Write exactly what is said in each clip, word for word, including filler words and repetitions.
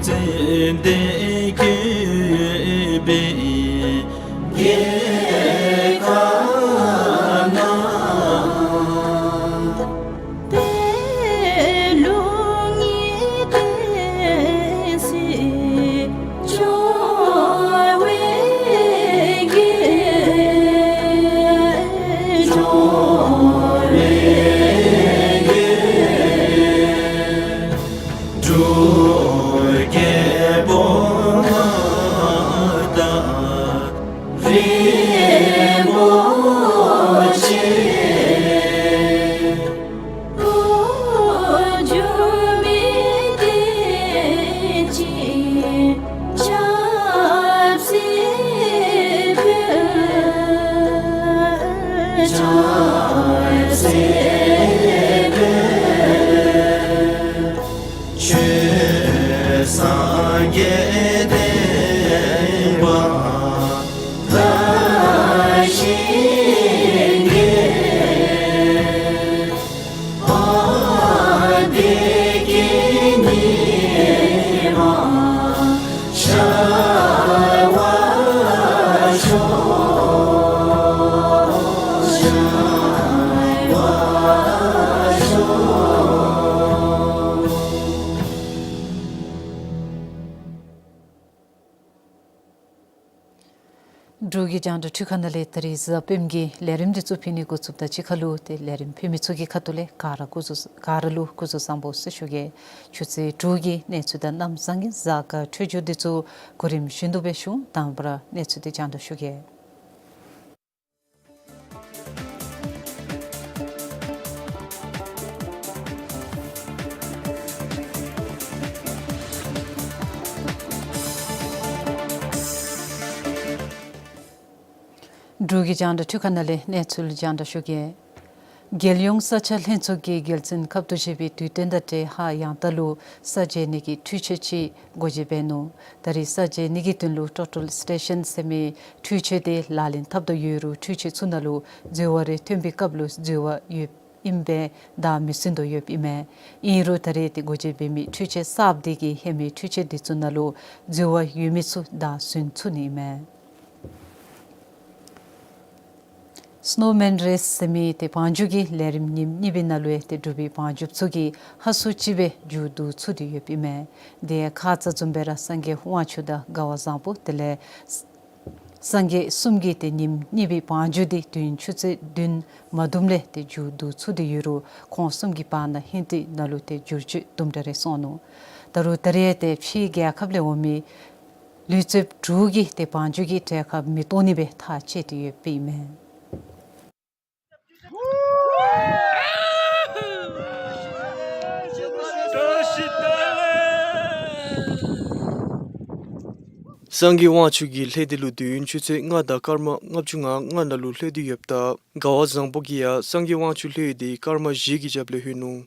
ཙན་དན་བཀོད་པའི་རྒྱལ་ཁབ་ན། པད་ལུང་གི་བསྟན་སྲིད་འབྱུང་བའི་རྒྱལ། འབྱུང་བའི་རྒྱལ། འབྲུག་རྒྱལ་པོ་ང་དང་རིན་པོ་ཆེ། འགྲོ་འགྱུར་མི་བདེ་ཅིང་ཆབ་སྲིད་འཕེལ། ཆབ་སྲིད་འཕེལ། ཆོས་སངས་རྒྱས་བསྟན་པ་དར་ཞིང་རྒྱས། བདེ་སྐྱིད་ཉི་མ་ཤར་བར་ཤོག། ཤར་བར་ཤོག། འབྲུག་གི་རྒྱང་བསྒྲགས་འཕྲུལ་ཁང་ནང་ལས་ད་རིས་གཟའ་སྤེནམ་གྱི་ལས་རིམ་འདི་ཚུ་ཕུལ་ནི་འགོ་བཙུགསཔ་དང་གཅིག་ཁར་ལུ་ཏེ་ལས་རིམ་ཕུལ་མི་ཚུ་གི་ཁ་ཐུག་ལས་ག་ར་སྐུ་གཟུགས་ག་ར་ལུ་སྐུ་གཟུགས་བཟང་པོ་ཟེར་ཞུ་གེ། ཆུ་ཚོད་དྲུག་གི་གནས་ཚུལ་དང་གནམ་བཟང་གི་གཟའ་སྐར་འཕྲོད་སྦྱོར་འདི་ཚུ་གོ་རིམ་བཞིན་དུ་སྦེ་ཞུ། དང་པ་ར་གནས་ཚུལ་འདི་རྒྱང་བསྒྲགས་ཞུ་གེ། འབྲུག་གི་རྒྱང་བསྒྲགས་འཕྲུལ་ཁང་ནང་ལས་གནས་ཚུལ་རྒྱང་བསྒྲགས་ཞུ་གེ། རྒྱལ་ཡོངས་ས་ཆ་ལྷན་ཚོགས་ཀྱིས་རྒྱལ་བཙུན་ཁབ་ཏུ་བཞེས་པའི་དུས་སྟོན་དང་འབྲེལ་ཧཱ་ཡང་ཐང་ལུ་ས་འཇལ་ནི་གི་འཕྲུལ་ཆས་ཅིག་སྒོ་འབྱེད་འབད་ནུག། ད་རིས་ས་འཇལ་ནི་གི་དོན་ལུ་ཊོ་ཊལ་སི་ཊེ་ཤཱན་ཟེར་མི་འཕྲུལ་ཆས་དེ་ལག་ལེན་འཐབ་དོ་ཡོད་རུང་འཕྲུལ་ཆས་ཚུ་ནང་ལུ་འཛོལ་བ་རེ་ཐོན་པའི་སྐབས་ལུ་འཛོལ་བ་ཡོདཔ་ཨིནམ་སྦེ་བདའ་མི་ཟུན་དོ་ཡོདཔ་ཨིན་མས། ཨིན་རུང་ད་རེས་ཏེ་སྒོ་འབྱེད་འབད་མི་འཕྲུལ་ཆས་གསརཔ་དེ་གིས་ཧེ་མའི་འཕྲུལ་ཆས་དེ་ཚུ་ནང་ལུ་འཛོལ་བ་ཡོད་མི་ཚུ་བདའ་ཟུན་ཚུགས་ནི་ཨིན་མས། སི་ནོ་མེན་རེས་ཟེར་མི་ཏེ་བང་རྒྱུག་གི་ལས་རིམ་ཉིནམ་གཉིས་པའི་ནང་ལུ་ཏེ་འབྲུག་པའི་བང་རྒྱུགཔ་ཚུ་གིས་ཧ་སུ་ཅིག་སྦེ་མཇུག་བསྡུ་ཚུགས་ཏེ་ཡོདཔ་ཨིན་མས། དེ་ཡང་ཁ་ཙ་བཟུམ་སྦེ་ར་སངས་རྒྱས་དབང་ཕྱུག་དང་དགའ་བ་བཟང་པོ་དེ་ལས་སངས་རྒྱས་གསུམ་གྱིས་ཏེ་ཉིནམ་གཉིས་པའི་བང་རྒྱུག་དེ་དུས་ཡུན་ཆུ་ཚོད་བདུན་མ་དུམ་ལས་ཏེ་མཇུག་བསྡུ་ཚུགས་ཏེ་ཡོད་རུང་ཁོང་གསུམ་གྱི་བར་ན་ཧིན་ཏེ་ནང་ལུ་ཏེ་འགྱུར་བཅོས་དུམ་གྲ་རེ་སོང་ནུག། ད་རུང་ད་རེས་ཏེ་ཕྱིའི་རྒྱལ་ཁབ་ལས་འོང་མི་ལུས་རྩལཔ་དྲུག་གིས་ཏེ་བང་རྒྱུག་གི་གྲལ་ཁར་མི་གཏོགས་ནི་སྦེ་ཐག་བཅད་དེ་ཡོདཔ་ཨིན་མས། སངས་རྒྱས་དབང་ཕྱུག་གི་ལྷས་དེ་ལུ་དུས་ཡུན་ཆུ་ཚོད་ལྔ་དང་སྐར་མ་ལྔ་བཅུ་ང་ལྔ་ནང་ལུ་ལྷོད་དེ་ཡོདཔ་ད་དགའ་བ་བཟང་པོ་གིས་ཡང་སངས་རྒྱས་དབང་ཕྱུག་ལྷོད་དེ་སྐར་མ་བཞི་གི་རྒྱབ་ལས་ལྷོད་ནུག།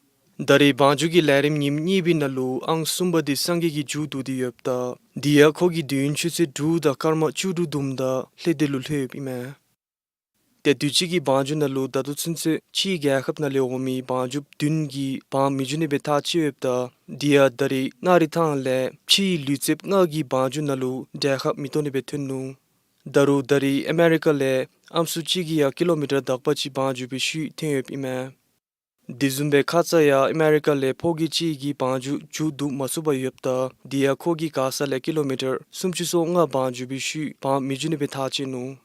ད་རེས་བང་རྒྱུག་གི་ལས་རིམ་ཉིནམ་གཉིས་པའི་ནང་ལུ་ཨང་གསུམ་པ་དེ་སངས་རྒྱས་ཀྱིས་མཇུག་བསྡུ་སྟེ་ཡོདཔ་ད་དེ་ཡང་ཁོ་གིས་དུས་ཡུན་ཆུ་ཚོད་དྲུག་དང་སྐར་མ་བཅུ་དྲུག་བསྡོམས་ད་ལྷས་དེ་ལུ་ལྷོད་ཡོདཔ་ཨིན་མས། ཏེ་དུས་ཅི་གི་བང་རྒྱུག་ནང་ལུ་ད་ལྟོ་ཚུན་ཚོད་ཕྱིའི་རྒྱལ་ཁབ་ནང་ལས་འོང་མི་བང་རྒྱུགཔ་བདུན་གྱིས་བང་མི་རྒྱུག་ནི་སྦེ་ཐག་བཅད་ཡོདཔ་ད་དེ་ཡང་ད་རེས་གནངས་རི་ཐང་ལས་ཕྱིའི་ལུས་རྩལཔ་ལྔ་གིས་བང་རྒྱུག་ནང་ལུ་གྲལ་ཁར་མི་གཏོགས་ནི་སྦེ་ཐོན་ནུག། ད་རུང་ད་རེས་ཨ་མེ་རི་ཀ་ལས་ཨམ་སྲུ་གཅིག་གིས་ཡང་ཀི་ལོ་མི་ཊར་དག་པ་ཅིག་བང་རྒྱུག་པའི་ཤུལ་ཐོན་ཡོདཔ་ཨིན་མས། དེ་བཟུམ་སྦེ་ཁ་ཙ་ཡང་ཨ་མེ་རི་ཀ་ལས་ཕོ་སྐྱེས་གཅིག་གིས་བང་རྒྱུག་མཇུག་བསྡུ་མ་ཚུགས་པར་ཡོདཔ་ད་དེ་ཡང་ཁོ་གིས་མགར་ས་ལས་ཀི་ལོ་མི་ཊར་སུམ་ཅུ་སོ་ལྔ་བང་རྒྱུག་པའི་ཤུལ་བང་མི་རྒྱུག་ནི་སྦེ་ཐག་བཅད་ནུག།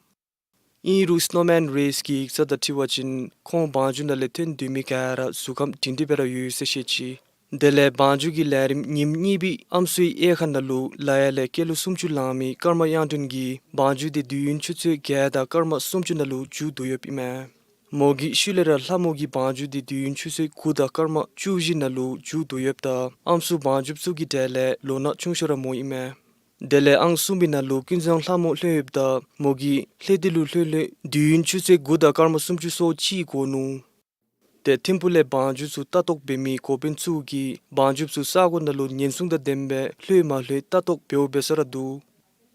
ཨིན་རུང་སི་ནོ་མེན་རེས་ཀྱི་ཡིག་ཚང་དང་འཁྲིལ་བ་ཅིན་ཁོང་བང་རྒྱུག་ནང་ལས་ཐོན་སྡོད་མི་ག་ར་གཟུགས་ཁམས་སྒྲིང་སྒྲིང་སྦེ་ར་ཡོད་ཟེར་བཤད་ཅི། དེ་ལས་བང་རྒྱུག་གི་ལས་རིམ་ཉིནམ་གཉིས་པའི་ཨམ་སྲུའི་དབྱེ་ཁག་ནང་ལུ་ལ་ཡ་ལས་སྐྱེས་ལོ་སུམ་ཅུ་ལང་མི་ཀརྨ་དབྱངས་སྒྲོན་གྱིས་བང་རྒྱུག་དེ་དུས་ཡུན་ཆུ་ཚོད་བརྒྱད་དང་སྐར་མ་སུམ་ཅུ་ནང་ལུ་མཇུག་བསྡུ་ཡོདཔ་ཨིན་མས། མོ་གི་ཤུལ་ལས་ར་ལྷ་མོ་གིས་བང་རྒྱུག་དེ་དུས་ཡུན་ཆུ་ཚོད་དགུ་དང་སྐར་མ་བཅུ་བཞི་ནང་ལུ་མཇུག་བསྡུ་ཡོདཔ་ད་ཨམ་སྲུ་བང་རྒྱུགཔ་ཚུ་གི་གྲས་ལས་ལོ་ན་ཆུང་ཤོས་ར་མོ་ཨིན་མས། དེ་ལས་ཨང་གསུམ་པའི་ནང་ལུ་ཀུན་བཟང་ལྷ་མོ་ལྷོད་ཡོདཔ་ད་མོ་གིས་ལྷས་དེ་ལུ་ལྷོད་ལྷོད་དུས་ཡུན་ཆུ་ཚོད་དགུ་དང་སྐར་མ་སུམ་ཅུ་སོ་གཅིག་འགོར་ནུག། ཏེ་ཐིམ་ཕུག་ལས་བང་རྒྱུགཔ་ཚུ་ལྟ་རྟོག་འབད་མི་འགོ་དཔོན་ཚུ་གིས་བང་རྒྱུགཔ་ཚུ་ས་གོ་ནང་ལུ་ཉེན་སྲུང་དང་ལྡནམ་སྦེ་ལྷོད་མ་ལྷོད་ལྟ་རྟོག་འབདཝ་འབད་ས་ར་འདུག།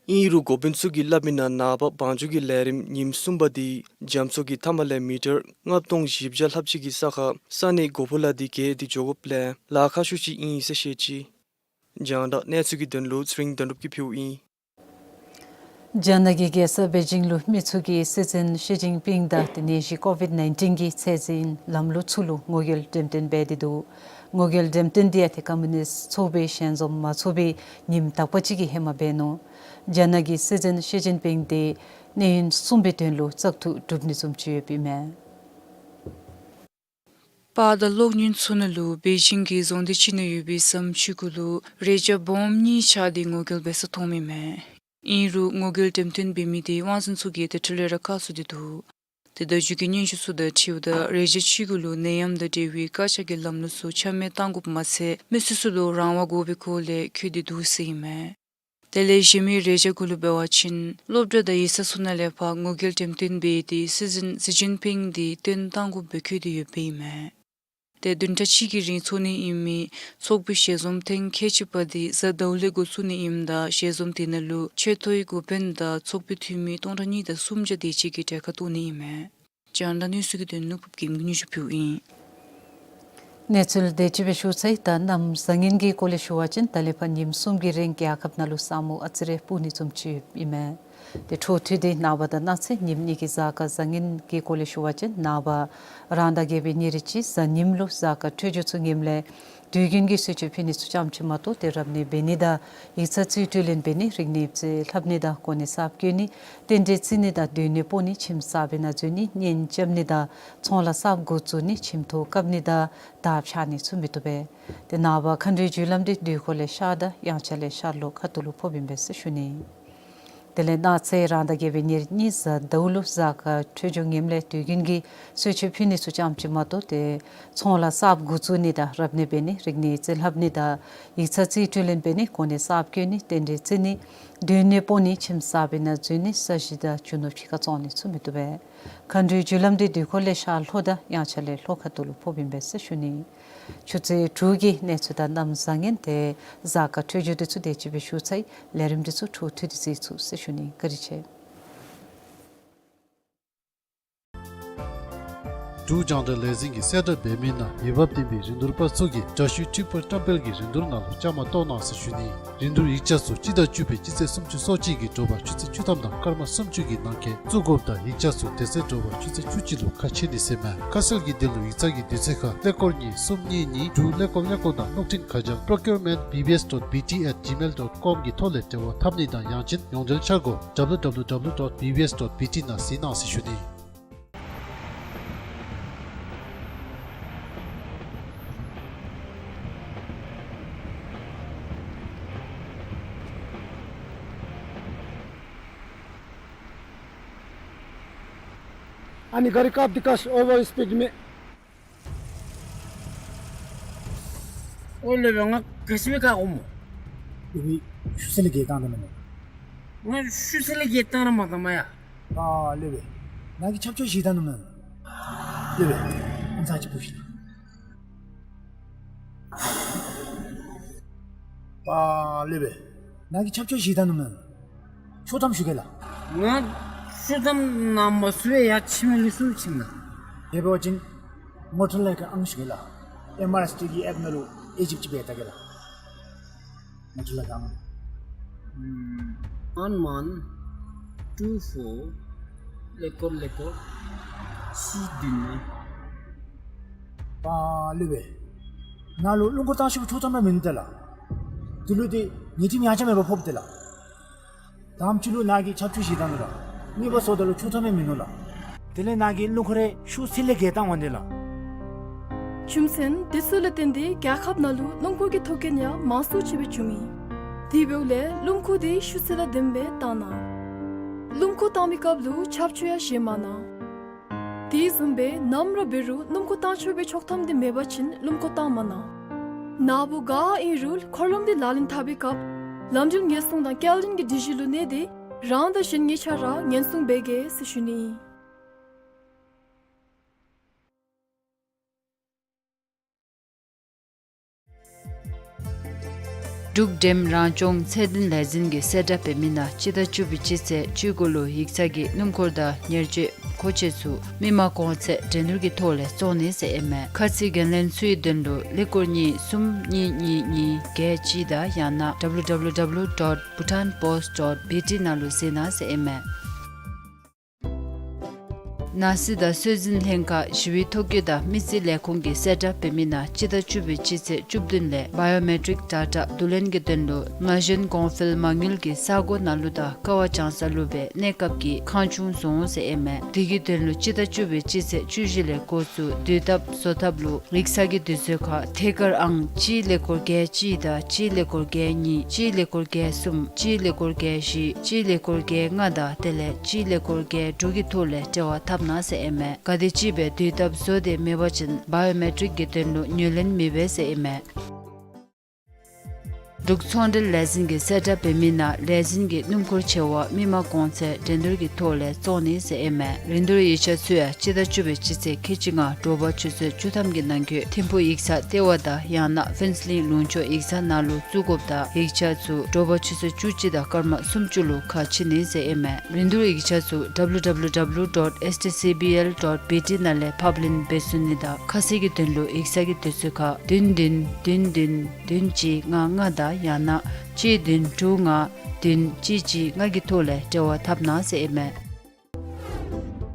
ཨིན་རུང་འགོ་དཔོན་ཚུ་གིས་སླབ་མི་ནང་ནངས་པ་བང་རྒྱུག་གི་ལས་རིམ་ཉིནམ་གསུམ་པ་དེ་རྒྱ་མཚོ་གི་མཐའམ་ལས་མི་ཊར་ལྔ་སྟོང་བཞི་བརྒྱ་ལྷགཔ་ཅིག་གི་ས་ཁར་ས་གནས་གོ་ཕུ་ལ་དེ་བརྒལ་ཏེ་འགྱོ་དགོཔ་ལས་ལཱ་ཁག་ཤུགས་ཅིག་ཨིན་ཟེར་བཤད་ཅི། རྒྱང་བསྒྲགས་གནས་ཚུལ་གྱི་དོན་ལུ་ཚེ་རིང་དོན་གྲུབ་ཀྱིས་ཕུལཝ་ཨིན། རྒྱ་ནག་གི་རྒྱལ་ས་པེ་ཅིང་ལུ་མི་ཚུ་གིས་སྲིད་འཛིན་ཞི་ཅིན་ཕིང་དང་ཏེ་ནད་གཞི་ཀོ་ཝིཌ་ནའིན་ཊིན་གྱི་ཚད་འཛིན་ལམ་ལུགས་ཚུ་ལུ་ངོ་རྒོལ་འགྲེམས་སྟོན་འབད་དེ་འདུག། ངོ་རྒོལ་འགྲེམས་སྟོན་འདི་ཡང་ཏེ་ཀམ་མུ་ནིསཊ་ཚོགས་པའི་ཞལ་འཛོམས་མ་ཚོགས་པའི་ཉིནམ་དག་པ་ཅིག་གི་ཧེ་མ་འབད་ནུག། རྒྱ་ནག་གི་སྲིད་འཛིན་ཞི་ཅིན་ཕིང་འདི་གནས་ཡུན་གསུམ་པའི་དོན་ལུ་བཙག་འཐུ་གྲུབ་ནི་བཟུམ་ཅིག་ཡོདཔ་ཨིན་མས། པར་དང་གློག་བརྙན་ཚུ་ནང་ལུ་པེ་ཅིང་གི་རྫོང་སྡེ་ཅིག་ནང་ཡོད་པའི་ཟམ་ཅིག་གུ་ལུ་རས་བྱང་སྦོམ་གཉིས་ཆགས་ཏེ་ངོ་རྒོལ་འབད་ས་མཐོངམ་ཨིན་མས། ཨིན་རུང་ངོ་རྒོལ་འགྲེམས་སྟོན་འབད་མི་དེ་དབང་འཛིན་ཚུ་གིས་ཏེ་འཕྲལ་ལས་ར་བཀག་ཚུགས་ཏེ་འདུག། ཏེ་བརྡ་བརྒྱུད་ཀྱི་སྙན་ཞུ་ཚུ་དང་འཁྲིལཝ་ད་རས་བྱང་ཅིག་གུ་ལུ་ནད་ཡམས་དང་འབྲེལ་བའི་བཀག་ཆ་གི་ལམ་ལུགས་ཚུ་ཆ་མེད་གཏང་དགོཔ་མ་ཚད་མི་སེར་ཚུ་ལུ་རང་དབང་དགོ་པའི་སྐོར་ལས་འཁོད་དེ་འདུག་ཟེར་ཨིན་མས། དེ་ལས་གཞན་མི་རས་བྱང་གུ་ལུ་འབད་བ་ཅིན་སློབ་གྲྭ་དང་ཡིག་ཚང་ཚུ་ནང་ལས་ཕར་ངོ་རྒོལ་འགྲེམས་སྟོན་འབད་དེ་སྲིད་འཛིན་ཞི་ཅིན་ཕིང་འདི་བཏོན་གཏང་དགོཔ་སྦེ་འཁོད་དེ་ཡོདཔ་ཨིན་མས། ཏེ་བདུན་ཕྲག་གཅིག་གི་རིང་ཚོགས་ནི་ཨིན་མི་ཚོགས་པའི་ཞལ་འཛོམས་ཐེངས་ཁལ་གཅིག་པ་འདི་གཟའ་ཟླཝ་ལས་འགོ་བཙུགས་ནི་ཨིནམ་ད་ཞལ་འཛོམས་དེ་ནང་ལུ་ཆེ་མཐོའི་འགོ་དཔོན་དང་ཚོགས་པའི་འཐུས་མི་སྟོང་ཕྲག་གཉིས་དང་སུམ་བརྒྱ་དེ་ཅིག་གིས་གྲལ་ཁར་གཏོགས་ནི་ཨིན་མས། རྒྱང་བསྒྲགས་གནས་ཚུལ་གྱི་དོན་ལུ་ཕུབ་རྒྱལམོ་གིས་སྙན་ཞུ་ཕུལཝ་ཨིན། གནས་ཚུལ་དེ་ཅིག་སྦེ་ཞུ་ཚར་ཡི། ད་གནམ་བཟང་ངན་གྱི་སྐོར་ལས་ཞུ་བ་ཅིན་ད་ལས་ཕར་ཉིནམ་གསུམ་གྱི་རིང་རྒྱལ་ཁབ་ནང་ལུ་ས་སྨུག་ཨ་ཙི་རེ་སྤུབ་ནི་བཟུམ་ཅིག་ཡོདཔ་ཨིན་མས། ཏེ་འཕྲོ་མཐུད་དེ་ནངས་པ་དང་གནངས་ཚེ་ཉིནམ་གཉིས་ཀྱི་གཟའ་སྐར་བཟང་ངན་གྱི་སྐོར་ལས་ཞུ་བ་ཅིན་ནངས་པ་རང་ཟླ་བརྒྱད་པའི་ཉེར་གཅིག་གཟའ་ཉིམ་ལུ་གཟའ་སྐར་འཕྲོད་སྦྱོར་ཚུ་ངནམ་ལས་དུས་རྒྱུན་གྱི་གསོལ་མཆོད་ཕུལ་ནི་ཚུ་ཙམ་ཅིག་མ་གཏོགས་ཏེ་རབ་གནས་འབད་ནི་དང་ཡིག་ཚང་རྩིས་སྤྲོད་ལེན་འབད་ནི་རིག་གནས་རྩིས་ལྷབ་ནི་དང་གོ་གནས་གསརཔ་བཀོད་ནི་རྟེན་འབྲེལ་བརྩི་ནི་དང་སྡོད་གནས་སྤོ་ནི་ཁྱིམ་གསརཔ་ནང་འཛུལ་ནི་གཉེན་རྐྱབ་ནི་དང་ཚོང་ལཱ་གསརཔ་འགོ་བཙུགས་ནི་ཁྱིམ་ཐོག་བཀབ་ནི་དང་དར་འཕྱར་ནི་ཚུ་མི་བཏུབ་པས། ཏེ་ནངས་པ་མཁའ་འགྲོའི་རྒྱུ་ལམ་འདི་དུས་འཁོར་ལས་ཤར་དང་དབྱངས་འཆར་ལས་ཤར་ལྷོ་ཁ་ཐུག་ལུ་ཕོགཔ་ཨིན་པས་ཟེར་ཞུ་ནི། དེ་ལས་གནངས་ཚེ་རང་ཟླ་བརྒྱད་པའི་ཉེར་གཉིས་གཟའ་ཟླཝ་ལུ་གཟའ་སྐར་འཕྲོད་སྦྱོར་ངནམ་ལས་དུས་རྒྱུན་གྱི་གསོལ་མཆོད་ཕུལ་ནི་ཚུ་ཙམ་ཅིག་མ་གཏོགས་ཏེ་ཚོང་ལཱ་གསརཔ་འགོ་བཙུགས་ནི་དང་རབ་གནས་འབད་ནི་རིག་གནས་རྩིས་ལྷབ་ནི་དང་ཡིག་ཚང་རྩིས་སྤྲོད་ལེན་འབད་ནི་གོ་གནས་གསརཔ་བཀོད་ནི་རྟེན་འབྲེལ་བརྩི་ནི་སྡོད་གནས་སྤོ་ནི་ཁྱིམ་གསརཔ་ནང་འཛུལ་ནི་ས་གཞི་དང་རྒྱུ་ནོར་ཕྱི་ཁར་བཙོང་ནི་ཚུ་མི་བཏུབ་པས། མཁའ་འགྲོའི་རྒྱུ་ལམ་འདི་དུས་འཁོར་ལས་ཤར་ལྷོ་དང་དབྱངས་འཆར་ལས་ལྷོ་ཁ་ཐུག་ལུ་ཕོགཔ་ཨིན་པས་ཟེར་ཞུ་ནི། ཆུ་ཚོད་དྲུག་གི་གནས་ཚུལ་དང་གནམ་བཟང་ངན་དེ་གཟའ་སྐར་འཕྲོད་སྦྱོར་འདི་ཚུ་དེ་ཅིག་སྦེ་ཞུ་ཚར་ཡི། ལས་རིམ་འདི་ཚུ་འཕྲོ་མཐུད་དེ་གཟིགས་ཚུགས་ཟེར་ཞུ་ནི། བཀའ་དྲིན་ཆེ། འབྲུག་རྒྱང་བསྒྲགས་ལས་འཛིན་གྱི་གསལ་བསྒྲགས་འབད་མི་ནང་འོས་འབབ་ལྡན་པའི་རིན་བསྡུར་པ་ཚུ་གིས་དྲ་ཞུའི་འཕྲིན་ཕུད་བཀྲམ་སྤེལ་གྱི་རིན་བསྡུར་ནང་ལུ་བཅའ་མར་གཏོགས་གནང་ཟེར་ཞུ་ནི། རིན་བསྡུར་ཡིག་ཆ་ཚུ་སྤྱི་ཟླ་བཅུ་པའི་སྤྱི་ཚེས་སུམ་ཅུ་སོ་གཅིག་གི་དྲོ་པ་ཆུ་ཚོད་བཅུ་ཐམ་དང་སྐར་མ་སུམ་ཅུ་གི་ནང་འཁོད་བཙུགས་དགོཔ་དང་ཡིག་ཆ་ཚུ་དེ་ཚེ་དྲོ་པ་ཆུ་ཚོད་བཅུ་གཅིག་ལུ་ཁ་ཕྱེ་ནི་ཟེར་མས། ཁ་གསལ་གྱི་དོན་ལུ་ཡིག་ཚང་གི་དུས་ཚོད་ཁར་ཀླད་ཀོར་གཉིས་གསུམ་གཉིས་གཉིས་དྲུག་ཀླད་ཀོར་ཀླད་ཀོར་དང་གློག་འཕྲིན་ཁ་བྱང་procurement B B S dot B T at gmail dot com གི་ཐོག་ལས་འབྲེལ་བ་འཐབ་ནི་དང་ཡང་ཅིན་ཡོངས་འབྲེལ་འཆར་སྒོ W W W dot B B S dot B T ནང་གཟིགས་གནང་ཟེར་ཞུ་ནི། ཨ་ནི་གཱ་རི་བཀབ་སྟེ་བཀག་ཤིག། ཨོ་ཝར་སྤིཌ་མེད། ཨོ་ལེགས་པས། ང་ག་ཅི་སྦེ་བཀག་འོང་སྨོ། ལེགས་པས། ཤུ་ཚ་ལས་བརྒལ་བཏང་དོ་མེན་ན། ང་ཤུ་ཚ་ལས་བརྒལ་བཏང་ར་མ་བཏང་མ་ཡ། ཨ་ལེགས་པས། ནཱ་གིས་ཆབ་ཆོས་བཞེས་བཏང་དོ་མེན་ན། ལེགས་པས། ཨམ་ཚ་ཅིག་ཕུལ་ཤིག། ཨ་ལེགས་པས། ནཱ་གིས་ཆབ་ཆོས་བཞེས་བཏང་དོ་མེན་ན། ཆོག་ཐམ་ཞུ་གེ་ལགས། ང་ཆོག་ཐམ་གནམ་མེད་ས་མེད་ཡ་ཕྱི་མི་ལུ་སུ་ཕྱིན་ན། དེ་འབད་བ་ཅིན་ངོ་སྤྲོད་ལས་ཀྱི་ཨང་ཞུ་གེ་ལགས། ཨེམ་ཨར་ཨེསི་ཊི་གི་ཨེཔ་ནང་ལུ་ཨེ་ཇིབ་ཅིག་འབད་བལྟ་གེ་ལགས། ངོ་སྤྲོད་ལས་ཀྱི་ཨང་། ཨམ་one one two four ཀླད་ཀོར་ཀླད་ཀོར་གཅིག་བདུན་ལྔ། ཨ་ལེགས་པས། ནཱ་ལུ་སྣུམ་འཁོར་བཏང་ཤོག་ཆོག་ཐམ་ར་མིན་འདུག་ལགས། དེ་ལུ་ཏེ་ཉེས་ཁྲིམས་ཡང་ཆ་མེད་པར་ཕོགཔ་འདུག་ལགས། དང་པ་ཅིག་ལུ་ནཱ་གིས་ཆབ་ཆོས་བཞེས་བཏང་ནུག་ལགས། གཉིས་པ་སོངམ་ད་ལུ་ཆོག་ཐམ་ཡང་མིན་ནུག་ལགས། དེ་ལས་ནཱ་གིས་སྣུམ་འཁོར་རེ་ཤུ་ཚ་ལས་བརྒལ་བཏང་འོང་དེ་ལགས། རྒྱུ་མཚན་དེ་ཚུ་ལུ་བརྟེན་ཏེ་རྒྱལ་ཁབ་ནང་ལུ་སྣུམ་འཁོར་གྱི་ཐོག་རྐྱེན་ཡང་མང་སུ་ཅིག་སྦེ་བྱུང་ཡི། དེ་འབདཝ་ལས་སྣུམ་འཁོར་དེ་ཤུ་ཚ་ལས་བདུན་སྦེ་བཏང་གནང་། སྣུམ་འཁོར་བཏང་མི་སྐབས་ལུ་ཆབ་ཆོས་ཡང་བཞེས་མ་གནང་། དེ་བཟུམ་སྦེ་ནམ་ར་འབད་རུང་སྣུམ་འཁོར་བཏང་ཆོག་པའི་ཆོག་ཐམ་དེ་མེད་པ་ཅིན་སྣུམ་འཁོར་བཏང་མ་གནང་། ནཱ་བུ་ག་ཨིན་རུང་འཁོར་ལམ་དེ་ལག་ལེན་འཐབ་པའི་སྐབས་ལམ་འགྲུལ་ཉེན་སྲུང་དང་སྐྱེལ་འདྲེན་གྱི་སྒྲིག་གཞི་ལུ་གནས་ཏེ་རང་དང་གཞན་གཉིས་ཆ་ར་ཉེན་སྲུང་འབད་གེ་ཟེར་ཞུ་ནི་ཨིན། འབྲུག་འགྲེམས་རང་སྐྱོང་ཚད་ལྡན་ལས་འཛིན་གྱི་གསལ་བསྒྲགས་འབད་མི་ནང་སྤྱི་ཟླ་བཅུ་པའི་སྤྱི་ཚེས་བཅུ་དགུ་ལུ་ཡིག་ཚང་གི་སྣུམ་འཁོར་དང་ཉེར་སྤྱོད་ མཁོ་ཆས་ཚུ་མི་མང་གོང་ཚད་འགྲན་བསྡུར་གྱི་ཐོག་ལས་བཙོང་ནི་ཟེར་ཨིན་མས། ཁ་ཚིག་འགན་ལེན་ཚུའི་དོན་ལུ་ཀླད་ཀོར་གཉིས་གསུམ་གཉིས་གཉིས་གཉིས་བརྒྱད་གཅིག་དང་ཡང་ན་W W W dot bhutanpost dot B T ནང་ལུ་གཟིགས་གནང་ཟེར་ཨིན་མས། ནང་སྲིད་དང་སྲོལ་འཛིན་ལྷན་ཁག་ཞི་བའི་ཐོ་བཀོད་དང་མི་རྩིས་ལས་ཁུངས་ཀྱི་གསལ་བསྒྲགས་འབད་མི་ནང་སྤྱི་ཟླ་བཅུ་པའི་སྤྱི་ཚེས་བཅུ་བདུན་ལས་བཱ་ཡོ་མེ་ཊིཀ་ཌེ་ཊ་བསྡུ་ལེན་གྱི་དོན་ལུ་ན་གཞོན་གོང་འཕེལ་མ་དངུལ་གྱི་ས་སྒོ་ནང་ལུ་དང་ཀ་བ་བྱང་ས་ལུ་སྦེ་གནས་སྐབས་ཀྱི་ཁང་ཆུང་བཟོ་འོང་ཟེར་ཨིན་མས། དེ་གི་དོན་ལུ་སྤྱི་ཟླ་བཅུ་པའི་སྤྱི་ཚེས་བཅུ་བཞི་ལས་འགོ་བཙུགས་དུས་ཐབས་བཟོ་ཐབས་ལུ་ཡིག་ཚང་གི་དུས་ཚོད་ཁར་ཐད་ཀར་ཨང་གཅིག་ཀླད་ཀོར་བརྒྱད་གཅིག་དང་གཅིག་ཀླད་ཀོར་བརྒྱད་གཉིས་གཅིག་ཀླད་ཀོར་བརྒྱད་གསུམ་གཅིག་ཀླད་ཀོར་བརྒྱད་བཞི་གཅིག་ཀླད་ཀོར་བརྒྱད་ལྔ་དང་དེ་ལས་གཅིག་ཀླད་ཀོར་བརྒྱད་དྲུག་གི་ཐོག་ལས་འབྲེལ་བ་འཐབ་གནང་ཟེར་ཨིན་མས། ག་དེམ་ཅིག་སྦེ་དུས་ཐབས་བཟོ་སྟེ་མེད་པ་ཅིན་བཱ་ཡོ་མེ་ཊིཀ་གི་དོན་ལུ་ངོས་ལེན་མི་འབད་ཟེར་ཨིན་མས། འབྲུག་ཚོང་འབྲེལ་ལས་འཛིན་གྱི་གསལ་བསྒྲགས་འབད་མི་ནང་ལས་འཛིན་གྱི་སྣུམ་འཁོར་ཆེ་བ་མི་མང་གོང་ཚད་འགྲན་བསྡུར་གྱི་ཐོག་ལས་བཙོང་ནི་ཟེར་ཨིན་མས། རིན་བསྡུར་ཡིག་ཆ་ཚུ་ཡང་སྤྱི་ཟླ་བཅུ་པའི་སྤྱི་ཚེས་ཁལ་གཅིག་ལྔ་དྲོ་པ་ཆུ་ཚོད་བཅུ་ཐམ་གྱི་ནང་འཁོད་ཐིམ་ཕུག་ཡིག་ཚང་ལྟེ་བ་དང་ཡང་ན་ཕུན་ཚོགས་གླིང་ལུང་ཕྱོགས་ཡིག་ཚང་ནང་ལུ་བཙུགས་དགོཔ་དང་ཡིག་ཆ་ཚུ་དྲོ་པ་ཆུ་ཚོད་བཅུ་གཅིག་དང་སྐར་མ་སུམ་ཅུ་ལུ་ཁ་ཕྱེ་ནི་ཟེར་ཨིན་མས། རིན་བསྡུར་ཡིག་ཆ་ཚུ་W W W dot S T C B L dot B T ནང་ལས་ཕབ་ལེན་འབད་ཚུགས་ནི་དང་ཁ་གསལ་གྱི་དོན་ལུ་ཡིག་ཚང་གི་དུས་ཚོད་ཁར་བདུན་བདུན་བདུན་བདུན་བདུན་གཅིག་ལྔ་ལྔ་དང་ཡང་ན་གཅིག་བདུན་དྲུག་ལྔ་བདུན་གཅིག་གཅིག་ལྔ་གི་ཐོག་ལས་འབྲེལ་བ་འཐབ་གནང་ཟེར་ཨིན་མས།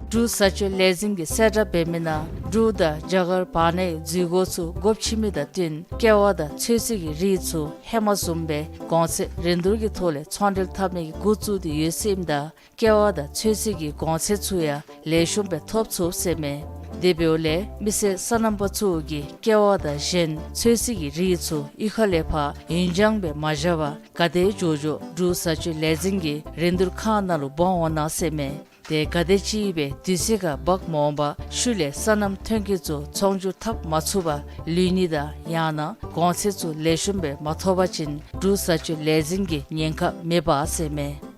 འབྲུག་བཟའ་སྤྱོད་ལས་འཛིན་གྱི་གསལ་བསྒྲགས་འབད་མི་ནང་འབྲུག་དང་རྒྱ་གར་བར་ནའི་འཛུལ་སྒོ་ཚུ་སྒོ་ཕྱེ་མི་དང་བསྟུན་ཀེ་བ་དང་ཚོད་བསྲེ་གི་རིགས་ཚུ་ཧེ་མ་བཟུམ་སྦེ་གོང་ཚད་རིན་བསྡུར་གྱི་ཐོག་ལས་ཚོང་འབྲེལ་འཐབ་ནི་གི་འགོ་བཙུགས་ཏེ་ཡོད་ཟེར་ཨིནམ་ད་ཀེ་བ་དང་ཚོད་བསྲེ་གི་གོང་ཚད་ཚུ་ཡང་ལེགས་ཤོམ་སྦེ་ཐོབ་ཚུགས་ཟེར་མས། དེ་འབདཝ་ལས་མི་སེར་སོ་ནམ་པ་ཚུ་གིས་ཀེ་བ་དང་གཞན་ཚོད་བསྲེ་གི་རིགས་ཚུ་གཡུས་ཁ་ལས་ཕར་ཡུན་འགྱངས་སྦེ་མ་བཞག་པར་ག་དེ་མགྱོགས་མགྱོགས་འབྲུག་བཟའ་སྤྱོད་ལས་འཛིན་གྱི་རིན་བསྡུར་ཁང་ནང་ལུ་འབག་འོང་གནང་ཟེར་མས། དེ་ག་དེམ་ཅིག་སྦེ་དུས་ཚོད་ཁར་འབག་མ་འོང་པར་ཤུལ་ལས་སོ་ནམ་ཐོན་སྐྱེད་ཚུ་ཚོང་བསྒྱུར་འཐབ་མ་ཚུགས་པར་ལུས་ནི་དང་ཡང་ན་གོང་ཚད་ཚུ་ལེགས་ཤོམ་སྦེ་མ་ཐོབ་པ་ཅིན་འབྲུག་བཟའ་སྤྱོད་ལས་འཛིན་གྱི་ཉེན་ཁ་མེད་པ་ཟེར་མས།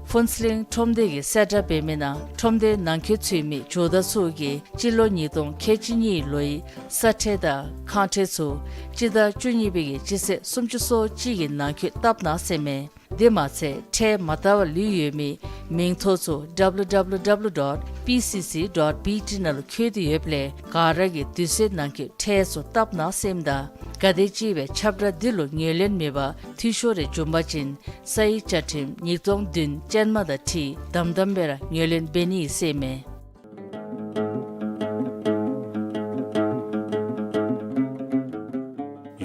ཕུན་ཚོགས་གླིང་ཁྲོམ་སྡེ་གི་གསལ་བསྒྲགས་འབད་མི་ནང་ཁྲོམ་སྡེའི་ནང་འཁོད་ཚུད་མི་ཇོ་བདག་ཚུ་གིས་སྤྱི་ལོ་ཉིས་སྟོང་ཁལ་གཅིག་གཉིས་ལོའི་ས་ཁྲལ་དང་ཁང་ཁྲལ་ཚུ་སྤྱི་ཟླ་བཅུ་གཉིས་པའི་གི་སྤྱི་ཚེས་སུམ་ཅུ་སོ་གཅིག་གི་ནང་འཁོད་བཏབ་གནང་ཟེར་མས། དེ་མ་ཚད་ཁྲལ་མ་བཏབ་པར་ལུས་ཡོད་མིའི་མིང་ཐོ་ཚུ W W W dot P C C dot B T ནང་ལུ་བཀོད་དེ་ཡོདཔ་ལས་ག་ར་གིས་དུས་ཚོད་ནང་འཁོད་ཁྲལ་ཚུ་བཏབ་གནང་ཟེར་ཨིནམ་ད་ག་དེམ་ཅིག་སྦེ་ཁྱབ་བསྒྲགས་འདི་ལུ་ངོས་ལེན་མེད་པར་འཐུས་ཤོར་རེ་བྱུང་པ་ཅིན་ས་ཡི་བཅའ་ཁྲིམས་ཉིས་སྟོང་བདུན་ཅན་མ་དང་འཁྲིལ་དམ་དམ་སྦེ་ར་ངོས་ལེན་འབད་ནི་ཟེར་མས།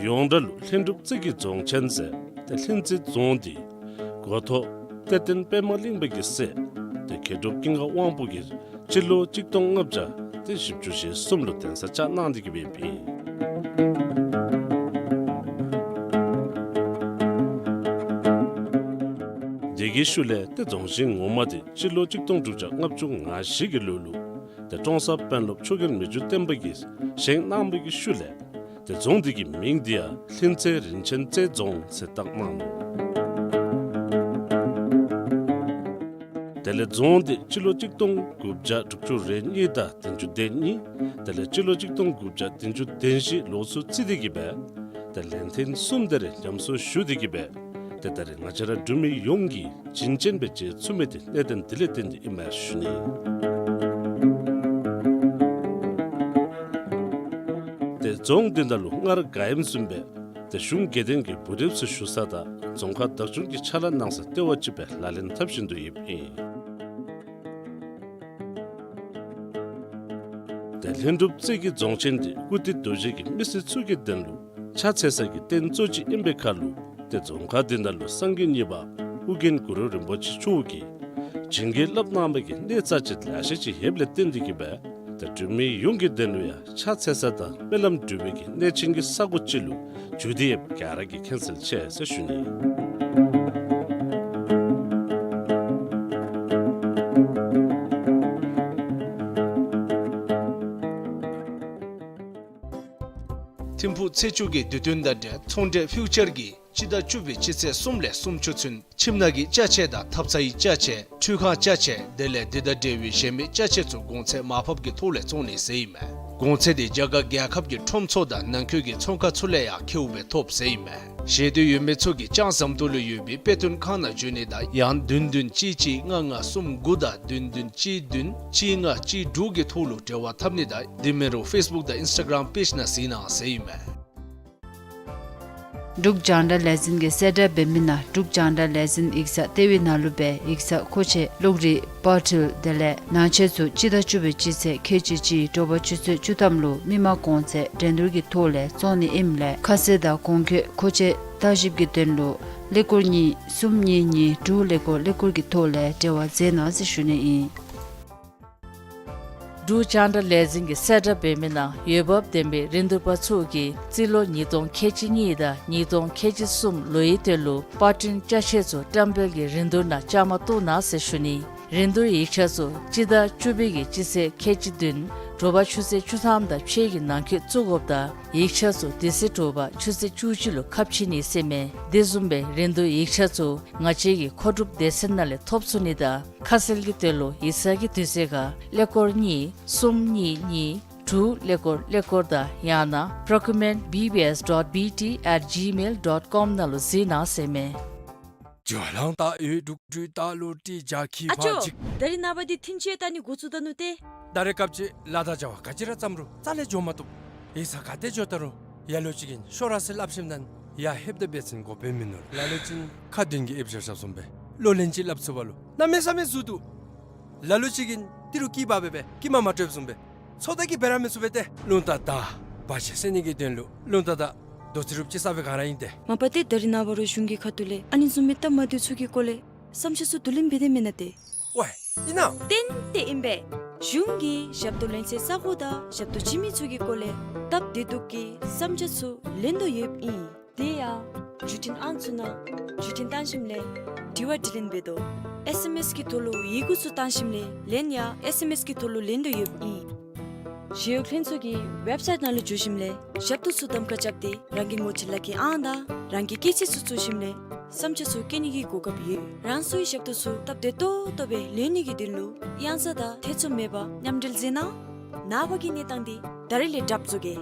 ཡོངས་གྲགས་ལུ་ལྷུན་གྲུབ་རྩེ་གི་རྫོང་ཆེན་ཟེར་ཏེ་ལྷུན་རྩེ་རྫོང་འདི་འགོ་ཐོག་གཏེར་སྟོན་པདྨ་གླིང་པ་གི་སྲས་ཏེ་མཁས་གྲུབ་ཀུན་དགའ་དབང་པོ་གིས་སྤྱི་ལོ་གཅིག་སྟོང་ལྔ་བརྒྱ་ཏེ་བཞི་བཅུ་ཞེ་གསུམ་ལུ་གདན་ས་བཅགས་གནང་སྟེ་གི་སྦེ་ཨིན། དེ་གི་ཤུལ་ལས་ཏེ་རྫོང་ཆེན་ངོ་མ་འདི་སྤྱི་ལོ་གཅིག་སྟོང་དྲུག་བརྒྱ་ལྔ་བཅུ་ང་བཞི་གི་ལོ་ལུ་ཏེ་ཀྲོང་གསར་དཔོན་སློབ་མཆོག་རྒྱལ་མི་འགྱུར་བརྟན་པ་གིས་བཞེངས་གནང་བའི་གི་ཤུལ་ལས་ཏེ་རྫོང་འདི་གི་མིང་འདི་ཡང་ལྷུན་རྩེ་རིན་ཆེན་རྩེ་རྫོང་ཟེར་བཏགས་གནང་ནུག། དེ་ལས་རྫོང་འདི་སྤྱི་ལོ་གཅིག་སྟོང་དགུ་བརྒྱ་དྲུག་ཅུ་རེ་གཉིས་དང་བདུན་ཅུ་དོན་གཉིས་དེ་ལས་སྤྱི་ལོ་གཅིག་སྟོང་དགུ་བརྒྱ་བདུན་ཅུ་དོན་བཞི་ལོ་ཚུ་རྩིས་ཏེ་གི་སྦེ་ཏེ་ལན་ཐེངས་གསུམ་དེ་རེ་ཉམས་གསོ་ཞུ་སྟེ་གི་སྦེ་ཏེ་ད་རེས་ང་བཅས་ར་འབྲུག་མི་ཡོངས་ཀྱིས་བྱིན་ཅན་སྦེ་མཇལ་ཚུགས་མི་འདི་གནད་དོན་འདི་ལས་བརྟེན་ཏེ་ཨིན་མས་ཞུ་ནི། ཏེ་རྫོང་འདི་ནང་ལུ་སྔར་ག་ཨིནམ་བཟུམ་སྦེ་ཏེ་གཞུང་དགེ་འདུན་གྱི་བུ་རབས་ཚུ་བཞུགས་ས་དང་རྫོང་ཁག་བདག་སྐྱོང་གི་ཕྱག་ལཱ་གནང་ས་ལྟེ་བ་ཅིག་སྦེ་ལག་ལེན་འཐབ་བཞིན་དུ་ཡོདཔ་ཨིན། ཏེ་ལྷུན་གྲུབ་རྩེ་གི་རྫོང་ཆེན་འདི་ཀིརྟི་རྡོ་རྗེ་གི་མི་སེར་ཚུ་གི་དོན་ལུ་ཕྱག་འཚལ་ས་གི་རྟེན་གཙོ་ཅིག་ཨིན་པའི་ཁར་ལུ་ཏེ་རྫོང་ཁག་འདི་ནང་ལུ་སངས་རྒྱས་གཉིས་པ་ཨོ་རྒྱན་གུ་རུ་རིན་པོ་ཆེ་མཆོག་གིས་བྱིན་གྱིས་བརླབས་གནང་བའི་གི་གནས་རྩ་ཆེ་ལེ་ཤ་ཅིག་ཡོདཔ་ལས་བརྟེན་ཏེ་གི་སྦེ་ཏེ་འབྲུག་མི་ཡོངས་ཀྱི་དོན་ལུ་ཡང་ཕྱག་འཚལ་ས་དང་སྨོན་ལམ་འབུལ་བའི་གི་གནས་ཆེན་གྱི་ས་སྒོ་ཅིག་ལུ་གྱུར་ཏེ་ཡོདཔ་ག་ར་གིས་མཁྱེན་གསལ་ཆེ་ཟེར་ཞུ་ནི། ཐིམ་ཕུག་ཚེས་བཅུ་གི་དུས་སྟོན་དང་འབྲེལ་ཚོང་འབྲེལ་ཕིའུ་ཅར་གྱིས་སྤྱི་ཟླ་བཅུ་པའི་སྤྱི་ཚེས་གསུམ་ལས་སུམ་ཅུ་ཚུན་ཁྱིམ་ནང་གི་ཅ་ཆས་དང་ཐབ་ཚང་གི་ཅ་ཆས་ཁྲུས་ཁང་ཅ་ཆས་དེ་ལས་འདི་དང་འབྲེལ་བའི་གཞན་མི་ཅ་ཆས་ཚུ་གོང་ཚད་མར་ཕབ་ཀྱི་ཐོག་ལས་བཙོང་ནི་ཟེར་ཨིན་མས། གོང་ཚད་འདི་རྒྱ་གར་རྒྱལ་ཁབ་ཀྱི་ཁྲོམ་ཚུ་དང་ནང་འཁོད་ཀྱི་ཚོང་ཁང་ཚུ་ལས་ཡང་ཁེཝ་སྦེ་ཐོབ་ཟེར་ཨིན་མས། ཤེས་འདོད་ཡོད་མི་ཚུ་གིས་ལྕང་ཟམ་ཏོག་ལུ་ཡོད་པའི་དཔེ་སྟོན་ཁང་ནང་འབྱོན་ནི་དང་ཡང་བདུན་བདུན་གཅིག་གཅིག་ལྔ་ལྔ་གསུམ་དགུ་དང་བདུན་བདུན་གཅིག་བདུན་གཅིག་ལྔ་གཅིག་དྲུག་གི་ཐོག་ལུ་འབྲེལ་བ་འཐབ་ནི་དང་དེ་མིན་རུང་ཕེསི་བུཀ་དང་ཨིནསི་ཊ་གརམ་པེཇ་ནང་གཟིགས་གནང་ཟེར་ཨིན་མས། འབྲུག་རྒྱང་བསྒྲགས་ལས་འཛིན་གྱིས་གསལ་བསྒྲགས་འབད་མི་ནང་འབྲུག་རྒྱང་བསྒྲགས་ལས་འཛིན་ཡིག་ཚང་ལྟེ་བའི་ནང་ལུ་སྦེ་ཡིག་ཚང་མཁོ་ཆས་གློག་རིག་པར་འཕྲུལ་དེ་ལས་ནང་ཆས་ཚུ་སྤྱི་ཟླ་བཅུ་པའི་སྤྱི་ཚེས་ཁལ་གཅིག་གཅིག་དྲོ་པ་ཆུ་ཚོད་བཅུ་ཐམ་ལུ་མི་མང་གོང་ཚད་འགྲན་བསྡུར་གྱི་ཐོག་ལས་བཙོང་ནི་ཨིནམ་ལས་ཁ་གསལ་དང་གོང་འཁོད་མཁོ་ཆས་བརྟག་ཞིབ་ཀྱི་དོན་ལུ་ཀླད་ཀོར་གཉིས་གསུམ་གཉིས་གཉིས་དྲུག་ཀླད་ཀོར་ཀླད་ཀོར་གྱི་ཐོག་ལས་འབྲེལ་བ་མཛད་གནང་ཟེར་ཞུ་ནི་ཨིན། འབྲུག་རྒྱང་བསྒྲགས་ལས་འཛིན་གྱིས་གསལ་བསྒྲགས་འབད་མི་ནང་འོས་འབབ་ལྡན་པའི་རིན་བསྡུར་པ་ཚུ་གིས་རྩིས་ལོ་ཉིས་སྟོང་ཁལ་གཅིག་གཉིས་དང་ཉིས་སྟོང་ཁལ་གཅིག་གསུམ་ལོའི་དོན་ལུ་པར་སྐྲུན་ཅ་ཆས་ཚུ་བཀྲམ་སྤེལ་གྱི་རིན་བསྡུར་ནང་བཅའ་མར་གཏོགས་གནང་ཟེར་ཞུ་ནི། རིན་བསྡུར་ཡིག་ཆ་ཚུ་སྤྱི་ཟླ་བཅུ་པའི་གི་སྤྱི་ཚེས་ཁལ་གཅིག་བདུན་དྲོ་པ་ཆུ་ཚོད་བཅུ་ཐམ་དང་ཕྱེད་ཀྱི་ནང་འཁོད་བཙུགས་དགོཔ་དང་ཡིག་ཆ་ཚུ་དེ་ཚེ་དྲོ་པ་ཆུ་ཚོད་བཅུ་གཅིག་ལུ་ཁ་ཕྱེ་ནི་ཟེར་མས། དེ་བཟུམ་སྦེ་རིན་བསྡུར་ཡིག་ཆ་ཚུ་ང་བཅས་ཀྱི་མཁོ་སྒྲུབ་སྡེ་ཚན་ནང་ལས་ཐོབ་ཚུགས་ནི་དང་ཁ་གསལ་གྱི་དོན་ལུ་ཡིག་ཚང་གི་དུས་ཚོད་ཁར་ཀླད་ཀོར་གཉིས་གསུམ་གཉིས་གཉིས་དྲུག་ཀླད་ཀོར་ཀླད་ཀོར་དང་ཡང་ན་procurement B B S dot B T at gmail dot com ནང་ལུ་གཟིགས་གནང་ཟེར་མས། ཨ་ཅོ། ད་རིས་ནངས་པ་འདི་ཐིན་ཅི་ལྟ་ནི་འགོ་བཙུགས་ད་ནུག་ཏེ། ད་རེས་སྐབས་ཅིག་ལཱ་དང་བྱ་བ་ག་ཅི་ར་བརྩམ་རུང་རྩ་ལས་འགྱོ་མ་བཏུབ། ཡིག་ཚང་ག་ཏེ་འགྱོ་ད་རུང་ལ་ལུ་ཅིག་གིས་ཤོར་ར་ཟེར་སླབ་ཞིནམ་ད་ཡར་ལྷོདཔ་ད་འབད་བ་ཅིན་དགོཔ་སྦེ་མིན་ནུག། ལ་ལུ་ཅིག་ཁ་བདུན་གྱིས་ཨེབ་བཞག་བཞགཔ་བཟུམ་སྦེ་བློ་ལན་ཅིག་སླབ་ཚུགས་པ་ལུ་གནམ་མེད་ས་མེད་ཟུར་འདུག། ལ་ལུ་ཅིག་གིས་ཏི་རུ་སྐྱི་པགས་སྦེ་སྦེ་སྐྱི་མ་མ་སྤྲོདཔ་བཟུམ་སྦེ་ཚོད་ལྟ་གིས་འབད་ར་མི་ཚུགས་པས་ཏེ། རླུང་རྟ་དང་བར་ཆད་སེལ་ནི་གི་དོན་ལུ་རླུང་རྟ་དང་རྡོ་རྩེ་རུབ་ཅིག་ས་སྦེ་ག་ར་ཨིན་ཏེ། མ་པ་ཏེ་ད་རིས་ནངས་པ་རོགས་གཞུང་གི་ཁ་ཐུག་ལས་ཨ་ནི་བཟུམ་མའི་སྟབས་མ་བདེཝ་ཚུ་གི་སྐོར་ལས་བསམ་འཆར་ཚུ་བསྡུ་ལེན་འབད་དེས་མེན་ན་ཏེ། ཝའེ་ཨིན་ན། ཏན་ཏན་ཨིན་པས། གཞུང་གིས་ཞབས་ཏོག་ལེན་སའི་ས་གོ་དང་ཞབས་ཏོག་བྱིན་མི་ཚུ་གི་སྐོར་ལས་སྟབས་བདེ་སྡུག་གི་བསམ་འཆར་ཚུ་ལེན་དོ་ཡོདཔ་ཨིན། དེ་ཡང་བརྒྱུད་འཕྲིན་ཨང་ཚུ་ནང་བརྒྱུད་འཕྲིན་བཏང་ཞིནམ་ལས་དྲི་བ་དྲིས་ལན་འབད་དོ། ཨེསི་ཨེམ་ཨེསི་གི་ཐོག་ལུ་ཡི་གུ་ཚུ་བཏང་ཞིནམ་ལས་ལན་ཡང་ཨེསི་ཨེམ་ཨེསི་གི་ཐོག་ལུ་ལེན་དོ་ཡོདཔ་ཨིན། ཞི་གཡོག་ལྷན་ཚོགས་ཀྱི་ཝེབ་སའིཊ་ནང་ལུ་འཛུལ་ཞིནམ་ལས་ཞབས་ཏོག་ཚུ་གདམ་ཁ་རྐྱབ་སྟེ་རང་གི་ངོ་སྤྲོད་ལག་ཁྱེར་ཨང་དང་རང་གི་སྐྱེས་ཚེས་ཚུ་བཙུགས་ཞིནམ་ལས་བསམ་འཆར་ཚུ་བཀོད་ནི་གི་གོ་སྐབས་ཡོད། རང་སོའི་ཞབས་ཏོག་ཚུ་སྟབས་བདེ་ཏོག་ཏོ་སྦེ་ལེན་ནི་གི་དོན་ལུ་གཡང་ས་དང་ཐེ་ཚོམ་མེད་པར་མཉམ་འབྲེལ་མཛད་གནང་། ནངས་པ་གི་གནས་སྟངས་འདི་ད་རིས་ལས་གྲབས་བཟོ་གེ།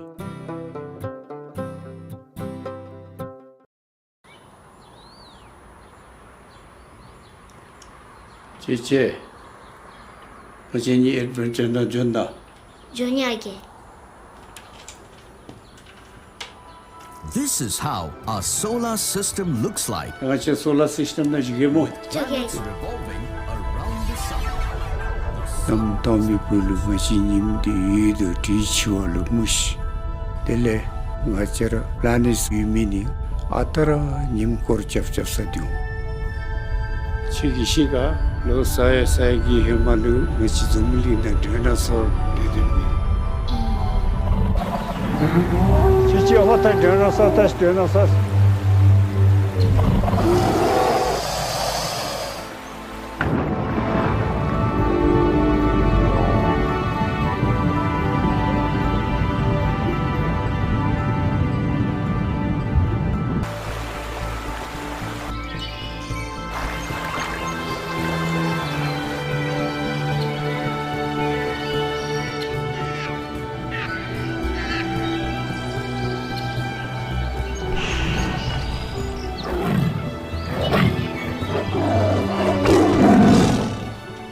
ཅེ་ཅེ། ང་བཅས་གཉིས་ཨེཌ་ཝེན་ཅར་ནང་འབྱོན་ད། འབྱོན་ཡི་ཨ་རྒས། This is how a solar system looks like. ང་བཅས་སོ་ལར་སིསི་ཊེམ་ནང་འཛུལ་གེ་སྨོ། འཛུལ་གེ། Revolving around the sun. གནམ་དྭངས་མའི་སྦུག་ལུ་ང་བཅས་ཉིམ་འདི་འོད་དང་དྲོད་འཆར་བ་ལུ་མུ་ཤི། དེ་ལས་ང་བཅས་ར་པི་ལ་ནེཊ་ཡོད་མི་ནི་ཨ་རྟག་ར་ཉིམ་སྐོར་རྐྱབ་རྐྱབ་ས་འདུག། ཁྱོད་ཀྱིས་ཤེས་ག། ལོ་ས་ཡ་ས་ཡ་གི་ཧེ་མ་ལུ་ང་བཅས་འཛམ་བུ་གླིང་ནང་ཌའི་ནོ་སོར་སྡོད་དེ་འདུག། ཁྱོད་ཀྱིས་ཧོ་ད་ཌའི་ནོ་སོར་ད་ཌའི་ནོ་སོར།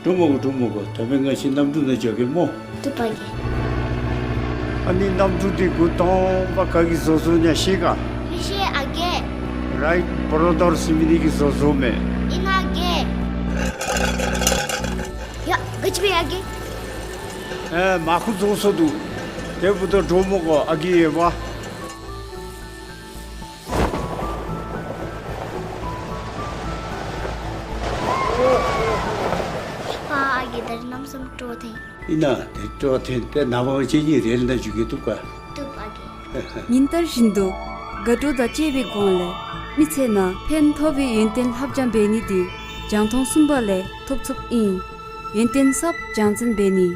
འབྲུག་མོ་གོ། འབྲུག་མོ་གོ། ད་འབདན་ང་བཅས་གནམ་གྲུ་ནང་འཛུལ་གེ་སྨོ། བཏུབ་པ་གི། ཨ་ནི་གནམ་གྲུ་འདི་འགོ་དང་པ་ག་གིས་བཟོ་བཟོཝ་ཨིན་ན་ཤེས་ག། མི་ཤེས་ཨ་རྒས། རའིཊ་བོརོ་དར་ཟེར་མི་འདི་གིས་བཟོ་བཟོཝ་མས། ཨིན་ན་ཨ་རྒས། ཡ་ག་ཅི་སྦེ་ཨ་རྒས། ཨེ་མར་ཁུ་རྫོགས་སོ་འདུག། དེ་འབདཝ་ད་འབྲུག་མོ་གོ་ཨ་རྒས་ཡོད་པ། ཕ་ཨ་རྒས་ད་རིས་གནམ་མེད་ས་མེད་སྤྲོ་བ་ཐོན། ཨིན་ན་དེ་སྤྲོ་བ་ཐོན་ཏེ་ནངས་པ་ང་བཅས་གཉིས་རེལ་ནང་འཛུལ་གེ། བཏུབ་ག། བཏུབ་ཨ་རྒས། ཉིན་ལྟར་བཞིན་དུ་དགའ་སྤྲོ་དང་བཅས་པའི་སྒོ་ལས་མི་ཚེ་ནང་ཕན་ཐོགས་པའི་ཡོན་ཏན་ལྷབ་སྦྱང་འབད་ནི་འདི་རྒྱང་མཐོང་གསུམ་པ་ལས་ཐོབ་ཚུགསཔ་ཨིན། ཡོན་ཏན་ཟབ་སྦྱང་ཚན་འབད་ནི།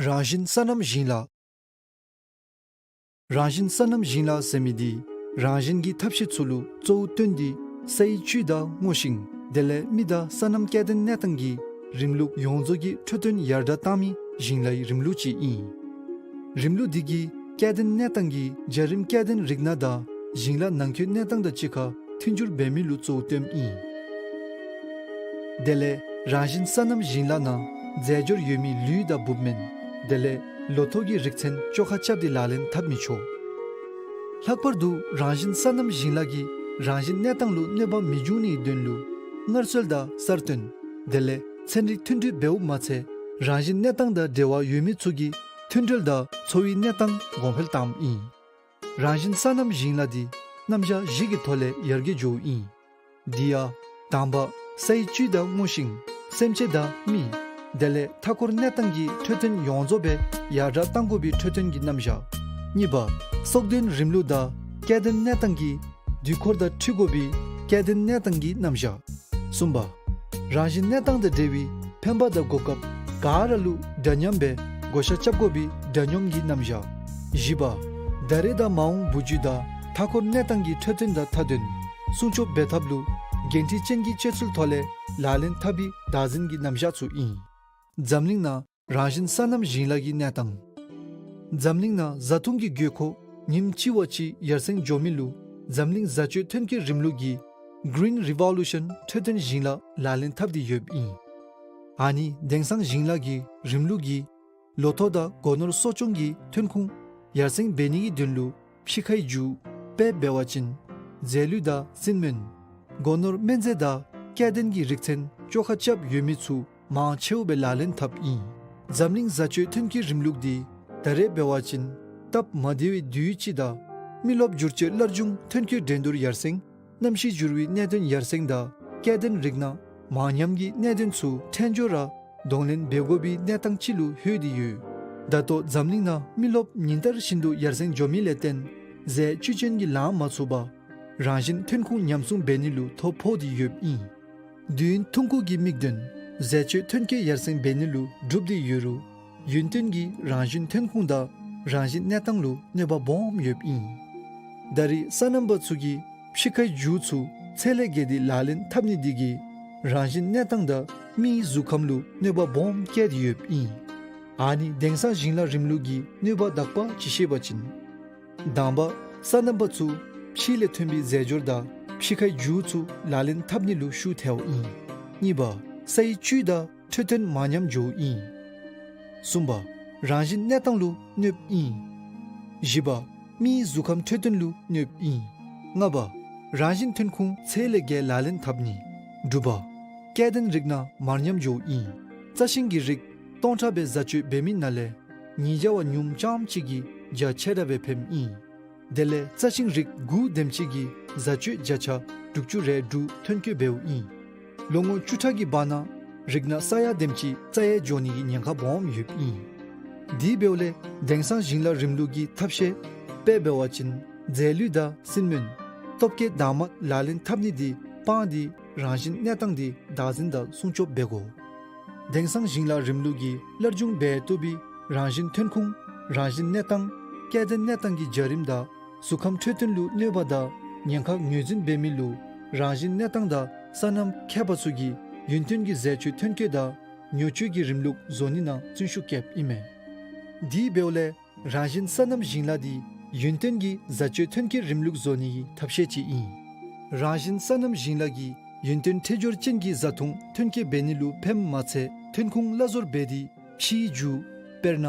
རང་བཞིན་སོ་ནམ་ཞིང་ལཱ། རང་བཞིན་སོ་ནམ་ཞིང་ལཱ་ཟེར་མི་འདི་ རང་བཞིན་གྱི་ཐབས་ཤེས་ཚུ་ལུ་གཙོ་བོ་བཏོན་ཏེ་སའི་བཅུད་དང་སྔོ་ཤིང་དེ་ལས་མི་དང་སོ་ནམ་སྐྱེ་ལྡན་གནས་སྟངས་ཀྱི་རིམ་ལུགས་ཡོངས་རྫོགས་ཀྱི་འཕྲོད་བསྟེན་ཡར་དྲག་བཏང་མི་ཞིང་ལཱའི་རིམ་ལུགས་ཅིག་ཨིན། རིམ་ལུགས་འདི་གིས་སྐྱེ་ལྡན་གནས་སྟངས་ཀྱི་བྱ་རིམ་སྐྱེ་ལྡན་རིགས་སྣ་དང་ཞིང་ལཱ་ནང་འཁོད་གནས་སྟངས་དང་གཅིག་ཁར་མཐུན་སྦྱོར་འབད་མི་ལུ་གཙོ་བོ་བཏོནམ་ཨིན། དེ་ལས་རང་བཞིན་སོ་ནམ་ཞིང་ལཱ་ནང་རྫས་སྦྱོར་ཡོད་མི་ལུད་དང་འབུབ་སྨན་དེ་ལས་ལོ་ཐོག་གི་རིགས་མཚན་བཅོ་ཁ་རྐྱབ་སྟེ་ལག་ལེན་འཐབ་མི་ཆོག། ལྷག་པར་དུ་རང་བཞིན་སོ་ནམ་ཞིང་ལཱ་གིས་རང་བཞིན་གནས་སྟངས་ལུ་གནོད་པ་མི་འབྱུང་ནིའི་དོན་ལུ་སྔར་སྲོལ་དང་གསར་གཏོད་དེ་ལས་ཚན་རིག་མཐུན་སྒྲིལ་འབདཝ་མ་ཚད་རང་བཞིན་གནས་སྟངས་དང་འབྲེལ་བ་ཡོད་མི་ཚུ་གི་མཐུན་སྒྲིལ་དང་འཚོ་བའི་གནས་སྟངས་གོང་འཕེལ་བཏངམ་ཨིན། རང་བཞིན་སོ་ནམ་ཞིང་ལཱ་འདི་རྣམ་གཞག་བཞི་གི་ཐོག་ལས་ཡར་རྒྱས་འགྱོཝ་ཨིན། དེ་ཡང་དང་པ་སའི་བཅུད་དང་སྔོ་ཤིང་སེམས་ཅན་དང་མི་དེ་ལས་མཐའ་འཁོར་གནས་སྟངས་ཀྱི་འཕྲོད་བསྟེན་ཡོངས་རྫོགས་སྦེ་ཡར་དྲག་བཏང་དགོ་པའི་འཕྲོད་བསྟེན་གྱི་རྣམ་གཞག། གཉིས་པ་སྲོག་ལྡན་རིམ་ལུགས་དང་སྐྱེ་ལྡན་གནས་སྟངས་ཀྱི་དུས་འཁོར་དང་འཁྲིལ་དགོ་པའི་སྐྱེ་ལྡན་གནས་སྟངས་ཀྱི་རྣམ་གཞག། གསུམ་པ་རང་བཞིན་གནས་སྟངས་དང་འབྲེལ་བའི་ཕན་པ་དང་གོ་སྐབས་ག་ར་ལུ་འདྲ་མཉམ་སྦེ་བགོ་བཤའ་རྐྱབ་དགོ་པའི་འདྲ་མཉམ་གྱི་རྣམ་གཞག། བཞི་པ་ད་རེས་དང་མ་འོངས་བུ་རྒྱུད་དང་མཐའ་འཁོར་གནས་སྟངས་ཀྱི་འཕྲོད་བསྟེན་དང་མཐའ་དོན་སྲུང་སྐྱོབ་འབད་ཐབས་ལུ་འགན་འཁྲི་ཅན་གྱི་སྤྱོད་ཚུལ་ཐོག་ལས་ལག་ལེན་འཐབ་པའི་བདག་འཛིན་གྱི་རྣམ་གཞག་ཚུ་ཨིན། འཛམ་གླིང་ནང་རང་བཞིན་སོ་ནམ་ཞིང་ལཱ་གི་གནས་སྟངས། འཛམ་གླིང་ནང་བཟའ་འཐུང་གི་དགོས་མཁོ་ཉིནམ་གཅིག་བ་གཅིག་ཡར་སེང་འགྱོ་མི་ལུ་འཛམ་གླིང་བཟའ་སྤྱོད་ཐོན་སྐྱེད་རིམ་ལུགས་ཀྱི་Green Revolution འཕྲོད་བསྟེན་ཞིང་ལཱ་ལག་ལེན་འཐབ་སྟེ་ཡོདཔ་ཨིན། ཨ་ནི་དེང་སང་ཞིང་ལཱ་གི་རིམ་ལུགས་ཀྱིས་ལོ་ཐོག་དང་སྒོ་ནོར་གསོ་སྐྱོང་གི་ཐོན་ཁུངས་ཡར་སེང་འབད་ནི་གི་དོན་ལུ་ཕྱི་ཁའི་རྒྱུ་དཔེ་འབད་བ་ཅིན་རྫས་ལུད་དང་སྲིན་སྨན་སྒོ་ནོར་སྨན་རྫས་དང་སྐྱེ་ལྡན་གྱི་རིགས་མཚན་བཅོ་ཁ་རྐྱབ་ཡོད་མི་ཚུ་མང་ཆེཝ་སྦེ་ལག་ལེན་འཐབ་ཨིན། འཛམ་གླིང་བཟའ་སྤྱོད་ཐོན་སྐྱེད་རིམ་ལུགས་འདི་ད་རེས་འབད་བ་ཅིན་སྟབས་མ་བདེ་བའི་དུས་ཅིག་དང་མི་རློབས་འགྱུར་བཅོས་སླར་འབྱུང་ཐོན་སྐྱེད་འགྲན་བསྡུར་ཡར་སེང་གནམ་གཤིས་འགྱུར་བའི་གནད་དོན་ཡར་སེང་དང་སྐྱེ་ལྡན་རིགས་སྣ་མང་ཉམས་ཀྱི་གནད་དོན་ཚུ་ཕྲན་སྦྱོར་ར་གདོང་ལེན་འབད་དགོ་པའི་གནས་སྟངས་ཅིག་ལུ་ལྷོད་དེ་ཡོད། ད་ལྟོ་འཛམ་གླིང་ནང་མི་རློབས་ཉིན་ལྟར་བཞིན་དུ་ཡར་སེང་འགྱོ་མི་ལས་བརྟེན་རྫས་བཅུད་ཅན་གྱི་ལང་མ་ཚུགས་པར་རང་བཞིན་ཐོན་ཁུངས་ཉམས་སྲུང་འབད་ནི་ལུ་ཐོ་ཕོག་སྟེ་ཡོདཔ་ཨིན། དུས་ཡུན་ཐུང་ཀུ་གི་དམིགས་དོན་རྫས་སྤྱོད་ཐོན་སྐྱེད་ཡར་སེང་འབད་ནི་ལུ་སྒྲུབ་སྟེ་ཡོད་རུང་ཡུན་བརྟན་གྱི་རང་བཞིན་ཐོན་ཁུངས་དང་རང་བཞིན་གནས་སྟངས་ལུ་གནོད་པ་སྦོམ་ཡོདཔ་ཨིན། ད་རེས་སོ་ནམ་པ་ཚུ་གིས་ཕྱི་ཁའི་རྒྱུ་ཚུ་ཚད་ལས་བརྒལ་ཏེ་ལག་ལེན་འཐབ་ནི་འདི་གིས་རང་བཞིན་གནས་སྟངས་དང་མིའི་གཟུགས་ཁམས་ལུ་གནོད་པ་སྦོམ་བསྐྱལ་ཏེ་ཡོདཔ་ཨིན། ཨ་ནི་དེང་སང་ཞིང་ལཱ་རིམ་ལུགས་ཀྱི་གནོད་པ་དག་པ་ཅིག་བཤད་པ་ཅིན། དང་པ་སོ་ནམ་པ་ཚུ་ཕྱི་ལས་ཐོན་པའི་རྫས་སྦྱོར་དང་ཕྱི་ཁའི་རྒྱུ་ཚུ་ལག་ལེན་འཐབ་ནི་ལུ་ཤུགས་ཐལཝ་ཨིན། གཉིས་པ་སའི་བཅུད་དང་འཕྲོད་བསྟེན་མ་ཉམས་འགྱོཝ་ཨིན། གསུམ་པ་རང་བཞིན་གནས་སྟངས་ལུ་གནོདཔ་ཨིན། བཞི་པ་མིའི་གཟུགས་ཁམས་འཕྲོད་བསྟེན་ལུ་གནོདཔ་ཨིན། ལྔ་པ་རང་བཞིན་ཐོན་ཁུངས་ཚད་ལས་བརྒལ་ལག་ལེན་འཐབ་ནི། དྲུག་པ་སྐྱེ་ལྡན་རིགས་སྣ་མར་ཉམས་འགྱོཝ་ཨིན། རྩྭ་ཤིང་གི་རིགས་སྟོང་ཕྲག་སྦེ་བཟའ་སྤྱོད་འབད་མི་ནང་ལས་ཉིས་བརྒྱ་བ་ཉུངམ་རྐྱངམ་གཅིག་གིས་རྒྱ་ཆེ་དྲགས་སྦེ་ཕནམ་ཨིན། དེ་ལས་རྩྭ་ཤིང་རིགས་དགུ་དེམ་ཅིག་གིས་བཟའ་སྤྱོད་བརྒྱ་ཆ་དྲུག་ཅུ་རེ་དྲུག་ཐོན་སྐྱེད་འབདཝ་ཨིན། ལོ་ངོ་བཅུ་ཕྲག་གི་བར་ན་རིགས་སྣ་ས་ཡ་དེམ་ཅིག་རྩ་ཡལ་འགྱོ་ནི་གི་ཉེན་ཁ་སྦོམ་ཡོདཔ་ཨིན། དེ་འབདཝ་ལས་དེང་སང་ཞིང་ལཱ་རིམ་ལུགས་ཀྱི་ཐབས་ཤེས་དཔེ་འབད་བ་ཅིན་རྫས་ལུད་དང་སྲིན་སྨན་སྟོབས་སྐྱེད་དྭངས་མ་ལག་ལེན་འཐབ་ནི་འདི་སྤང་སྟེ་རང་བཞིན་གནས་སྟངས་འདི་བདག་འཛིན་དང་སྲུང་སྐྱོབ་འབད་དགོ། དེང་སང་ཞིང་ལཱ་རིམ་ལུགས་ཀྱིས་སླར་འབྱུང་འབད་བཏུབ་པའི་རང་བཞིན་ཐོན་ཁུངས་རང་བཞིན་གནས་སྟངས་སྐྱེ་ལྡན་གནས་སྟངས་ཀྱི་བྱ་རིམ་དང་གཟུགས་ཁམས་འཕྲོད་བསྟེན་ལུ་གནོད་པ་དང་ཉེན་ཁ་ངོས་འཛིན་འབད་མི་ལུ་རང་བཞིན་གནས་སྟངས་དང་སོ་ནམ་མཁས་པ་ཚུ་གིས་ཡུན་བརྟན་གྱི་བཟའ་སྤྱོད་ཐོན་སྐྱེད་དང་ཉོ་སྤྱོད་ཀྱི་རིམ་ལུགས་བཟོ་ནི་ནང་བརྩོན་ཤུགས་བསྐྱེདཔ་ཨིན་མས། དེ་འབདཝ་ལས་རང་བཞིན་སོ་ནམ་ཞིང་ལཱ་འདི་ཡུན་བརྟན་གྱི་བཟའ་སྤྱོད་ཐོན་སྐྱེད་རིམ་ལུགས་བཟོ་ནི་གི་ཐབས་ཤེས་ཅིག་ཨིན། རང་བཞིན་སོ་ནམ་ཞིང་ལཱ་གིས་ཡུན་བརྟན་འཕྲོད་སྦྱོར་ཅན་གྱི་བཟའ་འཐུང་ཐོན་སྐྱེད་འབད་ནི་ལུ་ཕནམ་མ་ཚད་ཐོན་ཁུངས་སླ་བཟོར་འབད་དེ་ཕྱིའི་རྒྱུ་དཔེར་ན་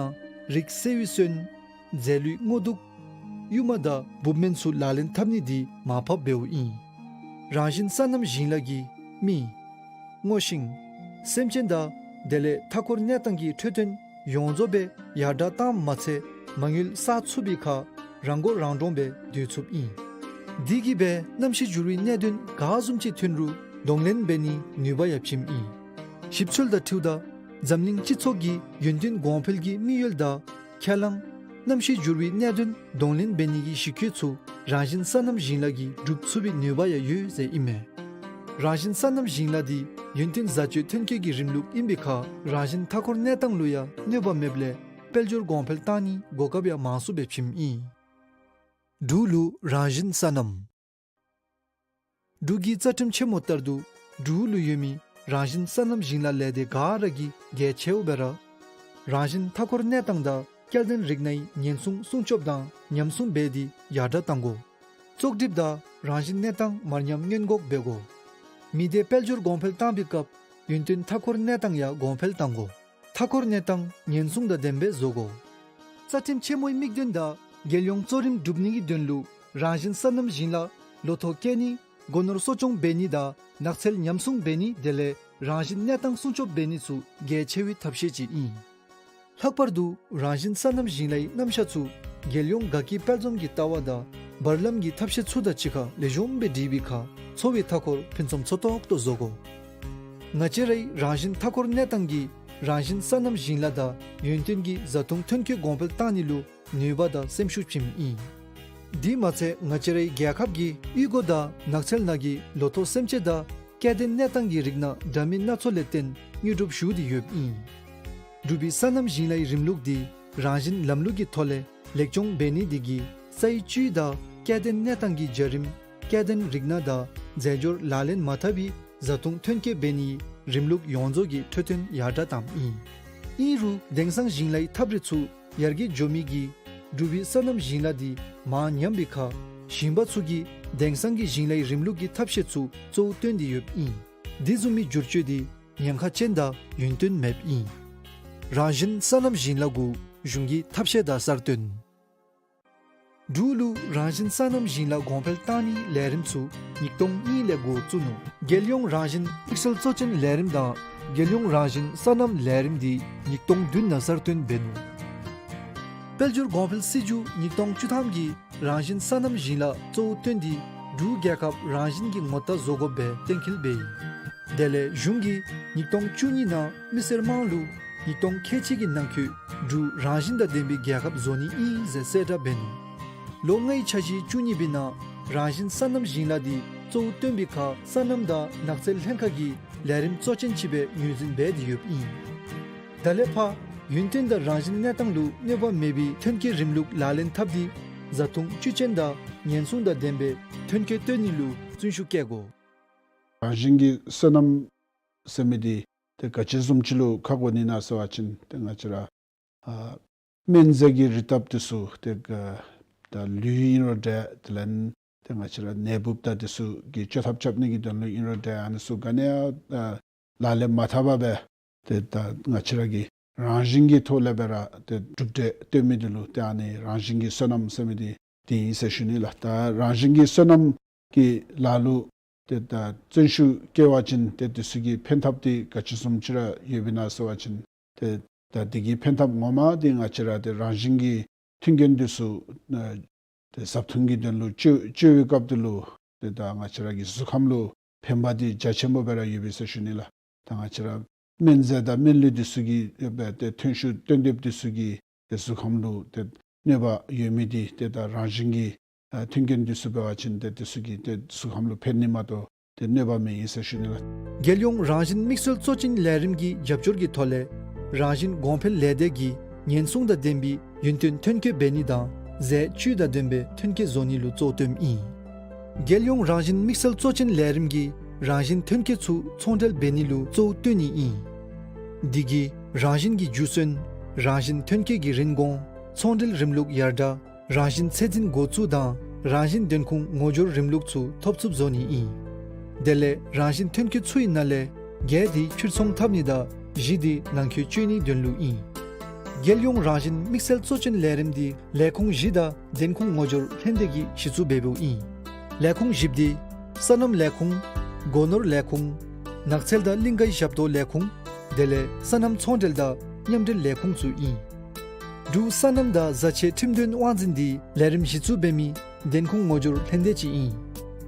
རིགས་སེལ་བའི་སོན་རྫས་ལུད་སྔོ་དུག་ཡུརམ་དང་འབུབ་སྨན་ཚུ་ལག་ལེན་འཐབ་ནི་འདི་མར་ཕབ་འབདཝ་ཨིན། རང་བཞིན་སོ་ནམ་ཞིང་ལཱ་གིས་མི་སྔོ་ཤིང་སེམས་ཅན་དང་དེ་ལས་མཐའ་འཁོར་གནས་སྟངས་ཀྱི་འཕྲོད་བསྟེན་ཡོངས་རྫོགས་སྦེ་ཡར་དྲག་བཏངམ་མ་ཚད་མ་དངུལ་བསག་ཚུགས་པའི་ཁར་རང་མགོ་རང་འདྲོངས་སྦེ་སྡོད་ཚུགསཔ་ཨིན། དེ་གིས་སྦེ་གནམ་གཤིས་འགྱུར་བའི་གནད་དོན་ག་བཟུམ་ཅིག་ཐོན་རུང་གདོང་ལེན་འབད་ནིའི་ནུས་པ་ཡང་བྱིནམ་ཨིན། ཞིབ་འཚོལ་དང་འཁྲིལཝ་ད་འཛམ་གླིང་སྤྱི་ཚོགས་ཀྱི་ཡུན་བརྟན་གོང་འཕེལ་གྱི་དམིགས་ཡུལ་དང་ཁས་བླངས་གནམ་གཤིས་འགྱུར་བའི་གནད་དོན་གདོང་ལེན་འབད་ནི་གི་གཞི་བཀོད་ཚུ་རང་བཞིན་སོ་ནམ་ཞིང་ལཱ་གིས་སྒྲུབ་ཚུགས་པའི་ནུས་པ་ཡང་ཡོད་ཟེར་ཨིན་མས། རང་བཞིན་སོ་ནམ་ཞིང་ལཱ་འདི་ཡུན་བརྟན་བཟའ་སྤྱོད་ཐོན་སྐྱེད་ཀྱི་རིམ་ལུགས་ཨིན་པའི་ཁར་རང་བཞིན་མཐའ་འཁོར་གནས་སྟངས་ལུ་ཡང་གནོད་པ་མེདཔ་ལས་དཔལ་འབྱོར་གོང་འཕེལ་བཏང་ནིའི་གོ་སྐབས་ཡང་མང་སུ་སྦེ་བྱིནམ་ཨིན། འབྲུག་ལུ་རང་བཞིན་སོ་ནམ། འབྲུག་གི་རྩ་ཁྲིམས་ཆེན་མོ་ལྟར་དུ་འབྲུག་ལུ་ཡོད་མི་རང་བཞིན་སོ་ནམ་ཞིང་ལཱ་ལས་སྡེ་ག་ར་གིས་གལ་ཆེཝ་སྦེ་ར་རང་བཞིན་མཐའ་འཁོར་གནས་སྟངས་དང་སྐྱེ་ལྡན་རིགས་སྣའི་ཉེན་སྲུང་སྲུང་སྐྱོབ་དང་ཉམས་སྲུང་འབད་དེ་ཡར་དྲག་གཏང་དགོ། བཙོག་གྲིབ་དང་རང་བཞིན་གནས་སྟངས་མར་ཉམས་སྔོན་འགོག་འབད་དགོ། མི་སྡེ་དཔལ་འབྱོར་གོང་འཕེལ་བཏང་བའི་སྐབས་ཡུན་བརྟན་མཐའ་འཁོར་གནས་སྟངས་ཡང་གོང་འཕེལ་གཏང་དགོ། མཐའ་འཁོར་གནས་སྟངས་ཉེན་སྲུང་དང་ལྡནམ་སྦེ་བཟོ་དགོ། རྩ་ཁྲིམས་ཆེན་མོའི་དམིགས་དོན་དང་རྒྱལ་ཡོངས་གཙོ་རིམ་སྒྲུབ་ནི་གི་དོན་ལུ་རང་བཞིན་སོ་ནམ་ཞིང་ལཱ་ལོ་ཐོག་སྐྱེ་ནི་སྒོ་ནོར་གསོ་སྐྱོང་འབད་ནི་དང་ནགས་ཚལ་ཉམས་སྲུང་འབད་ནི་དེ་ལས་རང་བཞིན་གནས་སྟངས་སྲུང་སྐྱོབ་འབད་ནི་ཚུ་གལ་ཆེ་བའི་ཐབས་ཤེས་ཅིག་ཨིན། ལྷག་པར་དུ་རང་བཞིན་སོ་ནམ་ཞིང་ལཱའི་རྣམ་གཞག་ཚུ་རྒྱལ་ཡོངས་དགའ་སྐྱིད་དཔལ་འཛོམས་ཀྱི་ལྟ་བ་དང་བར་ལམ་གྱི་ཐབས་ཤེས་ཚུ་དང་གཅིག་ཁར་ལེགས་ཤོམ་སྦེ་འདྲིས་པའི་ཁར་འཚོ་བའི་མཐའ་འཁོར་ཕུན་སུམ་ཚོགས་ཏོག་ཏོ་བཟོ་དགོ། ང་བཅས་རའི་རང་བཞིན་མཐའ་འཁོར་གནས་སྟངས་ཀྱིས་རང་བཞིན་སོ་ནམ་ཞིང་ལཱ་དང་ཡུན་བརྟན་གྱི་བཟའ་འཐུང་ཐོན་སྐྱེད་གོང་འཕེལ་བཏང་ནི་ལུ་ནུས་པ་དང་སེམས་ཤུགས་བྱིནམ་ཨིན། དེ་མ་ཚད་ང་བཅས་རའི་རྒྱལ་ཁབ་ཀྱིས་གཡུས་སྒོ་དང་ནགས་ཚལ་ནང་གི་ལོ་ཐོག་སེམས་ཅན་དང་སྐྱེ་ལྡན་གནས་སྟངས་ཀྱི་རིགས་སྣ་འདྲ་མིན་སྣ་ཚོགས་ལས་བརྟེན་དངོས་གྲུབ་ཞུ་སྟེ་ཡོདཔ་ཨིན། འབྲུག་པའི་སོ་ནམ་ཞིང་ལཱའི་རིམ་ལུགས་འདི་རང་བཞིན་ལམ་ལུགས་ཀྱི་ཐོག་ལས་ལེགས་སྐྱོང་འབད་ནི་འདི་གིས་ས་ཡི་བཅུད་དང་སྐྱེ་ལྡན་གནས་སྟངས་ཀྱི་བྱ་རིམ་སྐྱེ་ལྡན་རིགས་སྣ་དང་རྫས་སྦྱོར་ལག་ལེན་མ་འཐབ་པའི་བཟའ་འཐུང་ཐོན་སྐྱེད་འབད་ནིའི་རིམ་ལུགས་ཡོངས་རྫོགས་ཀྱི་འཕྲོད་བསྟེན་ཡར་དྲག་བཏངམ་ཨིན། ཨིན་རུང་དེང་སང་ཞིང་ལཱའི་ཐབས་རིག་ཚུ་ཡར་རྒྱས་འགྱོ་མི་གིས་འབྲུག་པའི་སོ་ནམ་ཞིང་ལཱ་འདི་མར་ཉམས་པའི་ཁར་ཞིང་པ་ཚུ་གིས་དེང་སང་གི་ཞིང་ལཱའི་རིམ་ལུགས་ཀྱི་ཐབས་ཤེས་ཚུ་གཙོ་བོ་བཏོན་ཏེ་ཡོདཔ་ཨིན། དེ་བཟུམ་མའི་བསྒྱུར་བཅོས་འདི་ཉེན་ཁ་ཅན་དང་ཡུན་བརྟན་མེདཔ་ཨིན། རང་བཞིན་སོ་ནམ་ཞིང་ལཱ་གུ་གཞུང་གི་ཐབས་ཤེས་དང་གསར་བཏོན། འབྲུག་ལུ་རང་བཞིན་སོ་ནམ་ཞིང་ལཱ་གོང་འཕེལ་བཏང་ནིའི་ལས་རིམ་ཚུ་ཉིས་སྟོང་གཉིས་ལས་འགོ་བཙུགས་ནུག། རྒྱལ་ཡོངས་རང་བཞིན་དམིགས་བསལ་གཙོ་ཅན་ལས་རིམ་དང་རྒྱལ་ཡོངས་རང་བཞིན་སོ་ནམ་ལས་རིམ་འདི་ཉིས་སྟོང་བདུན་ནང་གསར་བཏོན་འབད་ནུག། དཔལ་འབྱོར་གོང་འཕེལ་སྲིད་བྱུས་ཉིས་སྟོང་བཅུ་ཐམ་གྱིས་རང་བཞིན་སོ་ནམ་ཞིང་ལཱ་གཙོ་བོ་བཏོན་ཏེ་འབྲུག་རྒྱལ་ཁབ་རང་བཞིན་གྱི་ངོ་རྟགས་བཟོ་དགོཔ་སྦེ་གཏན་འཁེལ་འབད་ཡི། དེ་ལས་གཞུང་གིས་ཉིས་སྟོང་བཅུ་གཉིས་ནང་མི་སེར་དམངས་ལུ་ཉིས་སྟོང་ཁལ་གཅིག་གི་ནང་འཁོད་འབྲུག་རང་བཞིན་དང་ལྡན་པའི་རྒྱལ་ཁབ་བཟོ་ནི་ཨིན་ཟེར་གསལ་བསྒྲགས་འབད་ནུག། ལོ་ལྔའི་འཆར་གཞི་བཅུ་གཉིས་པའི་ནང་རང་བཞིན་སོ་ནམ་ཞིང་ལཱ་འདི་གཙོ་བོ་བཏོན་པའི་ཁར་སོ་ནམ་དང་ནགས་ཚལ་ལྷན་ཁག་གིས་ལས་རིམ་གཙོ་ཅན་ཅིག་སྦེ་ངོས་འཛིན་འབད་དེ་ཡོདཔ་ཨིན། ད་ལས་ཕར་ཡུན་བརྟན་དང་རང་བཞིན་གནས་སྟངས་ལུ་གནོད་པ་མེད་པའི་ཐོན་སྐྱེད་རིམ་ལུགས་ལག་ལེན་འཐབ་སྟེ་བཟའ་འཐུང་བཅུད་ཅན་དང་ཉེན་སྲུང་དང་ལྡན་པའི་ཐོན་སྐྱེད་བཏོན་ནི་ལུ་བརྩོན་ཤུགས་བསྐྱེད་དགོ། རང་བཞིན་གྱི་སོ་ནམ་ཟེར་མི་འདི་ཏེ་ག་ཅི་བཟུམ་ཅིག་ལུ་ཁག་དགོ་ནི་ན་ཟེར་བ་ཅིན་ཏེ་ང་བཅས་ར་ཨ་སྨན་རྫས་ཀྱི་རིགས་ཐབས་འདི་ཚུ་ཏེ་ག་ད་ལུད་ཨིན་རུང་འདྲ། དེ་ལས་ཏེ་ང་བཅས་ར་ནད་འབུཔ་དང་འདི་ཚུ་གི་བཅོས་ཐབས་རྐྱབ་ནི་གི་དོན་ལུ་ཨིན་རུང་འདྲ། ཨ་ནི་ཚུ་ག་ནི་ཡང་ད་ལག་ལེན་མ་འཐབ་པར་སྦེ་ཏེ་ད་ང་བཅས་ར་གི་རང་བཞིན་གྱི་ཐོག་ལས་སྦེ་ར་ཏེ་གྲུབ་འབྲས་བཏོན་མི་འདི་ལུ་ཏེ་ཨ་ནི་རང་བཞིན་གྱི་སོ་ནམ་ཟེར་མི་འདི་འདི་ཨིན་ཟེར་ཞུ་ནི་ལགས། ད་རང་བཞིན་གྱི་སོ་ནམ་གྱི་ལཱ་ལུ་ཏེ་ད་བརྩོན་ཤུགས་བསྐྱེད་པ་ཅིན་ཏེ་འདི་ཚུ་གི་ཕན་ཐབས་འདི་ག་ཅི་བཟུམ་ཅིག་ར་ཡོདཔ་ཨིན་ན་ཟེར་བ་ཅིན་ཏེ་ད་འདི་གི་ཕན་ཐབས་ངོ་མ་འདི་ང་བཅས་ར་ཏེ་རང་བཞིན་གྱི་མཐུན་རྐྱེན་འདི་ཚུ་ཨ་ཏེ་བཟའ་འཐུང་གི་དོན་ལུ་སྤྱོད་སྤྱོད་པའི་སྐབས་འདི་ལུ་ཏེ་ད་ང་བཅས་ར་གི་གཟུགས་ཁམས་ལུ་ཕན་པ་འདི་རྒྱ་ཆེན་པོ་སྦེ་ར་ཡོད་པས་ཟེར་ཞུ་ནི་ལགས། ད་ང་བཅས་ར་སྨན་རྫས་དང་སྨན་ལུད་འདི་ཚུ་གིས་ཡོད་པའི་ཏེ་ཐོན་ཤུགས་བཏོན་ཏེ་འདི་ཚུ་གིས་ཏེ་གཟུགས་ཁམས་ལུ་ཏེ་གནོད་པ་ཡོད་མི་འདི་ཏེ་ད་རང་བཞིན་གྱི་ཨ་མཐུན་རྐྱེན་འདི་ཚུ་འབད་བ་ཅིན་ཏེ་འདི་ཚུ་གིས་ཏེ་གཟུགས་ཁམས་ལུ་ཕན་ནི་མ་གཏོགས་ཏེ་གནོད་པ་མེད་ཨིན་ཟེར་ཞུ་ནི་ལགས། རྒྱལ་ཡོངས་རང་བཞིན་དམིགས་བསལ་གཙོ་ཅན་ལས་རིམ་གྱི་རྒྱབ་སྐྱོར་གྱི་ཐོག་ལས་རང་བཞིན་གོང་འཕེལ་ལས་སྡེ་གིས་ཉེན་སྲུང་དང་ལྡན་པའི་ཡུན་བརྟན་ཐོན་སྐྱེད་འབད་ནི་དང་རྫས་བཅུད་དང་ལྡན་པའི་ཐོན་སྐྱེད་བཟོ་ནི་ལུ་གཙོ་བཏོནམ་ཨིན། རྒྱལ་ཡོངས་རང་བཞིན་དམིགས་བསལ་གཙོ་ཅན་ལས་རིམ་གྱིས་རང་བཞིན་ཐོན་སྐྱེད་ཚུ་ཚོང་འབྲེལ་འབད་ནི་ལུ་གཙོ་བོ་བཏོན་ནི་ཨིན། འདི་གིས་རང་བཞིན་གྱི་རྒྱུ་སོན་རང་བཞིན་ཐོན་སྐྱེད་ཀྱི་རིན་གོང་ཚོང་འབྲེལ་རིམ་ལུགས་ཡར་དྲག་རང་བཞིན་ཚད་འཛིན་འགོ་བཙུགས་དང་རང་བཞིན་བདེན་ཁུངས་ངོ་སྦྱོར་རིམ་ལུགས་ཚུ་ཐོབ་ཚུགསཔ་བཟོ་ནི་ཨིན། དེ་ལས་རང་བཞིན་ཐོན་སྐྱེད་ཚུ་ཡི་ནང་ལས་བརྒྱད་འདི་ཕྱིར་ཚོང་འཐབ་ནི་དང་བཞི་འདི་ནང་འཁོད་སྤྱོད་ནིའི་དོན་ལུ་ཨིན། རྒྱལ་ཡོངས་རང་བཞིན་དམིགས་བསལ་གཙོ་ཅན་ལས་རིམ་འདི་ལས་ཁུངས་བཞི་དང་བདེན་ཁུངས་ངོ་སྦྱོར་ལྷན་སྡེ་གིས་གཞི་བཙུགས་འབདཝ་ཨིན། ལས་ཁུངས་བཞི་འདི་སོ་ནམ་ལས་ཁུངས། སྒོ་ནོར་ལས་ཁུངས། ནགས་ཚལ་དང་གླིང་ཀའི་ཞབས་ཏོག་ལས་ཁུངས། དེ་ལས་སོ་ནམ་ཚོང་འབྲེལ་དང་མཉམ་འབྲེལ་ལས་ཁུངས་ཚུ་ཨིན། འབྲུག་སོ་ནམ་དང་བཟའ་ཆས་ཁྲིམས་དོན་དབང་འཛིན་འདི་ལས་རིམ་གཞི་བཙུགས་འབད་མི་བདེན་ཁུངས་ངོ་སྦྱོར་ལྷན་སྡེ་ཅིག་ཨིན།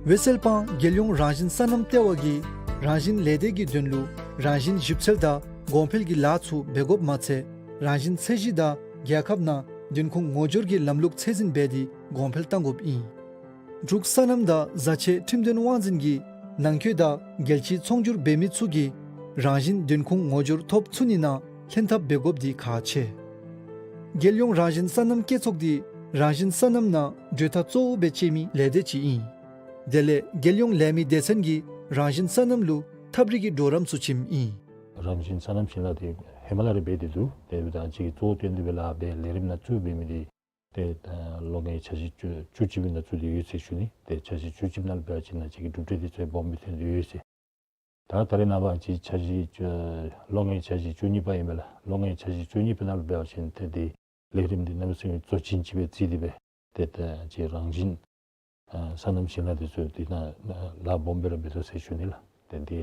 འོད་གསལ་སྤང་རྒྱལ་ཡོངས་རང་བཞིན་སོ་ནམ་ལྟེ་བ་གིས་རང་བཞིན་ལས་སྡེ་གི་དོན་ལུ་རང་བཞིན་ཞིབ་འཚོལ་དང་གོང་འཕེལ་གྱི་ལཱ་ཚུ་འབད་དགོཔ་མ་ཚད་རང་བཞིན་ཚད་གཞི་དང་རྒྱལ་ཁབ་ནང་བདེན་ཁུངས་ངོ་སྦྱོར་གྱི་ལམ་ལུགས་ཚད་འཛིན་འབད་དེ་གོང་འཕེལ་གཏང་དགོཔ་ཨིན། འབྲུག་སོ་ནམ་དང་བཟའ་ཆས་ཁྲིམས་དོན་དབང་འཛིན་གྱིས་ནང་འཁོད་དང་རྒྱལ་སྤྱིའི་ཚོང་སྒྱུར་འབད་མི་ཚུ་གིས་རང་བཞིན་བདེན་ཁུངས་ངོ་སྦྱོར་ཐོབ་ཚུགས་ནི་ནང་ལྷན་ཐབས་འབད་དགོཔ་འདི་ཁག་ཆེ། རྒྱལ་ཡོངས་རང་བཞིན་སོ་ནམ་སྐྱེད་ཚོགས་འདི་ རང་བཞིན་སོ་ནམ་ནང་གྲོས་ཐག་གཙོ་བོ་སྦེ་བཅད་མི་ལས་སྡེ་ཅིག་ཨིན། དེ་ལས་རྒྱལ་ཡོངས་ལས་མི་སྡེ་ཚན་གྱིས་རང་བཞིན་སོ་ནམ་ལུ་ཐབས་རིག་གི་གྲོགས་རམ་ཚུ་བྱིནམ་ཨིན། རང་བཞིན་སོ་ནམ་ཞིང་ལཱ་འདི་ཧེ་མ་ལས་ར་འབད་དེ་འདུག། དེ་འབདཝ་ད་ང་བཅས་ཀྱིས་གཙོ་བོ་བཏོན་ཏེ་སྦེ་ལཱ་འབད་ལས་རིམ་ནང་བཙུགས་འབད་མི་འདི་ཏེ་ལོ་ལྔའི་འཆར་གཞི་བཅུ་བཅུ་གཅིག་པའི་ནང་བཙུགས་ཏེ་ཡོད་ཟེར་ཞུ་ནི། ཏེ་འཆར་གཞི་བཅུ་གཅིག་ནང་ལུ་འབད་བ་ཅིན་ང་བཅས་ཀྱི་གྲུབ་འབྲས་འདི་ཚུ་སྦོམ་སྦེ་ཐོན་ཏེ་ཡོད་ཟེར། ད་ད་རེས་ནངས་པ་ང་བཅས་འཆར་གཞི་བཅུ་ལོ་ལྔའི་འཆར་གཞི་བཅུ་གཉིས་པ་ཨིན་པས་ལགས། ལོ་ལྔའི་འཆར་གཞི་བཅུ་གཉིས་པའི་ནང་ལུ་འབད་བ་ཅིན་ཏེ་འདི་ལས་རིམ་འདི་གནམ་མེད་ས་མེད་གཙོ་ཆེན་ཅིག་སྦེ་བརྩི་སྟེ་སྦེ་ཏེ་ད་ང་བཅས་རང་བཞིན་ཨ་སོ་ནམ་ཞིང་ལཱ་འདི་ཚུ་འདི་ནང་ལཱ་སྦོམ་སྦེ་ར་འབད་དོ་ཟེར་ཞུ་ནི་ལགས། ཏེ་འདི་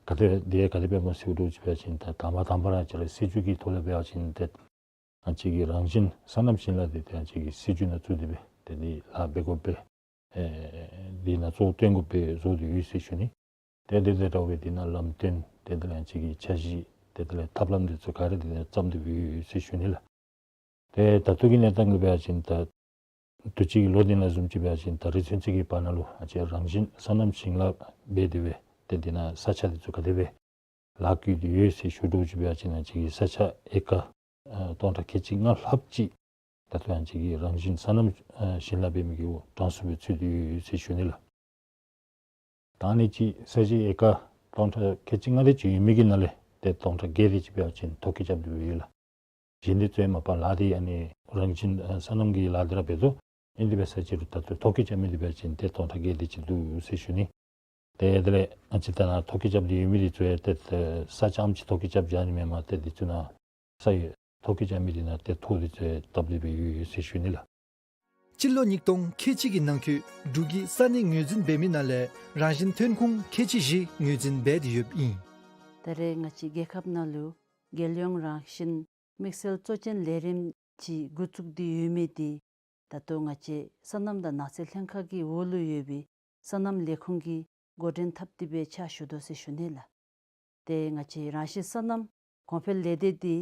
ག་དེ་འདི་ག་དེ་སྦེ་སྨོ་ཟེར་བ་ཅིན་ད་དང་པ་དང་པ་ར་ང་བཅས་ར་སྲིད་བྱུས་ཀྱི་ཐོག་ལས་འབད་བ་ཅིན་ཏེ་ང་བཅས་ཀྱི་རང་བཞིན་སོ་ནམ་ཞིང་ལཱ་འདི་ཏེ་ང་བཅས་ཀྱི་སྲིད་བྱུས་ནང་བཙུགས་ཏེ་སྦེ་ཏེ་འདི་ལཱ་འབད་དགོ་པས། ཨེ་འདི་ནང་གཙོ་བོ་བཏོན་དགོ་པས་བཟོ་སྟེ་ཡོད་ཟེར་ཞུ་ནི། ཏེ་དེ་དང་འདྲཝ་སྦེ་འདི་ནང་ལམ་སྟོན་ཏེ་དེ་ལས་ང་བཅས་ཀྱི་འཆར་གཞི་ཏེ་དེ་ལས་ཐབས་ལམ་འདི་ཚུ་ག་ར་འདི་ནང་བརྩམས་ཏེ་སྦེ་ཡོད་ཟེར་ཞུ་ནི་ལགས། ཏེ་ད་ལྟོ་གི་གནས་སྟངས་ལུ་འབད་བ་ཅིན་ད་དུས་ཅི་གི་ལོ་འདི་ནང་བཟུམ་ཅིག་འབད་བ་ཅིན་ད་རེས་ཚུན་ཚོད་ཀྱི་བར་ན་ལུ་ང་བཅས་རང་བཞིན་སོ་ནམ་ཞིང་ལཱ་འབད་དེ་སྦེ་ཏེ་འདི་ནང་ས་ཆ་འདི་ཚུ་ག་དེ་སྦེ་ལཱ་བཀོལ་ཏེ་ཡོད་ཟེར་ཞུ་དོ་ཅིག་འབད་བ་ཅིན་ང་བཅས་ཀྱི་ས་ཆ་ཨེ་ཀར་ཨ་སྟོང་ཕྲག་ཁལ་གཅིག་ལྔ་ལྷགཔ་ཅིག་ད་ལྟོ་ང་བཅས་ཀྱི་རང་བཞིན་སོ་ནམ་ཨ་ཞིང་ལཱ་འབད་མི་གི་འོག་གྲངས་སུ་སྦེ་ཚུད་དེ་ཡོད་ཟེར་ཞུ་ནི་ལགས། ད་ཨ་ནི་ཅིག་ས་གཞི་ཨེ་ཀར་སྟོང་ཕྲག་ཁལ་གཅིག་ལྔ་དེ་ཅིག་ཡོད་མི་གི་ནང་ལས་ཏེ་སྟོང་ཕྲག་བརྒྱད་དེ་ཅིག་འབད་བ་ཅིན་ཐོ་བཀོད་རྐྱབ་སྟེ་ཡོད་ལགས། གཞན་འདི་ཚུ་ཡང་མ་པ་ལཱ་འདི་ཨ་ནི་རང་བཞིན་ཨ་སོ་ནམ་གྱི་ལཱ་འདི་ར་འབད་དོ། ཨིན་དེ་འབད་ས་ཅིག་རུང་ད་ལྟོ་ཐོ་བཀོད་རྐྱབ་མི་འདི་འབད་བ་ཅིན་ཏེ་སྟོང་ཕྲག་བརྒྱད་དེ་ཅིག་འདུག་ཟེར་ཞུ་ནི། ཏེ་དེ་ལས་ང་བཅས་ད་ནཱ་ཐོ་བཀོད་རྐྱབ་སྟེ་ཡོད་མི་འདི་ཚུ་ཡང་ཏེ་ས་རྐྱངམ་ཅིག་ཐོ་བཀོད་རྐྱབ་བཞག་ནི་མེན་པར་ཏེ་འདི་ཚུ་ནང་ས་ཡོད་ཐོ་བཀོད་རྐྱབ་མི་འདི་ནང་ཏེ་ཐོ་འདི་ཚུ་ཡང་བཏབ་སྟེ་སྦེ་ཡོད་ཡོད་ཟེར་ཞུ་ནི་ལགས། སྤྱི་ལོ་ཉིས་སྟོང་ཁལ་གཅིག་གི་ནང་འཁོད་འབྲུག་གི་ས་གནས་ངོས་འཛིན་འབད་མི་ནང་ལས་རང་བཞིན་ཐོན་ཁུངས་ཁལ་གཅིག་བཞི་ངོས་འཛིན་འབད་དེ་ཡོདཔ་ཨིན། ད་རེས་ང་བཅས་རྒྱལ་ཁབ་ནང་ལུ་རྒྱལ་ཡོངས་རང་བཞིན་དམིགས་བསལ་གཙོ་ཅན་ལས་རིམ་ཅིག་འགོ་བཙུགས་ཏེ་ཡོད་མི་འདི་ད་ལྟོ་ང་བཅས་སོ་ནམ་དང་ནགས་ཚལ་ལྷན་ཁག་གི་འོག་ལུ་ཡོད་པའི་སོ་ནམ་ལས་ཁུངས་ཀྱིས་འགོ་འདྲེན་འཐབ་སྟེ་སྦེ་ཕྱག་ཞུ་དོ་ཟེར་ཞུ་ནི་ལགས། ཏེ་ང་བཅས་རང་བཞིན་སོ་ནམ་གོང་འཕེལ་ལས་སྡེ་འདི་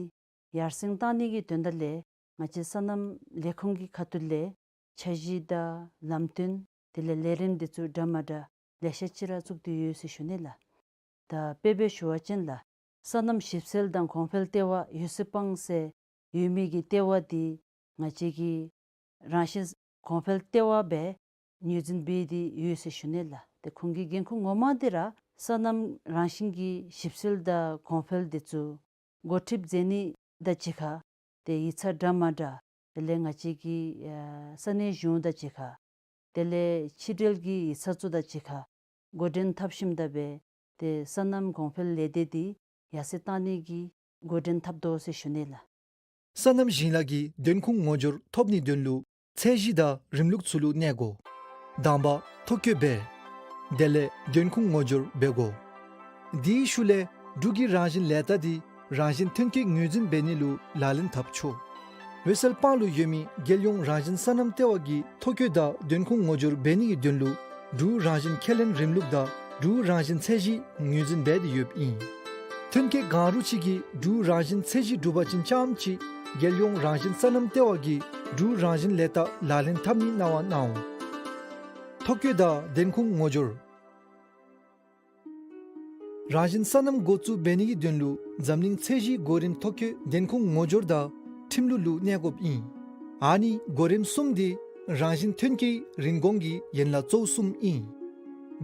ཡར་སེང་བཏང་ནི་གི་དོན་དག་ལས་ང་བཅས་སོ་ནམ་ལས་ཁུངས་ཀྱི་ཁ་ཐུག་ལས་འཆར་གཞི་དང་ལམ་སྟོན་དེ་ལས་ལས་རིམ་འདི་ཚུ་འདྲ་མ་འདྲ་ལེ་ཤ་ཅིག་ར་བཙུགས་ཏེ་ཡོད་ཟེར་ཞུ་ནི་ལགས། ད་དཔེ་སྦེ་ཞུ་བ་ཅིན་ལགས། སོ་ནམ་ཞིབ་འཚོལ་དང་གོང་འཕེལ་ལྟེ་བ་འོད་གསལ་སྤང་ཟེར་ཡོད་མི་གི་ལྟེ་བ་འདི་ང་བཅས་ཀྱི་རང་བཞིན་གོང་འཕེལ་ལྟེ་བ་སྦེ་ངོས་འཛིན་འབད་དེ་ཡོད་ཟེར་ཞུ་ནི་ལགས། ཏེ་ཁོང་གི་འགན་ཁུར་ངོ་མ་འདི་ར་སོ་ནམ་རང་བཞིན་གྱི་ཞིབ་འཚོལ་དང་གོང་འཕེལ་འདི་ཚུ་འགོ་ཁྲིདཔ་མཛད་ནི་དང་གཅིག་ཁར་ཏེ་ཡིག་ཚང་འདྲ་མ་འདྲ་དེ་ལས་ང་བཅས་ཀྱི་ཨ་ས་གནས་གཞུང་དང་གཅིག་ཁར་དེ་ལས་ཕྱི་འབྲེལ་གྱི་ཡིག་ཚང་ཚུ་དང་གཅིག་ཁར་འགོ་འདྲེན་འཐབ་ཞིནམ་ད་སྦེ་ཏེ་སོ་ནམ་གོང་འཕེལ་ལས་སྡེ་འདི་ཡར་སེང་བཏང་ནི་གི་འགོ་འདྲེན་འཐབ་དོ་ཟེར་ཞུ་ནི་ལགས། སོ་ནམ་ཞིང་ལཱ་གི་ཐོན་ཁུངས་ངོ་སྦྱོར་ཐོབ་ནིའི་དོན་ལུ་ཚད་གཞི་དང་རིམ་ལུགས་ཚུ་ལུ་གནས་དགོ། དང་པ་ཐོ་བཀོད་འབད། དེ་ལས་ཐོན་ཁུངས་ངོ་སྦྱོར་འབད་དགོ། དེའི་ཤུལ་ལས་འབྲུག་གི་རང་བཞིན་ལས་རྟགས་འདི་རང་བཞིན་ཐོན་སྐྱེད་ངོས་འཛིན་འབད་ནི་ལུ་ལག་ལེན་འཐབ་ཆོག། འོད་གསལ་སྤང་ལུ་ཡོད་མི་རྒྱལ་ཡོངས་རང་བཞིན་སོ་ནམ་ལྟེ་བ་གིས་ཐོ་བཀོད་དང་ཐོན་ཁུངས་ངོ་སྦྱོར་འབད་ནི་གི་དོན་ལུ་འབྲུག་རང་བཞིན་ཁས་ལེན་རིམ་ལུགས་དང་འབྲུག་རང་བཞིན་ཚད་གཞི་ངོས་འཛིན་འབད་དེ་ཡོདཔ་ཨིན། ཐོན་སྐྱེད་གང་རུང་ཅིག་གིས་འབྲུག་རང་བཞིན་ཚད་གཞི་འགྲུབ་པ་ཅིན་རྐྱངམ་ཅིག་རྒྱལ་ཡོངས་རང་བཞིན་སོ་ནམ་ལྟེ་བ་གིས་འབྲུག་རང་བཞིན་ལས་རྟགས་ལག་ལེན་འཐབ་ནི་གནང་བ་གནང་འོང་། ཐོ་བཀོད་དང་ཐོན་ཁུངས་ངོ་སྦྱོར། རང་བཞིན་སོ་ནམ་འགོ་བཙུགས་འབད་ནི་གི་དོན་ལུ་འཛམ་གླིང་ཚད་གཞིའི་གོ་རིམ་ཐོ་བཀོད་ཐོན་ཁུངས་ངོ་སྦྱོར་དང་ཁྲིམས་ལུགས་ལུ་གནས་དགོཔ་ཨིན། ཨ་ནི་གོ་རིམ་གསུམ་འདི་རང་བཞིན་ཐོན་སྐྱེད་རིན་གོང་གི་ཡན་ལག་གཙོ་བོ་གསུམ་ཨིན།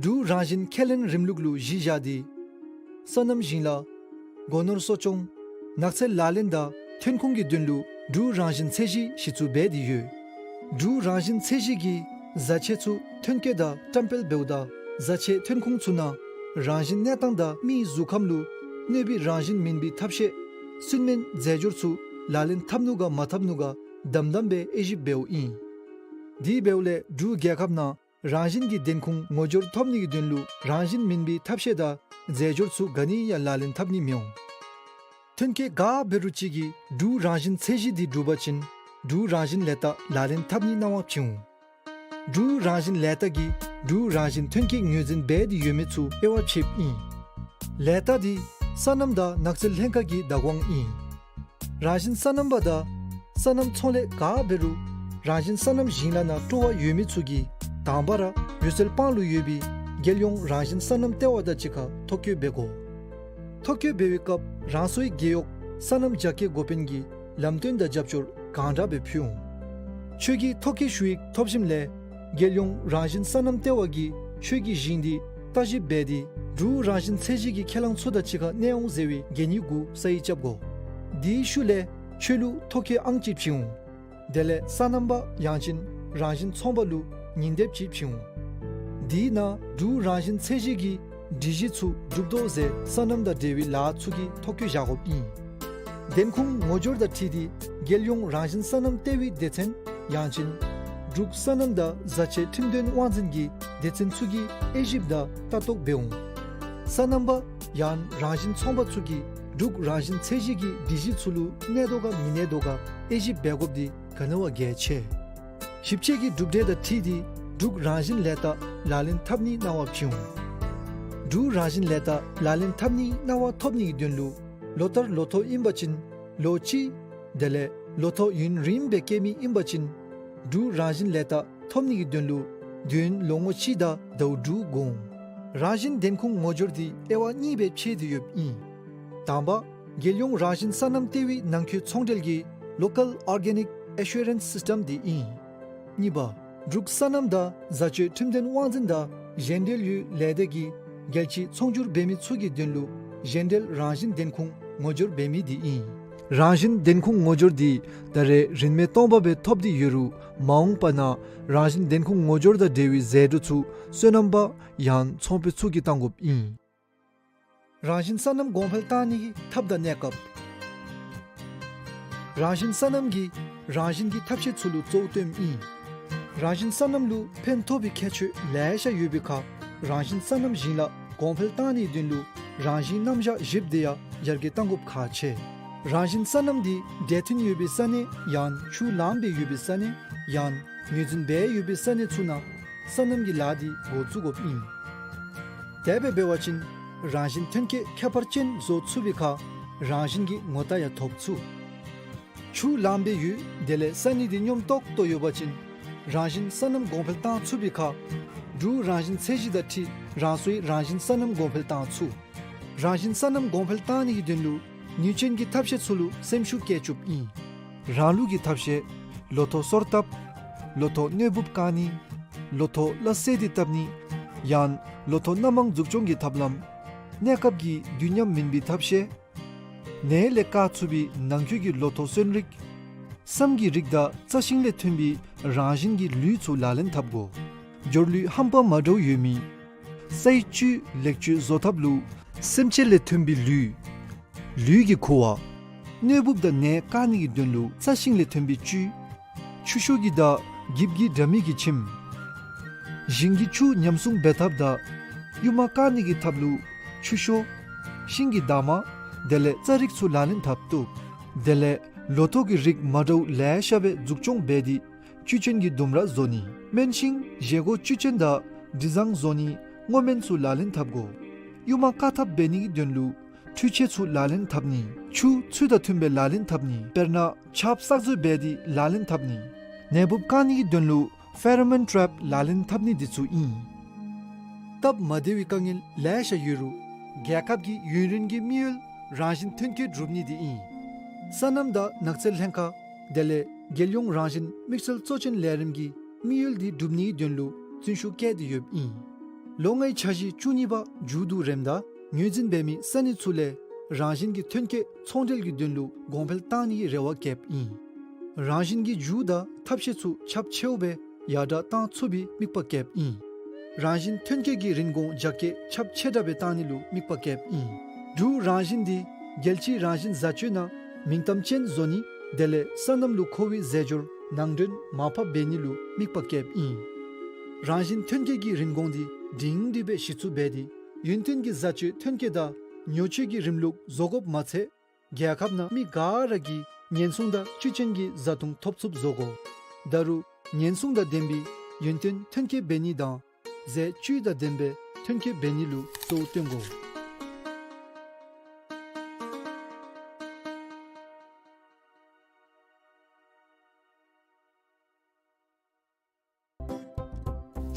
འབྲུག་རང་བཞིན་ཁས་ལེན་རིམ་ལུགས་ལུ་གཞི་བཞག་སྟེ་སོ་ནམ་ཞིང་ལཱ་སྒོ་ནོར་གསོ་སྐྱོང་ནགས་ཚལ་ལག་ལེན་དང་ཐོན་ཁུངས་ཀྱི་དོན་ལུ་འབྲུག་རང་བཞིན་ཚད་གཞི་གཞི་བཙུགས་འབད་དེ་ཡོད། འབྲུག་རང་བཞིན་ཚད་གཞི་གིས་བཟའ་ཆས་ཚུ་ཐོན་སྐྱེད་དང་བཀྲམ་སྤེལ་འབདཝ་ད་བཟའ་ཆས་ཐོན་ཁུངས་ཚུ་ནང་རང་བཞིན་གནས་སྟངས་དང་མིའི་གཟུགས་ཁམས་ལུ་གནོད་པའི་རང་བཞིན་མིན་པའི་ཐབས་ཤེས་སུན་སྨན་རྫས་སྦྱོར་ཚུ་ལག་ལེན་འཐབ་ནུག་ག་མ་འཐབ་ནུག་ག་དམ་དམ་སྦེ་དབྱེ་ཞིབ་འབདཝ་ཨིན། དེ་འབདཝ་ལས་འབྲུག་རྒྱལ་ཁབ་ནང་རང་བཞིན་གྱི་ཐོན་ཁུངས་ངོ་སྦྱོར་ཐོབ་ནི་གི་དོན་ལུ་རང་བཞིན་མིན་པའི་ཐབས་ཤེས་དང་རྫས་སྦྱོར་ཚུ་ག་ནི་ཡང་ལག་ལེན་འཐབ་ནི་མི་འོང་། ཐོན་སྐྱེད་ག་འབད་རུང་ཅིག་གིས་འབྲུག་རང་བཞིན་ཚད་གཞི་འདི་འགྲུབ་པ་ཅིན་འབྲུག་རང་བཞིན་ལས་རྟགས་ལག་ལེན་འཐབ་ནི་གནང་བ་བྱིན་འོང་། འབྲུག་རང་བཞིན་ལས་རྟགས་ཀྱིས་འབྲུག་རང་བཞིན་ཐོན་སྐྱེད་ངོས་འཛིན་འབད་དེ་ཡོད་མེད་ཚུ་དབྱེ་བ་ཕྱེཝ་ཨིན། ལས་རྟགས་འདི་སོ་ནམ་དང་ནགས་ཚལ་ལྷན་ཁག་གི་བདག་དབང་ཨིན། རང་བཞིན་སོ་ནམ་པ་དང་སོ་ནམ་ཚོང་ལས་ག་འབད་རུང་རང་བཞིན་སོ་ནམ་ཞིང་ལཱ་ནང་སྤྲོ་བ་ཡོད་མི་ཚུ་གིས་དང་པ་ར་འོད་གསལ་སྤང་ལུ་ཡོད་པའི་རྒྱལ་ཡོངས་རང་བཞིན་སོ་ནམ་ལྟེ་བ་དང་གཅིག་ཁར་ཐོ་བཀོད་འབད་དགོ། ཐོ་བཀོད་འབད་བའི་སྐབས་རང་སོའི་རྒེད་འོག་སོ་ནམ་རྒྱ་སྐྱེད་འགོ་དཔོན་གྱིས་ལམ་སྟོན་དང་རྒྱབ་སྐྱོར་གང་དྲག་སྦེ་ཕུལ་འོང་། ཆོས་ཀྱི་ཐོ་བཀོད་ཞུ་ཡིག་ཐོབ་ཞིནམ་ལས་རྒྱལ་ཡོངས་རང་བཞིན་སོ་ནམ་ལྟེ་བ་གིས་ཆོས་ཀྱི་ཞིང་འདི་བརྟག་ཞིབ་འབད་དེ་འབྲུག་རང་བཞིན་ཚད་གཞི་གི་ཁས་བླངས་ཚུ་དང་གཅིག་ཁར་གནས་འོང་ཟེར་བའི་གན་ཡིག་གུ་ས་ཡིག་རྐྱབ་དགོ། དེའི་ཤུལ་ལས་ཆོས་ལུགས་ཐོ་བཀོད་ཨང་ཅིག་བྱིན་འོང་། དེ་ལས་སོ་ནམ་པ་ཡང་ཅིན་རང་བཞིན་ཚོང་པ་ལུ་ཉིན་དེབ་ཅིག་བྱིན་འོང་། དེའི་ནང་འབྲུག་རང་བཞིན་ཚད་གཞི་གི་སྒྲིག་གཞི་ཚུ་གྲུབ་དོ་ཟེར་སོ་ནམ་དང་འབྲེལ་བའི་ལཱ་ཚུ་གི་ཐོ་བཀོད་བཞག་དགོཔ་ཨིན། བདེན་ཁུངས་ངོ་སྦྱོར་དང་འཁྲིལ་ཏེ་རྒྱལ་ཡོངས་རང་བཞིན་སོ་ནམ་ལྟེ་བའི་སྡེ་ཚན་ཡང་ཅིན་འབྲུག་སོ་ནམ་དང་བཟའ་སྤྱོད་ཁྲིམས་དོན་དབང་འཛིན་གྱི་སྡེ་ཚན་ཚུ་གིས་དབྱེ་ཞིབ་དང་ལྟ་རྟོག་འབད་འོང་། སོ་ནམ་པ་ཡང་རང་བཞིན་ཚོང་པ་ཚུ་གིས་འབྲུག་རང་བཞིན་ཚད་གཞི་གི་སྒྲིག་གཞི་ཚུ་ལུ་གནས་དོ་ག་མི་གནས་དོ་ག་དབྱེ་ཞིབ་འབད་དགོཔ་འདི་ག་ནི་བ་གལ་ཆེ། ཞིབ་དཔྱད་ཀྱི་གྲུབ་འབྲས་དང་འཁྲིལ་ཏེ་འབྲུག་རང་བཞིན་ལས་རྟགས་ལག་ལེན་འཐབ་ནིའི་གནང་བ་བྱིན་འོང་། འབྲུག་རང་བཞིན་ལས་རྟགས་ལག་ལེན་འཐབ་ནིའི་གནང་བ་ཐོབ་ནི་གི་དོན་ལུ་ལོ་ལྟར་ལོ་ཐོག་ཨིན་པ་ཅིན་ལོ་གཅིག། དེ་ལས་ལོ་ཐོག་ཡུན་རིངམོ་སྦེ་བཀལ་མི་ཨིན་པ་ཅིན་འབྲུག་རང་བཞིན་ལས་རྟགས་ཐོབ་ནི་གི་དོན་ལུ་དུས་ཡུན་ལོ་ངོ་གཅིག་དང་ཟླཝ་དྲུག་དགོ་འོང་། རང་བཞིན་བདེན་ཁུངས་ངོ་སྦྱོར་འདི་དབྱེ་བ་གཉིས་སྦེ་ཕྱེ་སྟེ་ཡོདཔ་ཨིན། དང་པ་རྒྱལ་ཡོངས་རང་བཞིན་སོ་ནམ་ལྟེ་བའི་ནང་འཁོད་ཚོང་འབྲེལ་གྱི་Local Organic Assurance System འདི་ཨིན། གཉིས་པ་འབྲུག་སོ་ནམ་དང་བཟའ་སྤྱོད་ཁྲིམས་དོན་དབང་འཛིན་དང་གཞན་འབྲེལ་ཡོད་ལས་སྡེ་གིས་རྒྱལ་སྤྱིའི་ཚོང་སྒྱུར་འབད་མི་ཚུ་གི་དོན་ལུ་གཞན་འབྲེལ་རང་བཞིན་བདེན་ཁུངས་ངོ་སྦྱོར་འབད་མི་འདི་ཨིན། རང་བཞིན་བདེན་ཁུངས་ངོ་སྦྱོར་འདི་ད་རེས་རིན་མེད་སྟོང་པ་སྦེ་ཐོབ་སྟེ་ཡོད་རུང་མ་འོངས་པ་ནང་རང་བཞིན་བདེན་ཁུངས་ངོ་སྦྱོར་དང་འབྲེལ་བའི་ཟད་འགྲོ་ཚུ་སོ་ནམ་པ་ཡང་ཚོང་པ་ཚུ་གིས་བཏང་དགོཔ་ཨིན། རང་བཞིན་སོ་ནམ་གོང་འཕེལ་བཏང་ནི་གི་ཐབས་དང་གནས་སྐབས། རང་བཞིན་སོ་ནམ་གྱིས་རང་བཞིན་གྱི་ཐབས་ཤེས་ཚུ་ལུ་གཙོ་བོ་སྟོནམ་ཨིན། རང་བཞིན་སོ་ནམ་ལུ་ཕན་ཐོགས་པའི་ཁྱད་ཆོས་ལེ་ཤ་ཡོད་པའི་ཁར་རང་བཞིན་སོ་ནམ་ཞིང་ལཱ་གོང་འཕེལ་བཏང་ནིའི་དོན་ལུ་རང་བཞིན་རྣམ་གཞག་བཞིཔ་དེ་ཡང་ཡར་རྒྱས་གཏང་དགོཔ་ཁག་ཆེ། རང་བཞིན་སོ་ནམ་འདི་འདྲེས་མཐུན་ཡོད་པའི་ས་གནས་ཡང་ཆུ་ལངམ་སྦེ་ཡོད་པའི་ས་གནས་ཡང་ངོས་འཛིན་འབད་ཡོད་པའི་ས་གནས་ཚུ་ནང་སོ་ནམ་གྱི་ལཱ་འདི་འགོ་བཙུགས་དགོཔ་ཨིན། དེ་སྦེ་འབད་བ་ཅིན་རང་བཞིན་ཐོན་སྐྱེད་ཁྱད་པར་ཅན་བཟོ་ཚུགས་པའི་ཁར་རང་བཞིན་གྱི་ངོ་རྟགས་ཡང་ཐོབ་ཚུགས། ཆུ་ལངམ་སྦེ་ཡོད་དེ་ལས་ས་གནས་འདི་སྙོམས་ཏོག་ཏོ་ཡོད་པ་ཅིན་རང་བཞིན་སོ་ནམ་གོང་འཕེལ་བཏང་ཚུགས་པའི་ཁར་འབྲུག་རང་བཞིན་ཚད་གཞི་དང་འཁྲིལ་རང་སོའི་རང་བཞིན་སོ་ནམ་གོང་འཕེལ་བཏང་ཚུགས། རང་བཞིན་སོ་ནམ་གོང་འཕེལ་བཏང་ནི་གི་དོན་ལུ་ནུས་ཅན་གྱི་ཐབས་ཤེས་ཚུ་ལུ་སེམས་ཤུགས་བསྐྱེད་བཅུགཔ་ཨིན། རང་ལུགས་ཀྱི་ཐབས་ཤེས། ལོ་ཐོག་སོར་བཏབ། ལོ་ཐོག་གནོད་འབུཔ་བཀག་ནི། ལོ་ཐོག་སླ་བསྲེ་སྟེ་བཏབ་ནི། ཡང་ལོ་ཐོག་སྣ་མང་འཛུགས་སྐྱོང་གི་ཐབས་ལམ། གནས་སྐབས་ཀྱི་དུས་མཉམ་མིན་པའི་ཐབས་ཤེས། ནས་ལས་བཀག་ཚུགས་པའི་ནང་འཁོད་ཀྱི་ལོ་ཐོག་སོན་རིགས། སྲནམ་གྱི་རིགས་དང་རྩྭ་ཤིང་ལས་ཐོན་པའི་རང་བཞིན་གྱི་ལུད་ཚུ་ལག་ལེན་འཐབ་དགོ། སྦྱོར་ལུད་རྣམ་པ་མ་འདྲཝ་ཡོད་མི། སའི་བཅུད་ལེགས་བཅོས་བཟོ་ཐབས་ལུ་སེམས་ཅན་ལས་ཐོན་པའི་ལུད། ལུད་ཀྱི་ཁུ་བ། གནོད་འབུཔ་དང་ནད་བཀག་ནི་གི་དོན་ལུ་རྩྭ་ཤིང་ལས་ཐོན་པའི་བཅུད། ཆུ་ཤོག་གི་དང་འགྱིབ་ཀྱི་དྲ་མིག་གི་ཁྱིམ། ཞིང་གི་ཆུ་ཉམས་སྲུང་འབད་ཐབས་དང་གཡུར་མ་བཀག་ནི་གི་ཐབས་ལུ་ཆུ་ཤོག། ཤིང་གི་འདབ་མ། དེ་ལས་རྩྭ་རིགས་ཚུ་ལག་ལེན་འཐབ་བཏུབ། དེ་ལས་ལོ་ཐོག་གི་རིགས་མ་འདྲཝ་ལེ་ཤ་སྦེ་འཛུགས་སྐྱོང་འབད་དེ་བཅུད་ཅན་གྱི་ལྡུམ་ར་བཟོ་ནི། སྨན་ཤིང་བཞེས་སྒོ་བཅུད་ཅན་དང་དྲི་བཟང་བཟོ་ནི་སྔོ་སྨན་ཚུ་ལག་ལེན་འཐབ་དགོ། གཡུར་མ་བཀག་ཐབས་འབད་ནི་གི་དོན་ལུ་འཕྲུལ་ཆས་ཚུ་ལག་ལེན་འཐབ་ནི། ཆུ་ཚུལ་དང་མཐུན་པའི་ལག་ལེན་འཐབ་ནི། དཔེར་ན་ཆརཔ་གསར་བཟོ་འབད་དེ་ལག་ལེན་འཐབ་ནི། ནད་འབུཔ་བཀག་ནི་གི་དོན་ལུ་ཕེ་རོ་མོན་ཊྲེབ་ལག་ལེན་འཐབ་ནི་འདི་ཚུ་ཨིན། སྟབས་མ་བདེ་བའི་དཀའ་ངལ་ལེ་ཤ་ཡོད་རུང་རྒྱལ་ཁབ་ཀྱི་ཡུན་རིང་གི་དམིགས་ཡུལ་རང་བཞིན་ཐོན་སྐྱེད་སྒྲུབ་ནི་འདི་ཨིན། སོ་ནམ་དང་ནགས་ཚལ་ལྷན་ཁག་དེ་ལས་རྒྱལ་ཡོངས་རང་བཞིན་དམིགས་བསལ་གཙོ་ཆེན་ལས་རིམ་གྱིས་དམིགས་ཡུལ་འདི་སྒྲུབ་ནིའི་དོན་ལུ་བརྩོན་ཤུགས་བསྐྱེད་དེ་ཡོདཔ་ཨིན། ལོ་ལྔའི་འཆར་གཞི་བཅུ་གཉིས་པ་མཇུག་བསྡུ་རནམ་ད་ངོས་འཛིན་འབད་མི་ས་གནས་ཚུ་ལས་རང་བཞིན་གྱི་ཐོན་སྐྱེད་ཚོང་འབྲེལ་གྱི་དོན་ལུ་གོང་འཕེལ་བཏང་ནིའི་རེ་བ་བསྐྱེདཔ་ཨིན། རང་བཞིན་གྱི་རྒྱུ་དང་ཐབས་ཤེས་ཚུ་ཁྱབ་ཆེཝ་སྦེ་ཡར་དྲག་བཏང་ཚུགས་པའི་དམིགས་པ་བསྐྱེདཔ་ཨིན། རང་བཞིན་ཐོན་སྐྱེད་ཀྱི་རིན་གོང་རྒྱ་སྐྱེད་ཁྱབ་ཆེ་དྲགས་སྦེ་བཏང་ནི་ལུ་དམིགས་པ་བསྐྱེདཔ་ཨིན། འབྲུག་རང་བཞིན་འདི་རྒྱལ་སྤྱིའི་རང་བཞིན་བཟའ་སྤྱོད་ནང་མིང་གཏམ་ཅན་བཟོ་ནི་དེ་ལས་སོ་ནམ་ལུ་མཁོ་བའི་རྫས་སྦྱོར་ནང་འདྲེན་མར་ཕབ་འབད་ནི་ལུ་དམིགས་པ་བསྐྱེདཔ་ཨིན། རང་བཞིན་ཐོན་སྐྱེད་ཀྱི་རིན་གོང་འདི་སྒྲིང་སྒྲི་སྦེ་གཞི་བཙུགས་འབད་དེ་ཡུན་བརྟན་གྱི་བཟའ་སྤྱོད་ཐོན་སྐྱེད་དང་ཉོ་སྤྱོད་ཀྱི་རིམ་ལུགས་བཟོ་དགོཔ་མ་ཚད་རྒྱལ་ཁབ་ནང་མི་ག་ར་གིས་ཉེན་སྲུང་དང་བཅུད་ཅན་གྱི་བཟའ་བཏུང་ཐོབ་ཚུགསཔ་བཟོ་དགོ། ད་རུང་ཉེན་སྲུང་དང་ལྡན་པའི་ཡུན་བརྟན་ཐོན་སྐྱེད་འབད་ནི་དང་ཟས་བཅུད་དང་ལྡན་པའི་ཐོན་སྐྱེད་འབད་ནི་ལུ་གཙོ་བོ་སྟོན་དགོ།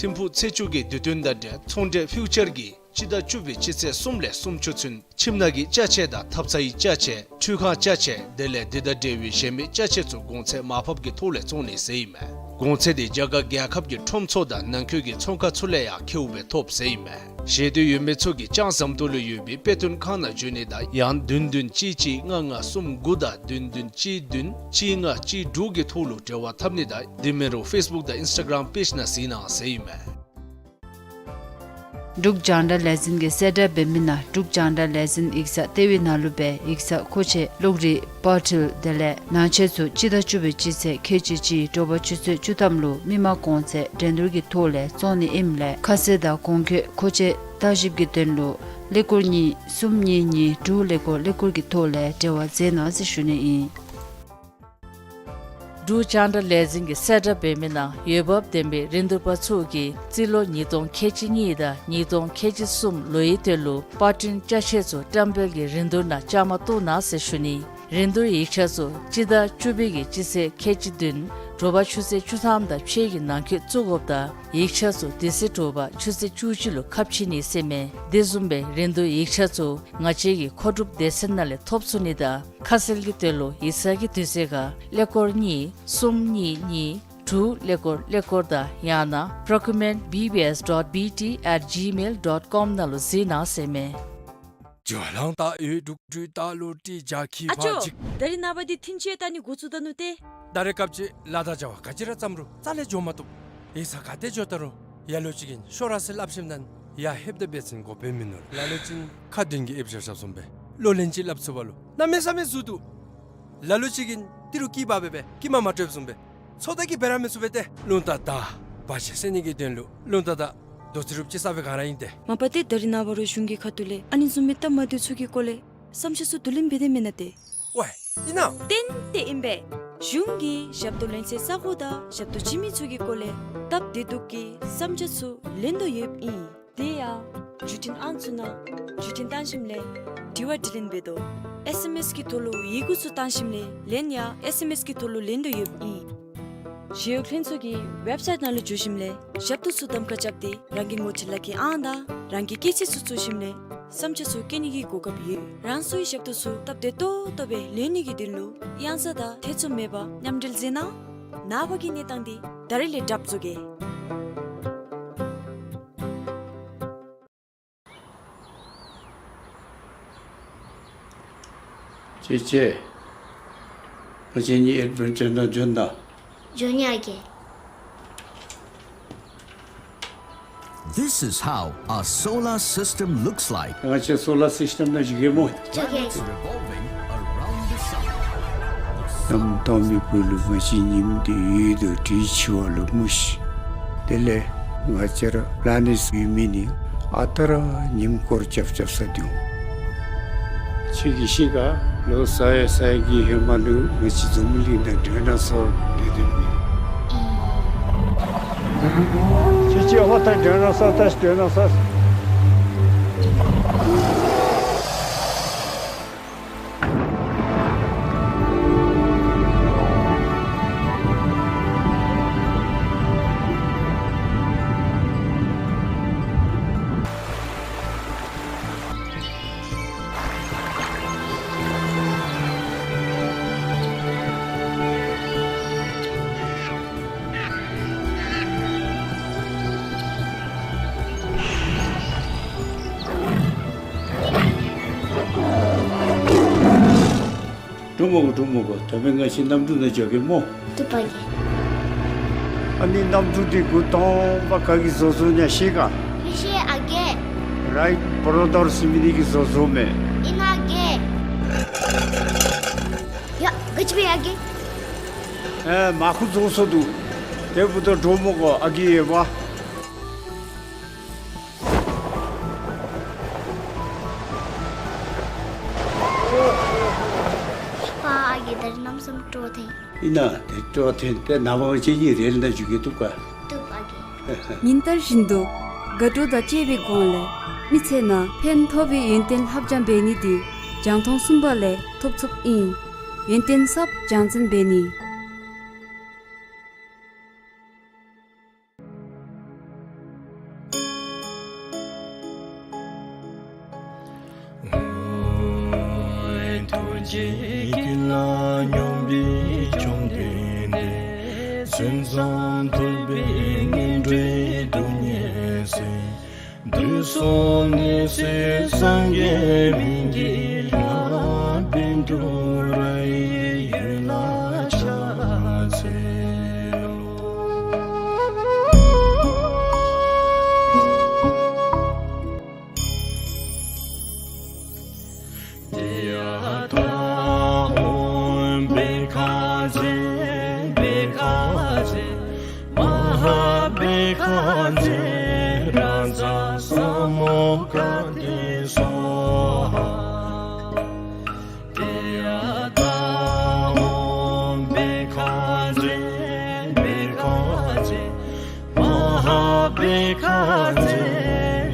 ཐིམ་ཕུག་ཚེས་བཅུ་གི་དུས་སྟོན་དང་འབྲེལ་ཚོང་འབྲེལ་ཕིའུ་ཅར་གྱིས་སྤྱི་ཟླ་བཅུ་པའི་སྤྱི་ཚེས་གསུམ་ལས་སུམ་ཅུ་ཚུན་ཁྱིམ་ནང་གི་ཅ་ཆས་དང་ཐབ་ཚང་གི་ཅ་ཆས་ཁྲུས་ཁང་ཅ་ཆས་དེ་ལས་འདི་དང་འབྲེལ་བའི་གཞན་མི་ཅ་ཆས་ཚུ་གོང་ཚད་མར་ཕབ་ཀྱི་ཐོག་ལས་བཙོང་ནི་ཟེར་ཨིན་མས། གོང་ཚད་དེ་རྒྱ་གར་རྒྱལ་ཁབ་ཀྱི་ཁྲོམ་ཚུ་དང་ནང་འཁོད་ཀྱི་ཚོང་ཁང་ཚུ་ལས་ཡང་ཁེཝ་སྦེ་ཐོབ་ཟེར་ཨིན་མས། ཤེས་འདོད་ཡོད་མི་ཚུ་གིས་ལྕང་ཟམ་ཏོག་ལུ་ཡོད་པའི་དཔེ་སྟོན་ཁང་ནང་འབྱོན་ནི་དང་ཡང་བདུན་བདུན་གཅིག་གཅིག་ལྔ་ལྔ་གསུམ་དགུ་དང་བདུན་བདུན་གཅིག་བདུན་གཅིག་ལྔ་གཅིག་དྲུག་གི་ཐོག་ལུ་འབྲེལ་བ་འཐབ་ནི་དང་དེ་མིན་རུང་ཕེསི་བུཀ་དང་ཨིནསི་ཊ་གརམ་པེཇ་ནང་གཟིགས་གནང་ཟེར་ཨིན་མས། འབྲུག་རྒྱང་བསྒྲགས་ལས་འཛིན་གྱིས་གསལ་བསྒྲགས་འབད་མི་ནང་འབྲུག་རྒྱང་བསྒྲགས་ལས་འཛིན་ཡིག་ཚང་ལྟེ་བའི་ནང་ལུ་སྦེ་ཡིག་ཚང་མཁོ་ཆས་གློག་རིག་པར་འཕྲུལ་དེ་ལས་ནང་ཆས་ཚུ་སྤྱི་ཟླ་བཅུ་པའི་སྤྱི་ཚེས་ཁལ་གཅིག་གཅིག་དྲོ་པ་ཆུ་ཚོད་བཅུ་ཐམ་ལུ་མི་མང་གོང་ཚད་འགྲན་བསྡུར་གྱི་ཐོག་ལས་བཙོང་ནི་ཨིནམ་ལས་ཁ་གསལ་དང་གོང་འཁོད་མཁོ་ཆས་བརྟག་ཞིབ་ཀྱི་དོན་ལུ་ཀླད་ཀོར་གཉིས་གསུམ་གཉིས་གཉིས་དྲུག་ཀླད་ཀོར་ཀླད་ཀོར་གྱི་ཐོག་ལས་འབྲེལ་བ་མཛད་གནང་ཟེར་ཞུ་ནི་ཨིན། འབྲུག་རྒྱང་བསྒྲགས་ལས་འཛིན་གྱིས་གསལ་བསྒྲགས་འབད་མི་ནང་འོས་འབབ་ལྡན་པའི་རིན་བསྡུར་པ་ཚུ་གིས་རྩིས་ལོ་ཉིས་སྟོང་ཁལ་གཅིག་གཉིས་དང་ཉིས་སྟོང་ཁལ་གཅིག་གསུམ་ལོའི་དོན་ལུ་པར་སྐྲུན་ཅ་ཆས་ཚུ་བཀྲམ་སྤེལ་གྱི་རིན་བསྡུར་ནང་བཅའ་མར་གཏོགས་གནང་ཟེར་ཞུ་ནི། རིན་བསྡུར་ཡིག་ཆ་ཚུ་སྤྱི་ཟླ་བཅུ་པའི་གི་སྤྱི་ཚེས་ཁལ་གཅིག་བདུན་དྲོ་པ་ཆུ་ཚོད་བཅུ་ཐམ་དང་ཕྱེད་ཀྱི་ནང་འཁོད་བཙུགས་དགོཔ་དང་ཡིག་ཆ་ཚུ་དེ་ཚེ་དྲོ་པ་ཆུ་ཚོད་བཅུ་གཅིག་ལུ་ཁ་ཕྱེ་ནི་ཟེར་མས། དེ་བཟུམ་སྦེ་རིན་བསྡུར་ཡིག་ཆ་ཚུ་ང་བཅས་ཀྱི་མཁོ་སྒྲུབ་སྡེ་ཚན་ནང་ལས་ཐོབ་ཚུགས་ནི་དང་ཁ་གསལ་གྱི་དོན་ལུ་ཡིག་ཚང་གི་དུས་ཚོད་ཁར་ཀླད་ཀོར་གཉིས་གསུམ་གཉིས་གཉིས་དྲུག་ཀླད་ཀོར་ཀླད་ཀོར་དང་ཡང་ན་procurement B B S dot B T at gmail dot com ནང་ལུ་གཟིགས་གནང་ཟེར་མས། ཇོ་ལང་ཏ་ཡོད་དྲུག་དྲུག་ཏ་ལོ་ཏི་ཇ་ཁི་ཨ་ཅོ། ཕ་ཅིག་ད་རིས་ནངས་པ་འདི་ཐིན་ཅི་ཡ་ད་ནི་འགོ་བཙུགས་ད་ནུག་སྟེ། ད་རེས་སྐབས་ཅིག་ལཱ་དང་བྱ་བ་ག་ཅི་ར་བརྩམ་རུང་རྩ་ལས་འགྱོ་མ་བཏུབ། ཡིག་ཚང་ག་ཏེ་འགྱོ་ད་རུང་ལ་ལུ་ཅིག་གིས་ཤོག་ར་ཟེར་སླབ་ཞིནམ་ད་ཡར་ལྷོདཔ་ད་འབད་བ་ཅིན་འགོ་དཔོན་མིན་ནུག། ལ་ལུ་ཅིག་ཁ་མདུན་གྱི་ཨེབ་ཞར་ཞབས་བཟུམ་སྦེ་བློ་ལན་ཅིག་སླབ་ཚུགས་པ་ལུ་གནམ་མེད་ས་མེད་འཛུལ་འདུག། ལ་ལུ་ཅིག་གིས་ཏི་རུ་སྐྱི་པ་སྦེ་སྦེ་སྐྱི་མ་མ་སྤྲོདཔ་བཟུམ་སྦེ་ཚོད་ལྟ་གིས་འབད་ར་མི་ཚུགས་པས་ཏེ། རླུང་རྟ་དང་བར་ཆད་སེལ་ནི་གི་དོན་ལུ་རླུང་རྟ་དང་རྡོ་རྩེག་རུབ་ཅིག་ས་སྦེ་ག་ར་ཨིན་ཏེ། མ་པ་ཏེ་ད་རིས་ནངས་པ་ར་གཞུང་གི་ཁ་ཐུག་ལས་ཨ་ནི་བཟུམ་མའི་སྟབས་མ་བདེཝ་ཚུ་གི་སྐོར་ལས་བསམ་འཆར་ཚུ་བསྡུ་ལེན་འབད་དེ་མེན་ན་ཏེ། ཝའེ་ཨིན་ན། ཏན་ཏན་ཨིན་པས། གཞུང་གིས་ཞབས་ཏོག་ལེན་སའི་ས་གོ་དང་ཞབས་ཏོག་བྱིན་མི་ཚུ་གི་སྐོར་ལས་སྟབས་བདེ་སྡུག་གི་བསམ་འཆར་ཚུ་ལེན་དོ་ཡོདཔ་ཨིན། དེ་ཡང་བརྒྱུད་འཕྲིན་ཨང་ཚུ་ནང་བརྒྱུད་འཕྲིན་བཏང་ཞིནམ་ལས་དྲི་བ་དྲིས་ལན་འབད་དོ། ཨེསི་ཨེམ་ཨེསི་གི་ཐོག་ལུ་ཡི་གུ་ཚུ་བཏང་ཞིནམ་ལས་ལན་ཡང་ཨེསི་ཨེམ་ཨེསི་གི་ཐོག་ལུ་ལེན་དོ་ཡོདཔ་ཨིན། ཞི་གཡོག་ལྷན་ཚོགས་ཀྱི་ཝེབ་སའིཊ་ནང་ལུ་འཛུལ་ཞིནམ་ལས་ཞབས་ཏོག་ཚུ་གདམ་ཁ་རྐྱབ་སྟེ་རང་གི་ངོ་སྤྲོད་ལག་ཁྱེར་ཨང་དང་རང་གི་སྐྱེས་ཚེས་ཚུ་བཙུགས་ཞིནམ་ལས་བསམ་འཆར་ཚུ་བཀོད་ནི་གི་གོ་སྐབས་ཡོད། རང་སོའི་ཞབས་ཏོག་ཚུ་སྟབས་བདེ་ཏོག་ཏོ་སྦེ་ལེན་ནི་གི་དོན་ལུ་གཡང་ས་དང་ཐེ་ཚོམ་མེད་པར་མཉམ་འབྲེལ་མཛད་གནང་། ནངས་པ་གི་གནས་སྟངས་འདི་ད་རིས་ལས་གྲབས་བཟོ་གེ། ཅེ་ཅེ། ང་བཅས་གཉིས་ཨེཌ་བེན་ཅར་ནང་འབྱོན་ད། འབྱོན་ཡི་ཨ་རྒས། This is how a solar system looks like. ང་བཅས་སོ་ལར་སིསི་ཊེམ་ནང་བཞུགས་གེ་སྨོ། འགྱོ་གེ། Revolving around the sun. གནམ་དྭངས་མའི་སྦུག་ལུ་ང་བཅས་ཉིམ་འདི་ཡོད་དོ་དྲིས་འཆི་བ་ལུ་སྨོ་ཤིག། དེ་ལས་ང་བཅས་ར་པ་ལེ་ནེཊསི་ཡོད་མི་ནི་ཨ་རྟག་ར་ཉིམ་སྐོར་རྐྱབ་རྐྱབ་ས་འདུག། ཁྱོད་ཀྱིས་ཤེས་ག། ལོ་ས་ཡ་ས་ཡ་གི་ཧེ་མ་ལུ་ང་བཅས་འཛམ་བུ་གླིང་ནང་ཌའི་ནོ་སོར་སྡོད་དོ་མས། ཅི་ཅི་ཨ་ཕ་ད་ཌའི་ནོ་སོར་ད་ཌའི་ནོ་སོར། འབྲུག་མོ་གོ། འབྲུག་མོ་གོ། ད་འབདན་ང་བཅས་གནམ་གྲུ་ནང་འགྱོ་གེ་སྨོ། བཏུབ་པ་རྒས། ཨ་ནི་གནམ་གྲུ་འདི་འགོ་དང་པ་ག་གིས་བཟོ་བཟོཝ་ཨིན་ན་ཤེས་ག། མི་ཤེས་ཨ་རྒས། རའིཊ་བོརོ་དར་ཟེར་མི་འདི་གིས་བཟོ་བཟོཝ་མས། ཨིན་ན་ཨ་རྒས། ཡ་ག་ཅི་སྦེ་ཨ་རྒས། ཨེ་མར་ཁུ་བཟོ་བཟོཝ་འདུག། དེ་འབདཝ་ད་འབྲུག་མོ་གོ་ཨ་རྒས་ཡོད་པ། པ་ཨ་རྒས་ད་རིས་གནམ་མེད་ས་མེད་སྤྲོ་ཐོན། ཨིན་ན་དེ་སྤྲོ་ཐོན་ཏེ་ནངས་པ་ང་བཅས་གཉིས་རེལ་ནང་འཛུལ་གེ། བཏུབ་ག། བཏུབ་ཨ་རྒས། ཉིན་ལྟར་བཞིན་དུ་དགའ་སྤྲོ་དང་བཅས་པའི་སྒོ་ལས་མི་ཚེ་ནང་ཕན་ཐོགས་པའི་ཡོན་ཏན་ལྷབ་སྦྱང་འབད་ནི་འདི་རྒྱང་མཐོང་གསུམ་པ་ལས་ཐོབ་ཚུགསཔ་ཨིན། ཡོན་ཏན་གསརཔ་སྦྱང་འཛིན་འབད་ནི། ཀྱེ་ཀུན་ལ་སྙོམས་པའི་བཅོམ་ལྡན་འདས། མཚན་ཙམ་ཐོས་པས་ངན་འགྲོའི་སྡུག་བསྔལ་སེལ། དུས་གསུམ་ནད་སེལ་སངས་རྒྱས་སྨན་གྱི་བླ། བཻ་ཌཱུརྱ་ཡི་འོད་ལ་ཕྱག་འཚལ་ལོ། ཏདྱ་ཐཱ། ཨོཾ་བྷཻ་ཥ་ཛྱེ་བྷཻ་ཥ་ཛྱེ་མ་ཧཱ་བྷཻ་ཥ་ཛྱེ་རཱ་ཛ་ས་མུདྒ་ཏེ་སྭཱ་ཧཱ། ཏདྱ་ཐཱ། ཨོཾ་བྷཻ་ཥ་ཛྱེ་བྷཻ་ཥ་ཛྱེ་མ་ཧཱ་བྷཻ་ཥ་ཛྱེ་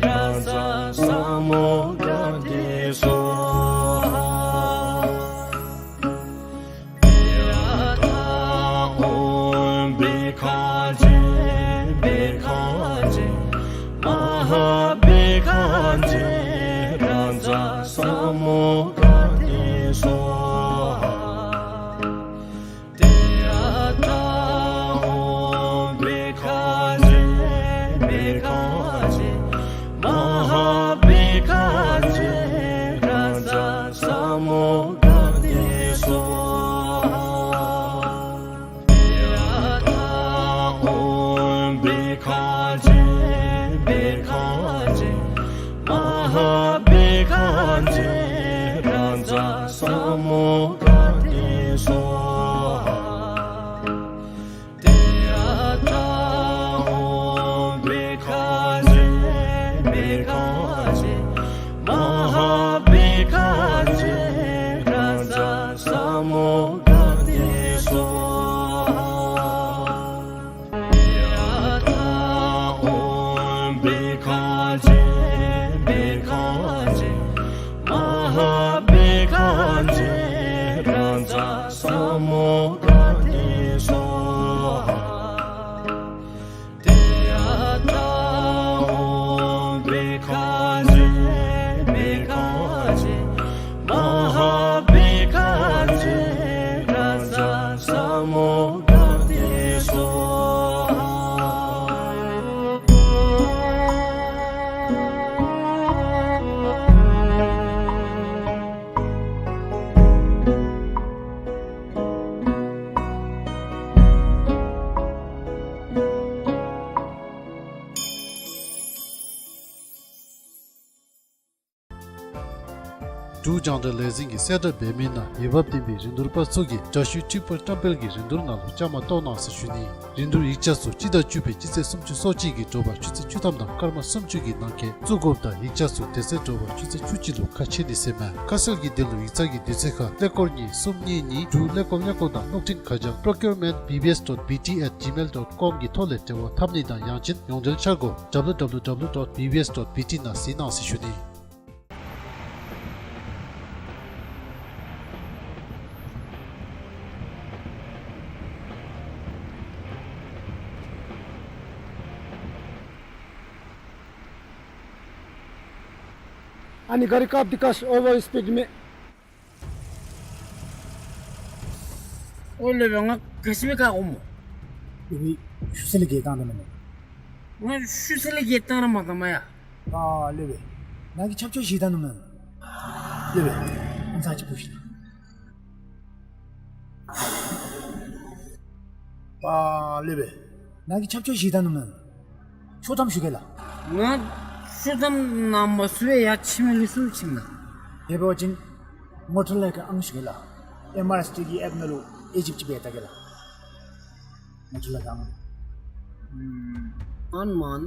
རཱ་ཛ་ས་མུདྒ་ཏེ་སྭཱ་ཧཱ། ཏདྱ་ཐཱ། ཨོཾ་བྷཻ་ཥ་ཛྱེ་བྷཻ་ཥ་ཛྱེ་མ་ཧཱ་བྷཻ་ཥ་ཛྱེ་རཱ་ཛ་ས་མུདྒ་ཏེ་སྭཱ་ཧཱ། ཏདྱ་ཐཱ། ཨོཾ་བྷཻ་ཥ་ཛྱེ་བྷཻ་ཥ་ཛྱེ་མ་ཧཱ་བྷཻ་ཥ་ཛྱེ་རཱ་ཛ་ས་མུདྒ་ཏེ་སྭཱ་ཧཱ། ཏདྱ་ཐཱ། ཨོཾ་བྷཻ་ཥ་ཛྱེ་བྷཻ་ཥ་ཛྱེ་མ་ཧཱ་བྷཻ་ཥ་ཛྱེ་རཱ་ཛ་ས་མུདྒ་ཏེ་སྭཱ་ཧཱ། ཏདྱ་ཐཱ། ཨོཾ་བྷཻ་ཥ་ཛྱེ་བྷཻ་ཥ་ཛྱེ་མ་ཧཱ་བྷཻ་ཥ་ཛྱེ་རཱ་ཛ་ས་མུདྒ་ཏེ་སྭཱ་ཧཱ། ཏདྱ་ཐཱ། ཨོཾ་བྷཻ་ཥ་ཛྱེ་བྷཻ་ཥ་ཛྱེ་མ་ཧཱ་བྷཻ་ཥ་ཛྱེ་རཱ་ཛ་ས་མུདྒ་ཏེ་སྭཱ་ཧཱ། ཏདྱ་ཐཱ། ཨོཾ་བྷཻ་ཥ་ཛྱེ་བྷཻ་ཥ་ཛྱེ་མ་ཧཱ་བྷཻ་ཥ་ཛྱེ་རཱ་ཛ་ས་མུདྒ་ཏེ་སྭཱ་ཧཱ། འབྲུག་རྒྱང་བསྒྲགས་ལས་འཛིན་གྱིས་གསལ་བསྒྲགས་འབད་མི་ནང་འོས་འབབ་ལྡན་པའི་རིན་བསྡུར་པ་ཚུ་གིས་འདྲ་བཤུས་ཊིཀ་པར་བཀྲམ་སྤེལ་གྱི་རིན་བསྡུར་ནང་ལུ་བཅའ་མར་གཏོགས་གནང་ཟེར་ཞུ་ནི། རིན་བསྡུར་ཡིག་ཆ་ཚུ་སྤྱི་ཟླ་བཅུ་པའི་སྤྱི་ཚེས་སུམ་ཅུ་སོ་གཅིག་གི་དྲོ་པ་ཆུ་ཚོད་བཅུ་ཐམ་དང་སྐར་མ་སུམ་ཅུ་གི་ནང་འཁོད་བཙུགས་དགོཔ་དང་ཡིག་ཆ་ཚུ་དེ་ཚེ་དྲོ་པ་ཆུ་ཚོད་བཅུ་གཅིག་ལུ་ཁ་ཕྱེ་ནི་ཟེར་མས། ཁ་གསལ་གྱི་དོན་ལུ་ཡིག་ཚང་གི་དུས་ཚོད་ཁར་ཀླད་ཀོར་གཉིས་གསུམ་གཉིས་གཉིས་དྲུག་ཀླད་ཀོར་ཀླད་ཀོར་དང་གློག་འཕྲིན་ཁ་བྱང་procurement B B S dot B T at gmail dot com གི་ཐོག་ལས་འབྲེལ་བ་འཐབ་ནི་དང་ཡང་ཅིན་ཡོངས་འབྲེལ་འཆར་སྒོ་W W W dot B B S dot B T ནང་གཟིགས་གནང་ཟེར་ཞུ་ནི། ཨ་ནི་གཱ་རི་བཀག་སྟེ་བཀག་ཤིག། ཨོ་ཝར་སྤིཌ་མས། ཨོ་ལེ་བེ་ང་ག་ཅི་སྦེ་བཀག་འོང་སྨོ། ལེ་བེ་ཤུལ་ས་ལས་བརྒལ་བཏང་ད་མེན་ན། ང་ཤུལ་ས་ལས་བརྒལ་བཏང་ར་མ་བཏང་མ་ཡ། ཨ་ལེ་བེ་ནཱ་གིས་ཆབ་ཆོས་བཞེས་ད་ནུག་མེན་ན། ལེ་བེ་ཨམ་ཚ་ཅིག་ཕུ་ཤིག་ལགས། ཨ་ལེ་བེ་ནཱ་གིས་ཆབ་ཆོས་བཞེས་ད་ནུག་མེན་ན། ཤོ་ཐམ་ཞུ་གེ་ལགས། ང་ཤོ་ཐམ་ནང་མ་ཚུད་པར་ཡར་ཕྱིན་མི་ལུས་སུ་ཕྱིན་ན། དེ་འབད་བ་ཅིན་ངོ་ཐུག་ལས་ཀྱི་ཨང་ཞུ་གེ་ལགས། ཨེམ་ཨར་ཨེསི་ཊི་གི་ཨེཔ་ནང་ལུ་ཨེ་ཇིབ་ཅིག་འབད་ད་གེ་ལགས། ངོ་ཐུག་ལས་ཀྱི་ཨང་། ཨམ་ཨན་ཝཱན་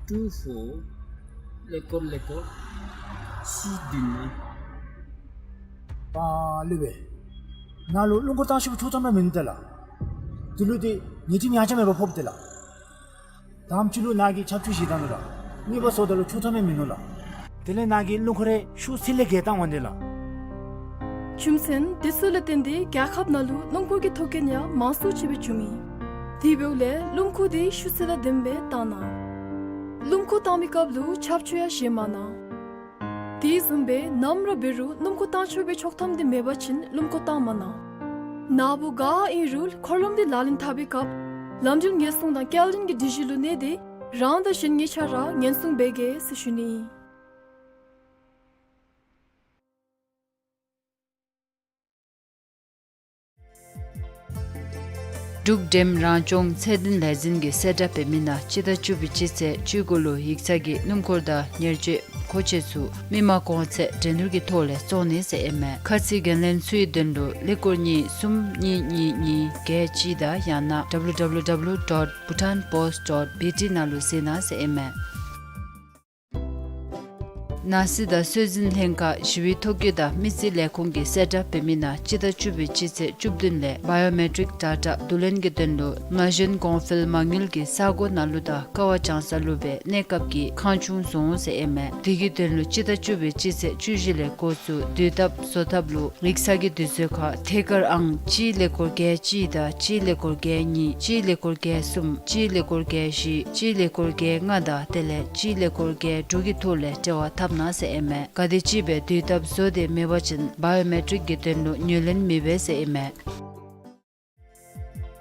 ཊུ་ཕོར་ཀླད་ཀོར་ཀླད་ཀོར་གཅིག་བདུན་ལྔ། ཨ་ལེ་བེ་ནཱ་ལུ་རླུང་འཁོར་བཏང་ཤོག་པའི་ཆོག་ཐམ་ར་མིན་འདུག་ལགས། དེ་ལུ་ཏེ་ཉེས་ཁྲིམས་ཡང་ཆ་མེད་པར་ཕོགཔ་ཏེ་ལགས། དང་པ་ཅིག་ལུ་ནཱ་གིས་ཆབ་ཆོས་བཞེས་ད་ནུག་ལགས། གཉིས་པ་སོངམ་ད་ལུ་ཆོག་ཐམ་ཡང་མིན་ནུག་ལགས། དེ་ལས་ནཱ་གིས་རླུང་འཁོར་རེ་ཤུལ་ས་ལས་བརྒལ་བཏང་འོང་དེ་ལགས། རྒྱུ་མཚན་དེ་ཚུ་ལས་བརྟེན་ཏེ་རྒྱལ་ཁབ་ནང་ལུ་རླུང་འཁོར་གྱི་ཐོག་རྐྱེན་ཡང་མང་སུ་ཅིག་སྦེ་བྱུང་ཡི། དེ་འབདཝ་ལས་རླུང་འཁོར་དེ་ཤུལ་ས་ལས་བདེན་པའི་བཏང་གནང་། རླུང་འཁོར་བཏང་མི་སྐབས་ལུ་ཆབ་ཆོས་ཡང་བཞེས་མ་གནང་། དེ་བཟུམ་སྦེ་ནམ་ར་འབད་རུང་སྣུམ་འཁོར་བཏང་ཆོག་པའི་ཆོག་ཐམ་འདི་མེད་པ་ཅིན་སྣུམ་འཁོར་བཏང་མ་གནང་། ནཱ་བུ་ག་ཨིན་རུང་འཁོར་ལམ་འདི་ལག་ལེན་འཐབ་པའི་སྐབས་ལམ་འགྲུལ་ཉེན་སྲུང་དང་སྐྱེལ་འདྲེན་གྱི་སྒྲིག་གཞི་ལུ་གནས་ཏེ་རང་དང་གཞན་གཉིས་ཆ་ར་ཉེན་སྲུང་འབད་གེ་ཟེར་ཞུ་ནི་ཨིན། འབྲུག་འགྲེམ་རང་སྐྱོང་ཚད་ལྡན་ལས་འཛིན་གྱིས་གསལ་བསྒྲགས་འབད་མི་ནང་སྤྱི་ཟླ་བཅུ་པའི་སྤྱི་ཚེས་བཅུ་དགུ་ལུ་ཡིག་ཚང་གི་སྣུམ་འཁོར་དང་ཉེར་སྤྱོད་མཁོ་ཆས་ཚུ་མི་མང་གོང་ཚད་འགྲན་བསྡུར་གྱི་ཐོག་ལས་བཙོང་ནི་ཟེར་ཨིན་མས། ཁ་ཚིག་འགན་ལེན་ཚུའི་དོན་ལུ་ཀླད་ཀོར་གཉིས་གསུམ་གཉིས་གཉིས་གཉིས་བརྒྱད་གཅིག་དང་ཡང་ན་W W W dot bhutan post dot B T ནང་ལུ་གཟིགས་གནང་ཟེར་ཨིན་མས། ནང་སྲིད་དང་སྲོལ་འཛིན་ལྷན་ཁག་ཞི་བའི་ཐོ་བཀོད་དང་མི་རྩིས་ལས་ཁུངས་ཀྱིས་གསལ་བསྒྲགས་འབད་མི་ནང་སྤྱི་ཟླ་བཅུ་པའི་སྤྱི་ཚེས་བཅུ་བདུན་ལས་བའི་ཡོ་མེ་ཊིཀ་ཌེ་ཊ་བསྡུ་ལེན་གྱི་དོན་ལུ་ན་གཞོན་གོང་འཕེལ་མ་དངུལ་གྱི་ས་སྒོ་ནང་ལུ་དང་ཀ་བ་བྱང་ས་ལུ་སྦེ་གནས་སྐབས་ཀྱི་ཁང་ཆུང་བཟོ་འོང་ཟེར་ཨིན་མས། དེ་གི་དོན་ལུ་སྤྱི་ཟླ་བཅུ་པའི་སྤྱི་ཚེས་བཅུ་བཞི་ལས་འགོ་བཙུགས་དུས་ཐབས་བཟོ་ཐབས་ལུ་ཡིག་ཚང་གི་དུས་ཚོད་ཁར་ཐད་ཀར་ཨང་གཅིག་ཀླད་ཀོར་བརྒྱད་གཅིག་དང་གཅིག་ཀླད་ཀོར་བརྒྱད་གཉིས་གཅིག་ཀླད་ཀོར་བརྒྱད་གསུམ་གཅིག་ཀླད་ཀོར་བརྒྱད་བཞི་གཅིག་ཀླད་ཀོར་བརྒྱད་ལྔ་དང་དེ་ལས་གཅིག་ཀླད་ཀོར་བརྒྱད་དྲུག་གི་ཐོག་ལས་འབྲེལ་བ་འཐབ་གནང་ཟེར་ཨིན་མས། ག་དེ་ཅིག་སྦེ་དུས་ཐབས་བཟོ་སྟེ་མེད་པ་ཅིན་བའི་ཡོ་མེ་ཊིཀ་གི་དོན་ལུ་ངོས་ལེན་མི་འབད་ཟེར་ཨིན་མས།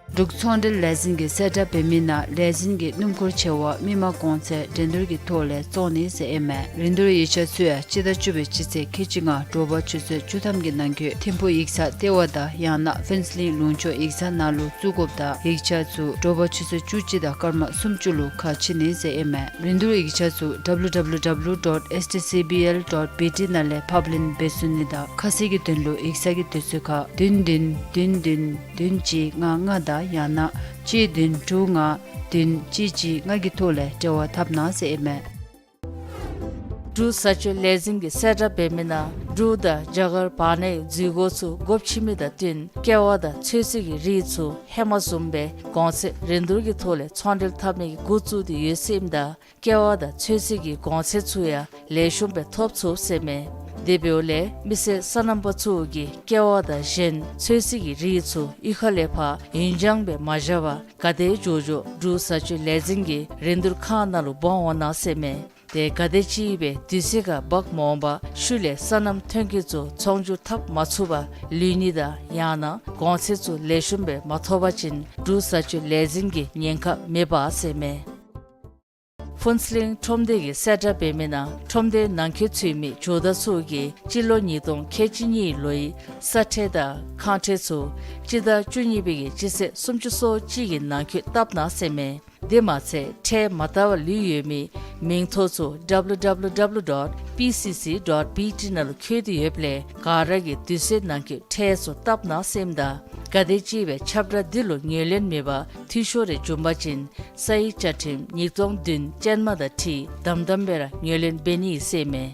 འབྲུག་ཚོང་འབྲེལ་ལས་འཛིན་གྱིས་གསལ་བསྒྲགས་འབད་མི་ནང་ལས་འཛིན་གྱི་སྣུམ་འཁོར་ཆེ་བ་མི་མང་གོང་ཚད་འགྲན་བསྡུར་གྱི་ཐོག་ལས་བཙོང་ནི་ཟེར་ཨིན་མས། རིན་བསྡུར་ཡིག་ཆ་ཚུ་ཡང་སྤྱི་ཟླ་བཅུ་པའི་སྤྱི་ཚེས་ཁལ་གཅིག་ལྔ་དྲོ་པ་ཆུ་ཚོད་བཅུ་ཐམ་གྱི་ནང་འཁོད་ཐིམ་ཕུག་ཡིག་ཚང་ལྟེ་བ་དང་ཡང་ན་ཕུན་ཚོགས་གླིང་ལུང་ཕྱོགས་ཡིག་ཚང་ནང་ལུ་བཙུགས་དགོཔ་དང་ཡིག་ཆ་ཚུ་དྲོ་པ་ཆུ་ཚོད་བཅུ་གཅིག་དང་སྐར་མ་སུམ་ཅུ་ལུ་ཁ་ཕྱེ་ནི་ཟེར་ཨིན་མས། རིན་བསྡུར་ཡིག་ཆ་ཚུ་W W W dot S T C B L dot B T ནང་ལས་ཕབ་ལེན་འབད་ཚུགས་ནི་དང་ཁ་གསལ་གྱི་དོན་ལུ་ཡིག་ཚང་གི་དུས་ཚོད་ཁར་བདུན་བདུན་བདུན་བདུན་བདུན་གཅིག་ལྔ་ལྔ་དང་ཡང་ན་གཅིག་བདུན་དྲུག་ལྔ་བདུན་གཅིག་གཅིག་ལྔ་གི་ཐོག་ལས་འབྲེལ་བ་འཐབ་གནང་ཟེར་ཨིན་མས། འབྲུག་བཟའ་སྤྱོད་ལས་འཛིན་གྱིས་གསལ་བསྒྲགས་འབད་མི་ནང་འབྲུག་དང་རྒྱ་གར་བར་ནའི་འཛུལ་སྒོ་ཚུ་སྒོ་ཕྱེ་མི་དང་བསྟུན་ཀེ་བ་དང་ཚོད་བསྲེ་གི་རིགས་ཚུ་ཧེ་མ་བཟུམ་སྦེ་གོང་ཚད་རིན་བསྡུར་གྱི་ཐོག་ལས་ཚོང་འབྲེལ་འཐབ་ནི་གི་འགོ་བཙུགས་ཏེ་ཡོད་ཟེར་ཨིནམ་ད་ཀེ་བ་དང་ཚོད་བསྲེ་གི་གོང་ཚད་ཚུ་ཡང་ལེགས་ཤོམ་སྦེ་ཐོབ་ཚུགས་ཟེར་མས། དེ་འབདཝ་ལས་མི་སེར་སོ་ནམ་པ་ཚུ་གིས་ཀེ་བ་དང་གཞན་ཚོད་བསྲེ་གི་རིགས་ཚུ་གཡུས་ཁ་ལས་ཕར་ཡུན་འགྱངས་སྦེ་མ་བཞག་པར་ག་དེ་མགྱོགས་མགྱོགས་འབྲུག་བཟའ་སྤྱོད་ལས་འཛིན་གྱི་རིན་བསྡུར་ཁང་ནང་ལུ་འབག་འོང་གནང་ཟེར་མས། དེ་ག་དེ་ཅིག་སྦེ་དུས་ཚོད་ཁར་འབག་མ་འོང་པར་ཤུལ་ལས་སོ་ནམ་ཐོན་སྐྱེད་ཚུ་ཚོང་སྒྱུར་འཐབ་མ་ཚུགས་པར་ལུས་ནི་དང་ཡང་ན་གོང་ཚད་ཚུ་ལེགས་ཤོམ་སྦེ་མ་ཐོབ་པ་ཅིན་འབྲུག་བཟའ་སྤྱོད་ལས་འཛིན་གྱིས་ཉེན་ཁ་མི་འབག་ཟེར་མས། ཕུན་ཚོགས་གླིང་ཁྲོམ་སྡེ་གིས་གསལ་བསྒྲགས་འབད་མི་ནང་ཁྲོམ་སྡེའི་ནང་འཁོད་ཚུད་མི་ཇོ་བདག་ཚུ་གིས་སྤྱི་ལོ་ཉིས་སྟོང་ཁལ་གཅིག་གཉིས་ལོའི་ས་ཁྲལ་དང་ཁང་ཁྲལ་ཚུ་སྤྱི་ཟླ་བཅུ་གཉིས་པའི་གི་སྤྱི་ཚེས་སུམ་ཅུ་སོ་གཅིག་གི་ནང་འཁོད་བཏབ་གནང་ཟེར་མས། དེ་མ་ཚད་ཁྲལ་མ་བཏབ་པར་ལུས་ཡོད་མི་མིང་ཐོ་ཚུ་W W W dot P C C dot B T ནང་ལུ་བཀོད་དེ་ཡོདཔ་ལས་ག་ར་གིས་དུས་ཚོད་ནང་འཁོད་ཁྲལ་ཚུ་བཏབ་གནང་ཟེར་ཨིནམ་ད་ག་དེ་ཅིག་སྦེ་ཁྱབ་བསྒྲགས་འདི་ལུ་ངོས་ལེན་མེད་པར་འཐུས་ཤོར་རེ་བྱུང་པ་ཅིན་ས་ཡི་བཅའ་ཁྲིམས་ཉིས་སྟོང་བདུན་ཅན་མ་དང་འཁྲིལ་དམ་དམ་སྦེ་ར་ངོས་ལེན་འབད་ནི་ཟེར་མས།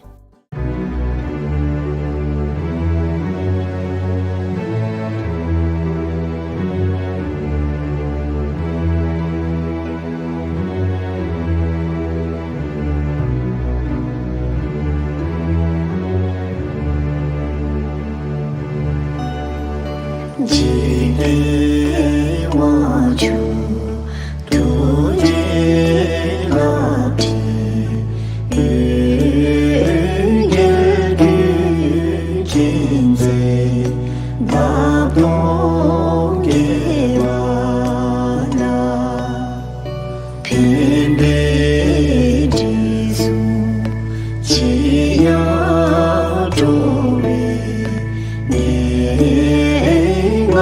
འཇིག་རྟེན་དབང་ཕྱུག་ཐུགས་རྗེའི་བླ་བྲེ་འོད་འགྱེད་ཀུན་མཁྱེན་མཛད་འདབ་སྟོང་རྒྱས་པ་ལ། ཕན་པའི་དྲིན་གཟོ་ཅི་ཡང་སྤྲོ་བའི་གནས་ལྔ་བ་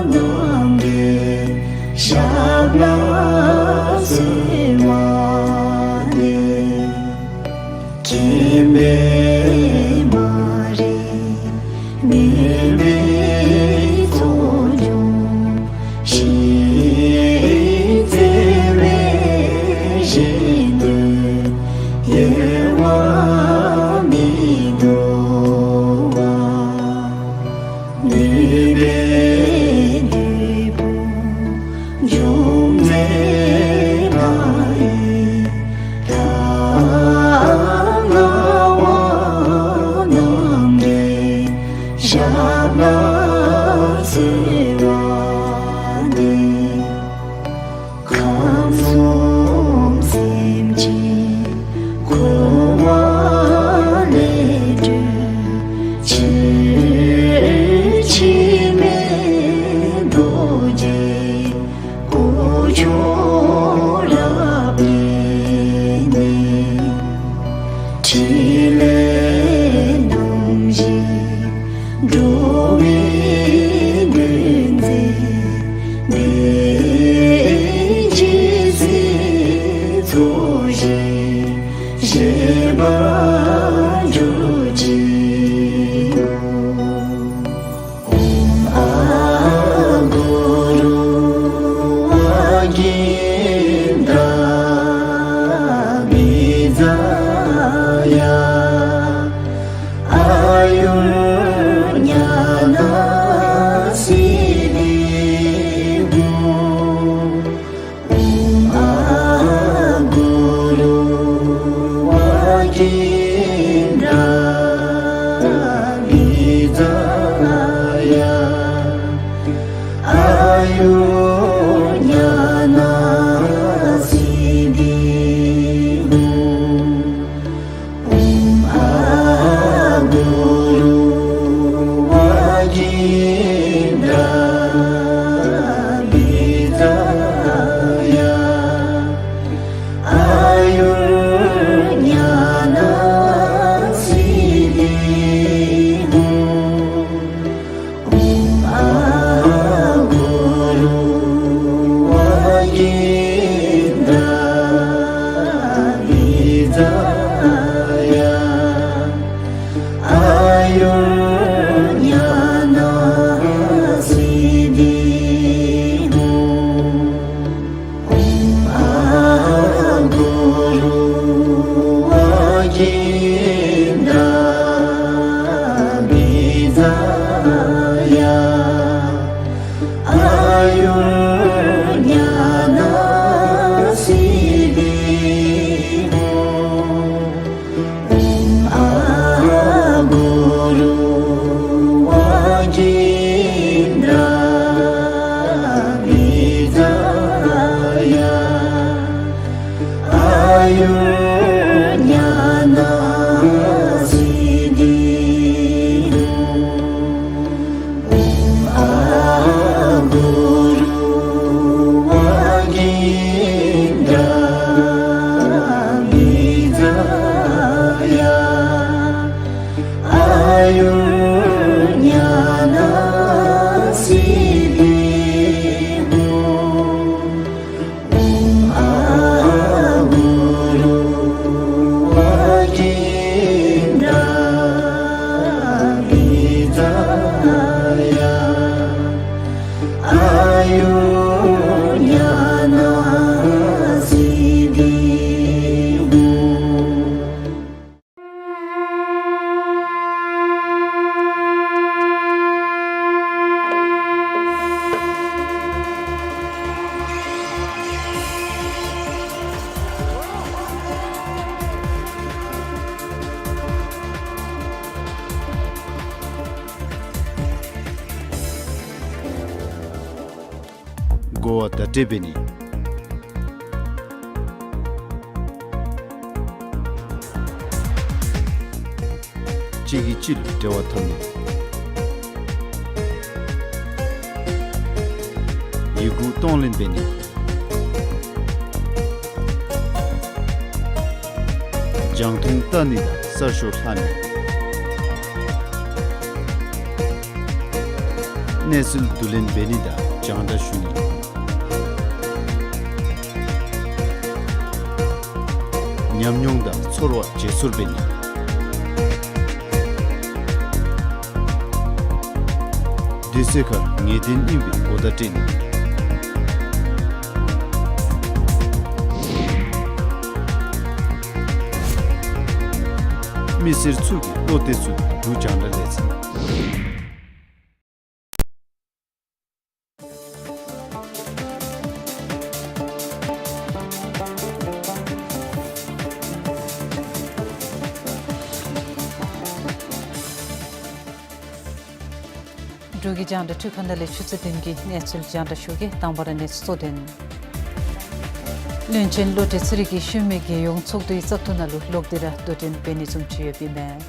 རྣམ་རྒྱལ་ཞབས་ལ་གསོལ་བ་འདེབས། མཁྱེན་པའི་མ་རིག་མུན་པའི་ཚོགས་འཇོམས་ཤིང་བརྩེ་བའི་ཞིང་དུ་གཡེང་བ་མི་འདོར་བ། ནུས་པའི་བདུད་དཔུང་འཇོམས་མཛད་ལྷ་ཡི་ལྷ་ལྔ་བ་ རྣམ་བཞི་འགྲོ་བའི་དོན་མཛད་པའི་རྗེ་བཙུན་ཚོགས་ཞིང་གཤེགས་པར་གྱུར་ཅིག། ཨོཾ་ཨཱཿུ་རུ་ཝཱ་ཀིནྡ་བི་ཛ་ཡ། ཨཱ་ཡུར་ཉ་ན་སིདྡྷི་ཧོ། ཨོཾ་ཨཱཿུ་རུ་ཝཱ་ཀིནྡ་བི་ཛ་ཡ། ཨཱ་ཡུར་ཉ་ན་སིདྡྷི་ཧོ། ཨོཾ་ཨཱཿུ་རུ་ཝཱ་ཀིནྡ་བི་ཛ་ཡ། ཨཱ་ཡུར་ཉ་ན་སིདྡྷི་ཧོ། ཨོཾ་ཨཱཿུ་རུ་ཝཱ་ཀིནྡ་བི་ཛ་ཡ། ཨཱ་ཡུར་ཉ་ན་སིདྡྷི་ཧོ། ཨོཾ་ཨཱཿུ་རུ་ཝཱ་ཀིནྡ་བི་ཛ་ཡ། ཨཱ་ཡུར་ཉ་ན་སིདྡྷི་ཧོ། ཨོཾ་ཨཱཿུ་རུ་ཝཱ་ཀིནྡ་བི་ཛ་ཡ། ཨཱ་ཡུར་ཉ་ན་སིདྡྷི་ཧོ། ཨོཾ་ཨཱཿུ་རུ་ཝཱ་ཀིནྡ་བི་ཛ་ཡ། ཨཱ་ཡུར་ཉ་ན་སིདྡྷི་ཧོ། ཨོཾ་ཨཱཿུ་རུ་ཝཱ་ཀིནྡ་བི་ཛ་ཡ། ཨཱ་ཡུར་ཉ་ན་སིདྡྷི་ཧོ། གོ་བ་བརྡ་སྤྲོད་འབད་ནི། གཅིག་གིས་གཅིག་ལུ་འབྲེལ་བ་འཐབ་ནི། ཡི་གུ་གཏོང་ལེན་འབད་ནི། རྒྱང་མཐོང་བལྟ་ནི་དང་གསར་ཤོག་ལྷག་ནི། གནས་ཚུལ་བསྡུ་ལེན་འབད་ནི་དང་རྒྱང་བསྒྲགས་ཞུ་ནི། ཉམས་མྱོང་དང་ཚོར་བ་བརྗེ་སོར་འབད་ནི། དུས་ཚོད་ཁར་ངེས་གཏན་ཨིན་པའི་གོ་བརྡ་སྤྲོད་ནི། མི་སེར་ཚུ་གིས་བློ་གཏད་ཚུགས་པའི་འབྲུག་རྒྱང་བསྒྲགས་ལས་འཛིན། འབྲུག་གི་རྒྱང་བསྒྲགས་འཕྲུལ་ཁང་ནང་ལས་ཆུ་ཚོད་བདུན་གྱི་གནས་ཚུལ་རྒྱང་བསྒྲགས་ཞུ་གེ། དང་པ་ར་གནས་ཚུལ་གཙོ་དོན། བློན་ཆེན་བློ་གྲོས་ཚེ་རིང་གིས་ཤུལ་མའི་རྒྱལ་ཡོངས་ཚོགས་འདུའི་བཙག་འཐུ་ནང་ལུ་ལོག་སྟེ་ར་དོ་འགྲན་འབད་ནི་བཟུམ་ཅིག་ཡོདཔ་ཨིན་མས།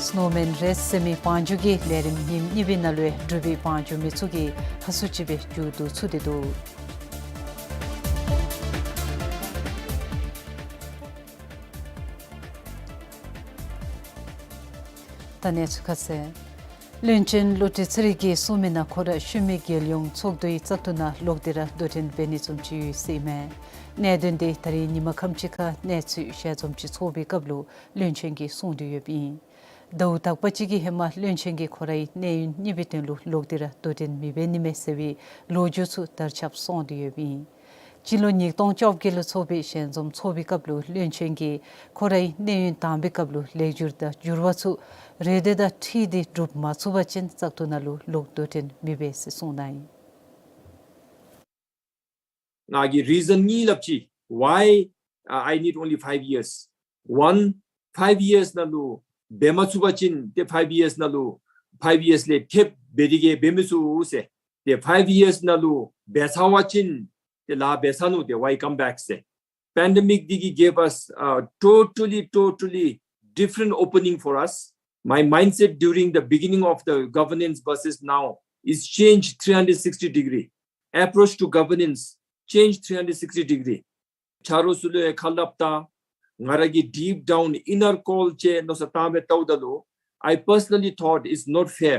སྣོ་མཱན་རེས་ཟེར་མི་བང་རྒྱུགས་ཀྱི་ལས་རིམ་ཉིནམ་གཉིས་པའི་ནང་ལུ་འབྲུག་པའི་བང་རྒྱུགས་མི་ཚུ་གིས་ཧ་སུ་ཅིག་སྦེ་མཇུག་བསྡུ་ཚུགས་ཏེ་འདུག། ད་གནས་ཚུལ་ཁ་གསལ། བློན་ཆེན་བློ་གྲོས་ཚེ་རིང་གིས་གསུངས་མི་ནང་ཁོ་ར་ཤུལ་མའི་རྒྱལ་ཡོངས་ཚོགས་འདུའི་བཙག་འཐུ་ནང་ལོག་སྟེ་ར་དོ་འགྲན་འབད་ནི་བཟུམ་ཅིག་ཡོད་ཟེར་ཨིན་མས། གནད་དོན་འདི་ད་རིས་ཉིན་མ་ཁམས་ཅིག་ཁར་གནས་ཚུལ་ཞལ་འཛོམས་ཅིག་ཚོགས་པའི་སྐབས་ལུ་བློན་ཆེན་གྱིས་གསུངས་ཏེ་ཡོདཔ་ཨིན། ཟླཝ་དག་པ་ཅིག་གི་ཧེ་མ་བློན་ཆེན་གྱིས་ཁོ་རའི་གནས་ཡུན་གཉིས་པའི་དོན་ལུ་ལོག་སྟེ་ར་དོ་འགྲན་མི་འབད་ནི་མས་ཟེར་བའི་ལོ་རྒྱུས་ཚུ་དར་ཁྱབ་སོང་སྟེ་ཡོདཔ་ཨིན། སྤྱི་ལོ་ཉིས་སྟོང་བཅོ་བརྒྱད་ལུ་ཚོགས་པའི་ཞལ་འཛོམས་ཚོགས་པའི་སྐབས་ལུ་བློན་ཆེན་གྱིས་ཁོ་རའི་གནས་ཡུན་དང་པའི་སྐབས་ལུ་ལེགས་བསྒྱུར་དང་འགྱུར་བ་ཚུ་རེ་འདོད་དང་འཁྲིལ་ཏེ་འགྲུབ་མ་ཚུགས་པ་ཅིན་བཙག་འཐུ་ནང་ལུ་ལོག་དོ་འགྲན་མི་འབད་ཟེར་གསུངས་གནང་ཡི། ང་གིས་རི་ཟཱན་གཉིས་སླབ་ཅི། Why, uh, I need only five years. One, five years ནང་ལུ་འབད་མ་ཚུགས་པ་ཅིན་ཏེ་five years ནང་ལུ་five years ལས་ཐེབས་འབད་དེ་གིས་འབད་མི་ཚུགས་ཟེར། ཏེ་five years ནང་ལུ་འབད་ཚར་བ་ཅིན་ཏེ་ལཱ་འབད་ཚར་ནུག། ཏེ་why come back ཟེར། Pandemic འདི་གིས་gave us a totally, totally different opening for us. My mindset during the beginning of the governance versus now is changed three hundred sixty degree. Approach to governance changed three hundred sixty degree. ཆ་རོགས་ཚུ་ལུ་ཡང་ཁ་སླབ་ད་ང་ར་གི་deep down inner call ཅིག་མནོ་བསམ་བཏང་སྦེ་བལྟཝ་ད་ལུ། I personally thought it's not fair.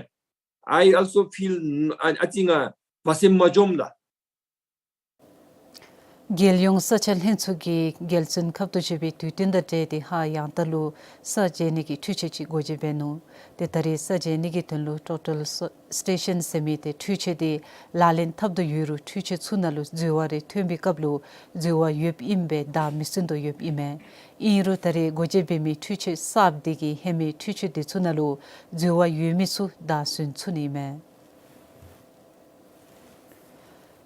I also feel ཨ་ཨ་ཙི་ང་བ་སེམས་མ་འཇོམས་ལགས། རྒྱལ་ཡོངས་ས་ཆ་ལྷན་ཚོགས་ཀྱིས་རྒྱལ་བཙུན་ཁབ་ཏུ་བཞེས་པའི་དུས་སྟོན་དང་འབྲེལ་ཏེ་ཧཱ་ཡང་ཏ་ལུ་ས་འཇལ་ནི་གི་འཕྲུལ་ཆས་ཅིག་སྒོ་འབྱེད་འབད་ནུག། ཏེ་ད་རེས་ས་འཇལ་ནི་གི་དོན་ལུ་ཊོ་ཊཱལ་སི་ཊེ་ཤཱན་ཟེར་མི་ཏེ་འཕྲུལ་ཆས་འདི་ལག་ལེན་འཐབ་དོ་ཡོད་རུང་འཕྲུལ་ཆས་ཚུ་ནང་ལུ་འཛོལ་བ་རེ་ཐོན་པའི་སྐབས་ལུ་འཛོལ་བ་ཡོདཔ་ཨིན་པས་བདའ་མི་ཟུན་དོ་ཡོདཔ་ཨིན་མས། ཨིན་རུང་ད་རེས་སྒོ་འབྱེད་འབད་མི་འཕྲུལ་ཆས་གསརཔ་འདི་གིས་ཧེ་མའི་འཕྲུལ་ཆས་འདི་ཚུ་ནང་ལུ་འཛོལ་བ་ཡོད་མི་ཚུ་བདའ་ཟུན་ཚུགས་ནི་ཨིན་མས།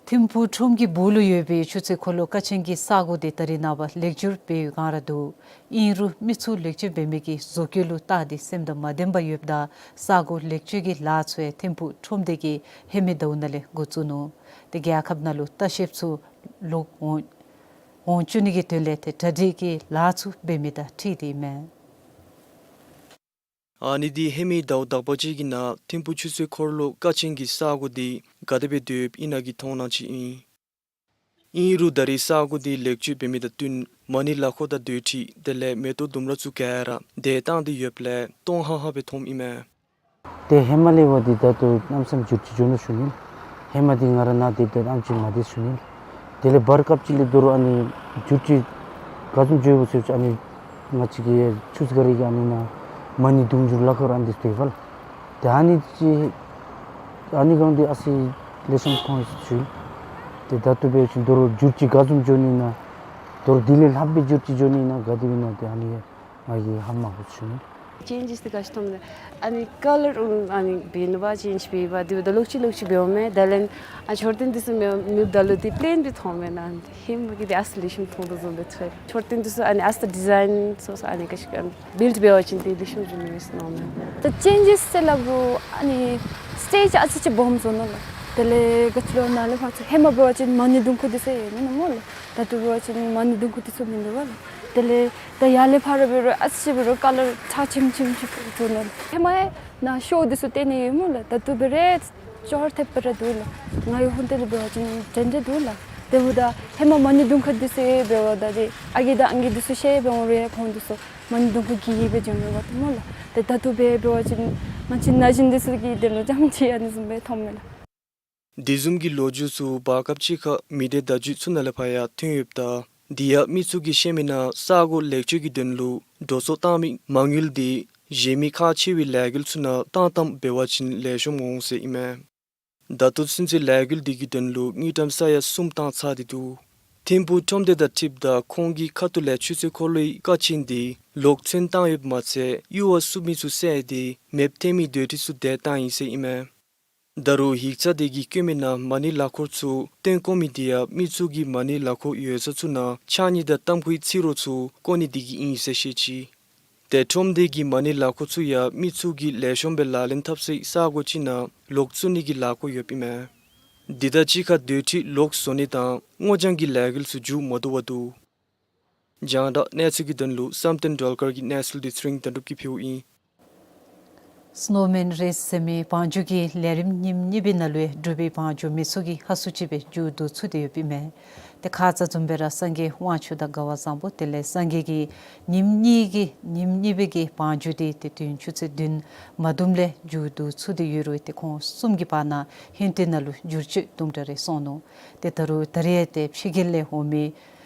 ཐིམ་ཕུག་ཁྲོམ་གྱི་སྦུག་ལུ་ཡོད་པའི་ཆུ་ཚོད་འཁོར་ལོ་ཀ་ཆེན་གྱི་ས་གོ་འདི་ད་རེས་ནངས་པ་ལེགས་བསྒྱུར་འབད་བའི་སྒང་ར་འདུག། ཨིན་རུང་མི་ཚུ་ལེགས་བཅོས་འབད་མི་གི་བཟོ་བཀོད་ལུ་བལྟ་སྟེ་སེམས་དང་མ་ལྡནམ་ཡོདཔ་ད་ས་གོ་ལེགས་བཅོས་ཀྱི་ལཱ་ཚུ་ཡང་ཐིམ་ཕུག་ཁྲོམ་སྡེ་གིས་ཧེ་མའི་ཟླཝ་ནང་ལས་འགོ་བཙུགས་ནུག། ཏེ་རྒྱལ་ཁབ་ནང་ལུ་ལྟ་བཤལཔ་ཚུ་ལོག་འོང་འོང་བཅུག་ནི་གི་དོན་ལས་ཏེ་གྲ་སྒྲིག་གི་ལཱ་ཚུ་འབད་མི་དང་འཁྲིལ་ཏེ་ཨིན་མས། ཨ་ནི་འདི་ཧེ་མའི་ཟླཝ་དག་པ་ཅིག་གི་ནང་ཐིམ་ཕུག་ཆུ་ཚོད་འཁོར་ལོ་ཀ་ཆེན་གྱི་ས་གོ་འདི་ག་དེ་སྦེ་སྡོདཔ་ཨིན་ན་གི་མཐོང་སྣང་ཅིག་ཨིན། ཨིན་རུང་ད་རེས་ས་གོ་འདི་ལེགས་བཅོས་འབད་མི་དང་བསྟུན་མ་ཎི་ལག་འཁོར་དང་སྡོད་ཁྲི་དེ་ལས་མེ་ཏོག་ལྡུམ་ར་ཚུ་ག་ར་དེ་བཏང་སྟེ་ཡོདཔ་ལས་སྟོང་ཧ་ཧ་སྦེ་མཐོངམ་ཨིན་མས། ཏེ་ཧེ་མ་ལས་འབད་དེ་ད་ལྟོ་གནམ་མེད་ས་མེད་འགྱུར་བཅོས་འགྱོ་ནུག་ཞུ་ནི། ཧེ་མ་འདི་ང་ར་ནཱ་སྡོདཔ་ད་ཨ་ནེམ་ཅིག་མ་བདེ་ཞུ་ནི། དེ་ལས་བར་སྐབས་ཅིག་ལས་དོ་རུང་ཨ་ནི་འགྱུར་བཅོས་ག་བཟུམ་འགྱོ་ཡི་གོ་ཟེར་བ་ཅིན་ཨ་ནི་ང་བཅས་ཀྱི་ཆུ་ཚོད་ཁ་རི་གི་ཨ་ནི་ནང་མ་ཎི་དུང་ཕྱུར་ལག་འཁོར་ཨ་ནི་འདི་སྡོདཔ་ལགས། ཏེ་ཨ་ནི་ཅིག་ཨ་ནི་སྒང་འདི་ཨ་ཙི་ལེགས་ཤོམ་མཐོང་ཡི་ཟེར་ཞུ་ཡི། ཏེ་ད་ལྟོ་འབད་བ་ཅིན་དོ་རུང་འགྱུར་བཅོས་ག་བཟུམ་འགྱོ་ནི་ཨིན་ན། དོ་རུང་དེ་ལས་ལྷག་པའི་འགྱུར་བཅོས་འགྱོ་ནི་ཨིན་ན་ག་དེ་སྦེ་ཨིན་ན་ཏེ་ཨ་ནི་ང་གིས་ཧ་མ་གོ་ཟེར་ཞུ་ནི། ཅེན་ཇེས་འདི་ག་ཅི་མཐོངམ་ད་ཨ་ནི་ཀ་ལར་ཨ་ནི་འབད་ནི་བ་ཅེན་ཇེས་འབད་བ་འདི་འབདཝ་ད་ལོག་ཅི་ལོག་ཅི་འབདཝ་མས། དེ་ལས་ཨ་མཆོད་རྟེན་འདི་ཚུ་མེད་མེདཔ་ད་ལུ་འདི་པེ་ལེན་སྦེ་མཐོངམ་མས་ན། ཧེ་མ་གི་འདི་ཨ་ཙི་ལེགས་ཤོམ་མཐོང་དོ་བཟུམ་སྦེ་ཚོར། མཆོད་རྟེན་འདི་ཚུ་ཨ་ནི་ཨ་ཙི་ཌི་ཛའིན་ཚུ་ཨ་ནི་ག་ཅི་ག་བིལཌ་འབད་བ་ཅིན་འདི་ལེགས་ཤོམ་འགྱོ་ནི་མས་ཟེར་མནོཝ་མས། ད་ཅེན་ཇེས་ཟེར་སླབ་རུང་ཨ་ནི་སི་ཊེཇ་ཨ་ཙི་ཅིག་སྦོམ་བཟོ་ནུག་ལགས། དེ་ལས་ག་ཅི་ལོ་ནཱ་ལས་ཕར་ཚུར་ཧེ་མ་འབད་བ་ཅིན་མ་ཎི་དུང་འཁོར་འདི་ཚུ་ཡོད་མི་ནུག་སྨོ་ལགས། ད་ལྟོ་འབད་བ་ཅིན་མ་ཎི་དུང་འཁོར་འདི་ཚུ་མིན་འདུག་པ་ལགས། དེ་ལས་ད་ཡར་ལས་ཕར་འབད་རུང་ཨ་ཙི་འབད་རུང་ཀ་ལར་ཁྲག་ཆེམ་ཆེམ་ཅིག་བཟོ་ནུག། ཧེ་མ་ཡང་ནཱ་ཤོ་འདི་ཚུ་སྟོན་ནི་ཡོད་སྨོ་ལགས། ད་ལྟོ་འབད་རུང་ཅོག་ར་འཐདཔ་སྦེ་ར་འདུག་ལགས། ང་གི་ཧོང་ཏེ་ལུ་འབད་བ་ཅིན་འདྲན་འདྲ་འདུག་ལགས། དེ་འབདཝ་ད་ཧེ་མ་མ་ཎི་དུང་འཁོར་འདི་ཚུ་འབདཝ་ད་འདི་ཨ་རྒས་དང་ཨང་རྒས་འདི་ཚུ་ཤེས་སྦེ་འོང་རུང་ཡང་ཁོང་འདི་ཚུ་མ་ཎི་དུང་འཁོར་གྱིས་སྦེ་འགྱོ་མི་འོང་སྨོ་ལགས། ཏེ་ད་ལྟོ་འབད་འབད་བ་ཅིན་ང་བཅས་ན་གཞོན་འདི་ཚུ་གི་དོན་ལུ་རྐྱངམ་ཅིག་ཨ་ནི་བཟུམ་སྦེ་མཐོངམ་མས་ལགས། དེ་བཟུམ་གྱི་ལོ་རྒྱུས་ཚུ་བར་སྐབས་ཅིག་ཁར་མི་སྡེ་བརྡ་བརྒྱུད་ཚུ་ནང་ལས་ཕར་ཡང་ཐོན་ཡོདཔ་ད་དེ་ཡང་མི་ཚུ་གིས་བཤད་མི་ནང་ས་གོ་ལེགས་བཅོས་ཀྱི་དོན་ལུ་འགྲོ་སོང་བཏང་མི་མ་དངུལ་འདི་གཞན་མི་ཁག་ཆེ་བའི་ལས་འགུལ་ཚུ་ནང་བཏང་བཏངམ་འབད་བ་ཅིན་ལེགས་ཤོམ་འོང་ཟེར་ཨིན་མས། ད་ལྟོ་ཚུན་ཚོད་ལས་འགུལ་འདི་གི་དོན་ལུ་དངུལ་ཀྲམ་ས་ཡ་གསུམ་བཏང་ཚར་ཏེ་འདུག། ཐིམ་ཕུག་ཁྲོམ་སྡེ་དང་འཁྲིལཝ་ད་ཁོང་གི་ཁ་ཐུག་ལས་ཆུ་ཚོད་འཁོར་ལོའི་ཀ་ཆེན་འདི་ལོག་ཚོན་བཏང་ཡོདཔ་མ་ཚད་ཡུར་བ་བསུབ་མི་ཚུ་བསལ་ཏེ་མེདཔ་ཐལ་མི་སྡོད་ཁྲི་ཚུ་དེ་བཏང་ཡི་ཟེར་ཨིན་མས། ད་རུང་ཡིག་ཚང་འདི་གིས་བཀོད་མི་ནང་མ་ཎི་ལག་འཁོར་ཚུ་བཏོན་དགོ་མི་འདི་ཡང་མི་ཚུ་གིས་མ་ཎི་ལག་འཁོར་ཡོད་ས་ཚུ་ནང་ཕྱགས་སྙིགས་དང་ཏམ་ཁུའི་ཚིག་རོ་ཚུ་བཀོ་ནི་འདི་གིས་ཨིན་ཟེར་བཤད་ཅི། ཏེ་ཁྲོམ་སྡེ་གིས་མ་ཎི་ལག་འཁོར་ཚུ་ཡང་མི་ཚུ་གིས་ལེགས་ཤོམ་སྦེ་ལག་ལེན་འཐབ་སའི་ས་གོ་ཅིག་ནང་ལོག་བཙུགས་ནི་གི་ལཱ་འགོ་ཡོདཔ་ཨིན་མས། འདི་དང་གཅིག་ཁར་སྡོད་ཁྲི་ལོག་བཟོ་ནི་དང་སྔོ་ལྗང་གི་ལས་འགུལ་ཚུ་མཇུག་མ་བསྡུ་བར་འདུག། རྒྱང་བསྒྲགས་གནས་ཚུལ་གྱི་དོན་ལུ་བསམ་གཏན་སྒྲོལ་དཀར་གྱི་གནས་ཚུལ་འདི་ཚེ་རིང་དོན་གྲུབ་ཀྱིས་ཕུལཝ་ཨིན། སི་ནོ་མེན་རེས་ཟེར་མི་བང་རྒྱུག་གི་ལས་རིམ་ཉིནམ་གཉིས་པའི་ནང་ལུ་འབྲུག་པའི་བང་རྒྱུག་མི་ཚུ་གིས་ཧ་སུ་ཅིག་སྦེ་མཇུག་བསྡུ་ཚུགས་ཏེ་ཡོདཔ་ཨིན་མས། ཏེ་ཁ་ཙ་བཟུམ་སྦེ་ར་སངས་རྒྱས་དབང་ཕྱུག་དང་དགའ་བ་བཟང་པོ་དེ་ལས་སངས་རྒྱས་ཀྱི་ཉིནམ་གཉིས་ཀྱི་ཉིནམ་གཉིས་པའི་གི་བང་རྒྱུག་འདི་ཏེ་དུས་ཡུན་ཆུ་ཚོད་བདུན་མ་དུམ་ལས་མཇུག་བསྡུ་ཚུགས་ཏེ་ཡོད་རུང་ཏེ་ཁོང་གསུམ་གྱི་བར་ན་ཧིན་ཏེ་ནང་ལུ་འགྱུར་བཅོས་དུམ་གྲ་རེ་སོང་ནུག། ཏེ་ད་རུང་ད་རེས་ཏེ་ཕྱི་རྒྱལ་ལས་འོང་མི་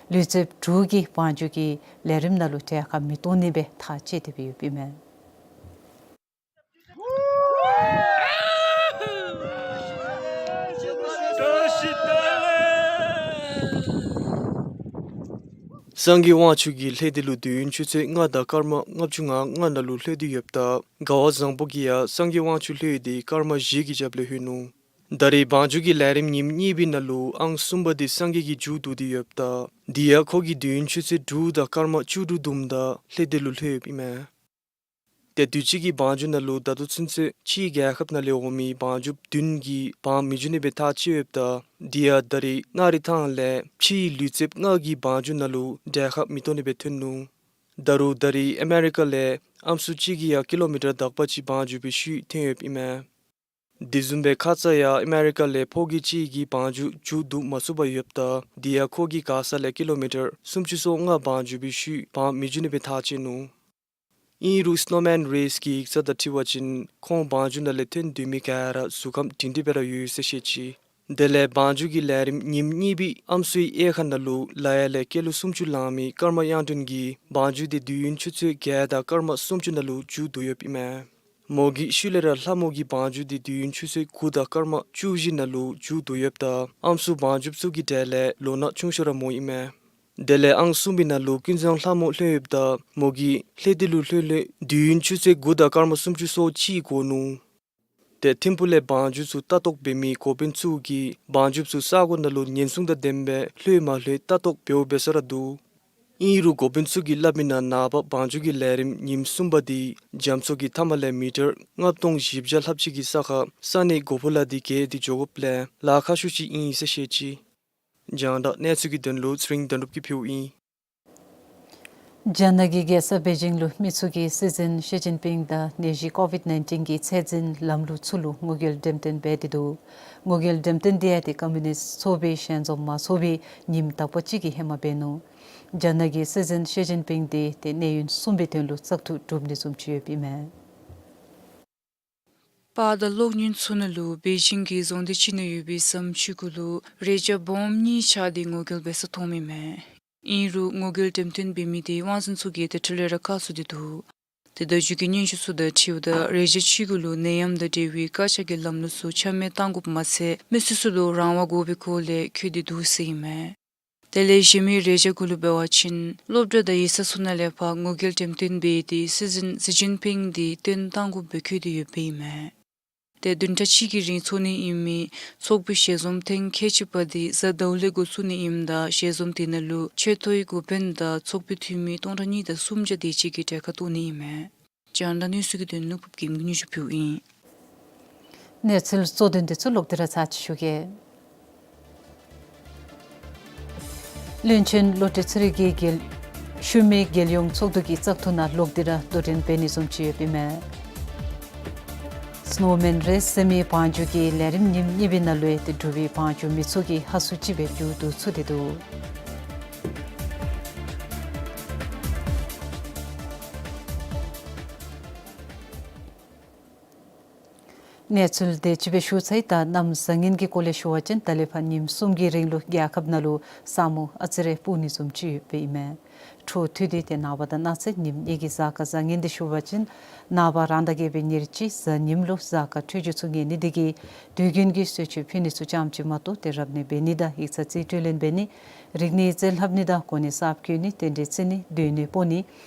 ལུས་རྩལཔ་དྲུག་གིས་བང་རྒྱུག་གི་ལས་རིམ་ནང་ལུ་གྲལ་ཁར་མི་གཏོགས་ནི་སྦེ་ཐག་བཅད་དེ་སྦེ་ཡོདཔ་ཨིན་མས། སངས་རྒྱས་དབང་ཕྱུག་གིས་ལྷོད་དེ་ལུ་དུས་ཡུན་ཆུ་ཚོད་ལྔ་དང་སྐར་མ་ལྔ་བཅུ་ང་ལྔ་ནང་ལུ་ལྷོད་དེ་ཡོདཔ་ད་དགའ་བ་བཟང་པོ་གིས་ཡང་སངས་རྒྱས་དབང་ཕྱུག་ལྷོད་དེ་སྐར་མ་བཞི་གི་རྒྱབ་ལས་ལྷོད་ནུག། ད་རེས་བང་རྒྱུག་གི་ལས་རིམ་ཉིནམ་གཉིས་པའི་ནང་ལུ་ཨང་གསུམ་པ་འདི་སངས་རྒྱས་ཀྱིས་མཇུག་བསྡུ་སྟེ་ཡོདཔ་ད་དེ་ཡང་ཁོ་གིས་དུས་ཡུན་ཆུ་ཚོད་དྲུག་དང་སྐར་མ་བཅུ་དྲུག་བསྡོམས་ད་ལྷོད་དེ་ལུ་ལྷོད་ཡོདཔ་ཨིན་མས། ཏེ་དུས་ཅི་གི་བང་རྒྱུག་ནང་ལུ་ད་ལྟོ་ཚུན་ཚོད་ཕྱིའི་རྒྱལ་ཁབ་ནང་ལས་འོང་མི་བང་རྒྱུགཔ་བདུན་གྱིས་བང་མི་རྒྱུག་ནི་སྦེ་ཐག་བཅད་ཡོདཔ་ད་དེ་ཡང་ད་རེས་ན་རི་ཐང་ལས་ཕྱིའི་ལུས་རྩལཔ་ལྔ་གིས་བང་རྒྱུག་ནང་ལུ་གྲལ་ཁར་མི་གཏོགས་ནི་སྦེ་ཐོན་ནུག། ད་རུང་ད་རེས་ཨ་མེ་རི་ཀ་ལས་ཨམ་སྲུ་གཅིག་གིས་ཡང་ཀི་ལོ་མི་ཊར་དག་པ་ཅིག་བང་རྒྱུག་པའི་ཤུལ་ཐོན་ཡོདཔ་ཨིན་མས། དེ་བཟུམ་སྦེ་ཁ་ཙ་ཡང་ཨ་མེ་རི་ཀ་ལས་ཕོ་སྐྱེས་གཅིག་གིས་བང་རྒྱུག་མཇུག་བསྡུ་མ་ཚུགས་པར་ཡོདཔ་ད་དེ་ཡང་ཁོ་གིས་མགར་ས་ལས་ཀི་ལོ་མི་ཊར་སུམ་ཅུ་སོ་ལྔ་བང་རྒྱུག་པའི་ཤུལ་བང་མི་རྒྱུག་ནི་སྦེ་ཐག་བཅད་ནུག། ཨིན་རུང་སི་ནོ་མེན་རེས་ཀྱི་ཡིག་ཚང་དང་འཁྲིལ་བ་ཅིན་ཁོང་བང་རྒྱུག་ནང་ལས་ཐོན་སྡོད་མི་ག་ར་གཟུགས་ཁམས་སྒྲིང་སྒྲིང་སྦེ་ར་ཡོད་ཟེར་བཤད་ཅི། དེ་ལས་བང་རྒྱུག་གི་ལས་རིམ་ཉིནམ་གཉིས་པའི་ཨམ་སྲུའི་དབྱེ་ཁག་ནང་ལུ་ལ་ཡ་ལས་སྐྱེས་ལོ་སུམ་ཅུ་ལང་མི་ཀརྨ་དབྱངས་སྒྲོན་གྱིས་བང་རྒྱུག་འདི་དུས་ཡུན་ཆུ་ཚོད་བརྒྱད་དང་སྐར་མ་སུམ་ཅུ་ནང་ལུ་མཇུག་བསྡུ་ཡོདཔ་ཨིན་མས། མོ་གི་ཤུལ་ལས་ར་ལྷ་མོ་གིས་བང་རྒྱུག་འདི་དུས་ཡུན་ཆུ་ཚོད་དགུ་དང་སྐར་མ་བཅུ་བཞི་ནང་ལུ་མཇུག་བསྡུ་ཡོདཔ་ད་ཨམ་སྲུ་བང་རྒྱུགཔ་ཚུ་གི་གྲས་ལས་ལོ་ན་ཆུང་ཤོས་ར་མོ་ཨིན་མས། དེ་ལས་ཨང་གསུམ་པའི་ནང་ལུ་ཀུན་བཟང་ལྷ་མོ་ལྷོད་ཡོདཔ་ད་མོ་གིས་ལྷོད་དེ་ལུ་ལྷོད་ལྷོད་དུས་ཡུན་ཆུ་ཚོད་དགུ་དང་སྐར་མ་སུམ་ཅུ་སོ་གཅིག་འགོར་ནུག། ཏེ་ཐིམ་ཕུག་ལས་བང་རྒྱུགཔ་ཚུ་ལྟ་རྟོག་འབད་མི་འགོ་དཔོན་ཚུ་གིས་བང་རྒྱུགཔ་ཚུ་ས་གོ་ནང་ལུ་ཉེན་སྲུང་དང་ལྡནམ་སྦེ་ལྷོད་མ་ལྷོད་ལྟ་རྟོག་འབདཝ་འབད་ས་ར་འདུག། ཨིན་རུང་འགོ་དཔོན་ཚུ་གིས་སླབ་མི་ནང་ནངས་པ་བང་རྒྱུག་གི་ལས་རིམ་ཉིནམ་གསུམ་པ་འདི་རྒྱ་མཚོ་གི་མཐའ་མ་ལས་མི་ཊར་ལྔ་སྟོང་བཞི་བརྒྱ་ལྷགཔ་ཅིག་གི་ས་ཁར་ས་གནས་གོ་ཕུ་ལ་འདི་བརྒལ་ཏེ་འགྱོ་དགོཔ་ལས་ལཱ་ཁག་ཤོས་ཅིག་ཨིན་ཟེར་བཤད་ཅི། རྒྱང་བསྒྲགས་གནས་ཚུལ་གྱི་དོན་ལུ་ཚེ་རིང་དོན་གྲུབ་ཀྱིས་ཕུལཝ་ཨིན། རྒྱ་ནག་གི་རྒྱལ་ས་པེ་ཅིང་ལུ་མི་ཚུ་གིས་སྲིད་འཛིན་ཞི་ཅིན་ཕིང་དང་ནད་གཞི་ཀོ་ཝིཌ་ནའིན་ཊིན་གྱི་ཚད་འཛིན་ལམ་ལུགས་ཚུ་ལུ་ངོ་རྒོལ་འགྲེམས་སྟོན་འབད་དེ་འདུག། ངོ་རྒོལ་འགྲེམས་སྟོན་འདི་ཡང་ཏེ་ཀོམ་མུ་ནིསཊ་ཚོགས་པའི་ཞལ་འཛོམས་མ་ཚོགས་པའི་ཉིནམ་དག་པ་ཅིག་གི་ཧེ་མ་འབད་ནུག། རྒྱ་ནག་གི་སྲིད་འཛིན་ཞི་ཅིན་ཕིང་འདི་ཏེ་གནས་ཡུན་གསུམ་པའི་དོན་ལུ་བཙག་འཐུ་གྲུབ་ནི་བཟུམ་ཅིག་ཡོདཔ་ཨིན་མས། པར་དང་གློག་བརྙན་ཚུ་ནང་ལུ་པེ་ཅིང་གི་རྫོང་སྡེ་ཅིག་ནང་ཡོད་པའི་ཟམ་ཅིག་གུ་ལུ་རས་བྱང་སྦོམ་གཉིས་ཆགས་ཏེ་ངོ་རྒོལ་འབད་ས་མཐོངམ་ཨིན་མས། ཨིན་རུང་ངོ་རྒོལ་འགྲེམས་སྟོན་འབད་མི་འདི་དབང་འཛིན་ཚུ་གིས་ཏེ་འཕྲལ་ལས་ར་བཀག་ཚུགས་ཏེ་འདུག། ཏེ་བརྡ་བརྒྱུད་ཀྱི་སྙན་ཞུ་ཚུ་དང་འཁྲིལཝ་ད་རས་བྱང་ཅིག་གུ་ལུ་ནད་ཡམས་དང་འབྲེལ་བའི་བཀག་ཆ་གི་ལམ་ལུགས་ཚུ་ཆ་མེད་གཏང་དགོཔ་མ་ཚད་མི་སེར་ཚུ་ལུ་རང་དབང་དགོ་པའི་སྐོར་ལས་འཁོད་དེ་འདུག་ཟེར་ཨིན་མས། དེ་ལས་གཞན་མི་རས་བྱང་གུ་ལུ་འབད་བ་ཅིན་སློབ་གྲྭ་དང་ཡིག་ཚང་ཚུ་ནང་ལས་ཕར་ངོ་རྒོལ་འགྲེམས་སྟོན་འབད་དེ་སྲིད་འཛིན་ཞི་ཅིན་ཕིང་འདི་བཏོན་གཏང་དགོཔ་སྦེ་འཁོད་དེ་ཡོདཔ་ཨིན་མས། ཏེ་བདུན་ཕྲག་གཅིག་གི་རིང་འཚོགས་ནི་ཨིན་མི་ཚོགས་པའི་ཞལ་འཛོམས་ཐེངས་ཁལ་གཅིག་པ་འདི་གཟའ་ཟླཝ་ལས་འགོ་བཙུགས་ནི་ཨིནམ་ད་ཞལ་འཛོམས་དེ་ནང་ལུ་ཆེ་མཐོའི་འགོ་དཔོན་དང་ཚོགས་པའི་འཐུས་མི་སྟོང་ཕྲག་གཉིས་དང་སུམ་བརྒྱ་དེ་ཅིག་གིས་གྲལ་ཁར་གཏོགས་ནི་ཨིན་མས། རྒྱང་བསྒྲགས་གནས་ཚུལ་གྱི་དོན་ལུ་ཕུབ་ཀྱིས་སྙན་ཞུ་ཕུལཝ་ཨིན། གནས་ཚུལ་གཙོ་དོན་འདི་ཚུ་ལོག་སྟེ་ར་ཚར་ཅིག་ཞུ་གེ། བློན་ཆེན་བློ་གྲོས་ཚེ་རིང་གིས་རྒྱལ་ཤུལ་མའི་རྒྱལ་ཡོངས་ཚོགས་འདུ་གི་བཙག་འཐུ་ནང་ལོག་སྟེ་ར་དོ་འགྲན་འབད་ནི་བཟུམ་ཅིག་ཡོདཔ་ཨིན་མས། སི་ནོ་མེན་རེས་ཟེར་མི་བང་རྒྱུག་གི་ལས་རིམ་ཉིནམ་གཉིས་པའི་ནང་ལུ་ཡང་ཏེ་འབྲུག་པའི་བང་རྒྱུག་མི་ཚུ་གིས་ཧ་སུ་ཅིག་སྦེ་མཇུག་བསྡུ་ཚུགས་ཏེ་འདུག། གནས་ཚུལ་དེ་ཅིག་སྦེ་ཞུ་ཚར་ཡི། ད་གནམ་བཟང་ངན་གྱི་སྐོར་ལས་ཞུ་བ་ཅིན་ད་ལས་ཕར་ཉིནམ་གསུམ་གྱི་རིང་ལུ་རྒྱལ་ཁབ་ནང་ལུ་ས་སྨུག་ཨ་ཙི་རེ་སྤུབ་ནི་བཟུམ་ཅིག་ཡོདཔ་ཨིན་མས། འཕྲོ་མཐུད་དེ་ཏེ་ནངས་པ་དང་གནངས་ཚེ་ཉིནམ་གཉིས་ཀྱི་གཟའ་སྐར་བཟང་ངན་འདི་ཞུ་བ་ཅིན་ནངས་པ་རང་ཟླ་བརྒྱད་པའི་ཉེར་གཅིག་གཟའ་ཉིམ་ལུ་གཟའ་སྐར་འཕྲོད་སྦྱོར་ཚུ་ངན་ནི་འདི་གིས་དུས་རྒྱུན་གྱི་གསོལ་མཆོད་ཕུལ་ནི་ཚུ་ཙམ་ཅིག་མ་གཏོགས་ཏེ་རབ་གནས་འབད་ནི་དང་ཡིག་ཚང་རྩིས་སྤྲོད་ལེན་འབད་ནི་རིག་གནས་རྩིས་ལྷབ་ནི་དང་གོ་གནས་གསརཔ་བསྐོ་ནི་རྟེན་འབྲེལ་བརྩི་ནི་སྡོད་གནས་སྤོ་ནི་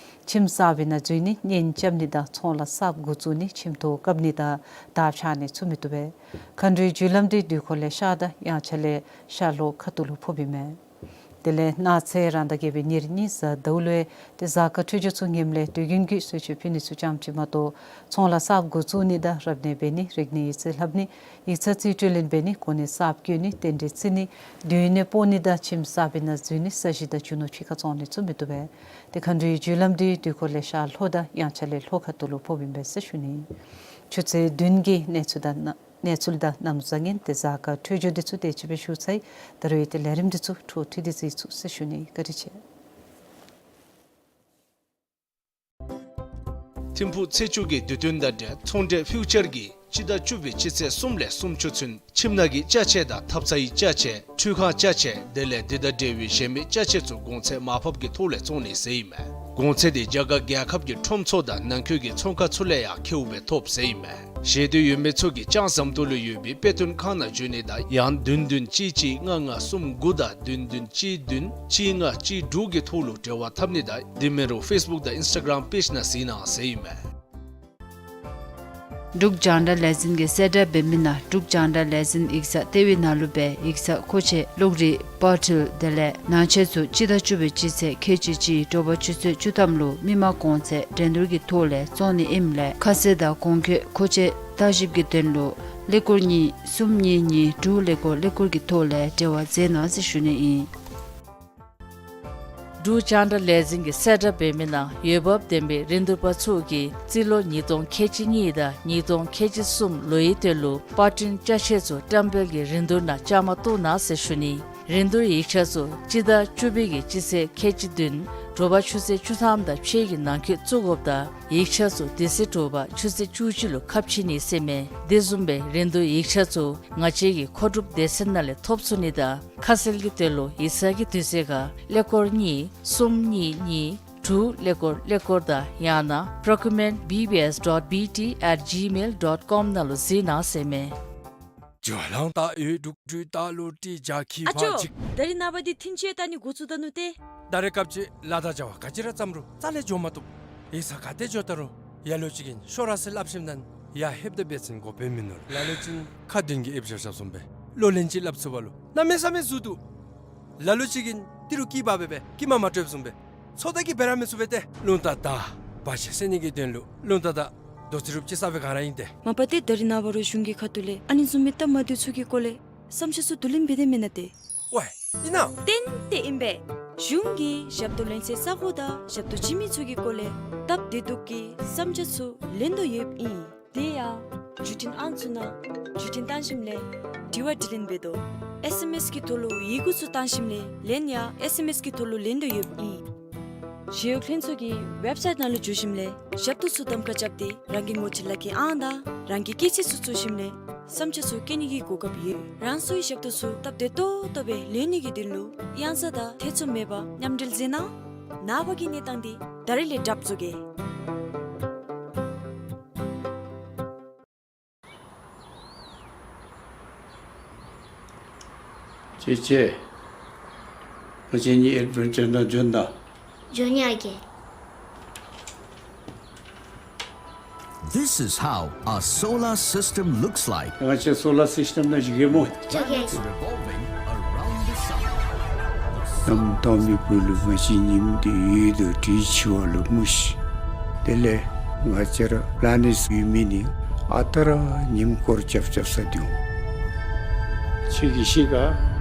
ཁྱིམ་གསར་པའི་ནང་འཛུལ་ནི་གཉེན་རྐྱབ་ནི་དང་ཚོང་ལཱ་གསརཔ་འགོ་བཙུགས་ནི་ཁྱིམ་ཐོག་བཀབ་ནི་དང་དར་འཕྱར་ནི་ཚུ་མི་བཏུབ་པས། མཁའ་འགྲོའི་རྒྱུ་ལམ་འདི་དུས་འཁོར་ལས་ཤར་དང་དབྱངས་འཆར་ལས་ཤར་ལྷོ་ཁ་ཐུག་ལུ་ཕོགཔ་ཨིན་མས། དེ་ལས་གནངས་ཚེ་རང་ཟླ་བརྒྱད་པའི་ཉེར་གཉིས་གཟའ་ཟླཝ་ལུ་ཡང་ཏེ་གཟའ་སྐར་འཕྲོད་སྦྱོར་ཚུ་ངནམ་ལས་དུས་རྒྱུན་གྱི་གསོལ་མཆོད་ཕུལ་ནི་ཚུ་ཙམ་ཅིག་མ་གཏོགས་ཚོང་ལཱ་གསརཔ་འགོ་བཙུགས་ནི་དང་རབ་གནས་འབད་ནི་རིག་གནས་ཡིག་རྩིས་ལྷབ་ནི་ཡིག་ཚང་རྩིས་སྤྲོད་ལེན་འབད་ནི་གོ་གནས་གསརཔ་བསྐོ་ནི་རྟེན་འབྲེལ་བརྩི་ནི་སྡོད་གནས་སྤོ་ནི་དང་ཁྱིམ་གསར་པའི་ནང་འཛུལ་ནི་ས་གཞི་དང་རྒྱུ་ནོར་ཕྱི་ཁར་བཙོང་ནི་ཚུ་མི་བཏུབ་པས། ཏེ་མཁའ་འགྲོའི་རྒྱུ་ལམ་འདི་དུས་འཁོར་ལས་ཤར་ལྷོ་དང་དབྱངས་འཆར་ལས་ལྷོ་ཁ་ཐུག་ལུ་ཕོགཔ་ཨིན་པས་ཟེར་ཞུ་ནི། ཆུ་ཚོད་བདུན་གྱི་གནས་ཚུལ་དང་གནམ་ གནས་ཚུལ་དང་གནམ་བཟང་ངན་དེ་གཟའ་སྐར་འཕྲོད་སྦྱོར་འདི་ཚུ་དེ་ཅིག་སྦེ་ཞུ་ཚར་ཡི། ད་རུང་ཡང་ཏེ་ལས་རིམ་འདི་ཚུ་འཕྲོ་མཐུད་དེ་གཟིགས་ཚུགས་ཟེར་ཞུ་ནི། བཀའ་དྲིན་ཆེ། ཐིམ་ཕུག་ཚེས་བཅུ་གི་དུས་སྟོན་དང་འབྲེལ་ཚོང་འབྲེལ་ཕིའུ་ཅར་གྱིས་སྤྱི་ཟླ་བཅུ་པའི་སྤྱི་ཚེས་གསུམ་ལས་སུམ་ཅུ་ཚུན་ཁྱིམ་ནང་གི་ཅ་ཆས་དང་ཐབ་ཚང་གི་ཅ་ཆས། འཕྲུལ་ཁང་ཅ་ཆས། དེ་ལས་དེ་དང་འབྲེལ་བའི་གཞན་མི་ཅ་ཆས་ཚུ་གོང་ཚད་མར་ཕབ་ཀྱི་ཐོག་ལས་བཙོང་ནི་ཟེར་ཨིན་མས། གོང་ཚད་དེ་རྒྱ་གར་རྒྱལ་ཁབ་ཀྱི་ཁྲོམ་ཚུ་དང་ནང་འཁོད་ཀྱི་ཚོང་ཁང་ཚུ་ལས་ཡང་ཁེཝ་སྦེ་ཐོབ་ཟེར་ཨིན་མས། ཞེ་འདོད་ཡོད་མི་ཚུ་གིས་ལྕང་ཟམ་ཏོག་ལུ་ཡོད་པའི་དཔེ་སྟོན་ཁང་ནང་འབྱོན་ནི་དང་ཡང་བདུན་བདུན་གཅིག་གཅིག་ལྔ་ལྔ་གསུམ་དགུ་དང་བདུན་བདུན་གཅིག་བདུན་གཅིག་ལྔ་གཅིག་དྲུག་གི་ཐོག་ལུ་འབྲེལ་བ་འཐབ་ནི་དང་དེ་མིན་རུང་ཕེསི་བུཀ་དང་ཨིནསི་ཊ་གརམ་པེཇ་ནང་གཟིགས་གནང་ཟེར་ཨིན་མས། འབྲུག་རྒྱང་བསྒྲགས་ལས་འཛིན་གྱིས་གསལ་བསྒྲགས་འབད་མི་ནང་འབྲུག་རྒྱང་བསྒྲགས་ལས་འཛིན་ཡིག་ཚང་ལྟེ་བའི་ནང་ལུ་སྦེ་ཡིག་ཚང་མཁོ་ཆས་གློག་རིག་པར་འཕྲུལ་དེ་ལས་ནང་ཆས་ཚུ་སྤྱི་ཟླ་བཅུ་པའི་སྤྱི་ཚེས་ཁལ་གཅིག་གཅིག་དྲོ་པ་ཆུ་ཚོད་བཅུ་ཐམ་ལུ་མི་མང་གོང་ཚད་འགྲན་བསྡུར་གྱི་ཐོག་ལས་བཙོང་ནི་ཨིནམ་ལས་ཁ་གསལ་དང་གོང་འཁོད་མཁོ་ཆས་བརྟག་ཞིབ་ཀྱི་དོན་ལུ་ཀླད་ཀོར་གཉིས་གསུམ་གཉིས་གཉིས་དྲུག་ཀླད་ཀོར་ཀླད་ཀོར་གྱི་ཐོག་ལས་འབྲེལ་བ་མཛད་གནང་ཟེར་ཞུ་ནི་ཨིན། འབྲུག་རྒྱང་བསྒྲགས་ལས་འཛིན་གྱིས་གསལ་བསྒྲགས་འབད་མི་ནང་འོས་འབབ་ལྡན་པའི་རིན་བསྡུར་པ་ཚུ་གིས་རྩིས་ལོ་ཉིས་སྟོང་ཁལ་གཅིག་གཉིས་དང་ཉིས་སྟོང་ཁལ་གཅིག་གསུམ་ལོའི་དོན་ལུ་པར་སྐྲུན་ཅ་ཆས་ཚུ་བཀྲམ་སྤེལ་གྱི་རིན་བསྡུར་ནང་བཅའ་མར་གཏོགས་གནང་ཟེར་ཞུ་ནི། རིན་བསྡུར་ཡིག་ཆ་ཚུ་སྤྱི་ཟླ་བཅུ་པའི་གི་སྤྱི་ཚེས་ཁལ་གཅིག་བདུན་དྲོ་པ་ཆུ་ཚོད་བཅུ་ཐམ་དང་ཕྱེད་ཀྱི་ནང་འཁོད་བཙུགས་དགོཔ་དང་ཡིག་ཆ་ཚུ་དེ་ཚེ་དྲོ་པ་ཆུ་ཚོད་བཅུ་གཅིག་ལུ་ཁ་ཕྱེ་ནི་ཟེར་མས། དེ་བཟུམ་སྦེ་རིན་བསྡུར་ཡིག་ཆ་ཚུ་ང་བཅས་ཀྱི་མཁོ་སྒྲུབ་སྡེ་ཚན་ནང་ལས་ཐོབ་ཚུགས་ནི་དང་ཁ་གསལ་གྱི་དོན་ལུ་ཡིག་ཚང་གི་དུས་ཚོད་ཁར་ཀླད་ཀོར་གཉིས་གསུམ་གཉིས་གཉིས་དྲུག་ཀླད་ཀོར་ཀླད་ཀོར་དང་ཡང་ན་procurement B B S dot B T at gmail dot com ནང་ལུ་གཟིགས་གནང་ཟེར་མས། ཇོ་ལང་ཏ་ཡོད་དྲུག་དྲུག་ཏ་ལོ་ཏི་ཇ་ཁི་ཨ་ཅོ། ཕ་ཅིག་ད་རིས་ནངས་པ་འདི་ཐིན་ཅེ་ལྟ་ནི་འགོ་བཙུགས་ད་ནུག་ཏེ། ད་རེས་སྐབས་ཅིག་ལཱ་དང་བྱ་བ་ག་ཅི་ར་བརྩམ་རུང་རྩ་ལས་འགྱོ་མ་བཏུབ། ཡིག་ཚང་ག་ཏེ་འགྱོ་ད་རུང་ལ་ལུ་ཅིག་གིས་ཤོག་ར་ཟེར་སླབ་ཞིནམ་ད་ཡར་ལྷོདཔ་ད་འབད་བ་ཅིན་དགོཔ་སྦེ་མིན་ནུག། ལ་ལུ་ཅིག་ཁ་འདོན་གྱི་ཨེབ་བཞག་བཞགཔ་བཟུམ་སྦེ་གློག་ལན་ཅིག་སླབ་ཚུགས་པ་ལུ་གནམ་མེད་ས་མེད་ཟུག་འདུག། ལ་ལུ་ཅིག་གིས་ཏི་རུ་སྐྱི་འབག་སྦེ་སྦེ་སྐྱི་མ་མ་སྤྲོདཔ་བཟུམ་སྦེ་ཚོད་ལྟ་གིས་འབད་ར་མི་ཚུགས་པས་ཏེ། རླུང་རྟ་དང་བ་ཅ་ཆས་ཟེར་ནི་གི་དོན་ལུ་རླུང་རྟ་དང་རྡོ་རྩེག་རུབ་ཅིག་ས་སྦེ་ག་ར་ཨིན་ཏེ། མ་པ་ཏེ་ད་རིས་ནངས་པ་ར་གཞུང་གི་ཁ་ཐུག་ལས་ཨ་ནི་བཟུམ་མའི་སྟབས་མ་བདེཝ་ཚུ་གི་སྐོར་ལས་བསམ་འཆར་ཚུ་བསྡུ་ལེན་འབད་དེ་མེན་ན་ཏེ། ཝའི་ཨིན་ན། ཏན་ཏན་ཨིན་པས། གཞུང་གིས་ཞབས་ཏོག་ལེན་སའི་ས་གོ་དང་ཞབས་ཏོག་བྱིན་མི་ཚུ་གི་སྐོར་ལས་སྟབས་བདེ་སྡུག་གི་བསམ་འཆར་ཚུ་ལེན་དོ་ཡོདཔ་ཨིན། དེ་ཡང་བརྒྱུད་འཕྲིན་ཨང་ཚུ་ནང་བརྒྱུད་འཕྲིན་བཏང་ཞིནམ་ལས་དྲི་བ་དྲིས་ལན་འབད་དོ། ཨེསི་ཨེམ་ཨེསི་གི་ཐོག་ལུ་ཡི་གུ་ཚུ་བཏང་ཞིནམ་ལས་ལན་ཡང་ཨེསི་ཨེམ་ཨེསི་གི་ཐོག་ལུ་ལེན་དོ་ཡོདཔ་ཨིན། ཞི་གཡོག་ལྷན་ཚོགས་ཀྱི་ཝེབ་སའིཊ་ནང་ལུ་འཛུལ་ཞིནམ་ལས་ཞབས་ཏོག་ཚུ་གདམ་ཁ་རྐྱབ་སྟེ་རང་གི་ངོ་སྤྲོད་ལག་ཁྱེར་ཨང་དང་རང་གི་སྐྱེས་ཚེས་ཚུ་བཙུགས་ཞིནམ་ལས་བསམ་འཆར་ཚུ་བཀོད་ནི་གི་གོ་སྐབས་ཡོད། རང་སོའི་ཞབས་ཏོག་ཚུ་སྟབས་བདེ་ཏོག་ཏོ་སྦེ་ལེན་ནི་གི་དོན་ལུ་གཡང་ས་དང་ཐེ་ཚོམ་མེད་པར་མཉམ་འབྲེལ་མཛད་གནང་། ནངས་པ་གི་གནས་སྟངས་འདི་ད་རིས་ལས་གྲབས་བཟོ་གེ། ཅེ་ཅེ། ང་བཅས་གཉིས་ཨེཌ་བེན་ཅར་ནང་འབྱོན་ད། འབྱོན་ཡི་ཨ་རྒས། This is how a solar system looks like. ང་བཅས་སོ་ལར་སིསི་ཊེམ་ནང་བཞུགས་གེ་སྨོ། འགྱོ་གེ། Revolving around the sun. གནམ་དྭངས་མའི་སྦུག་ལུ་ང་བཅས་ཉིམ་འདི་ཡོད་དོ་དེ་འཆི་བ་ལུ་སྨོ་ཤིག། དེ་ལས་ང་བཅས་ར་པི་ལེ་ནེཊསི་ཡོད་མི་ནི་ཨ་རྟག་ར་ཉིམ་སྐོར་རྐྱབ་རྐྱབ་ས་འདི་འོང་། ཁྱོད་ཀྱིས་ཤེས་ག།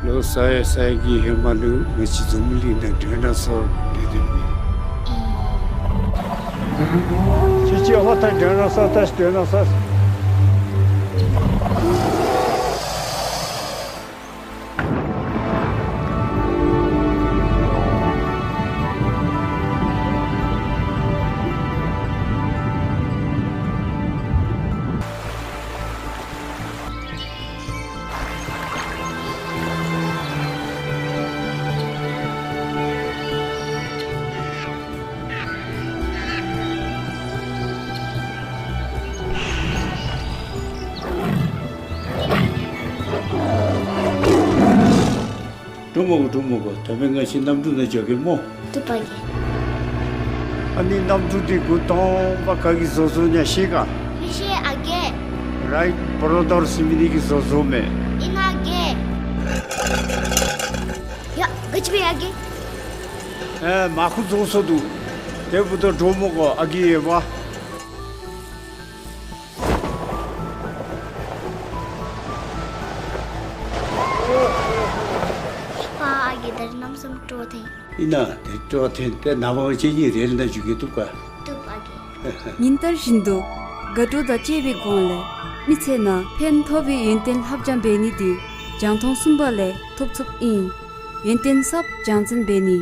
ལོ་ས་ཡ་ས་ཡ་གི་ཧེ་མ་ལུ་ང་བཅས་འཛམ་བུ་གླིང་ནང་ཌའི་ནོ་སོར་སྡོད་སྡོདཔ་ཨིན། ཅེ་ཅེ་ཨ་ཕ་ད་ཌའི་ནོ་སོར་ད་ཌའི་ནོ་སོར། འདྲོག་མ་དགོ། འདྲོག་མ་དགོ། ད་འབདན་ང་བཅས་གནམ་གྲུ་ནང་འགྱོ་གེ་སྨོ། བཏུབ་པ་གི། ཨ་ནི་གནམ་གྲུ་འདི་འགོ་དང་པ་ག་གིས་བཟོ་བཟོཝ་ཨིན་ན་ཤེས་ག། མི་ཤེས་ཨ་རྒས། རའིཊ་བོར་རོ་དར་ཟེར་མི་འདི་གིས་བཟོ་བཟོཝ་མས། ཨིན་ན་ཨ་རྒས། ཡ་ག་ཅི་འབད་ཡི་ཨ་རྒས། ཨེ་མར་ཁུ་རྫོགས་སོ་འདུག། དེ་འབདཝ་ད་འདྲོག་མ་དགོ་ཨ་རྒས་ཡོད་པ། ཕ་ཨ་རྒས་ད་རིས་གནམ་མེད་ས་མེད་སྤྲོ་བ་ཐོན། ཨིན་ན་དེ་སྤྲོ་བ་ཐོན་ཏེ་ནངས་པ་ང་བཅས་གཉིས་རེལ་ནང་འཛུལ་གེ། བཏུབ་ག། བཏུབ་ཨ་རྒས། ཉིན་ལྟར་བཞིན་དུ་དགའ་སྤྲོ་དང་བཅས་པའི་སྒོ་ལས་ མི་ཚེ་ནང་ཕན་ཐོགས་པའི་ཡོན་ཏན་ལྷབ་སྦྱང་འབད་ནི་འདི་རྒྱང་མཐོང་གསུམ་པ་ལས་ཐོབ་ཚུགསཔ་ཨིན། ཡོན་ཏན་ཟབ་རྒྱང་འཛིན་འབད་ནི།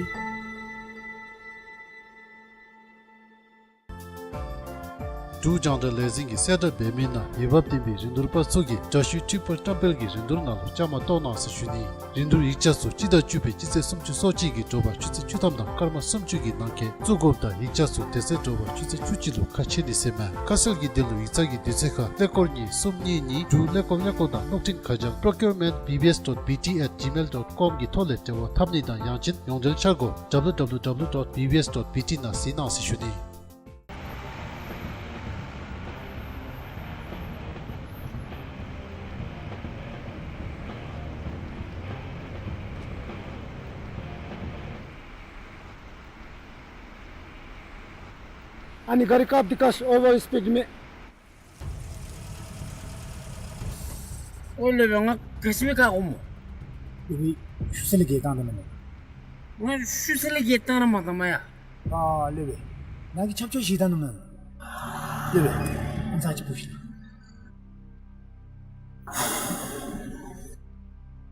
འབྲུག་རྒྱང་བསྒྲགས་ལས་འཛིན་གྱིས་གསལ་བསྒྲགས་འབད་མི་ནང་འོས་འབབ་ལྡན་པའི་རིན་བསྡུར་པ་ཚུ་གིས་དྲ་ཤུལ་ཊིག་པར་བཀྲམ་སྤེལ་གྱི་རིན་བསྡུར་ནང་ལུ་བཅའ་མར་གཏོགས་གནང་ཟེར་ཞུ་ནི། རིན་བསྡུར་ཡིག་ཆ་ཚུ་སྤྱི་ཟླ་བཅུ་པའི་སྤྱི་ཚེས་སུམ་ཅུ་སོ་གཅིག་གི་དྲོ་པ་ཆུ་ཚོད་བཅུ་ཐམ་དང་སྐར་མ་སུམ་ཅུ་གི་ནང་འཁོད་བཙུགས་དགོཔ་དང་ཡིག་ཆ་ཚུ་དེ་ཚེས་དྲོ་པ་ཆུ་ཚོད་བཅུ་གཅིག་ལུ་ཁ་ཕྱེ་ནི་ཟེར་མས། ཁ་གསལ་གྱི་དོན་ལུ་ཡིག་ཚང་གི་དུས་ཚོད་ཁར་ཀླད་ཀོར་གཉིས་གསུམ་གཉིས་གཉིས་དྲུག་ཀླད་ཀོར་ཀླད་ཀོར་དང་གློག་འཕྲིན་ཁ་བྱང་procurement B B S dot B T at gmail dot com གི་ཐོག་ལས་འབྲེལ་བ་འཐབ་ནི་དང་ཡང་ཅིན་ཡོངས་འབྲེལ་འཆར་སྒོ W W W dot B B S dot B T ནང་གཟིགས་གནང་ཟེར་ཞུ་ནི། ཨ་ནི་ག་རི་ཀབ་འདི་ཀ་ཨོ་ཝར་སི་པིཌ་མས། ཨོ་ལེ་བེ་ང་ག་ཅི་སྦེ་བཀག་འོང་སྨོ། ལེ་བེ་ཤུལ་ས་ལས་བརྒལ་བཏང་ད་མེན་ན། ང་ཤུལ་ས་ལས་བརྒལ་བཏང་ར་མ་བཏང་མ་ཡ། ཨ་ལེ་བེ་ནཱ་གིས་ཆབ་ཆོས་བཞེས་ད་ནུག་མེན་ན། ལེ་བེ་ཨམ་ཚ་ཅིག་ཕུ་ཤིག།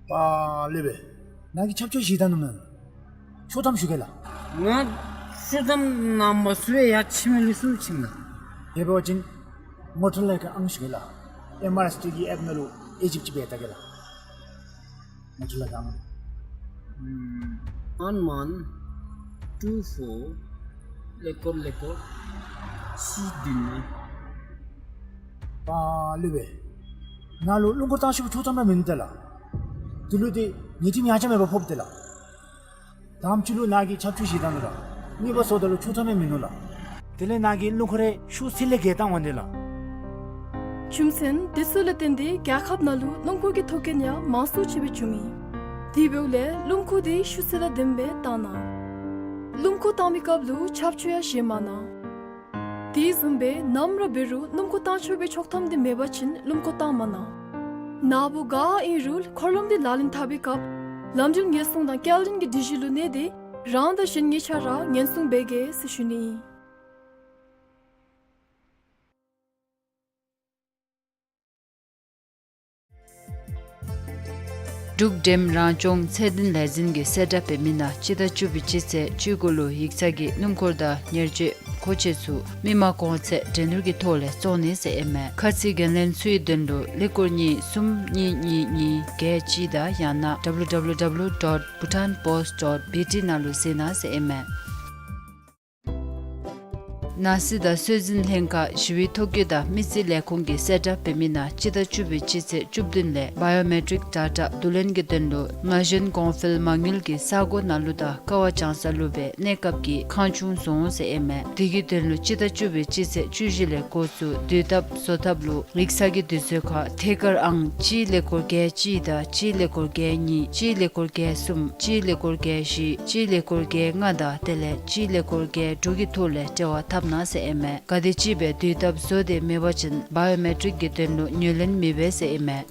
ཨ་ལེ་བེ་ནཱ་གིས་ཆབ་ཆོས་བཞེས་ད་ནུག་མེན་ན། ཤོ་ཐམ་ཞུ་གེ་ལགས། ང་ཤོ་ཐམ་ནང་མ་ཚུད་པས་ཡར་ཕྱི་མི་ལུ་ཚུར་ཕྱིན་ལགས། དེ་འབད་བ་ཅིན་མོ་ཊ་ལས་ཀྱི་ཨང་ཞུ་གེ་ལགས། ཨེམ་ཨར་ཨེསི་ཊི་གི་ཨེཔ་ནང་ལུ་ཨེ་ཇིབ་ཅིག་འབད་ད་གེ་ལགས། མོ་ཊ་ལས་ཀྱི་ཨང་། ཨུམ་one one two four ཀླད་ཀོར་ཀླད་ཀོར་གཅིག་བདུན་ལྔ། ཨ་ལེ་བེ་ནཱ་ལུ་སྣུམ་འཁོར་བཏང་ཤོག་ཤོ་ཐམ་ར་མིན་འདུག་ལགས། དེ་ལུ་དེ་ཉེས་ཁྲིམས་ཡང་ཆ་མེད་པར་ཕོགཔ་འདུག་ལགས། དང་པ་ཅིག་ལུ་ནཱ་གིས་ཆབ་ཆོས་བཞེས་ད་ནུག་ལགས། གཉིས་པ་སོངམ་ད་ལུ་ཤོ་ཐམ་ཡང་མིན་ནུག་ལགས། དེ་ལས་ནཱ་གིས་སྣུམ་འཁོར་རེ་ཤུལ་ས་ལས་བརྒལ་བཏང་འོང་དེ་ལགས། རྒྱུ་མཚན་དེ་ཚུ་ལས་བརྟེན་ཏེ་རྒྱལ་ཁབ་ནང་ལུ་སྣུམ་འཁོར་གྱི་ཐོག་རྐྱེན་ཡང་མང་སུ་ཆེ་སྦེ་བྱུང་ཡི། དེ་འབདཝ་ལས་སྣུམ་འཁོར་དེ་ཤུལ་ས་ལས་བདེན་པའི་བཏང་གནང་། སྣུམ་འཁོར་བཏང་མི་སྐབས་ལུ་ཆབ་ཆོས་ཡང་བཞེས་མ་གནང་། དེ་བཟུམ་སྦེ་ནམ་ར་འབད་རུང་སྣུམ་འཁོར་བཏང་ཆོག་པའི་ཆོག་ཐམ་དེ་མེད་པ་ཅིན་སྣུམ་འཁོར་བཏང་མ་གནང་། ནཱ་བུ་ག་ཨིན་རུང་འཁོར་ལམ་དེ་ལག་ལེན་འཐབ་པའི་སྐབས་ལམ་འགྲུལ་ཉེན་སྲུང་དང་སྐྱེལ་འདྲེན་གྱི་སྒྲིག་གཞི་ལུ་གནས་ཏེ་རང་དང་གཞན་གཉིས་ཆ་ར་ཉེན་སྲུང་འབད་གེ་ཟེར་ཞུ་ནི་ཨིན། འབྲུག་འགྲེམ་རང་སྐྱོང་ཚད་ལྡན་ལས་འཛིན་གྱིས་གསལ་བསྒྲགས་འབད་མི་ནང་སྤྱི་ཟླ་བཅུ་པའི་སྤྱི་ཚེས་བཅུ་དགུ་ལུ་ཡིག་ཚང་གི་སྣུམ་འཁོར་དང་ཉེར་སྤྱོད་མཁོ་ཆས་ཚུ་མི་མང་གོང་ཚད་འགྲན་བསྡུར་གྱི་ཐོག་ལས་བཙོང་ནི་ཟེར་ཨིན་མས། ཁ་ཚིག་འགན་ལེན་ཚུའི་དོན་ལུ་ཀླད་ཀོར་གཉིས་གསུམ་གཉིས་གཉིས་གཉིས་བརྒྱད་གཅིག་དང་ཡང་ན་W W W dot bhutanpost dot B T ནང་ལུ་གཟིགས་གནང་ཟེར་ཨིན་མས། ནང་སྲིད་དང་སྲོལ་འཛིན་ལྷན་ཁག་ཞི་བའི་ཐོ་བཀོད་དང་མི་རྩིས་ལས་ཁུངས་ཀྱིས་གསལ་བསྒྲགས་འབད་མི་ནང་སྤྱི་ཟླ་བཅུ་པའི་སྤྱི་ཚེས་བཅུ་བདུན་ལས་བ་ཡོ་མེ་ཊིག་ཌེ་ཊ་བསྡུ་ལེན་གྱི་དོན་ལུ་ན་གཞོན་གོང་འཕེལ་མ་དངུལ་གྱི་ས་སྒོ་ནང་ལུ་དང་ཀ་བ་བྱང་ས་ལུ་སྦེ་གནས་སྐབས་ཀྱི་ཁང་ཆུང་བཟོ་འོང་ཟེར་ཨིན་མས། དེ་གི་དོན་ལུ་སྤྱི་ཟླ་བཅུ་པའི་སྤྱི་ཚེས་བཅུ་བཞི་ལས་འགོ་བཙུགས་དུས་ཐབས་བཟོ་ཐབས་ལུ་ཡིག་ཚང་གི་དུས་ཚོད་ཁར་ཐད་ཀར་ཨང་གཅིག་ཀླད་ཀོར་བརྒྱད་གཅིག་དང་གཅིག་ཀླད་ཀོར་བརྒྱད་གཉིས་གཅིག་ཀླད་ཀོར་བརྒྱད་གསུམ་གཅིག་ཀླད་ཀོར་བརྒྱད་བཞི་གཅིག་ཀླད་ཀོར་བརྒྱད་ལྔ་དང་དེ་ལས་གཅིག་ཀླད་ཀོར་བརྒྱད་དྲུག་གི་ཐོག་ལས་འབྲེལ་བ་འཐབ་གནང་ཟེར་ཨིན་མས། ག་དེམ་ཅིག་སྦེ་དུས་ཐབས་བཟོ་སྟེ་མེད་པ་ཅིན་བ་ཡོ་མེ་ཊིག་གི་དོན་ལུ་ངོས་ལེན་མི་འབད་ཟེར་ཨིན་མས།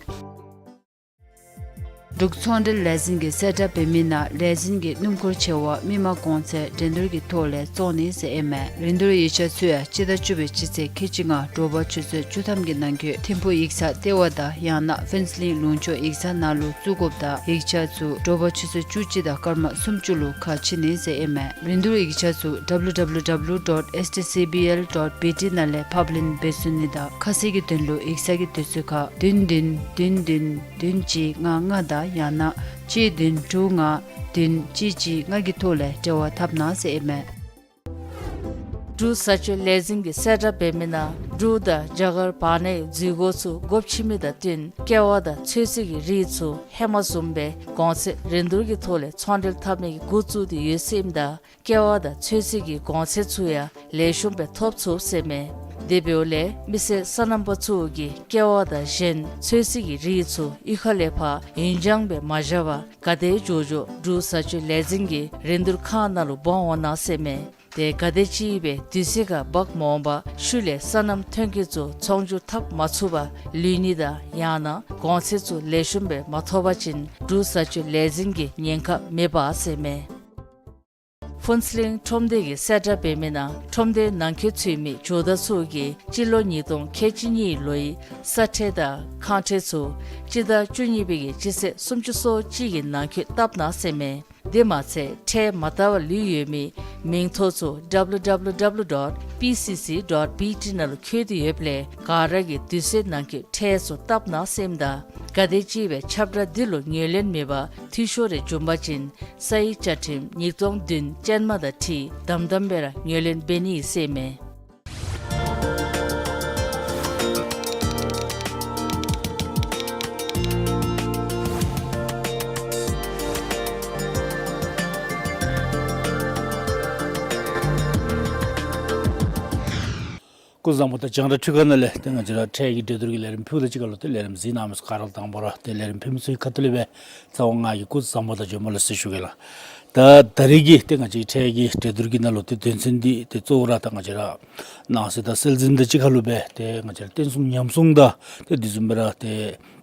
འབྲུག་ཚོང་འབྲེལ་ལས་འཛིན་གྱིས་གསལ་བསྒྲགས་འབད་མི་ནང་ལས་འཛིན་གྱི་སྣུམ་འཁོར་ཆེ་བ་མི་མང་གོང་ཚད་འགྲན་བསྡུར་གྱི་ཐོག་ལས་བཙོང་ནི་ཟེར་ཨིན་མས། རིན་བསྡུར་ཡིག་ཆ་ཚུ་ཡང་སྤྱི་ཟླ་བཅུ་པའི་སྤྱི་ཚེས་ཁལ་གཅིག་ལྔ་དྲོ་པ་ཆུ་ཚོད་བཅུ་ཐམ་གྱི་ནང་འཁོད་ཐིམ་ཕུག་ཡིག་ཚང་ལྟེ་བ་དང་ཡང་ན་ཕུན་ཚོགས་གླིང་ལུང་ཕྱོགས་ཡིག་ཚང་ནང་ལུ་བཙུགས་དགོཔ་དང་ཡིག་ཆ་ཚུ་དྲོ་པ་ཆུ་ཚོད་བཅུ་གཅིག་དང་སྐར་མ་སུམ་ཅུ་ལུ་ཁ་ཕྱེ་ནི་ཟེར་ཨིན་མས། རིན་བསྡུར་ཡིག་ཆ་ཚུ་W W W dot S T C B L dot B T ནང་ལས་ཕབ་ལེན་འབད་ཚུགས་ནི་དང་ཁ་གསལ་གྱི་དོན་ལུ་ཡིག་ཚང་གི་དུས་ཚོད་ཁར་བདུན་བདུན་བདུན་བདུན་བདུན་གཅིག་ལྔ་ལྔ་དང་ཡང་ན་གཅིག་བདུན་དྲུག་ལྔ་བདུན་གཅིག་གཅིག་ལྔ་གི་ཐོག་ལས་འབྲེལ་བ་འཐབ་གནང་ཟེར་ཨིན་མས། འབྲུག་བཟའ་སྤྱོད་ལས་འཛིན་གྱིས་གསལ་བསྒྲགས་འབད་མི་ནང་འབྲུག་དང་རྒྱ་གར་བར་ནའི་འཛུལ་སྒོ་ཚུ་སྒོ་ཕྱེ་མི་དང་བསྟུན་ཀེ་བ་དང་ཚོད་བསྲེ་གི་རིགས་ཚུ་ཧེ་མ་བཟུམ་སྦེ་གོང་ཚད་རིན་བསྡུར་གྱི་ཐོག་ལས་ཚོང་འབྲེལ་འཐབ་ནི་གི་འགོ་བཙུགས་ཏེ་ཡོད་ཟེར་ཨིནམ་ད་ཀེ་བ་དང་ཚོད་བསྲེ་གི་གོང་ཚད་ཚུ་ཡང་ལེགས་ཤོམ་སྦེ་ཐོབ་ཚུགས་ཟེར་མས། དེ་འབདཝ་ལས་མི་སེར་སོ་ནམ་པ་ཚུ་གིས་ཀེ་བ་དང་གཞན་ཚོད་བསྲེ་གི་རིགས་ཚུ་གཡུས་ཁ་ལས་ཕར་ཡུན་འགྱངས་སྦེ་མ་བཞག་པར་ག་དེ་མགྱོགས་མགྱོགས་འབྲུག་བཟའ་སྤྱོད་ལས་འཛིན་གྱི་རིན་བསྡུར་ཁང་ནང་ལུ་འབག་འོང་གནང་ཟེར་མས། དེ་ག་དེམ་ཅིག་སྦེ་དུས་ཚོད་ཁར་འབག་མ་འོང་པར་ཤུལ་ལས་སོ་ནམ་ཐོན་སྐྱེད་ཚུ་ཚོང་སྒྱུར་འཐབ་མ་ཚུགས་པར་ལུས་ནི་དང་ཡང་ན་གོང་ཚད་ཚུ་ལེགས་ཤོམ་སྦེ་མ་ཐོབ་པ་ཅིན་འབྲུག་བཟའ་སྤྱོད་ལས་འཛིན་གྱིས་ཉེན་ཁ་མི་འབག་ཟེར་མས། ཕུན་ཚོགས་གླིང་ཁྲོམ་སྡེ་གིས་གསལ་བསྒྲགས་འབད་མི་ནང་ཁྲོམ་སྡེའི་ནང་འཁོད་ཚུད་མི་ཇོ་བདག་ཚུ་གིས་སྤྱི་ལོ་ཉིས་སྟོང་ཁལ་གཅིག་གཉིས་ལོའི་ས་ཁྲལ་དང་ཁང་ཁྲལ་ཚུ་སྤྱི་ཟླ་བཅུ་གཉིས་པའི་གི་སྤྱི་ཚེས་སུམ་ཅུ་སོ་གཅིག་གི་ནང་འཁོད་བཏབ་གནང་ཟེར་མས། དེ་མ་ཚད་ཁྲལ་མ་བཏབ་པར་ལུས་ཡོད་མི་མིང་ཐོ་ཚུ་W W W dot P C C dot B T ནང་ལུ་བཀོད་དེ་ཡོདཔ་ལས་ག་ར་གིས་དུས་ཚོད་ནང་འཁོད་ཁྲལ་ཚུ་བཏབ་གནང་ཟེར་མས། ད་ག་དེམ་ཅིག་སྦེ་ཁྱབ་བསྒྲགས་འདི་ལུ་ངོས་ལེན་མེད་པར་འཐུས་ཤོར་རེ་བྱུང་པ་ཅིན་ས་ཡི་བཅའ་ཁྲིམས་ཉིས་སྟོང་བདུན་ཅན་མ་དང་འཁྲིལ་དམ་དམ་སྦེ་ར་ངོས་ལེན་འབད་ནི་ཟེར་མས། སྐུ་གཟུགས་བཟང་པོ་དང་རྒྱང་བསྒྲགས་འཕྲུལ་ཁང་ནང་ལས་ཏེ་ང་བཅས་ར་ཁྲལ་གྱི་གྲོས་བསྡུར་གྱི་ལས་རིམ་ཕུལ་དོ་ཅིག་ཁར་ལུ་ཏེ་ལས་རིམ་གཟིགས་གནང་མི་ཚུ་ག་ར་ལུ་དང་པ་ར་ཏེ་ལས་རིམ་ཕུལ་མི་ཚུ་གི་ཁ་ཐུག་ལས་སྦེ་ཚེ་དབང་ང་གིས་སྐུ་གཟུགས་བཟང་པོ་དང་བྱོན་པ་ལེགས་སོ་ཞུ་གེ་ལགས། ད་ད་རིས་ཀྱི་ཏེ་ང་བཅས་ཁྲལ་གྱི་གྲོས་བསྡུར་གྱི་ནང་ལུ་ཏེ་དོན་ཚན་འདི་ཏེ་གཙོ་བོ་ར་ད་ང་བཅས་ར་ནང་སྲིད་དང་སྲོལ་འཛིན་དང་ཅིག་ཁར་ལུ་སྦེ་ཏེ་ང་བཅས་ར་བརྟན་སྲུང་ཉམས་སྲུང་དང་ཏེ་དེ་བཟུམ་སྦེ་ར་ཏེ་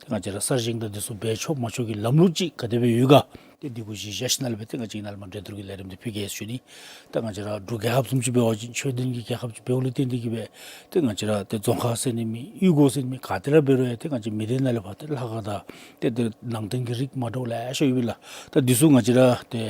ང་བཅས་ར་གསར་བཞེངས་དང་དེ་ཚུ་འབད་ཆོག་མ་ཆོག་གི་ལམ་ལུགས་ཅིག་ག་དེ་སྦེ་ཡོད་ག། ཏེ་འདི་གུ་གཞི་བཞག་ཞིནམ་ལས་སྦེ་ཏེ་ང་བཅས་ནཱ་ལས་མར་གྲོས་བསྡུར་གྱི་ལས་རིམ་འདི་ཕུལ་གེ་ཟེར་ཞུ་ནི། ད་ང་བཅས་ར་འབྲུག་རྒྱལ་ཁབ་བཟུམ་ཅིག་འབད་བ་ཅིན་ཆོས་ལྡན་གྱི་རྒྱལ་ཁབ་ཅིག་འབདཝ་ལས་བརྟེན་ཏེ་གིས་སྦེ་ཏེ་ང་བཅས་ར་ཏེ་རྫོང་ཁག་ཟེར་ནི་མེད། གཡུས་སྒོ་ཟེར་ནི་མེད། ག་ཏེ་ར་འབད་རུང་ཡང་ཏེ་ང་བཅས་མི་སྡེ་ནང་ལས་ཕར་ཏེ་ལྷ་ཁང་དང་ཏེ་ཏེ་ནང་རྟེན་གྱི་རིགས་མ་འདྲཝ་ལེ་ཤ་ཡོད་པས་ལགས། ད་འདི་ཚུ་ང་བཅས་ར་ཏེ་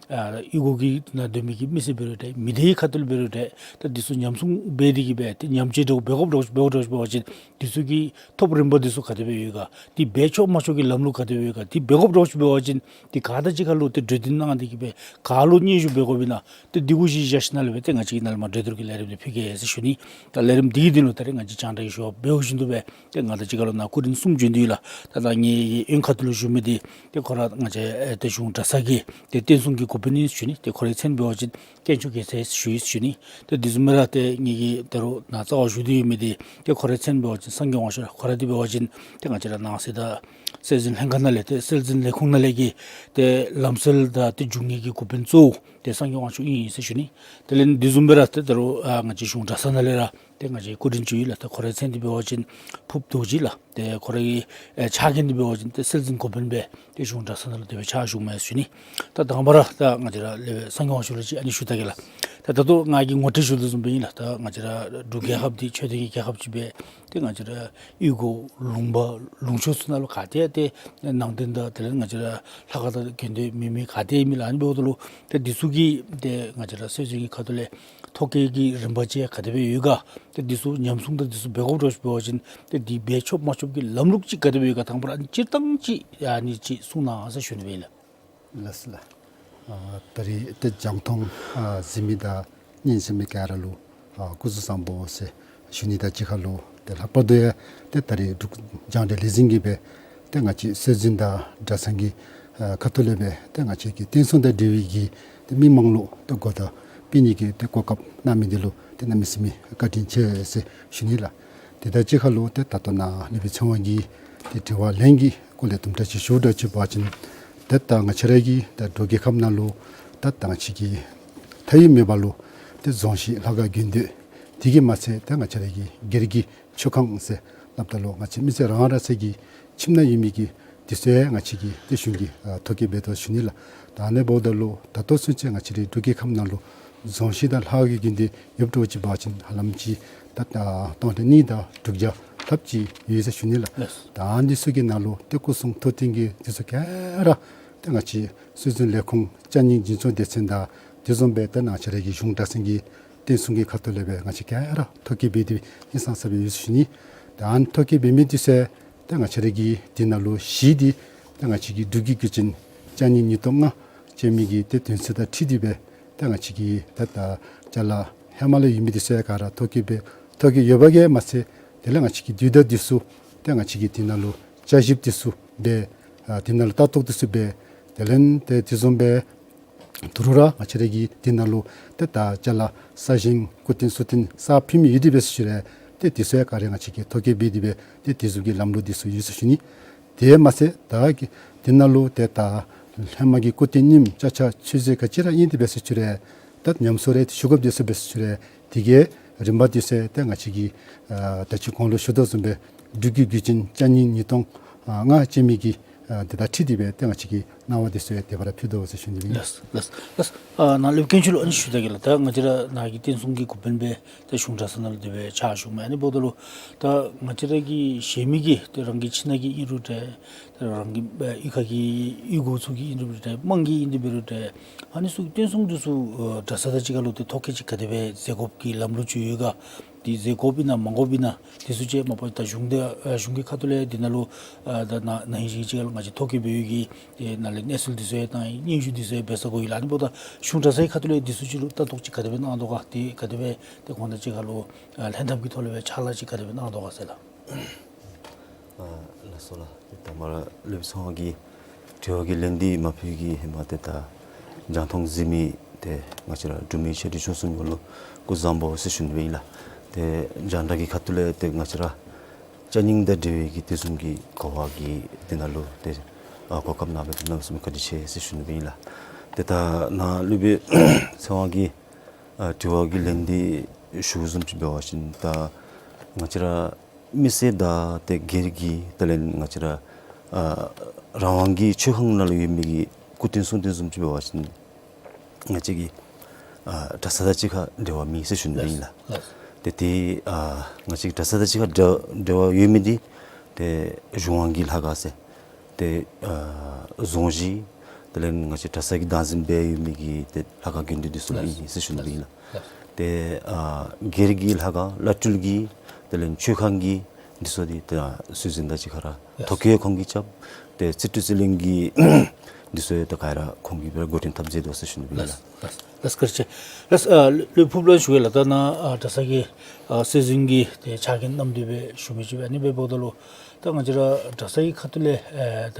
ཨ་གཡུས་སྒོ་གི་ནང་སྡོད་མི་གི་མི་སེར་འབད་རུང་འདྲ་མི་སྡེའི་ཁ་ཐུག་ལས་འབད་རུང་འདྲ་ད་འདི་ཚུ་ཉམས་སྲུང་འབད་དེ་གིས་སྦེ་ཏེ་ཉམས་བཅོས་འདྲཝ་འབད་དགོཔ་འདྲཝ་ཅིག་འབད་དགོཔ་འདྲཝ་ཅིག་འབད་བ་ཅིན་འདི་ཚུ་གི་ཐོབ་རིམ་པ་འདི་ཚུ་ག་དེ་སྦེ་ཡོད་ག། འདི་འབད་ཆོག་མ་ཆོག་གི་ལམ་ལུགས་ག་དེ་སྦེ་ཡོད་ག། འདི་འབད་དགོཔ་འདྲཝ་ཅིག་འབད་བ་ཅིན་འདི་ག་དང་ཅིག་ཁར་ལུ་ཏེ་གྲོས་བསྟུན་གནང་སྟེ་གིས་སྦེ་ག་ལུ་སྙན་ཞུ་འབད་དགོཔ་ཨིན་ན། ཏེ་འདི་གུ་གཞི་བཞག་ཞིནམ་ལས་སྦེ་ཏེ་ང་བཅས་ཀྱིས་ནཱ་ལས་མར་གྲོས་བསྡུར་གྱི་ལས་རིམ་འདི་ཕུལ་གེ་ཟེར་ཞུ་ནི། ད་ལས་རིམ་འདི་གི་དོན་ལུ་ད་རིས་ང་བཅས་རྒྱང་བསྒྲགས་ཀྱི་ཞུ་བ་འབདཝ་བཞིན་དུ་སྦེ་ཏེ་ང་དང་གཅིག་ཁར་ལུ་ནཱ་སྐུ་མགྲོན་གསུམ་བྱོན་ཏེ་ཡོད་ལགས། ད་ད་ངེའི་གཡོན་ཁ་ཐུག་ལུ་བཞུགས་མི་འདི་ཏེ་ཁོ་ར་ང་བཅས་ཨེ་ཏེ་གཞུང་གྲྭ་ཚང་གི་ཏེ་བརྟན་སྲུང་གི་འགོ་དཔོན་ཨིན་ཞུ་ནི། ཏེ་ཁོ་རའི་མཚན་འབད་བ་ཅིན་དཀོན་མཆོག་རྒྱལ་མཚན་ཞུ་ཡི་ཞུ་ནི། ཏེ་དེ་བཟུམ་སྦེ་ར་ཏེ་ངེའི་གི་ད་རུང་ནཱ་རྩ་བར་བཞུགས་ཏེ་ཡོད་མི་འདི་ཏེ་ཁོ་རའི་མཚན་འབད་བ་ཅིན་སངས་རྒྱས་དབང་ཕྱུག་ལགས། ཁོ་ར་འདི་འབད་བ་ཅིན་ཏེ་ང་བཅས་ར་ནང་སྲིད་དང་སྲོལ་འཛིན་ལྷན་ཁག་ནང་ལས་ཏེ་སྲོལ་འཛིན་ལས་ཁུངས་ནང་ལས་ཀྱི་ཏེ་ལམ་སྲོལ་དང་ཏེ་འབྱུང་གནས་ཀྱི་འགོ་དཔོན་གཙོ་བོ་ཏེ་སངས་རྒྱས་དབང་ཕྱུག་ཨིན་ཟེར་ཞུ་ནི། དེ་ལས་དེ་བཟུམ་སྦེ་ར་ཏེ་ད་རུང་ཨ་ང་བཅས་གཞུང་གྲྭ་ཚང་ནང་ལས་ར་ཏེ་ང་བཅས་སྐུ་མགྲོན་ཅིག་ཡོད་ལགས། ཏེ་ཁོ་རའི་མཚན་འདི་འབད་བ་ཅིན་ཕུབ་རྡོ་རྗེ་ལགས། ཏེ་ཁོ་རའི་ཨེ་ཕྱག་འགན་འདི་འབད་བ་ཅིན་ཏེ་སྲོལ་འཛིན་འགོ་དཔོན་སྦེ་ཏེ་གཞུང་གྲྭ་ཚང་ནང་ལུ་དེ་སྦེ་ཕྱག་ཞུཝ་མས་ཞུ་ནི། ད་དང་པ་ར་ད་ང་བཅས་ར་ལས་སངས་རྒྱས་དབང་ཕྱུག་ལུ་ཅིག་ཨ་ནི་ཞུ་ད་གེ་ལགས། ད་ད་ལྟོ་ང་གིས་ངོ་སྤྲོད་ཞུ་དོ་བཟུམ་སྦེ་ཨིན་ལགས། ད་ང་བཅས་ར་འབྲུག་རྒྱལ་ཁབ་འདི་ཆོས་ལྡན་གྱི་རྒྱལ་ཁབ་ཅིག་སྦེ་ཏེ་ང་བཅས་ར་གཡུས་སྒོ་ལུང་པ་ལུང་ཕྱོགས་ཚུ་ནང་ལུ་ག་ཏེ་ཏེ་ནང་རྟེན་དང་དེ་ལས་ང་བཅས་ར་ལྷ་ཁང་དང་དགོན་སྡེ་མེད་མི་ག་ཏེ་མེད་ལགས། ཨ་ནི་འབདཝ་ད་ལུ་ཏེ་འདི་ཚུ་གི་ཏེ་ང་བཅས་ར་སྲོལ་འཛིན་གྱི་ཁ་ཐུག་ལས་ཐོ་བཀོད་ཀྱི་རིམ་པ་ཅིག་ག་དེ་སྦེ་ཡོད་ག། ཏེ་འདི་ཚུ་ཉམས་སྲུང་དང་འདི་ཚུ་འབད་དགོཔ་འདྲཝ་ཅིག་འབད་བ་ཅིན་ཏེ་འདི་འབད་ཆོག་མ་ཆོག་གི་ལམ་ལུགས་ཅིག་ག་དེ་སྦེ་ཡོད་ག། དང་པ་ར་ཨ་ནི་སྤྱིར་བཏང་ཅིག་ཨ་ནི་ཅིག་གསུང་གནང་ཟེར་ཞུ་ནི་སྦེ་ཨིན་ལགས། ལགས་སོ་ལགས། ཨ་ད་རིས་ཏེ་རྒྱང་མཐོང་ཨ་གཟིགས་མི་དང་ཉན་གཟིགས་མི་ག་ར་ལུ་ཨ་སྐུ་གཟུགས་བཟང་པོ་ཟེར་ཞུ་ནི་དང་གཅིག་ཁར་ལུ་ཏེ་ལྷག་པར་དུ་ཡང་ཏེ་ད་རིས་འབྲུག་རྒྱང་བསྒྲགས་ལས་འཛིན་གྱིས་སྦེ་ཏེ་ང་བཅས་སྲོལ་འཛིན་དང་གྲྭ་ཚང་གི་ཨ་ཁ་ཐུག་ལས་སྦེ་ཏེ་ང་བཅས་ཀྱི་བརྟན་སྲུང་དང་འབྲེལ་བའི་གི་ཏེ་མི་མང་ལུ་ཏེ་གོ་བརྡ་སྤེལ་ནི་གི་ཏེ་གོ་སྐབས་གནང་མི་འདི་ལུ་ཏེ་གནམ་མེད་ས་མེད་བཀའ་དྲིན་ཆེ་ཟེར་ཞུ་ནི་ལགས། དེ་དང་གཅིག་ཁར་ལུ་ཏེ་ད་ལྟོ་ནཱ་ལས་སྦེ་ཚེ་དབང་གིས་ཏེ་དྲི་བ་ལན་གྱི་སྐོར་ལས་དུམ་གྲ་ཅིག་ཞུ་འདྲཝ་ཅིག་འབད་བ་ཅིན་ཏེ་ད་ང་བཅས་ར་གི་ད་འབྲུག་རྒྱལ་ཁབ་ནང་ལུ་ད་ད་ང་བཅས་ཀྱི་མཐའ་དབུས་མེད་པ་ལུ་ཏེ་རྫོང་གཞིས་ལྷ་ཁང་དགོན་སྡེ་དེ་གིས་མ་ཚད་ད་ང་བཅས་ར་གི་སྒེར་གྱི་མཆོད་ཁང་ཟེར་སླབ་ད་ལུ་ང་བཅས་མི་སེར་རང་རང་སོའི་གི་ཁྱིམ་ནང་ཡོད་མི་གི་དེ་ཚུ་ཡང་ང་བཅས་ཀྱིས་ཏེ་གཞུང་གིས་ཨ་ཐོ་བཀོད་འབད་དོ་ཞུ་ནི་ལགས། ད་ཨ་ནི་འབདཝ་ད་ལུ་ད་ལྟོ་ཚུན་ཚོད་ང་བཅས་རའི་འབྲུག་རྒྱལ་ཁབ་ནང་ལུ་རྫོང་གཞིས་དང་ལྷ་ཁང་གི་དགོན་སྡེ་ཡོདཔ་འདྲཝ་ཅིག་འབད་བ་ཅིན་ཧ་ལམ་ཅིག་ད་ད་སྟོང་ཕྲག་གཉིས་དང་དྲུག་བརྒྱ་ལྷགཔ་ཅིག་ཡོད་ཟེར་ཞུ་ནི་ལགས། ལགས། ད་ཨ་ནི་ཚུ་གི་ནང་ལུ་ཏེ་སྐུ་གསུང་ཐུགས་རྟེན་གྱི་དེ་ཚུ་ག་ར་ཏེ་ང་བཅས་སྲོལ་འཛིན་ལས་ཁུངས་ཅ་རྙིང་འཛིན་སྐྱོང་སྡེ་ཚན་དང་དེ་བཟུམ་སྦེ་ད་ང་བཅས་ར་གི་གཞུང་གྲྭ་ཚང་གི་བརྟན་སྲུང་གི་ཁ་ཐུག་ལས་སྦེ་ང་བཅས་ག་ར་ཐོ་བཀོད་འབད་དེ་ཧིང་སངས་ས་སྦེ་ཡོད་ཟེར་ཞུ་ནི། ད་ཨ་ནི་ཐོ་བཀོད་འབད་མི་དེ་ཚུ་ཏེ་ང་བཅས་ར་གི་དེ་ནང་ལུ་གཞི་འདི་ཏེ་ང་བཅས་ཀྱི་འབྲུག་གི་རྒྱུད་ཅན་ཅ་རྙིང་ཉིས་སྟོང་ལྔ་ཅན་མི་གི་ཏེ་དོན་ཚན་དང་འཁྲིལ་ཏེ་སྦེ་ཏེ་ང་བཅས་ཀྱི་ད་ད་ཅ་ལ་ཧེ་མ་ལས་ཡོད་མི་དེ་ཚུ་ག་ར་ཐོ་བཀོད་འབད་ཐོ་བཀོད་ཡོད་པ་གིས་མ་ཚད་དེ་ལས་ང་བཅས་ཀྱི་དུས་དང་དུས་སུ་ཏེ་ང་བཅས་ཀྱི་དེ་ནང་ལུ་བསྐྱར་ཞིབ་དེ་ཚུ་འབད་ཨ་དེ་ནང་ལུ་ལྟ་རྟོག་དེ་ཚུ་འབད་དེ་ལས་ཏེ་དེ་བཟུམ་སྦེ་ད་རུང་ར་ང་བཅས་ར་གི་དེ་ནང་ལུ་ཏེ་ད་ཅ་ལ་གསར་བཞེངས་སྐུ་རྟེན་གསུར་རྟེན་གསར་ཕུལ་མི་ཡོད་དེ་འབད་ཟེར་ཞུ་རུང་དེ་དེ་ཚུ་ཡང་ག་ར་ང་བཅས་ཀྱིས་ཐོ་བཀོད་འབད་དེ་སྦེ་ཏེ་དེ་ཚུ་གི་ལམ་ལུགས་དེ་ཚུ་ཡོད་ཟེར་ཞུ་ནི། དེ་མ་ཚད་ད་གི་དེ་ནང་ལུ་ཏེ་ད་ཧེ་མ་གི་སྐུ་རྟེན་རྙིངམ་ཅ་ཆས་ཚོད་བསྲེ་ག་ཅི་ར་ཨིན་དེ་འབད་ཟེར་ཞུ་རུང་ད་ཉམས་གསོ་རེ་ཞུ་དགོཔ་དེ་ཚུ་འབད་ཟེར་ཞུ་རུང་དེ་གི་རིམ་པ་དེ་ཚུ་ཏེ་ང་བཅས་ཀྱི་ཨ་ད་ཅི་གོང་ལུ་ཞུ་དོ་བཟུམ་སྦེ་འབྲུག་གི་རྒྱུད་ཅན་ཅ་རྙིང་ཉིས་སྟོང་ལྔ་ཅན་མི་གི་ ཨ་དེ་དང་འཁྲིལ་ཏེ་སྦེ་ཏེ་ང་བཅས་ཀྱིས་གནང་བ་དེ་ཚུ་ཡང་དེ་སྦེ་ར་ཕུལ་དོ་ཟེར་ཞུ་ནི་ཨིན། ལགས་ལགས་ལགས། ཨ་ནཱ་སློབ་དཔོན་དཀོན་མཆོག་ལུ་ཨ་ནི་ཞུ་ད་གེ་ལགས། ད་ང་བཅས་ར་ནཱ་གི་རྟེན་གསུམ་གྱི་འགོ་དཔོན་སྦེ་ཏེ་གཞུང་གྲྭ་ཚང་ནང་ལུ་དེ་སྦེ་ཕྱག་ཞུཝ་མས། ཨ་ནི་འབདཝ་ད་ལུ་ད་ང་བཅས་ར་གི་གཞན་མི་གི་ཏེ་རང་གི་ཁྱིམ་ནང་གི་ཨིན་རུང་འདྲ། ད་རང་གི་ཨེ་གཡུས་ཁ་གི་གཡུས་སྒོ་ཚུ་གི་ཨིན་རུང་འདྲ། དམངས་ཀྱི་ཨིན་དེ་འབད་རུང་འདྲ། ཨ་ནི་ཚུ་གི་རྟེན་གསུམ་འདི་ཚུ་ཨ་གྲྭ་ས་དང་གཅིག་ཁར་ལུ་ཏེ་ཐོ་བཀོད་ཅིག་ག་དེ་སྦེ་མཛད་དགོཔ་གི་ལམ་ལུགས་ཅིག་ཡོད་ག། དེ་མཛད་དགོཔ་ཨིན་ན་མ་དགོཔ་ཨིན་ན་དེ་ཚུ་ཅིག་མ་པ་ད་གཞུང་དེ་ཨ་གཞུང་གི་ཁ་ཐུག་ལས་དེ་ནང་ལུ་ཨ་ད་ན་ན་ཧིང་གཞེས་ཀྱི་ཅིག་ལུ་ང་བཅས་ཐོ་བཀོད་འབད་ཡོད་གི། ཏེ་ནཱ་ལས་གནས་ཚུལ་འདི་ཚུ་ཡང་དང་སྙན་ཞུ་འདི་ཚུ་ཡང་འབད་ས་གོ་ཡི་ལགས། ཨ་ནི་འབདཝ་ད་གཞུང་གྲྭ་ཚང་གི་ཁ་ཐུག་ལས་འདི་ཚུ་ཅིག་ལུ་ལྟ་རྟོག་ཅིག་ག་དེ་སྦེ་གནང་དོ་ག། ཏེ་ག་དེ་སྦེ་ཏེ་ཁོང་དང་གཅིག་ཁར་ལུ་ཨ་ལྷན་ཐབས་ཀྱི་ཐོག་ལས་སྦེ་ཕྱག་ལཱ་ཅིག་ག་དེ་སྦེ་གནང་དོ་ག་ཟེར་ལགས། ཨ་ལགས་སོ་ལགས། ཏེ་ད་མར་སློབ་དཔོན་ཚེ་དབང་གིས་དྲི་བ་གི་ལན་འདི་མ་ཕུལ་གི་ཧེ་མ་ཏེ་ད་རྒྱང་མཐོང་གཟིགས་མི་ཏེ་ང་བཅས་ར་འབྲུག་མི་ཆེ་འབྲིང་ཆུང་གསུམ་ཡོངས་ལུ་སྐུ་གཟུགས་བཟང་པོ་ཟེར་ཞུ་ནི་ཨིན་ལགས། ཏེ་རྒྱང་བསྒྲགས་ཀྱི་ཁ་ཐུག་ལས་ཏེ་ང་བཅས་ར་ཅ་རྙིང་དང་འབྲེལ་བའི་གི་དེ་བཟུམ་གྱི་གོ་བ་གི་དེ་ནང་ལུ་ཏེ་ཨ་གོ་སྐབས་གནང་བའི་གནམ་མེད་ས་མེད་བཀའ་དྲིན་ཆེ་ཟེར་ཞུ་ནི་ཨིན་ལགས། ཏེ་ད་ནཱ་སློབ་དཔོན་ཚེ་དབང་གིས་ཨ་དྲི་བ་གི་ལན་འདི་ཞུ་བཟུམ་ཅིག་འབད་བ་ཅིན་ད་ང་བཅས་ར་མི་སེར་དང་ཏེ་སྒེར་གྱི་དེ་ལས་ང་བཅས་ར་ཨ་རང་དབང་གི་ཆོས་ཁང་ནང་ལུ་ཡོད་མི་གི་སྐུ་རྟེན་གསུང་རྟེན་བཟུམ་ཅིག་འབད་བ་ཅིན་ང་བཅས་ཀྱི་ཨ་གྲྭ་ས་དང་གཅིག་ཁར་འབྲེལ་བ་མེད་ཟེར་ཞུ་ནི་ཨིན་ལགས། ལགས། ཏེ་ཏེ་ཨ་ང་བཅས་ཀྱི་གྲྭ་ས་དང་གཅིག་ཁར་འབྲེལ་འབྲེལ་བ་ཡོད་མི་འདི་ཏེ་གཞུང་དབང་གི་ལྷ་ཁང་ཟེར་ཏེ་ཨ་རྫོང་གཞི་དེ་ལས་ང་བཅས་གྲྭ་ས་གི་བདག་འཛིན་འབད་ཡོད་མི་གི་ཏེ་ལྷ་ཁང་དགོན་སྡེ་འདི་ཚུ་ལུ་ཨིན་ཟེར་ཞུ་ནི་ཨིན་ལགས། ཏེ་ཨ་སྒེར་གྱི་ལྷ་ཁང་བླ་སྤྲུལ་གྱི་དེ་ལས་ཆོས་ཁང་གི་འདི་ཚུ་འདི་ད་སྲོལ་འཛིན་དང་གཅིག་ཁར་ཐོ་བཀོད་ཁོང་གིས་རྐྱབ། ཏེ་རྩིས་སྤྲོད་རྩིས་ལེན་གྱི་འདི་ཚུ་ཡང་ད་ག་ར་ཁོང་གིས་སྦེ་འགོ་འདྲེན་འཐབ་མཛད་དོ་ཟེར་ཞུ་ནི་ཨིན་ལགས། ལགས་ལགས། བཀའ་དྲིན་ཆེ། ལགས། ཨ་སློབ་ཕུགཔ་ལུ་ཞུ་ཡི་ལགས། ད་ནཱ་ཨ་གྲྭ་ཚང་གི་ཨ་སྲོལ་འཛིན་གྱི་ཏེ་ཕྱག་འགན་བསྣམས་ཏེ་སྦེ་བཞུགས་མི་ཅིག་སྦེ་ཨ་ནི་སྦེ་འབདཝ་ད་ལུ་ད་ང་བཅས་ར་གྲྭ་ཚང་གི་ཁ་ཐུག་ལས་ཨ་ད་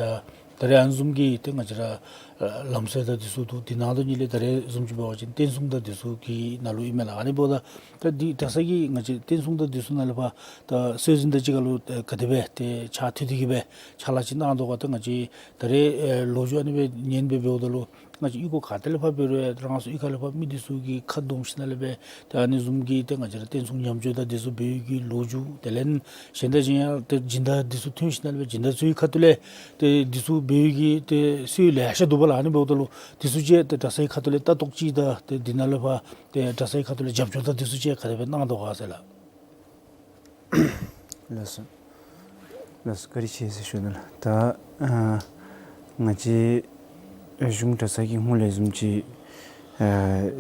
ད་རེས་ཨ་ནི་བཟུམ་གྱི་ཏེ་ང་བཅས་ར་ཨ་ལམ་སྲོལ་དང་འདི་ཚུ་འདུག། དེ་ནང་དོན་ཉིད་ལས་ད་རེས་བཟུམ་ཅིག་འབད་བ་ཅིན་རྟེན་གསུམ་དང་འདི་ཚུ་གི་ནང་ལུ་ཨིན་མས་ལགས། ཨ་ནི་འབདཝ་ད་ད་འདི་གྲྭ་ཚང་གི་ང་བཅས་རྟེན་གསུམ་དང་འདི་ཚུ་ནང་ལས་ཕར་ད་སྲོལ་འཛིན་དང་གཅིག་ཁར་ལུ་ཨ་ག་དེ་སྦེ་ཏེ་ཕྱག་མཐུད་དེ་གི་སྦེ་ཕྱག་ལཱ་ཅིག་གནང་དོ་ག། ད་ང་བཅས་ད་རེས་ཨ་ལོ་རྒྱུས་ཨ་ནི་སྦེ་ཉན་སྦེ་འབདཝ་ད་ལུ་ང་བཅས་གཡུས་སྒོ་ག་ཏེ་ལས་ཕར་འབད་རུང་རང་སོའི་གཡུས་ཁ་ལས་ཕར་མི་འདི་ཚུ་གིས་ཁ་བསྡོམས་ཞིནམ་ལས་སྦེ་ད་ཨ་ནི་བཟུམ་གྱི་ཏེ་ང་བཅས་ར་རྟེན་གསུམ་ཉམས་བཅོས་དང་འདི་ཚུ་འབད་ཡོད་གི་ལོ་རྒྱུས། དེ་ལས་གཞན་དང་གཞན་ཡང་ཏེ་སྦྱིན་བདག་འདི་ཚུ་ཐོན་ཞིནམ་ལས་སྦེ་སྦྱིན་བདག་ཚུ་གི་ཁ་ཐུག་ལས་ཏེ་འདི་ཚུ་འབད་ཡོད་གི་ཏེ་སྲོལ་ལེ་ཤ་འདུག་པ་ལགས། ཨ་ནི་འབདཝ་ད་ལུ་འདི་ཚུ་ཅིག་ཏེ་གྲྭ་ཚང་གི་ཁ་ཐུག་ལས་ལྟ་རྟོག་ཅིག་དང་ཏེ་འདི་ནང་ལས་ཕར་ཏེ་གྲྭ་ཚང་གི་ཁ་ཐུག་ལས་རྒྱབ་སྐྱོར་དང་འདི་ཚུ་ཅིག་ག་དེ་སྦེ་གནང་དོ་ག་ཟེར་ལགས། ལགས་སོ། ལགས་སོ། བཀའ་དྲིན་ཆེ་ཟེར་ཞུ་ནི་ལགས། ད་ཨ་ང་བཅས་གཞུང་གྲྭ་ཚང་གི་སྔོན་ལས་བཟུམ་ཅིག་ཨ་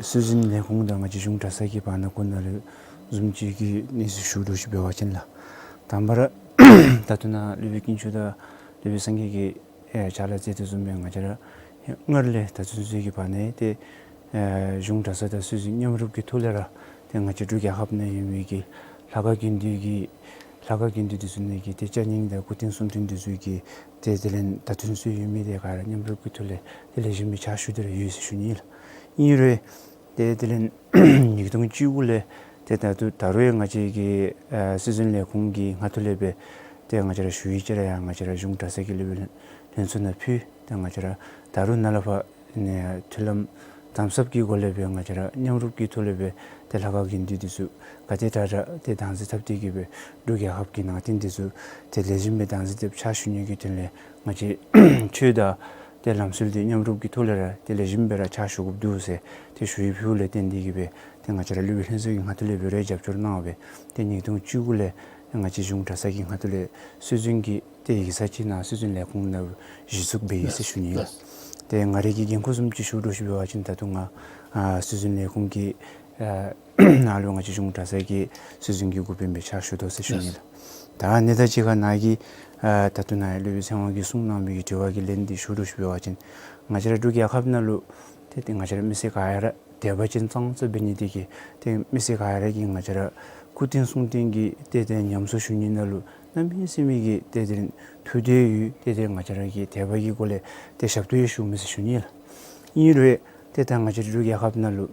སྲོལ་འཛིན་ལས་ཁུངས་དང་ང་བཅས་གཞུང་གྲྭ་ཚང་གི་བར་ན་གུ་ནང་ལུ་བཟུམ་ཅིག་གི་གནས་ཚུལ་ཞུ་དོ་ཅིག་འབད་བ་ཅིན་ལགས། དང་པ་ར་ད་ལྟོ་ནཱ་སློབ་དཔོན་དཀོན་མཆོག་དང་སློབ་དཔོན་སངས་རྒྱས་ཀྱིས་ཨེ་ཕྱག་ལཱ་མཛད་དོ་བཟུམ་སྦེ་ང་བཅས་ར་སྔར་ལས་ད་ཚུན་ཚོད་ཀྱི་བར་ན་ཏེ་ཨེ་གཞུང་གྲྭ་ཚང་དང་སྲོལ་འཛིན་མཉམ་རུབ་ཀྱི་ཐོག་ལས་ར་ཏེ་ང་བཅས་འབྲུག་རྒྱལ་ཁབ་ནང་ཡོད་མི་གི་ལྷ་ཁང་དགོན་སྡེ་གི་ལྷ་ཁང་དགོན་སྡེ་འདི་ཚུ་ནང་གི་ཏེ་ཅ་རྙིང་དང་སྐུ་རྟེན་གསུང་རྟེན་འདི་ཚུ་གི་ཏེ་དེ་ལས་ད་ཚུན་ཚོད་ཡོད་མི་དེ་ག་ར་མཉམ་རུབ་ཀྱི་ཐོག་ལས་ཏེ་ལེགས་ཤོམ་སྦེ་ཕྱག་ཞུ་སྟེ་ར་ཡོད་ཟེར་ཞུ་ནི་ལགས། ཨིན་རུང་ཏེ་དེ་ལས་ཉིས་སྟོང་བཅུ་དགུ་ལས་ཏེ་ད་ལྟོ་ད་རུང་ཡང་ང་བཅས་ཀྱི་ཨ་སྲོལ་འཛིན་ལས་ཁུངས་ཀྱི་ངོས་ཐོག་ལས་སྦེ་ཏེ་ང་བཅས་ར་ཞུ་ཡིག་ཅིག་ར་ཡང་ང་བཅས་ར་གཞུང་གྲྭ་ཚང་གི་སློབ་དཔོན་ལྷན་ཚོགས་ནང་ཕུལ། ཏེ་ང་བཅས་ར་ད་རུང་ནཱ་ལས་ཕར་ནི་མཐུན་ལམ་དམ་ཟབ་ཀྱི་སྒོ་ལས་སྦེ་ང་བཅས་ར་མཉམ་རུབ་ཀྱི་ཐོག་ལས་སྦེ་ཏེ་ལྷ་ཁང་དགོན་སྡེ་འདི་ཚུ་ག་དེ་དྲག་དྲག་ཏེ་བདག་འཛིན་འཐབ་སྟེ་གི་སྦེ་འབྲུག་རྒྱལ་ཁབ་ཀྱི་ནང་རྟེན་འདི་ཚུ་ཏེ་ལེགས་ཤོམ་སྦེ་བདག་འཛིན་འཐབ་ཕྱག་ཞུ་ནི་གི་དོན་ལས་ང་བཅས་ཆོས་དང་ཏེ་ལམ་སྲོལ་འདི་མཉམ་རུབ་ཀྱི་ཐོག་ལས་ར་ཏེ་ལེགས་ཤོམ་སྦེ་ར་ཕྱག་ཞུ་དགོཔ་འདུག་ཟེར་ཏེ་ཞུ་ཡིག་ཕུལཝ་ལས་བརྟེན་ཏེ་གི་སྦེ་ཏེ་ང་བཅས་ར་སློབ་དཔོན་ལྷན་ཚོགས་ཀྱི་ངོས་ཐོག་ལས་སྦེ་ར་རྒྱབ་སྐྱོར་གནང་སྦེ་ཏེ་ཉིས་སྟོང་བཅུ་དགུ་ལས་ང་བཅས་གཞུང་གྲྭ་ཚང་གི་ངོས་ཐོག་ལས་སྲོལ་འཛིན་གྱི་ཏེ་ཡིག་ཚང་ཅིག་ནཱ་སྲོལ་འཛིན་ལས་ཁུངས་ནང་གཞི་བཙུགས་འབད་ཡི་ཟེར་ཞུ་ནི་ལགས། ཏེ་ང་རའི་གི་འགན་ཁུར་བཟུམ་ཅིག་ཞུ་དོ་ཅིག་འབད་བ་ཅིན་ད་ལྟོ་ང་ཨ་སྲོལ་འཛིན་ལས་ཁུངས་ཀྱི་ཨ་ནང་ལུ་ང་བཅས་གཞུང་གྲྭ་ཚང་གི་སྲོལ་འཛིན་གྱི་འགོ་དཔོན་སྦེ་ཕྱག་ཞུ་དོ་ཟེར་ཞུ་ནི་ལགས། ད་ཨ་ནི་དང་གཅིག་ཁར་ནཱ་གི་ཨ་ད་ལྟོ་ནཱ་སློབ་དཔོན་ཚེ་དབང་གིས་གསུངས་གནང་མི་གི་དྲི་བ་གི་ལན་འདི་ཞུ་དོ་ཅིག་འབད་བ་ཅིན་ང་བཅས་ར་འབྲུག་རྒྱལ་ཁབ་ནང་ལུ་ཏེ་ཏེ་ང་བཅས་ར་མི་སེར་ག་ར་དད་པ་ཅན་ཙང་ཙ་འབད་ནི་དེ་གིས་ཏེ་མི་སེར་ག་ར་གིས་ང་བཅས་ར་སྐུ་རྟེན་གསུང་རྟེན་གྱི་ཏེ་ཏེ་ཉམས་གསོ་ཞུ་ནི་ནང་ལུ་གནམ་མེད་ས་མེད་ཀྱི་ཏེ་ཏེ་ཐུགས་འདོད་ཡོད། ཏེ་ཏེ་ང་བཅས་ར་གིས་དད་པ་གི་སྒོ་ལས་ཏེ་ཞབས་ཏོག་ཡང་ཞུ་མི་ཟེར་ཞུ་ནི་ལགས། ཨིན་རུང་ཏེ་ད་ང་བཅས་ར་འབྲུག་རྒྱལ་ཁབ་ནང་ལུ་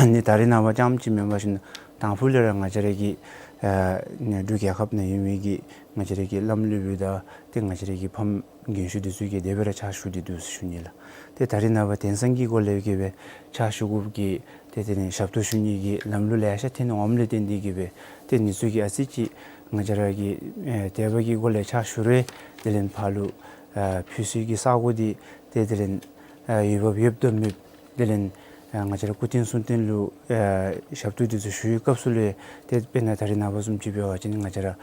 ནི་ད་རེས་ནངས་པ་རྐྱངམ་ཅིག་མེན་པར་ཞིན་དང་ཕུ་ལས་ར་ང་བཅས་ར་གི་ཨ་ནི་འབྲུག་རྒྱལ་ཁབ་ནང་ཡོད་མི་གི་ང་བཅས་ར་གི་བླམ་སློབ་དཔོན་དང་ཏེ་ང་བཅས་ར་གི་ཕམ་རྒན་ཤོས་འདི་ཚུ་གིས་དེ་སྦེ་ར་ཕྱག་ཞུ་སྟེ་འདུག་ཟེར་ཞུ་ནི་ལགས། ཏེ་ད་རེས་ནངས་པ་དེང་སང་གི་སྒོ་ལས་ཀྱི་སྦེ་ཕྱག་ཞུ་དགོཔ་གི་ཏེ་དེ་ནི་ཞབས་ཏོག་ཞུ་ནི་གི་ལམ་ལུགས་ལེ་ཤ་ཐོན་འོངམ་ལས་བརྟེན་ཏེ་གི་སྦེ་ཏེ་ཨ་ནི་ཚུ་གིས་ཨ་ཙི་ཅིག་ང་བཅས་ར་གི་ཨེ་དད་པ་གི་སྒོ་ལས་ཕྱག་ཞུ་རུང་དེ་ལས་ཕར་ལུ་ ཨ་ཕུལ་སའི་གི་ས་གོ་འདི་ཏེ་དེ་ལས་ཨ་འོས་འབབ་ཡོདཔ་དང་མེདཔ་དེ་ལས་ཨ་ང་བཅས་ར་སྐུ་རྟེན་གསུང་རྟེན་ལུ་ཨ་ཞབས་ཏོག་འདི་ཚུ་ཞུ་བའི་སྐབས་སུ་ལུ་ཏེ་དཔེར་ན་ད་རེས་ནངས་པ་བཟུམ་ཅིག་འབད་བ་ཅིན་ང་བཅས་ར་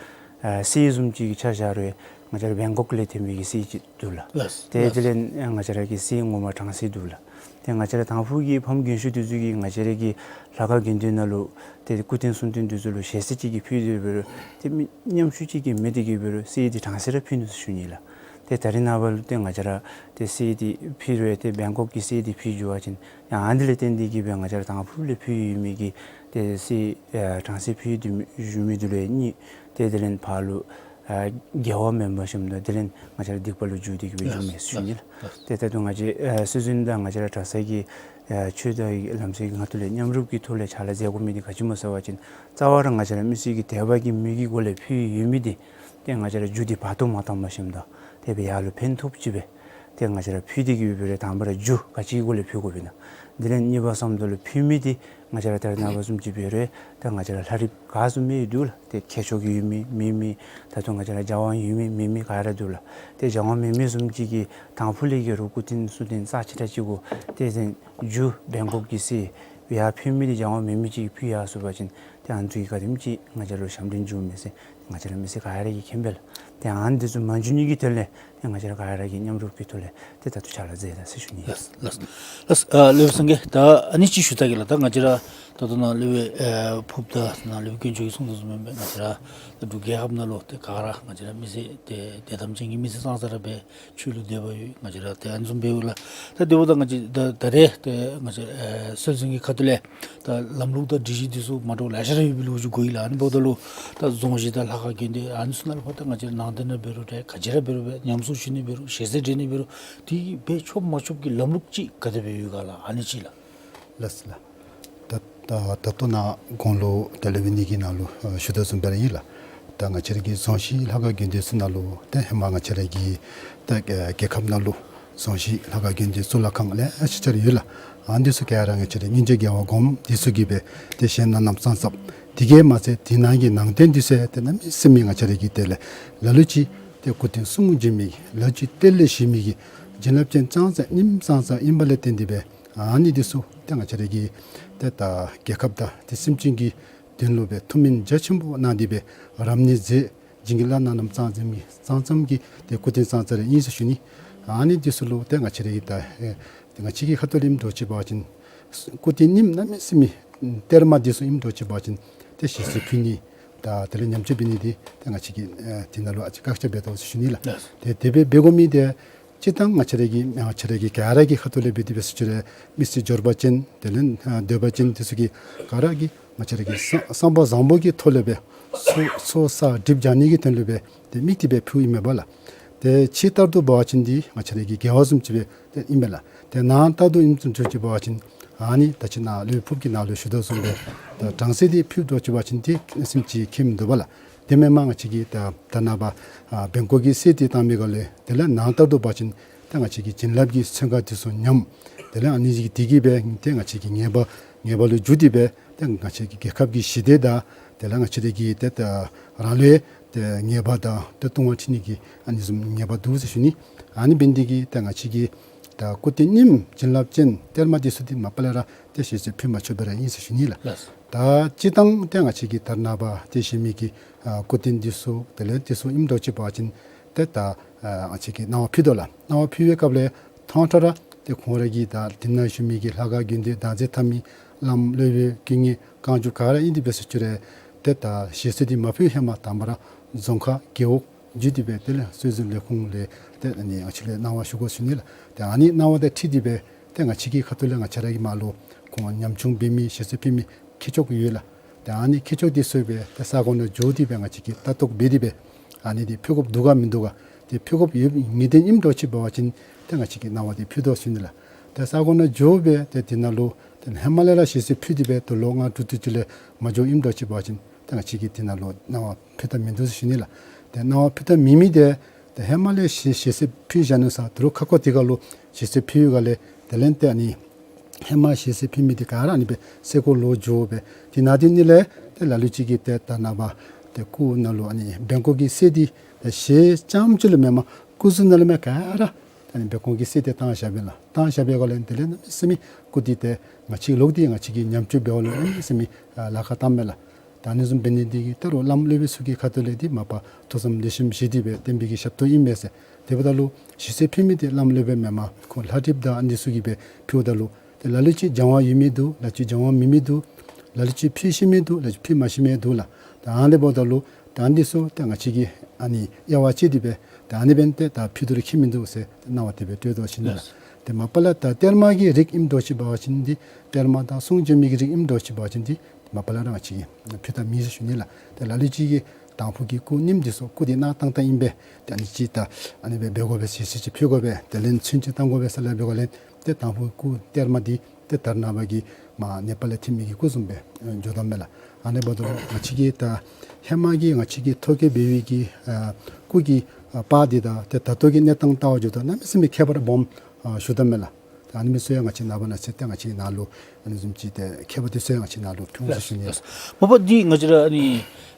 ཨ་གསེར་བཟུམ་ཅིག་གི་ཆ་བཞག་རུང་ང་བཅས་ར་བེང་ཀོག་ལས་ཐོན་པའི་གི་གསེར་ཅིག་འདུག་ལགས། ལགས། ཏེ་ལགས། དེ་ལས་ཨ་ང་བཅས་ར་གི་གསེར་ངོ་མ་གྲང་གསེར་འདུག་ལགས། ཏེ་ང་བཅས་ར་དང་ཕུ་གི་ཕམ་རྒན་ཤོས་འདི་ཚུ་གིས་ང་བཅས་ར་གི་ལྷ་ཁང་དགོན་སྡེ་ནང་ལུ་ཏེ་སྐུ་རྟེན་གསུང་རྟེན་འདི་ཚུ་ལུ་ཞལ་གསེར་ཅིག་གིས་ཕུལ་ཏེ་འབད་རུང་ཏེ་མི་ཉམ་ཆུང་ཅིག་གིས་མེད་དེ་གིས་འབད་རུང་གསེར་འདི་གྲང་གསེར་ར་ཕུལ་ནུག་ཟེར་ཞུ་ནི་ལགས། ཏེ་ད་རེས་ནངས་པ་ལུ་ཏེ་ང་བཅས་ར་ཏེ་གསེར་འདི་ཕུལ་རུང་ཏེ་བེང་ཀོག་གི་གསེར་འདི་ཕུལ་འགྱོ་བ་ཅིན་ཡང་ཨ་ནི་ལས་བརྟེན་ཏེ་གིས་སྦེ་ང་བཅས་ར་དང་ཕུ་ལས་ཕུལ་ཡོད་མི་གི་ཏེ་གསེར་ཨ་གྲང་གསེར་ཕུལ་ཏེ་ཡོད་མི་འདི་ལུ་གཉིས་ཏེ་དེ་ལས་ཕར་ལུ་ཨ་དགེ་བ་མེན་པར་ཞིནམ་ད་དེ་ལས་ང་བཅས་ར་སྡིག་པ་ལུ་འགྱུར་ཏེ་གིས་སྦེ་འགྱོཝ་མས་ཟེར་ཞུ་ནི་ལགས། ཏེ་ད་ལྟོ་ང་བཅས་ཨ་སྲོལ་འཛིན་དང་ང་བཅས་ར་གྲྭ་ཚང་གི་ཨ་ཆོས་དང་ལམ་སྲོལ་གྱི་ཁ་ཐུག་ལས་མཉམ་རུབ་ཀྱི་ཐོག་ལས་ཕྱག་ལཱ་མཛད་དགོ་མི་འདི་ག་ཅི་སྨོ་ཟེར་བ་ཅིན་རྩ་བ་ར་ང་བཅས་ར་མི་སེར་གྱི་དད་པ་གི་མོས་གུས་སྒོ་ལས་ཕུལ་ཡོད་མི་འདི་ཏེ་ང་བཅས་ར་རྒྱུ་འདི་བར་སྟོང་མ་བཏངམ་ཞིནམ་ད་དེ་སྦེ་ཡར་ལུ་ཕན་ཐོགསཔ་ཅིག་སྦེ་ཏེ་ང་བཅས་ར་ཕུལ་ཏེ་གིས་འབད་རུང་དང་པ་ར་རྒྱུ་ག་ཅི་གི་སྒོ་ལས་ཕུལ་དགོཔ་ཨིན་ན། དེ་ལས་གཉིས་པ་ཟེརཝ་ད་ལུ་ཕུལ་མི་འདི་ང་བཅས་ར་ད་རེས་ནངས་པ་བཟུམ་ཅིག་འབད་རུང་ཏེ་ང་བཅས་ར་ལྷ་རིཔ་ག་བཟུམ་སྦེ་ཡོད་འདུག་ལགས། ཏེ་ཁྱད་ཆོས་ཀྱི་ཡོད་མི་མེད་མི་ད་ལྟོ་ང་བཅས་ར་བྱ་དབང་ཡོད་མི་མེད་མི་ག་ར་འདུག་ལགས། ཏེ་བྱ་དབང་མེད་མི་བཟུམ་ཅིག་གིས་དང་ཕུ་ལས་ཀྱི་རུང་སྐུ་རྟེན་གསུང་རྟེན་རྩ་ཆེ་དྲགས་ཅིག་གུ་ཏེ་ཟེར་རྒྱུ་བེང་ཀོག་གི་གསེར་ཡར་ཕུལ་མི་འདི་བྱ་དབང་མེད་མི་ཅིག་གིས་ཕུལ་ཡར་སོང་པ་ཅིན་ཏེ་ཨ་ནི་ཚུ་གིས་ག་དེམ་ཅིག་ང་བཅས་ལུ་ཞབས་འདྲེན་འབྱུངམ་མས་ཟེར་ང་བཅས་ར་མི་སེར་ག་ར་གིས་མཁྱེན་པས་ལགས། ཏེ་ཨ་ནི་འདི་ཚུ་མ་འབྱུང་ནི་གི་དོན་ལས་ཏེ་ང་བཅས་ར་ག་ར་གིས་མཉམ་རུབ་ཀྱི་ཐོག་ལས་ཏེ་ད་ལྟོ་ཕྱག་ལཱ་མཛད་ད་ཟེར་ཞུ་ནི། ལགས་ལགས་ལགས། ཨ་སློབ་དཔོན་སངས་རྒྱས་ད་ཨ་ནི་ཅིག་ཞུ་ད་གེ་ལགས། ད་ང་བཅས་ར་ད་ལྟོ་ནཱ་སློབ་དཔོན་ཨེ་ཕུརཔ་དང་ནཱ་སློབ་དཔོན་དཀོན་མཆོག་གིས་གསུངས་དོ་བཟུམ་སྦེ་ང་བཅས་ར་ད་འབྲུག་རྒྱལ་ཁབ་ནང་ལུ་ཏེ་ག་ར་ང་བཅས་ར་མི་སེར་ཏེ་དད་དམ་ཅན་གྱི་མི་སེར་ཙང་ཙ་ར་སྦེ་ཆོས་ལུ་དད་པ་ཡོད། ང་བཅས་ར་ཏེ་ཨ་ནི་བཟུམ་སྦེ་ཡོད་ལགས། ད་དེ་འབདཝ་ད་ང་བཅས་ད་ད་རེས་ཏེ་ང་བཅས་ཨེ་སྲོལ་འཛིན་གྱི་ཁ་ཐུག་ལས་ད་ལམ་ལུགས་དང་སྒྲིག་གཞི་འདི་ཚུ་མ་འདྲཝ་ལེ་ཤ་ར་ཡོད་པའི་ལོ་རྒྱུས་གོ་ཡི་ལགས། ཨ་ནི་འབདཝ་ད་ལུ་ད་རྫོང་གཞི་དང་ལྷ་ཁང་དགོན་སྡེ་ཨ་ནི་ཚུ་ནང་ལུ་ཕར་ད་ང་བཅས་ར་ནང་རྟེན་ར་འབད་རུང་ཏེ་ག་ཅི་ར་འབད་རུང་སྦེ་ཉམས་གསོག་ཞུ་ནི་འབད་རུང་ཞལ་གསེར་འདྲེན་ནི་འབད་རུང་དེ་གིས་འབད་ཆོག་མ་ཆོག་གི་ལམ་ལུགས་ཅིག་ག་དེ་སྦེ་ཡོད་ག་ལགས། ཨ་ནི་ཅིག་ལགས། ལགས་ལགས། ད་ད་ད་ལྟོ་ནཱ་གོང་ལུ་ད་སློབ་དཔོན་གྱིས་ནཱ་ལུ་ཨ་ཞུ་དོ་བཟུམ་སྦེ་ར་ཨིན་ལགས། ད་ང་བཅས་ར་གི་རྫོང་གཞི་ལྷ་ཁང་དགོན་སྡེ་ཚུ་ནང་ལུ་ད་ཧེ་མ་ང་བཅས་ར་གི་ད་ཨ་རྒྱལ་ཁབ་ནང་ལུ་རྫོང་གཞི་ལྷ་ཁང་དགོན་སྡེ་གཙུག་ལག་ཁང་ལེ་ཤ་ཅིག་ར་ཡོད་ལགས། ཨ་ནི་འདི་ཚུ་ག་ར་ང་བཅས་ར་སྙིང་རྗེ་དགེ་བ་སྒོམ་འདི་ཚུ་གིས་སྦེ་ཏེ་བཞེངས་གནངམ་ཙང་ཙང་དེ་གིས་མ་ཚད་དེ་ནང་གི་ནང་རྟེན་འདི་ཚུ་ཏེ་གནམ་མེད་ས་མེད་ང་བཅས་ར་གི་ཏེ་ལ་ལ་ལུ་ཅིག་ཏེ་སྐུ་རྟེན་གསུམ་བྱིན་མི་ལ་ལུ་ཅིག་གཏེར་ལས་བཞེས་མི་གི་བྱིན་རླབས་ཅན་ཙང་ཙང་རྙིངམ་ཙང་ཙང་ཨིན་པ་ལས་བརྟེན་ཏེ་སྦེ་ཨ་ནི་འདི་ཚུ་ཏེ་ང་བཅས་ར་གི་ཏེ་ད་རྒྱལ་ཁབ་དང་ཏེ་སེམས་ཅན་གྱི་དོན་ལུ་སྦེ་ཐུགས་སྨོན་རྒྱ་ཆེན་པོ་གནང་སྟེ་སྦེ་རབ་གནས་མཛད་བྱིན་གྱིས་བརླབས་གནང་གནངམ་ཙང་ཙང་གི་ཙང་ཙང་གི་ཏེ་སྐུ་རྟེན་ཙང་ཙང་ར་ཨིན་ཟེར་ཞུ་ནི། ཨ་ནི་འདི་ཚུ་ལུ་ཏེ་ང་བཅས་ར་གི་ད་ཨེ་ཏེ་ང་བཅས་ཀྱི་ཁ་ཐུག་ལས་ཨིནམ་འདྲཝ་ཅིག་འབད་བ་ཅིན་སྐུ་རྟེན་རྙིངམ་གནམ་མེད་ས་མེད་གཏེར་མ་འདི་ཚུ་ཨིནམ་འདྲཝ་ཅིག་འབད་བ་ཅིན་ཏེ་ཞལ་གསེར་ཕུལ་ནི་དང་དེ་ལས་ཉམས་བཅོས་འབད་ནི་འདི་ཏེ་ང་བཅས་ཀྱིས་ཨེ་དེ་ནང་ལུ་ཨ་ཙི་བཀག་ཆ་འབད་དོ་ཟེར་ཞུ་ནི་ལགས། ལགས། ཏེ་དེ་སྦེ་འབད་དགོ་མི་འདི་སྤྱིར་བཏང་ང་བཅས་ར་གི་ང་བཅས་ར་གི་ག་ར་གི་ཁ་ཐུག་ལས་འབད་དེ་འབད་ཟེར་ཅི་རུང་མི་སེར་འབྱོར་པ་ཅན་དེ་ལས་ཨ་འདོད་པ་ཅན་འདི་ཚུ་གིས་ག་ར་གིས་ང་བཅས་ར་གི་བསམ་བསམ་པ་བཟང་པོ་གི་ཐོག་ལས་སྦེ་ཚོགས་ཚོགས་བསགས་སྒྲིབ་སྦྱང་ནི་གི་དོན་ལུ་སྦེ་ཏེ་དམིགས་ཏེ་སྦེ་ཕུལཝ་ཨིན་མས་པ་ལགས། ཏེ་ཕྱི་ལྟར་དུ་འབད་བ་ཅིན་འདི་ང་བཅས་ར་གི་དགེ་བ་བཟུམ་ཅིག་སྦེ་ཏེ་ཨིན་མས་ལགས། ཏེ་ནང་ལྟར་དུ་ཨིནམ་བཟུམ་ཅིག་འབད་བ་ཅིན་ཨ་ནི་ད་ཅི་ནཱ་སློབ་དཔོན་ཕུརཔ་གིས་ནཱ་ལུ་ཞུ་དོ་བཟུམ་སྦེ་ད་གྲང་གསེར་འདི་ཕུལཝ་འདྲཝ་ཅིག་འབད་བ་ཅིན་ཏེ་སེམས་ཅིག་ཁེངས་མི་འདུག་པ་ལགས། དེ་མེན་པར་ང་བཅས་ཀྱིས་ད་ད་ནངས་པ་ཨ་བེང་ཀོག་གི་གསེར་འདི་བཏང་མི་ག་ལས་དེ་ལས་ནང་ལྟར་དུ་འབད་བ་ཅིན་ཏེ་ང་བཅས་ཀྱི་བྱིན་རླབས་ཀྱི་ཚན་ཁ་འདི་ཚུ་ཉམས། དེ་ལས་ཨ་ནི་ཅིག་དེ་གིས་སྦེ་ཏེ་ང་བཅས་ཀྱི་ངེས་པ་ངེས་པ་ལུ་འགྱུར་ཏེ་སྦེ་ཏེ་ང་བཅས་ཀྱི་རྒྱལ་ཁབ་ཀྱི་ཞི་བདེ་དང་དེ་ལས་ང་བཅས་ར་གི་ཏེ་ད་རང་ལུ་ཏེ་ངེས་པ་དང་ཏེ་ལྟུང་བ་འཁྲི་ནི་གི་ཨ་ནི་བཟུམ་ངེས་པ་འདུག་ཟེར་ཞུ་ནི། ཨ་ནི་འབད་ནི་འདི་གིས་ཏེ་ང་བཅས་ཀྱི་ད་སྐུ་རྟེན་རྙིངམ་བྱིན་རླབས་ཅན་གཏེར་མ་འདི་ཚུ་འདི་མ་པ་ལས་ར་ཏེ་ཞལ་གསེར་ཕུལ་མ་ཆོགཔ་སྦེ་ར་ཨིན་ཟེར་ཞུ་ནི་ལགས། ལགས། ད་སྤྱིར་བཏང་ཏེ་ང་བཅས་ཀྱི་ད་རེས་ནངས་པ་ཏེ་བཞེངས་མི་གི་ཨ་སྐུ་རྟེན་འདི་ཚུ་དེ་ལས་འདི་ཚུ་ཨིནམ་འདྲཝ་ཅིག་འབད་བ་ཅིན་ཏེ་ད་ཨ་ང་བཅས་ཀྱིས་གནང་བ་ཕུལ་དོ་ལགས། གནང་བ་ཕུལ་བའི་སྐབས་ལས་ཐོག་མཐའ་ར་ཏེ་ཁོང་ར་གི་ད་དེ་ནང་བཞུགས་མི་གི་ལྷ་ཁང་དགོན་སྡེ་བདག་འཛིན་འཐབ་མི་བླམ་སློབ་དཔོན་དཀོན་གཉེར་བཀའ་འགྱུར་ག་ར་ཨིན་ཏེ་འབད་ཟེར་ཅི་རུང་ཏེ་ད་ཞལ་གསེར་འདི་མ་ཕུལ་ཧེ་མ་དང་པ་ར་རྫོང་ཁག་རྒེད་འོག་བརྒྱུད་དེ་སྦེ་དེ་ལས་སྲོལ་འཛིན་ལས་ཁུངས་ལས་ཏེ་ཨ་ནི་ང་བཅས་ལས་གནང་བ་ཞུ་དགོ་ཟེར་ཞུ་ནི་ལགས། ཏེ་ཨ་ནི་གནང་བ་དང་འཁྲིལ་ཏེ་སྦེ་ཏེ་ང་བཅས་ཀྱི་ཁ་ཐུག་ལས་ང་བཅས་ར་གི་མར་ལུ་ཁོང་ཉམ་ཆུང་འབད་མི་ཞལ་གསེར་ཕུལ་མི་མཁས་མཆོག་ཡོད་ལགས། ཏེ་ཨ་ནི་མཁས་མཆོག་འདི་ཚུ་སྦེ་ཏེ་ས་གོ་ནང་འགྱོ་སྟེ་སྦེ་ང་བཅས་ཀྱིས་ལྟ་རྟོག་འབད་དེ་སྦེ་ཨ་ནི་འདི་ཕུལ་དགོཔ་འདུག་ག་མིན་འདུག་ག་ཏེ་ཕུལ་དགོཔ་ཡོད་ངེས་བདེན་ཨིནམ་འདྲཝ་ཅིག་འབད་བ་ཅིན་ཏེ་ང་བཅས་ཀྱིས་གནང་བ་འདི་ཕུལ་དོ་ཟེར་ཞུ་ནི་ལགས། ཏེ་ས་གོ་ནང་འགྱོ་སྦེ་ཏེ་དེ་ནང་ལུ་ཏེ་ཧེ་མ་ལས་ར་ཞལ་གསེར་ཕུལ་ཏེ་སྦེ་ད་ལོ་ལྔ་དྲུག་དེ་ཅིག་ལས་མ་འགྱོཝ་ཨིནམ་འདྲཝ་ཅིག་འབད་བ་ཅིན་ཏེ་ང་བཅས་ཀྱིས་དེ་ནང་ལུ་གནང་བ་ཕུལ་ཐབས་མིན་འདུག་ཟེར་ཞུ་ནི་ལགས། ཏེ་གནང་བ་ཕུལ་ཐབས་མེད་མི་འདི་ཏེ་ཧེ་མ་ལས་ཞལ་ཞལ་གསེར་ཕུལ་བཞག་ནུག་ཟེར་ད་རུང་ཁ་སྐོང་དེ་ཁར་ལུ་ཞལ་གསེར་ཕུལ་ཡོད་ག་ལས་དེ་ལས་ཏེ་ཨ་ནི་ཧེ་མ་ཞལ་གསེར་ཕུལ་མི་འདི་ག་ར་ཨ་ནི་སྦེ་གསེར་སྐོང་ལོག་འགྱོ་སྦེ་དེ་ནང་དེ་ནི་ལས་ཏེ་ལ་ལུ་ཅིག་གིས་ཏེ་ད་རེས་ནངས་པ་ཏེ་སྐུ་ནང་ལུ་ཨ་ནི་བེང་ཀོག་གི་གསེར་འདི་ཏེ་ཞལ་རྐྱངམ་ཅིག་ལུ་མེན་པར་ སྐུ་གཟུགས་ནང་ལས་མར་ག་ར་ད་ཨ་ནི་སྦེ་ཁོང་གིས་བསད་དེ་བཏང་བཞགཔ་ཨིན་ལགས། བཏང་བཞག་པའི་སྒང་ལས་དེ་ལས་གནམ་མེད་ས་མེད་སྐུ་འདི་ཏེ་ང་བཅས་ལོག་སྟེ་ང་བཅས་ཀྱིས་ཉམས་བཅོས་འབདཝ་ལུ་གནམ་མེད་ས་མེད་ཨ་ལཱ་ཁག་བཏངམ་མས་ལགས། ད་ཨ་ནི་བཟུམ་འབད་ནི་འདི་གིས་ད་རུང་བླམ་སློབ་དཔོན་ཚུ་གི་ཁ་ཐུག་ལས་འདི་མ་པ་ཐུགས་བསམ་ལེགས་ཤོམ་བཞེས་ཏེ་སྦེ་བསྟན་པའི་གི་ཞབས་ཏོག་ཨིན་མས་ཟེར། དེ་འབདཝ་ད་ལུ་ཞལ་ཟས་ཕུལ་མི་འདི་བླམ་སློབ་དཔོན་མེན་པར་ཁོང་ལྷ་བྲིཔ་དང་ཨ་ནི་ཚུ་གིས་སྦེ་ཕུལཝ་ད་ལུ་ཏེ་ལ་ལུ་ཅིག་སྦྱང་བ་ཡོད་མི་འདུག། ལ་ལུ་ཅིག་སྦྱང་བ་མེད་མི་འདུག། ལ་ལུ་ཅིག་ཕུལ་ཤེས་མི་འདུག། ལ་ལུ་ཅིག་ཕུལ་མ་ཤེས་མི་འདུག་ལགས། ད་ཨ་ནི་འབདཝ་ད་ལུ་ད་ཨ་ནི་ཚུ་ཏེ་ང་བཅས་ཀྱིས་ཨ་ནི་དབྱེ་བ་ཕྱེ་སྟེ་སྦེ་ད་ཨ་ནི་འབདན་ཏེ་ད་ཕུལ་དོ་རུང་ཁྱད་མིན་འདུག་ཟེར་གནང་བ་དེ་སྦེ་སྤྲོད་དོ་ཟེར་ཞུ་ནི་ལགས། ལགས། ཏེ་མ་པ་ལས་ད་གཏེར་མ་གི་རིགས་ཨིནམ་འདྲཝ་ཅིག་འབད་བ་ཅིན་འདི་གཏེར་མ་དང་གསུང་བྱོན་མི་གི་རིགས་ཨིནམ་འདྲཝ་ཅིག་འབད་བ་ཅིན་འདི་མ་པ་ལས་ར་ང་བཅས་ཀྱིས་ཕུལ་ད་མེད་ཟེར་ཞུ་ནི་ལགས། ཏེ་ལ་ལུ་ཅིག་གིས་དང་ཕུ་གི་སྐུ་རྙིངམ་འདི་ཚུ་སྐུ་འདི་གནག་ཏང་ཏ་ཨིན་པས། ཏེ་ཨ་ནི་ཅིག་ད་ཨ་ནི་སྦེ་འབད་དགོ་པས་ཟེར་ཞལ་ཟས་ཅིག་ཕུལ་དགོ་པས། དེ་ལས་ཚོན་ཅིག་བཏང་དགོ་པས་ཟེར་སླབ་པའི་སྒང་ལས་ཏེ་དང་ཕུ་སྐུ་གཏེར་མ་འདི་ཏེ་ད་རེས་ནངས་པ་གི་མར་ནེ་པཱལ་ལས་ཐོན་མི་གི་སྐུ་བཟུམ་སྦེ་ཨ་འགྱོ་དོ་མས་ལགས། ཨ་ནི་འབདཝ་ད་ལུ་ང་བཅས་ཀྱིས་ད་ཧེ་མ་གི་ང་བཅས་ཀྱིས་ཐོ་བཀོད་འབད་བའི་གི་ཨ་སྐུ་གི་ཨ་པར་འདི་དང་ཏེ་ད་ལྟོ་གི་གནས་སྟངས་བལྟ་བར་འགྱོཝ་ད་གནམ་མེད་ས་མེད་ཁྱད་པར་སྦོམ་ཨ་ཞུ་དོ་མས་ལགས། ད་ཨ་ནི་མི་ཚུ་ཡང་ང་བཅས་ནངས་པ་གནངས་ཚེ་ཏེ་ང་བཅས་ནང་ལུ་ཨ་ནི་བཟུམ་ཅིག་ཏེ་ཁྱད་པར་འདི་ཚུ་ཡང་ང་བཅས་ནང་ལུ་ཕུལ་འོང་ཟེར་ཞུ་ནི་ལགས། མ་པ་འདི་ང་བཅས་ར་ཨ་ནི་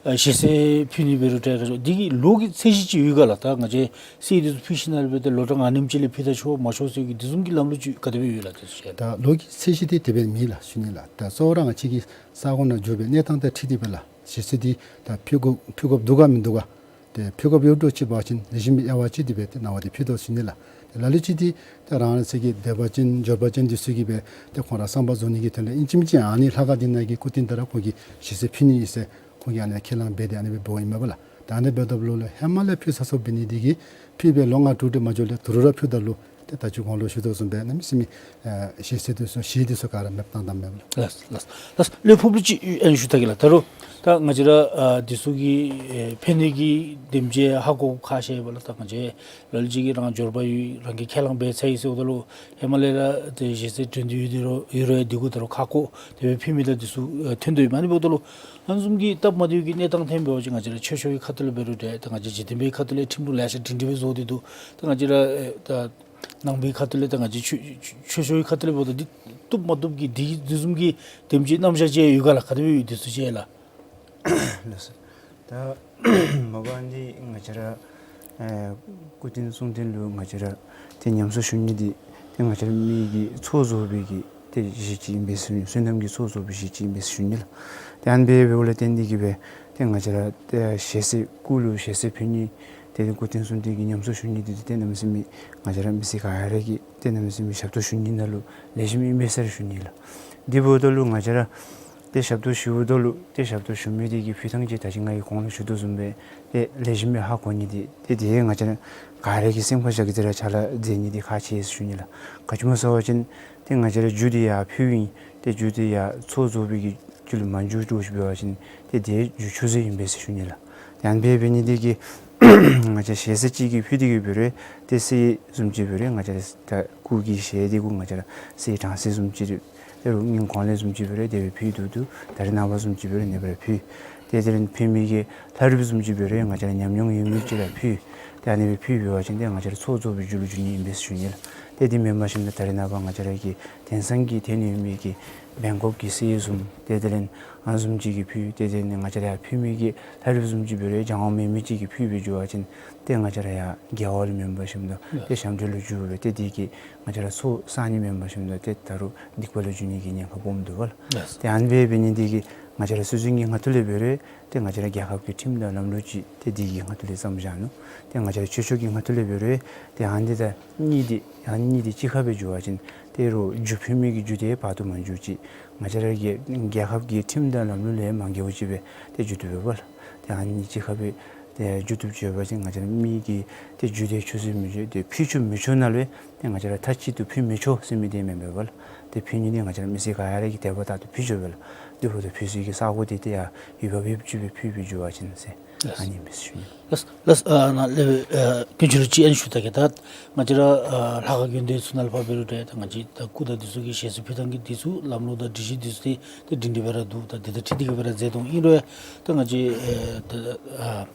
ཨ་ཞལ་ཟས་ཕུལ་ནི་འབད་རུང་འདྲ་ག་ཅི་འདི་གི་ལོ་གི་ཚད་གཞི་ཅིག་ཡོད་ག་ལགས། ད་ང་བཅས་ཟས་འདི་ཚུ་ཕུལ་ཞིནམ་ལས་སྦེ་ཏེ་ལོ་གྲངས་ཨ་ནེམ་ཅིག་ལས་ཕུལ་ད་ཆོག་མ་ཆོག་ཟེར་གྱི་འདི་བཟུམ་གྱི་ལམ་ལུགས་ཅིག་ག་དེ་སྦེ་ཡོད་ལགས། དེ་ཚུ་ཅིག་ད་ལོ་གི་ཚད་གཞི་འདི་དེ་སྦེ་མེད་ལགས་ཞུ་ནི་ལགས། ད་གཙོ་བོ་ར་ང་བཅས་ཀྱི་ས་གོ་ནང་འགྱོ་བའི་གནས་སྟངས་དང་འཁྲིལ་ཏེ་སྦེ་ལགས། ཞལ་ཟས་འདི་ད་ཕུལ་དགོ་ཕུལ་དགོཔ་འདུག་ག་མིན་འདུག་ག། ཏེ་ཕུལ་དགོཔ་ཡོད་འདྲཝ་ཅིག་འབད་བ་ཅིན་ལེགས་ཤོམ་སྦེ་དབྱེ་བ་ཕྱེ་སྟེ་སྦེ་ཏེ་གནང་བ་འདི་ཕུལ་དོ་ཟེར་ཞུ་ནི་ལགས། ཏེ་ལ་ལུ་ཅིག་འདི་ཏེ་རང་རང་སོའི་གི་དད་པ་ཅན་འབྱོར་པ་ཅན་འདི་ཚུ་གིས་སྦེ་ཏེ་ཁོང་ར་བསམ་པ་རྫོགས་ནི་གི་དོན་ལས་ཨིན་ཅི་མིན་ཅི་ཨ་ནི་ལྷ་ཁང་འདི་ནང་གི་སྐུ་རྟེན་དེ་ར་ཁོང་གིས་ཞལ་ཟས་ཕུལ་ནི་ཨིན་ཟེར་ཁོང་གིས་ཨ་ནི་ཁས་བླངས་འབད་དེ་ཨ་ནི་སྦེ་འབདཝ་ཨིན་མས་པ་ལགས། ད་ཨ་ནི་འབདཝ་ད་ལུ་ལགས་ཧེ་མ་ལས་ཕུལ་ཚར་སོངམ་འབད་ནི་འདི་གིས་ཕུལ་སྦེ་ལོ་ལྔ་དྲུག་དེ་མ་འགྱོ་ལས་དོ་རུང་ར་ཕུལཝ་ད་ལུ་ཏེ་ད་ཅི་གོང་ལུ་ཞུ་དོ་བཟུམ་སྦེ་གནམ་མེད་ས་མེད་ཨ་ཞལ་ཟས་འདི་ཚུ་ཞལ་འདི་ཚུ་ག་ར་མེདཔ་བཏང་བཏངམ་མས་པ་ལགས། ལགས་ལགས་ལགས། ལས་ཕུལ་བུ་ཅིག་ཨ་ནི་ཞུ་ད་གེ་ལགས། ད་རུང་ད་ང་བཅས་ར་ཨ་འདི་ཚུ་གི་ཨེ་ཕན་ནི་གི་དེམ་ཅིག་ཧ་གོ་ཁག་ཆེ་བས་ལགས། ད་ང་བཅས་ལ་ལུ་ཅིག་གིས་རང་འབྱོར་པ་ཡོད་རང་གིས་ཁས་བླངས་འབད་ཚར་ཡི་ཟེརཝ་ད་ལུ་ཧེ་མ་ལས་ར་ཏེ་ཞལ་ཟས་འདྲེན་འདོད་ཡོད་དེ་རུང་ཡོད་རུང་ཡང་འདི་གུ་ད་རུང་ཁག་ཁོ་དེ་སྦེ་ཕུལ་མི་དང་འདི་ཚུ་ཨེ་ཐོན་དོ་ཡོད་མས། ཨ་ནི་འབདཝ་ད་ལུ་ཨ་ནི་བཟུམ་གྱི་སྟབས་མ་བདེཝ་གི་གནས་སྟངས་ཐོན་འབད་བ་ཅིན་ང་བཅས་ར་ཆོས་ཕྱོགས་ཀྱི་ཁ་ཐུག་ལས་འབད་རུང་འདྲ་ད་ང་བཅས་འཇིག་རྟེན་པའི་ཁ་ཐུག་ལས་ཁྲིམས་ལུགས་ལེ་ཤ་སྒྲིང་སྒྲི་སྦེ་བཟོ་སྟེ་འདུག། ད་ང་བཅས་ར་ཨེ་ད་ནང་པའི་ཁ་ཐུག་ལས་ད་ང་བཅས་ཆོས་ཆོས་ཕྱོགས་ཀྱི་ཁ་ཐུག་ལས་འབདཝ་ད་འདི་བཏུབ་མ་བཏུབ་ཀྱི་འདི་འདི་བཟུམ་གྱི་དེམ་ཅིག་རྣམ་གཞག་ཅིག་ཡོད་ག་ལགས། ག་དེ་སྦེ་ཡོད་འདི་ཚུ་ཅིག་ལགས། ལགས་སོ། ད་མ་པ་འདི་ང་བཅས་ར་ཨེ་སྐུ་རྟེན་གསུང་རྟེན་ལུ་ང་བཅས་ར་ཏེ་ཉམས་གསོ་ཞུ་ནི་འདི་ཏེ་ང་བཅས་ར་མི་གི་ཚོགས་རྫོགས་པའི་གི་ཏེ་གཞི་ཅིག་ཨིན་པས་ཟེར་ཞུ་ནི། བསོད་ནམས་ཀྱི་ཚོགས་རྫོགས་པའི་གཞི་ཅིག་ཨིན་པས་ཟེར་ཞུ་ནི་ལགས། ཏེ་ཨ་ནི་སྦེ་འབདཝ་ལས་བརྟེན་ཏེ་གིས་སྦེ་ཏེ་ང་བཅས་ར་ཏེ་ཞལ་ཟས་སྐུ་ལུ་ཞལ་ཟས་ཕུལ་ནི་ཏེ་སྐུ་རྟེན་གསུང་རྟེན་གྱི་ཉམས་གསོ་ཞུ་ནི་འདི་ཏེ་གནམ་མེད་ས་མེད་ང་བཅས་ར་མི་སེར་ག་ར་གིས་ཏེ་གནམ་མེད་ས་མེད་ཞབས་ཏོག་ཞུ་ནི་ནང་ལུ་ལེགས་ཤོམ་ཨིན་པས་ཟེར་ཞུ་ནི་ལགས། དེ་འབདཝ་ད་ལུ་ང་བཅས་ར་ཏེ་ཞབས་ཏོག་ཞུཝ་ད་ལུ་ཏེ་ཞབས་ཏོག་ཞུ་མི་འདི་གིས་ཕུལ་ཐངས་ཅིག་ད་ཅི་ང་གིས་གོང་ལུ་ཞུ་དོ་བཟུམ་སྦེ་ཏེ་ལེགས་ཤོམ་སྦེ་ཧ་གོ་ནི་འདི་ཏེ་དེ་ང་བཅས་ར་ག་ར་གིས་སེམས་ཁར་བཞག་སྟེ་ར་ཕྱག་ལཱ་མཛད་ནི་འདི་ཁག་ཆེ་ཟེར་ཞུ་ནི་ལགས། ག་ཅི་སྨོ་ཟེར་བ་ཅིན་ཏེ་ང་བཅས་ར་རྒྱུ་འདི་ཡར་ཕུལཝ་ཨིན། ཏེ་རྒྱུ་འདི་ཡར་ཚོགས་རྫོགས་པའི་གི་རྒྱུ་ལུ་མ་འགྱུར་འགྱུརཝ་ཅིག་འབད་བ་ཅིན་ཏེ་དེ་རྒྱུ་ཆུད་ཟོས་ཨིན་པས་ཟེར་ཞུ་ནི་ལགས། ཏེ་ཨ་ནི་སྦེ་འབད་ནི་འདི་གིས་ང་བཅས་ཞལ་ཟས་ཅིག་གི་ཕུལ་ཏེ་གིས་འབད་རུང་ཏེ་གསེར་བཟུམ་ཅིག་འབད་རུང་ང་བཅས་ར་ད་སྐུ་གི་ཞལ་འདི་གུ་ང་བཅས་ར་གསེར་གྲང་གསེར་བཟུམ་ཅིག་རེ་ཏེ་རུང་སྔོན་གོང་ལས་བཟུམ་ཅིག་འབད་རུང་དེ་སྦེ་ཕུལ་དོ་འདུག། ད་རེས་ནངས་པ་བཟུམ་ཅིག་འབད་རུང་ཨ་ནི་སྦེ་ར་ཕུལ། ཏེ་དེ་ལས་ཕུལ་མི་གི་ལྷ་རིཔ་བཟུམ་ཅིག་འབད་རུང་ང་བཅས་ར་ཉམས་མྱོང་ཡོད་མི་ཅིག་ར་ཕུལ། ཏེ་ཨ་ནི་སྦེ་ཕུལ་འབད་བ་ཅིན་ཏེ་ང་བཅས་ར་ཚོགས་རྫོགས་པའི་རྒྱུ་ལུ་འགྱུར་ནི་ཨིན་པས་ཟེར་ཞུ་ནི་ལགས། ཏེ་དེ་མེན་པར་ཞིནམ་ད་ད་རེས་ནངས་པ་ང་བཅས་ར་གི་དེང་སང་གི་ཐོན་ཡོད་མི་གི་བེང་ཀོག་གི་གསེར་བཟུམ་ཏེ་དེ་ལས་ཨ་ནི་བཟུམ་ཅིག་གིས་ཕུལ། ཏེ་དེ་ནི་ང་བཅས་ར་ཡར་ཕུལ་མི་གི་ལྷ་རིཔ་བཟུམ་ཅིག་འབད་རུང་སྦྱང་བ་མེད་མི་ཅིག་གིས་ཕུལ་སྦེ་འགྱོ་བ་ཅིན་ཏེ་ང་བཅས་ར་ཡར་དགེ་བ་ལུ་མེན་པར་ཞིནམ་ད་ཏེ་ཞམ་འདྲེ་ལུ་འགྱུར་སྦེ་ཏེ་དེ་གིས་ང་བཅས་ར་ཚོགས་བསག་ནི་མེན་པར་ཞིནམ་ད་ཏེ་ད་རུང་སྡིག་པ་ལུ་འགྱུར་ནི་གི་ཉེན་ཁ་སྦོམ་འདུག་པ་ལགས། ཏེ་ཨ་ནི་སྦེ་འབད་ནི་འདི་གིས་ང་བཅས་ར་སྲོལ་འཛིན་གྱི་ཁ་ཐུག་ལས་འབད་རུང་ཏེ་ང་བཅས་ར་རྒྱལ་ཁབ་ཀྱི་ཁྲིམས་དང་ལམ་ལུགས་ཅིག་ཏེ་འདི་གི་ཁ་ཐུག་ལས་བརྩམས་བཞག་ནུག། ཏེ་ང་བཅས་ར་ཆོས་ཕྱོགས་ཀྱི་ཁ་ཐུག་ལས་འབད་རུང་ཏེ་ཨ་ནི་དང་གཉིས་འདི་ཨ་ནི་གཉིས་འདི་གཅིག་ཁར་སྦེ་འགྱོ་བ་ཅིན་ཏེ་རོགས་རྒྱུ་ཕུལ་མི་གི་རྒྱུ་དེ་བར་དུ་མ་འགྱོ་ཅིག། ང་བཅས་ར་གི་རྒྱལ་ཁབ་ཀྱི་ཁྲིམས་དང་ལམ་ལུགས་ལས་མ་འགལཝ་ཅིག་སྦེ་ཏེ་འགྱོ་དོ་ཡོདཔ་ལགས། ཏེ་ཨ་ནི་གཅིག་ཁར་སྦེ་ཏེ་འགྱོ་བཏུབ་ཅིག་ཡོད་པ་ཅིན་ང་བཅས་ར་མི་གིས་ཏེ་རྒྱུ་དེ་ཆུད་ཟོས་མི་འགྱོ། ཏེ་ཕུལ་ཆོག་མི་ཆོག་ནང་ལུ་ཏེ་ང་བཅས་ར་མཐའ་གཅིག་ཏུ་ཕུལ་མི་ཆོག་ཟེར་མི་དེ་མེན་པས་པ་ལགས། ཏེ་ཕུལ་ནི་འདི་ང་བཅས་ར་མི་སེར་ག་ར་གིས་དད་པ་དག་ཏུ་ཕུལ་ཆོག་པས་ལགས། དེ་འབདཝ་ད་ཕུལ་སའི་གི་ས་གོ་དེ་ཏེ་ཡར་ཡུལ་བབ་ཡུལ་བབ་ཅིག་སྦེ་ཕུལ་སྦེ་འགྱོ་བ་ཅིན་ཟེར་ཨ་ནི་ཨིན་པས་ཟེར་ཞུ་ནི། ལགས་ལགས། ཨ་ནཱ་ལས་ཨ་དཀོན་མཆོག་ལུ་ཅིག་ཨ་ནི་ཞུ་ད་གེ། ད་ང་བཅས་ར་ཨ་ལྷ་ཁང་དགོན་སྡེ་ཚུ་ནང་ལུ་ཕར་འབད་རུང་ཏེ་ད་ང་བཅས་ད་སྐུ་དང་འདི་ཚུ་གི་ཞལ་གསེར་ཕུལ་ཐངས་ཀྱི་འདི་ཚུ་ལམ་ལུགས་དང་སྒྲིག་གཞི་འདི་ཚུ་ཏེ་ཏེ་སྒྲིང་སྒྲི་སྦེ་ར་འདུག། ད་འདི་དང་འཁྲིལ་ཏེ་གིས་སྦེ་ར་མཛད་དོ་ཨིན་རུང་ད་ང་བཅས་ཨེ་ད་ཨ་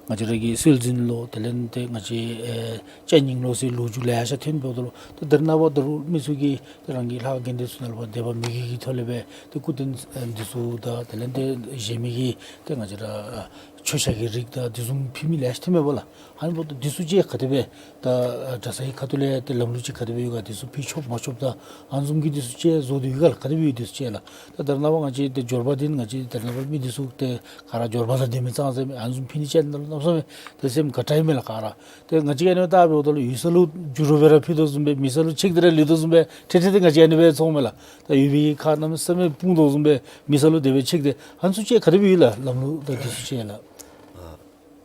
ང་བཅས་ར་གི་སྲོལ་འཛིན་ལོ་དེ་ལས་ཏེ་ང་བཅས་ཨེ་ཅ་རྙིང་ལོ་ཟེར་ལོ་རྒྱུས་ལེ་ཤ་ཐོན་འབདཝ་ད་ལུ་ད་ད་རེས་ནངས་པ་ད་རུང་མི་ཚུ་གིས་ཏེ་རང་གི་ལྷ་ཁང་དགོན་སྡེ་ཚུ་ནང་ལུ་ཕར་དད་པ་མོས་གུས་ཀྱི་ཐོག་ལས་སྦེ་ཏེ་སྐུ་རྟེན་ཨེ་འདི་ཚུ་དང་དེ་ལས་ཏེ་བཞེངས་མི་གི་ཏེ་ང་བཅས་ར་ཨ་ མཆོད་བཤམ་གྱི་རིགས་དང་དེ་བཟུམ་ཕུལ་མི་ལེ་ཤ་ཐོན་མས་པ་ལགས། ཨ་ནི་འབདཝ་ད་དེ་ཚུ་ཅིག་ག་དེ་སྦེ་ད་གྲྭ་ཚང་གི་ཁ་ཐུག་ལས་ཏེ་ལམ་ལུགས་ཅིག་ག་དེ་སྦེ་ཡོད་ག། དེ་ཚུ་ཕུལ་ཆོག་མ་ཆོགཔ་དང་ཨ་ནི་བཟུམ་གྱི་དེ་ཚུ་ཅིག་བཟོ་སྟེ་ཡོད་ག་ལགས། ག་དེ་སྦེ་ཡོད་དེ་ཚུ་ཅིག་ལགས། ད་ད་རེས་ནངས་པ་ང་བཅས་ཏེ་འབྱོར་པ་འདི་ང་བཅས་ད་རེས་ནངས་པ་མི་འདི་ཚུ་ཏེ་ག་ར་འབྱོར་པ་དང་ལྡན་མི་ཙང་ཙ་མས། ཨ་ནི་བཟུམ་ཕུལ་ནི་ཅིག་ནང་ལུ་གནམ་མེད་ས་མེད་ཏེ་སེམས་དགའ་དྲགས་ཨིན་མས་ལགས་ག་ར། ཏེ་ང་བཅས་ཨ་ནི་ད་འབདཝ་ད་ལུ་ཡུལ་ས་ལུ་འགྱུར་བ་སྦེ་ར་ཕུལ་དོ་བཟུམ་སྦེ་མི་ས་ལུ་ཆིག་སྟེ་ར་ལུས་དོ་བཟུམ་སྦེ་ཏེ་ཏེ་ཏེ་ང་བཅས་ཨ་ནི་སྦེ་ཚོརཝ་མས་ལགས། ད་ཡོད་པའི་གི་ཁ་གནམ་མེད་ས་མེད་སྤུངས་དོ་བཟུམ་སྦེ་མི་ས་ལུ་དེ་སྦེ་ཆིག་སྟེ་ཨ་ནི་ཚུ་ཅིག་ག་དེ་སྦེ་ཡོད་ལགས། ལམ་ལུགས་ད་དེ་ཚུ་ཅིག་ལགས། ཨ་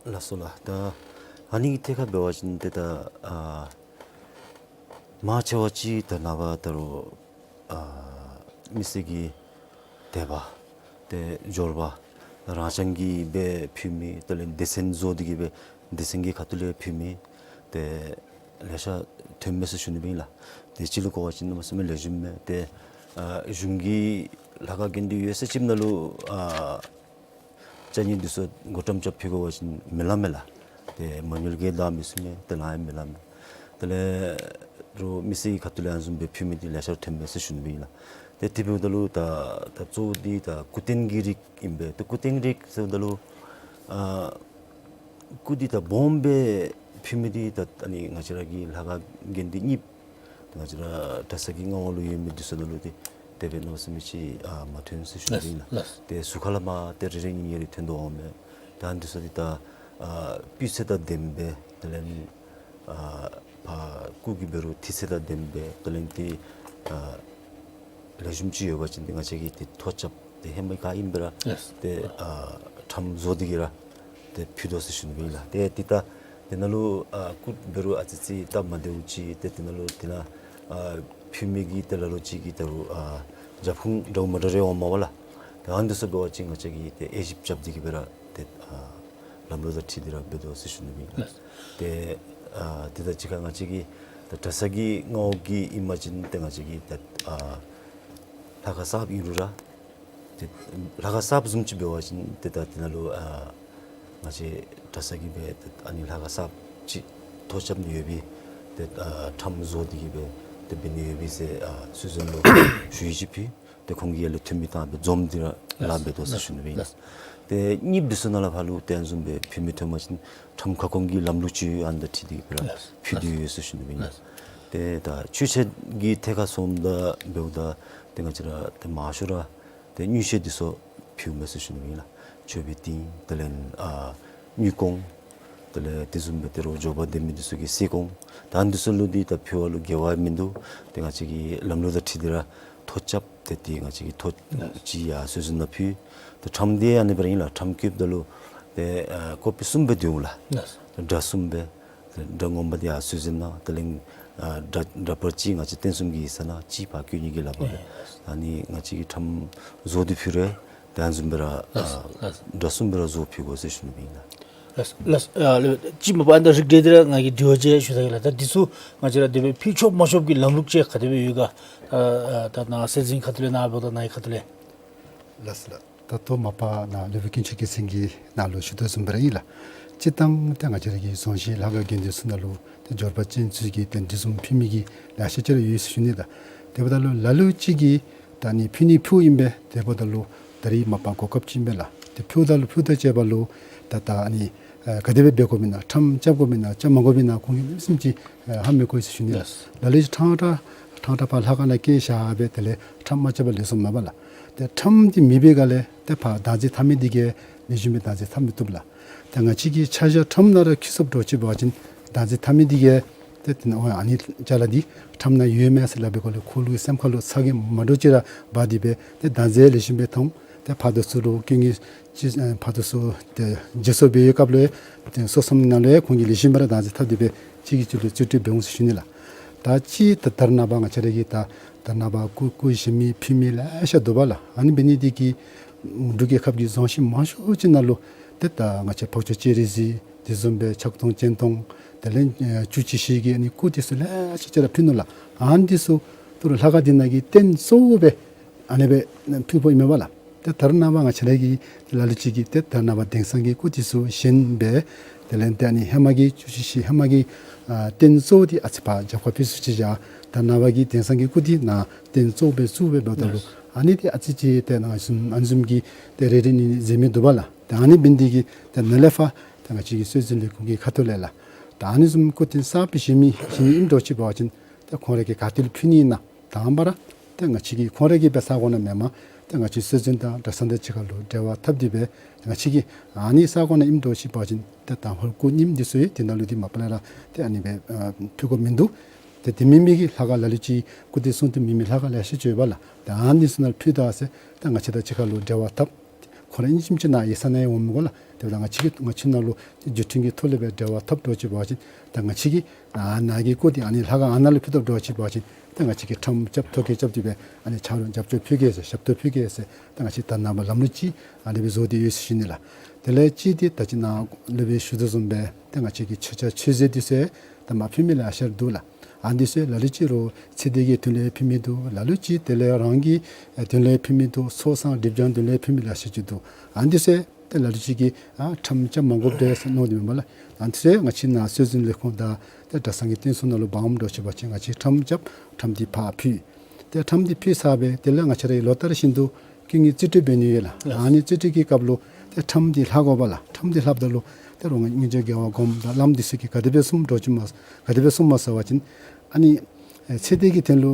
ལགས་སོ་ལགས། ད་ཨ་ནི་གི་ཐད་ཁར་འབད་བ་ཅིན་ཏེ་ད་ཨ་མང་ཆེ་བ་ཅིག་ད་རེས་ནངས་པ་ད་རུང་ཨ་མི་སེར་གྱི་དད་པ་ཏེ་འབྱོར་པ་རང་རྐྱང་གིས་སྦེ་ཕུལ་མི་དེ་ལས་སྡེ་ཚན་བཟོ་སྟེ་གིས་སྦེ་སྡེ་ཚན་གྱི་ཁ་ཐུག་ལས་ཕུལ་མི་ཏེ་ལེ་ཤ་ཐོན་མས་ཟེར་ཞུ་ནི་སྦེ་ཨིན་ལགས། ཏེ་སྤྱི་ལུ་གོ་བ་ཅིན་གནམ་མེད་ས་མེད་ལེགས་ཤོམ་མས། ཏེ་ཨ་གཞུང་གི་ལྷ་ཁང་དགོན་སྡེ་ཡོད་ས་ཅིག་ནང་ལུ་ཨ་ཅ་རྙིང་འདི་ཚུ་བགོ་བཀྲམ་རྐྱབ་ཕུལ་དགོ་པ་ཅིན་མི་ལང་མས་ལགས། ཏེ་མ་དངུལ་གྱི་དང་མི་ཚུགས་མས། ཏེ་ལང་ཡང་མི་ལང་མས། དེ་ལས་རོགས་མི་སེར་གྱི་ཁ་ཐུག་ལས་ཨ་ནི་བཟུམ་སྦེ་ཕུལ་མི་འདི་ལེ་ཤ་ཐོན་མས་ཟེར་ཞུ་ནི་སྦེ་ཨིན་ལགས། ཏེ་དེ་འབདཝ་ད་ལུ་ད་ད་གཙོ་བོ་འདི་ད་སྐུ་རྟེན་གྱི་རིགས་ཨིན་པས། ཏེ་སྐུ་རྟེན་རིགས་ཟེརཝ་ད་ལུ་ཨ་སྐུ་འདི་ད་སྦོམ་སྦེ་ཕུལ་མི་འདི་ད་ཨ་ནི་ང་བཅས་ར་གི་ལྷ་ཁང་དགོན་སྡེ་གཉིས་ཏེ་ང་བཅས་ར་གྲྭ་ཚང་གི་མངའ་འོག་ལུ་ཡོད་མི་འདི་ཚུ་ནང་ལུ་ཏེ་དེ་སྦེ་གནམ་མེད་ས་མེད་ཅིག་ཨ་མ་ཐོན་ཟེར་ཞུ་ནི་ཨིན་ལགས། ལགས། ཏེ་ཟུར་ཁ་ལས་མར་ཏེ་རེ་རེ་གཉིས་གཉིས་རེ་ཐོན་དོ་འོང་མས། ད་ཨ་ནི་འདི་ཚུ་འདི་ད་ཨ་སྤུས་ཚད་དང་ལྡནམ་སྦེ་དེ་ལས་ཨ་ཕར་སྐུ་གི་འབད་རུང་ཐིག་ཚད་དང་ལྡནམ་སྦེ་དེ་ལས་ཏེ་ཨ་ལེགས་ཤོམ་ཅིག་ཡོད་པ་ཅིན་ཏེ་ང་བཅས་ཀྱིས་ཏེ་ཐོ་རྐྱབ་སྟེ་ཧེ་མ་ག་ཨིནམ་སྦེ་ར་ལགས། ཏེ་ཨ་ཁྲམ་བཟོ་སྟེ་གིས་ར་ཏེ་ཕུལ་དོ་ཟེར་ཞུ་ནི་སྦེ་ཨིན་ལགས། ཏེ་འདི་ད་དེ་ནང་ལུ་ཨ་སྐུ་འབད་རུང་ཨ་ཙི་ཅིག་སྟབས་མ་བདེཝ་ཅིག་ཏེ་དེ་ནང་ལུ་དེ་ནང་ཨ་ཕུལ་མི་གི་ཏེ་ལ་ལུ་ཅིག་གིས་ད་རུང་ཨ་རྒྱབ་ཁུངས་འདྲཝ་མ་འདྲཝ་རེ་འོངམ་མས་པ་ལགས། ཏེ་ཨ་ནི་འདི་ཚུ་འབད་བ་ཅིན་ང་བཅས་ཀྱིས་ཏེ་དབྱེ་ཞིབ་རྐྱབ་སྟེ་གིས་སྦེ་ར་ཏེ་ཨ་ལམ་ལུགས་དང་འཁྲིལ་ཏེ་ར་འབད་དོ་ཟེར་ཞུ་ནི་སྦེ་ཨིན་ལགས། ཏེ་ཨ་དེ་དང་གཅིག་ཁར་ང་བཅས་ཀྱི་ད་གྲྭ་ཚང་གི་མངའ་འོག་གི་ཨིན་པ་ཅིན་ཏེ་ང་བཅས་ཀྱི་ད་ཨ་ལྷ་ཁང་གསརཔ་ཨིན་རུང་ར་ཏེ་ལྷ་ཁང་གསརཔ་བཟུམ་ཅིག་འབད་བ་ཅིན་ཏེ་ད་དེ་ནང་ལུ་ཨ་ང་བཅས་གྲྭ་ཚང་གིས་སྦེ་ཏེ་ཨ་ནི་ལྷ་ཁང་གསརཔ་ཅིག་ཐོ་རྐྱབ་ནི་ཡོད་པའི་ཏེ་ཨ་ཁྲམ་བཟོ་སྟེ་གིས་སྦེ་ཏེ་འབད་ནི་ཡོད་པས་ཟེར་ཨ་ཚུལ་བཟུང་ལུ་ཞུ་ཡིག་ཅིག་ཕུལ། ཏེ་ཁོང་གིས་ཡར་ལས་འཐུས་མི་དང་སྦེ་འཛོམས་ཏེ་ར་ལཱ་འབད་དོ་ཟེར་ཞུ་ནི་སྦེ་ཨིན། ཏེ་གཉིས་འདི་ཚུ་ནང་ལས་ཕར་ལུ་ཏེ་ཨ་ནི་བཟུམ་སྦེ་ཕུལ་མི་ཐོན་པ་ཅིན་ཁྲམ་ཁ་སྐོང་གི་ལམ་ལུགས་ཅིག་ཨ་ནི་དང་འཁྲིལ་ཏེ་གིས་སྦེ་ར་ཕུལ་ཏེ་ཡོད་ཟེར་ཞུ་ནི་སྦེ་ཨིན། ཏེ་ད་མཆོད་ཆས་ཀྱི་ཐད་ཁར་སོངམ་ད་འབདཝ་ད་ཏེ་ང་བཅས་ར་ཏེ་མང་ཤོས་ར་ཏེ་དངུལ་ཆས་འདི་ཚུ་ཕུལཝ་མས་ཟེར་ཞུ་ནི་སྦེ་ཨིན་ལགས། མཆོད་པའི་ཏིང་དེ་ལས་ཨ་དངུལ་སྐོང་དེ་ལས་དེ་བཟུམ་སྦེ་ཏེ་རོགས་འབྱོར་པ་ལྡན་མི་འདི་ཚུ་གི་གསེར་སྐོང་ད་ཨ་ནི་འདི་ཚུ་ལུ་འདི་ད་ཕུལ་བ་ལུ་འགལ་བ་མིན་འདུག། ཏེ་ང་བཅས་ཀྱིས་ལམ་ལུགས་དང་འཁྲིལ་ཏེ་ར་ཐོ་རྐྱབ་སྟེ་ཏེ་ང་བཅས་ཀྱིས་ཐོ་ཅིག་ཡར་ཚུལ་བཟུང་ནང་ཕུལ། ཏེ་ཁྲམ་འདི་ཨ་ནི་སྦེ་ར་ཨིན་ལགས། ཁྲམ་བཀོཝ་ད་ལུ་ཏེ་ཨ་ཀོ་པི་གསུམ་སྦེ་འདུག་ལགས། སྒྲ་གསུམ་སྦེ་སྒྲ་ངོ་མ་འདི་ཡར་ཚུལ་བཟུང་ནང་དེ་ལས་ཨ་སྒྲ་སྒྲ་པར་ཅིག་ང་བཅས་རྟེན་གསུམ་གྱི་ཡིག་ཚང་ནང་གཅིག་ཕར་བཀོད་ནི་གི་ལག་པར་སྦེ། ཨ་ནི་ང་བཅས་ཀྱིས་ཁྲམ་བཟོ་སྟེ་ཕུལ་རུང་ཏེ་ཨ་ནི་བཟུམ་སྦེ་ར་ཨ་སྒྲ་གསུམ་སྦེ་ར་བཟོ་ཕུལ་དགོ་ཟེར་ཞུ་ནི་སྦེ་ཨིན་ལགས། ལགས་ལགས། ཨ་ལགས་ཅིག་མ་པ་ཨ་ནི་རིགས་འགྲེ་འདི་ར་ང་གིས་དྲི་བ་ཅིག་ཞུ་ད་གེ་ལགས། ད་འདི་ཚུ་ང་བཅས་ར་དེ་སྦེ་ཕུལ་ཆོག་མ་ཆོག་གི་ལམ་ལུགས་ཅིག་ག་དེ་སྦེ་ཡོད་ག། ཨ་ཨ་ད་ནཱ་སྲིད་འཛིན་ཁ་ཐུག་ལས་ནཱ་འབདཝ་ད་ནཱ་གི་ཁ་ཐུག་ལས། ལགས་སོ་ལགས། ད་ལྟོ་མ་པ་ནཱ་ལུ་བུ་དཀོན་མཆོག་རྒྱལ་མཚན་གྱིས་ནཱ་ལུ་ཞུ་དོ་བཟུམ་སྦེ་ར་ཨིན་ལགས། སྤྱིར་བཏང་ཏེ་ང་བཅས་ར་གི་རྫོང་གཞི་ལྷ་ཁང་དགོན་སྡེ་ཚུ་ནང་ལུ་ཏེ་འབྱོར་པ་ཅན་ཚུ་གིས་ཏེ་འདི་བཟུམ་ཕུལ་མི་གི་ལེ་ཤ་ཅིག་ར་ཡོད་ཟེར་ཞུ་ནི་ལགས། དེ་འབདཝ་ད་ལུ་ལ་ལུ་ཅིག་གིས་ད་ཨ་ནི་ཕུལ་ནི་ཕུལཝ་ཨིན་པས། དེ་འབདཝ་ད་ལུ་ད་རིས་མ་པ་གོ་སྐབས་ཅིག་ཨིན་པས་ལགས། ཏེ་ཕུལཝ་ད་ལུ་ཕུལཝ་དང་བཅས་པ་ལུ་ད་ད་ཨ་ནི་ཨ་ག་དེ་སྦེ་འབད་དགོཔ་ཨིན་ན་ཁྲམ་རྐྱབ་དགོཔ་ཨིན་ན་རྐྱབ་མ་དགོཔ་ཨིན་ན་ཁོང་གིས་ལེགས་ཤོམ་ཅིག་ཨ་ཧ་མི་གོ་ཟེར་ཞུ་ནི་ལགས། ལགས། ལ་ལུ་ཅིག་ཕྲང་ཕྲང་ཕྲང་ཕྲང་ཕར་ལྷ་ཁང་ནང་བསྐྱལ་བཞག་སྦེ་དེ་ལས་ཁྲམ་མ་རྐྱབ་པར་ལེགས་སོ་མས་པ་ལགས། ཏེ་ཁྲམ་འདི་མེད་པའི་སྒང་ལས་ཏེ་ཕར་བདག་འཛིན་འཐབ་མི་འདི་གིས་ལེགས་ཤོམ་སྦེ་བདག་འཛིན་འཐབ་མི་བཏུབ་ལགས། ཏེ་ང་བཅས་ཀྱིས་ཆ་བཞག་ཁྲམ་ནང་ར་འཁྱིད་སོངམ་འདྲཝ་ཅིག་འབད་བ་ཅིན་བདག་འཛིན་འཐབ་མི་འདི་གིས་ཏེ་དེ་ནང་ཨ་ནི་ཅ་ལ་འདི་ཁྲམ་ནང་ཡོད་མས་ཟེར་སླབ་པའི་སྒང་ལས་ཁོ་ལུ་སེམས་ཁ་ལུ་ཚ་གྱང་མ་འདྲཝ་ཅིག་ར་འབག་སྟེ་སྦེ་ཏེ་བདག་འཛིན་ལེགས་ཤོམ་སྦེ་འཐབ་འོང་། ཏེ་ཕར་དང་ཚུར་ལུ་དཀོན་གྱི་ཅིག་ཨ་ཕར་དང་ཚུར་ཏེ་བརྗེ་སོར་འབད་བའི་སྐབས་ལུ་ཏེ་སོ་སོམ་ནང་ལུ་ཁོང་གིས་ལེགས་ཤོམ་སྦེ་ར་བདག་འཛིན་འཐབ་སྟེ་སྦེ་གཅིག་གིས་གཅིག་ལུ་རྩིས་སྤྲོད་འབད་འོང་ཟེར་ཞུ་ནི་ལགས། ད་ཅི་ད་ད་རེས་ནངས་པ་ང་བཅས་ར་གི་ད་ད་རེས་ནངས་པ་སྐུ་སྐུ་བཞེངས་མི་ཕུལ་མི་ལེ་ཤ་འདུག་པ་ལགས། ཨ་ནི་འབད་ནི་འདི་གིས་འབྲུག་རྒྱལ་ཁབ་ཀྱི་རྫོང་གཞི་མང་ཤོས་ཅིག་ནང་ལུ་ཏེ་ད་ང་བཅས་འཕགས་མཆོག་སྤྱན་རས་གཟིགས་དེ་བཟུམ་སྦེ་ཕྱག་སྟོང་སྤྱན་སྟོང་དེ་ལས་ཨ་བཅུ་གཅིག་ཞལ་གྱི་ཨ་ནི་སྐུ་འདི་ཚུ་ལེ་ཤ་ཅིག་ར་ཕུལ་ནུག་ལགས། ཨ་ནི་འདི་ཚུ་ད་རུང་ལྷ་ཁང་འདི་ནང་གི་རྟེན་གཙོ་བོ་སྦེ་ཨ་ནི་སྦེ་ཕུལ་དགོཔ་ཨིན་མས་པ་ལགས། ཏེ་ད་རེས་ནངས་པ་ང་བཅས་ར་གི་ལ་ལུ་ཅིག་གིས་ཏེ་ད་རེས་ནངས་པ་དེང་སང་གི་སྐུ་འདི་ཚུ་བཞེངས་སྦེ་དེ་ལས་ཏེ་ཨ་ནི་ཧེ་མ་གི་བཅུ་གཅིག་ཞལ་ཧེ་མ་གི་ཨ་རྟེན་གཙོ་བོ་འདི་ཨ་ཙི་ཕར་རྒྱབ་ཁར་ཕུད་སུ་ཅིག་བཞག། ད་རེས་ནངས་པ་གི་དེང་སང་གི་སྐུ་འདི་ནཱ་རྟེན་གཙོ་བོ་སྦེ་བཙུགས་སྦེ་འབདཝ་ད་ལུ་ཨ་ནི་འདི་ཨ་ཙི་ཅིག་ཏེ་ནཱ་བཟུམ་ཨ་ནི་བཟུམ་གྱི་ཏེ་རེ་རེ་གཉིས་གཉིས་མཛད་མི་འདུག་པ་ལགས། ད་ཨ་ནི་འབད་ནི་འདི་གིས་ད་ནཱ་ལས་ཕར་ད་ང་བཅས་ཀྱི་སྲོལ་འཛིན་ལས་ཁུངས་ཀྱི་ཁ་ཐུག་ལས་ལགས། ད་ཨ་ནི་བཟུམ་སྐུ་རྟེན་གསརཔ་བཞེངས་མི་བཞེངས་མི་ཨིནམ་འདྲཝ་ཅིག་འབད་བ་ཅིན་ད་ཁོང་ར་གིས་ག་ཏེ་ལུ་ཕུལ་ནི་ཨིན་ན། དང་པ་ར་ཏེ་ང་བཅས་ཀྱིས་ཁོང་ར་གི་སྦེ་ས་གོ་ནང་མེན་པར་ཏེ་ང་བཅས་སྲོལ་འཛིན་དང་གྲྭ་ཚང་དང་གཅིག་ཁར་ལུ་འབྲེལ་བ་འཐབ་སྟེ་སྦེ་ང་བཅས་ཀྱིས་ཨ་ནི་ས་གོ་ནང་ཨིནམ་འདྲཝ་ཅིག་འབད་བ་ཅིན་ཏེ་དང་ཕུ་སྐུ་རྙིངམ་འདི་ཚུ་ཡང་དེ་ནང་ལུ་འདི་མ་པ་ལས་ར་ཏེ་ཨ་ནི་སྦེ་ཨ་ཕུལ་དགོཔ་མིན་འདུག། ཏེ་དེ་མེན་མི་གི་ལྷ་ཁང་ལ་ལུ་ཅིག་སྐུ་རྟེན་གསུང་རྟེན་མེད་མི་ལྷ་ཁང་ལེ་ཤ་ཅིག་ཡོད་པ་ལགས། ཏེ་ཨ་ནི་ཚུ་ནང་ཕུལ་ད་ཟེར་ཏེ་ང་བཅས་དང་གཅིག་ཁར་ལུ་འབྲེལ་བ་འཐབ། ཁོང་ར་ཨིན་ཅི་མིན་ཅི་ནཱ་གཡུས་ས་ནང་ཡང་འོང་མི་དགོ་ལགས། དེ་འབདཝ་ད་ང་བཅས་ཀྱིས་ང་བཅས་ནང་ལུ་བརྒྱུད་འཕྲིན་གྱི་ཐོག་ལས་སྦེ་འབྲེལ་བ་འཐབ་འདྲཝ་ཅིག་འབད་བ་ཅིན་ད་ང་བཅས་ཀྱིས་ཨ་ནཱ་གི་སྐུ་འདི་ཨ་ནི་ལྷ་ཁང་ཨ་ནཱ་ལུ་ཕུལ་ད་འདྲཝ་ཅིག་འབད་བ་ཅིན་ད་ང་བཅས་ཀྱིས་ཁྲམ་རྐྱབ་ཐོ་བཀོད་རྐྱབ་སྟེ་སྦེ་ཨ་ནི་ཆ་རོགས་རྒྱབ་སྐྱོར་ཕུལ་གེ་ཟེར་ཞབས་ཏོག་ཕུལ་གེ་ཟེར་ད་ང་བཅས་ད་ནངས་པ་ལམ་ལུགས་ཅིག་ཨ་ནི་སྦེ་བཟོ་སྟེ་ཡོད་ཟེར་ཞུ་ནི་ལགས། དེ་ལས་གཅིག་འདི་ད་ཅི་ནཱ་སློབ་དཔོན་ཞུ་དོ་བཟུམ་སྦེ་ད་ང་བཅས་ཀྱི་མཆོད་ཆས་མཆོད་རྫས་འདི་ཚུ་ད་མ་ཕུལ་མི་ལེ་ཤ་ར་འདུག་ལགས། ཨ་ནི་ཚུ་ལ་ལུ་ཅིག་རོགས་ཚེ་འདས་ཀྱི་དོན་ལས་ཕུལ་མི་འདུག། ལ་ལུ་ཅིག་དེ་ལས་རང་གི་ཨེ་དོན་ལས་ཕུལ་མི་འདུག། ཚོགས་བསགས་སྒྲིབ་སྦྱང་དོན་ལས་ཕུལ་མི་ལེ་ཤ་ཅིག་འདུག། ཨ་ནི་ཚུ་ཏེ་ལ་ལུ་ཅིག་གིས་ཨ་ཁྲམ་རྐྱབ་མ་དགོཔ་འདྲས་ཟེར་མནོ་སྟེ་མེན་པ་ལགས། ཨ་ནི་ཚུ་ང་བཅས་ནཱ་སྲོལ་འཛིན་ལས་ཁུངས་དང་ཏེ་གྲྭ་ཚང་གི་རྟེན་གསུམ་ནང་ལུ་འབག་འོངམ་འདྲཝ་ཅིག་འབད་བ་ཅིན་ང་བཅས་ཁྲམ་རྐྱབ། ཁྲམ་འདི་ཕར་ཕུལ། ཏེ་ཁྲམ་འདི་ཕུལ་ཚར་སྦེ་དེ་ལས་ང་བཅས་ར་གིས་ལོ་ལྟར་བཞིན་དུ་སྐུ་ངལ་རྩིས་སྤྲོད་འབད་ནི་ཡོད་ལགས། ལགས། ཨ་ནི་རྩིས་སྤྲོད་ཀྱི་སྐབས་ལུ་ཏེ་ཁྲམ་འདི་ལྷག་དགོ་པ་ལགས། ཁྲམ་འདི་ལྷགཔ་ད་ལུ་ཏེ་རོགས་ང་བཅས་དགེ་བ་སྒོམ་དང་བླམ་འདི་ཚུ་གིས་ག་དེ་སྦེ་གསུངམ་འདྲཝ་ཅིག་སྨོ། ག་དེ་སྦེ་གསུངམ་སྨོ་ཟེར་བ་ཅིན་ཨ་ནི་ཨེ་ཚེ་འདས་ཀྱི་དོན་ལུ་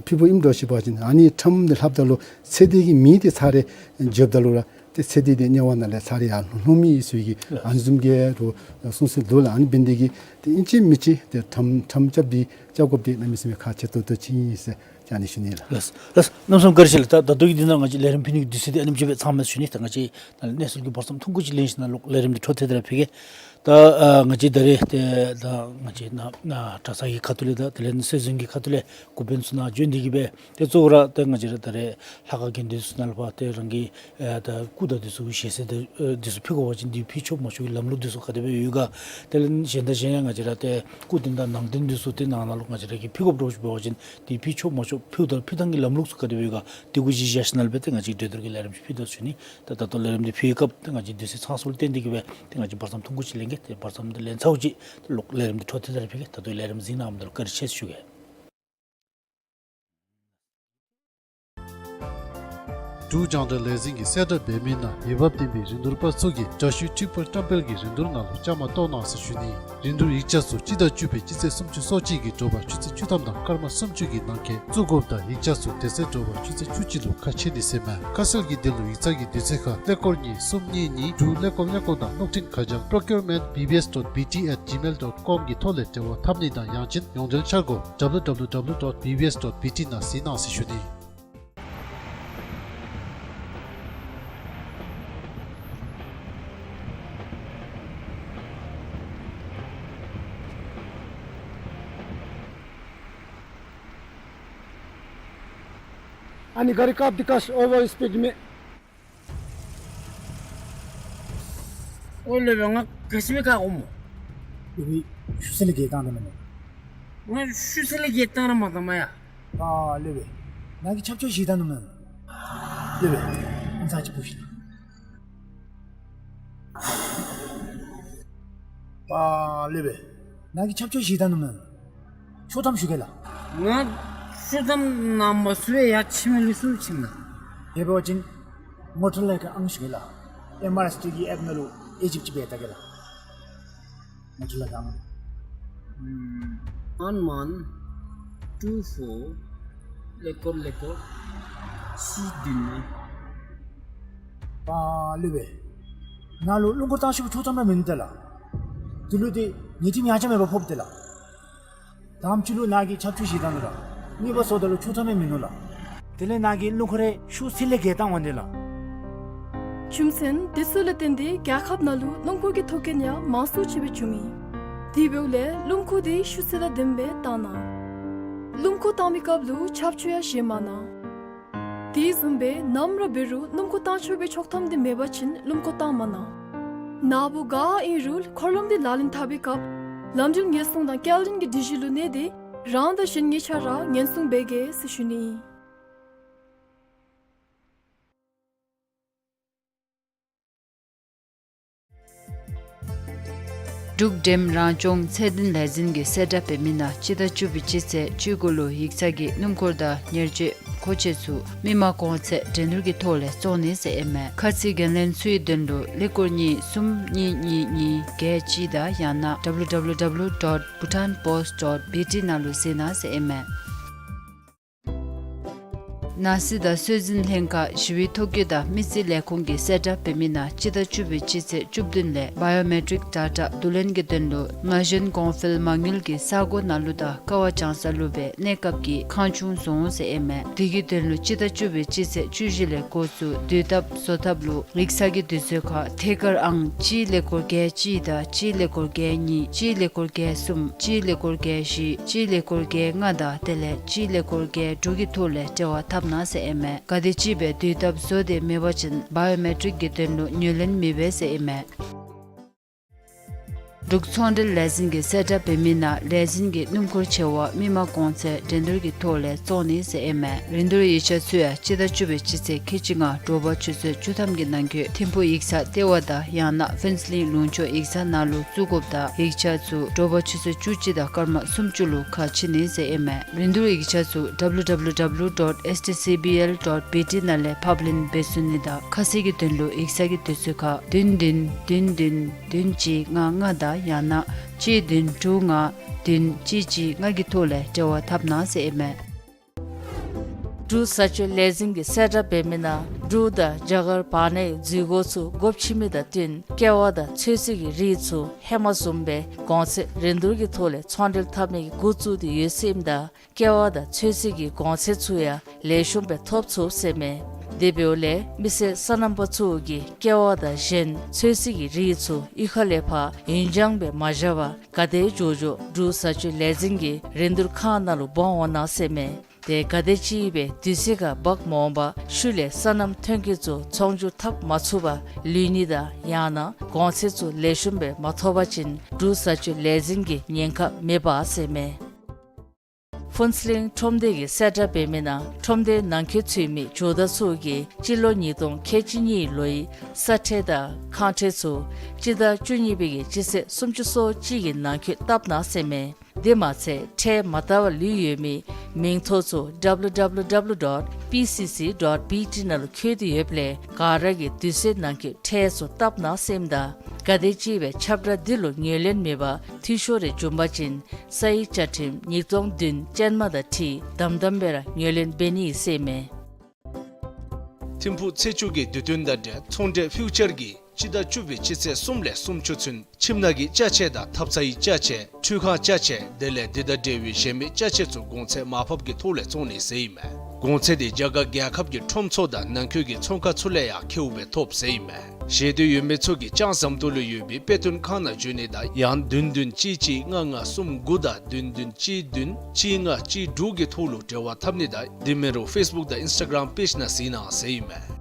ཕུལ་བ་ཨིནམ་འདྲཝ་ཅིག་འབད་བ་ཅིན་ཨ་ནི་ཁྲམ་འདི་ལྷགཔ་ད་ལུ་ཚེ་འདས་ཀྱི་མིང་འདི་ཚར་རེ་བརྗོདཔ་ད་ལུ་ར་ཏེ་ཚེ་འདས་འདི་དམྱལ་བ་ནང་ལས་ཚར་རེ་ཡར་ལྷུང་མི་ཨིན་ཟེར་གྱི་ཨ་ནི་བཟུམ་གྱི་རོགས་གསུང་སྲོལ་འདུག་ལགས། ཨ་ནི་འབད་ནི་འདི་གིས་ཏེ་ཨིན་ཅི་མིན་ཅི་ཏེ་ཁྲམ་ཁྲམ་རྐྱབ་འདི་རྐྱབ་དགོཔ་འདི་གནམ་མེད་ས་མེད་ཁག་ཆེ་ཏོག་ཏོ་ཅིག་ཨིན་ཟེར་ཨ་ནི་ཞུ་ནི་ལགས། ལགས་ལགས། རྣམ་གསུམ་བཀའ་དྲིན་ཆེ་ལགས། ད་ད་ལྟོ་གི་འདི་ནང་ང་བཅས་ལས་རིམ་ཕུལ་ནི་གི་དུས་ཚོད་འདི་ཨ་ནེམ་ཅིག་སྦེ་ཚང་མས་ཞུ་ནི། ད་ང་བཅས་ད་གནས་ཚུལ་གྱི་བར་མཚམས་ཐུང་ཀུ་ཅིག་ལེན་ཞིནམ་ལས་ལོག་ལས་རིམ་འདི་འཕྲོ་མཐུད་དེ་ར་ཕུལ་གེ། ད་ཨ་ང་བཅས་ད་རེས་ཏེ་ད་ང་བཅས་ནཱ་ནཱ་གྲྭ་ཚང་གི་ཁ་ཐུག་ལས་དང་དེ་ལས་སྲོལ་འཛིན་གྱི་ཁ་ཐུག་ལས་འགོ་དཔོན་ཚུ་ནཱ་བྱོན་ཏེ་གིས་སྦེ་ཏེ་གཙོ་བོ་ར་ཏེ་ང་བཅས་ར་ད་རེས་ལྷ་ཁང་དགོན་སྡེ་ཚུ་ནང་ལུ་ཕར་ཏེ་རང་གི་ཨེ་ད་སྐུ་དང་འདི་ཚུ་ཞལ་གསེར་དང་ཨེ་འདི་ཚུ་ཕུལ་དགོ་པ་ཅིན་འདི་ཕུལ་ཆོག་མ་ཆོག་གི་ལམ་ལུགས་འདི་ཚུ་ག་དེ་སྦེ་ཡོད་ག། དེ་ལས་གཞན་དང་གཞན་ཡང་ང་བཅས་ར་ཏེ་སྐུ་རྟེན་དང་ནང་རྟེན་འདི་ཚུ་ཏེ་ནང་ན་ལུ་ང་བཅས་ར་གིས་ཕུལ་དགོཔ་འདྲཝ་ཅིག་འབད་བ་ཅིན་འདི་ཕུལ་ཆོག་མ་ཆོག་ཕུལཝ་ད་ཕུལ་ཐངས་ཀྱི་ལམ་ལུགས་ཚུ་ག་དེ་སྦེ་ཡོད་ག། དེ་གུ་གཞི་བཞག་ཞིནམ་ལས་སྦེ་ཏེ་ང་བཅས་གྲོས་བསྡུར་གྱི་ལས་རིམ་ཅིག་ཕུལ་དོ་ཞུ་ནི། ད་ད་ལྟོ་ལས་རིམ་འདི་ཕུལ་བའི་སྐབས་ཏེ་ང་བཅས་དུས་ཚོད་ཚང་སོང་སྟེ་འདི་གིས་སྦེ་ཏེ་ང་བཅས་བར་མཚམས་ཐུང་ཀུ་ཅིག་ལེན་གེ། ཏེ་བར་མཚམས་འདི་ལེན་ཚརཝ་ཅིག་ཏེ་ལོག་ལས་རིམ་འདི་འཕྲོ་མཐུད་དེ་ར་ཕུལ་གེ། ད་ལྟོ་ལས་རིམ་གཟིགས་གནང་མི་འདི་ལུ་བཀའ་དྲིན་ཆེ་ཞུ་གེ། འབྲུག་རྒྱང་བསྒྲགས་ལས་འཛིན་གྱིས་གསལ་བསྒྲགས་འབད་མི་ནང་འོས་འབབ་ལྡན་པའི་རིན་བསྡུར་པ་ཚུ་གིས་དྲ་ཤུལ་ཊིག་པར་བཀྲམ་སྤེལ་གྱི་རིན་བསྡུར་ནང་ལུ་བཅའ་མར་གཏོགས་གནང་ཟེར་ཞུ་ནི། རིན་བསྡུར་ཡིག་ཆ་ཚུ་སྤྱི་ཟླ་བཅུ་པའི་སྤྱི་ཚེས་སུམ་ཅུ་སོ་གཅིག་གི་དྲོ་པ་ཆུ་ཚོད་བཅུ་ཐམ་དང་སྐར་མ་སུམ་ཅུ་གི་ནང་འཁོད་བཙུགས་དགོཔ་དང་ཡིག་ཆ་ཚུ་དེ་ཚེ་དྲོ་པ་ཆུ་ཚོད་བཅུ་གཅིག་ལུ་ཁ་ཕྱེ་ནི་ཟེར་མས། ཁ་གསལ་གྱི་དོན་ལུ་ཡིག་ཚང་གི་དུས་ཚོད་ཁར་ཀླད་ཀོར་གཉིས་གསུམ་གཉིས་གཉིས་དྲུག་ཀླད་ཀོར་ཀླད་ཀོར་དང་གློག་འཕྲིན་ཁ་བྱང་procurement B B S dot B T at gmail dot com གི་ཐོག་ལས་འབྲེལ་བ་འཐབ་ནི་དང་ཡང་ཅིན་ཡོངས་འབྲེལ་འཆར་སྒོ་W W W dot B B S dot B T ནང་གཟིགས་གནང་ཟེར་ཞུ་ནི། ཨ་ནི་ག་རི་བཀག་སྟེ་བཀག་ཤིག། ཨོ་ཝར་སྤིཌ་མས། ཨོ་ལེ་བེ་ང་ག་ཅི་སྦེ་བཀག་འོང་སྨོ། ལེ་བེ་ཤུགས་ཚད་ལས་བརྒལ་བཏང་ད་མེན་ན། ང་ཤུགས་ཚད་ལས་བརྒལ་བཏང་ར་མ་བཏང་མ་ཡ། ཨ་ལེ་བེ་ནཱ་གིས་ཆབ་ཆོས་བཞེས་བཏང་ནུག་མེན་ན། ལེ་བེ་ཨམ་ཚ་ཅིག་ཕུ་ཤིག། ཨ་ལེ་བེ་ནཱ་གིས་ཆབ་ཆོས་བཞེས་བཏང་ནུག་མེན་ན། ཤོག་ཐམ་ཞུ་གེ་ལགས། ང་ཤོག་ཐམ་ནང་མ་ཚུད་པར་ཡར་ཕྱི་མི་ལུ་ཚུར་ཕྱིན་ན། དེ་འབད་བ་ཅིན་མོ་ཊ་ལས་ཀྱི་ཨང་ཞུ་གེ་ལགས། ཨེམ་ཨར་ཨེསི་ཊི་གི་ཨེཔ་ནང་ལུ་ཨེ་ཇིབ་ཅིག་འབད་ད་གེ་ལགས། མོ་ཊ་ལས་ཀྱི་ཨང་། ཨམ་ཝན་ཝན་ཊུ་ཕོར་ཀླད་ཀོར་ཀླད་ཀོར་གཅིག་བདུན་གཉིས། ཨ་ལེ་བེ་ནཱ་ལུ་རླུང་འཁོར་བཏང་ཤོག་པའི་ཆོག་ཐམ་ར་མིན་འདུག་ལགས། དེ་ལུ་ཏེ་ཉེས་རྡུང་ཡང་ཅིན་མེད་པར་ཕོགཔ་ཏེ་ལགས། དང་པ་ཅིག་ལུ་ནཱ་གིས་ཆབ་ཆོས་བཞེས་བཏང་ནུག་ལགས། གཉིས་པ་སོངམ་ད་ལུ་ཆོག་ཐམ་ཡང་མིན་ནུག་ལགས། དེ་ལས་ནཱ་གིས་རླུང་འཁོར་རེ་ཤུགས་ཚད་ལས་བརྒལ་བཏང་འོང་དེ་ལགས། རྒྱུ་མཚན་དེ་ཚུ་ལུ་བརྟེན་ཏེ་རྒྱལ་ཁབ་ནང་ལུ་རླུང་འཁོར་གྱི་ཐོག་རྐྱེན་ཡང་མང་སུ་ཅིག་སྦེ་བྱུང་ཡི། དེ་འབདཝ་ལས་རླུང་འཁོར་དེ་ཤུགས་ཚད་དང་ལྡནམ་སྦེ་བཏང་གནང་། རླུང་འཁོར་བཏང་མིའི་སྐབས་ལུ་ཆབ་ཆོས་ཡང་བཞེས་མ་གནང་། དེ་བཟུམ་སྦེ་ནམ་ར་འབད་རུང་རླུང་འཁོར་བཏང་ཆོག་པའི་ཆོག་ཐམ་དེ་མེད་པ་ཅིན་རླུང་འཁོར་བཏང་མ་གནང་། ནཱ་བུ་ག་ཨིན་རུང་འཁོར་ལམ་དེ་ལག་ལེན་འཐབ་པའི་སྐབས་ལམ་འགྲུལ་ཉེན་སྲུང་དང་སྐྱེལ་འདྲེན་གྱི་སྒྲིག་གཞི་ལུ་གནས་ཏེ་རང་དང་གཞན་གཉིས་ཆ་ར་ཉེན་སྲུང་འབད་གེ་ཟེར་ཞུ་ནི་ཨིན། འབྲུག་འགྲེམས་རང་སྐྱོང་ཚད་ལྡན་ལས་འཛིན་གྱིས་གསལ་བསྒྲགས་འབད་མི་ནང་སྤྱི་ཟླ་བཅུ་པའི་སྤྱི་ཚེས་བཅུ་དགུ་ལུ་ཡིག་ཚང་གི་སྣུམ་འཁོར་དང་ཉེར་སྤྱོད་ མཁོ་ཆས་ཚུ་མི་མང་གོང་ཚད་འགྲན་བསྡུར་གྱི་ཐོག་ལས་བཙོང་ནི་ཟེར་ཨིན་མས། ཁ་ཚིག་འགན་ལེན་ཚུའི་དོན་ལུ་ཀླད་ཀོར་གཉིས་གསུམ་གཉིས་གཉིས་གཉིས་བརྒྱད་གཅིག་དང་ཡང་ན་W W W dot bhutanpost dot B T ནང་ལུ་གཟིགས་གནང་ཟེར་ཨིན་མས། ནང་སྲིད་དང་སྲོལ་འཛིན་ལྷན་ཁག་ཞི་བའི་ཐོ་བཀོད་དང་མི་རྩིས་ལས་ཁུངས་ཀྱིས་གསལ་བསྒྲགས་འབད་མི་ནང་སྤྱི་ཟླ་བཅུ་པའི་སྤྱི་ཚེས་བཅུ་བདུན་ལས་བའི་ཡོ་མེ་ཊིཀ་ཌེ་ཊ་བསྡུ་ལེན་གྱི་དོན་ལུ་ན་གཞོན་གོང་འཕེལ་མ་དངུལ་གྱི་ས་སྒོ་ནང་ལུ་དང་ཀ་བ་བྱང་ས་ལུ་སྦེ་གནས་སྐབས་ཀྱི་ཁང་ཆུང་བཟོ་འོང་ཟེར་ཨིན་མས། དེ་གི་དོན་ལུ་སྤྱི་ཟླ་བཅུ་པའི་སྤྱི་ཚེས་བཅུ་བཞི་ལས་འགོ་བཙུགས་དུས་ཐབས་བཟོ་ཐབས་ལུ་ཡིག་ཚང་གི་དུས་ཚོད་ཁར་ཐད་ཀར་ཨང་གཅིག་ཀླད་ཀོར་བརྒྱད་གཅིག་དང་གཅིག་ཀླད་ཀོར་བརྒྱད་གཉིས་གཅིག་ཀླད་ཀོར་བརྒྱད་གསུམ་གཅིག་ཀླད་ཀོར་བརྒྱད་བཞི་གཅིག་ཀླད་ཀོར་བརྒྱད་ལྔ་དང་དེ་ལས་གཅིག་ཀླད་ཀོར་བརྒྱད་དྲུག་གི་ཐོག་ལས་འབྲེལ་བ་འཐབ་གནང་ཟེར་ཨིན་མས། ག་དེམ་ཅིག་སྦེ་དུས་ཐབས་བཟོ་སྟེ་མེད་པ་ཅིན་བའི་ཡོ་མེ་ཊིཀ་གི་དོན་ལུ་ངོས་ལེན་མི་འབད་ཟེར་ཨིན་མས། འབྲུག་ཚོང་འབྲེལ་ལས་འཛིན་གྱིས་གསལ་བསྒྲགས་འབད་མི་ནང་ལས་འཛིན་གྱི་སྣུམ་འཁོར་ཆེ་བ་མི་མང་གོང་ཚད་འགྲན་བསྡུར་གྱི་ཐོག་ལས་བཙོང་ནི་ཟེར་ཨིན་མས། རིན་བསྡུར་ཡིག་ཆ་ཚུ་ཡང་སྤྱི་ཟླ་བཅུ་པའི་སྤྱི་ཚེས་ཁལ་གཅིག་ལྔ་དྲོ་པ་ཆུ་ཚོད་བཅུ་ཐམ་གྱི་ནང་འཁོད་ཐིམ་ཕུག་ཡིག་ཚང་ལྟེ་བ་དང་ཡང་ན་ཕུན་ཚོགས་གླིང་ལུང་ཕྱོགས་ཡིག་ཚང་ནང་ལུ་བཙུགས་དགོཔ་དང་ཡིག་ཆ་ཚུ་དྲོ་པ་ཆུ་ཚོད་བཅུ་གཅིག་དང་སྐར་མ་སུམ་ཅུ་ལུ་ཁ་ཕྱེ་ནི་ཟེར་ཨིན་མས། རིན་བསྡུར་ཡིག་ཆ་ཚུ་W W W dot S T C B L dot B T ནང་ལས་ཕབ་ལེན་འབད་ཚུགས་ནི་དང་ཁ་གསལ་གྱི་དོན་ལུ་ཡིག་ཚང་གི་དུས་ཚོད་ཁར་བདུན་བདུན་བདུན་བདུན་བདུན་གཅིག་ལྔ་ལྔ་དང་ཡང་ན་གཅིག་བདུན་དྲུག་ལྔ་བདུན་གཅིག་གཅིག་ལྔ་གི་ཐོག་ལས་འབྲེལ་བ་འཐབ་གནང་ཟེར་ཨིན་མས། འབྲུག་བཟའ་སྤྱོད་ལས་འཛིན་གྱིས་གསལ་བསྒྲགས་འབད་མི་ནང་འབྲུག་དང་རྒྱ་གར་བར་ནའི་འཛུལ་སྒོ་ཚུ་སྒོ་ཕྱེ་མི་དང་བསྟུན་ཀེ་བ་དང་ཚོད་བསྲེ་གི་རིགས་ཚུ་ཧེ་མ་བཟུམ་སྦེ་གོང་ཚད་རིན་བསྡུར་གྱི་ཐོག་ལས་ཚོང་འབྲེལ་འཐབ་ནི་གི་འགོ་བཙུགས་ཏེ་ཡོད་ཟེར་ཨིནམ་ད་ཀེ་བ་དང་ཚོད་བསྲེ་གི་གོང་ཚད་ཚུ་ཡང་ལེགས་ཤོམ་སྦེ་ཐོབ་ཚུགས་ཟེར་མས། དེ་འབདཝ་ལས་མི་སེར་སོ་ནམ་པ་ཚུ་གིས་ཀེ་བ་དང་གཞན་ཚོད་བསྲེ་གི་རིགས་ཚུ་གཡུས་ཁ་ལས་ཕར་ཡུན་འགྱངས་སྦེ་མ་བཞག་པར་ག་དེ་མགྱོགས་མགྱོགས་འབྲུག་བཟའ་སྤྱོད་ལས་འཛིན་གྱི་རིན་བསྡུར་ཁང་ནང་ལུ་འབག་འོང་གནང་ཟེར་མས། དེ་ག་དེམ་ཅིག་སྦེ་དུས་ཚོད་ཁར་འབག་མ་འོང་པར་ཤུལ་ལས་སོ་ནམ་ཐོན་སྐྱེད་ཚུ་ཚོང་སྒྱུར་འཐབ་མ་ཚུགས་པར་ལུས་ནི་དང་ཡང་ན་གོང་ཚད་ཚུ་ལེགས་ཤོམ་སྦེ་མ་ཐོབ་པ་ཅིན་འབྲུག་བཟའ་སྤྱོད་ལས་འཛིན་གྱིས་ཉེན་ཁ་མི་འབག་ཟེར་མས། ཕུན་ཚོགས་གླིང་ཁྲོམ་སྡེ་གིས་གསལ་བསྒྲགས་འབད་མི་ནང་ཁྲོམ་སྡེའི་ནང་འཁོད་ཚུད་མི་ཇོ་བདག་ཚུ་གིས་སྤྱི་ལོ་ཉིས་སྟོང་ཁལ་གཅིག་གཉིས་ལོའི་ས་ཁྲལ་དང་ཁང་ཁྲལ་ཚུ་སྤྱི་ཟླ་བཅུ་གཉིས་པའི་གི་སྤྱི་ཚེས་སུམ་ཅུ་སོ་གཅིག་གི་ནང་འཁོད་བཏབ་གནང་ཟེར་མས། དེ་མ་ཚད་ཁྲལ་མ་བཏབ་པར་ལུས་ཡོད་མིའི་མིང་ཐོ་ཚུ W W W dot P C C dot B T ནང་ལུ་བཀོད་དེ་ཡོདཔ་ལས་ག་ར་གིས་དུས་ཚོད་ནང་འཁོད་ཁྲལ་ཚུ་བཏབ་གནང་ཟེར་ཨིནམ་ད་ག་དེམ་ཅིག་སྦེ་ཁྱབ་བསྒྲགས་འདི་ལུ་ངོས་ལེན་མེད་པར་འཐུས་ཤོར་རེ་བྱུང་པ་ཅིན་ས་ཡི་བཅའ་ཁྲིམས་ཉིས་སྟོང་བདུན་ཅན་མ་དང་འཁྲིལ་དམ་དམ་སྦེ་ར་ངོས་ལེན་འབད་ནི་ཟེར་མས། ཐིམ་ཕུག་ཚེས་བཅུ་གི་དུས་སྟོན་དང་འབྲེལ་ཚོང་འབྲེལ་ཕིའུ་ཅར་གྱིས་སྤྱི་ཟླ་བཅུ་པའི་སྤྱི་ཚེས་གསུམ་ལས་སུམ་ཅུ་ཚུན་ཁྱིམ་ནང་གི་ཅ་ཆས་དང་ཐབ་ཚང་གི་ཅ་ཆས་ཁྲུས་ཁང་ཅ་ཆས་དེ་ལས་འདི་དང་འབྲེལ་བའི་གཞན་མི་ཅ་ཆས་ཚུ་གོང་ཚད་མར་ཕབ་ཀྱི་ཐོག་ལས་བཙོང་ནི་ཟེར་ཨིན་མས། གོང་ཚད་དེ་རྒྱ་གར་རྒྱལ་ཁབ་ཀྱི་ཁྲོམ་ཚུ་དང་ནང་འཁོད་ཀྱི་ཚོང་ཁང་ཚུ་ལས་ཡང་ཁེཝ་སྦེ་ཐོབ་ཟེར་ཨིན་མས། ཤེས་འདོད་ཡོད་མི་ཚུ་གིས་ལྕང་ཟམ་ཏོག་ལུ་ཡོད་པའི་དཔེ་སྟོན་ཁང་ནང་འབྱོན་ནི་དང་ཡང་བདུན་བདུན་གཅིག་གཅིག་ལྔ་ལྔ་གསུམ་དགུ་དང་བདུན་བདུན་གཅིག་བདུན་གཅིག་ལྔ་གཅིག་དྲུག་གི་ཐོག་ལུ་འབྲེལ་བ་འཐབ་ནི་དང་དེ་མིན་རུང་ཕེསི་བུཀ་དང་ཨིནསི་ཊ་གརམ་པེཇ་ནང་གཟིགས་གནང་ཟེར་ཨིན་མས།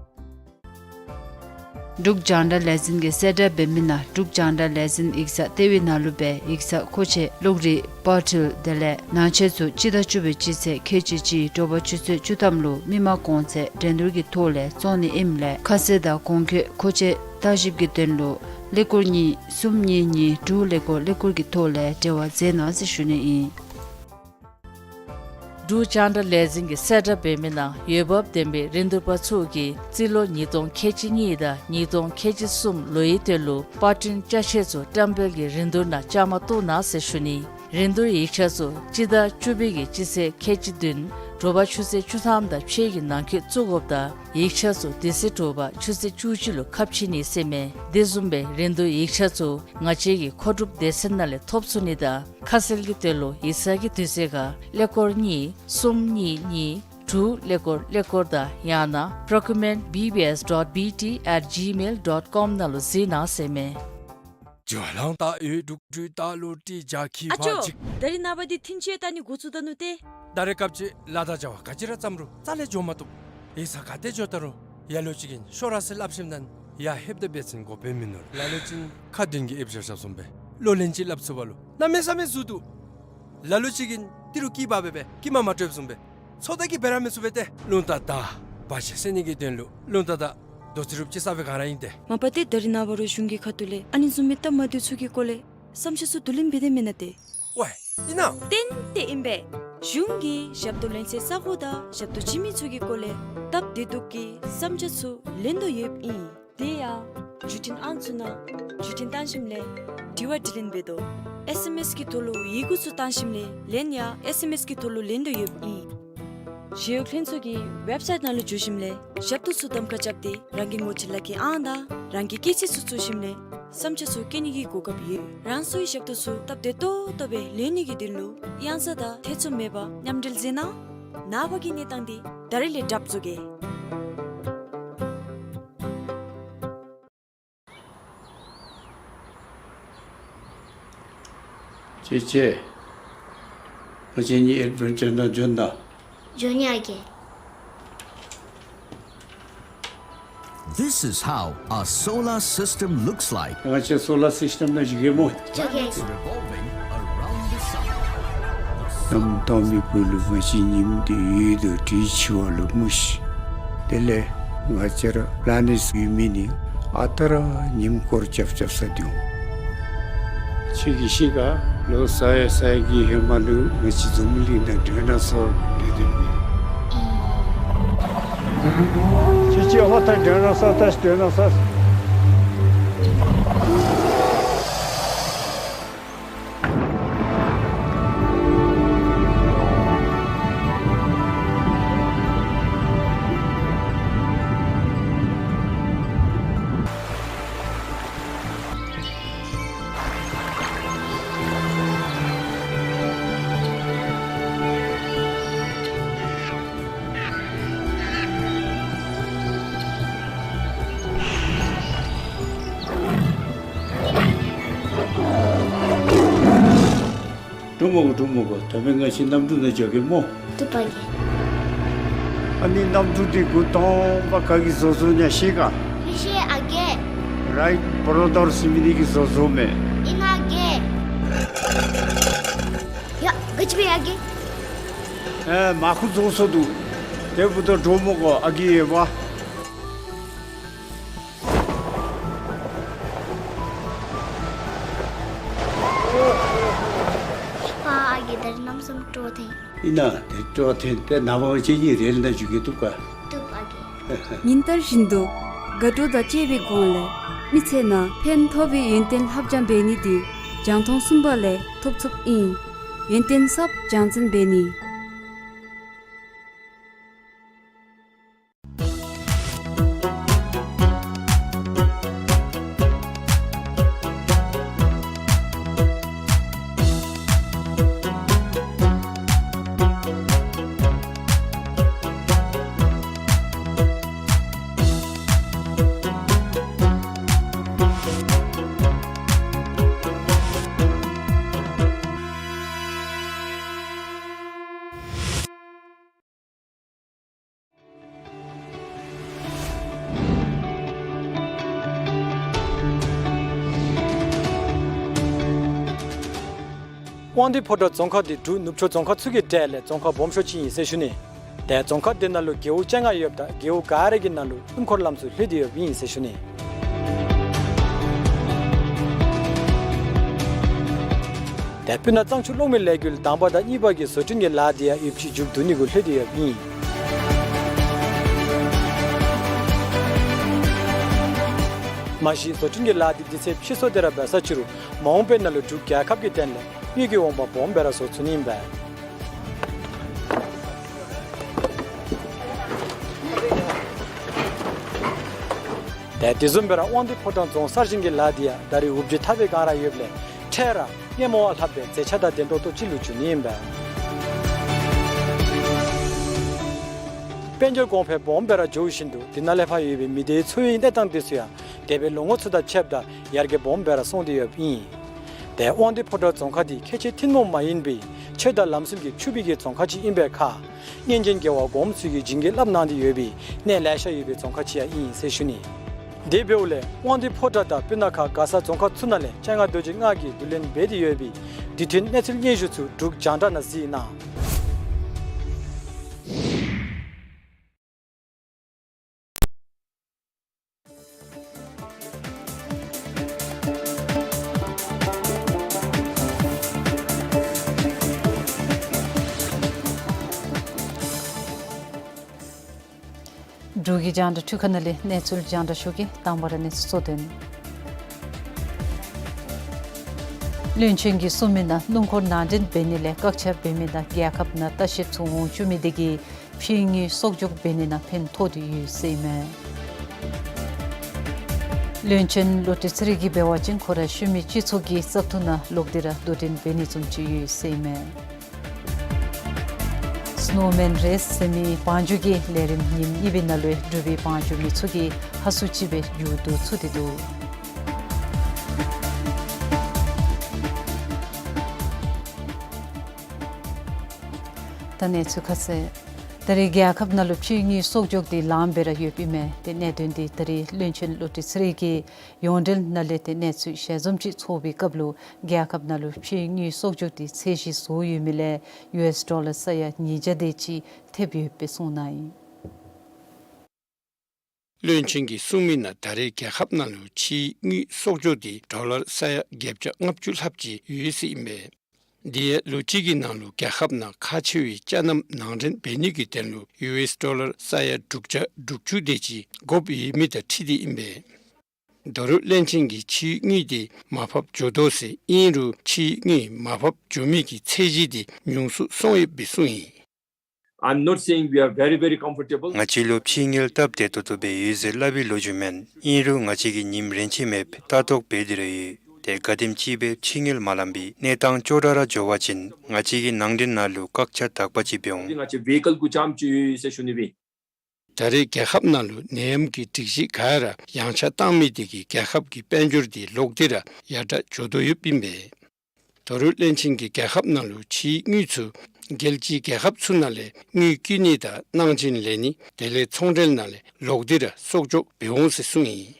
འབྲུག་རྒྱང་བསྒྲགས་ལས་འཛིན་གྱིས་གསལ་བསྒྲགས་འབད་མི་ནང་འབྲུག་རྒྱང་བསྒྲགས་ལས་འཛིན་ཡིག་ཚང་ལྟེ་བའི་ནང་ལུ་སྦེ་ཡིག་ཚང་མཁོ་ཆས་གློག་རིག་པར་འཕྲུལ་དེ་ལས་ནང་ཆས་ཚུ་སྤྱི་ཟླ་བཅུ་པའི་སྤྱི་ཚེས་ཁལ་གཅིག་གཅིག་དྲོ་པ་ཆུ་ཚོད་བཅུ་ཐམ་ལུ་མི་མང་གོང་ཚད་འགྲན་བསྡུར་གྱི་ཐོག་ལས་བཙོང་ནི་ཨིནམ་ལས་ཁ་གསལ་དང་གོང་འཁོད་མཁོ་ཆས་བརྟག་ཞིབ་ཀྱི་དོན་ལུ་ཀླད་ཀོར་གཉིས་གསུམ་གཉིས་གཉིས་དྲུག་ཀླད་ཀོར་ཀླད་ཀོར་གྱི་ཐོག་ལས་འབྲེལ་བ་མཛད་གནང་ཟེར་ཞུ་ནི་ཨིན། འབྲུག་རྒྱང་བསྒྲགས་ལས་འཛིན་གྱིས་གསལ་བསྒྲགས་འབད་མི་ནང་འོས་འབབ་ལྡན་པའི་རིན་བསྡུར་པ་ཚུ་གིས་རྩིས་ལོ་ཉིས་སྟོང་ཁལ་གཅིག་གཉིས་དང་ཉིས་སྟོང་ཁལ་གཅིག་གསུམ་ལོའི་དོན་ལུ་པར་སྐྲུན་ཅ་ཆས་ཚུ་བཀྲམ་སྤེལ་གྱི་རིན་བསྡུར་ནང་བཅའ་མར་གཏོགས་གནང་ཟེར་ཞུ་ནི། རིན་བསྡུར་ཡིག་ཆ་ཚུ་སྤྱི་ཟླ་བཅུ་པའི་གི་སྤྱི་ཚེས་ཁལ་གཅིག་བདུན་དྲོ་པ་ཆུ་ཚོད་བཅུ་ཐམ་དང་ཕྱེད་ཀྱི་ནང་འཁོད་བཙུགས་དགོཔ་དང་ཡིག་ཆ་ཚུ་དེ་ཚེ་དྲོ་པ་ཆུ་ཚོད་བཅུ་གཅིག་ལུ་ཁ་ཕྱེ་ནི་ཟེར་མས། དེ་བཟུམ་སྦེ་རིན་བསྡུར་ཡིག་ཆ་ཚུ་ང་བཅས་ཀྱི་མཁོ་སྒྲུབ་སྡེ་ཚན་ནང་ལས་ཐོབ་ཚུགས་ནི་དང་ཁ་གསལ་གྱི་དོན་ལུ་ཡིག་ཚང་གི་དུས་ཚོད་ཁར་ཀླད་ཀོར་གཉིས་གསུམ་གཉིས་གཉིས་དྲུག་ཀླད་ཀོར་ཀླད་ཀོར་དང་ཡང་ན་procurement B B S dot B T at gmail dot com ནང་ལུ་གཟིགས་གནང་ཟེར་མས། ཨ་ཅོ། ད་རིས་ནངས་པ་འདི་ཐིན་ཅི་ལྟ་ནི་འགོ་བཙུགས་ད་ནུག་ཏེ། ད་རེས་སྐབས་ཅིག་ལཱ་དང་བྱ་བ་ག་ཅི་ར་བརྩམ་རུང་རྩ་ལས་འགྱོ་མ་བཏུབ། ཡིག་ཚང་ག་ཏེ་འགྱོ་ད་རུང་ལ་ལུ་ཅིག་གིས་ཤོག་ར་ཟེར་སླབ་ཞིནམ་ད་ཡར་ལྷོདཔ་ད་འབད་བ་ཅིན་གོ་དཔེ་མིན་ནུག། ལ་ལུ་ཅིག་གིས་ཁ་བདུན་གྱིས་ཨེབ་བཞག་བཞགཔ་བཟུམ་སྦེ་གློག་ལེན་ཅིག་སླབ་ཚུགས་པ་ལུ་གནམ་མེད་ས་མེད་ཟུག་འདུག། ལ་ལུ་ཅིག་གིས་ཏི་རུ་སྐྱི་འབག་སྦེ་སྦེ་སྐྱི་མ་མ་སྤྲོདཔ་བཟུམ་སྦེ་ཚོད་ལྟ་གིས་འབད་ར་མི་ཚུགས་པས་ཏེ། རླུང་རྟ་དང་བར་ཆད་སེལ་ནི་གི་དོན་ལུ་རླུང་རྟ་དང་རྡོ་རྩེགཔ་ཅིག་རྩ་བའི་ག་ར་ཨིན་ཏེ། མ་པ་ཏེ་ད་རེས་ནངས་པ་རུང་གཞུང་གི་ཁ་ཐུག་ལས་ཨ་ནི་བཟུམ་མའི་སྟབས་མ་བདེཝ་ཚུ་གི་སྐོར་ལས་བསམ་འཆར་ཚུ་བསྡུ་ལེན་འབད་དེ་མེན་ན་ཏེ། ཝའི་ཨིན་ན། ཏན་ཏན་ཨིན་པས། གཞུང་གིས་ཞབས་ཏོག་ལེན་སའི་ས་གོ་དང་ཞབས་ཏོག་བྱིན་མི་ཚུ་གི་སྐོར་ལས་སྟབས་བདེ་སྡུག་གི་བསམ་འཆར་ཚུ་ལེན་དོ་ཡོདཔ་ཨིན། དེ་ཡང་བརྒྱུད་འཕྲིན་ཨང་ཚུ་ནང་བརྒྱུད་འཕྲིན་བཏང་ཞིནམ་ལས་དྲི་བ་དྲིས་ལན་འབད་དོ། ཨེསི་ཨེམ་ཨེསི་གི་ཐོག་ལུ་ཡི་གུ་ཚུ་བཏང་ཞིནམ་ལས་ལན་ཡང་ཨེསི་ཨེམ་ཨེསི་གི་ཐོག་ལུ་ལེན་དོ་ཡོདཔ་ཨིན། ཞི་གཡོག་ལྷན་ཚོགས་ཀྱི་ཝེབ་སའིཊ་ནང་ལུ་འཛུལ་ཞིནམ་ལས་ཞབས་ཏོག་ཚུ་གདམ་ཁ་རྐྱབ་སྟེ་རང་གི་ངོ་སྤྲོད་ལག་ཁྱེར་ཨང་དང་རང་གི་སྐྱེས་ཚེས་ཚུ་བཙུགས་ཞིནམ་ལས་བསམ་འཆར་ཚུ་བཀོད་ནི་གི་གོ་སྐབས་ཡོད། རང་སོའི་ཞབས་ཏོག་ཚུ་སྟབས་བདེ་ཏོག་ཏོ་སྦེ་ལེན་ནི་གི་དོན་ལུ་གཡང་ས་དང་ཐེ་ཚོམ་མེད་པར་མཉམ་འབྲེལ་མཛད་གནང་། ནངས་པ་གི་གནས་སྟངས་འདི་ད་རིས་ལས་གྲབས་བཟོ་གེ། ཅེ་ཅེ། ང་བཅས་གཉིས་ཨེཌ་ཝེན་ཅར་ནང་འབྱོན་ད། འབྱོན་ཡི་ཨ་རྒས། This is how a solar system looks like. ང་བཅས་སོ་ལར་སིསི་ཊེམ་ནང་འཛུལ་གེ་སྨོ། འཛུལ་གེ། Planets revolving around the sun. གནམ་དྭངས་མའི་སྦུག་ལུ་ང་བཅས་ཉིམ་འདི་ཡོད་དོ་དེ་འཕྱི་བ་ལུ་མུ་ཤི། དེ་ལས་ང་བཅས་ར་པི་ལེ་ནེཊསི་ཡོད་མི་ནི་ཨ་རྟག་ར་ཉིམ་སྐོར་རྐྱབ་རྐྱབ་ས་འདི་འོང་། ཁྱོད་ཀྱིས་ཤེས་ག། ལོ་ས་ཡ་ས་ཡ་གི་ཧེ་མ་ལུ་ང་བཅས་འཛམ་བུ་གླིང་ནང་ཌའི་ནོ་སོར་སྡོད་སྡོདཔ་ཨིན། ཅེ་ཅེ་ཧོ་ད་ཌའི་ནོ་སོར་ད་ཌའི་ནོ་སོར། འགྲོ་མི་དགོ། འགྲོ་མི་དགོ། ད་མེན་ང་བཅས་གནམ་གྲུ་ནང་འགྱོ་གེ་སྨོ། བཏུབ་པ་རྒས། ཨ་ནི་གནམ་གྲུ་འདི་འགོ་དང་པ་ག་གིས་བཟོ་བཟོཝ་ཨིན་ན་ཤེས་ག། མི་ཤེས་ཨ་རྒས། རའིཊ་བརོ་དར་ཟེར་མི་འདི་གིས་བཟོ་བཟོཝ་མས། ཨིན་ན་རྒས། ཡ་ག་ཅི་སྦེ་ཨ་རྒས། ཨེ་མར་ཁུ་བཟོ་སོ་འདུག། དེ་འབདཝ་ད་འགྲོ་མི་དགོ་ཨ་རྒས་ཡོདཔ། ཨ་རྒས་ད་རིས་གནམ་མེད་ས་མེད་སྤྲོ་ཐོན། ཨིན་ན་དེ་སྤྲོ་ཐོན་ཏེ་ནངས་པ་ང་བཅས་གཉིས་རེལ་ནང་འཛུལ་གེ། བཏུབ་ག། བཏུབ་ཨ་རྒས། ཉིན་ལྟར་བཞིན་དུ་དགའ་སྤྲོ་དང་བཅས་པའི་སྒོ་ལས་མི་ཚེ་ནང་ཕན་ཐོགས་པའི་ཡོན་ཏན་ལྷབ་སྦྱང་འབད་ནི་འདི་རྒྱང་མཐོང་གསུམ་པ་ལས་ཐོབ་ཚུགསཔ་ཨིན། ཡོན་ཏན་ཟབ་སྦྱང་ཚན་འབད་ནི། དབང་འདུས་ཕོ་བྲང་རྫོང་ཁག་འདི་འབྲུག་ནུབ་ཕྱོགས་རྫོང་ཁག་ཚུ་གི་གྲས་ལས་རྫོང་ཁག་སྦོམ་ཤོས་ཅིག་ཨིན་ཟེར་ཞུ་ནི། ཏེ་རྫོང་ཁག་འདི་ནང་ལུ་རྒེད་འོག་བཅོ་ལྔ་ཡོདཔ་ད་རྒེད་འོག་ག་ར་གི་ནང་ལུ་སྣུམ་འཁོར་ལམ་ཚུ་ལྷོད་དེ་ཡོདཔ་ཨིན་ཟེར་ཞུ་ནི། ཏེ་སྤུ་ན་གཙང་ཆུ་གློག་མེ་ལས་འགུལ་དང་པ་དང་གཉིས་པ་གི་བཟོ་སྐྲུན་གྱི་ལཱ་འདི་ཡང་ཡོདཔ་ཅིག་མཇུག་བསྡུ་ནི་གུ་ལྷོད་དེ་ཡོདཔ་ཨིན། མ་གཞི་བཟོ་སྐྲུན་གྱི་ལཱ་འདི་དུས་ཚོད་ཕྱིས་སོང་སྟེ་ར་འབད་ས་ཅི་རུང་མ་འོངས་པའི་ནང་ལུ་འབྲུག་རྒྱལ་ཁབ་ཀྱི་དོན་ལས་དངུལ་གྱི་འོང་འབབ་སྦོམ་སྦེ་ར་བཟོ་ཚུགས་ནི་ཨིན་པས། ཏེ་དེ་བཟུམ་སྦེ་ར་དབང་འདུས་ཕོ་བྲང་རྫོང་གསར་བཞེངས་ཀྱི་ལཱ་འདི་ཡང་ད་རེས་འུབ་ཇེ་ཐག་པའི་སྒང་ར་ཡོདཔ་ལས་འཕྲལ་ར་སྔོན་མ་བ་ལྷགཔ་སྦེ་མཛེས་ཆ་དང་ལྡན་ཏོག་ཏོ་ཅིག་ལུ་འགྱུར་ནི་ཨིན་པས། དཔལ་འབྱོར་གོང་འཕེལ་སྦོམ་སྦེ་ར་འགྱོ་བཞིན་དུ་དེ་ནང་ལས་ཕར་ཡོད་པའི་མི་སྡེའི་འཚོ་བའི་གནས་སྟངས་དེ་ཚུ་ཡང་འདས་པའི་ལོ་ངོ་ཚུ་དང་ཕྱདཔ་ད་ཡར་རྒྱས་སྦོམ་སྦེ་ར་སོང་སྟེ་ཡོདཔ་ཨིན། ཏེ་དབང་འདུས་ཕོ་བྲང་རྫོང་ཁག་འདི་ཁལ་གཅིག་ཐུན་མོང་མ་ཡིན་པའི་ཆོས་དང་ལམ་སྲོལ་གྱི་ཕྱུག་པའི་གི་རྫོང་ཁག་ཅིག་ཨིན་པའི་ཁར་སྔོན་བྱོན་རྒྱལ་བ་གོངམ་ཚུ་གིས་བྱིན་གྱིས་བརླབས་གནང་སྟེ་ཡོད་པའི་གནས་ལེ་ཤ་ཡོད་པའི་རྫོང་ཁག་ཅིག་ཡང་ཨིན་ཟེར་ཞུ་ནི། དེ་འབདཝ་ལས་དབང་འདུས་ཕོ་བྲང་དང་སྤུ་ན་ཁ་མགར་ས་རྫོང་ཁག་ཚུ་ནང་ལས་སྤྱན་སྔ་རྡོ་རྗེ་ལྔ་གིས་བསྡུ་ལེན་འབད་དེ་ཡོད་པའི་དུས་མཐུན་གནས་ཚུལ་སྙན་ཞུ་ཚུ་འབྲུག་རྒྱང་བསྒྲགས་ནང་གཟིགས་གནང་། འབྲུག་གི་རྒྱང་བསྒྲགས་འཕྲུལ་ཁང་ནང་ལས་གནས་ཚུལ་རྒྱང་བསྒྲགས་ཞུ་གེ། དང་པ་ར་གནས་ཚུལ་གཙོ་དོན། བློན་ཆེན་གྱིས་གསུངས་མི་ནང་སྣུམ་འཁོར་ནང་འདྲེན་འབད་ནི་ལས་བཀག་ཆ་འབད་མི་དང་རྒྱལ་ཁབ་ནང་ལྟ་བཤལཔ་ཚུ་འོང་བཅུག་མི་དེ་གིས་ཕྱིའི་དངུལ་གསོག་འཇོག་འབད་ནི་ནང་ཕན་ཐོགས་ཏེ་ཡོད་ཟེར་ཨིན་མས། བློན་ཆེན་བློ་གྲོས་ཚེ་རིང་གིས་འབད་བ་ཅིན་ཁོ་ར་ཤུལ་མའི་སྤྱི་ཚོགས་ཀྱི་བཙག་འཐུ་ནང་ལོག་སྟེ་ར་དོ་འགྲན་འབད་ནི་བཟུམ་ཅིག་ཡོད་ཟེར་ཨིན་མས། སི་ནོ་མེན་རེས་ཟེར་མི་བང་རྒྱུག་གི་ལས་རིམ་ཉིནམ་གཉིས་པའི་ནང་ལུ་འབྲུག་པའི་བང་རྒྱུག་མི་ཚུ་གིས་ཧ་སུ་ཅིག་སྦེ་མཇུག་བསྡུ་ཚུགས་ཏེ་འདུག། ད་གནས་ཚུལ་ཁ་གསལ། ད་རེས་རྒྱལ་ཁབ་ནང་ལུ་ཕྱིའི་དངུལ་གསོག་འཇོག་འདི་ལངམ་སྦེ་ར་ཡོདཔ་ཨིན་མས། ཏེ་གནད་དོན་འདི་ད་རེས་བློན་ཆེན་བློ་གྲོས་ཚེ་རིང་གིས་ཡོངས་འབྲེལ་ནང་ལས་ཏེ་གནས་ཚུལ་ཞལ་འཛོམས་ཅིག་ཚོགས་པའི་སྐབས་ལུ་རྒྱལ་ཁབ་ནང་ལུ་ཕྱིའི་དངུལ་གསོག་འཇོག་འདི་ཚད་གཞི་བཟོ་ཡོད་མི་ལས་ཡུ་ཨེསི་ཌོ་ལར་ས་ཡ་ཉིས་བརྒྱ་དེ་ཅིག་ཐེབས་ཡོདཔ་སྦེ་གསུངས་གནང་ཡི། བློན་ཆེན་གྱིས་གསུངས་མི་ནང་ད་རེས་རྒྱལ་ཁབ་ནང་ལུ་ཕྱིའི་དངུལ་གསོག་འཇོག་འདི་ཌོ་ལར་ས་ཡ་བརྒྱད་བརྒྱ་ལྔ་བཅུ་ལྷགཔ་ཅིག་ཡོད་ཟེར་ཨིན་པས། དེ་ཡང་ལོ་གཅིག་གི་ནང་ལུ་རྒྱལ་ཁབ་ནང་ཁག་ཆེ་བའི་ཅ་རྣམ་ནང་འདྲེན་འབད་ནི་གི་དོན་ལུ་ཡུ་ཨེསི་ཌོ་ལར་ས་ཡ་དྲུག་བརྒྱ་དྲུག་ཅུ་དེ་ཅིག་དགོཔ་ཡོད་མི་དང་འཁྲིལ་ཏེ་ཨིན་པས། ད་རུང་བློན་ཆེན་གྱིས་ཕྱིའི་དངུལ་དེ་མར་ཕབ་འགྱོ་དོ་ཟེར་ཨིན་རུང་ཕྱིའི་དངུལ་མར་ཕབ་འགྱོ་མི་གི་ཚད་གཞི་དེ་ཉུང་སུ་སོང་ཡོདཔ་སྦེ་གསུངས་ཡི། I'm not saying we are very, very comfortable. ང་བཅས་ལུ་ཕྱིའི་དངུལ་སྟབས་བདེ་ཏོག་ཏོ་སྦེ་ཡོད་ཟེར་སླབ་པའི་ལོ་རྒྱུས་མེན། ཨིན་རུང་ང་བཅས་ཀྱིས་ཉིནམ་རེ་ཆད་མེདཔ་ལྟ་རྟོག་འབད་དེ་ར་ཡོད། ཏེ་ག་དེམ་ཅིག་སྦེ་ཕྱིའི་དངུལ་མ་ལངམ་པའི་གནས་སྟངས་སྐྱོ་དྲགས་ར་འགྱོ་བ་ཅིན་ང་བཅས་ཀྱིས་ནང་འདྲེན་ནང་ལུ་བཀག་ཆ་དག་པ་ཅིག་འབད་འོང་། ང་བཅས་བེ་ཀལ་གུ་ཙམ་ཅིག་ཡོད་ཟེར་ཞུ་ནི་སྦེ། ད་རེས་རྒྱལ་ཁབ་ནང་ལུ་ནད་ཡམས་ཀྱི་སྒྲིག་གཞི་ག་ར་ཡངས་ཆག་བཏང་མི་དེ་གིས་རྒྱལ་ཁབ་ཀྱི་དཔལ་འབྱོར་དེ་ལོག་སྟེ་ར་ཡར་དྲགས་འགྱོ་དོ་ཡོདཔ་ཨིན་པས། ད་རུང་བློན་ཆེན་གྱིས་རྒྱལ་ཁབ་ནང་ལུ་ཕྱིའི་དངུལ་ཚུ་རྒྱལ་སྤྱིའི་རྒྱལ་ཁབ་ཚུ་ནང་ལས་དངུལ་བསྐྱིན་ནི་དང་གནང་སྦྱིན་ལེན་ནི་དེ་ལས་ཚོང་འབྲེལ་ནང་ལས་ལོག་སྟེ་ར་གསོག་འཇོག་འབད་འོང་ཟེར་གསུངས་ཡི།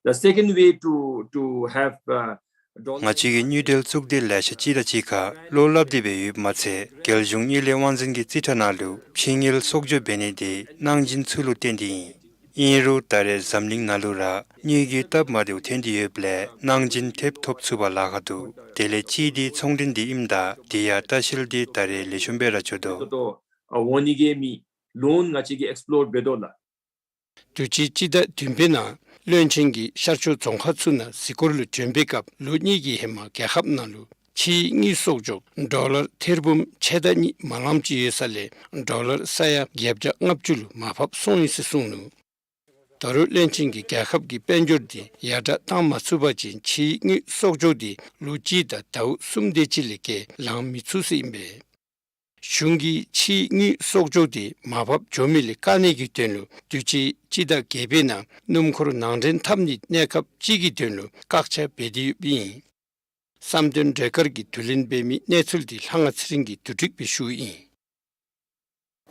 The second way to, to have, uh, dollar ང་བཅས་ཀྱིས་དངུལ་འབྲེལ་གཙུག་སྡེ་ལེ་ཤ་གཅིག་དང་གཅིག་ཁར་བློ་སླབ་སྟེ་སྦེ་ཡོདཔ་མ་ཚད་རྒྱལ་གཞུང་དངུལ་ལས་དབང་འཛིན་གྱི་རྩིས་ཁྲ་ནང་ལུ་ཕྱིའི་དངུལ་གསོག་འཇོག་འབད་ནི་དེ་གནང་སྦྱིན་ཚུ་ལུ་བརྟེན་ཏེ་ཨིན། ཨིན་རུང་ད་རེས་འཛམ་གླིང་ནང་ལུ་ར་དངུལ་གྱི་སྟབས་མ་བདེཝ་ཐོན་ཏེ་ཡོདཔ་ལས་གནང་སྦྱིན་ཐེབས་ཐོབ་ཚུགས་པར་ལཱ་ཁག་འདུག། དེ་ལས་གཅིག་འདི་ཚོང་འབྲེལ་འདི་ཨིནམ་ད་དེ་ཡང་ལྟ་བཤལ་འདི་ད་རེས་ལེགས་ཤོམ་སྦེ་ར་འགྱོ་དོ། ཨ་འོང་ནི་གི་མི་ལོན་ང་བཅས་ཀྱིས་ཨེགསི་པི་ལོར་འབད་དོ་ལགས། དུས་ཅི་སྤྱི་ཟླ་བདུན་པའི་ནང་བློན་ཆེན་གྱིས་ཤར་ཕྱོགས་རྫོང་ཁག་ཚུ་ནང་གཟིགས་སྐོར་ལུ་བྱོན་པའི་སྐབས་ལོ་གཉིས་ཀྱི་ཧེ་མ་རྒྱལ་ཁབ་ནང་ལུ་ཕྱིའི་དངུལ་གསོག་འཇོག་ཌོ་ལར་ཐེར་འབུམ་ཕྱེད་དང་གཉིས་མ་ལངམ་ཅིག་ཡོད་ས་ལས་ཌོ་ལར་ས་ཡ་བརྒྱད་བརྒྱ་ལྔ་བཅུ་ལུ་མར་ཕབ་སོང་ཡི་ཟེར་གསུངས་ནུག། ད་རུང་བློན་ཆེན་གྱིས་རྒྱལ་ཁབ་ཀྱི་དཔལ་འབྱོར་འདི་ཡར་དྲགས་བཏང་མ་ཚུགས་པ་ཅིན་ཕྱིའི་དངུལ་གསོག་འཇོག་འདི་ལོ་གཅིག་དང་ཟླཝ་གསུམ་དེ་ཅིག་ལས་བརྒལ་ལང་མི་ཚུགས་ཟེར་ཨིན་པས། གཞུང་གིས་ཕྱིའི་དངུལ་གསོག་འཇོག་འདི་མར་ཕབ་འགྱོ་མི་ལས་བཀག་ནི་གི་དོན་ལུ་དུས་ཅི་སྤྱི་ཟླ་བརྒྱད་པའི་ནང་སྣུམ་འཁོར་ནང་འདྲེན་འཐབ་ནི་གནས་སྐབས་ཅིག་གི་དོན་ལུ་བཀག་ཆ་འབད་དེ་ཡོདཔ་ཨིན། བསམ་དོན་སྒྲོལ་དཀར་གྱིས་བསྡུ་ལེན་འབད་མི་གནས་ཚུལ་འདི་ལྷ་དབང་ཚེ་རིང་གིས་བསྡུ་སྒྲིག་འབད་ཞུཝ་ཨིན།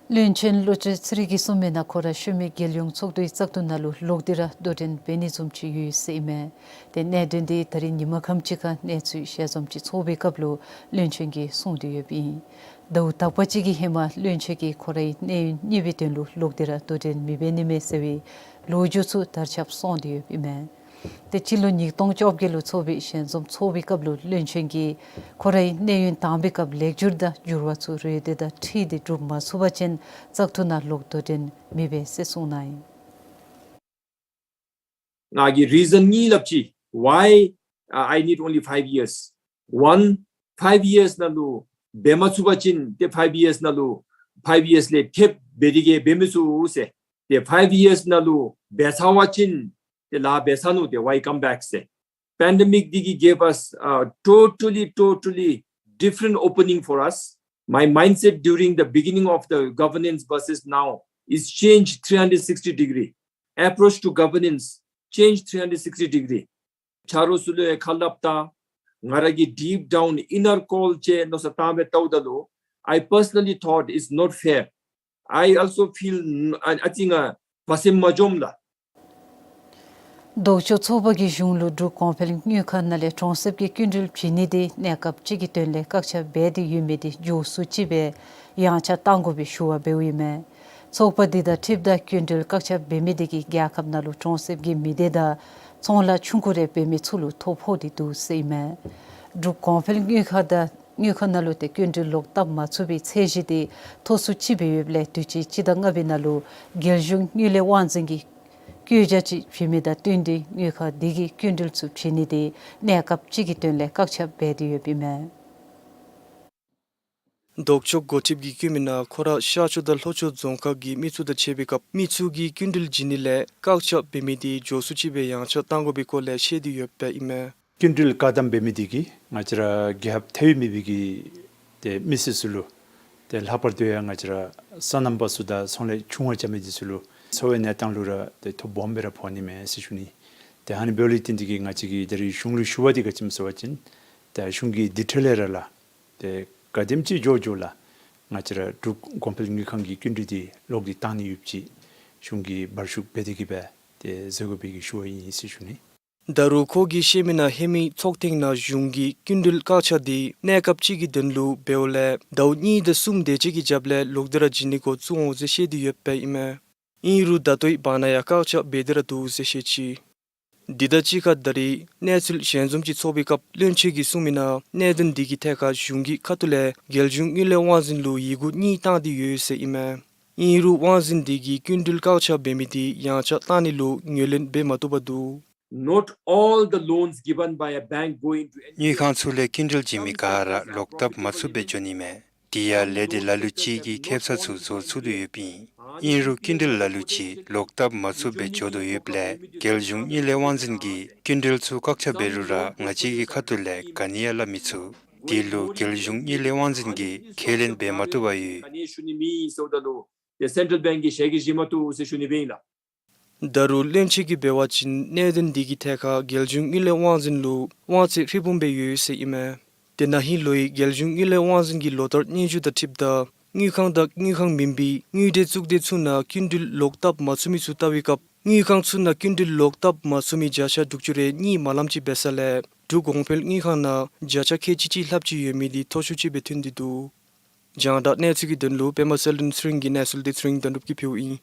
བློན་ཆེན་བློ་གྲོས་ཚེ་རིང་གིས་གསུངས་མི་ནང་ཁོ་ར་ཤུལ་མའི་རྒྱལ་ཡོངས་ཚོགས་འདུའི་བཙག་འཐུ་ནང་ལུ་ལོག་སྟེ་ར་དོ་འགྲན་འབད་ནི་བཟུམ་ཅིག་ཡོད་ཟེར་ཨིན་མས། ཏེ་གནད་དོན་འདི་ད་རིས་ཉིན་མ་ཁམས་ཅིག་ཁར་གནས་ཚུལ་ཞལ་འཛོམས་ཅིག་ཚོགས་པའི་སྐབས་ལུ་བློན་ཆེན་གྱིས་གསུངས་ཏེ་ཡོདཔ་ཨིན། ཟླཝ་དག་པ་ཅིག་གི་ཧེ་མ་བློན་ཆེན་གྱིས་ཁོ་རའི་གནས་ཡུན་གཉིས་པའི་དོན་ལུ་ལོག་སྟེ་ར་དོ་འགྲན་མི་འབད་ནི་མས་ཟེར་བའི་ལོ་རྒྱུས་ཚུ་དར་ཁྱབ་སོང་སྟེ་ཡོདཔ་ཨིན་མས། ཏེ་སྤྱི་ལོ་ཉིས་སྟོང་བཅོ་བརྒྱད་ལུ་ཚོགས་པའི་ཞལ་འཛོམས་ཚོགས་པའི་སྐབས་ལུ་བློན་ཆེན་གྱིས་ཁོ་རའི་གནས་ཡུན་དང་པའི་སྐབས་ལེགས་སྒྱུར་དང་འགྱུར་བ་ཚུ་རེ་འདོད་དང་འཁྲིལ་ཏེ་སྒྲུབ་མ་ཚུགས་པ་ཅིན་བཙག་འཐུ་ནང་ལོག་དོ་འགྲན་མི་འབད་ཟེར་གསུངས་གནང་ཡི། ང་གིས་རི་ཟཱན་གཉིས་སླབ་ཅི། Why, uh, I need only five years? One, five years ནང་ལུ་འབད་མ་ཚུགས་པ་ཅིན་ཏེ་five years ནང་ལུ་five years ལས་ཐེབས་འབད་དེ་གིས་འབད་མི་ཚུགས་ཟེར། ཏེ་five years ནང་ལུ་འབད་ཚར་བ་ཅིན་ཏེ་ལཱ་འབད་ཚར་ནུག། ཏེ་why come back ཟེར། Pandemic འདི་གིས་gave us a totally, totally different opening for us. My mindset during the beginning of the governance versus now is changed three hundred sixty degree. Approach to governance changed three hundred sixty degree. ཆ་རོགས་ཚུ་ལུ་ཡང་ཁ་སླབ་ད་ང་ར་གི་deep down inner call ཅིག་མནོ་བསམ་བཏང་སྦེ་བལྟཝ་ད་ལུ་I personally thought it's not fair. I also feel, I, I think, uh, བ་སེམས་མ་འཇོམས་ལགས། ལྡོག་ཕྱོགས་ཚོགས་པ་གིས་གཞུང་ལུ་འབྲུག་གོང་འཕེལ་དངུལ་ཁང་ནང་ལས་གྲོང་གསེབ་ཀྱི་སྐྱིན་འགྲུལ་བྱིན་ནི་དེ་གནས་སྐབས་ཅིག་གི་དོན་ལས་བཀག་ཆ་འབད་དེ་ཡོད་མི་དེ་མགྱོགས་སུ་ཅིག་སྦེ་ཡངས་ཆག་གཏང་དགོ་པའི་ཞུ་བ་འབདཝ་ཨིན་མས། ཚོགས་པ་འདི་དང་འཁྲིལཝ་ད་སྐྱིན་འགྲུལ་བཀག་ཆ་འབད་མི་དེ་གིས་རྒྱལ་ཁབ་ནང་ལུ་གྲོང་གསེབ་ཀྱི་མི་སྡེ་དང་ཚོང་ལཱ་ཆུང་ཀུ་རེ་འབད་མི་ཚུ་ལུ་ཐོ་ཕོག་སྟེ་འདུག་ཟེར་ཨིན་མས། འབྲུག་གོང་འཕེལ་དངུལ་ཁང་དང་ དངུལ་ཁང་ནང་ལུ་ཏེ་སྐྱིན་འགྲུལ་ལོག་བཏབ་མ་ཚུགས་པའི་ཚད་གཞི་དེ་མཐོ་སུ་ཅིག་སྦེ་ཡོདཔ་ལས་དུས་ཅི་སྤྱི་ཟླ་ལྔ་པའི་ནང་ལུ་རྒྱལ་གཞུང་དངུལ་ལས་དབང་འཛིན་གྱིས་བཀོད་རྒྱ་ཅིག་བྱིན་མི་དང་བསྟུན་ཏེ་དངུལ་ཁང་དེ་གིས་སྐྱིན་འགྲུལ་ཚུ་བྱིན་ནི་དེ་གནས་སྐབས་ཅིག་གི་དོན་ལས་བཀག་ཆ་འབད་དེ་ཡོདཔ་ཨིན་མས། ལྡོག་ཕྱོགས་འགོ་ཁྲིདཔ་གིས་བཀོད་མི་ནང་ཁོ་ར་ཤར་ཕྱོགས་དང་ལྷོ་ཕྱོགས་རྫོང་ཁག་གི་མི་སེར་དང་ཕྱད་པའི་སྐབས་མི་སེར་གྱིས་སྐྱིན་འགྲུལ་བྱིན་ནི་ལས་བཀག་ཆ་འབད་མི་དེ་མགྱོགས་སུ་ཅིག་སྦེ་ཡངས་ཆག་བཏང་དགོ་པའི་སྐོར་ལས་བཤད་དེ་ཡོདཔ་ཨིན་མས། སྐྱིན་འགྲུལ་བཀག་དམ་འབད་མི་དེ་གིས་ང་བཅས་ར་རྒྱལ་ཁབ་ཐའི་ཝན་མི་སྡེ་གི་ཏེ་མི་སེར་ཚུ་ལུ་ཏེ་ལྷག་པར་དུ་ཡང་ང་བཅས་ར་སོ་ནམ་པ་ཚུ་དང་ཚོང་ལས་ཆུང་བ་རྐྱབ་མི་དེ་ཚུ་ལུ་འཚོ་བའི་གནས་སྟངས་ལུ་ར་ཏེ་ཐོ་སྦོམ་སྦེ་ར་ཕོག་ནི་མས་ཟེར་ཞུ་ནི། ཏེ་ཨ་ནི་འབདཝ་ལས་བརྟེན་ཏེ་གིས་ང་བཅས་ཀྱིས་ད་རིས་གཞུང་ལུ་ཞུ་བ་དེ་ག་ཅི་སྨོ་ཟེར་བ་ཅིན་ཏེ་གཞུང་གིས་དེ་འཕྲོ་ལས་ར་ལགས་ཏེ་ག་དེམ་ཅིག་མགྱོགས་མགྱོགས་ལགས་ང་བཅས་ར་འབྲུག་གོང་འཕེལ་དངུལ་ཁང་གི་སྐྱིན་འགྲུལ་དེ་ལོག་སྟེ་བཏང་ནི་ཡོདཔ་ཅིག་གཞུང་གིས་འབར་བཤུག་འབད་དེ་གིས་སྦེ་ཏེ་བཟོ་དགོ་པའི་གི་ཞུ་བ་ཨིན་ཟེར་ཞུ་ནི། ད་རུང་ཁོ་གིས་བཤད་མི་ནང་ཧེ་མའི་ཚོགས་ཐེངས་ནང་གཞུང་གིས་སྐྱིན་འགྲུལ་བཀག་ཆ་དེ་གནས་སྐབས་ཅིག་གི་དོན་ལུ་འབདཝ་ལས་ཟླཝ་གཉིས་དང་གསུམ་དེ་ཅིག་གི་རྒྱབ་ལས་ལོག་སྟེ་ར་བྱིན་ནི་འགོ་བཙུགས་འོང་ཟེར་བཤད་དེ་ཡོདཔ་ཨིན་མས། ཨིན་རུང་ད་ལྟོའི་བར་ན་ཡང་བཀག་ཆ་འབད་དེ་ར་འདུག་ཟེར་བཤད་ཅི། འདི་དང་གཅིག་ཁར་ད་རིས་གནས་ཚུལ་ཞལ་འཛོམས་ཅིག་ཚོགས་པའི་སྐབས་བློན་ཆེན་གྱིས་གསུངས་མི་ནང་གནད་དོན་འདི་གི་ཐད་ཁར་གཞུང་གི་ཁ་ཐུག་ལས་རྒྱལ་གཞུང་དངུལ་ལས་དབང་འཛིན་ལུ་ཡི་གུ་གཉིས་བཏང་སྟེ་ཡོད་ཟེར་ཨིན་མས། ཨིན་རུང་དབང་འཛིན་འདི་གིས་སྐྱིན་འགྲུལ་བཀག་ཆ་འབད་མི་དེ་ཡངས་ཆག་བཏང་ནི་ལུ་ངོས་ལེན་འབད་མ་བཏུབ་པར་འདུག། Not all the loans given by a bank go into དངུལ་ཁང་ཚུ་ལས་སྐྱིན་འགྲུལ་བྱིན་མི་ག་ར་ལོག་བཏབ་མ་ཚུགས་པར་འགྱོ་ནི་མས། དེ་ཡང་ལས་སྡེ་ལ་ལུ་ཅིག་གིས་ཁེབ་ས་ཚུ་བཟོ་ཚུགས་དོ་ཡོདཔ་ཨིན། ཨིན་རུང་སྐྱིན་འགྲུལ་ལ་ལུ་ཅིག་ལོག་བཏབ་མ་ཚུགས་པར་འགྱོ་དོ་ཡོདཔ་ལས་རྒྱལ་གཞུང་དངུལ་ལས་དབང་འཛིན་གྱིས་སྐྱིན་འགྲུལ་ཚུ་བཀག་ཆ་འབད་རུང་ར་ང་བཅས་ཀྱི་ཁ་ཐུག་ལས་ག་ནི་ཡང་སླབ་མི་ཚུགས། དེ་ལུ་རྒྱལ་གཞུང་དངུལ་ལས་དབང་འཛིན་གྱིས་ཁས་ལེན་འབད་མ་བཏུབ་པར་ཡོད། ག་ནི་ཡང་ཞུ་ནི་མེད་ཟེརཝ་ད་ལུ་ཏེ་སེན་ཊལ་བེངཀ་གིས་ཞལ་གྱིས་བཞེས་མ་བཏུབ་ཟེར་ཞུ་ནི་སྦེ་ཨིན་ལགས། ད་རུང་བློན་ཆེན་གྱིས་འབད་བ་ཅིན་གནད་དོན་འདི་གི་ཐད་ཁར་རྒྱལ་གཞུང་དངུལ་ལས་དབང་འཛིན་ལུ་དབང་ཚད་ཧྲིལ་བུམ་སྦེ་ཡོད་ཟེར་ཨིན་མས། ཏེ་ན་ཧིང་ལོའི་རྒྱལ་གཞུང་དངུལ་ལས་དབང་འཛིན་གྱི་ལོ་བསྟར་སྙན་ཞུ་དང་འཁྲིལཝ་ད་དངུལ་ཁང་དང་དངུལ་ཁང་མེན་པའི་དངུལ་འབྲེལ་གཙུག་སྡེ་ཚུ་ནང་སྐྱིན་འགྲུལ་ལོག་བཏབ་མ་ཚུགས་མི་ཚུ་བལྟ་བའི་སྐབས་དངུལ་ཁང་ཚུ་ནང་སྐྱིན་འགྲུལ་ལོག་བཏབ་མ་ཚུགས་མི་བརྒྱ་ཆ་དྲུག་ཅུ་རེ་གཉིས་མ་ལམ་ཅིག་འབད་ས་ལས་འབྲུག་གོང་འཕེལ་དངུལ་ཁང་ནང་བརྒྱ་ཆ་ཁལ་གཅིག་ཅིག་ལྷགཔ་ཅིག་ཡོད་མི་དེ་མཐོ་ཤོས་ཅིག་སྦེ་ཐོན་ཏེ་འདུག། རྒྱང་བསྒྲགས་གནས་ཚུལ་གྱི་དོན་ལུ་པདྨ་གསལ་སྒྲོན་ཚེ་རིང་གི་གནས་ཚུལ་དེ་ཚེ་རིང་དོན་གྲུབ་ཀྱིས་ཕུལཝ་ཨིན།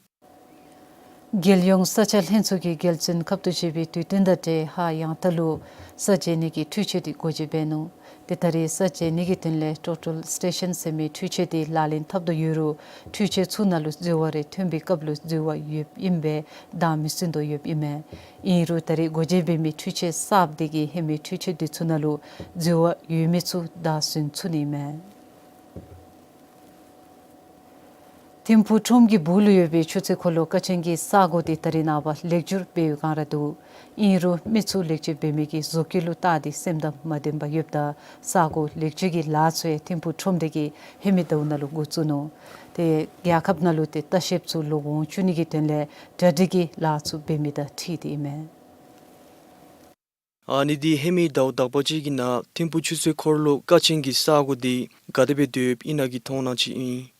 རྒྱལ་ཡོངས་ས་ཆ་ལྷན་ཚོགས་ཀྱིས་རྒྱལ་བཙུན་ཁབ་ཏུ་བཞེས་པའི་དུས་སྟོན་དང་འབྲེལ་ཧཱ་ཡང་ཐང་ལུ་ས་འཇལ་ནི་གི་འཕྲུལ་ཆས་དེ་སྒོ་འབྱེད་འབད་ནུག། ཏེ་ད་རེས་ས་འཇལ་ནི་གི་དོན་ལས་ཊོ་ཊལ་སི་ཊེ་ཤཱན་ཟེར་མི་འཕྲུལ་ཆས་དེ་ལག་ལེན་འཐབ་དོ་ཡོད་རུང་འཕྲུལ་ཆས་ཚུ་ནང་ལུ་འཛོལ་བ་རེ་ཐོན་པའི་སྐབས་ལུ་འཛོལ་བ་ཡོདཔ་ཨིན་པས་བདའ་མི་ཟུན་དོ་ཡོདཔ་ཨིན་མས། ཨིན་རུང་ད་རེས་སྒོ་འབྱེད་འབད་མི་འཕྲུལ་ཆས་གསརཔ་དེ་གིས་ཧེ་མའི་འཕྲུལ་ཆས་དེ་ཚུ་ནང་ལུ་འཛོལ་བ་ཡོད་མི་ཚུ་བདའ་ཟུན་ཚུགས་ནི་ཨིན་མས། ཐིམ་ཕུག་ཁྲོམ་གྱི་སྦུག་ལུ་ཡོད་པའི་ཆུ་ཚོད་འཁོར་ལོ་ཀ་ཆེན་གྱི་ས་གོ་དེ་ད་རེས་ནངས་པ་ལེགས་བཅོས་འབད་བའི་སྒང་ར་འདུག། ཨིན་རུང་མི་ཚུ་ལེགས་བཅོས་འབད་མི་གི་བཟོ་བཀོད་ལུ་བལྟ་སྟེ་སེམས་དང་མ་ལྡན་པར་ཡོདཔ་ད་ས་གོ་ལེགས་བཅོས་ཀྱི་ལཱ་ཚུ་ཡང་ཐིམ་ཕུག་ཁྲོམ་སྡེ་གིས་ཧེ་མའི་ཟླཝ་ནང་ལུ་འགོ་བཙུགས་ནུག། ཏེ་རྒྱལ་ཁབ་ནང་ལུ་ཏེ་ལྟ་བཤལཔ་ཚུ་ལོག་འོང་བཅུག་ནི་གི་དོན་ལས་གྲ་སྒྲིག་གི་ལཱ་ཚུ་འབད་མི་དང་འཁྲིལ་ཏེ་ཨིན་མས། ཨ་ནི་དེ་ཧེ་མའི་ཟླཝ་དག་པ་ཅིག་གི་ནང་ཐིམ་ཕུག་ཆུ་ཚོད་འཁོར་ལོ་ཀ་ཆེན་གྱི་ས་གོ་དེ་ག་དེ་སྦེ་སྡོདཔ་ཨིན་ན་གི་མཐོང་སྣང་ཅིག་ཨིན།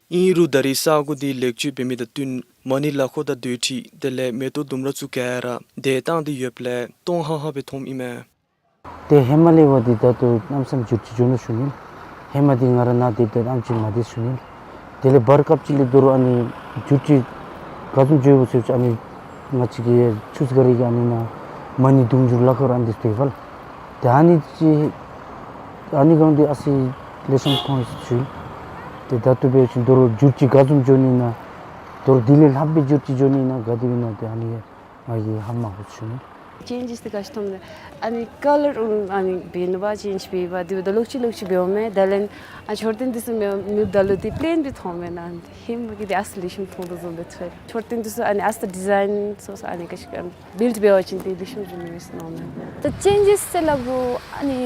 ཨིན་རུང་ད་རེས་ས་གོ་དེ་ལེགས་བཅོས་འབད་མི་དང་བསྟུན་མ་ཎི་ལག་འཁོར་དང་སྡོད་ཁྲི་དེ་ལས་མེ་ཏོག་ལྡུམ་ར་ཚུ་ག་ར་དེ་བཏང་སྟེ་ཡོདཔ་ལས་སྟོང་ཧང་ཧང་སྦེ་མཐོངམ་ཨིན་མས། ཏེ་ཧེ་མ་ལས་འབདཝ་ད་ད་ལྟོ་གནམ་མེད་ས་མེད་འགྱུར་བཅོས་འགྱོ་ནུག་ཞུ་ནི། ཧེ་མ་དེ་ང་ར་ནཱ་སྡོདཔ་ད་ཨ་ནེམ་ཅིག་མ་དེ་ཞུ་ནི། དེ་ལས་བར་སྐབས་ཅིག་ལས་དོ་རུང་ཨ་ནི་འགྱུར་བཅོས་ག་བཟུམ་འགྱོཝ་ཟེར་བ་ཅིན་ཨ་ནི་ང་བཅས་ཀྱི་ཆུ་ཚོད་ག་ར་གི་ཨ་ནི་ནང་མ་ཎི་དུང་ཕྱུར་ལག་འཁོར་ཨ་ནི་དེ་སྡོད་པས་ལགས། ཏེ་ཨ་ནི་ཅིག་ཨ་ནི་སྒང་དེ་ཨ་ཙི་ལེགས་ཤོམ་མཐོང་ཡི་ཟེར་ཞུ་ཡི། ཏེ་ད་ལྟོ་འབད་བ་ཅིན་དོ་རུང་འགྱུར་བཅོས་ག་བཟུམ་འགྱོ་ནི་ཨིན་ན་དོ་རུང་དེ་ལས་ལྷག་པའི་འགྱུར་བཅོས་འགྱོ་ནི་ཨིན་ན་ག་དེ་སྦེ་ཨིན་ན་ཏེ་ཨ་ནི་ང་གིས་ཧ་མ་གོ་ཞུ་ནི། ཅེན་ཇེས་དེ་ག་ཅི་མཐོངམ་ད་ཨ་ནི་ཀ་ལར་ཨ་ནི་འབད་ནི་བ་ཅེན་ཇི་འབད་བ་དེ་འབདཝ་ད་ལོག་ཅི་ལོག་ཅི་འབདཝ་མས། ད་ལན་ཨ་མཆོད་རྟེན་དེ་ཚུ་མེདཔ་ད་ལུ་དེ་པེ་ལེན་སྦེ་མཐོངམ་མས་ན། ཧེ་མ་གི་དེ་ཨ་ཙི་ལེགས་ཤོམ་མཐོང་དོ་བཟུམ་སྦེ་ཐོན། མཆོད་རྟེན་དེ་ཚུ་ཨ་ནི་ཨ་ཙི་ཌི་ཛའིན་སོ་སོ་ཨ་ནི་ག་ཅི་ག་བིལཌ་འབད་བ་ཅིན་དེ་ལེགས་ཤོམ་བཟོ་ནི་མས་ཟེར་མནོཝ་མས། ད་ཅེན་ཇེས་ཟེར་སླབ་དགོ་ཨ་ནི་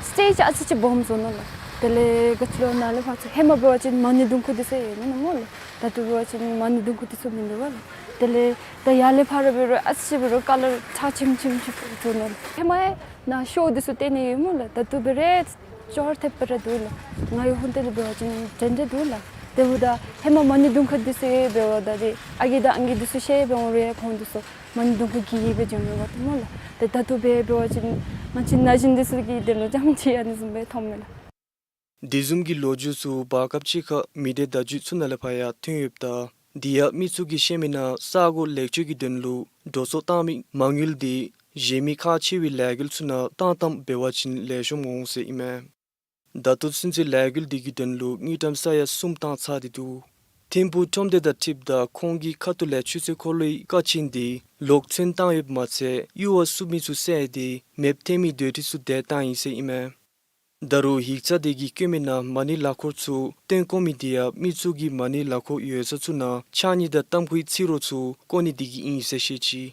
སི་ཊེཇ་ཨ་ཙི་ཅིག་སྦོམ་བཟོ་ནུག་ལགས། དེ་ལས་ག་ཅི་ལོ་ནཱ་ལས་ཕར་ཚུར་ཧེ་མ་འབད་བ་ཅིན་མ་ཎི་དུང་འཁོར་དེ་ཚུ་ཡོད་ནི་ཨིན་སྨོ་ལགས། ད་ལྟོ་འབད་བ་ཅིན་མ་ཎི་དུང་འཁོར་དེ་ཚུ་མིན་འདུག་པ་ལགས། དེ་ལས་ད་ཡར་ལས་ཕར་འབད་རུང་ཨ་ཙི་ཅིག་འབད་རུང་ཀ་ལར་ཁྲ་ཆེམ་ཆེམ་ཅིག་བཟོ་ནུག་ལགས། ཧེ་མ་ཡང་ནཱ་ཤོ་དེ་ཚུ་སྟོན་ནི་ཡོད་སྨོ་ལགས། ད་ལྟོ་འབད་རུང་ཅོག་ར་འཐདཔ་སྦེ་ར་འདུག་ལགས། ང་གི་ཧོང་ཏེ་ལས་འབད་བ་ཅིན་འདྲན་འདྲ་འདུག་ལགས། དེ་འབདཝ་ད་ཧེ་མ་མ་ཎི་དུང་འཁོར་དེ་ཚུ་འབདཝ་ད་དེ་ཨ་རྒས་དང་ཨང་རྒས་དེ་ཚུ་ཤེས་འབད་འོང་རུང་ཡང་ཁོང་དེ་ཚུ་མ་ཎི་དུང་འཁོར་གྱི་གི་སྦེ་འགྱོ་མི་འབདཝ་ད་སྨོ་ལགས། ཏེ་ད་ལྟོ་འབད་འབད་བ་ཅིན་ང་བཅས་ན་གཞོན་དེ་ཚུ་གིས་དེ་ལུ་རྐྱངམ་ཅིག་ཨ་ནི་བཟུམ་སྦེ་མཐོངམ་མས་ལགས། དེ་བཟུམ་གྱི་ལོ་རྒྱུས་ཚུ་བར་སྐབས་ཅིག་ཁར་མི་སྡེ་བརྡ་བརྒྱུད་ཚུ་ནང་ལས་ཕར་ཡང་ཐོན་ཡོདཔ་ད་དེ་ཡང་མི་ཚུ་གིས་བཤད་མི་ནང་ས་གོ་ལེགས་བཅོས་ཀྱི་དོན་ལུ་འགྲོ་སོང་བཏང་མི་མ་དངུལ་དེ་གཞན་མི་ཁག་ཆེ་བའི་ལས་འགུལ་ཚུ་ནང་བཏང་བཏངམ་འབད་བ་ཅིན་ལེགས་ཤོམ་འོང་ཟེར་ཨིན་མས། ད་ལྟོ་ཚུན་ཚོད་ལས་འགུལ་འདི་གི་དོན་ལུ་དངུལ་ཀྲམ་ས་ཡ་གསུམ་བཏང་ཚར་ཏེ་འདུག། ཐིམ་ཕུག་ཁྲོམ་སྡེ་དང་འཁྲིལཝ་ད་ཁོང་གི་ཁ་ཐུག་ལས་ཆུ་ཚོད་འཁོར་ལོའི་ཀ་ཆེན་འདི་ལོག་ཚོན་བཏང་ཡོདཔ་མ་ཚད་གཡུར་བ་བསུབ་མི་ཚུ་བསལ་ཏེ་མེདཔ་ཐལ་མི་སྡོད་ཁྲི་ཚུ་དེད་བཏང་ཡི་ཟེར་ཨིན་མས། ད་རུང་ཡིག་ཚང་འདི་གིས་བཀོད་མི་ནང་མ་ཎི་ལག་འཁོར་ཚུ་བཏོན་དགོ་མི་འདི་ཡང་མི་ཚུ་གིས་མ་ཎི་ལག་འཁོར་ཡོད་ས་ཚུ་ནང་ཕྱགས་སྙིགས་དང་ཏམ་ཁུའི་ཚིག་རོ་ཚུ་བཀོ་ནི་འདི་གིས་ཨིན་ཟེར་བཤད་ཅི།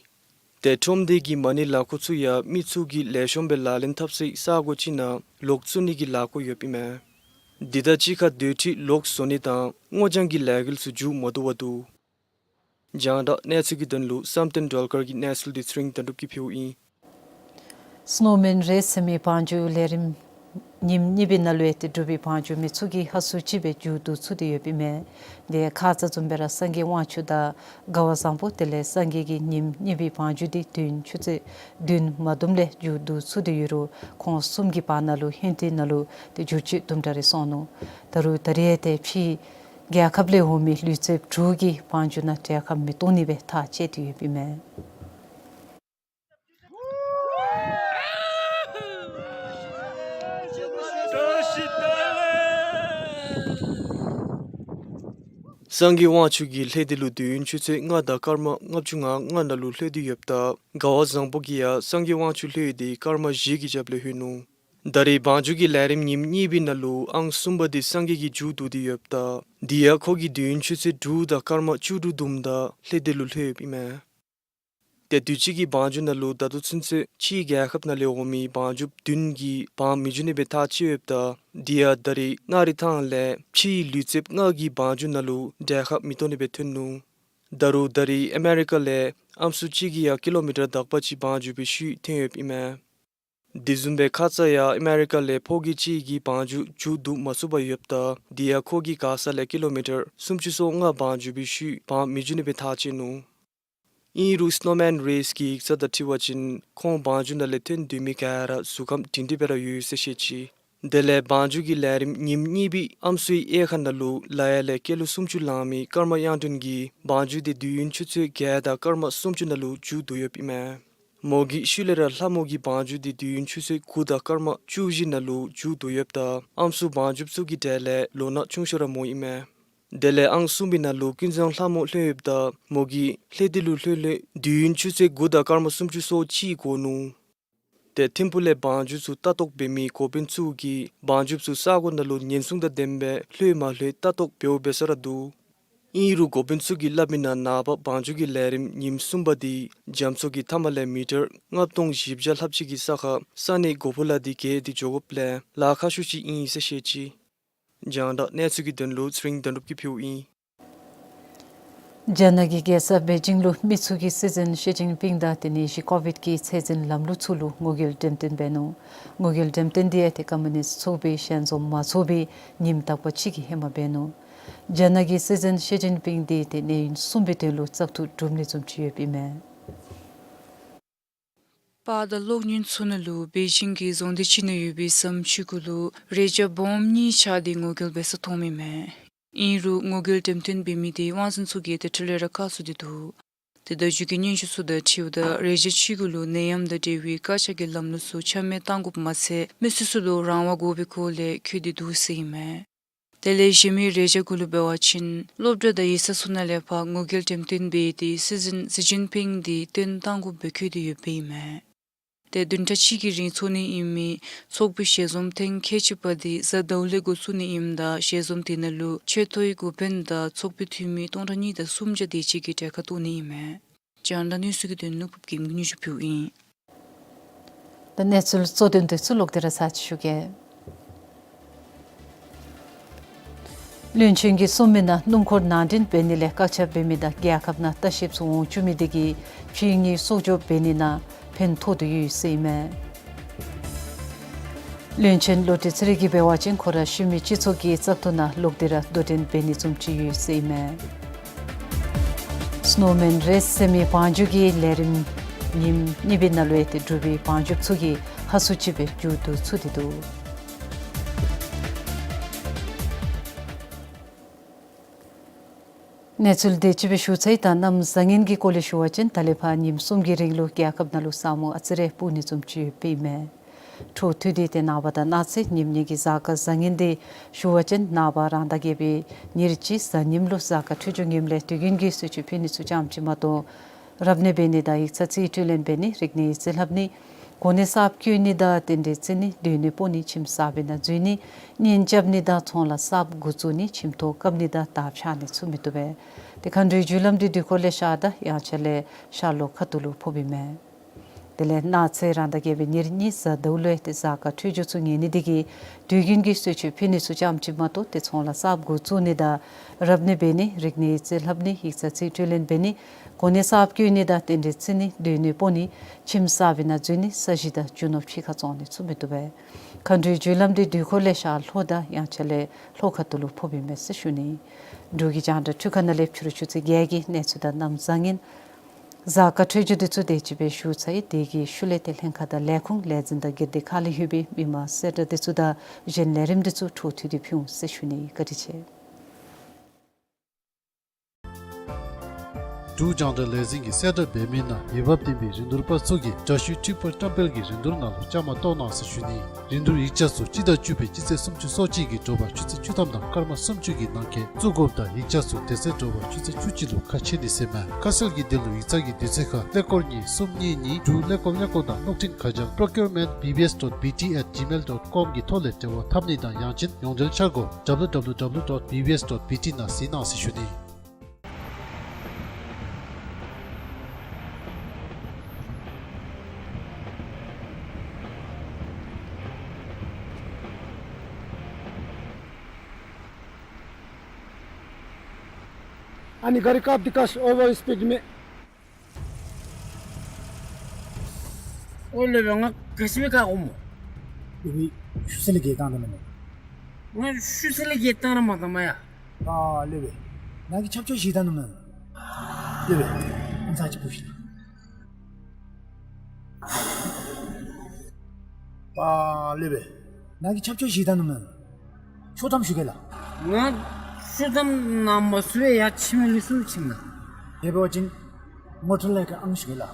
ཏེ་ཁྲོམ་སྡེ་གི་མ་ཎི་ལག་འཁོར་ཚུ་ཡང་མི་ཚུ་གིས་ལེགས་ཤོམ་སྦེ་ལག་ལེན་འཐབ་སའི་ས་སྒོ་ཅིག་ནང་ལོག་བཙུགས་ནི་གི་ལཱ་འགོ་ཡོདཔ་ཨིན་མས། འདི་དང་གཅིག་ཁར་སྡོད་ཁྲི་ལོག་བཟོ་ནི་དང་སྔོ་ལྗང་གི་ལས་འགུལ་ཚུ་མཇུག་མ་བསྡུ་བར་འདུག། རྒྱང་བསྒྲགས་གནས་ཚུལ་གྱི་དོན་ལུ་བསམ་གཏན་སྒྲོལ་དཀར་གྱིས་གནས་ཚུལ་འདི་ཚེ་རིང་དོན་གྲུབ་ཀྱིས་ཕུལཝ་ཨིན། སྣོ་མེན་རེས་ཟེར་མི་བང་རྒྱུག་ལས་རིམ་ཉིནམ་གཉིས་པའི་ནང་ལུ་ཡང་ཏེ་འབྲུག་པའི་བང་རྒྱུག་མི་ཚུ་གིས་ཧ་སུ་ཅིག་སྦེ་མཇུག་བསྡུ་ཚུགས་ཏེ་ཡོདཔ་ཨིན་མས། དེ་ཁ་ཙ་བཟུམ་སྦེ་ར་སངས་རྒྱས་དབང་ཕྱུག་དང་དགའ་བ་བཟང་པོ་དེ་ལས་སངས་རྒྱས་ཀྱིས་ཉིནམ་གཉིས་པའི་བང་རྒྱུག་འདི་དུས་ཡུན་ཆུ་ཚོད་བདུན་མ་དུམ་ལས་མཇུག་བསྡུ་ཚུགས་ཏེ་ཡོད་རུང་ཁོང་གསུམ་གྱི་བར་ན་ལུ་ཧེན་ཏེ་ནང་ལུ་ཏེ་འགྱུར་བཅོས་དུམ་གྲ་རེ་སོང་ནུག། ད་རུང་ད་རེས་ཏེ་ཕྱིའི་རྒྱལ་ཁབ་ལས་འོང་མི་ལུས་རྩལཔ་དྲུག་གིས་བང་རྒྱུག་ནང་གྲལ་ཁར་མི་གཏོགས་ནི་སྦེ་ཐག་བཅད་དེ་ཡོདཔ་ཨིན་མས། སངས་རྒྱས་དབང་ཕྱུག་གིས་ལྷོད་དེ་ལུ་དུས་ཡུན་ཆུ་ཚོད་ལྔ་དང་སྐར་མ་ལྔ་བཅུ་ང་ལྔ་ནང་ལུ་ལྷོད་དེ་ཡོདཔ་ད་དགའ་བ་བཟང་པོ་གིས་ཡང་སངས་རྒྱས་དབང་ཕྱུག་ལྷོད་དེ་སྐར་མ་བཞི་གི་རྒྱབ་ལས་ལྷོད་ནུག། ད་རེས་བང་རྒྱུག་གི་ལས་རིམ་ཉིནམ་གཉིས་པའི་ནང་ལུ་ཨང་གསུམ་པ་འདི་སངས་རྒྱས་ཀྱིས་མཇུག་བསྡུ་སྟེ་ཡོདཔ་ད་དེ་ཡང་ཁོ་གིས་དུས་ཡུན་ཆུ་ཚོད་དྲུག་དང་སྐར་མ་བཅུ་དྲུག་བསྡོམས་ད་ལྷོད་དེ་ལུ་ལྷོད་ཡོདཔ་ཨིན་མས། ཏེ་དུས་ཅི་གི་བང་རྒྱུག་ནང་ལུ་ད་ལྟོ་ཚུན་ཚོད་ཕྱིའི་རྒྱལ་ཁབ་ནང་ལས་འོང་མི་བང་རྒྱུགཔ་བདུན་གྱིས་བང་མི་རྒྱུག་ནི་སྦེ་ཐག་བཅད་ཡོདཔ་ད་དེ་ཡང་ད་རེས་ན་རི་ཐང་ལས་ཕྱིའི་ལུས་རྩལཔ་ལྔ་གིས་བང་རྒྱུག་ནང་ལུ་གྲལ་ཁར་མི་གཏོགས་ནི་སྦེ་ཐོན་ནུག། ད་རུང་ད་རེས་ཨ་མེ་རི་ཀ་ལས་ཨམ་སྲུ་གཅིག་གིས་ཡང་ཀི་ལོ་མི་ཊར་དག་པ་ཅིག་བང་རྒྱུག་པའི་ཤུལ་ཐོན་ཡོདཔ་ཨིན་མས། དེ་བཟུམ་སྦེ་ཁ་ཙ་ཡང་ཨ་མེ་རི་ཀ་ལས་ཕོ་སྐྱེས་གཅིག་གིས་བང་རྒྱུག་མཇུག་བསྡུ་མ་ཚུགས་པར་ཡོདཔ་ད་དེ་ཡང་ཁོ་གིས་མགར་ས་ལས་ཀི་ལོ་མི་ཊར་སུམ་ཅུ་སོ་ལྔ་བང་རྒྱུག་པའི་ཤུལ་བང་མི་རྒྱུག་ནི་སྦེ་ཐག་བཅད་ནུག། ཨིན་རུང་སྣོ་མེན་རེས་ཀྱི་ཡིག་ཚང་དང་འཁྲིལ་བ་ཅིན་ཁོང་བང་རྒྱུག་ནང་ལས་ཐོན་སྡོད་མི་ག་ར་གཟུགས་ཁམས་སྒྲིང་སྒྲིང་སྦེ་ར་ཡོད་ཟེར་བཤད་ཅི། དེ་ལས་བང་རྒྱུག་གི་ལས་རིམ་ཉིནམ་གཉིས་པའི་ཨམ་སྲུའི་དབྱེ་ཁག་ནང་ལུ་ལ་ཡ་ལས་སྐྱེས་ལོ་སུམ་ཅུ་ལང་མི་ཀརྨ་དབྱངས་སྒྲོན་གྱིས་བང་རྒྱུག་འདི་དུས་ཡུན་ཆུ་ཚོད་བརྒྱད་དང་སྐར་མ་སུམ་ཅུ་ནང་ལུ་མཇུག་བསྡུ་ཡོདཔ་ཨིན་མས། མོ་གི་ཤུལ་ལས་ར་ལྷ་མོ་གིས་བང་རྒྱུག་འདི་དུས་ཡུན་ཆུ་ཚོད་དགུ་དང་སྐར་མ་བཅུ་བཞི་ནང་ལུ་མཇུག་བསྡུ་ཡོདཔ་ད་ཨམ་སྲུ་བང་རྒྱུགཔ་ཚུ་གི་གྲས་ལས་ལོ་ན་ཆུང་ཤོས་ར་མོ་ཨིན་མས། དེ་ལས་ཨང་གསུམ་པའི་ནང་ལུ་ཀུན་བཟང་ལྷ་མོ་ལྷོད་ཡོདཔ་ད་མོ་གིས་ལྷོད་དེ་ལུ་ལྷོད་ལྷོད་དུས་ཡུན་ཆུ་ཚོད་དགུ་དང་སྐར་མ་སུམ་ཅུ་སོ་གཅིག་འགོར་ནུག། ཏེ་ཐིམ་ཕུག་ལས་བང་རྒྱུག་ཚུ་ལྟ་རྟོག་འབད་མི་འགོ་དཔོན་ཚུ་གིས་བང་རྒྱུགཔ་ཚུ་ས་གོ་ནང་ལུ་ཉེན་སྲུང་དང་ལྡནམ་སྦེ་ལྷོད་མ་ལྷོད་ལྟ་རྟོག་འབདཝ་འབད་ས་ར་འདུག། ཨིན་རུང་འགོ་དཔོན་ཚུ་གིས་སླབ་མི་ནང་ནངས་པ་བང་རྒྱུག་གི་ལས་རིམ་ཉིནམ་གསུམ་པ་འདི་རྒྱ་མཚོ་གི་མཐའ་མ་ལས་མི་ཊར་ལྔ་སྟོང་བཞི་བརྒྱ་ལྷགཔ་ཅིག་གི་ས་ཁར་ས་གནས་གོ་ཕུ་ལ་འདི་བརྒལ་ཏེ་འགྱོ་དགོཔ་ལས་ལཱ་ཁག་ཤོས་ཅིག་ཨིན་ཟེར་བཤད་ཅི། རྒྱང་བསྒྲགས་གནས་ཚུལ་གྱི་དོན་ལུ་ཚེ་རིང་དོན་གྲུབ་ཀྱིས་ཕུལཝ་ཨིན། རྒྱ་ནག་གི་རྒྱལ་ས་པེ་ཅིང་ལུ་མི་ཚུ་གིས་སྲིད་འཛིན་ཞི་ཅིན་ཕིང་དང་དེ་ནད་གཞི་ཀོ་བིཌ་ཀྱི་ཚད་འཛིན་ལམ་ལུགས་ཚུ་ལུ་ངོ་རྒོལ་འགྲེམས་སྟོན་འབད་ནུག། ངོ་རྒོལ་འགྲེམས་སྟོན་འདི་ཡང་ཏེ་ཀོམ་མུ་ནིསཊ་ཚོགས་པའི་ཞལ་འཛོམས་མ་ཚོགས་པའི་ཉིནམ་དག་པ་ཅིག་གི་ཧེ་མ་འབད་ནུག། རྒྱ་ནག་གི་སྲིད་འཛིན་ཞི་ཅིན་ཕིང་འདི་ཏེ་གནས་ཡུན་གསུམ་པའི་དོན་ལུ་བཙག་འཐུ་གྲུབ་ནི་བཟུམ་ཅིག་ཡོདཔ་ཨིན་མས། པར་དང་གློག་བརྙན་ཚུ་ནང་ལུ་པེ་ཅིང་གི་རྫོང་སྡེ་ཅིག་ནང་ཡོད་པའི་ཟམ་ཅིག་གུ་ལུ་རས་བྱང་སྦོམ་གཉིས་བཅག་སྟེ་ངོ་རྒོལ་འབད་ས་མཐོངམ་ཨིན་མས། ཨིན་རུང་ངོ་རྒོལ་འགྲེམས་སྟོན་འབད་མི་འདི་དབང་འཛིན་ཚུ་གིས་ཏེ་འཕྲལ་ལས་ར་བཀག་ཚུགས་ཏེ་འདུག། ཏེ་ད་མཇུག་གི་སྙན་ཞུ་ཚུ་དང་འཁྲིལཝ་ད་རས་བྱང་ཅིག་གུ་ལུ་ནད་ཡམས་དང་འབྲེལ་བའི་བཀག་ཆ་གི་ལམ་ལུགས་ཚུ་ཆ་མེད་གཏང་དགོཔ་མ་ཚད་མི་སེར་ཚུ་ལུ་རང་དབང་དགོ་པའི་སྐོར་ལས་འཁོད་དེ་འདུག་ཟེར་ཨིན་མས། དེ་ལས་གཞན་མི་རས་བྱང་གུ་ལུ་འབད་བ་ཅིན་སློབ་གྲྭ་དང་ཡིག་ཚང་ཚུ་ནང་ལས་ཕར་ངོ་རྒོལ་འགྲེམས་སྟོན་འབད་དེ་སྲིད་འཛིན་ཞི་ཅིན་ཕིང་འདི་བཏོན་གཏང་དགོཔ་སྦེ་འཁོད་དེ་ཡོདཔ་ཨིན་མས། ཏེ་བདུན་ཕྲག་གཅིག་གི་རིང་ཚོགས་ནི་ཨིན་མི་ཚོགས་པའི་ཞལ་འཛོམས་ཐེངས་ཁལ་གཅིག་པ་འདི་གཟའ་ཟླཝ་ལས་འགོ་བཙུགས་ནི་ཨིནམ་ད་ཞལ་འཛོམས་དེ་ནང་ལུ་ཆེ་མཐོའི་འགོ་དཔོན་དང་ཚོགས་པའི་འཐུས་མི་སྟོང་ཕྲག་གཉིས་དང་སུམ་བརྒྱ་དེ་ཅིག་གིས་གྲལ་ཁར་གཏོགས་ནི་ཨིན་མས། རྒྱང་བསྒྲགས་གནས་ཚུལ་གྱི་དོན་ལུ་ཕུབ་རྒྱལམོ་གིས་སྙན་ཞུ་ཕུལཝ་ཨིན། ད་གནས་ཚུལ་གཙོ་དོན་དེ་ཚུ་ལོག་སྟེ་ར་ཚར་ཅིག་ཞུ་གེ། བློན་ཆེན་གྱིས་གསུངས་མི་ནང་སྣུམ་འཁོར་ནང་འདྲེན་འབད་ནི་ལས་བཀག་ཆ་འབད་མི་དང་རྒྱལ་ཁབ་ནང་ལྟ་བཤལཔ་ཚུ་འོང་བཅུག་མི་དེ་གིས་ཕྱི་དངུལ་གསོག་འཇོག་འབད་ནི་ནང་ཕན་ཐོགས་ཏེ་ཡོད་ཟེར་ཨིན་མས། བློན་ཆེན་བློ་གྲོས་ཚེ་རིང་གིས་འབད་བ་ཅིན་ཁོ་ར་ཤུལ་མའི་སྤྱི་ཚོགས་ཀྱི་བཙག་འཐུ་ནང་ལོག་སྟེ་ར་དོ་འགྲན་འབད་ནི་བཟུམ་ཅིག་ཡོད་ཟེར་ཨིན་མས། སྣོ་མེན་རེས་ཟེར་མི་བང་རྒྱུག་གི་ལས་རིམ་ཉིནམ་གཉིས་པའི་ནང་ལུ་ཡང་ཏེ་འབྲུག་པའི་བང་རྒྱུགཔ་ཚུ་གིས་ཧ་སུ་ཅིག་སྦེ་མཇུག་བསྡུ་ཚུགས་ཏེ་འདུག། གནས་ཚུལ་དེ་ཅིག་སྦེ་ཞུ་ཚར་ཡི། ད་གནམ་བཟང་ངན་གྱི་སྐོར་ལས་ཞུ་བ་ཅིན་ད་ལས་ཕར་ཉིནམ་གསུམ་གྱི་རིང་ལུ་རྒྱལ་ཁབ་ནང་ལུ་ས་སྨུག་ཨ་ཙི་རེ་སྤུབ་ནི་བཟུམ་ཅིག་ཡོདཔ་ཨིན་མས། འཕྲོ་མཐུད་དེ་ཏེ་ནངས་པ་དང་གནངས་ཚེ་ཉིནམ་གཉིས་ཀྱི་གཟའ་སྐར་བཟང་ངན་འདི་ཞུ་བ་ཅིན་ནངས་པ་རང་ཟླ་བརྒྱད་པའི་ཉེར་གཅིག་གཟའ་ཉིམ་ལུ་གཟའ་སྐར་འཕྲོད་སྦྱོར་ངནམ་ལས་དུས་རྒྱུན་གྱི་གསོལ་མཆོད་ཕུལ་ནི་ཚུ་ཙམ་ཅིག་མ་གཏོགས་རབ་གནས་འབད་ནི་དང་ཡིག་ཚང་རྩིས་སྤྲོད་ལེན་འབད་ནི། རིག་གནས་ཡིག་རྩིས་ལྷབ་ནི། གོ་གནས་གསརཔ་བསྐོ་ནི་དང་རྟེན་འབྲེལ་བརྩི་ནི། སྡོད་གནས་སྤོ་ནི། ཁྱིམ་གསརཔ་ནང་འཛུལ་ནི། གཉེན་རྐྱབ་ནི་དང་ཚོང་ལཱ་གསརཔ་འགོ་བཙུགས་ནི། ཁྱིམ་ཐོག་བཀབ་ནི་དང་དར་འཕྱར་ནི་ཚུ་མི་བཏུབ་པས། ཏེ་མཁའ་འགྲོའི་རྒྱུ་ལམ་འདི་དུས་འཁོར་ལས་ཤར་དང་དབྱངས་འཆར་ལས་ཤར་ལྷོ་ཁ་ཐུག་ལུ་ཕོགཔ་ཨིན་མས། དེ་ལས་གནངས་ཚེ་རང་ཟླ་བརྒྱད་པའི་ཉེར་གཉིས་གཟའ་ཟླཝ་ལུ་ཡང་ཏེ་གཟའ་སྐར་འཕྲོད་སྦྱོར་ཚུ་ངན་ནི་དེ་གིས་དུས་རྒྱུན་གྱི་གསོལ་མཆོད་ཕུལ་ནི་ཚུ་ཙམ་ཅིག་མ་གཏོགས་ཏེ་ཚོང་ལཱ་གསརཔ་འགོ་བཙུགས་ནི་དང་རབ་གནས་འབད་ནི། རིག་གནས་ཡིག་རྩིས་ལྷབ་ནི། ཡིག་ཚང་རྩིས་སྤྲོད་ལེན་འབད་ནི། གོ་གནས་གསརཔ་བསྐོ་ནི་དང་རྟེན་འབྲེལ་བརྩི་ནི། སྡོད་གནས་སྤོ་ནི། ཁྱིམ་གསརཔ་ནང་འཛུལ་ནི། ས་གཞི་དང་རྒྱུ་ནོར་ཕྱི་ཁར་བཙོང་ནི་ཚུ་མི་བཏུབ་པས། མཁའ་འགྲོའི་རྒྱུ་ལམ་འདི་དུས་འཁོར་ལས་ཤར་ལྷོ་དང་དབྱངས་འཆར་ལས་ལྷོ་ཁ་ཐུག་ལུ་ཕོགཔ་ཨིན་མས་ཟེར་ཞུ་ནི། འབྲུག་གི་རྒྱང་བསྒྲགས་འཕྲུལ་ཁང་ནང་ལས་ཕྱི་རུ་ཆུ་ཚོད་བརྒྱད་ཀྱི་གནས་ཚུལ་དང་གནམ་བཟང་ངན་གཟའ་སྐར་འཕྲོད་སྦྱོར་འདི་ཚུ་དེ་ཅིག་སྦེ་ཞུ་ཚར་ཡི། དེ་གི་ཤུལ་ལས་ཏེ་ལྷན་ཁག་དང་ལས་ཁུངས་ལས་འཛིན་དང་སྒེར་སྡེ་ཁག་ལས་ལྷོད་པའི་མི་མང་གསལ་བསྒྲགས་འདི་ཚུ་དང་གཞན་ལས་རིམ་འདི་ཚུ་འཕྲོ་མཐུད་དེ་ཕུལ་འོང་ཟེར་ཞུ་ནི། བཀའ་དྲིན་ཆེ། འབྲུག་རྒྱང་བསྒྲགས་ལས་འཛིན་གྱིས་གསལ་བསྒྲགས་འབད་མི་ནང་འོས་འབབ་ལྡན་པའི་རིན་བསྡུར་པ་ཚུ་གིས་དྲ་ཞུའི་འཕྲིན་ཕུར་བཀྲམ་སྤེལ་གྱི་རིན་བསྡུར་ནང་ལུ་བཅའ་མར་གཏོགས་གནང་ཟེར་ཞུ་ནི། རིན་བསྡུར་ཡིག་ཆ་ཚུ་སྤྱི་ཟླ་བཅུ་པའི་སྤྱི་ཚེས་སུམ་ཅུ་སོ་གཅིག་གི་དྲོ་པ་ཆུ་ཚོད་བཅུ་ཐམ་དང་སྐར་མ་སུམ་ཅུ་གི་ནང་འཁོད་བཙུགས་དགོཔ་དང་ཡིག་ཆ་ཚུ་དེ་ཚེ་དྲོ་པ་ཆུ་ཚོད་བཅུ་གཅིག་ལུ་ཁ་ཕྱེ་ནི་ཟེར་མས། ཁ་གསལ་གྱི་དོན་ལུ་ཡིག་ཚང་གི་དུས་ཚོད་ཁར་ཀླད་ཀོར་གཉིས་གསུམ་གཉིས་གཉིས་དྲུག་ཀླད་ཀོར་ཀླད་ཀོར་དང་གློག་འཕྲིན་ཁ་བྱང་procurement B B S dot B T at gmail dot com གི་ཐོག་ལས་འབྲེལ་བ་འཐབ་ནི་དང་ཡང་ཅིན་ཡོངས་འབྲེལ་འཆར་སྒོ་W W W dot B B S dot B T ནང་གཟིགས་གནང་ཟེར་ཞུ་ནི། ཨ་ནི་གཱ་རི་བཀག་སྟེ་ཀ་ཤི་ཨོ་ཝར་སི་པིཌ་མས། ཨོ་ལེ་བེ་ང་ག་ཅི་སྦེ་བཀག་འོང་སྨོ། ལེ་བེ་ཤུལ་ས་ལས་བརྒལ་བཏང་ད་མེན་ན། ང་ཤུལ་ས་ལས་བརྒལ་བཏང་ར་མ་བཏང་མ་ཡ། ཨ་ལེ་བེ་ནཱ་གིས་ཆབ་ཆོས་བཞེས་ད་ནུག་མེན་ན། ལེ་བེ་ཨ་ཙི་ཅིག་འབུ་ཤིག་ལགས། ཨ་ལེ་བེ་ནཱ་གིས་ཆབ་ཆོས་བཞེས་ད་ནུག་མེན་ན། ཆོག་ཐམ་ཞུ་གེ་ལགས། ང་ཆོག་ཐམ་ནང་མ་ཚུད་པར་ཡར་ཕྱི་མི་ལུ་ཚུར་ཕྱིན་ན། དེ་འབད་བ་ཅིན་མོ་ཊ་ལས་ཀྱི་ཨང་ཞུ་གེ་ལགས།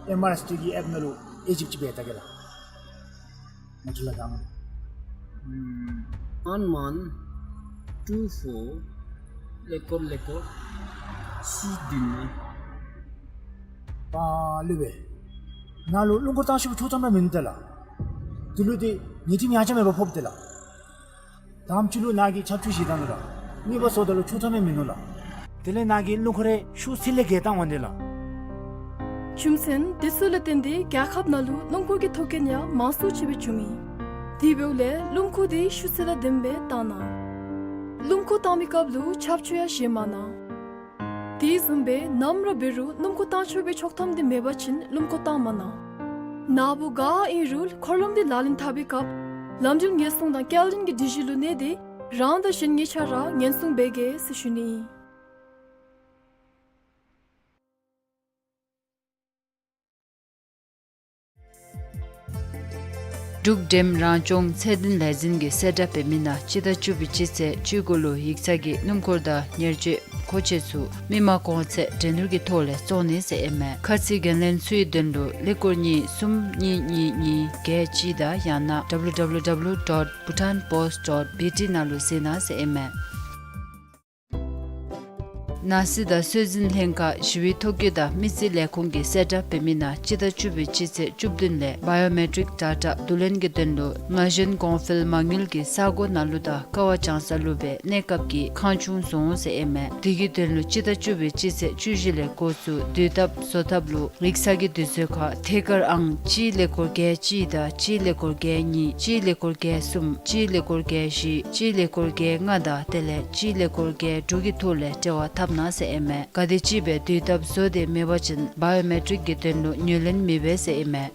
ཨེམ་ཨར་ཨེསི་ཊི་གི་ཨེཔ་ནང་ལུ་ཨེ་ཇིབ་ཅིག་འབད་ད་གེ་ལགས། མོ་ཊ་ལས་ཀྱི་ཨང་། ཨམ་one one two four ཀླད་ཀོར་ཀླད་ཀོར་གཅིག་བདུན་ལྔ། ཨ་ལེ་བེ་ནཱ་ལུ་སྣུམ་འཁོར་བཏང་ཤོག་ཆོག་ཐམ་ར་མིན་འདུག་ལགས། དེ་ལུ་ཏེ་ཉེས་ཁྲིམས་ཡང་ཆ་མེད་པར་ཕོགཔ་འདུག་ལགས། དང་པ་ཅིག་ལུ་ནཱ་གིས་ཆབ་ཆོས་བཞེས་ད་ནུག་ལགས། གཉིས་པ་སོངམ་ད་ལུ་ཆོག་ཐམ་ཡང་མིན་ནུག་ལགས། དེ་ལས་ནཱ་གིས་སྣུམ་འཁོར་རེ་ཤུལ་ས་ལས་བརྒལ་བཏང་འོང་དེ་ལགས། རྒྱུ་མཚན་དེ་ཚུ་ལས་བརྟེན་ཏེ་རྒྱལ་ཁབ་ནང་ལུ་སྣུམ་འཁོར་གྱི་ཐོག་རྐྱེན་ཡང་མང་སུ་ཅིག་སྦེ་བྱུང་ཡི། དེ་འབདཝ་ལས་སྣུམ་འཁོར་དེ་ཤུལ་ས་ལས་བདེན་པའི་བཏང་གནང་། སྣུམ་འཁོར་བཏང་མི་སྐབས་ལུ་ཆབ་ཆོས་ཡང་བཞེས་མ་གནང་། དེ་བཟུམ་སྦེ་ནམ་ར་འབད་རུང་སྣུམ་འཁོར་བཏང་ཆོག་པའི་ཆོག་ཐམ་དེ་མེད་པ་ཅིན་སྣུམ་འཁོར་བཏང་མ་གནང་། ནཱ་བུ་ག་ཨིན་རུང་འཁོར་ལམ་དེ་ལག་ལེན་འཐབ་པའི་སྐབས་ལམ་འགྲུལ་ཉེན་སྲུང་དང་སྐྱེལ་འདྲེན་གྱི་སྒྲིག་གཞི་ལུ་གནས་ཏེ་རང་དང་གཞན་གཉིས་ཆ་ར་ཉེན་སྲུང་འབད་གེ་ཟེར་ཞུ་ནི་ཨིན། འབྲུག་འགྲེམ་རང་སྐྱོང་ཚད་ལྡན་ལས་འཛིན་གྱིས་གསལ་བསྒྲགས་འབད་མི་ནང་སྤྱི་ཟླ་བཅུ་པའི་སྤྱི་ཚེས་བཅུ་དགུ་ལུ་ཡིག་ཚང་གི་སྣུམ་འཁོར་དང་ཉེར་སྤྱོད་མཁོ་ཆས་ཚུ་མི་མང་གོང་ཚད་འགྲན་བསྡུར་གྱི་ཐོག་ལས་བཙོང་ནི་ཟེར་ཨིན་མས། ཁ་ཚིག་འགན་ལེན་ཚུའི་དོན་ལུ་ཀླད་ཀོར་གཉིས་གསུམ་གཉིས་གཉིས་གཉིས་བརྒྱད་གཅིག་དང་ཡང་ན་W W W dot bhutanpost dot B T ནང་ལུ་གཟིགས་གནང་ཟེར་ཨིན་མས། ནང་སྲིད་དང་སྲོལ་འཛིན་ལྷན་ཁག་ཞི་བའི་ཐོ་བཀོད་དང་མི་རྩིས་ལས་ཁུངས་ཀྱིས་གསལ་བསྒྲགས་འབད་མི་ནང་སྤྱི་ཟླ་བཅུ་པའི་སྤྱི་ཚེས་བཅུ་བདུན་ལས་བཱ་ཡོ་མེ་ཊིཀ་ཌེ་ཊ་བསྡུ་ལེན་གྱི་དོན་ལུ་ན་གཞོན་གོང་འཕེལ་མ་དངུལ་གྱི་ས་སྒོ་ནང་ལུ་དང་ཀ་བ་བྱང་ས་ལུ་སྦེ་གནས་སྐབས་ཀྱི་ཁང་ཆུང་བཟོ་འོང་ཟེར་ཨིན་མས། དེ་གི་དོན་ལུ་སྤྱི་ཟླ་བཅུ་པའི་སྤྱི་ཚེས་བཅུ་བཞི་ལས་འགོ་བཙུགས་དུས་ཐབས་བཟོ་ཐབས་ལུ་ཡིག་ཚང་གི་དུས་ཚོད་ཁར་ཐད་ཀར་ཨང་གཅིག་ཀླད་ཀོར་བརྒྱད་གཅིག་དང་གཅིག་ཀླད་ཀོར་བརྒྱད་གཉིས་གཅིག་ཀླད་ཀོར་བརྒྱད་གསུམ་གཅིག་ཀླད་ཀོར་བརྒྱད་བཞི་གཅིག་ཀླད་ཀོར་བརྒྱད་ལྔ་དང་དེ་ལས་གཅིག་ཀླད་ཀོར་བརྒྱད་དྲུག་གི་ཐོག་ལས་འབྲེལ་བ་འཐབ་གནང་ཟེར་ཨིན་མས། ག་དེམ་ཅིག་སྦེ་དུས་ཐབས་བཟོ་སྟེ་མེད་པ་ཅིན་བཱ་ཡོ་མེ་ཊིཀ་གི་དོན་ལུ་ངོས་ལེན་མི་འབད་ཟེར་ཨིན་མས།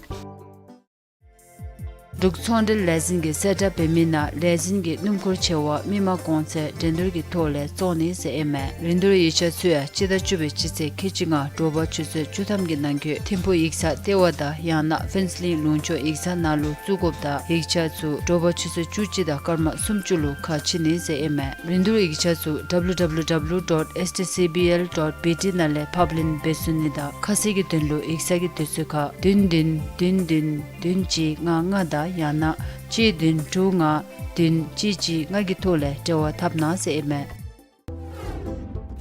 འབྲུག་ཚོང་འབྲེལ་ལས་འཛིན་གྱིས་གསལ་བསྒྲགས་འབད་མི་ནང་ལས་འཛིན་གྱི་སྣུམ་འཁོར་ཆེ་བ་མི་མང་གོང་ཚད་འགྲན་བསྡུར་གྱི་ཐོག་ལས་བཙོང་ནི་ཟེར་ཨིན་མས། རིན་བསྡུར་ཡིག་ཆ་ཚུ་ཡང་སྤྱི་ཟླ་བཅུ་པའི་སྤྱི་ཚེས་ཁལ་གཅིག་ལྔ་དྲོ་པ་ཆུ་ཚོད་བཅུ་ཐམ་གྱི་ནང་འཁོད་ཐིམ་ཕུག་ཡིག་ཚང་ལྟེ་བ་དང་ཡང་ན་ཕུན་ཚོགས་གླིང་ལུང་ཕྱོགས་ཡིག་ཚང་ནང་ལུ་བཙུགས་དགོཔ་དང་ཡིག་ཆ་ཚུ་དྲོ་པ་ཆུ་ཚོད་བཅུ་གཅིག་དང་སྐར་མ་སུམ་ཅུ་ལུ་ཁ་ཕྱེ་ནི་ཟེར་ཨིན་མས། རིན་བསྡུར་ཡིག་ཆ་ཚུ་W W W dot S T C B L dot B T ནང་ལས་ཕབ་ལེན་འབད་ཚུགས་ནི་དང་ཁ་གསལ་གྱི་དོན་ལུ་ཡིག་ཚང་གི་དུས་ཚོད་ཁར་བདུན་བདུན་བདུན་བདུན་བདུན་གཅིག་ལྔ་ལྔ་དང་ ཡང་ན་གཅིག་བདུན་དྲུག་ལྔ་བདུན་གཅིག་གཅིག་ལྔ་གི་ཐོག་ལས་འབྲེལ་བ་འཐབ་གནང་ཟེར་ཨིན་མས།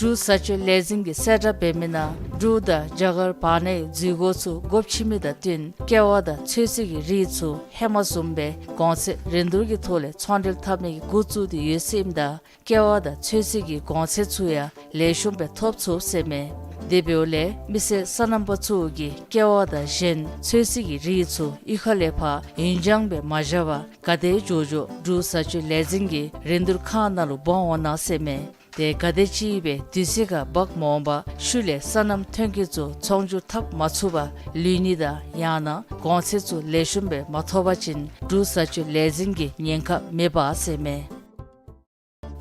འབྲུག་བཟའ་སྤྱོད་ལས་འཛིན་གྱིས་གསལ་བསྒྲགས་འབད་མི་ནང་འབྲུག་དང་རྒྱ་གར་བར་ནའི་འཛུལ་སྒོ་ཚུ་སྒོ་ཕྱེ་མི་དང་བསྟུན་ཀེ་བ་དང་ཚོད་བསྲེ་གི་རིགས་ཚུ་ཧེ་མ་བཟུམ་སྦེ་གོང་ཚད་རིན་བསྡུར་གྱི་ཐོག་ལས་ཚོང་འབྲེལ་འཐབ་ནི་གི་འགོ་བཙུགས་ཏེ་ཡོད་ཟེར་ཨིནམ་ད་ཀེ་བ་དང་ཚོད་བསྲེ་གི་གོང་ཚད་ཚུ་ཡང་ལེགས་ཤོམ་སྦེ་ཐོབ་ཚུགས་ཟེར་མས། དེ་འབདཝ་ལས་མི་སེར་སོ་ནམ་པ་ཚུ་གིས་ཀེ་བ་དང་གཞན་ཚོད་བསྲེ་གི་རིགས་ཚུ་གཡུས་ཁ་ལས་ཕར་ཡུན་འགྱངས་སྦེ་མ་བཞག་པར་ག་དེ་མགྱོགས་མགྱོགས་འབྲུག་བཟའ་སྤྱོད་ལས་འཛིན་གྱི་རིན་བསྡུར་ཁང་ནང་ལུ་འབག་འོང་གནང་ཟེར་མས། ཏེ་ག་དེམ་ཅིག་སྦེ་དུས་ཚོད་ཁར་འབག་མ་འོང་པར་ཤུལ་ལས་སོ་ནམ་ཐོན་སྐྱེད་ཚུ་ཚོང་སྒྱུར་འཐབ་མ་ཚུགས་པར་ལུས་ནི་དང་ཡང་ན་གོང་ཚད་ཚུ་ལེགས་ཤོམ་སྦེ་མ་ཐོབ་པ་ཅིན་འབྲུག་བཟའ་སྤྱོད་ལས་འཛིན་གྱིས་ཉེན་ཁ་མི་འབག་ཟེར་མས།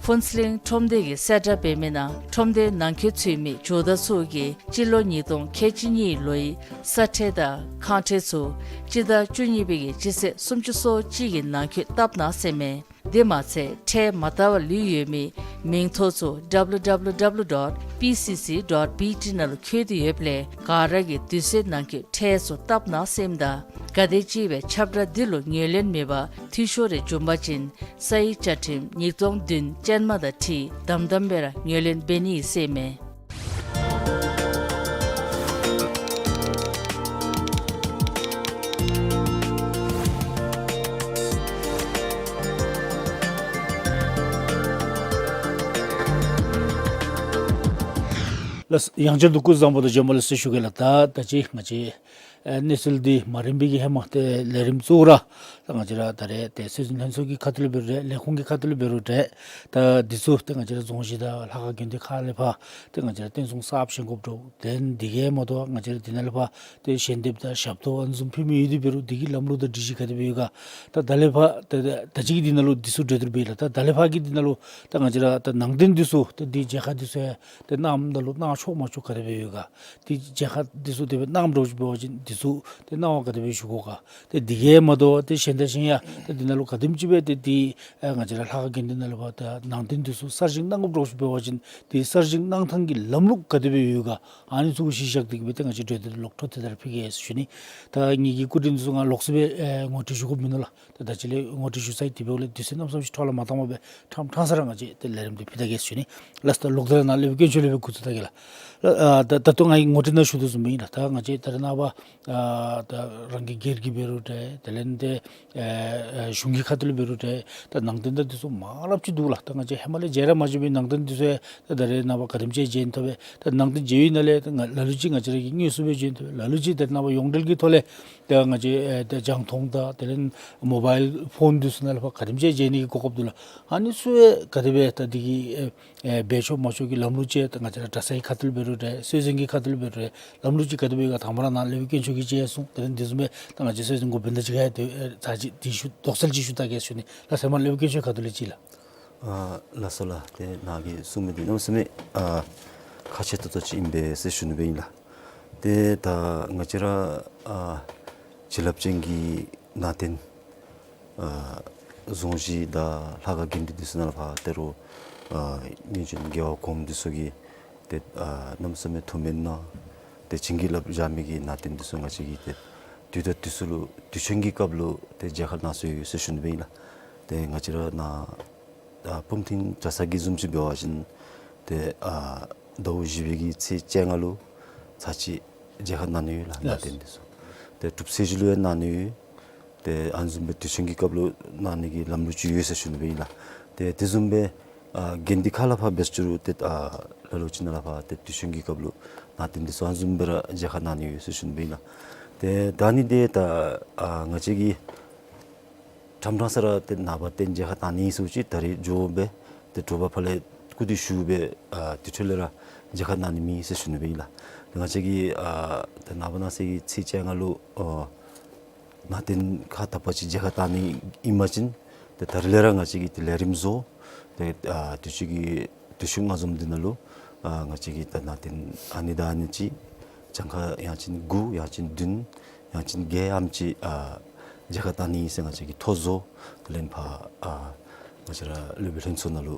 ཕུན་ཚོགས་གླིང་ཁྲོམ་སྡེ་གིས་གསལ་བསྒྲགས་འབད་མི་ནང་ཁྲོམ་སྡེའི་ནང་འཁོད་ཚུད་མི་ཇོ་བདག་ཚུ་གིས་སྤྱི་ལོ་ཉིས་སྟོང་ཁལ་གཅིག་གཉིས་ལོའི་ས་ཁྲལ་དང་ཁང་ཁྲལ་ཚུ་སྤྱི་ཟླ་བཅུ་གཉིས་པའི་གི་སྤྱི་ཚེས་སུམ་ཅུ་སོ་གཅིག་གི་ནང་འཁོད་བཏབ་གནང་ཟེར་མས། དེ་མ་ཚད་ཁྲལ་མ་བཏབ་པར་ལུས་ཡོད་མི་མིང་ཐོ་ཚུ་W W W dot P C C dot B T ནང་ལུ་བཀོད་དེ་ཡོདཔ་ལས་ག་ར་གིས་དུས་ཚོད་ནང་འཁོད་ཁྲལ་ཚུ་བཏབ་གནང་ཟེར་ཨིནམ་ད་ག་དེམ་ཅིག་སྦེ་ཁྱབ་བསྒྲགས་འདི་ལུ་ངོས་ལེན་མེད་པར་འཐུས་ཤོར་རེ་བྱུང་པ་ཅིན་ས་ཡི་བཅའ་ཁྲིམས་ཉིས་སྟོང་བདུན་ཅན་མ་དང་འཁྲིལ་དམ་དམ་སྦེ་ར་ངོས་ལེན་འབད་ནི་ཟེར་མས། ལགས། ཡང་བསྐྱར་དུ་སྐུ་གཟུགས་བཟང་པོ་དང་བྱོན་པ་ལེགས་ཟེར་ཞུ་གེ་ལགས། ད་ད་ཅི་ང་བཅས་ཨེ་གནས་ཚུལ་འདི་མ་རན་པའི་གི་ཧེ་མ་ཏེ་ལས་རིམ་ཚུ་ར་ད་ང་བཅས་ར་ད་རེས་ཏེ་སྲོལ་འཛིན་ལྷན་ཚོགས་ཀྱི་ཁ་ཐུག་ལུ་འབད་རུང་འདྲ་ལས་ཁུངས་ཀྱི་ཁ་ཐུག་ལུ་འབད་རུང་འདྲ་ད་འདི་ཚུ་ཏེ་ང་བཅས་ར་རྫོང་གཞི་དང་ལྷ་ཁང་དགོན་སྡེ་ཁག་ལས་ཕར་ཏེ་ང་བཅས་ར་རྟེན་གསུམ་གསརཔ་བཞེངས་དགོཔ་འདུག། དེ་འདི་གིས་མ་དོ་ང་བཅས་ར་འདི་ནང་ལས་ཕར་ཏེ་ཞལ་འདེབས་དང་ཞབས་ཏོག་ཨ་ནི་བཟུམ་ཕུལ་མི་ཡོད་དེ་འབད་རུང་འདི་གི་ལམ་ལུགས་དང་སྒྲིག་གཞི་ག་དེ་སྦེ་ཡོད་ག། ད་ད་ལས་ཕར་ད་ད་ཅི་གི་འདི་ནང་ལུ་འདི་ཚུ་གྲོས་བསྡུར་འབད་ཡི་ལགས། ད་ད་ལས་ཕར་གྱི་འདི་ནང་ལུ་ད་ང་བཅས་ར་ད་ནང་རྟེན་འདི་ཚུ་ད་འདི་མཇལ་ཁ་འདི་ཚུ་ཡང་ད་གནངམ་ད་ལུ་གནང་ཆོག་མ་ཆོག་ག་དེ་སྦེ་ཡོད་ག། ཏེ་མཇལ་ཁ་འདི་ཚུ་དེ་སྦེ་གནངམ་འདྲཝ་ཅིག་འབད་བ་ཅིན་འདི་ཚུ་ཏེ་གནང་བ་ག་དེ་སྦེ་ཞུ་དགོ་ག། ཏེ་འདི་གིས་མ་དོ་ཏེ་གཞན་དང་གཞན་ཡང་ཏེ་འདི་ནང་ལུ་ག་དེམ་ཅིག་སྦེ་ཏེ་འདི་ཨེ་ང་བཅས་ར་ལྷ་ཁང་དགོན་སྡེ་ནང་ལུ་ཕར་ད་ནང་རྟེན་འདི་ཚུ་གསར་བཞེངས་གནང་དགོཔ་འདྲཝ་ཅིག་འབད་བ་ཅིན་ཏེ་གསར་བཞེངས་གནང་ཐངས་ཀྱི་ལམ་ལུགས་ག་དེ་སྦེ་ཡོད་ག། ཨ་ནི་ཚུ་གཞི་བཞག་སྟེ་གི་སྦེ་ཏེ་ང་བཅས་གྲོས་བསྡུར་ལོག་འཕྲོ་མཐུད་དེ་ར་ཕུལ་གེ་ཟེར་ཞུ་ནི། ད་ངེ་གི་སྐུ་མགྲོན་ཚུ་ང་ལོགས་སུ་སྦེ་ཨེ་ངོ་སྤྲོད་ཞུ་དགོཔ་མིན་ནུག་ལགས། ད་ད་ཅི་ལས་ངོ་སྤྲོད་ཞུ་ཚར་ཡི། དེ་འབདཝ་ལས་དུས་ཚོད་གནམ་མེད་ས་མེད་ཅིག་འཕྲོ་བརླག་མ་བཏང་པར་སྦེ་ཕྲང་ཕྲང་ས་ར་ང་བཅས་ཏེ་ལས་རིམ་འདི་ཕུལ་ད་གེ་ཟེར་ཞུ་ནི། ལགས་སོ། ད་ལོག་སྟེ་ར་ནཱ་ལེགས་པའི་དཀོན་མཆོག་ལས་སྦེ་འགོ་བཙུགས་ད་གེ་ལགས། ལགས། ཨ་ད་ད་ལྟོ་ངེའི་ངོ་སྤྲོད་ནང་ཞུ་དོ་བཟུམ་སྦེ་ཨིན་ལགས། ད་ང་བཅས་ད་རེས་ནངས་པ་ཨ་ད་རང་གི་སྒེར་གྱི་འབད་རུང་འདྲ་དེ་ལས་ཏེ་ཨེ་ཨེ་གཞུང་གི་ཁ་ཐུག་ལུ་འབད་རུང་འདྲ་ད་ནང་རྟེན་ད་འདི་ཚུ་མང་རབས་ཅིག་འདུག་ལགས། ད་ང་བཅས་ཧེ་མ་ལས་མཇལ་ར་མ་མཇལ་བའི་ནང་རྟེན་འདི་ཚུ་ཡང་ད་ད་རེས་ནངས་པ་ག་དེམ་ཅིག་མཇལ་ཐོབ་པས། ད་ནང་རྟེན་མཇལ་བའི་ནང་ལས་ད་ང་ལ་ལུ་ཅིག་ང་བཅས་ར་གིས་དངོས་སུ་སྦེ་མཇལ་ཐོབ་པས། ལ་ལུ་ཅིག་ད་རེས་ནངས་པ་ཡོངས་འབྲེལ་གྱི་ཐོག་ལས་ད་ང་བཅས་ཨེ་ད་རྒྱང་མཐོང་དང་དེ་ལས་མོ་བཱའིལ་ཕོན་འདི་ཚུ་ནང་ལས་ཕར་ག་དེམ་ཅིག་མཇལ་ནི་གི་གོ་སྐབས་འདུག་ལགས། ཨ་ནི་ཚུ་ཡང་ག་དེ་སྦེ་ད་འདི་གི་ཨེ་ཨེ་འབད་ཆོག་མ་ཆོག་གི་ལམ་ལུགས་ཅིག་ད་ང་བཅས་ར་གྲྭ་ཚང་གི་ཁ་ཐུག་ལུ་འབད་རུང་འདྲ་སྲོལ་འཛིན་གྱི་ཁ་ཐུག་ལུ་འབད་རུང་འདྲ་ལམ་ལུགས་ཅིག་ག་དེ་སྦེ་ཡོད་ག། དང་པ་ར་ནཱ་ལེགས་པའི་དཀོན་མཆོག་གིས་ཅིག་གསུངས། དེ་ལས་འདི་བཟུམ་སྦེ་ད་ང་བཅས་སྲོལ་འཛིན་འགོ་དཔོན་དང་གཅིག་ཁར་ཡང་ཏེ་ཨེ་ཚར་ཅིག་འདི་ཞུ་དོགས་སེལ་ཅིག་ཞུ་ད་གེ་ཟེར་ཞུ་ནི། ལགས་སོ། ཧེ་མ་ལེགས་པའི་དཀོན་མཆོག་ཁ་ཐུག་ལས་ཅིག་ལགས། ཨ་ལགས་སོ་ལགས། ཏེ་ནཱ་གིས་གསུངས་མི་འདི་གནམ་མེད་ས་མེད་ཨ་ཁག་ཆེ་ཏོག་ཏོ་ཅིག་ཨིན་པས་ཟེར་ཞུ་ནི་སྦེ་ཨིན་ལགས། ཏེ་ད་ང་བཅས་ར་ཨ་བྱིན་རླབས་ཅན་གྱི་ནང་རྟེན་ཨ་རྫོང་གཞི་དང་ལྷ་ཁང་དགོན་སྡེ་འདི་ཚུ་ནང་ལས་ཕར་ད་རུང་ཨ་སྔོན་བྱོན་རྒྱལ་བ་གོངམ་འདི་ཚུ་གིས་ཏེ་ཨ་གནམ་མེད་ས་མེད་ཐུགས་སྨོན་གནང་སྟེ་བྱིན་གྱིས་བརླབས་བཞག་མི་གི་ནང་རྟེན་འདི་ཚུ་ང་བཅས་ཀྱིས་ཏེ་དུས་དང་དུས་སུ་ལུ་དུས་ཆེན་གྱི་སྐབས་ལུ་ཏེ་མཇལ་ཁ་གནང་སྲོལ་ཡོད་ཟེར་ཞུ་ནི་སྦེ་ཨིན་ལགས། ཏེ་ང་བཅས་ར་ནཱ་ཨ་སྤུངས་ཐིང་གྲྭ་ཚང་གི་བཟུམ་ཅིག་འབད་བ་ཅིན་ཏེ་ཨ་ཟླཝ་བཞི་པའི་གི་ཚེས་བཅོ་ལྔ་ལུ་ཚར་གཅིག་མཇལ་ཁ་གནང་ནི་ཡོད་ལགས། ནང་རྟེན་འདི་ཚུ་ཏེ་གྲུབ་ཚེས་ཅིག་ལུ་ཡང་གནང་ནི་ཡོད། ཏེ་ཨ་ནི་བཟུམ་སྦེ་དུས་ཆེན་གྱི་སྐབས་ལུ་གནང་ནི་གི་ལམ་ལུགས་ཅིག་ཡོད་ཟེར་ཞུ་ནི་སྦེ་ཨིན་ལགས། ཏེ་དེ་བཟུམ་སྦེ་ཨ་དགོན་སྡེ་ཁག་ལས་ཕར་འབད་རུང་ཏེ་ཨ་ལ་ལུ་ཅིག་ནང་ལས་ཕར་ཏེ་དུས་ཆེན་གྱི་སྐབས་ལུ་ནང་རྟེན་འདི་ཚུ་ཨ་ནི་བཟུམ་སྦེ་ར་མཇལ་ཁ་གནང་ནི་ཡོད་ཟེར་ཞུ་ནི་སྦེ་ཨིན་ལགས། ཏེ་ད་ཨ་ནི་འདི་ད་ཨ་ང་བཅས་ཀྱིས་ཕྲང་ཕྲང་ས་ར་ཏེ་ནངས་པ་ཏེ་མཇལ་ཁ་གནང་ནི་ཟེར་ཅིག་ད་རིས་འགྱོ་སྦེ་ཏེ་དྲོ་པ་ཕར་ལས་སྐུ་མདུན་ཞུ་སྦེ་ཨ་དེ་འཕྲོ་ལས་ར་མཇལ་ཁ་གནང་ནི་མེད་ཟེར་ཞུ་ནི་སྦེ་ཨིན་ལགས། ཏེ་ང་བཅས་ཀྱིས་ཨ་ཏེ་ནངས་པ་གནངས་ཚེ་གི་ཚེས་བཅོ་ལྔ་ལུ་ཨ་ནང་རྟེན་ཁག་དག་པ་ཅིག་མཇལ་ཁ་གནང་ནི་ཨིན་པ་ཅིན་ཏེ་ད་རིས་ལས་ར་ང་བཅས་ཀྱིས་ཏེ་ལས་རིམ་བཟོ་ཏེ་ཨ་དུས་ཅི་གི་དུས་ཅི་ལྔ་འཛོམས་འདི་ནང་ལུ་ཨ་ང་བཅས་ཀྱིས་ད་ནང་རྟེན་ཨ་ནི་དང་ཨ་ནི་ཅིག་གྱངས་ཁ་ཡང་ཅིན་དགུ་ཡང་ཅིན་བདུན་ཡང་ཅིན་བརྒྱད་ཨ་ནེམ་ཅིག་ཨ་མཇལ་ཁ་གནང་ནི་ཟེར་ང་བཅས་ཀྱིས་ཐོ་བཟོ་དེ་ལས་ཕར་ཨ་ང་བཅས་ར་སློབ་དཔོན་ལྷན་ཚོགས་ནང་ལུ་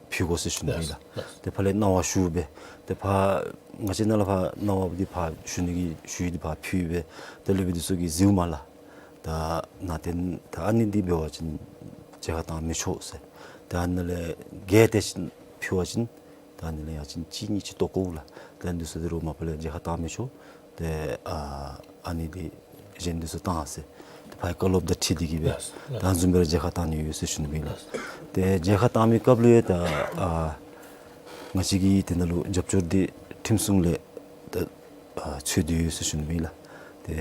ཕུལ་དགོ་ཟེར་ཞུ་ནི་ཨིན་ལགས། ཏེ་ཕར་ལས་གནང་བ་ཞུ་སྦེ་ཏེ་ཕར་ང་བཅས་ནཱ་ལས་ཕར་གནང་བ་འདི་ཕར་ཞུ་ནི་གི་ཞུ་ཡིག་འདི་ཕར་ཕུལ་སྦེ་ཏེ་སློབ་དཔོན་འདི་ཚུ་གིས་གཟིགསཔ་མས་ལགས། ད་ ད་ནང་རྟེན་ད་ཨ་ནི་འདི་འབད་བ་ཅིན་མཇལ་ཁ་བཏང་མི་ཆོག་ཟེར། ད་ཨ་ནི་ལས་བརྒལ་ཏེ་ཕུལ་བ་ཅིན་ད་ཨ་ནི་ལས་ཡང་ཅིན་གཅིག་གཉིས་ཅིག་བཏོག་དགོ་ལགས། ད་འདི་ཚུ་འདི་རུང་མ་པ་ལས་མཇལ་ཁ་བཏང་མི་ཆོག། ཏེ་ཨ་ཨ་ནི་འདི་གཞན་འདི་ཚུ་བཏང་ཟེར། ཏེ་ཕར་བཀའ་སློབ་དང་འཁྲིལ་ཏེ་གི་སྦེ་ལགས་སོ། ད་བཟུམ་སྦེ་ར་མཇལ་ཁ་བཏང་ནི་ཡོད་ཟེར་ཞུ་ནི་ཨིན་ལགས། ལགས་སོ། ཏེ་མཇལ་ཁ་བཏང་མི་སྐབས་ལུ་ཡང་ད་ཨ་ང་བཅས་ཀྱི་དེ་ནང་ལུ་རྒྱབ་སྐྱོར་འདི་ཁྲིམས་སྲུང་ལས་ད་ཨ་ཚུད་དེ་ཡོད་ཟེར་ཞུ་ནི་ཨིན་ལགས། ཏེ་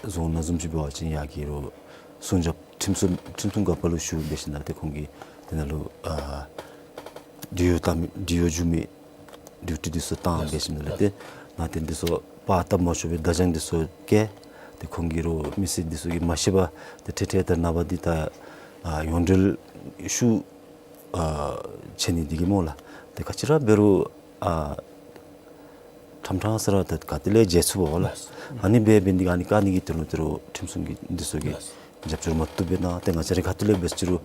རྫོང་ནང་བཟུམ་ཅིག་འབད་བ་ཅིན་ཡར་གྱི་རུང་སྲུང་སྐྱོབ་ཁྲིམས་སྲུང་ཁྲིམས་སྲུང་འགག་པ་ལུ་ཞུ་འབད་ཞིནམ་ལས་ཏེ་ཁོང་གིས་དེ་ནང་ལུ་ཨ་ཌི་ཨོ་བཏང་མི་ཌི་ཨོ་འཇུ་མི་ཌིའུ་ཊི་འདི་ཚུ་བཏང་འབད་ཞིནམ་ལས་ཏེ་ནང་རྟེན་འདི་ཚུ་པར་བཏབ་མ་ཆོག་པའི་བརྡ་བྱང་འདི་ཚུ་བཀལ། ཏེ་ཁོང་གིས་རུང་མི་སེར་འདི་ཚུ་གིས་མ་ཤེས་པར་ཏེ་ཏེ་ཏེ་ད་ནངས་པ་འདི་ད་ཨ་ཡོངས་འབྲེལ་ཤུགས་ཨ་ཆེ་ནི་འདི་གིས་སྨོ་ལགས། ཏེ་ག་ཅི་ར་འབད་རུང་ཨ་ཕྲང་ཕྲང་ས་ར་ད་ག་ཏེ་ལས་མཇལ་ཚུགས་པས་ལགས། ཨ་ནི་འབད་འབད་ནི་འདི་གིས་ཨ་ནི་བཀག་ནི་གི་དོན་ལུ་ཏེ་རུང་ཁྲིམས་སྲུང་གི་འདི་ཚུ་གིས་རྒྱབ་སྐྱོར་མ་བཏུབ་པས་ན་ཏེ་ང་བཅས་ར་ག་ཏེ་ལས་འབད་རུང་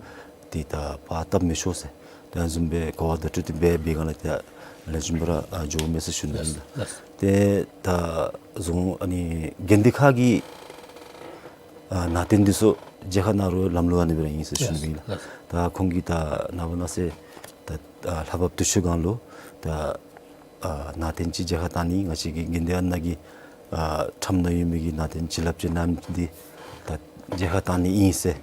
ཏེ་ད་པར་བཏབ་མི་ཆོག་ཟེར། ཏེ་ཨ་བཟུམ་སྦེ་གོ་བ་བརྡ་སྤྲོད་འདི་འབད་འབད་སྒང་ལས་ཏེ་ལེགས་ཤོམ་སྦེ་ར་ཨ་འགྱོཝ་མས་ཟེར་ཞུ་ནི་ཨིན་ལགས། ཏེ་ད་རྫོང་ཨ་ནི་དགོན་སྡེ་ཁག་གི་ཨ་ནང་རྟེན་འདི་ཚུ་མཇལ་ཁ་གནང་རུང་ལམ་ལུགས་ཨ་ནི་སྦེ་ར་ཨིན་ཟེར་ཞུ་ནི་ཨིན་ལགས། ད་ཁོང་གིས་ད་ནངས་པ་གནངས་ཚེ་ད་ཨ་ལྷ་བབས་དུས་ཆེན་སྒང་ལུ་ད་ཨ་ནང་རྟེན་ཅིག་མཇལ་ཁ་བཏང་ནི་ང་བཅས་ཀྱི་དགོན་སྡེ་ཨ་ནཱ་གི་ཨ་ཁྲམ་ནང་ཡོད་མི་གི་ནང་རྟེན་བྱིན་རླབས་ཅན་ཨ་ནི་འདི་ད་མཇལ་ཁ་བཏང་ནི་ཨིན་ཟེར་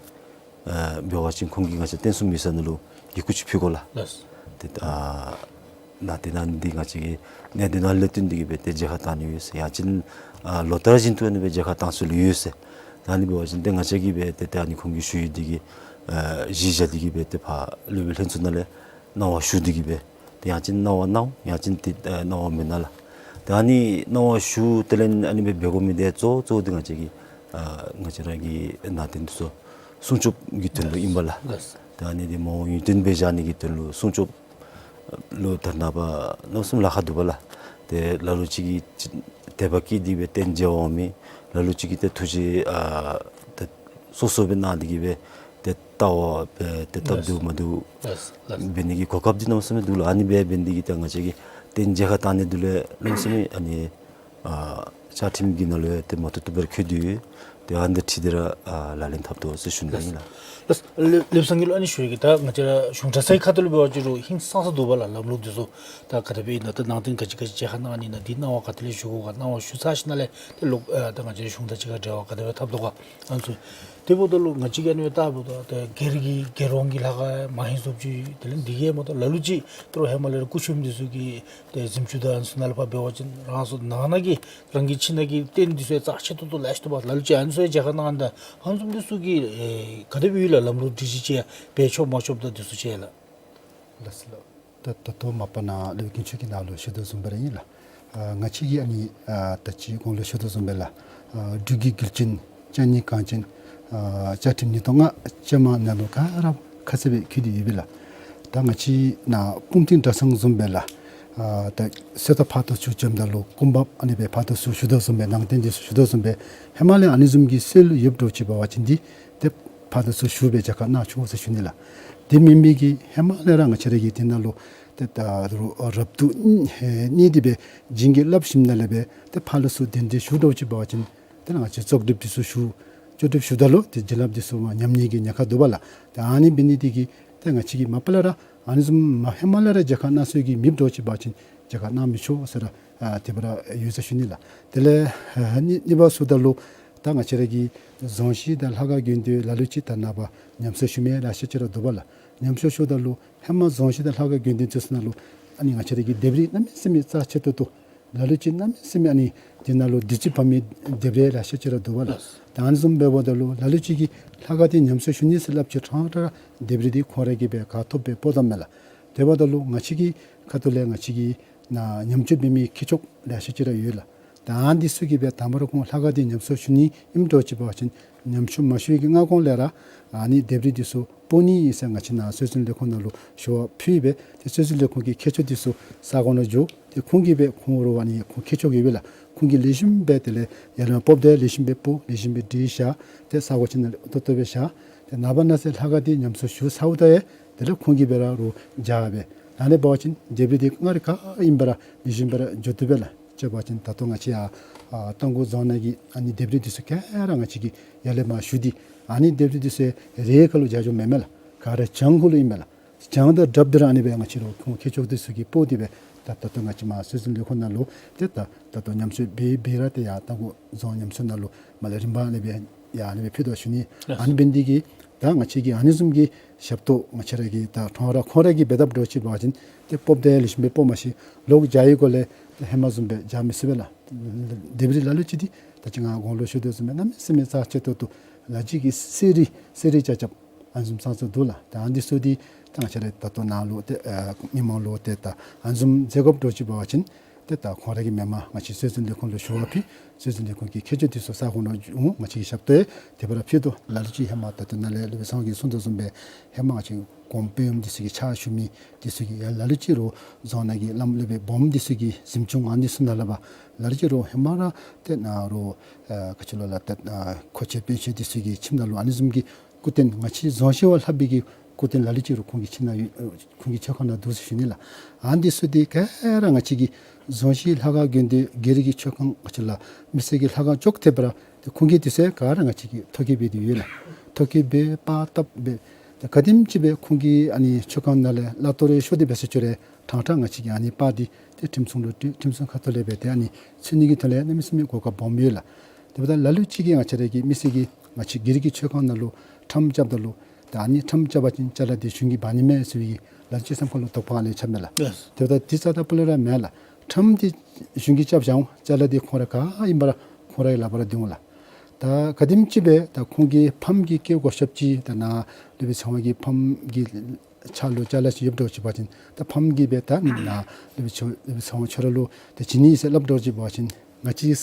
ཨ་འབད་བ་ཅིན་ཁོང་གིས་ང་བཅས་རྟེན་གསུམ་ཡིག་ཚང་ནང་ལུ་ཡི་གུ་ཅིག་ཕུལ་དགོ་ལགས། ལགས། ཏེ་ཨ་ནང་རྟེན་ཨ་ནི་འདི་ང་བཅས་ཀྱི་གནད་དོན་ནང་ལས་བརྟེན་ཏེ་གི་སྦེ་ཏེ་མཇལ་ཁ་བཏང་ནི་ཡོད་ཟེར། ཡང་ཅིན་ཨ་ལོ་ལྟར་བཞིན་དུ་ཨ་ནི་སྦེ་མཇལ་ཁ་བཏང་སྲོལ་ཡོད་ཟེར། ད་ཨ་ནི་འབད་བ་ཅིན་ཏེ་ང་བཅས་ཀྱིས་སྦེ་ཏེ་ཏེ་ཨ་ནི་ཁོང་གི་ཞུ་ཡིག་འདི་གི་ཨ་གཞི་བཞག་སྟེ་གི་སྦེ་ཏེ་ཕར་སློབ་དཔོན་ལྷན་ཚོགས་ནང་ལས་གནང་བ་ཞུ་སྟེ་གི་སྦེ་ཏེ་ཡང་ཅིན་གནང་བ་གནང་ཡང་ཅིན་ཏེ་ཨ་གནང་བ་མེན་ན་ལགས། ཏེ་ཨ་ནི་གནང་བ་ཞུ་དེ་ལས་ཨ་ནི་སྦེ་འབད་དགོ་མི་འདི་གཙོ་གཙོ་འདི་ང་བཅས་ཀྱི་ཨ་ང་བཅས་ར་གི་ནང་རྟེན་འདི་ཚུ་སྲུང་སྐྱོབ་ཀྱི་དོན་ལུ་ཨིན་པས་ལགས། ལགས། ཏེ་ཨ་ནི་འདི་མ་འོངས་ཡུན་བརྟན་སྦེ་བཞག་ནི་གི་དོན་ལུ་སྲུང་སྐྱོབ་ལུ་ད་ནངས་པ་གནམ་མེད་ས་མེད་ལཱ་ཁག་འདུག་པས་ལགས། ཏེ་ལ་ལུ་ཅིག་གིས་དད་པ་བསྐྱེད་དེ་སྦེ་རྟེན་མཇལ་བར་འོང་མི་ལ་ལུ་ཅིག་གིས་ཏེ་ཐུགས་རྗེ་ཨ་ཏེ་སོ་སོ་སྦེ་གནང་སྟེ་གི་སྦེ་ཏེ་ལྟ་བ་སྦེ་ཏེ་སྟབས་བདེཝ་མ་བདེཝ་ལགས་ལགས། འབད་ནི་གི་གོ་སྐབས་འདི་གནམ་མེད་ས་མེད་འདུག་ལགས། ཨ་ནི་སྦེ་འབད་ནི་འདི་གིས་ཏེ་ང་བཅས་ཀྱིས་རྟེན་མཇལ་ཁ་བཏང་ནི་འདི་ལུ་གནམ་མེད་ས་མེད་ཨ་ནི་ཨ་བཅའ་ཁྲིམས་ཀྱི་ནང་ལུ་ཡང་ཏེ་མ་བཏུབ་བཏུབ་སྦེ་ར་བཀོད་དེ་ཡོད། ཏེ་ཨ་ནི་དང་འཁྲིལ་ཏེ་ར་ཨ་ལག་ལེན་འཐབ་དོ་ཟེར་ཞུ་ནི་ཨིན་ལགས། ལགས། ལེགས་ལེགས་བཟང་གི་ལུ་ཨ་ནི་ཞུ་ཡི་གི་ད་ང་བཅས་ར་གཞུང་གྲྭ་ཚང་གི་ཁ་ཐུག་ལུ་འབད་བ་ཅིན་རུང་ཧིང་སངས་ས་འདུག་པས་ལགས། ལམ་ལུགས་འདི་ཚུ་ད་ག་དེ་སྦེ་ཨིན་ན་ད་ནང་རྟེན་ག་ཅི་ག་ཅི་མཇལ་ཁ་གནང་ནི་ཨིན་ན་འདི་གནང་བ་ག་དེ་ལས་ཞུ་དགོ་ག་གནང་བ་ཞུ་ཚར་ཞིནམ་ལས་ཏེ་ལོག་ཨ་ད་ང་བཅས་གཞུང་དང་གཅིག་ཁར་འབྲེལ་བ་ག་དེ་སྦེ་འཐབ་དོ་ག་ཨ་ནི་ཚུ། དེ་འབདཝ་ད་ལུ་ང་བཅས་ཀྱིས་ཨ་ནི་སྦེ་བལྟཝ་ད་ཏེ་སྒེར་གྱི་རྒེད་འོག་གི་ལྷ་ཁང་མ་ཧེ་བཟུམ་ཅིག་དེ་ལས་འདི་གིས་མ་གཏོགས་ལ་ལུ་ཅིག་ཏེ་རུང་ཧེ་མ་ལས་ར་སྐུ་མཆེད་འདི་ཚུ་གི་ཏེ་གཟིམ་ཅུང་དང་ཨ་ནི་ཚུ་ནང་ལས་ཕར་འབད་བ་ཅིན་རང་སོ་ནང་ན་གི་རང་གི་ཁྱིམ་ནང་གི་རྟེན་འདི་ཚུ་ཡང་རྩ་ཆེ་ཏོག་ཏོ་ལེ་ཤ་འདུག་པས། ལ་ལུ་ཅིག་ཨ་ནི་ཚུ་ཡང་མཇལ་ཁ་གནང་ད་ཨ་ནི་བཟུམ་འདི་ཚུ་གི་ཨེ་ག་དེ་སྦེ་ཡོད་ལགས། ལམ་ལུགས་སྒྲིག་གཞི་ཅིག་ཡང་འབད་ཆོག་མ་ཆོགཔ་དང་འདི་ཚུ་ཅིག་ལགས། ལགས་སོ་ལགས། ད་ད་ལྟོ་མ་པ་ནཱ་སློབ་དཔོན་དཀོན་མཆོག་གིས་ནཱ་ལུ་ཞུ་དོ་བཟུམ་སྦེ་ར་ཨིན་ལགས། ཨ་ང་བཅས་ཀྱིས་ཨ་ནི་ཨ་ད་ཅི་གོང་ལུ་ཞུ་དོ་བཟུམ་སྦེ་ལགས། ཨ་འབྲུག་གི་རྒྱལ་ཆེན་བཅུ་གཉིས་གངས་ཅན་ཨ་བཅའ་ཁྲིམས་ཉིས་སྟོང་ལྔ་ཅན་མ་ནང་ལུ་ག་ར་ཁ་གསལ་སྦེ་བཀོད་དེ་ཡོད་པས་ལགས། ད་ང་བཅས་ནཱ་སྤུངས་ཐིམ་གྲྭ་ཚང་བཟུམ་སྦེ་ལགས། ཨ་ད་གསོལ་ཐབ་ཕར་དང་ཚུར་བྱོནམ་ད་ལུ་སྐུ་འབག་ཨ་ནི་སྦེ་ཕར་དང་ཚུར་ཞུ་དོ་བཟུམ་སྦེ་ནང་རྟེན་འདི་ཚུ་ཞུ་དོ་བཟུམ་སྦེ་ཧེ་མ་ལས་ཨ་ནི་བཟུམ་གྱི་སྲོལ་ཡོདཔ་འདྲཝ་ཅིག་འབད་བ་ཅིན་འདི་ཏེ་ཕར་དང་ཚུར་ཞུ་སྦེ་མཇལ་ཁ་གནང་ཆོག་ཟེར་ཞུ་ནི་ལགས། དེ་མེན་མི་གི་ཧེ་མ་ལས་ར་ང་བཅས་ར་གི་དེ་ནང་ལུ་ཏེ་ད་རུང་རབ་ཏུ་གནས་ཏེ་སྦེ་བྱིན་གྱིས་བརླབས་ཞིནམ་ལས་སྦེ་ཏེ་ཕར་ལས་ཚུར་གདན་འདྲེན་ཞུ་འདྲཝ་ཅིག་འབད་བ་ཅིན་ཏེ་ང་བཅས་བཙོག་གྲིབ་འདི་ཚུ་ཞུ་བཙོག་གྲིབ་ཞུཝ་ད་ལུ་ཏེ་བྱིན་རླབས་འདི་ཚུ་མར་ཉམས་ནི་གི་ཉེན་ཁ་འདུག་པས་ལགས། ཏེ་ཨ་ནི་འབད་ནི་འདི་གིས་ཏེ་ང་བཅས་ཀྱིས་མ་པ་ལས་ར་ཨ་ནི་བཟུམ་མ་ཧེ་མ་ལས་ར་མཇལ་ཁ་གནང་སྲོལ་གྱི་མེདཔ་འདྲཝ་ཅིག་འབད་བ་ཅིན་མཇལ་ཁ་གནང་མི་ཆོག་ཟེར་ར་ཨ་དེ་སྦེ་ར་ཡོད་ཟེར་ཞུ་ནི་ལགས། དེ་ལས་ཨ་གཉིས་གཉིས་པ་ཞུཝ་ད་ལུ་ད་ང་བཅས་ར་གི་རྫོང་གཞིས་དང་ལྷ་ཁང་དགོན་སྡེ་ལ་ལུ་ཅིག་ད་ནངས་པ་ཉམས་གསོ་ཞུ་མི་ལེ་ཤ་ཅིག་ར་འདུག་པས་ལགས། ཉམས་གསོ་ཞུཝ་ད་ལུ་ཧེ་མ་རྫོང་གཞིས་དང་ལྷ་ཁང་དགོན་སྡེ་འདི་ཚུ་ནང་ལུ་ཨ་ནི་ང་བཅས་ར་གི་ལྡེབས་རིས་གནམ་མེད་ས་མེད་རྩ་ཆེ་ཏོག་ཏོ་ལ་ལུ་ཅིག་གནམ་མེད་ས་མེད་ཨ་ནི་དེ་ནང་ལུ་བདུད་རྩི་ཕབ་མི་ལྡེབས་རིས་ལེ་ཤ་ཅིག་ར་འདུག་པས་ལགས། ད་ཨ་ནི་བཟུམ་འབདཝ་ད་ལུ་ལ་ལུ་ཅིག་གིས་ལྷ་ཁང་འདི་ཉམས་གསོ་ཞུ་ནི་ཟེར་སླབ་ཅི་ཕྲང་ཕྲང་ར་ལྡེབས་རིས་འདི་ཁོང་ར་གིས་སྦེ་ག་ཐོབ་སྦེ་སྤོ་དོ་མས་ལགས། དེ་འབདཝ་ད་ལུ་ང་བཅས་ཀྱི་ཁ་ཐུག་ལས་ང་བཅས་ཀྱི་ནཱ་ཉམས་བཅོས་འབད་མི་མཁས་མཆོག་ལེ་ཤ་ཅིག་ར་ཡོད་ལགས། ད་ཨ་ནི་འདི་ཚུ་གིས་སྦེ་དང་པ་ར་ཁོང་ལྷ་ཁང་འདི་ཉམས་གསོ་ཞུ་ནི་ཨིནམ་འདྲཝ་ཅིག་འབད་བ་ཅིན་ཉམས་གསོ་མ་ཞུ་བའི་གི་སྔ་གོང་ལས་ར་ཨ་ནི་ལྡེབས་རིས་འདི་ཚུ་སྤོ་ནི་ཨིན་ཟེར་ང་བཅས་ནཱ་སྲོལ་འཛིན་ལས་ཁུངས་ནང་ལུ་ཞུ་བ་ཕུལ་སྦེ་ཏེ་སྲོལ་འཛིན་ལས་ཁུངས་ཀྱི་མཁས་མཆོག་འདི་ཚུ་ས་གོ་ནང་འགྱོ། ཏེ་ཁོང་གིས་སྦེ་ཁོང་ར་ཨ་ནི་ཁོང་མཁས་མཆོག་ཡོད་པས་ལགས། ཁོང་གིས་ལེགས་ཤོམ་སྦེ་དེ་ལས་ཡར་ལས་མར་སྤོཝ་ད་ལེགས་ཤོམ་སྦེ་སྤོ་ལེགས་ཤོམ་སྦེ་སྒྲིག་བཞག། ཏེ་ས་གོ་ཅིག་ནང་ལུ་ཏོག་ཏོ་སྦེ་བཞག། ཏེ་ནངས་པ་གནངས་ཚེ་ལྷ་ཁང་འདི་ཉམས་གསོ་ཞུ་ཚརཝ་ད་ཡང་དེ་ལས་ཁོང་གིས་སྦེ་ར་རུང་མཇལ་སྦེ་ཨ་ནི་འབད་བ་ཅིན་ལྡེབས་རིས་འདི་སྔར་ག་ཨིནམ་སྦེ་ར་ལེགས་ཤོམ་སྦེ་ར་འགྱོ་བཏུབ་པས་ལགས། དཔྱེ་འབད་བ་ཅིན་ད་ལྟོ་ང་བཅས་ཡར་ ཨ་རྟ་མགོ་རྫོང་ནང་གི་ཨ་ནི་ལྡེབས་རིས་འདི་ཚུ་ག་ར་ང་བཅས་ཀྱིས་ཡར་ལས་མར་ཞུ་སྟེ་ཨ་ནི་ལྡེབས་རིས་འདི་ཚུ་རེ་ཁ་ལུ་རྒྱ་ཇོ་མེན་མས་ལགས། ག་ར་བྱང་ཁུལ་ལུ་ཨིན་མས་ལགས། བྱང་དང་འདྲཝ་འདི་ར་ཨ་ནི་སྦེ་ང་བཅས་ར་ཁོང་ཁྱད་ཆོས་འདི་ཚུ་གིས་སྤོ་སྟེ་སྦེ་ད་ད་ལྟོ་ང་བཅས་མར་སྲོལ་འཛིན་ལས་ཁུངས་ནང་ལུ་ཏེ་ད་ད་ལྟོ་ཉམས་བཅོས་འབད་འབད་ར་ཏེ་ཡར་རྟ་མགོ་རྫོང་ཉམས་བཅོས་ནང་ལུ་མར་ལས་རིམ་པ་ཨ་ནི་སྦེ་ཡར་ཨ་ནི་སྦེ་ཕུལ་དོ་ཞུ་ནི། ཨ་ནི་འབད་ནི་འདི་གིས་ད་ང་བཅས་ཀྱིས་ཨ་ནི་བཟུམ་གྱི་ཞབས་ཏོག་ང་བཅས་ར་གིས་ད་ཁྲོམ་ར་ཁོང་ར་གིས་འབད་དཔ་འདྲཝ་ཅིག་འབད་བ་ཅིན་ཏེ་སྤོ་སྟེ་ལེགས་ཤོམ་སྦེ་སྤོ་མ་ཤེས། ལོག་རྒྱག་ཡི་གོ་ལས་ཏེ་ཧེ་མ་བཟུམ་སྦེ་རྒྱག་མི་ཚུགས་པས་ལགས། ལྡེབས་རིས་ལ་ལུ་ཅིག་འདི་ད་ཅི་ང་གོང་ལུ་ཞུ་དོ་བཟུམ་སྦེ་གནམ་མེད་ས་མེད་རྩ་ཆེ་ཏོག་ཏོ་ལ་ཅིག་གིས་གསེར་རིས་གསེར་རིས་རྐྱབ་རྐྱབ་ཨ་ནི་བཟུམ་ཙང་ཙང་འདུག་ལགས། ད་ཨ་ནི་འདི་ཚུ་འདི་ད་ང་བཅས་ར་ད་ལྟོ་ནཱ་ལུ་ཏེ་ཨ་མི་མང་ལུ་ཏེ་ད་ཨ་ནི་བཟུམ་མཛད་དགོཔ་འདྲཝ་ཅིག་འབད་བ་ཅིན་ཏེ་ད་ཁོང་ར་གིས་མེན་མར་ང་བཅས་སྲོལ་འཛིན་ལས་ཁུངས་ལུ་ཞུ་བ་ཕུལ། སྲོལ་འཛིན་ལས་ཁུངས་ཀྱིས་ཁྱད་ཆོས་འདི་ཚུ་ས་ཁོངས་ནང་འོང་ང་བཅས་ཀྱིས་ཞབས་ཏོག་ཡང་དེ་སྦེ་ར་ཕུལ་དོ། ལ་ལུ་ཅིག་ཧེ་མ་ད་ལྟོ་ནཱ་ལས་སློབ་དཔོན་ཚེ་དབང་གིས་གསུངས་དོ་བཟུམ་སྦེ་ཧེ་མ་ང་བཅས་གོང་དཔོན་འདི་ཚུ་གི་ཕྱག་ཞུ་མི་འདི་ཚུ་གིས་ཡང་ལ་ལུ་ཅིག་རོགས་རྫོང་ནང་གི་བླམ་སློབ་དཔོན་སྦོམ་འདི་ཚུ་གིས་གཟིམ་ཆུང་ཨ་ནི་ཚུ་ནང་ལས་ཕར་ལ་ལུ་ཅིག་རོགས་ཧེ་མ་ར་ཏེ་ནཱ་རོགས་ཨ་ག་ཅི་ལོ་ལགས་ཏེ་ཨ་མཁོ་ཆས་དཔོན་ཆས་འདི་ཚུ་གི་ཁྱིམ་ནང་ལུ་ཨ་ནི་བཟུམ་གྱི་སྐུ་རྟེན་ང་བཅས་རྫོང་གཞི་བ་ལྷག་པའི་གི་སྐུ་རྟེན་ལ་ལུ་ཅིག་རོགས་ཁོང་གི་ཁྱིམ་ནང་ཡོད། ཁོང་གི་མཆོད་ཁང་ནང་འདུག་ཟེར་ཞུ་ནི་ལགས། ཨ་ནི་འདི་ཚུ་འདི་ག་ར་ང་བཅས་ཀྱི་རྫོང་གཞི་ལྷ་ཁང་དགོན་སྡེ་སྒེར་གྱི་མཆོད་ཁང་ང་བཅས་ར་མི་སེར་གྱི་ལྷ་ཁང་ཅོག་འཐདཔ་ར་ཏེ་ཁོང་གིས་འདི་ཚུ་ག་ར་ང་བཅས་ཀྱིས་ཐོ་བཀོད་འབད་དེ་ཡོད་ལགས། ཐོ་བཀོད་འབད་པར་བཏབ་སྦེ་ཏེ་ག་དེམ་ཅིག་སྦེ་ཁོང་གིས་ཨ་ནི་མཆོད་ཁང་ནང་ལས་གླ་གཏོང་རེ་ཤོར་ཏེ་འབད་སོང་ཅི་རུང་ཕྲང་ཕྲང་ང་བཅས་ཀྱིས་ཨ་ནི་པར་འདི་ཏེ་ཁྲིམས་སྲུང་ལུ་སྤྲོད། ཁྲིམས་སྲུང་ཁ་ཐུག་ལས་སྦེ་ཏེ་ཨ་ནི་འཚོལ་ནི་གི་ཐོག་ལས་གནམ་མེད་ས་མེད་གོ་སྐབས་སྦོམ་ཡོད་ལགས། དེ་འབདཝ་ད་ལ་ལུ་ཅིག་གིས་ང་བཅས་ར་གི་མི་སེར་གྱིས་ང་བཅས་སྒེར་གྱི་མཆོད་ཁང་ནང་ལུ་ཁྲམ་རྐྱབ་ད་ལུ་ད་ཨ་ནི་ཁྲམ་རྐྱབ་པ་ཅིན་ཅ་ལ་འདི་གཞུང་གིས་འབག་ནི་མས་ཟེར་བའི་ལ་ལུ་ཅིག་སེམས་ཁ་ལུ་དོགས་པ་ཨ་ནི་ཆགས་མས་ལགས། ལགས། དེ་འབདཝ་ད་འདི་རྩ་དང་སྤུ་ལས་ར་མེན་ལགས། ཁྲམ་འདི་གཞུང་གིས་རྐྱབ་བཞག་འོང་། ཅ་ལ་འདི་ཁོང་ར་ག་ཨིན་པ་ར་ཁོང་རའི་ལག་པར་ར་སྡོད་འོང་ལགས། ད་ག་དེམ་ཅིག་སྦེ་ད་ཁོང་གི་ཕམ་གྱིས་བཀལ་དགོ་ཤོབ་ཅིག་ད་ནཱ་སློབ་དཔོན་ཚེ་དབང་གི་ཕམ་གྱི་ཕྱག་ལུ་ཅ་ལ་ཅིག་ཡོདཔ་འདྲཝ་ཅིག་འབད་བ་ཅིན་ད་ཕམ་གྱིས་སྦེ་ད་ནཱ་སློབ་དཔོན་ཚེ་དབང་ཁྱོད་ར་ལུ་ཏེ་བྱིན་ནི་ཟེར་སླབ་འདྲཝ་ཅིག་འབད་བ་ཅིན་ང་བཅས་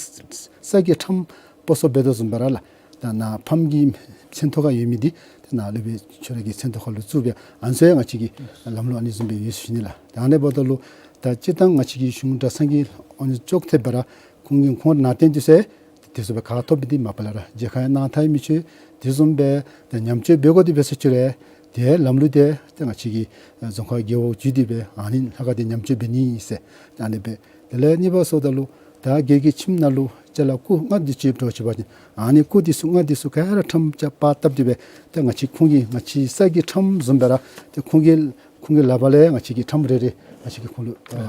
ས་གི་ཁྲམ་སྤོ་སོར་འབད་དོ་བཟུམ་སྦེ་ར་ལགས། ད་ནཱ་ཕམ་གྱི་མཚན་ཐོ་ཁར་ཡོད་མི་འདི་ད་ནཱ་སློབ་དཔོན་ཁྱོད་ར་གི་མཚན་ཐོ་ཁར་ལུ་བཙུགས་སྦེ་ཨ་ནི་ཚུ་ཡང་ང་བཅས་ཀྱི་ལམ་ལུགས་ཨ་ནི་བཟུམ་སྦེ་ཡོད་ཟེར་ཞུ་ནི་ལགས། ད་ཨ་ནི་འབདཝ་ད་ལུ་ད་སྤྱིར་བཏང་ང་བཅས་ཀྱི་གཞུང་གྲྭ་ཚང་གི་ཨ་ནི་ཅོག་འཐདཔ་ར་ཁོང་གི་ཁོང་ནང་རྟེན་འདི་ཚུ་དེ་ཚུ་སྦེ་ག་ཐོབ་པའི་འདི་མ་པ་ལས་ར་མཇལ་ཁ་ཡང་གནང་ཐལ་མི་ཚུ་དེ་བཟུམ་སྦེ་ད་ཉམས་བཅོས་འབད་དགོ་དེ་འབད་སོང་ཅི་རུང་དེ་ལམ་ལུགས་དེ་ད་ང་བཅས་ཀྱི་རྫོང་ཁག་རྒེད་འོག་བརྒྱུད་དེ་སྦེ་ཨ་ནི་ལྷ་ཁང་འདི་ཉམས་བཅོས་འབད་ནི་ཟེར་ད་ཨ་ནི་སྦེ། དེ་ལས་གཉིས་པ་སོངམ་ད་ལུ་ད་སྒེར་གྱི་ཁྱིམ་ནང་ལུ་ཅ་ལ་སྐུ་མངའ་འདི་ཅིག་འདྲཝ་ཅིག་འབད་བ་ཅིན་ཨ་ནི་སྐུ་འདི་ཚུ་མངའ་འདི་ཚུ་ག་ར་ཁྲམ་རྐྱབ་པར་བཏབ་སྟེ་སྦེ་ད་ང་བཅས་ཁོང་གི་ང་བཅས་ས་གི་ཁྲམ་བཟུམ་སྦེ་ར་ཏེ་ཁོང་གི་ཁོང་གི་ལག་པ་ལས་ང་བཅས་ཀྱིས་ཁྲམ་རེ་རེ་ང་བཅས་ཀྱིས་ཁོང་ལུ་ཨ་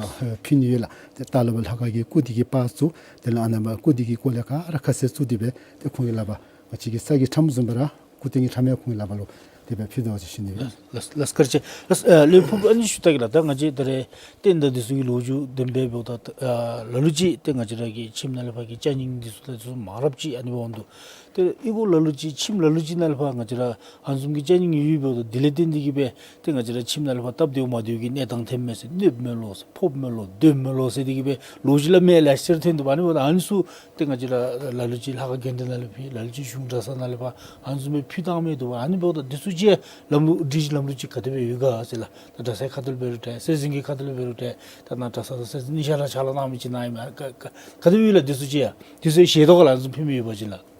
ཕུལ་ནི་ཡོད་ལགས། ཏེ་ད་ལྟོ་སྦེ་ལྷ་ཁང་གི་སྐུ་འདི་གི་པར་བཙུགས། དེ་ལས་ཨ་ནཱ་སྦེ་སྐུ་འདི་གི་སྐོར་ལས་ག་ར་ཁ་གསལ་བཙུགས་ཏེ་སྦེ་ཏེ་ཁོང་གི་ལག་པར་ང་བཅས་ཀྱི་ས་གི་ཁྲམ་བཟུམ་སྦེ་ར་སྐུ་རྟེན་གྱི་ཁྲམ་ཡང་ཁོང་གི་ལག་པར་ལུ་དེ་སྦེ་ཕུལ་དོ་ཟེར་ཞུ་ནི་ཡོད། ལགས་ལགས་ལགས་བཀའ་དྲིན་ཆེ། ལགས་ཨ་ལས་ཕུལ་ཨ་ནི་ཞུ་ད་གེ་ལགས། ད་ང་བཅས་ད་རེས་རྟེན་དང་འདི་ཚུ་གི་ལོ་རྒྱུས་དེ་སྦེ་འབདཝ་ད་ཨ་ལ་ལུ་ཅིག་ཏེ་ང་བཅས་ར་གི་ཁྱིམ་ནང་ལས་ཕར་གྱི་ཅ་རྙིང་འདི་ཚུ་ད་འདི་ཚུ་མང་རབས་ཅིག་ཨ་ནི་འབདཝ་འདུག། ཏེ་ཨི་གུ་ལ་ལུ་ཅིག་ཁྱིམ་ལ་ལུ་ཅིག་ནང་ལས་ཕར་ང་བཅས་ར་ཨ་ནི་བཟུམ་གྱི་ཅ་རྙིང་ཡོད་འབདཝ་ད་དེ་ལས་བརྟེན་ཏེ་གིས་སྦེ་ཏེ་ང་བཅས་ར་ཁྱིམ་ནང་ལས་ཕར་སྟབས་བདེཝ་མ་བདེཝ་གི་གནས་སྟངས་ཐོནམ་མས་ཟེར། གནོདཔ་མས་ལོ་ཟེར་ཕོགཔ་མས་ལོ་སྡོདཔ་མས་ལོ་ཟེར་དེ་གིས་སྦེ་ལོ་རྒྱུས་ལུ་མི་ལེ་ཤ་ཅིག་ར་ཐོན་འདུག། ཨ་ནི་འབདཝ་ད་ཨ་ནི་ཚུ་ཏེ་ང་བཅས་ར་ལ་ལུ་ཅིག་ལྷ་ཁང་དགོན་སྡེ་ནང་ལས་ཕུལ། ལ་ལུ་ཅིག་གཞུང་གྲྭ་ཚང་ནང་ལས་ཕར་ཨ་ནི་བཟུམ་སྦེ་ཕུལ་བཏང་མི་འདུག། ཨ་ནི་འབདཝ་ད་འདི་ཚུ་ཅིག་ལམ་ལུགས་སྒྲིག་གཞི་ལམ་ལུགས་ཅིག་ག་དེ་སྦེ་ཡོད་ག་ཟེར་ལགས། ད་གྲྭ་ཚང་ཁ་ཐུག་ལས་འབད་རུང་འདྲ་སྲོལ་འཛིན་གྱི་ཁ་ཐུག་ལས་འབད་རུང་འདྲ་ད་ནཱ་གྲྭ་ཚང་དང་སྲོལ་འཛིན་གཉིས་ཆ་ར་ཕྱག་ལཱ་གནང་མི་ཅིག་ནཱ་ཨིན་མས། ག་ག་ག་དེ་སྦེ་ཡོད་ལགས། འདི་ཚུ་ཅིག་ཡ་འདི་ཚུ་ཞལ་ཏོག་ག་ལགས། ཨ་ནི་བཟུམ་ཕུལ་མི་ཡོད་པ་ཅིན་ལགས། ལགས།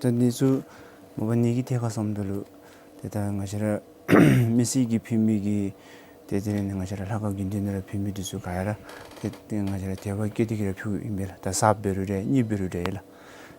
ད་འདི་ཚུ་མ་པ་ནི་གི་ཐད་ཁར་སོངམ་ད་ལུ་ཏེ་ད་ང་བཅས་ར་མི་སེར་གྱིས་ཕུལ་མི་གི་ཏེ་དེ་ལས་ནི་ང་བཅས་ར་ལྷ་ཁང་དགོན་སྡེ་ནང་ལས་ཕུལ་མི་འདི་ཚུ་ག་ར་ཏེ་ཏེ་ང་བཅས་ར་དད་པ་བསྐྱེད་དེ་གིས་ར་ཕུལཝ་ཨིན་པས་ལགས། ད་གསརཔ་འབད་རུང་འདྲ་རྙིངམ་འབད་རུང་འདྲ་ལགས།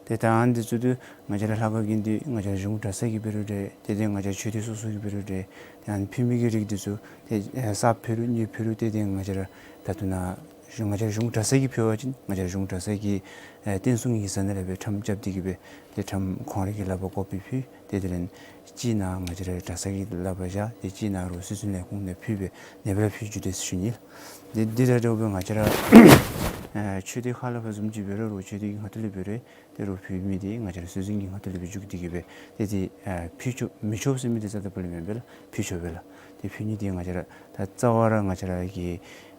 ཏེ་ད་ཨ་ནི་འདི་ཚུ་ཏེ་ང་བཅས་ར་ལྷ་ཁང་དགོན་སྡེ་ང་བཅས་ར་གཞུང་གྲྭ་ཚང་གིས་འབད་རུང་འདྲ་ཏེ་ཏེ་ང་བཅས་ར་ཆོས་སྡེ་སོ་སོ་གིས་འབད་རུང་འདྲ་ཏེ་ཨ་ནི་ཕུལ་མི་གི་རིགས་འདི་ཚུ་ཏེ་ཨེ་གསརཔ་ཕུལ་རུང་རྙིངམ་ཕུལ་རུང་ཏེ་ཏེ་ང་བཅས་ར་ད་ལྟོ་ནཱ་གཞུང་ང་བཅས་ར་གཞུང་གྲྭ་ཚང་གིས་ཕུལ་བ་ཅིན་ང་བཅས་ར་གཞུང་གྲྭ་ཚང་གི་ཨེ་བསྟན་སྲུང་གི་ས་ནང་ལས་སྦེ་ཁྲམ་རྐྱབ་སྟེ་གིས་སྦེ་ཏེ་ཁྲམ་ཁོང་ར་གི་ལག་པར་དགོ་པའི་ཕུལ། ཏེ་དེ་ལས་གཅིག་ནཱ་ང་བཅས་ར་གྲྭ་ཚང་གི་ལག་པར་བཞག། ཏེ་གཅིག་ནཱ་རོགས་སྲོལ་འཛིན་ལས་ཁུངས་ནང་ཕུལ་སྦེ་ཨ་ནེ་སྦེ་ར་ཕུལ་བཅུག་དེས་ཟེར་ཞུ་ནི་ལགས། ཏེ་འདི་དང་འདྲཝ་སྦེ་ང་བཅས་ར་ཨེ་ཆོས་སྡེ་ཁག་ལུ་ཕར་བཟུམ་ཅིག་འབད་རུང་རོགས་ཆོས་སྡེ་གི་ཁ་ཐུག་ལས་འབད་རུང་ཏེ་རོགས་ཕུལ་མི་འདི་ང་བཅས་ར་སྲོལ་འཛིན་གྱི་ཁ་ཐུག་ལས་སྦེ་བཅུག་སྟེ་གིས་སྦེ་ཏེ་ཏེ་ཨེ་ཕུལ་ཆོག་མི་ཆོག་ཟེར་མི་འདི་རྩ་དང་སྤུ་ལས་མེན་པས་ལགས། ཕུལ་ཆོག་པས་ལགས། ཏེ་ཕུལ་ནི་འདི་ང་བཅས་ར་ད་རྩ་བ་ར་ང་བཅས་ར་གི་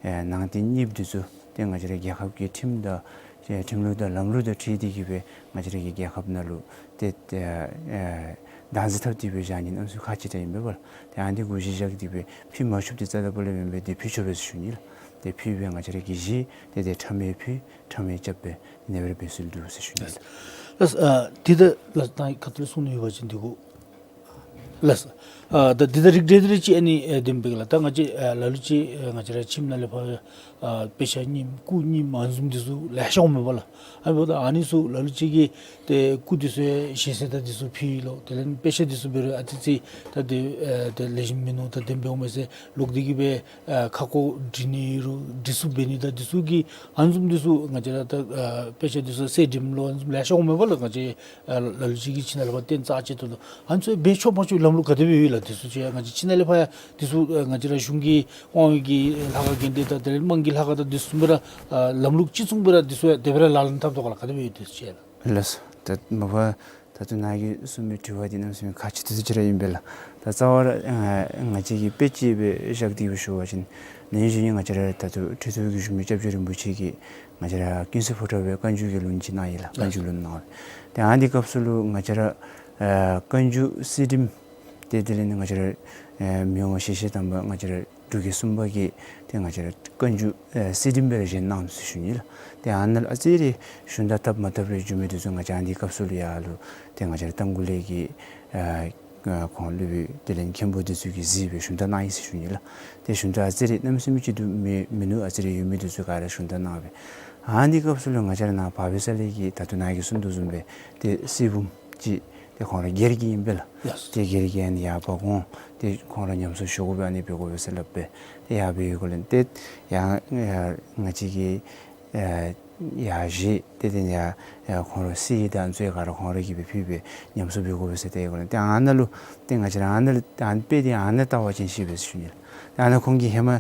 ཨེ་ནང་རྟེན་རྙིངམ་འདི་ཚུ་ཏེ་ང་བཅས་ར་རྒྱལ་ཁབ་ཀྱི་ཁྲིམས་དང་ཨེ་ཁྲིམས་ལུགས་དང་ལམ་ལུགས་དང་འཁྲིལ་ཏེ་གིས་སྦེ་ང་བཅས་ར་གི་རྒྱལ་ཁབ་ནང་ལུ་ཏེ་ཏེ་ཨེ་བདག་འཛིན་འཐབ་སྟེ་སྦེ་བཞག་ནི་གནམ་མེད་ས་མེད་ཁག་ཆེ་དྲགས་ཨིན་པས་ལགས། ཏེ་ཨ་ནི་འདི་གུ་གཞི་བཞག་སྟེ་སྦེ་ཕུལ་མ་ཆོགཔ་འདི་རྩ་དང་སྤུ་ལས་མེན་པས། ཏེ་ཕུལ་ཆོག་པས་ཟེར་ཞུ་ནི་ལགས། ཏེ་ཕུལ་སྦེ་ང་བཅས་ར་གིས་གཞི་ཏེ་ཏེ་ཁྲམ་ཡང་ཕུལ་ཁྲམ་ཡང་རྐྱབ་སྦེ་ཨ་ནེ་སྦེ་ར་འབད་སྲོལ་འདུག་ཟེར་ཞུ་ནི་ལགས། ལགས། ཨ་འདི་ད་ལགས་ད་ཁ་ཐུག་ལས་གསུང་ནི་ཡོད་པ་ཅིན་འདི་གུ་ལགས། ཨ་ད་འདི་ད་རིགས་འགྲེ་འདི་རེ་ཅིག་ཨ་ནི་ཨེ་འདི་སྦེ་གི་ལགས། ད་ང་བཅས་ཨེ་ལ་ལུ་ཅིག་ཨེ་ང་བཅས་ར་ཁྱིམ་ནང་ལས་ཕར་ ཨ་དཔེ་ཆ་རྙིངམ་སྐུ་རྙིངམ་ཨ་ནི་བཟུམ་འདི་ཚུ་ལེ་ཤ་འོང་མས་པ་ལགས། ཨ་ནི་འབདཝ་ད་ཨ་ནི་ཚུ་ལ་ལུ་ཅིག་གིས་ཏེ་སྐུ་འདི་ཚུ་ཡང་ཞལ་གསེར་དང་འདི་ཚུ་ཕུལ་ཡི་ལོ། དེ་ལས་དཔེ་ཆ་འདི་ཚུ་འབད་རུང་ཨ་ཙི་ཙི་ད་དེ་ཨ་དེ་ལེགས་ཤོམ་མིན་ནུག། ད་དེ་སྦེ་འོང་མས་ཟེར་ལོག་སྟེ་གིས་སྦེ་ཨ་ཁ་སྐོང་འབྲི་ནི་ཡོད་རུང་འབྲི་ཚུགསཔ་འབད་ནི་དང་འདི་ཚུ་གི་ཨ་ནི་བཟུམ་འདི་ཚུ་ང་བཅས་ར་ད་ཨ་དཔེ་ཆ་འདི་ཚུ་གསེར་བྲིསམ་ལོ་ཨ་ནི་བཟུམ་ལེ་ཤ་འོང་མས་པ་ལགས། ང་བཅས་ཨ་ལ་ལུ་ཅིག་གིས་ཁྱིམ་ནང་ལས་ཕར་སྟོན་རྐྱབ་ཅི་ཏོ་ལོ། ཨ་ནི་ཚུ་འབད་ཆོག་མ་ཆོག་ལམ་ལུགས་ག་དེ་སྦེ་ཡོད་ལགས། འདི་ཚུ་ཅིག་ང་བཅས་ཁྱིམ་ནང་ལས་ཕར་ཡང་འདི་ཚུ་ཨ་ང་བཅས་ར་གཞུང་གི་དབང་འོག་གི་ལྷ་ཁང་དགོན་སྡེ་དང་དེ་ལས་དམངས་ཀྱི་ལྷ་ཁང་དང་འདི་ཚུ་སྦེ་ར་ཨ་ལམ་ལུགས་གཅིག་མཚུངས་སྦེ་ར་འདི་ཚུ་ཡང་དེ་སྦེ་ར་ལག་ལེན་འཐབ་དོ་ག་ལགས། ག་དེ་སྦེ་ཡོད་འདི་ཚུ་ཅིག་ལགས། ལགས་སོ། ད་མ་པ་ད་ལྟོ་ནཱ་གིས་གསུངས་མི་དྲི་བ་འདི་གནམ་མེད་ས་མེད་ཁག་ཆེ་ཏོག་ཏོ་ཅིག་ར་ཨིན་པས་ལགས། ད་རྩ་བ་ར་ཨ་ང་བཅས་ཀྱིས་དཔེ་ཅིག་སྦེ་བཞག་སྟེ་སྦེ་ཞུ་བ་ཅིན་ནཱ་ཡང་ཞུ་ནི་ང་བཅས་ར་ད་ལྟོ་ཁྲི་ཐོག་གི་བཞུགས་མི་སྐྱབས་རྗེ་རིན་པོ་ཆེ་གིས་ང་བཅས་ར་ཀུན་གསལ་ཕོ་བྲང་སྦེ་བཀའ་འགྱུར་གྱི་ལུང་ཅིག་གནང་ཡི་ལགས། བཀའ་འགྱུར་ལུང་གནང་བས། ཏེ་ཨ་ནི་སྐབས་སུ་ལུ་ང་བཅས་ར་ཨ་བཀའ་འགྱུར་གསེར་བྲིསམ་ཏེ་དེ་ལས་ནི་ང་བཅས་ར་ཨ་མི་དབང་ཞལ་བཞེས་དམ་པ་ང་བཅས་ར་འབྲུག་རྒྱལ་གསུམ་པ་གིས་ཏེ་ང་བཅས་ར་བཀའ་འགྱུར་ཨ་གསེར་བྲིསམ་སྦེ་ར་བཞེངས་གནང་ཟེར་ཞུ་ནི་ལགས། ཏེ་ཨ་ནཱ་ལུ་ཨ་ཙི་རེ་ཞུན་དག་འཐབ་མ་འཐབ་རེ་འགྱོ་མི་འདི་ཚུ་ང་བཅས་ཨ་ནི་སྐབས་སུ་ལུ་ཡར་ལུ་ཏེ་ང་བཅས་ར་རྟ་མགོ་ལས་ཀྱི་ཨ་ཁོང་སློབ་དཔོན་དེ་ལས་མཁན་པོ་འདི་ཚུ་གིས་གཟིགས་སྦེ་ཞུན་དག་གནང་ཡི་ཟེར་ཞུ་ནི་ལགས། ཏེ་ཞུན་དག་ཨ་ཙི་རེ་གནམ་མེད་ས་མེད་ཅིག་འདུག་མི་མིན་ནུག། ཨ་ཙི་རེ་ཡོད་མི་འདི་ཚུ་ག་ར་ཞུན་དག་གནང་སྦེ། ཨ་ནི་སྐབས་སུ་ལུ་ང་བཅས་ར་ནཱ་བག་བེ་ས་ལས་ཀྱི་ད་ལྟོ་ནཱ་གིས་གསུངས་དོ་བཟུམ་སྦེ་ཏེ་གསེར་བུམ་ཅིག་ཏེ་ཁོང་ར་སྒེར་གྱི་ཨིན་པས་ལགས། ལགས། ཏེ་སྒེར་གྱི་ཨ་ནི་ཡར་འབག་འོང་ཏེ་ཁོང་ར་ཉམས་གསོ་ཞུ་དགོ་པས་ཨ་ནི་འབད་དགོ་པས་ཟེར་སླབ་སྦེ་ཏེ་ཡར་འབག་ཡོད་གོ་ལགས། ཏེ་ཡང་ང་བཅས་ཀྱིས་ཨ་ཡར་བཞེས་ཏེ་ཏེ་ཡར་ཡར་ཁོང་ར་གསེར་དང་ཨ་ནི་ཚུ་ག་ར་ཁོང་ར་གིས་སྦེ་ཕུལ་སྦེ་ཉམས་གསོ་འབད་དགོ་པས་ཟེར་ཏེ་ཡོད་གོ་ལགས། ཏེ་ཨ་ནཱ་ལུ་ཏེ་ང་བཅས་ར་ཨ་ནཱ་ལུ་ཨ་ནི་དཔེ་འདི་ཨ་ནཱ་བལྟ་བ་ཅིན་ཤེས་པས་ཟེར་ཞུ་ནི་ལགས། ཏེ་ཨ་ནཱ་ཁོང་གིས་ཧེ་མ་ཨ་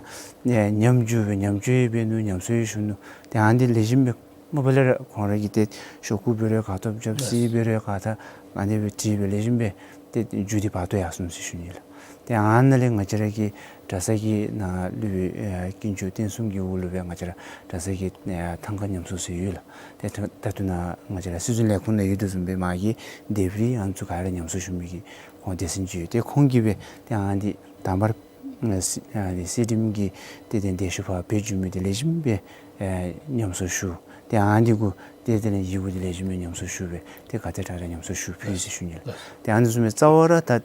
ཉམས་འགྱོ་སྦེ་ཉམས་བཅོས་འབད་ནུག། ཉམས་གསོ་ཡང་ཞུ་ནུག། ཏེ་ཨ་ནི་འདི་ལེགས་ཤོམ་སྦེ་མ་པ་ལས་ར་ཁོང་ར་གིས་ཏེ་ཤོག་ཀུ་འབད་རུང་ག་ཐོབ་རྐྱབ། ལགས། གསེར་འབད་རུང་ག་ཐོབ། ཨ་ནི་སྦེ་བྲིས་སྦེ་ལེགས་ཤོམ་སྦེ་ཏེ་མཇུག་འདི་བར་དོ་ཡར་སོང་ཟེར་ཞུ་ནི་ལགས། ཏེ་ཨ་ནཱ་ལས་ང་བཅས་ར་གི་གྲྭ་ཚང་གི་ནང་སློབ་དཔོན་ཨ་དཀོན་མཆོག་བསྟན་སྲུང་གི་འོག་ལུ་སྦེ་ང་བཅས་ར་གྲྭ་ཚང་གི་ཨ་ཐང་ཀ་ཉམས་གསོ་ཟེར་ཡོད་ལགས། ཏེ་ད་ད་ལྟོ་ནཱ་ང་བཅས་ར་སྲིད་ཚོང་ལས་ཁུངས་ནང་ཡོད་དོ་བཟུམ་སྦེ་མ་གི་ལྡེབས་རིས་ཨ་ནི་ཚུ་ག་ར་ཉམས་གསོ་ཞུ་མི་གི་ཁོང་སྡེ་ཚན་ཅིག་ཡོད། ཏེ་ཁོང་གིས་སྦེ་ཏེ་ཨ་ནི་འདི་དང་པ་ར་ཨ་གསེར་ཨ་ནི་གསེར་བྲིསམ་གྱི་ཏེ་ཏེ་འདི་ཤུལ་ཕར་འབད་བཅུག་མི་འདི་ལེགས་ཤོམ་སྦེ་ཨ་ཉམས་གསོ་ཞུ། ཏེ་ཨ་ནི་འདི་གུ་ཏེ་དེ་ལས་ཡི་གུ་འདི་ལེགས་ཤོམ་སྦེ་ཉམས་གསོ་ཞུ་སྦེ་ཏེ་ག་དེ་དྲག་དྲག་ཉམས་གསོ་ཞུ་ཕུལ་ཟེར་ཞུ་ནི་ལགས། ཏེ་ཨ་ནི་བཟུམ་སྦེ་རྩ་བ་ར་ད་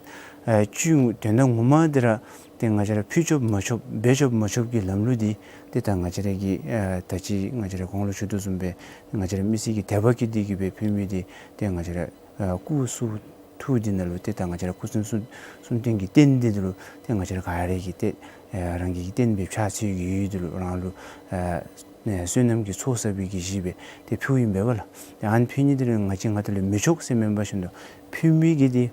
ཨ་བཅུད་དོན་དག་ངོ་མ་འདི་ར་ཏེ་ང་བཅས་ར་ཕུལ་ཆོག་མ་ཆོག་འབད་ཆོག་མ་ཆོག་གི་ལམ་ལུགས་འདི་ཏེ་ད་ང་བཅས་ར་གི་ཨ་ད་ཅི་ང་བཅས་ར་གོང་ལུ་ཞུ་དོ་བཟུམ་སྦེ་ང་བཅས་ར་མི་སེར་གྱིས་དད་པ་བསྐྱེད་དེ་གིས་སྦེ་ཕུལ་མི་འདི་ཏེ་ང་བཅས་ར་ཨ་སྐུ་གསུང་ཐུགས་འདི་ནང་ལུ་ཏེ་ད་ང་བཅས་ར་སྐུ་གསུང་གསུང་གསུང་རྟེན་གྱི་རྟེན་འདི་ནང་ལུ་ཏེ་ང་བཅས་ར་ག་ར་གིས་ཏེ་ཨ་རང་གི་རྟེན་སྦེ་ཕྱག་འཚལ་གྱི་ཡུལ་འདི་ལུ་རང་ལུ་ཨ་ཨ་བསོད་ནམས་ཀྱི་ཚོགས་བསགས་པའི་གི་གཞི་སྦེ་ཏེ་ཕུལཝ་ཨིན་པས་ལགས། ཏེ་ཨ་ནི་ཕུལ་ནི་འདི་ལུ་ང་བཅས་ང་ཏང་ལུ་མི་ཆོག་ཟེར་མེན་པར་ཞིན་ཏེ་ཕུལ་མི་གི་འདི་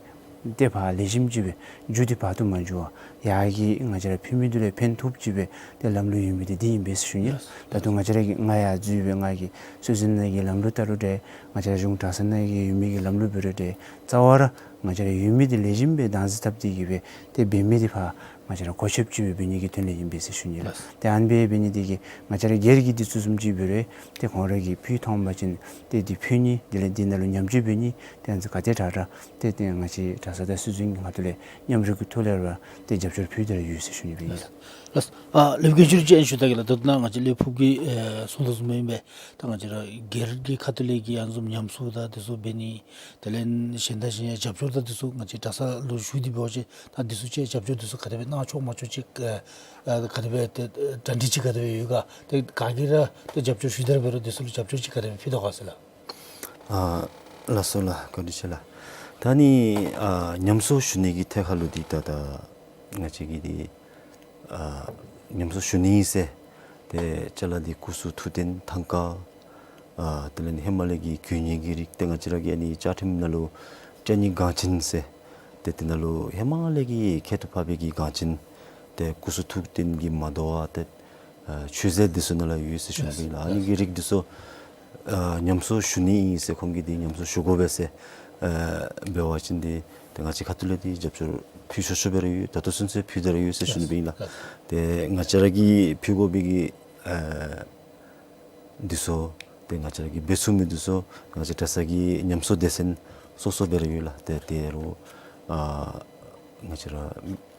ཏེ་ཕར་ལེགས་ཤོམ་ཅིག་སྦེ་མཇུག་འདི་བར་དུ་མ་འགྱོ་བར་ཡར་གྱི་ང་བཅས་ར་ཕུལ་མི་འདི་ལུ་ཕན་ཐོགས་ཅིག་སྦེ་ཏེ་ལམ་ལུགས་ཡོད་མི་འདི་འདི་ཨིན་པས་ཟེར་ཞུ་ནི་ལགས། ད་ལྟོ་ང་བཅས་ར་གི་ང་ཡར་འཛུལ་སྦེ་ང་གིས་སྲོལ་འཛིན་ནང་གི་ལམ་ལུགས་བལྟ་རུང་འདྲ་ང་བཅས་ར་གཞུང་གྲྭ་ཚང་ནང་གི་ཡོད་མི་གི་ལམ་ལུགས་འབད་རུང་འདྲ་རྩ་བ་ར་ང་བཅས་ར་ཡོད་མི་འདི་ལེགས་ཤོམ་སྦེ་བདག་འཛིན་འཐབ་སྟེ་གིས་སྦེ་ཏེ་འབད་མི་འདི་ཕར་ང་བཅས་ར་གོ་ཆོདཔ་ཅིག་སྦེ་འབད་ནི་གི་དོན་ལས་ཨིན་པས་ཟེར་ཞུ་ནི་ལགས། ལགས། ཏེ་ཨ་ནི་སྦེ་འབད་ནི་འདི་གིས་ང་བཅས་ར་སྒེར་གྱི་འདི་ཚུ་བཟུམ་ཅིག་འབད་རུང་ཏེ་ཁོང་ར་གིས་ཕུལ་ཐོན་པ་ཅིན་ཏེ་འདི་ཕུལ་ནི་དེ་ལས་འདི་ནང་ལུ་ཉམས་བཅོས་འབད་ནི་ཏེ་ཨ་ནི་ཚུ་ག་དེ་དྲག་དྲག་ཏེ་ཏེ་ང་བཅས་གྲྭ་ཚང་དང་སྲིད་གཞུང་གི་ཁ་ཐུག་ལས་མཉམ་རོགས་ཀྱི་ཐོག་ལས་ར་ཏེ་རྒྱབ་སྐྱོར་ཕུལ་ཏེ་ར་ཡོད་ཟེར་ཞུ་ནི་སྦེ་ཨིན་ལགས། ལགས། ཨ་སློབ་དཔོན་དཀོན་མཆོག་ཅིག་ཞུ་ད་གེ་ལགས། ད་ལྟོ་ནཱ་ང་བཅས་ལས་ཕུགས་ཀྱི་ཨེ་གསུང་དོ་བཟུམ་ཨིན་པས། ད་ང་བཅས་ར་སྒེར་གྱི་ཁ་ཐུག་ལས་ཀྱི་ཨ་ནི་བཟུམ་ཉམས་གསོ་དང་འདི་ཚུ་འབད་ནི་དེ་ལས་གཞན་དང་གཞན་ཡང་རྒྱབ་སྐྱོར་དང་འདི་ཚུ་ང་བཅས་གྲྭ་ཚང་ལུ་ཞུ་སྟེ་འབད་བ་ཅིན་ད་འདི་ཚུ་ཅིག་རྒྱབ་སྐྱོར་འདི་ཚུ་ག་དེ་སྦེ་གནང་ཆོག་མ་ཆོག་ཅིག་ཨ་ག་དེ་སྦེ་ཏེ་གྲ་སྒྲིག་ཅིག་ག་དེ་སྦེ་ཡོད་ག། ཏེ་ག་གིས་ར་ཏེ་རྒྱབ་སྐྱོར་ཞུ་སྟེ་ར་འབད་རུང་འདི་ཚུ་ལུ་རྒྱབ་སྐྱོར་ཅིག་ག་དེ་སྦེ་ཕུལ་དོ་ག་ཟེར་ལགས། ཨ་ལགས་སོ་ལགས། བཀའ་དྲིན་ཆེ་ལགས། ད་ནི་ཨ་ཉམས་གསོ་ཞུ་ནི་གི་ཐད་ཁར་ལུ་འདི་ད་ད་ང་བཅས་ཀྱིས་འདི་ཨ་ཉམས་གསོ་ཞུ་ནི་ཟེར་ཏེ་ཅ་ལ་འདི་སྐུ་གསུང་ཐུགས་རྟེན་ཐང་ཀ་ཨ་དེ་ལས་ནི་ཧེ་མ་ལས་ཀྱི་དགོས་ངེས་ཀྱི་རིགས་ཏེ་ང་བཅས་ར་གི་ཨ་ནི་བཅའ་ཁྲིམས་ནང་ལུ་ཅ་རྙིང་འགངས་ཅན་ཟེར་ཏེ་དེ་ནང་ལུ་ཧེ་མ་ལས་ཀྱི་ཁྱད་དུ་འཕགས་པའི་གི་འགངས་ཅན་ཏེ་སྐུ་གསུང་ཐུགས་རྟེན་གྱི་མ་དོ་བ་ཏེ་ཨ་མཆོད་རྫས་འདི་ཚུ་ནང་ལུ་ཡོད་ཟེར་ཞུ་ནི་ཨིན་ལགས། ཨ་ནི་གི་རིགས་འདི་ཚུ་ཨ་ཉམས་གསོ་ཞུ་ནི་ཨིན་ཟེར་ཁོང་གིས་འདི་ཉམས་གསོ་ཞུ་དགོ་པས་ཟེར་ཨ་འབད་བ་ཅིན་འདི་ཏེ་ང་བཅས་ཁ་ཐུག་ལས་འདི་རྒྱབ་སྐྱོར་ཕུལ་ཆོག་ཆོག་སྦེ་ར་ཡོད། ད་ལྟོ་ཚུན་ཚོད་ཕུལ་ཏེ་ར་ཡོད་ཟེར་ཞུ་ནི་སྦེ་ཨིན་ལགས། ཏེ་ང་བཅས་ར་གིས་ཕུལ་དགོ་པའི་གི་ཨ་འདི་ཚུ་ཏེ་ང་བཅས་ར་གིས་འབད་ཚུགས་མི་འདི་ཚུ་ང་བཅས་གྲྭ་ཚང་གི་ཉམས་གསོ་སྡེ་ཚན་སོ་སོ་སྦེ་ར་ཡོད་ལགས། ཏེ་དེ་རུང་ཨ་ང་བཅས་ར་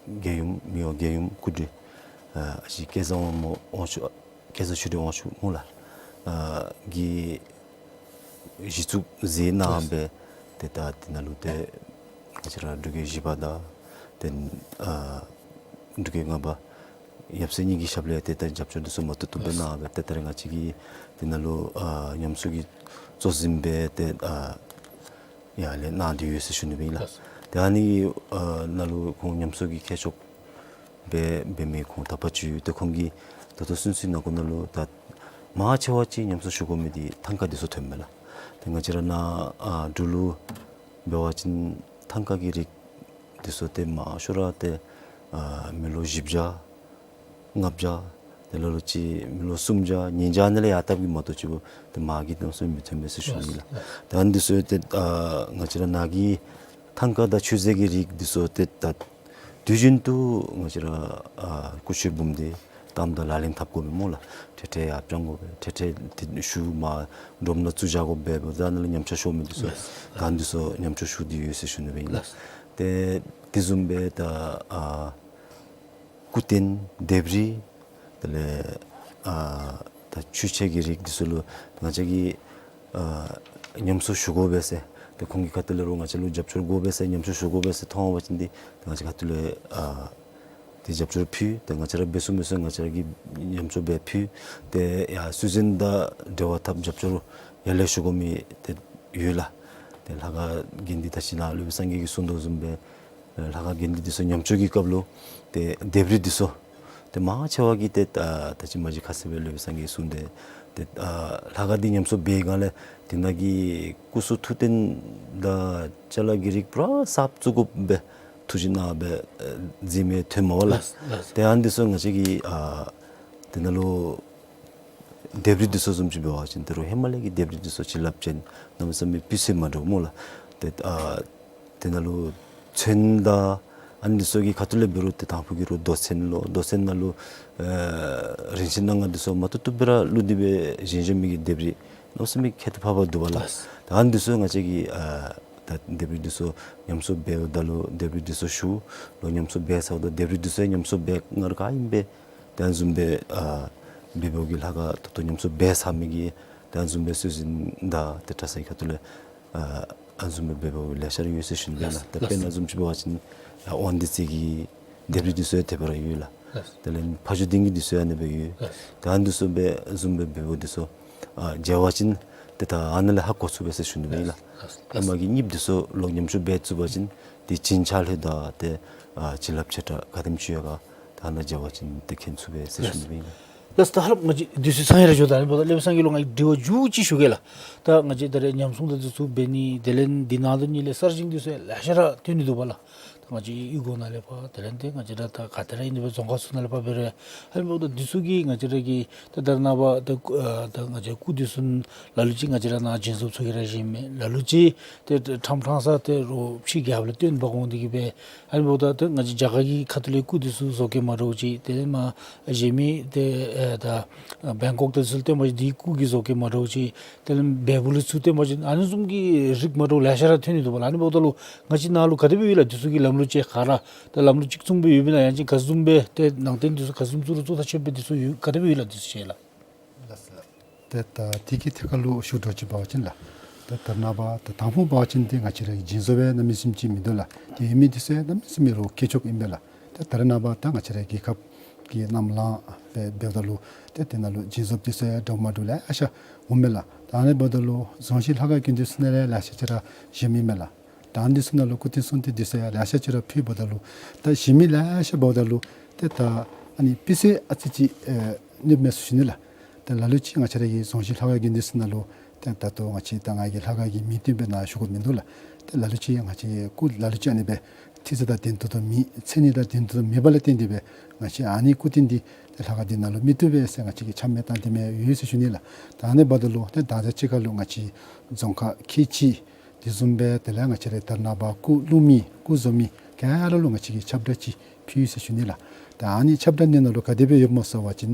རྒྱལ་ཡུམ་མི་དབང་རྒྱལ་ཡུམ་སྐུ་ཕྲེང་ཨ་ཨ་ཞེ་སྐལ་བཟང་དབང་མོ་དབང་ཕྱུག་སྐལ་བཟང་ཆོས་སྒྲོན་དབང་ཕྱུག་མོ་ལགས་ཨ་གིས་གཞི་བཙུགས་མཛད་གནང་སྦེ་ཏེ་ད་དེ་ནང་ལུ་ཏེ་ང་བཅས་ར་འབྲུག་རྒྱལ་བཞི་པ་དང་ཏེ་ཨ་འབྲུག་རྒྱལ་ལྔ་པ་ ཡབ་སྲས་གཉིས་ཀྱི་ཞབས་ལས་ཏེ་ད་རྒྱབ་སྐྱོར་འདི་ཚུ་མ་ཏོག་ཏོ་སྦེ་གནང་སྦེ་ཏེ་ད་རེས་ང་བཅས་ཀྱི་འདི་ནང་ལུ་ཨ་ཉམས་གསོ་གི་གཙོ་འཛིན་སྦེ་ཏེ་ཨ་ཡར་ལས་གནང་སྟེ་ཡོད་ཟེར་ཞུ་ནི་སྦེ་ཨིན་ལགས། ཏེ་ཨ་ནི་ཨ་ནང་ལུ་ཁོང་ཉམས་གསོ་གི་མཁས་མཆོག་སྦེ་འབད་མི་ཁོང་དག་པ་ཅིག་ཡོད། ཏེ་ཁོང་གིས་ད་ལྟོ་ཚུན་ཚོད་ནང་འཁོད་ནང་ལུ་ད་མང་ཆེ་བ་ཅིག་ཉམས་གསོ་ཞུ་དགོ་མི་འདི་ཐང་ཀ་འདི་ཚུ་ཐོནམ་མས་ལགས། ཏེ་ང་བཅས་ར་ནཱ་ཨ་འབྲུག་ལུ་འབད་བ་ཅིན་ཐང་ཀ་གི་རིགས་འདི་ཚུ་ཏེ་མང་ཤོས་ར་ཏེ་ཨ་མི་ལོ་བཞི་བརྒྱ་ལྔ་བརྒྱ་ཏེ་ལ་ལུ་ཅིག་མི་ལོ་སུམ་བརྒྱ་ཉིས་བརྒྱ་ཨ་ནི་ལས་ཡར་བཏབ་གི་མ་གཏོགས་ཅིག་ཏེ་མར་གྱི་གནམ་མེད་ས་མེད་མི་ཐོན་མས་ཟེར་ཞུ་ནི་ལགས། ཏེ་ཨ་ནི་འདི་ཚུ་ཏེ་ཨ་ང་བཅས་ར་ནཱ་གི་ཐང་ཀ་དང་མཆོད་རྫས་ཀྱི་རིགས་འདི་ཚུ་ཏེ་ད་དུས་རྒྱུན་དུ་ང་བཅས་ར་ཨ་སྐུ་མཆོད་འབུམ་སྡེ་གཏམ་དང་ལག་ལེན་འཐབ་དགོ་པས་སྨོ་ལགས། འཕྲལ་འཕྲལ་ཡར་བཏང་དགོ་པས། འཕྲལ་འཕྲལ་ཏེ་ཤུལ་མ་སྒྲོམ་ནང་བཙུགས་བཞག་དགོ་པས། འབདཝ་ད་ཨ་ནི་ལུ་ཉམས་ཆག་ཤོར་མི་འདི་ཚུ་ད་ཨ་ནི་འདི་ཚུ་ཉམས་གསོ་ཞུ་སྟེ་ཡོད་ཟེར་ཞུ་ནི་སྦེ་ཨིན་ལགས། ཏེ་དེ་བཟུམ་སྦེ་ད་ཨ་སྐུ་རྟེན་ལྡེབས་རིས་དེ་ལས་ཨ་ད་མཆོད་ཆས་ཀྱི་རིགས་འདི་ཚུ་ལུ་ང་བཅས་ཀྱིས་ཨ་ཉམས་གསོ་ཞུ་དགོ་པས་ཟེར་ཏེ་ཁོང་གི་ཁ་ཐུག་ལས་རོགས་ང་བཅས་ལུ་རྒྱབ་སྐྱོར་དགོ་པས་ཟེར་ཉམས་གསོ་ཞུ་དགོ་པས་ཟེར་མཐོང་བ་ཅིན་ཏེ་ང་བཅས་ཁ་ཐུག་ལས་ཨ་ཏེ་རྒྱབ་སྐྱོར་ཕུལ། ཏེ་ང་བཅས་ར་འབད་ཚུགས་མི་ཚུ་ང་བཅས་ར་གིས་ཉམས་གསོ་འབད་ཕུལ། ཏེ་ཡང་སྲོལ་འཛིན་དང་འབྲེལ་བ་འཐབ་རྒྱབ་སྐྱོར་ཡར་ལས་ཞུ་དགོ་མི་ཏེ་ཡོད་ལགས། ཏེ་ལྷ་ཁང་དགོན་སྡེ་ད་ཅི་ནཱ་སློབ་དཔོན་སངས་རྒྱས་ཀྱིས་གསུངས་དོ་བཟུམ་སྦེ་ལྷ་ཁང་དགོན་སྡེ་འདི་ཚུ་ཉམས་བཅོས་ཀྱི་སྐབས་ལུ་ཏེ་ལྡེབས་རིས་འདི་ཚུ་ཏེ་མང་ཆེ་བ་གིས་ཏེ་ད་ད་ཅི་མ་གཞི་ཁ་གསལ་སྦེ་སློབ་དཔོན་སངས་རྒྱས་གསུངས་ཏེ་ཏེ་ཨ་ལྷ་ཁང་འདི་ཉམས་གསོ་འབད་བའི་སྒང་ལས་དེ་ནང་གི་སྐུ་གསུང་ཐུགས་རྟེན་དང་ཅ་ལ་གི་རིགས་པུ་ར་གསརཔ་བཙུགས་དགོཔ་སྦེ་ཐུགས་བཞེད་གནང་སྦེ་ཨེ་མཛད་མི་ཐོནམ་མས་ལགས། ལགས་ལགས། ཏེ་ཨ་ནི་འདི་ཚུ་ང་བཅས་ཀྱིས་ཨ་དེ་ནང་ལུ་ལྡེབས་རིས་འདི་ཚུ་བཟུམ་ཅིག་འབད་བ་ཅིན་ཏེ་རོགས་ཧེ་མ་ལས་ཀྱི་ལྡེབས་རིས་འདི་ཚུ་བྱིན་རླབས་ཅན་གནམ་མེད་ས་མེད་སྤུས་ཚད་མ་འདྲཝ་སྨོ་ལགས། ཏེ་ཨ་དེ་ནང་ལུ་ཚོན་དང་ཨ་ནི་འདི་ཚུ་གི་ཁ་ཐུག་ལས་འབད་རུང་ཏེ་དང་ཕུ་གི་རོགས་རྡོ་ཚོན་ལོ་རྡོ་ཚོན་ནང་ལུ་ཨེ་རིན་ཆེན་སྣ་ལྔ་འདི་ཚུ་མ་ཏོག་ཏོ་སྦེ་ར་བླུགས་ཏེ་སྦེ་བཞེངས་བཞེངས་མི་གི་ལྡེབས་རིས་གནམ་མེད་ས་མེད་ཁྱད་དུ་འཕགས་པ་འདུག་པ་ལགས། ལགས། ད་ཨ་ནི་འདི་ཚུ་ང་བཅས་ཀྱིས་ཨ་ད་ལྡེབས་རིས་འདི་ཚུ་ཉམས་གསོ་འབདཝ་ད་ལུ་ལྡེབས་རིས་འདི་ཚུ་ཞུ། ལོག་ཉམས་གསོ་འབད་ཚརཝ་ད་ལྡེབས་རིས་འདི་ཚུ་ཡང་ཉམས་གསོ་འབད་སྔར་ག་ཨིནམ་སྦེ་ད་ཨ་ནི་བཟུམ་སྦེ་ཨ་འབདཝ་གི་ལྷ་ཁང་ད་ལྟོ་ཉམས་གསོ་འབད་ཚར་མི་གི་ད་ཨ་ནི་བཟུམ་སྦེ་སྲོལ་འཛིན་དང་ཏེ་གྲྭ་ཚང་གི་ཁ་ཐུག་ལས་ཨ་ཨ་ནི་བཟུམ་སྦེ་འབདཝ་ལེ་ཤ་ར་ཡོད་ཟེར་ཞུ་ནི་ལགས། ལགས། ད་དཔེར་ན་བཟུམ་ཅིག་འབད་བ་ཅིན་ཨ་དབང་འདུས་རྩེ་གི་ལྡེབས་རིས་འདི་ཚུ་ཡང་དེ་སྦེ་ར་ཡོད་ལགས། ལགས། དེ་ལས་ཕ་ཇོ་སྡིངས་ཀྱི་འདི་ཚུ་ཡང་ཨ་ནི་སྦེ་ཡོད། ལགས། ད་ཨ་ནི་འདི་ཚུ་སྦེ་བཟུམ་སྦེ་འབདཝ་འདི་ཚུ་ཨ་མཇལ་བ་ཅིན་ཏེ་ད་ཨ་ནཱ་ལས་ཧ་གོ་ཚུགས་པས་ཟེར་ཞུ་ནི་སྦེ་ཨིན་ལགས། ལགས། ཧེ་མ་གི་རྙིངམ་འདི་ཚུ་ལོག་ཉམས་གསོ་འབད་ཚུགས་པ་ཅིན་ཏེ་བྱིན་ཆགས་ལྷོད་དང་ཏེ་ཨ་བྱིན་རླབས་ཆེ་དྲགས་ག་དེམ་ཅིག་ཡོད་ག་ད་ཨ་ནཱ་མཇལ་བ་ཅིན་ཏེ་མཁྱེན་ཚུགས་པས་ཟེར་ཞུ་ནི་སྦེ་ཨིན་ལགས། ལགས་སོ། ད་ཧ་ལམ་ང་བཅས་དུས་ཚོད་ཚང་ཡར་འགྱོ་དོ། ཨ་ནི་འབདཝ་ད་སློབ་དཔོན་སངས་རྒྱས་ལུ་ང་གིས་དྲི་བ་མཇུག་ཅིག་ཞུ་གེ་ལགས། ད་ང་བཅས་ད་རེས་ཉམས་སྲུང་དང་འདི་ཚུ་འབད་ནི་དེ་ལས་འདི་ནང་དོན་གཉིས་ལས་གསར་བཞེངས་འདི་ཚུ་ལེ་ཤ་ར་ཐོན་ནི་འདུག་པ་ལགས། ད་ང་བཅས་གཡུས་སྒོ་ནང་ལས་ཕར་དེ་ལས་ཏེ་ང་བཅས་ར་ད་ག་ཏེ་ར་ཨིན་པའི་རྫོང་ཁག་ཚུ་ནང་ལས་ཕར་འབད་རུང་ཨ་ནི་འབདཝ་ད་འདི་ཚུ་གིས་ང་བཅས་ར་གི་ད་ད་རེས་ནངས་པ་ད་ཨ་ད་ང་བཅས་སྐུ་འདི་ཚུ་ལ་ལུ་ཅིག་ང་བཅས་ར་ནཱ་སྦྱིན་སོཔ་ཚུ་གིས་ར་བཞེངས་མས། ལ་ལུ་ཅིག་ཏེ་ཁྲམ་ཁྲང་ས་ཏེ་རོགས་ཕྱི་རྒྱལ་ཁབ་ལས་བཏོན་པར་འོང་སྟེ་གིས་སྦེ་ཨ་ནི་འབདཝ་ད་ཏེ་ང་བཅས་རྒྱ་གར་གྱི་ཁ་ཐུག་ལས་སྐུ་འདི་ཚུ་བཟོ་བཀོད་མ་འདྲཝ་ཅིག་དེ་ལས་མར་གཞན་མི་ཏེ་ཨེ་ད་བེང་ཀོག་དང་འདི་ཚུ་ལས་བཏོན་པ་ཅིན་དེའི་སྐུ་གི་བཟོ་བཀོད་མ་འདྲཝ་ཅིག་དེ་ལས་བལ་པོ་ལས་ཚུར་བཏོན་པ་ཅིན་ཨ་ནི་བཟུམ་གྱི་རིགས་མ་འདྲཝ་ལེ་ཤ་ར་ཐོན་ནི་འདུག་པ་ལགས། ཨ་ནི་འབདཝ་ད་ལུ་ང་བཅས་ནཱ་ལུ་ག་དེ་སྦེ་ཡོད་ལགས། འདི་ཚུ་གི་ལམ་ལུགས་ཅིག་ག་ར་ད་ལམ་ལུགས་གཅིག་མཚུངས་སྦེ་ཡོདཔ་ཨིན་ན་ཡང་ཅིན་ག་བཟུམ་སྦེ་ཏེ་ནང་རྟེན་འདི་ཚུ་ག་བཟུམ་བཙུགས་རུང་བཙུགས་ད་ཆོག་པའི་འདི་ཚུ་ཡོད་ག་དེ་སྦེ་ཡོད་ལགས། འདི་ཚུ་ཅིག་ལགས། ལགས་སོ་ལགས། ཏེ་ད་དེ་གི་ཐད་ཁར་ལུ་ཞུ་དགོཔ་ཅིག་འབད་བ་ཅིན་ལགས། ཏེ་ད་རེས་ནངས་པ་ཏེ་དང་ཕུ་འབད་བ་ཅིན་ཏེ་ང་བཅས་ར་གི་སྦྱིན་སོཔ་སྦེ་གནམ་མེད་ས་མེད་ཅིག་མིན་འདུག་ལགས། ཏེ་ཡོད་མི་འདི་ཚུ་ཡང་གནམ་མེད་ས་མེད་རོགས་མཁས་མཆོག་ཨིན་པས་ལགས། ཏེ་ད་རེས་ནངས་པ་ད་ང་བཅས་ར་རྒྱལ་ཁབ་ཀྱི་ནང་ལུ་ཏེ་དེ་ནང་ལུ་ཏེ་དེ་ནང་ལུ་སྦྱིན་སོཔ་འདི་ཚུ་ཡང་འདྲཝ་མ་འདྲཝ་ལེ་ཤ་འོངམ་མས་ལགས། ད་ཨ་ནི་འབདཝ་ད་ལུ་རྫོང་གཞི་ལྷ་ཁང་དགོན་སྡེ་ཚུ་ནང་ལས་ལེ་ཤ་ཅིག་ར་བཞེངསམ་ཨིན་མས་ལགས། ད་ཨ་ནི་འདི་ཚུ་ནང་ལུ་སྐུ་རྟེན་གསུང་རྟེན་འདི་ཚུ་ཡང་ལེ་ཤ་ཅིག་ར་ཕུལཝ་ད་ལུ་ད་བཞེངས་མི་ལེ་ཤ་འབདཝ་ད་ལུ་ཏེ་ད་ཨ་ནི་སྤུས་ཚད་ཨ་ཙི་ཅིག་ཨེ་གནོདཔ་མས་ཟེར་ཞུ་ནི་ལགས། ཏེ་ལ་ལུ་ཅིག་ང་བཅས་ར་གི་རྫོང་གཞི་ལྷ་ཁང་དགོན་སྡེ་ཚུ་ནང་ལུ་ཏེ་ད་ལྟོ་ང་བཅས་ད་ང་གིས་ལྷ་ཁང་གི་མིང་བཏོན་སྦེ་ནཱ་ཞུ་དགོཔ་མིན་འདུག་ལགས། ཏེ་ལ་ལུ་ཅིག་ང་བཅས་སྐུ་ལ་ལུ་ཅིག་ཨ་ནི་སྦེ་ཐིག་ཚད་དང་ལྡན་ཏོག་ཏོ་མེད་མཚན་ཉིད་དང་ལྡན་ཏོག་ཏོ་མེད་པ་ལས་བརྟེན་ཏེ་སྦེ་ང་བཅས་ཨ་ནི་སྐུ་རྟེན་འདི་ཏེ་ལྷ་ཁང་འདི་ནང་ལུ་མི་བཏུབ་པས་ཟེར་ང་བཅས་ཀྱིས་ཆ་མེད་བཏང་སྟེ་མི་ཡོད་ཟེར་ཞུ་ནི་ལགས། ད་ཨ་ནི་འབདཝ་ད་ལུ་ཏེ་ད་ལྟོ་ཅིག་ཁར་ལུ་ང་བཅས་རྫོང་ཁག་ཁལ་གཅིག་དེ་བཟུམ་སྦེ་དེ་ལས་ང་བཅས་ར་ད་རེས་ནངས་པ་སྐུ་བླུགས་མི་སྐུ་བཟོ་མི་ག་ར་ལུ་ང་བཅས་ཀྱིས་ཁྱབ་བསྒྲགས་ཅིག་ཕུལ་ཡི་ཟེར་ཞུ་ནི་ལགས། ད་ཨ་ནི་ཁྱབ་བསྒྲགས་འདི་ནང་ལུ་ག་དེ་སྦེ་ཡོདཔ་སྨོ་ཟེར་བ་ཅིན་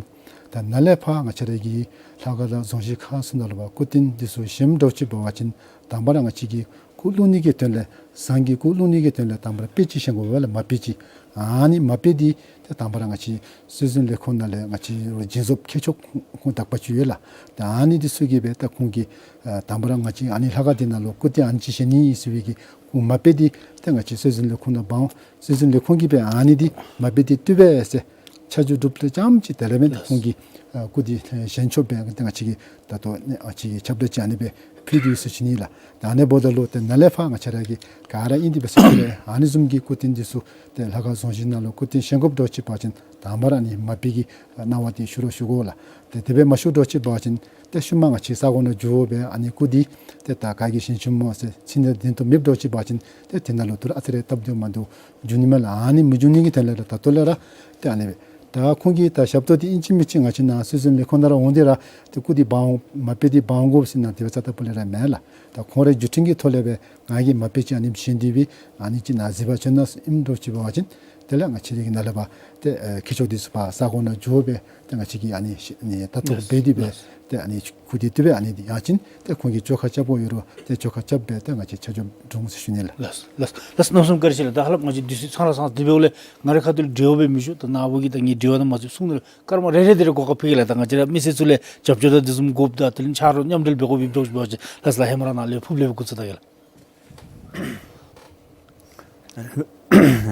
ད་ནཱ་ལས་ཕར་ང་བཅས་ར་གི་ལྷ་ཁང་དང་རྫོང་གཞི་ཁག་ཚུ་ནང་ལུ་ཕར་སྐུ་རྟེན་འདི་ཚུ་བཞེངསམ་འདྲཝ་ཅིག་འབད་བ་ཅིན་དང་པ་ར་ང་བཅས་ཀྱིས་སྐུ་བླུགས་ནི་གི་དོན་ལས་ཟངས་ཀྱི་སྐུ་བླུགས་ནི་གི་དོན་ལས་དང་པ་ར་དཔེ་ཅིག་བཞེངས་དགོ་པས་ལགས། མ་དཔེ་ཅིག། ཨ་ནི་མ་དཔེ་འདི་ཏེ་དང་པ་ར་ང་བཅས་སྲོལ་འཛིན་ལས་ཁུངས་ནང་ལས་ང་བཅས་སྦྱིན་སོཔ་མཁས་མཆོག་ཁོང་དག་པ་ཅིག་ཡོད་ལགས། ཏེ་ཨ་ནི་འདི་ཚུ་གིས་སྦེ་ད་ཁོང་གིས་ཨ་དང་པ་ར་ང་བཅས་ཨ་ནི་ལྷ་ཁང་འདི་ནང་ལུ་སྐུ་རྟེན་ཨ་ནི་ཅིག་བཞེངས་ནི་ཨིན་ཟེར་བའི་གི་ཁོང་མ་དཔེ་འདི་ཏེ་ང་བཅས་སྲོལ་འཛིན་ལས་ཁུངས་ནང་འབག་འོང་། སྲོལ་འཛིན་ལས་ཁུངས་ཀྱིས་སྦེ་ཨ་ནི་འདི་མ་དཔེ་འདི་བཏུབ་པས་ཟེར་ ཆ་འཇོག་གྲུབ་སྟེ་རྐྱངམ་ཅིག་དེ་ལས་འབད་ཁོང་གི་ཨ་སྐུ་དེ་བཞེངས་ཆོགཔ་སྦེ་ཏེ་ང་བཅས་ཀྱིས་ད་ལྟོ་ནི་ང་བཅས་ཀྱིས་ཁྱབ་བསྒྲགས་ཅིག་ཨ་ནི་སྦེ་ཕུལ་ཏེ་ཡོད་ཟེར་ཞུ་ནི་ལགས། ད་ཨ་ནི་འབདཝ་ད་ལུ་ཏེ་ནཱ་ལས་ཕར་ང་བཅས་ར་གིས་ག་ར་ཨིན་ཏེ་འབད་ཟེར་ཅི་རུང་ཨ་ནི་བཟུམ་གྱི་སྐུ་རྟེན་འདི་ཚུ་ཏེ་ལྷ་ཁང་རྫོང་གཞི་ནང་ལུ་སྐུ་རྟེན་བཞེངས་དགོཔ་འདྲཝ་ཅིག་འབད་བ་ཅིན་དང་པ་ར་ཨ་ནི་མ་དཔེ་གི་གནང་བ་དེ་ཞུ་རོགས་ཞུ་དགོ་ལགས། ཏེ་དེ་སྦེ་མ་ཞུ་འདྲཝ་ཅིག་འབད་བ་ཅིན་ཏེ་ཤུལ་མ་ང་བཅས་ས་གོ་ནང་འགྱོ་སྦེ་ཨ་ནི་སྐུ་འདི་ཏེ་ད་ག་གིས་བཞེངས་བཞེངསམ་སྨོ་ཟེར་མཚན་ཉིད་ལྡན་ཏོག་ཏོ་མེདཔ་འདྲཝ་ཅིག་འབད་བ་ཅིན་ཏེ་དེ་ནང་ལུ་ཏེ་ར་ཨ་ཙི་རེ་སྟབས་བདེཝ་མ་བདེཝ་འབྱུང་ནི་མས་ལགས། ཨ་ནི་མི་འབྱུང་ནི་གི་དོན་ལས་ར་ད་ལྟོ་ལས་ར་ཏེ་ཨ་ནི་སྦེ་ད་ཁོང་གི་ད་ཞབས་ཏོག་འདི་ཨིན་ཅི་མིན་ཅི་ང་བཅས་ནཱ་སྲོལ་འཛིན་ལས་ཁུངས་ནང་ར་འོང་སྟེ་ར་ཏེ་སྐུ་འདི་འབག་འོང་མ་དཔེ་འདི་འབག་འོང་དགོ་ཟེར་ནཱ་དེ་སྦེ་རྩ་དང་པོ་ལས་ར་མེན་ལགས། ད་ཁོང་རའི་བརྒྱུད་འཕྲིན་གྱི་ཐོག་ལས་སྦེ་ང་གིས་མ་དཔེ་ཅིག་ཨ་ནི་བཞེངས་ཏེ་སྦེ་ཨ་ནི་ཅིག་ནཱ་གཟིགས་པར་བྱོན་གནང་ཟེར་ཨིནམ་འདྲཝ་ཅིག་འབད་བ་ཅིན་དེ་ལས་ང་བཅས་ར་གིས་ནཱ་ལས་ཕར་ཏེ་ཨེ་མཁས་མཆོག་འདི་ཚུ་ཕར་ས་གོ་ནང་འགྱོ་སྦེ་ཏེ་ང་བཅས་ཀྱིས་ཨ་ནི་ལགས། ལྟ་རྟོག་འབད་དེ་སྦེ་ལགས། ཏེ་ཨ་ནི་སྐུ་འདི་བཏུབ་པས། ཨ་ནི་འདི་ཡང་ཅིན་ཏེ་ཁོང་གིས་བཅོ་ཁ་རྐྱབ་དགོཔ་ཡོད་རུང་ཏེ་བཅོ་ཁ་རྐྱབ་སྦེ་ཏེ་ང་བཅས་ཆ་འཇོག་འབྱུང་ཟེར་ཞུ་ནི་ལགས། ལགས་ལགས་ལགས། གནམ་མེད་ས་མེད་བཀའ་དྲིན་ཆེ་ལགས། ད་ཧ་ལམ་ང་བཅས་དུས་ཚོད་ཚང་ར་ཚང་དེ་འབདཝ་ལས་ང་རའི་ཁ་ཐུག་ལས་དྲི་བ་སྦེ་མི་ཞུ། ད་ནཱ་བུ་གིས་ད་ངེའི་དྲི་བ་ནང་མ་ཚུད་གསུང་ནི་ལགས། སྐར་མ་རེ་རེ་དེ་རེ་གོ་སྐབས་ཕུལ་གེ་ལགས། ད་ང་བཅས་ར་མི་སེར་ཚུ་ལས་རྒྱབ་སྐྱོར་དང་དེ་བཟུམ་དགོཔ་དང་དེ་ལས་ཕྱག་རོགས་མཉམ་འབྲེལ་འབད་དགོཔ་ཡོདཔ་འདྲཝ་ཅིག་འབད་བ་ཅིན་ལགས་སོ་ལགས། ཧེ་མ་ར་ནཱ་ལས་ཕུལ་ལས་འགོ་བཙུགས་ད་གེ་ལགས།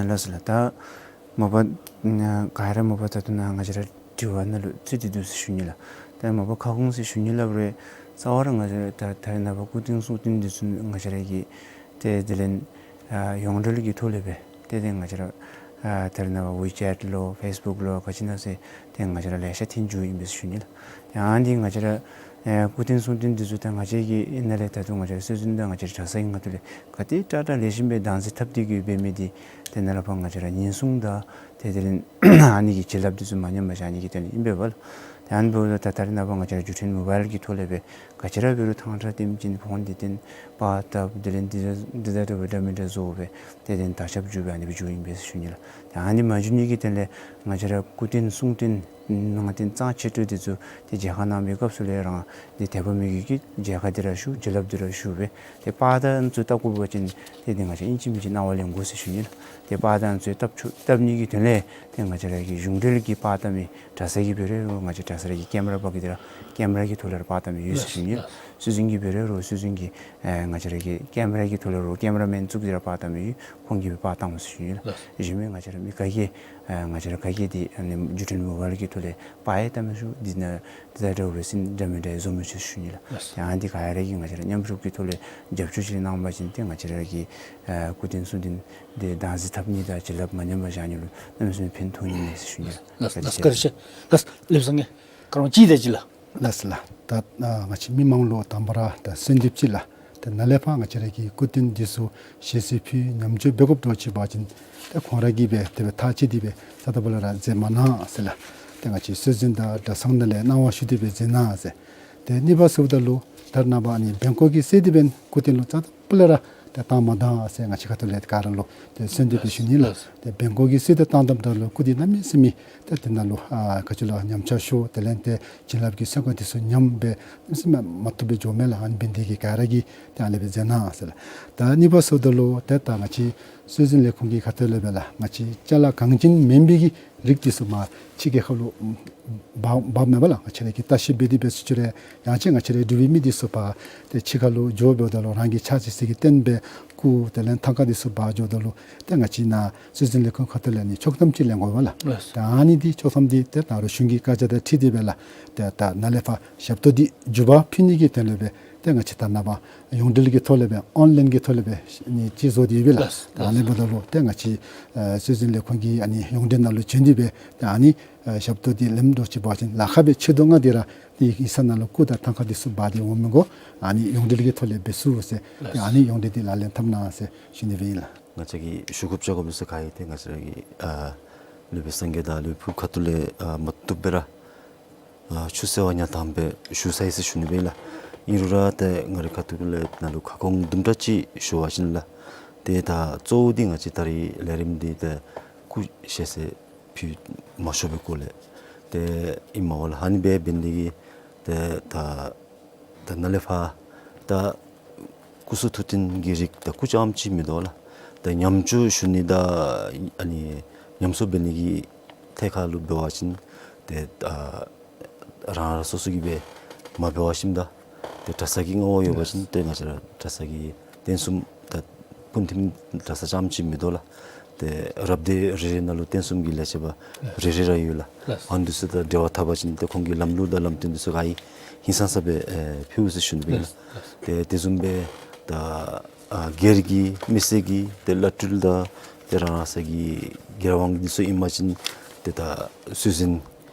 ལགས་སོ་ལགས། ད་མ་པ་ག་ར་མ་པ་ད་ལྟོ་ནཱ་ང་བཅས་ར་དྲི་བ་ནང་ལུ་ཚུད་དེ་འདུག་ཟེར་ཞུ་ནི་ལགས། ད་མ་པ་ཁ་སྐོང་ཟེར་ཞུ་ནི་ལགས། རེ་རྩ་བ་ར་ང་བཅས་ར་ད་ད་རེས་ནངས་པ་སྐུ་རྟེན་གསུང་རྟེན་འདི་ཚུ་ང་བཅས་ར་གིས་ཏེ་དེ་ལས་ཨ་ཡོངས་འབྲེལ་གྱི་ཐོག་ལས་སྦེ་ཏེ་ཏེ་ང་བཅས་ར་ཨ་ད་རེས་ནངས་པ་ཝི་ཅེཊ་ལུ་ཕེསི་བུཀ་ལུ་ག་ཅི་ཨིན་ན་ཟེར་ཏེ་ང་བཅས་ར་ལེ་ཤ་ཐོན་འགྱོཝ་ཨིན་པས་ཟེར་ཞུ་ནི་ལགས། ཡང་འདི་ང་བཅས་ར་ཨེ་སྐུ་རྟེན་གསུང་རྟེན་འདི་ཚུ་ད་ང་བཅས་ཀྱི་ཨ་ནཱ་ལས་ད་ལྟོ་ང་བཅས་ར་སྲོལ་འཛིན་དང་ང་བཅས་ར་གྲྭ་ཚང་གི་ཁ་ཐུག་ལས་ག་དེ་དྲག་དྲག་ལེགས་ཤོམ་སྦེ་བདག་འཛིན་འཐབ་སྟེ་གི་འབད་མི་འདི་ཏེ་ནཱ་ལས་ཕར་ང་བཅས་ར་ཉེན་སྲུང་དང་ཏེ་དེ་ལས་ཨ་ནི་གི་བྱིན་རླབས་འདི་ཚུ་མ་ཉམས་པར་བཞག་ནི་གི་དོན་ལས་ཨིན་པས་ལགས། ཏེ་ཨ་ནི་འབདཝ་ད་ད་རེས་ནངས་པ་ང་བཅས་ར་བརྒྱུད་འཕྲིན་མོ་བཱའིལ་གྱི་ཐོག་ལས་སྦེ་ག་ཅི་ར་འབད་རུང་ཐང་ཁྲ་སྟོན་ཅིན་ཕོན་འདི་སྟོན་པར་བཏབ་དེ་ལས་འདི་འདི་དང་འདྲ་བའི་འདྲ་མི་འདྲ་བཟོ་སྦེ་ཏེ་དེ་ལས་དར་ཁྱབ་འགྱོ་སྦེ་ཨ་ནི་སྦེ་འགྱོཝ་ཨིན་པས་ཟེར་ཞུ་ནི་ལགས། ཏེ་ཨ་ནི་མ་འགྱོ་ནི་གི་དོན་ལས་ང་བཅས་ར་སྐུ་རྟེན་གསུང་རྟེན་ནང་རྟེན་གཙང་ཆེ་དྲགས་འདི་ཚུ་ཏེ་མཇལ་ཁ་གནང་བའི་སྐབས་སུ་ལས་རང་འདི་དད་པ་མི་དགོ་གི་མཇལ་ཁ་འདི་ར་ཞུ་བྱིན་རླབས་འདི་ར་ཞུ་སྦེ་ཏེ་པར་དང་ཚུ་བཏབ་དགོ་པ་ཅིན་ཏེ་འདི་ང་བཅས་ཨིན་ཅི་མིན་ཅི་གནང་བ་ལེན་དགོ་ཟེར་ཞུ་ནི་ལགས། ཏེ་པར་དང་ཚུ་བཏབ་ཆོག་བཏབ་ནི་གི་དོན་ལས་ཏེ་ང་བཅས་ར་གི་གཞུང་འབྲེལ་གྱི་པར་བཏབ་མི་གྲྭ་ས་གིས་འབད་རུང་ང་བཅས་གྲྭ་ས་ར་གི་ཀེམ་ར་པ་གི་འདི་ར་ཀེམ་ར་གི་ཐོག་ལས་ར་པར་བཏབ་མི་ཡོད་ཟེར་ཞུ་ནི་ལགས། ལགས། སྲོལ་འཛིན་གྱིས་འབད་རུང་སྲོལ་འཛིན་གྱི་ཨེ་ང་བཅས་ར་གི་ཀེམ་ར་གི་ཐོག་ལས་ར་ཀེམ་ར་མེན་བཙུགས་ཏེ་ར་པར་བཏབ་མི་ཡོད། ཁོང་གིས་སྦེ་པར་བཏབ་འོང་ཟེར་ཞུ་ནི་ལགས། ལགས། གཞན་མི་ང་བཅས་ར་མི་ག་གིས་ཨེ་ང་བཅས་ར་ག་གིས་འདི་ཨ་ནི་བརྒྱུད་འཕྲིན་མོ་བཱའིལ་གྱི་ཐོག་ལས་པར་ཡང་བཏབ་མི་ཆོག། འདི་ནང་འདི་དང་འདྲ་བའི་ཟིན་འདྲ་མི་འདྲ་བཟོ་མི་ཆོག་ཟེར་ཞུ་ནི་ལགས། ལགས། ཡང་འདི་ག་ར་གིས་ང་བཅས་ར་མཉམ་རུབ་ཀྱི་ཐོག་ལས་རྒྱབ་སྐྱོར་ཅིག་གནང་བ་ཅིན་ཏེ་ང་བཅས་ར་གི་ཨེ་སྐུ་རྟེན་གསུང་རྟེན་འདི་བདག་འཛིན་འཐབ་ནི་དང་བྱིན་རླབས་མ་ཉམས་པར་བཞག་ནི་ལུ་གནམ་མེད་ས་མེད་ཕན་ཐོགས་ནི་མས་ཟེར་ཞུ་ནི་ལགས། ལགས་ལགས། བཀའ་དྲིན་ཆེ། ལགས་ལགས། ལེགས་སོ་ངེ་སྐར་མ་གཅིག་དེ་ཅིག་ལགས། ལགས་ལགས། ད་ཨ་ང་བཅས་མི་མང་ལུ་དང་པ་ར་ད་གསོལ་འདེབས་ཅིག་ལགས། ད་ནཱ་ལས་ཕར་ང་བཅས་ར་གི་སྐུ་རྟེན་འདི་ཚུ་ཞལ་གསེར་ཕུལ་ཉམས་བཅོས་འབད་དགོཔ་འདྲཝ་ཅིག་འབད་བ་ཅིན་ད་ཁོང་ར་གིས་སྦེ་དེ་སྦེ་ཐག་བཅད་དེ་སྦེ་རྩ་དང་པོ་ལས་ར་མཛད་མ་གནང་ཟེར་ལགས། ད་ང་བཅས་སྲོལ་འཛིན་དང་གྲྭ་ཚང་ནང་ལས་གནང་བ་ཞུ་སྟེ་སྦེ་མཛད་གནང་ཟེར། ཏེ་གཉིས་པ་ཟེརཝ་ད་ལུ་ད་རེས་ནངས་པ་ཨ་ནི་བེང་ཀོག་གི་གསེར་འདི་འབདན་སྐུ་རྟེན་ལུ་རྩ་དང་པོ་ལས་ར་ཏེ་བཏང་མ་བཏང་ཟེར་ང་བཅས་ཁ་ཐུག་ལས་ག་ར་ལུ་ཏེ་གསོལ་འདེབས་སྦེ་ཞུ་ནི་ལགས། ལགས། ཏེ་བེང་ཀོག་གི་གསེར་འདི་བཏངམ་ད་ལུ་སྐུ་འདི་གནམ་མེད་ས་མེད་ཏེ་དེ་ནང་ལུ་ཨ་ག་ཅི་ལོ་ཉམས་ཆག་ཤོར་དེ་ལས་ཏེ་བྱིན་རླབས་ཀྱི་སེམས་ཁམས་འདི་ཚུ་ཉམས་སྦེ་གནམ་མེད་ས་མེད་མ་བཏུབ་སྦེ་འགྱོཝ་མས་ལགས། ཨ་ནི་འབད་ནི་དེ་གིས་ག་ར་གིས་ཏེ་ཨ་ནི་སྦེ་མཛད་གནང་ཟེར་ལགས། ད་གཉིས་པ་ཟེརཝ་ད་ལུ་ཏེ་ད་ང་བཅས་སྲོལ་འཛིན་ལས་ཁུངས་ཀྱི་ཁ་ཐུག་ལས་སྦེ་ལགས་ང་བཅས་ཅ་ལ་གངས་ཅན་མེན་པའི་གི་རིགས་འདི་ཚུ་མར་ཕྱི་རྒྱལ་ཁབ་ལུ་འབག་འབགཔ་མས་པ་ལགས། ང་བཅས་ར་གིས་བརྟག་ཞིབ་འབད་དེ་སྦེ་ཟེར་ཅི་རུང་ཡང་ཅིན་ང་བཅས་རའི་འབྲུག་པའི་མི་འདི་ཚུ་ཕར་ཏེ་ཕྱི་ཁ་ལུ་འགྱོ་འབདཝ་ད་ལུ་རང་གི་ཆགས་ཅིག་ཟེར་གྱི་རྟེན་སྦེ་སྐུ་དེ་ལས་ཐང་ཀ་འདི་ཚུ་འབག་འགྱོཝ་ད་ལུ་ཏེ་ང་བཅས་ནཱ་སྲོལ་འཛིན་ལས་ཁུངས་ཁ་ཐུག་ལས་ནི་ཆོག་ཐམ་ཅིག་ལེན་དགོ་པས་ལགས། ལགས། ད་ཨ་ནི་འདི་ཆོག་ཐམ་འདི་ཏེ་ད་རུང་གཞུང་གི་བཀའ་རྒྱ་དང་འཁྲིལ་ཏེ་སྦེ་ལགས། ཏེ་ད་ནཱ་ལས་ཕར་ཞབས་ཏོག་འདི་མཇུག་པར་ཕུལ་ནི་གི་དོན་ལས་སྦེ་ཏེ་ང་བཅས་ད་རེས་ནངས་པ་ཡོངས་འབྲེལ་གྱི་ཐོག་ལས་སྦེ་ཨོན་ལཱའིན་གྱི་ཐོག་ལས་སྦེ་ནི་ཅིག་བཟོ་སྟེ་ཡོད་པས་ལགས། ལགས། ད་ཨ་ནི་འབདཝ་ད་ལུ་ཏེ་ང་བཅས་ཨེ་སྲོལ་འཛིན་ལས་ཁུངས་ཀྱི་ཨ་ནི་ཡོངས་འབྲེལ་ནང་ལུ་བྱོན་ཏེ་སྦེ་ཏེ་ཨ་ནི་ཨེ་ཞབས་ཏོག་འདི་ལེནམ་འདྲཝ་ཅིག་འབད་བ་ཅིན་ལཱ་ཁག་སྦེ་ཆེ་དོ་ང་འདི་ར་ཏེ་ཡིག་ཚང་ནང་ལུ་སྐུ་དང་ཐང་ཀ་འདི་ཚུ་འབག་སྟེ་འོང་མི་དགོ། ཨ་ནི་ཡོངས་འབྲེལ་གྱི་ཐོག་ལས་འབད་ཚུགས་ཟེར་ཏེ་ཨ་ནི་ཡོངས་འབྲེལ་འདི་ལག་ལེན་འཐབ་གནང་ཟེར་ཞུ་ནི་སྦེ་ཨིན་ལགས། ང་བཅས་ཀྱིས་ཞུ་དགོཔ་བཅར་དགོ་མི་ཚུ་ག་ཡོད་དེ་ང་བཅས་ར་གི་ཨ་སློབ་དཔོན་སངས་རྒྱས་དང་སློབ་ཕྲུག་ཁ་ཐུག་ལས་ཨ་མ་བཏུབ་པས་ར་ཨ་ཆུ་ཟེར་བ་ཉ་དང་པས་ཞུ་ཚར་ཡི་ཟེར་ཞུ་ནི་སྦེ་ཨིན་ལགས། ཨིན་རུང་ར་ཏེ་ང་རའི་ཁ་ཐུག་ལས་ནཱ་ལུ་ཁ་སྐོང་དུམ་གྲ་ཅིག་ཞུ་བ་ཅིན་ལགས། ཏེ་ད་གཙོ་བོ་འདི་ང་བཅས་ད་རིས་ལས་རིམ་འདི་ཏེ་སྐུ་ཞལ་གསེར་ཕུལ་མ་ཞུ་བའི་སྐོར་ལས་ཏེ་ཨིནམ་མས་ལགས། ཨ་ནི་སྦེ་འབད་ནི་དེ་གིས་ཏེ་ད་ད་ནཱ་ལས་ཕར་ད་སྐུ་གསུང་ཐུགས་རྟེན་གྱི་རིགས་ད་སྐུ་རྐྱངམ་ཅིག་མིན་འདུག་ལགས། ད་ཉམས་བཅོས་ཞུ་ནི་དང་ཨ་ནི་ཉམས་གསོ་འབད་ནི་གི་ཐད་ཁར་ལུ་འབད་བ་ཅིན་ཏེ་ཨ་རང་རང་སོ་སོ་གིས་སྦེ་མ་འབད་བ་ཅིན་ད་ཏེ་གྲྭ་ཚང་གི་མངའ་འོག་ཡོད་པ་ཅིན་ཏེ་ང་བཅས་ར་གྲྭ་ཚང་གི་རྟེན་གསུམ་ད་སྤུངས་ཐིམ་གྲྭ་ཚང་རྐྱངམ་ཅིག་མིན་འདུག་ལགས། ཏེ་རབ་སྡེ་རེ་རེ་ནང་ལུ་རྟེན་གསུམ་གྱི་ལས་བྱེདཔ་རེ་རེ་ར་ཡོད་ལགས། ལགས། ཨ་ནི་འདི་ཚུ་དང་འབྲེལ་བ་འཐབ་པ་ཅིན་ཏེ་ཁོང་གི་ལམ་ལུགས་དང་ལམ་སྟོན་འདི་ཚུ་ག་ཨིན་ཧིང་སངས་ས་སྦེ་ཨེ་ཕུལ་ཟེར་ཞུ་ནི་སྦེ་ཨིན་ལགས། ལགས། ཏེ་དེ་བཟུམ་སྦེ་ད་ཨ་སྒེར་གྱི་མི་སེར་གྱི་ཏེ་བླ་སྤྲུལ་དང་ཏེ་རང་རང་སོའི་སྒེར་དབང་འདི་ཚུ་ཨིན་པ་ཅིན་ཏེ་ད་སྲོལ་འཛིན་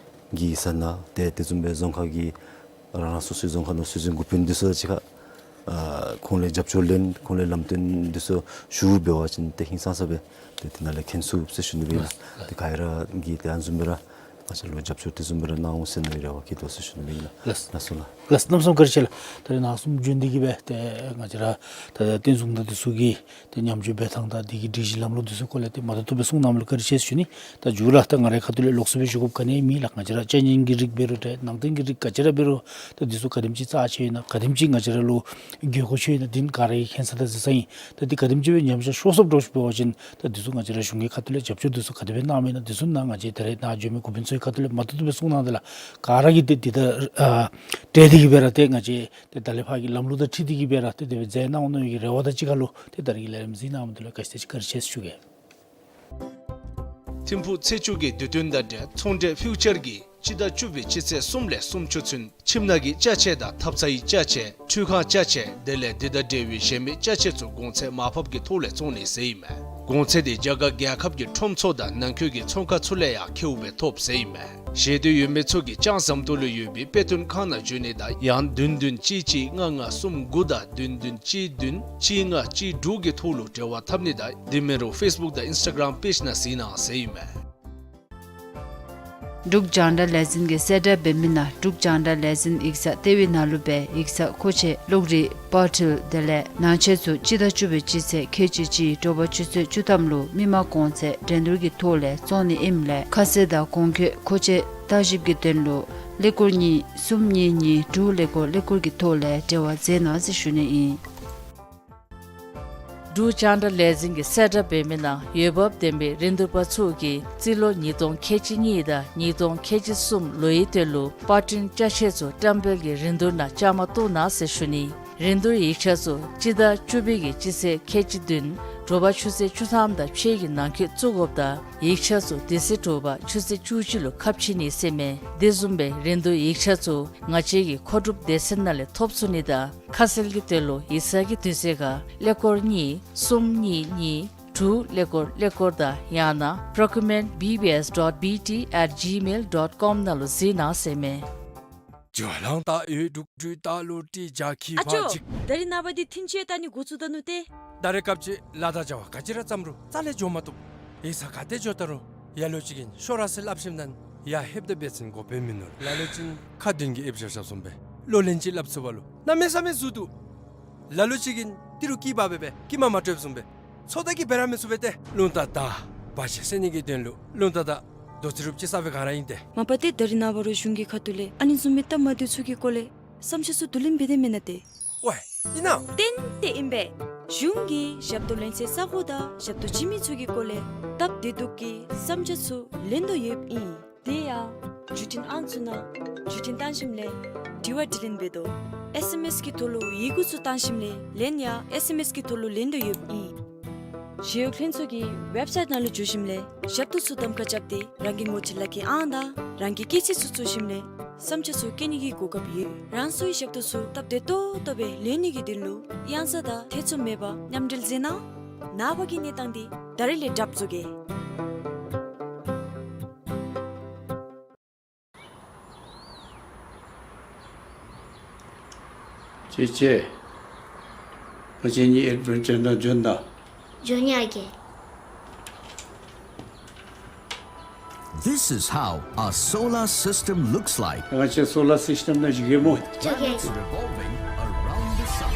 གྱི་ས་ནང་ཏེ་དེ་བཟུམ་སྦེ་རྫོང་ཁག་གི་རང་རང་སོ་སོའི་རྫོང་ཁག་ནང་སྲོལ་འཛིན་འགོ་དཔོན་འདི་ཚུ་གཅིག་ཁར་ཨ་ཁོང་ལས་རྒྱབ་སྐྱོར་ལེན་ཁོང་ལས་ལམ་སྟོན་འདི་ཚུ་ཞུ་འབད་བ་ཅིན་ཏེ་ཧིང་སངས་ས་སྦེ་ཏེ་དེ་ནང་ལས་མཁྱེན་ཚུགས་ཟེར་ཞུ་ནི་སྦེ་ཨིན་ལགས། ལགས། ཏེ་ག་ར་གིས་ཏེ་ཨ་ནི་བཟུམ་སྦེ་ར་ང་བཅས་ལུ་རྒྱབ་སྐྱོར་དེ་བཟུམ་སྦེ་ར་གནང་འོང་ཟེར་ནི་རེ་བ་བསྐྱེད་དོ་ཟེར་ཞུ་ནི་སྦེ་ཨིན་ལགས། ལགས། ལགས་སོ་ལགས། ལགས། གནམ་མེད་ས་མེད་བཀའ་དྲིན་ཆེ་ལགས། ད་རེས་ནཱ་གསུམ་བྱོན་ཏེ་གིས་སྦེ་ཏེ་ང་བཅས་ར་ད་རྟེན་གསུམ་དང་འདི་ཚུ་གི་ཏེ་ཉམས་བཅོས་འབད་ཐངས་དང་དེ་གི་སྒྲིག་གཞི་ལམ་ལུགས་འདི་ཚུ་སྐོར་ལས་ཏེ་མ་ཐུབ་ཐུབ་སྦེ་གསུང་གནངམ་ལུ་བཀའ་དྲིན་ཆེ་ཟེར་ཞུ་ནི། ད་མཇུག་ར་ད་ང་རའི་ཁ་ཐུག་ལས་ལོགས་སུ་སྦེ་ཞུ་དགོཔ་ག་ནི་མེད་ལགས། ང་བཅས་ར་ཅ་རྙིང་གི་རིགས་འབད་རུང་ཏེ་ནང་རྟེན་གྱི་རིགས་ག་ཅི་ར་འབད་རུང་ད་འདི་ཚུ་ག་དེམ་ཅིག་རྩ་ཆེ་ཡོད་ན་ག་དེམ་ཅིག་ང་བཅས་ར་ལུ་དགོས་མཁོ་ཆེ་ཡོད་ན་འདི་ག་ར་གིས་མཁྱེན་ས་དང་གཟིགས་ས་ཨིན། ད་འདི་ག་དེམ་ཅིག་སྦེ་ཉམས་ཆག་ཤོར་སོངམ་འདྲཝ་ཅིག་འབད་བ་ཅིན་ད་འདི་ཚུ་ང་བཅས་ར་གཞུང་གི་ཁ་ཐུག་ལས་རྒྱབ་སྐྱོར་འདི་ཚུ་ག་དེ་སྦེ་གནངམ་ཨིན་ན་འདི་ཚུ་ནཱ་ང་བཅས་ད་རེས་ནཱ་བྱོན་མི་འགོ་དཔོན་ཚུ་གི་ཁ་ཐུག་ལས་མ་ཐུབ་ཐུབ་སྦེ་གསུང་གནང་དེ་ལགས། ག་ར་གིས་ཏེ་འདི་ད་ཨ་འབྲེལ་ཏེ་གིས་སྦེ་ར་ཏེ་ང་བཅས་ཏེ་ད་ལས་ཕར་གྱི་ལམ་ལུགས་དང་འཁྲིལ་ཏེ་གིས་སྦེ་ར་ཏེ་དེ་སྦེ་མཛད་གནང་འོང་མནོ་བའི་རེ་བ་དང་གཅིག་ཁར་ལུ་ཏེ་ད་རེས་ཀྱི་ལས་རིམ་གཟིགས་གནང་མི་འདི་ལུ་ག་ཅི་ཏེ་ཅིག་བཀའ་དྲིན་ཆེ་ཟེར་ཞུ་གེ། ཐིམ་ཕུག་ཚེས་བཅུ་གི་དུས་སྟོན་དང་འབྲེལ་ཚོང་འབྲེལ་ཕིའུ་ཅར་གྱིས་སྤྱི་ཟླ་བཅུ་པའི་སྤྱི་ཚེས་གསུམ་ལས་སུམ་ཅུ་ཚུན་ཁྱིམ་ནང་གི་ཅ་ཆས་དང་ཐབ་ཚང་གི་ཅ་ཆས་ཁྲུས་ཁང་ཅ་ཆས་དེ་ལས་འདི་དང་འབྲེལ་བའི་གཞན་མི་ཅ་ཆས་ཚུ་གོང་ཚད་མར་ཕབ་ཀྱི་ཐོག་ལས་བཙོང་ནི་ཟེར་ཨིན་མས། གོང་ཚད་དེ་རྒྱ་གར་རྒྱལ་ཁབ་ཀྱི་ཁྲོམ་ཚུ་དང་ནང་འཁོད་ཀྱི་ཚོང་ཁང་ཚུ་ལས་ཡང་ཁེཝ་སྦེ་ཐོབ་ཟེར་ཨིན་མས། ཤེས་འདོད་ཡོད་མི་ཚུ་གིས་ལྕང་ཟམ་ཏོག་ལུ་ཡོད་པའི་དཔེ་སྟོན་ཁང་ནང་འབྱོན་ནི་དང་ཡང་བདུན་བདུན་གཅིག་གཅིག་ལྔ་ལྔ་གསུམ་དགུ་དང་བདུན་བདུན་གཅིག་བདུན་གཅིག་ལྔ་གཅིག་དྲུག་གི་ཐོག་ལུ་འབྲེལ་བ་འཐབ་ནི་དང་དེ་མིན་རུང་ཕེསི་བུཀ་དང་ཨིནསི་ཊ་གརམ་པེཇ་ནང་གཟིགས་གནང་ཟེར་ཨིན་མས། འབྲུག་རྒྱང་བསྒྲགས་ལས་འཛིན་གྱིས་གསལ་བསྒྲགས་འབད་མི་ནང་འབྲུག་རྒྱང་བསྒྲགས་ལས་འཛིན་ཡིག་ཚང་ལྟེ་བའི་ནང་ལུ་སྦེ་ཡིག་ཚང་མཁོ་ཆས་གློག་རིག་པར་འཕྲུལ་དེ་ལས་ནང་ཆས་ཚུ་སྤྱི་ཟླ་བཅུ་པའི་སྤྱི་ཚེས་ཁལ་གཅིག་གཅིག་དྲོ་པ་ཆུ་ཚོད་བཅུ་ཐམ་ལུ་མི་མང་གོང་ཚད་འགྲན་བསྡུར་གྱི་ཐོག་ལས་བཙོང་ནི་ཨིནམ་ལས་ཁ་གསལ་དང་གོང་འཁོད་མཁོ་ཆས་བརྟག་ཞིབ་ཀྱི་དོན་ལུ་ཀླད་ཀོར་གཉིས་གསུམ་གཉིས་གཉིས་དྲུག་ཀླད་ཀོར་ཀླད་ཀོར་གྱི་ཐོག་ལས་འབྲེལ་བ་མཛད་གནང་ཟེར་ཞུ་ནི་ཨིན། འབྲུག་རྒྱང་བསྒྲགས་ལས་འཛིན་གྱིས་གསལ་བསྒྲགས་འབད་མི་ནང་འོས་འབབ་ལྡན་པའི་རིན་བསྡུར་པ་ཚུ་གིས་རྩིས་ལོ་ཉིས་སྟོང་ཁལ་གཅིག་གཉིས་དང་ཉིས་སྟོང་ཁལ་གཅིག་གསུམ་ལོ་ཡི་དོན་ལུ་པར་སྐྲུན་ཅ་ཆས་ཚུ་བཀྲམ་སྤེལ་གྱི་རིན་བསྡུར་ནང་བཅའ་མར་གཏོགས་གནང་ཟེར་ཞུ་ནི། རིན་བསྡུར་ཡིག་ཆ་ཚུ་སྤྱི་ཟླ་བཅུ་པའི་གི་སྤྱི་ཚེས་ཁལ་གཅིག་བདུན་དྲོ་པ་ཆུ་ཚོད་བཅུ་ཐམ་དང་ཕྱེད་ཀྱི་ནང་འཁོད་བཙུགས་དགོཔ་དང་ཡིག་ཆ་ཚུ་དེ་ཚེ་དྲོ་པ་ཆུ་ཚོད་བཅུ་གཅིག་ལུ་ཁ་ཕྱེ་ནི་ཟེར་མས། དེ་བཟུམ་སྦེ་རིན་བསྡུར་ཡིག་ཆ་ཚུ་ང་བཅས་ཀྱི་མཁོ་སྒྲུབ་སྡེ་ཚན་ནང་ལས་ཐོབ་ཚུགས་ནི་དང་ཁ་གསལ་གྱི་དོན་ལུ་ཡིག་ཚང་གི་དུས་ཚོད་ཁར་ཀླད་ཀོར་གཉིས་གསུམ་གཉིས་གཉིས་དྲུག་ཀླད་ཀོར་ཀླད་ཀོར་དང་ཡང་ན་procurement B B S dot B T at gmail dot com ནང་ལུ་གཟིགས་གནང་ཟེར་མས། ཨ་ཅོ། ད་རེས་ནངས་པ་འདི་ཐིན་ཅི་ལྟ་ནི་འགོ་བཙུགས་ད་ནུག་ཏེ། ད་རེས་སྐབས་ཅིག་ལཱ་དང་བྱ་བ་ག་ཅི་ར་བརྩམ་རུང་རྩ་ལས་འགྱོ་མ་བཏུབ། ཡིག་ཚང་ག་ཏེ་འགྱོ་ད་རུང་ལ་ལུ་ཅིག་གིས་ཤོག་ར་ཟེར་སླབ་ཞིནམ་ད་ཡར་ལྷོདཔ་ད་འབད་བ་ཅིན་འགོ་དཔོན་མིན་ནུག། ལ་ལུ་ཅིག་ཁ་འདོན་གྱི་ཨེབ་བཞག་བཞགཔ་བཟུམ་སྦེ་ལོ་ལན་ཅིག་སླབ་ཚུགས་པ་ལུ་གནམ་མེད་ས་མེད་ཟུར་འདུག། ལ་ལུ་ཅིག་གིས་ཏི་རུ་སྐྱི་པགས་སྦེ་སྦེ་སྐྱི་མ་མ་སྤྲོདཔ་བཟུམ་སྦེ་ཚོད་ལྟ་གིས་འབད་ར་མི་ཚུགས་པས་ཏེ། རླུང་རྟ་དང་བར་ཆད་སེལ་ནི་གི་དོན་ལུ་རླུང་རྟ་དང་རྡོ་རྩེག་རུབ་ཅིག་ཟ་བའི་སྒང་ར་ཨིན་ཏེ། མ་པ་ཏེ་ད་རེས་ནངས་པ་ར་གཞུང་གི་ཁ་ཐུག་ལས་ཨ་ནི་བཟུམ་མའི་སྟབས་མ་བདེཝ་ཚུ་གི་སྐོར་ལས་བསམ་འཆར་ཚུ་བསྡུ་ལེན་འབད་དེས་མེན་ན་ཏེ། ཝའེ་ཨིན་ན། ཏན་ཏན་ཨིན་པས། གཞུང་གིས་ཞབས་ཏོག་ལེན་སའི་ས་གོ་དང་ཞབས་ཏོག་བྱིན་མི་ཚུ་གི་སྐོར་ལས་སྟབས་བདེ་སྡུག་གི་བསམ་འཆར་ཚུ་ལེན་དོ་ཡོདཔ་ཨིན། དེ་ཡང་བརྒྱུད་འཕྲིན་ཨང་ཚུ་ནང་བརྒྱུད་འཕྲིན་བཏང་ཞིནམ་ལས་དྲི་བ་དྲིས་ལན་འབད་དོ། ཨེསི་ཨེམ་ཨེསི་གི་ཐོག་ལུ་ཡི་གུ་ཚུ་བཏང་ཞིནམ་ལས་ལན་ཡང་ཨེསི་ཨེམ་ཨེསི་གི་ཐོག་ལུ་ལེན་དོ་ཡོདཔ་ཨིན། ཞི་གཡོག་ལྷན་ཚོགས་ཀྱི་ཝེབ་སའིཊ་ནང་ལུ་འཛུལ་ཞིནམ་ལས་ཞབས་ཏོག་ཚུ་གདམ་ཁ་རྐྱབ་སྟེ་རང་གི་ངོ་སྤྲོད་ལག་ཁྱེར་ཨང་དང་རང་གི་སྐྱེས་ཚེས་ཚུ་བཙུགས་ཞིནམ་ལས་བསམ་འཆར་ཚུ་བཀོད་ནི་གི་གོ་སྐབས་ཡོད། རང་སོའི་ཞབས་ཏོག་ཚུ་སྟབས་བདེ་ཏོག་ཏོ་སྦེ་ལེན་ནི་གི་དོན་ལུ་གཡང་ས་དང་ཐེ་ཚོམ་མེད་པར་མཉམ་འབྲེལ་མཛད་གནང་། ནངས་པ་གི་གནས་སྟངས་འདི་ད་རིས་ལས་གྲབས་བཟོ་གེ། ཅེ་ཅེ། ང་བཅས་གཉིས་ཨེཌ་བེན་ཅར་ནང་འཛུལ་ད། འཛུལ་ཡ་གི། This is how a solar system looks like. ང་བཅས་སོ་ལར་སིསི་ཊེམ་ནང་འཛུལ་གེ་སྨོ། འཛུལ་གེ། Revolving around the sun.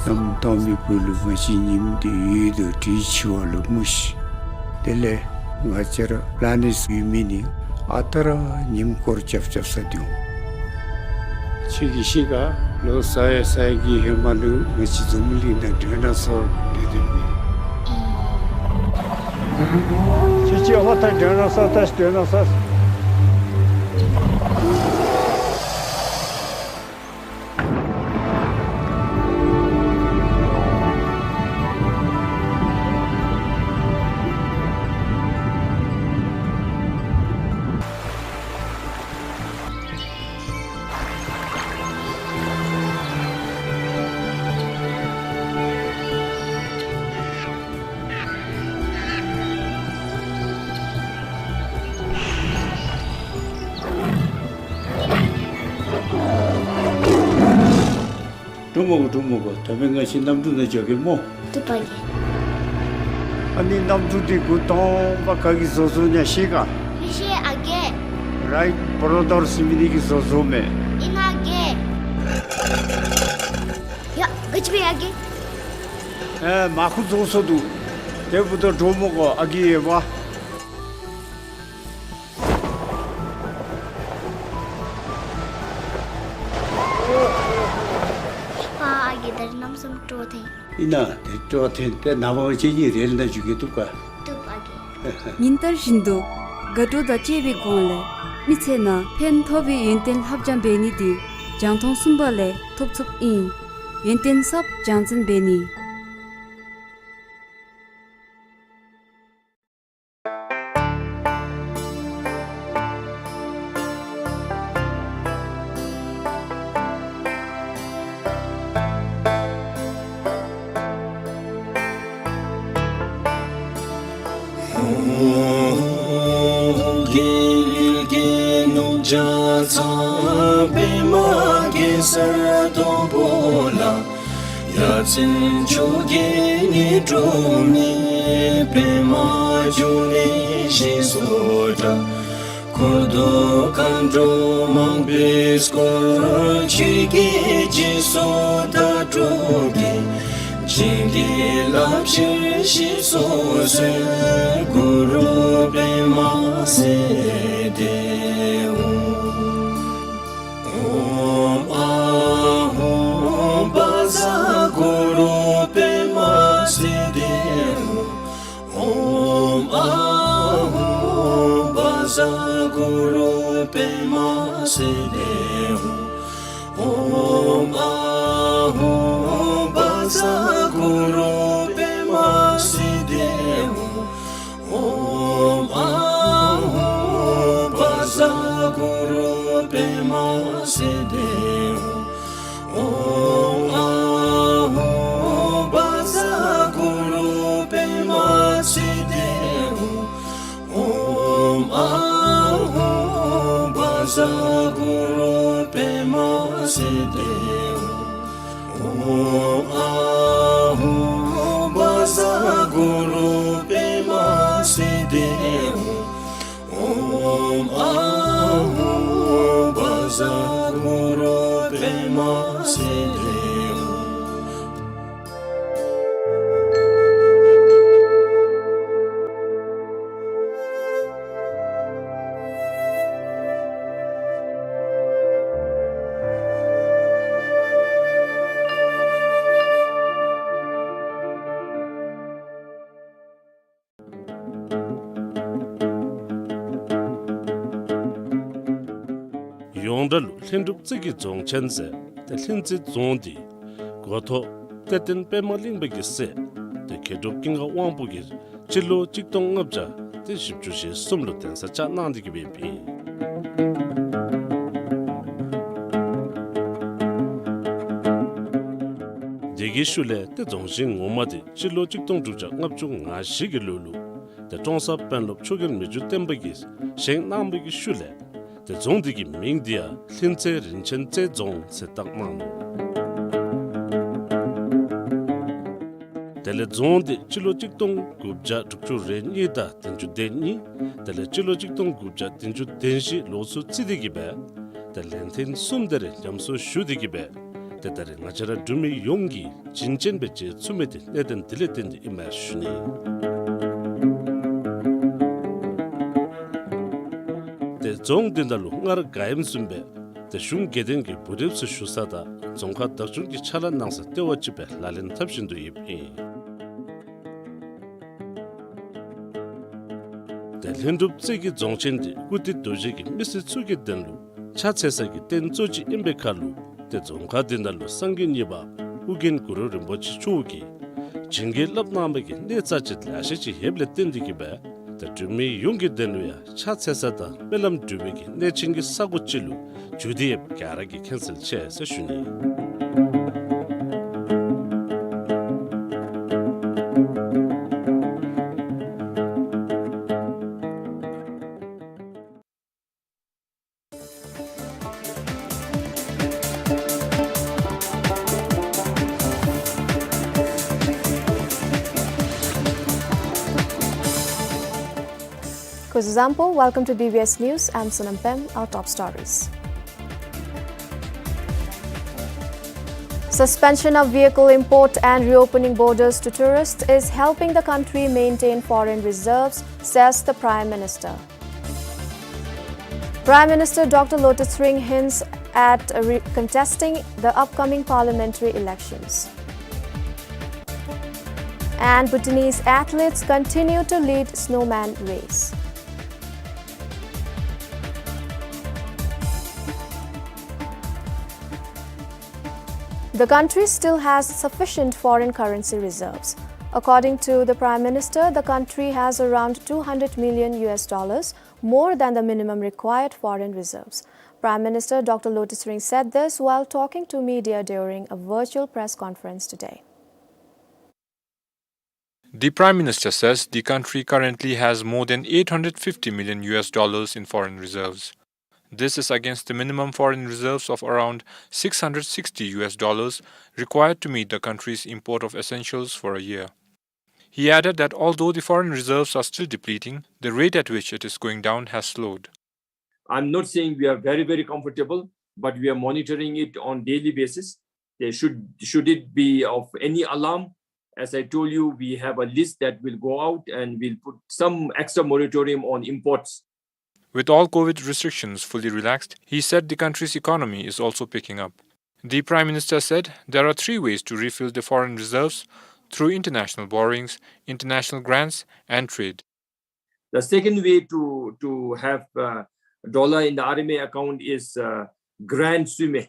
གནམ་སྟོང་པའི་སྦུག་ལུ་ང་བཅས་ཉིམ་འདི་ཡོད་དོ་དེ་འཆི་བ་ལུ་སྨོ་ཤིག། དེ་ལས་ང་བཅས་ར་པི་ལ་ནེཊ་ཡོད་མི་ནི་ཨ་རྟག་ར་ཉིམ་སྐོར་རྐྱབ་རྐྱབ་ས་འདི་འོང་། ཁྱོད་ཀྱིས་ཤེས་ག། ལོ་ས་ཡ་ས་ཡ་གི་ཧེ་མ་ལུ་ང་བཅས་འཛམ་བུ་གླིང་ནང་ཌའི་ནོ་སོར་སྡོད་དོ་མེན། ཁྱོད་ཀྱིས་ཨ་མ་ད་ཌའི་ནོ་སོར་ད་ཞིག་ཌའི་ནོ་སོར། འགྲོ་མི་དགོ། འགྲོ་མི་དགོ། ད་འབདན་ང་བཅས་གནམ་གྲུ་ནང་འགྱོ་གེ་སྨོ། བཏུབ་པ་གི། ཨ་ནི་གནམ་གྲུ་འདི་འགོ་དང་པ་ག་གིས་བཟོ་བཟོཝ་ཨིན་ན་ཤེས་ག། མི་ཤེས་ཨ་རྒས། རའིཊ་བྲོ་དར་ཟེར་མི་འདི་གིས་བཟོ་བཟོཝ་མས། ཨིན་ན་ཨ་རྒས། ཡ་ག་ཅི་འབད་ཡ་ཨ་རྒས། ཨེ་མར་ཁུ་རྫོགས་སོ་འདུག། དེ་འབདཝ་ད་འགྲོ་མི་དགོ་ཨ་རྒས་ཡོདཔ། ཕ་ཨ་རྒས་ད་རིས་གནམ་མེད་ས་མེད་སྤྲོ་བ་འཐེན། ཨིན་ན་དེ་སྤྲོ་བ་འཐེན་ཏེ་ནངས་པ་ང་བཅས་གཉིས་རེལ་ནང་འགྱོ་གེ། བཏུབ་ག། བཏུབ་ཨ་རྒས། ཉིན་ལྟར་བཞིན་དུ་དགའ་སྤྲོ་དང་བཅས་པའི་སྒོ་ལས་མི་ཚེ་ནང་ཕན་ཐོགས་པའི་ཡོན་ཏན་ལྷབ་སྦྱང་འབད་ནི་འདི་རྒྱང་མཐོང་གསུམ་པ་ལས་ཐོབ་ཚུགསཔ་ཨིན། ཡོན་ཏན་ཟབ་སྦྱང་ཚན་འབད་ནི། ཡ་མཚན་མཆོག་གི་ནི་སྒྲོན་མེ་པདྨ་འབྱུང་གནས་ཞེས་སུ་གྲགས། འཁོར་དུ་མཁའ་འགྲོ་མང་པོས་བསྐོར། ཆོས་ཀྱི་རྗེས་སུ་དག་སྒྲུབ་ཀྱིས། བྱིན་གྱིས་བརླབ་ཕྱིར་གཤེགས་སུ་གསོལ། གུ་རུ་པདྨ་སིདྡྷི་ཧཱུྃ། ཨོཾ་ཨཱཿཧཱུྃ་བཛྲ་གུ་རུ་པདྨ་སིདྡྷི་ཧཱུྃ། ཨོཾ་ཨཱཿཧཱུྃ་བཛྲ་གུ་རུ་པདྨ་སིདྡྷི་ཧཱུྃ། ཨོཾ་ཨཱཿཧཱུྃ་བཛྲ་གུ་རུ་པདྨ་སིདྡྷི་ཧཱུྃ། ཨོཾ་ཨཱཿཧཱུྃ་བཛྲ་གུ་རུ་པདྨ་སིདྡྷི་ཧཱུྃ། ཨོཾ་ཨཱཿཧཱུྃ་བཛྲ་གུ་རུ་པདྨ་སིདྡྷི་ཧཱུྃ། ཨོཾ་ཨཱཿཧཱུྃ་བཛྲ་གུ་རུ་པདྨ་སིདྡྷི་ཧཱུྃ། ཨོཾ་ཨཱཿཧཱུྃ་བཛྲ་གུ་རུ་པདྨ་སིདྡྷི་ཧཱུྃ། ཨོཾ་ཨཱཿཧཱུྃ་བཛྲ་གུ་རུ་པདྨ་སིདྡྷི་ཧཱུྃ། ཡོངས་གྲགས་ལུ་ལྷུན་གྲུབ་རྩེ་གི་རྫོང་ཆེན་ཟེར། ཏེ་ལྷུན་རྩེ་རྫོང་འདི་འགོ་ཐོག་གཏེར་སྟོན་པདྨ་གླིང་པ་གི་སྲས་ཏེ་མཁས་གྲུབ་ཀུན་དགའ་དབང་པོ་གིས་སྤྱི་ལོ་གཅིག་སྟོང་ལྔ་བརྒྱ་ཏེ་བཞི་བཅུ་ཞེ་གསུམ་ལུ་གདན་ས་བཅགས་གནང་སྟེ་གི་སྦེ་ཨིན། དེ་གི་ཤུལ་ལས་ཏེ་རྫོང་ཆེན་ངོ་མ་འདི་སྤྱི་ལོ་གཅིག་སྟོང་དྲུག་བརྒྱ་ལྔ་བཅུ་ང་བཞི་གི་ལོ་ལུ་ཏེ་ཀྲོང་གསར་དཔོན་སློབ་མཆོག་རྒྱལ་མི་འགྱུར་བརྟན་པ་གིས་བཞེངས་གནང་བའི་གི་ཤུལ་ལས་ཏེ་རྫོང་འདི་གི་མིང་འདི་ཡང་ལྷུན་རྩེ་རིན་ཆེན་རྩེ་རྫོང་ཟེར་བཏགས་གནང་ནུག། དེ་ལས་རྫོང་འདི་སྤྱི་ལོ་གཅིག་སྟོང་དགུ་བརྒྱ་དྲུག་ཅུ་རེ་གཉིས་དང་བདུན་ཅུ་དོན་གཉིས། དེ་ལས་སྤྱི་ལོ་གཅིག་སྟོང་དགུ་བརྒྱ་བདུན་ཅུ་དོན་བཞི་ལོ་ཚུ་རྩིས་ཏེ་གི་སྦེ་ཏེ་ལན་ཐེངས་གསུམ་དེ་རེ་ཉམས་གསོ་ཞུ་སྟེ་གི་སྦེ་ཏེ་ད་རེས་ང་བཅས་ར་འབྲུག་མི་ཡོངས་ཀྱིས་བྱིན་ཅན་སྦེ་མཇལ་ཚུགས་མི་འདི་གནད་དོན་འདི་ལས་བརྟེན་ཏེ་ཨིན་མས་ཞུ་ནི། ཏེ་རྫོང་འདི་ནང་ལུ་སྔར་ག་ཨིནམ་བཟུམ་སྦེ་ཏེ་གཞུང་དགེ་ལྡན་གྱི་བུ་རབས་ཚུ་བཞུགས་ས་དང་རྫོང་ཁག་བདག་སྐྱོང་གི་ཕྱག་ལཱ་གནང་ས་ལྟེ་བ་ཅིག་སྦེ་ལག་ལེན་འཐབ་བཞིན་དུ་ཡོདཔ་ཨིན། ཏེ་ལྷུན་གྲུབ་རྩེ་གི་རྫོང་ཆེན་འདི་ཀུར་སྟོད་རྡོ་རྗེ་གི་མི་སེར་ཚུ་གི་དོན་ལུ་ཕྱག་འཚལ་ས་གི་རྟེན་གཙོ་ཅིག་ཨིན་པའི་ཁར་ལུ་ཏེ་རྫོང་ཁག་འདི་ནང་ལུ་སངས་རྒྱས་གཉིས་པ་ཨོ་རྒྱན་གུ་རུ་རིན་པོ་ཆེ་མཆོག་གིས་བྱིན་གྱིས་བརླབས་གནང་བའི་གི་གནས་རྩ་ཆེ་ལེ་ཤ་ཅིག་ཡོདཔ་ལས་བརྟེན་ཏེ་གི་སྦེ་ཏེ་འབྲུག་མི་ཡོངས་ཀྱི་དོན་ལུ་ཡང་ཕྱག་འཚལ་ས་དང་སྨོན་ལམ་འབུལ་བའི་གི་གནས་ཆེན་གྱི་ས་གོ་ཅིག་ལུ་གྱུར་ཏེ་ཡོདཔ་ག་ར་གིས་མཁྱེན་གསལ་ཆེ་ཟེར་ཞུ་ནི། Kuzuzangpo, welcome to B B S News. I'm Sonam Pem. Our top stories. Suspension of vehicle import and reopening borders to tourists is helping the country maintain foreign reserves, says the Prime Minister. Prime Minister Doctor Lotay Tshering hints at re-, contesting the upcoming parliamentary elections. And Bhutanese athletes continue to lead snowman race. The country still has sufficient foreign currency reserves. According to the Prime Minister, the country has around two hundred million U S dollars more than the minimum required foreign reserves. Prime Minister Doctor Lotay Tshering said this while talking to media during a virtual press conference today. The Prime Minister says the country currently has more than eight hundred fifty million U S dollars in foreign reserves. This is against the minimum foreign reserves of around six hundred sixty U S dollars required to meet the country's import of essentials for a year. He added that although the foreign reserves are still depleting, the rate at which it is going down has slowed. I'm not saying we are very, very comfortable, but we are monitoring it on daily basis. There should, should it be of any alarm, as I told you, we have a list that will go out and we'll put some extra moratorium on imports. With all COVID restrictions fully relaxed, he said the country's economy is also picking up. The Prime Minister said there are three ways to refill the foreign reserves: through international borrowings, international grants, and trade. The second way to, to have, uh, dollar in the R M A account is, uh, grant ཚུ་མས།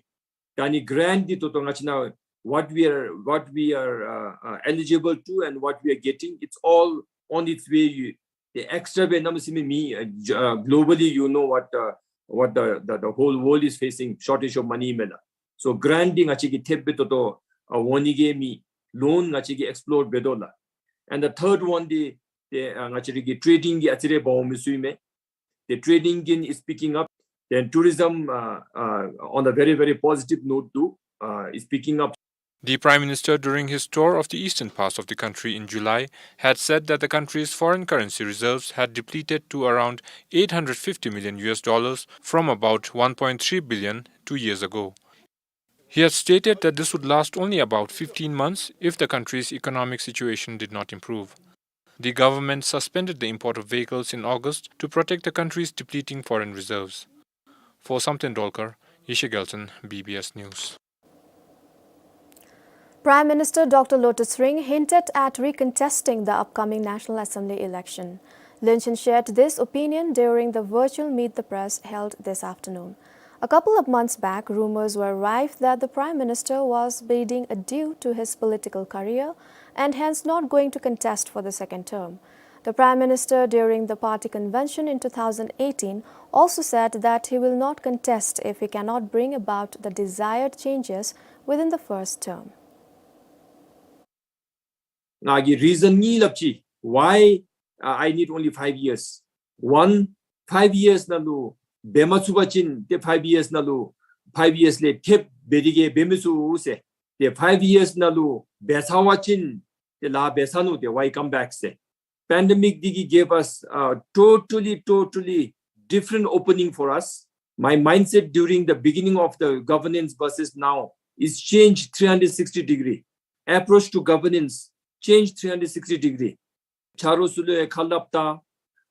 ད་ནི་grant འདི་ད་ལྟོ་ང་བཅས་ནཱ་what we are, what we are, uh, uh, eligible to and what we are getting, it's all on its way. You, the extra སྦེ་གནམ་མེད་ས་མེད་མེད། Uh, j-, uh, globally, you know what, uh, what the, the, the whole world is facing, shortage of money མས་ལགས། So grant འདི་ང་བཅས་ཀྱིས་ཐེབས་སྦེ་ད་ལྟོ་ཨ་འོང་ནི་གི་མེད། Loan ང་བཅས་ཀྱིས་explore འབད་དོ་ལགས། And the third one འདི་ཏེ་ཨ་ང་བཅས་ར་གི་trading གི་ཨ་ཙི་རེ་འབག་འོང་མི་ཚུ་ཨིན་མས། The trading again is picking up. Then tourism, uh, uh, on a very, very positive note too, uh, is picking up. The Prime Minister, during his tour of the eastern parts of the country in July, had said that the country's foreign currency reserves had depleted to around eight hundred fifty million U S dollars from about one point three billion two years ago. He had stated that this would last only about fifteen months if the country's economic situation did not improve. The government suspended the import of vehicles in August to protect the country's depleting foreign reserves. For Samten Dolkar, Yeshe Gyaltshen, B B S News. Prime Minister Doctor Lotay Tshering hinted at recontesting the upcoming National Assembly election. Lin Chin shared this opinion during the virtual Meet the Press held this afternoon. A couple of months back, rumors were rife that the Prime Minister was bidding adieu to his political career and hence not going to contest for the second term. The Prime Minister, during the party convention in two thousand eighteen, also said that he will not contest if he cannot bring about the desired changes within the first term. ང་གིས་reason གཉིས་སླབ་ཅི། Why, uh, I need only five years. One, five years ནང་ལུ་འབད་མ་ཚུགས་པ་ཅིན་ཏེ་five years ནང་ལུ་five years ལས་ཐེབས་འབད་དེ་གི་འབད་མི་ཚུགས་ཟེར། ཏེ་five years ནང་ལུ་འབད་ཚར་བ་ཅིན་ཏེ་ལཱ་འབད་ཚར་ནུག་ཏེ་why come back ཟེར། Pandemic འདི་གིས་gave us a totally, totally different opening for us. My mindset during the beginning of the governance versus now is changed three hundred sixty degree. Approach to governance changed three hundred sixty degree. ཆ་རོགས་ཚུ་ལུ་ཡང་ཁ་སླབ་ད་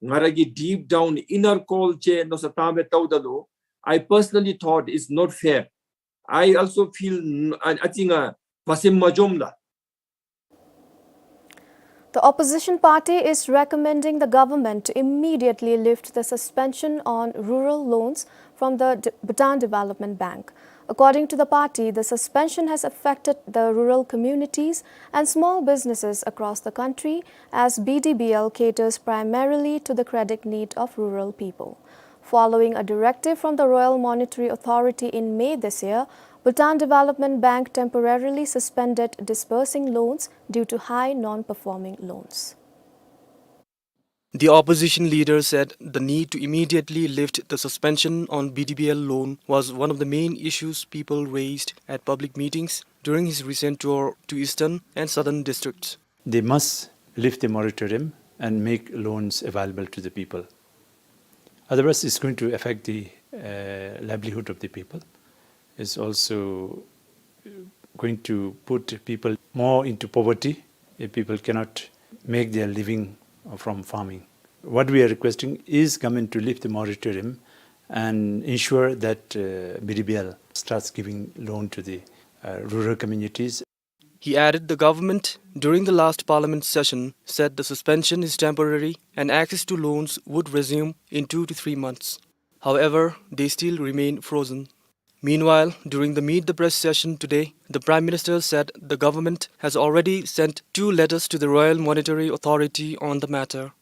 ང་ར་གི་deep down inner call ཅིག་མནོ་བསམ་བཏང་སྦེ་བལྟཝ་ད་ལུ། I personally thought it's not fair. I also feel ཨ་ཨ་ཙི་ང་བ་སེམས་མ་འཇོམས་ལགས། The opposition party is recommending the government to immediately lift the suspension on rural loans from the D-, Bhutan Development Bank. According to the party, the suspension has affected the rural communities and small businesses across the country, as B D B L caters primarily to the credit need of rural people. Following a directive from the Royal Monetary Authority in May this year, Bhutan Development Bank temporarily suspended disbursing loans due to high non-performing loans. The opposition leader said the need to immediately lift the suspension on B D B L loan was one of the main issues people raised at public meetings during his recent tour to eastern and southern districts. They must lift the moratorium and make loans available to the people. Otherwise, it's going to affect the, uh, livelihood of the people. It's also going to put people more into poverty if people cannot make their living from farming. What we are requesting is government to lift the moratorium and ensure that, uh, B D B L starts giving loan to the, uh, rural communities. He added the government, during the last parliament session, said the suspension is temporary and access to loans would resume in two to three months. However, they still remain frozen. Meanwhile, during the Meet the Press session today, the Prime Minister said the government has already sent two letters to the Royal Monetary Authority on the matter.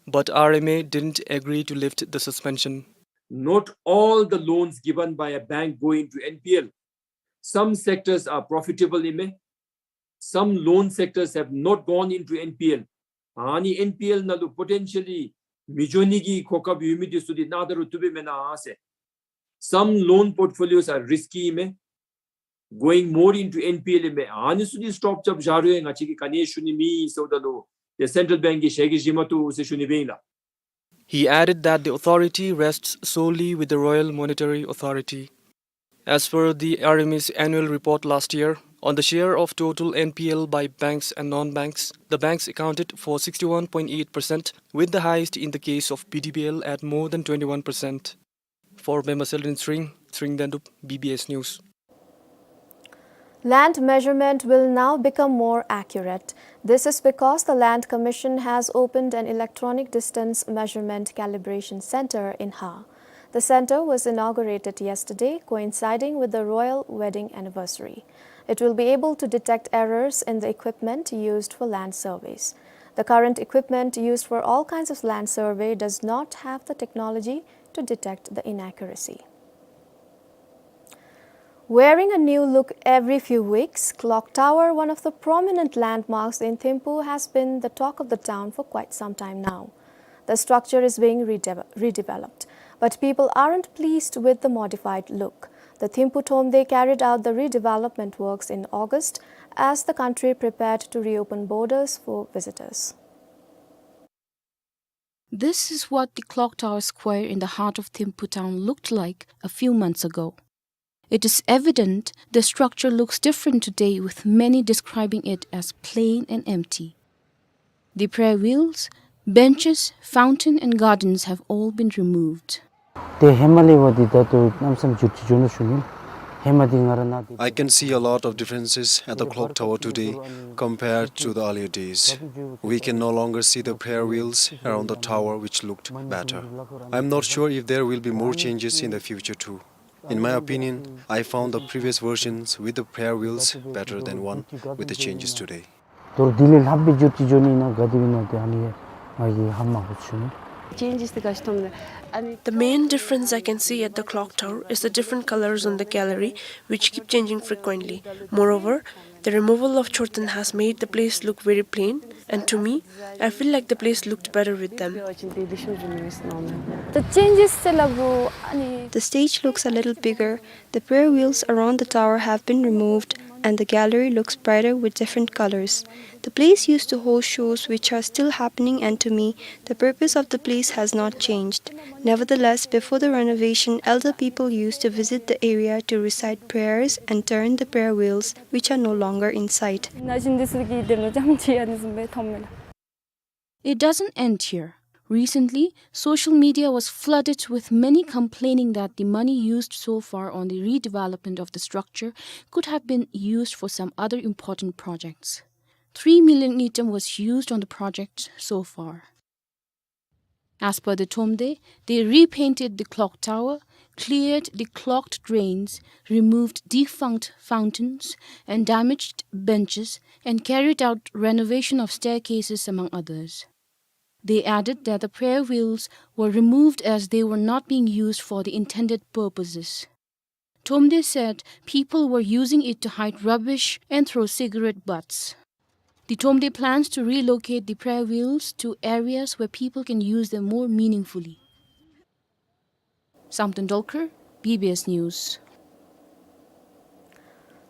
But R M A didn't agree to lift the suspension. Not all the loans given by a bank go into N P L. Some sectors are profitable ཨིན་མས། Some loan sectors have not gone into N P L. ཨ་ནི་N P L ནང་ལུ་potentially མི་འགྱོ་ནི་གི་གོ་སྐབས་ཡོད་མི་འདི་ཚུ་འདི་གནང་ད་རུང་བཏུབ་པས་མེན་ན་ཟེར། Some loan portfolios are risky ཨིན་མས། Going more into N P L ཨིན་མས། ཨ་ནི་ཚུ་འདི་stop རྐྱབ་བཞག་རུང་ང་བཅས་ཀྱིས་ག་ནི་ཞུ་ནི་མེད་ཟེརཝ་ད་ལུ་the central bank གིས་ཞལ་གྱིས་བཞེས་མ་བཏུབ་ཟེར་ཞུ་ནི་སྦེ་ཨིན་ལགས། He added that the authority rests solely with the Royal Monetary Authority. As per the R M A's annual report last year, on the share of total N P L by banks and non-banks, the banks accounted for sixty-one point eight percent, with the highest in the case of B D B L at more than twenty-one percent. For Pema Selden Tshering, Tshering Dendup, B B S News. Land measurement will now become more accurate. This is because the Land Commission has opened an electronic distance measurement calibration center in Ha. The center was inaugurated yesterday, coinciding with the royal wedding anniversary. It will be able to detect errors in the equipment used for land surveys. The current equipment used for all kinds of land survey does not have the technology to detect the inaccuracy. Wearing a new look every few weeks, Clock Tower, one of the prominent landmarks in Thimphu, has been the talk of the town for quite some time now. The structure is being redeve-, redeveloped, but people aren't pleased with the modified look. The Thimphu Thromde carried out the redevelopment works in August as the country prepared to reopen borders for visitors. This is what the Clock Tower Square in the heart of Thimphu town looked like a few months ago. It is evident the structure looks different today, with many describing it as plain and empty. The prayer wheels, benches, fountain and gardens have all been removed. ཏེ་ཧེ་མ་ལས་འབད་དེ་ད་ལྟོ་གནམ་མེད་ས་མེད་འགྱུར་ཅིག་འགྱོ་ནུག་ཞུ་ནི། ཧེ་མ་འདི་ང་ར་ནཱ་ཏེ། I can see a lot of differences at the clock tower today compared to the earlier days. We can no longer see the prayer wheels around the tower, which looked better. I'm not sure if there will be more changes in the future too. In my opinion, I found the previous versions with the prayer wheels better than one with the changes today. ད་རུང་དེ་ལས་ལྷག་པའི་འགྱུར་ཅིག་འགྱོ་ནི་ཨིན་ན་ག་དེ་སྦེ་ཨིན་ན་ཏེ་ཨ་ནི་ང་གིས་ཧ་མ་གོ་ཞུ་ནི། Changes དེ་ག་ཅི་མཐོང་ནི། ཨ་ནི། The main difference I can see at the clock tower is the different colors on the gallery, which keep changing frequently. Moreover, the removal of chorten has made the place look very plain, and to me, I feel like the place looked better with them. The changes ཚུ་སླབ་རུང་ཨ་ནི། The stage looks a little bigger. The prayer wheels around the tower have been removed, and the gallery looks brighter with different colors. The place used to hold shows which are still happening, and to me, the purpose of the place has not changed. Nevertheless, before the renovation, elder people used to visit the area to recite prayers and turn the prayer wheels, which are no longer in sight. It doesn't end here. Recently, social media was flooded with many complaining that the money used so far on the redevelopment of the structure could have been used for some other important projects. Three million ngultrum was used on the project so far. As per the Thromde, they repainted the clock tower, cleared the clogged drains, removed defunct fountains and damaged benches, and carried out renovation of staircases, among others. They added that the prayer wheels were removed as they were not being used for the intended purposes. Thromde said people were using it to hide rubbish and throw cigarette butts. The Thromde plans to relocate the prayer wheels to areas where people can use them more meaningfully. Samten Dolkar, B B S News.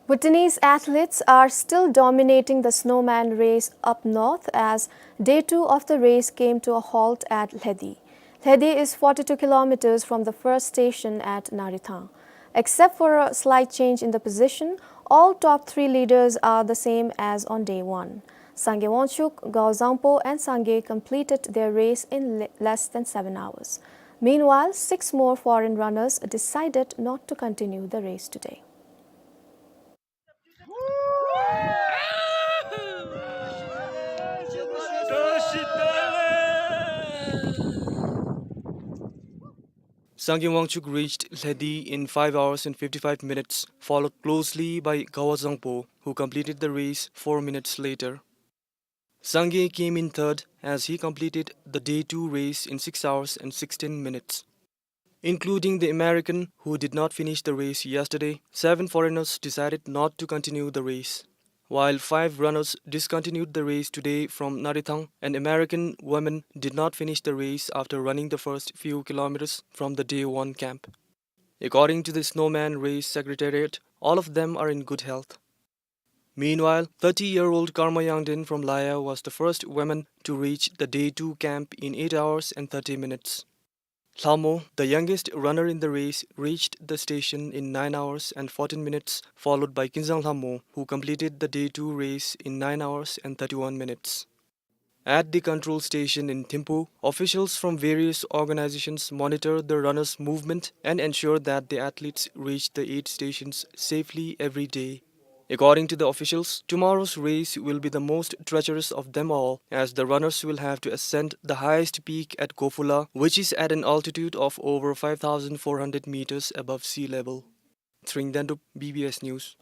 Bhutanese athletes are still dominating the snowman race up north as day two of the race came to a halt at Lhedi. Lhedi is forty-two kilometers from the first station at Narithang. Except for a slight change in the position, all top three leaders are the same as on day one. Sangay Wangchuk, Gawa Zangpo and Sangay completed their race in le-, less than seven hours. Meanwhile, six more foreign runners decided not to continue the race today. Sangay Wangchuk reached Lhedi in five hours and fifty-five minutes, followed closely by Gawa Zangpo, who completed the race four minutes later. Sangay came in third as he completed the day two race in six hours and sixteen minutes. Including the American who did not finish the race yesterday, seven foreigners decided not to continue the race. While five runners discontinued the race today from Narithang, an American woman did not finish the race after running the first few kilometers from the day one camp. According to the Snowman Race Secretariat, all of them are in good health. Meanwhile, thirty-year-old Karma Yangden from Laya was the first woman to reach the day two camp in eight hours and thirty minutes. Lhamo, the youngest runner in the race, reached the station in nine hours and fourteen minutes, followed by Kinzang Lhamo, who completed the day two race in nine hours and thirty-one minutes. At the control station in Thimphu, officials from various organizations monitor the runners' movement and ensure that the athletes reach the eight stations safely every day. According to the officials, tomorrow's race will be the most treacherous of them all, as the runners will have to ascend the highest peak at Gofula, which is at an altitude of over five thousand four hundred meters above sea level. Tring Dendup, B B S News.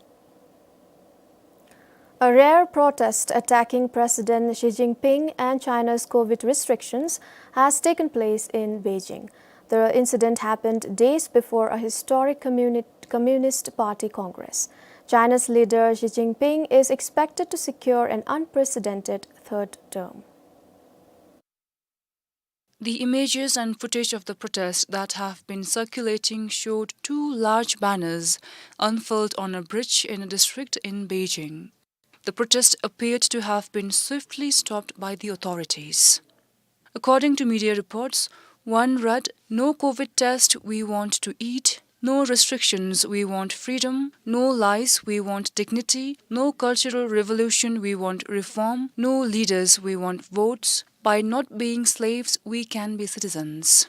A rare protest attacking President Xi Jinping and China's COVID restrictions has taken place in Beijing. The incident happened days before a historic communi-, Communist Party Congress. China's leader Xi Jinping is expected to secure an unprecedented third term. The images and footage of the protest that have been circulating showed two large banners unfurled on a bridge in a district in Beijing. The protest appeared to have been swiftly stopped by the authorities. According to media reports, one read, "No COVID test, we want to eat. No restrictions, we want freedom. No lies, we want dignity. No cultural revolution, we want reform. No leaders, we want votes. By not being slaves, we can be citizens."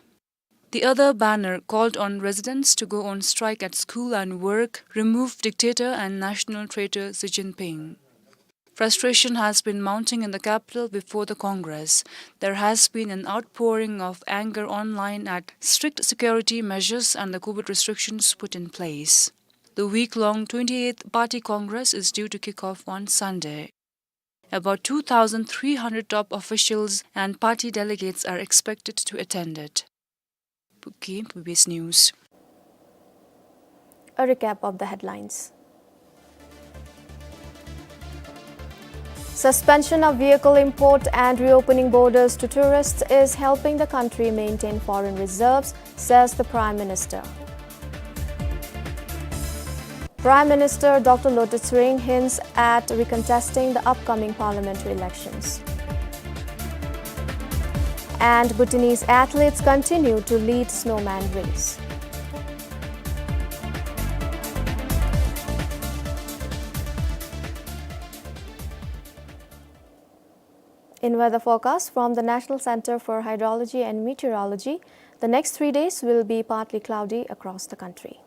The other banner called on residents to go on strike at school and work, "Remove dictator and national traitor Xi Jinping." Frustration has been mounting in the capital before the Congress. There has been an outpouring of anger online at strict security measures and the COVID restrictions put in place. The week-long twenty-eighth Party Congress is due to kick off on Sunday. About two thousand three hundred top officials and party delegates are expected to attend it. Phuket, B B S News. A recap of the headlines. Suspension of vehicle import and reopening borders to tourists is helping the country maintain foreign reserves, says the Prime Minister. Prime Minister Doctor Lotay Tshering hints at recontesting the upcoming parliamentary elections. And Bhutanese athletes continue to lead snowman race. In weather forecast from the National Center for Hydrology and Meteorology, the next three days will be partly cloudy across the country.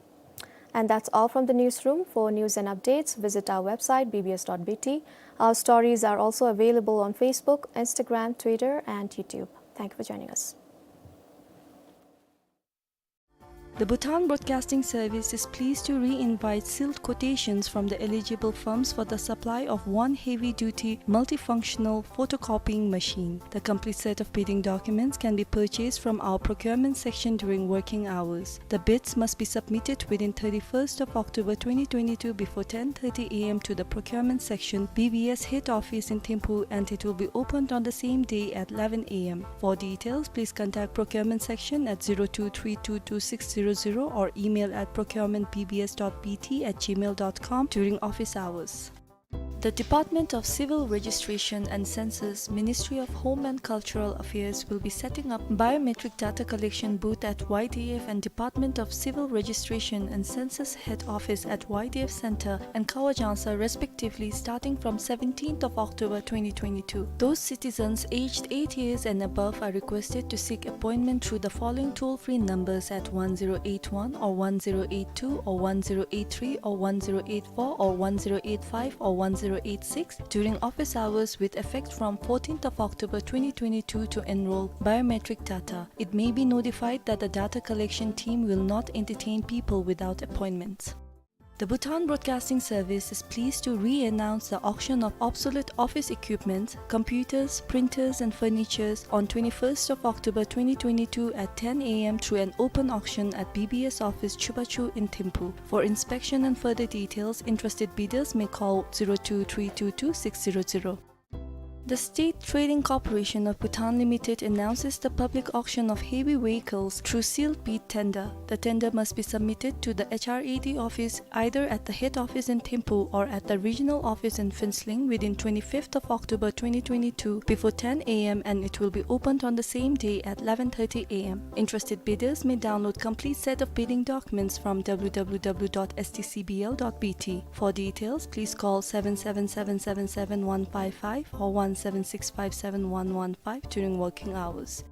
And that's all from the newsroom. For news and updates, visit our website, B B S dot B T. Our stories are also available on Facebook, Instagram, Twitter, and YouTube. Thank you for joining us. The Bhutan Broadcasting Service is pleased to re-invite sealed quotations from the eligible firms for the supply of one heavy-duty multifunctional photocopying machine. The complete set of bidding documents can be purchased from our procurement section during working hours. The bids must be submitted within thirty-first of October twenty twenty-two before ten thirty A M to the procurement section, B B S head office in Thimphu, and it will be opened on the same day at eleven A M. For details, please contact procurement section at zero two three two two six zero zero or email at procurement B B S dot B T at gmail dot com during office hours. The Department of Civil Registration and Census, Ministry of Home and Cultural Affairs will be setting up biometric data collection booth at Y D F and Department of Civil Registration and Census Head Office at Y D F Center and Kawajangsa respectively, starting from seventeenth of October twenty twenty-two. Those citizens aged eight years and above are requested to seek appointment through the following toll-free numbers at one zero eight one or one zero eight two or one zero eight three or one zero eight four or one zero eight five or one zero eight six during office hours with effect from fourteenth of October twenty twenty-two to enroll biometric data. It may be notified that the data collection team will not entertain people without appointments. The Bhutan Broadcasting Service is pleased to re-announce the auction of obsolete office equipments, computers, printers, and furnitures on twenty-first of October twenty twenty-two at ten A M through an open auction at B B S office Chubachu in Thimphu. For inspection and further details, interested bidders may call zero two three two two six zero zero. The State Trading Corporation of Bhutan Limited announces the public auction of heavy vehicles through sealed bid tender. The tender must be submitted to the H R A D office either at the head office in Thimphu or at the regional office in Phuentsholing within twenty-fifth of October twenty twenty-two before ten A M, and it will be opened on the same day at eleven thirty A M. Interested bidders may download complete set of bidding documents from W W W dot S T C B L dot B T. For details, please call seven seven seven seven seven one five five or one seven six five seven one one five during working hours.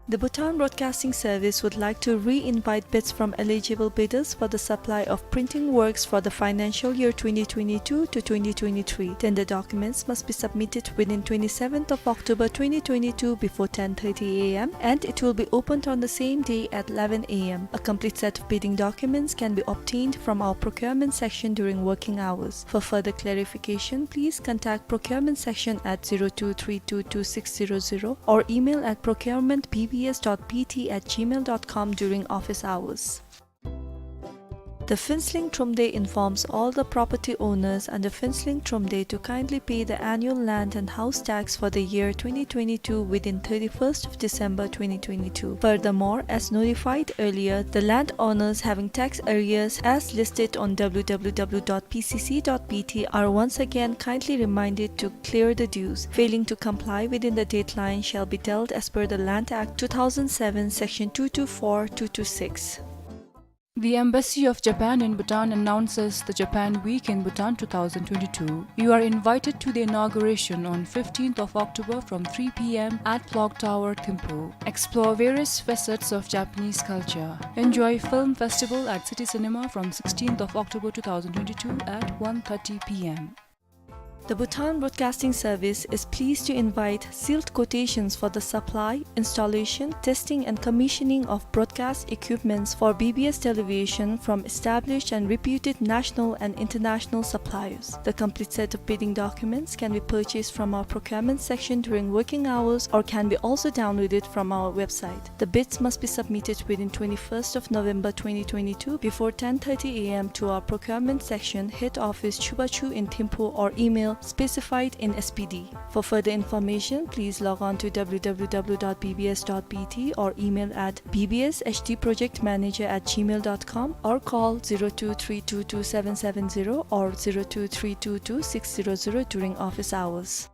The Bhutan Broadcasting Service would like to re-invite bids from eligible bidders for the supply of printing works for the financial year twenty twenty-two to twenty twenty-three. Tender documents must be submitted within twenty-seventh of October twenty twenty-two before ten thirty A M, and it will be opened on the same day at eleven A M. A complete set of bidding documents can be obtained from our procurement section during working hours. For further clarification, please contact procurement section at zero two three two two six zero zero or email at procurement B B S dot B T at gmail dot com during office hours. The Phuentsholing Thromde informs all the property owners under Phuentsholing Thromde to kindly pay the annual land and house tax for the year twenty twenty-two within thirty-first of December twenty twenty-two. Furthermore, as notified earlier, the landowners having tax arrears as listed on W W W dot P C C dot B T are once again kindly reminded to clear the dues. Failing to comply within the deadline shall be dealt as per the Land Act two thousand seven, Section two two four, two two six. The Embassy of Japan in Bhutan announces the Japan Week in Bhutan two thousand twenty-two. You are invited to the inauguration on fifteenth of October from three P M at Clock Tower, Thimphu. Explore various facets of Japanese culture. Enjoy film festival at City Cinema from sixteenth of October two thousand twenty-two at one thirty P M. The Bhutan Broadcasting Service is pleased to invite sealed quotations for the supply, installation, testing and commissioning of broadcast equipments for B B S Television from established and reputed national and international suppliers. The complete set of bidding documents can be purchased from our procurement section during working hours or can be also downloaded from our website. The bids must be submitted within twenty-first of November twenty twenty-two before ten thirty A M to our procurement section, head office, Chubachu in Thimphu, or email specified in S P D. For further information, please log on to W W W dot B B S dot B T or email at B B S H D project manager at gmail dot com or call zero two three two two seven seven zero or zero two three two two six zero zero during office hours.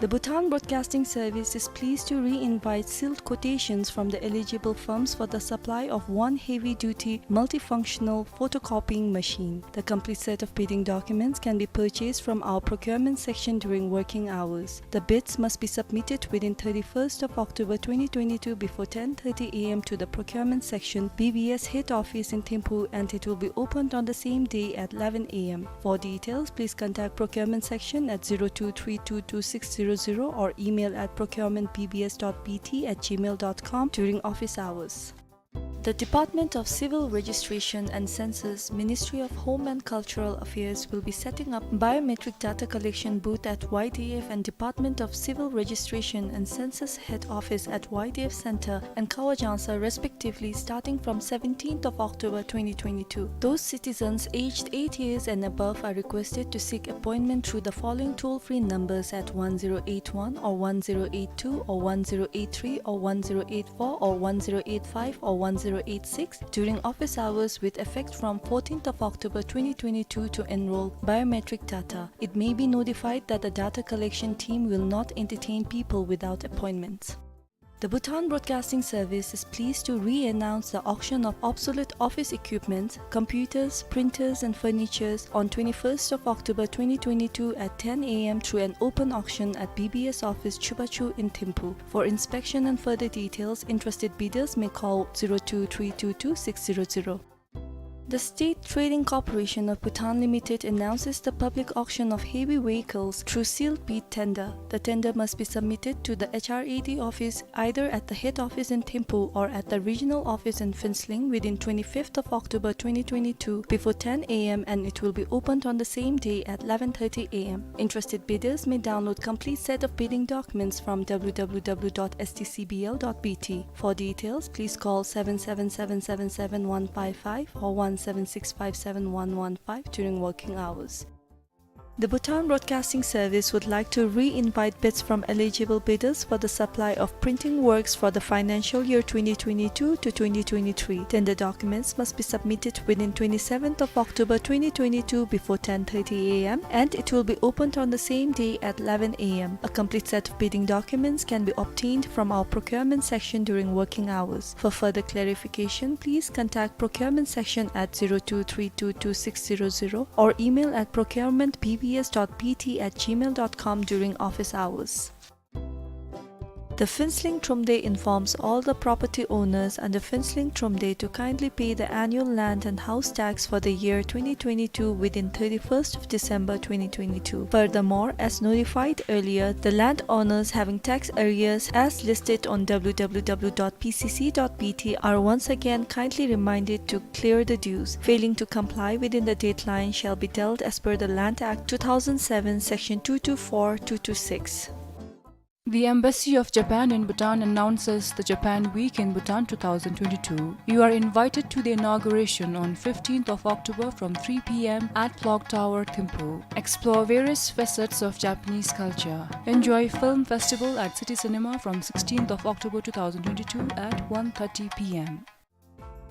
The Bhutan Broadcasting Service is pleased to re-invite sealed quotations from the eligible firms for the supply of one heavy-duty multifunctional photocopying machine. The complete set of bidding documents can be purchased from our procurement section during working hours. The bids must be submitted within thirty-first of October twenty twenty-two before ten thirty A M to the procurement section, B B S head office in Thimphu, and it will be opened on the same day at eleven A M. For details, please contact procurement section at zero two three two two six zero zero or email at procurement B B S dot B T at gmail dot com during office hours. The Department of Civil Registration and Census, Ministry of Home and Cultural Affairs will be setting up biometric data collection booth at Y D F and Department of Civil Registration and Census head office at Y D F Center and Kawajangsa respectively, starting from seventeenth of October twenty twenty-two. Those citizens aged eight years and above are requested to seek appointment through the following toll-free numbers at one zero eight one or one zero eight two or one zero eight three or one zero eight four or one zero eight five or one zero eight six during office hours with effect from fourteenth of October twenty twenty-two to enroll biometric data. It may be notified that the data collection team will not entertain people without appointments. The Bhutan Broadcasting Service is pleased to re-announce the auction of obsolete office equipment, computers, printers, and furnitures on twenty-first of October twenty twenty-two at ten A M through an open auction at B B S office Chubachu in Thimphu. For inspection and further details, interested bidders may call zero two three two two six zero zero. The State Trading Corporation of Bhutan Limited announces the public auction of heavy vehicles through sealed bid tender. The tender must be submitted to the H R A D office either at the head office in Thimphu or at the regional office in Phuentsholing within twenty-fifth of October twenty twenty-two before ten A M, and it will be opened on the same day at eleven thirty A M. Interested bidders may download complete set of bidding documents from W W W dot S T C B L dot B T. For details, please call seven seven seven seven seven one five five or one seven six five seven one one five during working hours. The Bhutan Broadcasting Service would like to re-invite bids from eligible bidders for the supply of printing works for the financial year twenty twenty-two to twenty twenty-three. Tender documents must be submitted within twenty-seventh of October twenty twenty-two before ten thirty A M, and it will be opened on the same day at eleven A M. A complete set of bidding documents can be obtained from our procurement section during working hours. For further clarification, please contact procurement section at zero two three two two six zero zero or email at procurement B B S dot B T at gmail dot com during office hours. The Phuentsholing Thromde informs all the property owners under Phuentsholing Thromde to kindly pay the annual land and house tax for the year twenty twenty-two within thirty-first of December twenty twenty-two. Furthermore, as notified earlier, the landowners having tax arrears as listed on W W W dot P C C dot B T are once again kindly reminded to clear the dues. Failing to comply within the deadline shall be dealt as per the Land Act two thousand seven, Section two two four, two two six. The Embassy of Japan in Bhutan announces the Japan Week in Bhutan two thousand twenty-two. You are invited to the inauguration on fifteenth of October from three P M at Clock Tower, Thimphu. Explore various facets of Japanese culture. Enjoy film festival at City Cinema from sixteenth of October two thousand twenty-two at one thirty P M.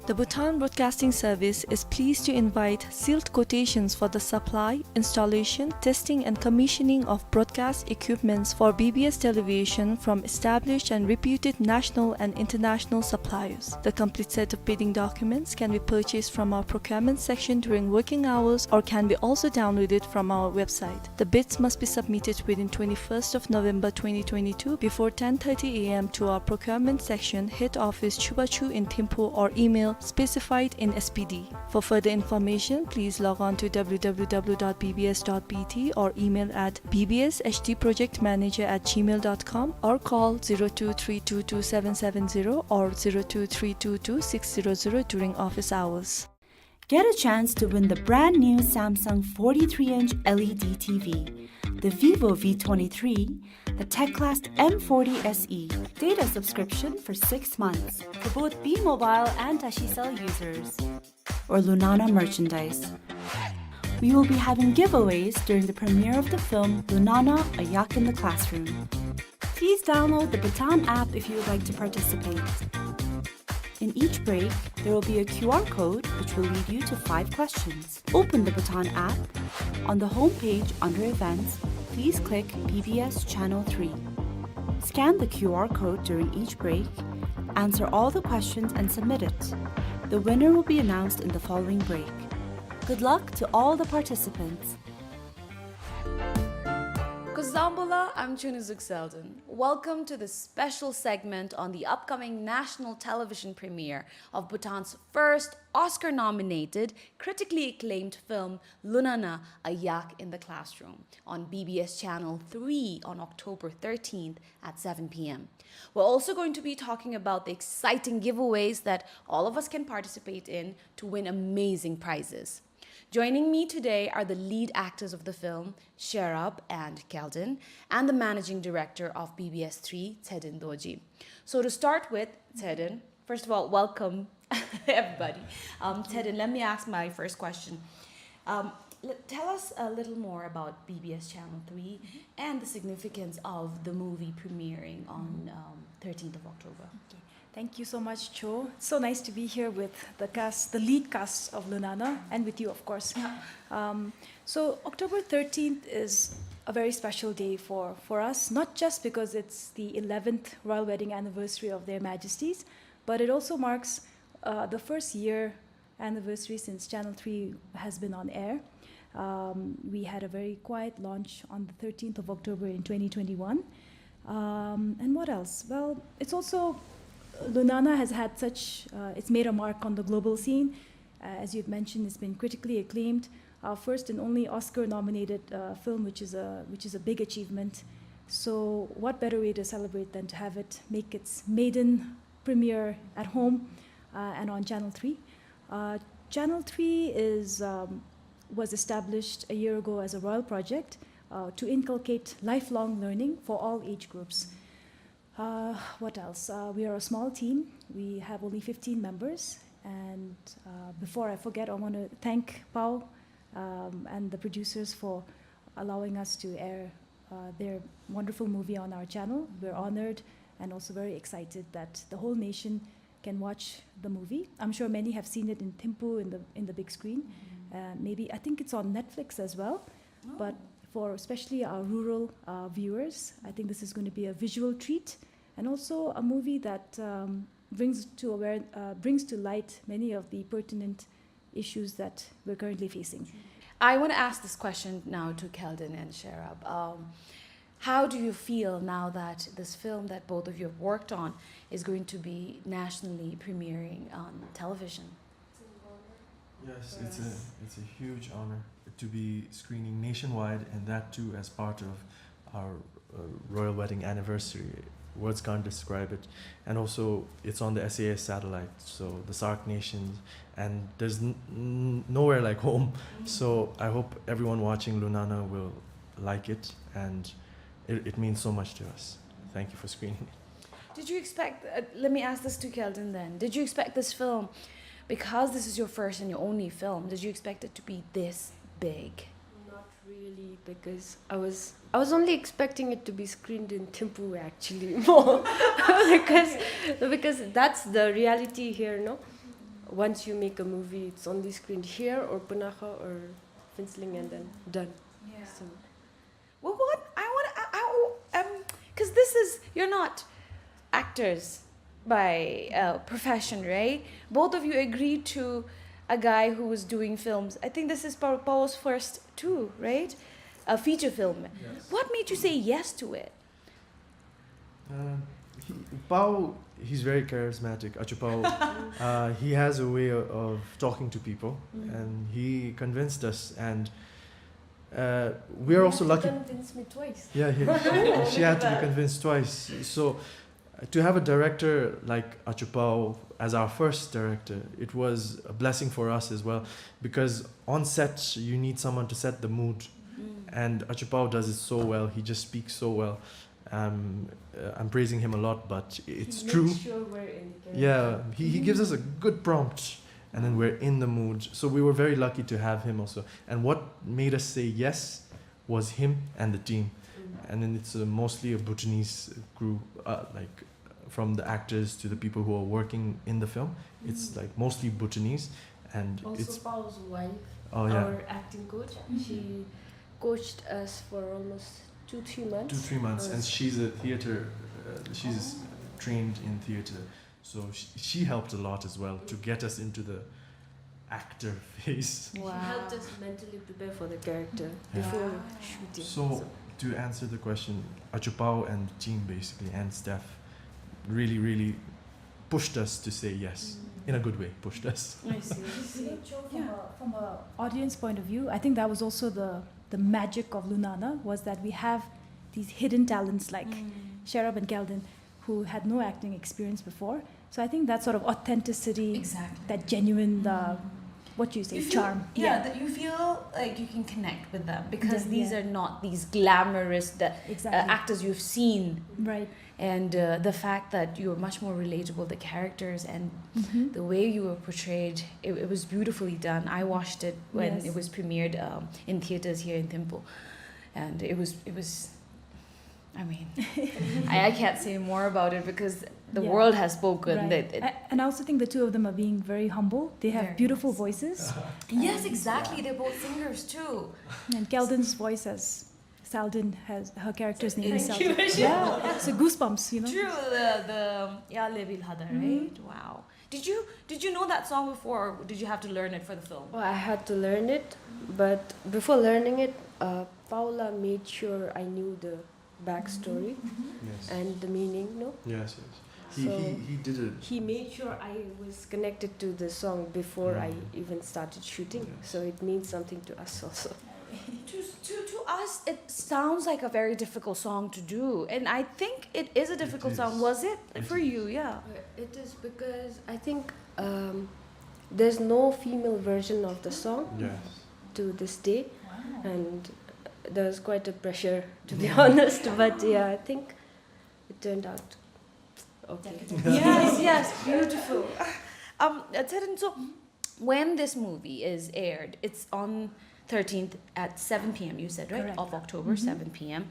The Bhutan Broadcasting Service is pleased to invite sealed quotations for the supply, installation, testing, and commissioning of broadcast equipments for B B S Television from established and reputed national and international suppliers. The complete set of bidding documents can be purchased from our procurement section during working hours or can be also downloaded from our website. The bids must be submitted within twenty-first of November twenty twenty-two before ten thirty A M to our procurement section, head office, Chubachu in Thimphu, or email specified in S P D. For further information, please log on to W W W dot B B S dot B T or email at B B S H D project manager at gmail dot com or call zero two three two two seven seven zero or zero two three two two six zero zero during office hours. Get a chance to win the brand new Samsung forty-three inch L E D T V, the Vivo V twenty-three, the Teclast M forty S E, data subscription for six months for both B-Mobile and Tachycell users, or Lunana merchandise. We will be having giveaways during the premiere of the film Lunana: A Yak in the Classroom. Please download the Bhutan app if you would like to participate. In each break, there will be a Q R code which will lead you to five questions. Open the Bhutan app. On the home page under Events, please click B B S Channel three. Scan the Q R code during each break, answer all the questions and submit it. The winner will be announced in the following break. Good luck to all the participants. Kuzuzangpo la, I'm Chunizuk Selden. Welcome to this special segment on the upcoming national television premiere of Bhutan's first Oscar-nominated, critically acclaimed film, Lunana: A Yak in the Classroom, on B B S Channel three on October thirteenth at seven P M. We're also going to be talking about the exciting giveaways that all of us can participate in to win amazing prizes. Joining me today are the lead actors of the film, Sherab and Kelden, and the managing director of B B S three, Tshedin Dorji. So to start with, Tshedin, first of all, welcome, everybody. Um, Tshedin, let me ask my first question. Um, l-, tell us a little more about B B S Channel three and the significance of the movie premiering on, um, thirteenth of October. Okay. Thank you so much, Cho. It's so nice to be here with the cast, the lead cast of Lunana, and with you, of course. Um, so October thirteenth is a very special day for, for us, not just because it's the eleventh royal wedding anniversary of Their Majesties, but it also marks uh, the first year anniversary since Channel three has been on air. Um, we had a very quiet launch on the thirteenth of October in twenty twenty-one. Um, and what else? Well, it's also, Lunana has had such, uh, it's made a mark on the global scene. Uh, as you've mentioned, it's been critically acclaimed. Our first and only Oscar-nominated uh, film, which is a which is a big achievement. So, what better way to celebrate than to have it make its maiden premiere at home uh, and on Channel three? Uh, Channel three is um, was established a year ago as a royal project uh, to inculcate lifelong learning for all age groups. Uh, what else? Uh, we are a small team. We have only fifteen members. And uh, before I forget, I want to thank Pao um, and the producers for allowing us to air uh, their wonderful movie on our channel. We're honored and also very excited that the whole nation can watch the movie. I'm sure many have seen it in Thimphu in the in the big screen. Uh, maybe, I think it's on Netflix as well. But for especially our rural uh, viewers, I think this is going to be a visual treat and also a movie that um, brings to aware, uh, brings to light many of the pertinent issues that we're currently facing. I want to ask this question now to Kelden and Sherab. Um, how do you feel now that this film that both of you have worked on is going to be nationally premiering on television? Yes, it's a it's a huge honor to be screening nationwide, and that too as part of our uh, royal wedding anniversary. Words can't describe it. And also, it's on the S A S satellite, so the SAARC nations, and there's n- n- nowhere like home. So I hope everyone watching Lunana will like it, and it, it means so much to us. Thank you for screening it. Did you expect? Uh, let me ask this to Kelden then. Did you expect this film, because this is your first and your only film, did you expect it to be this big? Not really, because I was I was only expecting it to be screened in Thimphu actually more because because that's the reality here, no? Once you make a movie, it's only screened here or Punakha or Phuentsholing and then done. Yeah. So Well, what I want to, I, I, um, because this is, you're not actors by uh, profession, right? Both of you agreed to a guy who was doing films. I think this is Pao- Pao's first too, right? A feature film. Yes. What made you say yes to it? Uh, he, Pao, he's very charismatic, Acho Pao. Uh, he has a way of talking to people, and he convinced us. And uh, we are also lucky. Convince me twice. Yeah, he, she, she had to be convinced twice. So uh, to have a director like Acho Pao as our first director, it was a blessing for us as well, because on set you need someone to set the mood, and Acho Pao does it so well. He just speaks so well. Um, uh, I'm praising him a lot, but it's He true. Makes sure we're in character. Yeah, he, he gives us a good prompt, and then we're in the mood. So we were very lucky to have him also. And what made us say yes was him and the team. And then it's uh, mostly a Bhutanese crew, uh, like from the actors to the people who are working in the film. It's like mostly Bhutanese, and Also, it's Pao's wife, oh yeah, our acting coach, she coached us for almost two, three months. Two three months, and Yes. She's a theater. Uh, she's trained in theater, so she, she helped a lot as well to get us into the actor phase. She helped us mentally prepare for the character Yeah. before shooting. So to answer the question, Acho Pao and the team basically and Steph really really pushed us to say yes in a good way. Pushed us. I see. So, Cho, from, Yeah. a, from a audience point of view, I think that was also the, the magic of Lunana, was that we have these hidden talents like Sherab and Kelden, who had no acting experience before. So I think that sort of authenticity, Exactly. That genuine, the, what do you say, You feel- charm. Yeah, that you feel like you can connect with them because Yeah, these yeah. are not these glamorous the, uh, Exactly. actors you've seen, Right. and uh, the fact that you were much more relatable, the characters and Mhm. the way you were portrayed, it, it was beautifully done. I watched it when Yes. It was premiered um, in theaters here in Thimphu, and it was it was. I mean, I, I can't say more about it because the Yeah. world has spoken. Right. That it, A- and I also think the two of them are being very humble. They have Very beautiful nice. Voices. Yes, exactly. They're both singers too. And Kelden's voice as Saldin has, her character's name is Thank Saldin. you, Michelle. Yeah, so goosebumps, you know. True, the the Ya Levi Lhadar, Mhm. right? Wow. Did you did you know that song before, or did you have to learn it for the film? Well, I had to learn it, but before learning it, uh, Paula made sure I knew the backstory Yes. And the meaning, no? Yes, yes. He, So- he, he did it. He made sure I was connected to the song before I Mm. even started shooting, Yes. so it means something to us also. To, to, to us, it sounds like a very difficult song to do. And I think it is a difficult song. Is. Was it It for is. You? Yeah. It is because I think um, there's no female version of the song Yes. To this day, Wow. And there was quite a pressure, to be honest. But yeah, I think it turned out okay. Yes, yes, beautiful. Um, uh, Tserin, so when this movie is aired, it's on thirteenth at seven p.m., you said, right? Correct. Of October, seven p.m.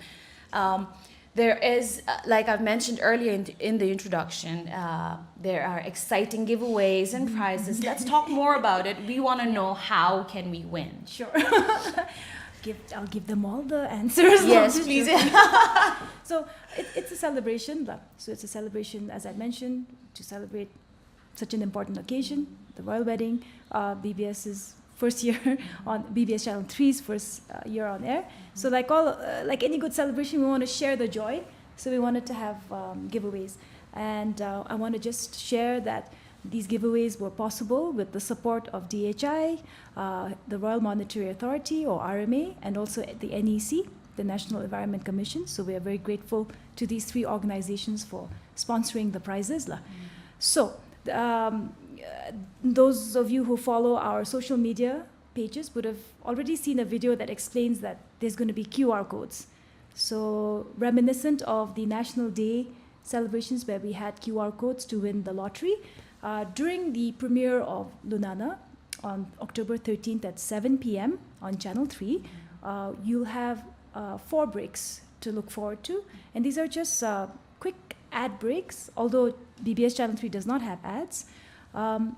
Um, there is, uh, like I've mentioned earlier in, in the introduction, uh, there are exciting giveaways and prizes. Let's talk more about it. We want to know, how can we win? Sure. give, I'll give them all the answers. Yes, Just please. joking. So it, it's a celebration, lah. So it's a celebration, as I mentioned, to celebrate such an important occasion, the royal wedding, uh, B B S's first year on B B S Channel three's first uh, year on air. So like all, uh, like any good celebration, we want to share the joy. So we wanted to have um, giveaways, and uh, I want to just share that these giveaways were possible with the support of D H I, uh, the Royal Monetary Authority, or R M A, and also the N E C, the National Environment Commission. So we are very grateful to these three organizations for sponsoring the prizes, lah. So um, uh, those of you who follow our social media pages would have already seen a video that explains that there's going to be Q R codes. So reminiscent of the National Day celebrations where we had Q R codes to win the lottery, uh, during the premiere of Lunana on October thirteenth at seven p.m. on Channel three, uh, you'll have uh, four breaks to look forward to. And these are just uh, quick ad breaks, although B B S Channel three does not have ads. Um,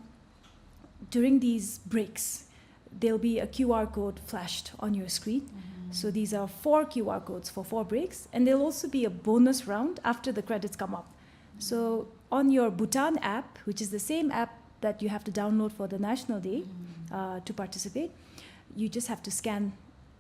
during these breaks, there'll be a Q R code flashed on your screen. So these are four Q R codes for four breaks, and there'll also be a bonus round after the credits come up. So on your Bhutan app, which is the same app that you have to download for the National Day uh, to participate, you just have to scan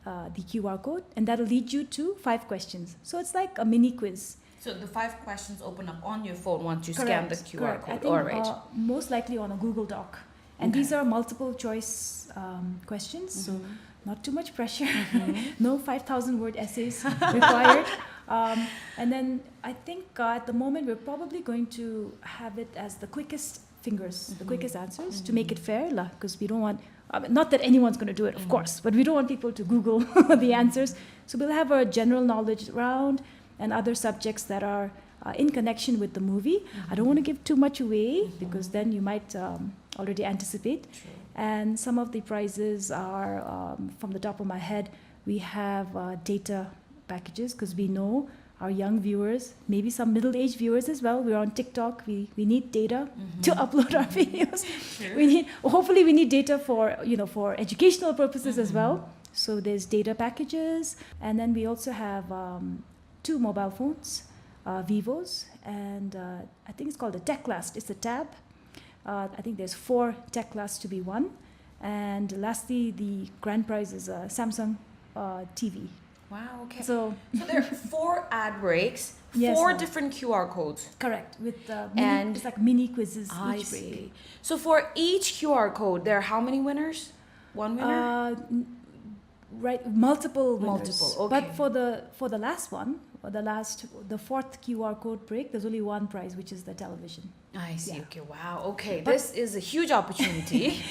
uh, the Q R code, and that'll lead you to five questions. So it's like a mini quiz. So the five questions open up on your phone once you scan the Correct, Q R correct. code. I think, All right. Uh, most likely on a Google Doc. And Okay. These are multiple choice um, questions, so Mhm. not too much pressure. Mhm. No five thousand word essays required. Um, and then I think uh, at the moment we're probably going to have it as the quickest fingers, the Mhm. quickest answers to Mhm. make it fair, lah, because we don't want, uh, not that anyone's going to do it, of Mhm. course, but we don't want people to Google the answers. So we'll have a general knowledge round and other subjects that are uh, in connection with the movie. I don't want to give too much away Mhm. because then you might um, already anticipate. True. And some of the prizes are, um, from the top of my head, we have uh, data packages, because we know our young viewers, maybe some middle-aged viewers as well. We're on TikTok. We, we need data to Mhm. upload our videos. Sure. We need, hopefully, we need data for, you know, for educational purposes as Mhm. well. So there's data packages, and then we also have um, two mobile phones, uh, Vivo's, and uh, I think it's called a Teclast. It's a tab. Uh, I think there's four Teclasts to be won, and lastly, the grand prize is a Samsung uh, T V. Wow. Okay. So So there are four ad breaks, Yes, four ma'am. Different Q R codes. Correct, with uh, mini, And it's like mini quizzes I each break. See. So for each Q R code, there are how many winners? One winner? Uh, n- right, multiple winners. Multiple, okay. But for the for the last one, or the last, the fourth Q R code break, there's only one prize, which is the television. I see. Yeah. Okay. Wow. Okay. But This is a huge opportunity.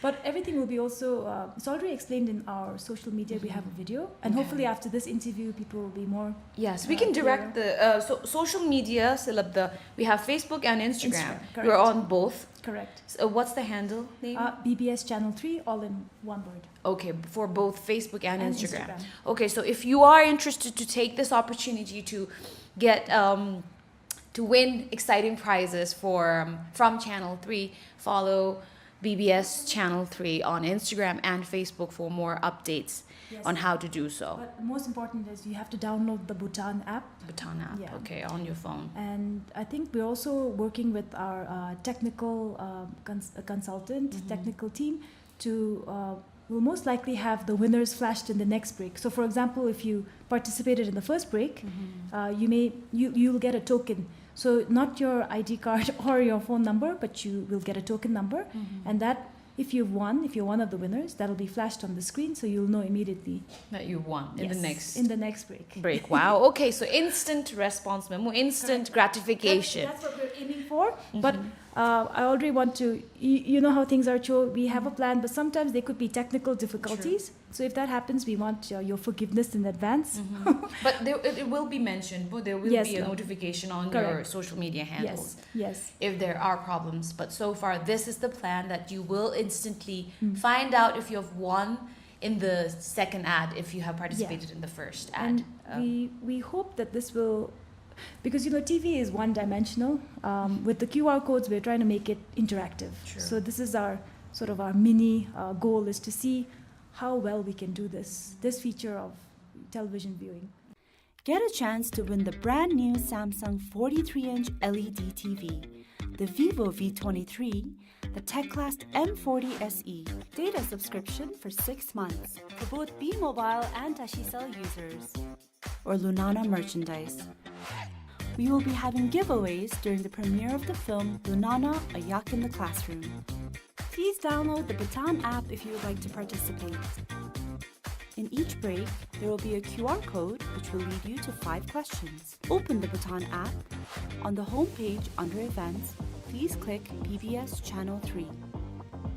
But everything will be also, uh, it's already explained in our social media. We have a video, and Okay. Hopefully after this interview, people will be more Yes, we Uh, can direct clear. The uh, so, social media. Silab the, we have Facebook and Instagram. Instagram, We're correct. On both. Correct. So what's the handle name? Uh, B B S Channel three, all in one word. Okay, for both Facebook and, And Instagram. Instagram. Okay, so if you are interested to take this opportunity to get um, To win exciting prizes for, um, from Channel three, follow B B S Channel three on Instagram and Facebook for more updates Yes. on how to do so. But the most important is you have to download the Bhutan app. Bhutan app, Yeah. okay, on your phone. And I think we're also working with our, uh, technical, uh, cons-, uh, consultant, Mm-hmm. technical team to, uh, we'll most likely have the winners flashed in the next break. So, for example, if you participated in the first break, Mm-hmm. uh, you may, you, you'll get a token. So, not your I D card or your phone number, but you will get a token number. Mm-hmm. And that, if you've won, if you're one of the winners, that'll be flashed on the screen, so you'll know immediately. That you won in the Yes, next in the next break. break. Wow. Okay, so instant response, ma'am. Instant Correct. gratification. That's, that's what we're aiming for. But, Mm-hmm. uh, I already want to, you, you know how things are, Cho. We have a plan, but sometimes there could be technical difficulties. True. So if that happens, we want, uh, your forgiveness in advance. Mm-hmm. But there, it, it will be mentioned, but there will Yes, be a ma'am. notification on your Correct. social media handles Yes, yes. if there are problems. But so far, this is the plan that you will instantly Mm. find out if you have won in the second ad if you have participated Yes. in the first ad. And Um, we, we hope that this will, because, you know, T V is one-dimensional. Um, with the Q R codes, we're trying to make it interactive. True. So this is our, sort of our mini, uh, goal, is to see how well we can do this, this feature of television viewing. Get a chance to win the brand new Samsung forty-three inch L E D T V, the Vivo V twenty-three, the Teclast M forty S E, data subscription for six months for both B-Mobile and Tashicell users, or Lunana merchandise. We will be having giveaways during the premiere of the film Lunana: A Yak in the Classroom. Please download the Bhutan app if you would like to participate. In each break, there will be a Q R code which will lead you to five questions. Open the Bhutan app. On the home page under Events, please click B B S Channel three.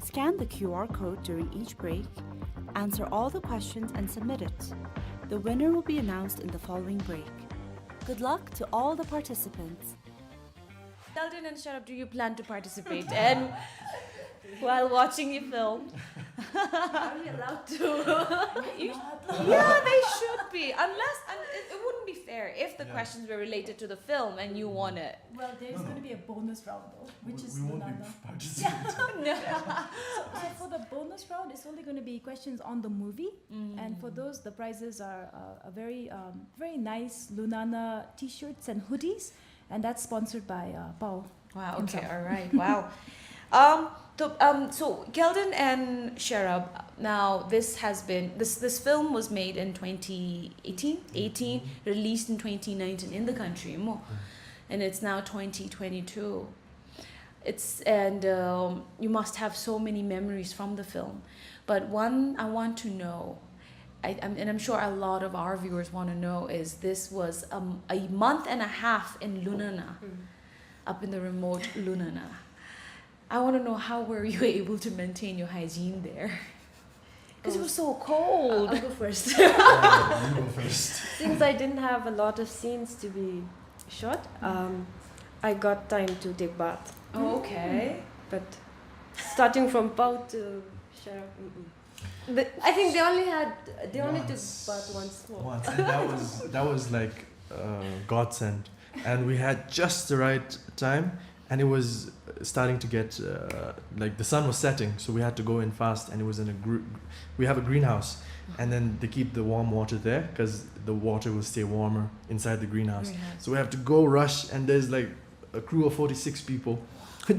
Scan the Q R code during each break, answer all the questions and submit it. The winner will be announced in the following break. Good luck to all the participants. Kelden and Sherab, do you plan to participate and while watching your film? Are we allowed to? You, yeah, they should be. Unless, un-, it, it wouldn't be fair if the Yeah. questions were related to the film and you won it. Well, there's No, no. gonna be a bonus round though, which We, is we won't be Lunana. participating. No. So, so for the bonus round, it's only gonna be questions on the movie, Mm. and for those, the prizes are, uh, a very, um, very nice Lunana T-shirts and hoodies, and that's sponsored by, uh, Pao Wow, okay, himself. all right, wow. Um, so, um, so Kelden and Sherab, now this has been, this, this film was made in twenty eighteen, eighteen, Mm-hmm. released in twenty nineteen in the country, mo. Mm. And it's now twenty twenty-two. It's, and, um, you must have so many memories from the film. But one I want to know, I, I'm, and I'm sure a lot of our viewers wanna know, is this was, um, a month and a half in Lunana, Mm. up in the remote Lunana. I wanna know, how were you able to maintain your hygiene there? 'Cause it Oh. was so cold. I'll, I'll go first. Yeah, you go first. Since I didn't have a lot of scenes to be shot, um, I got time to take bath. Oh, okay. But starting from Pao to Sherab, mm-mm. But I think they only had, they only took Once. bath once more. Once, and that was, that was like, uh, godsend. And we had just the right time, and it was starting to get, uh, like, the sun was setting, so we had to go in fast, and it was in a gr-, we have a greenhouse, and then they keep the warm water there 'cause the water will stay warmer inside the greenhouse. Greenhouse. So we have to go rush, and there's, like, a crew of forty-six people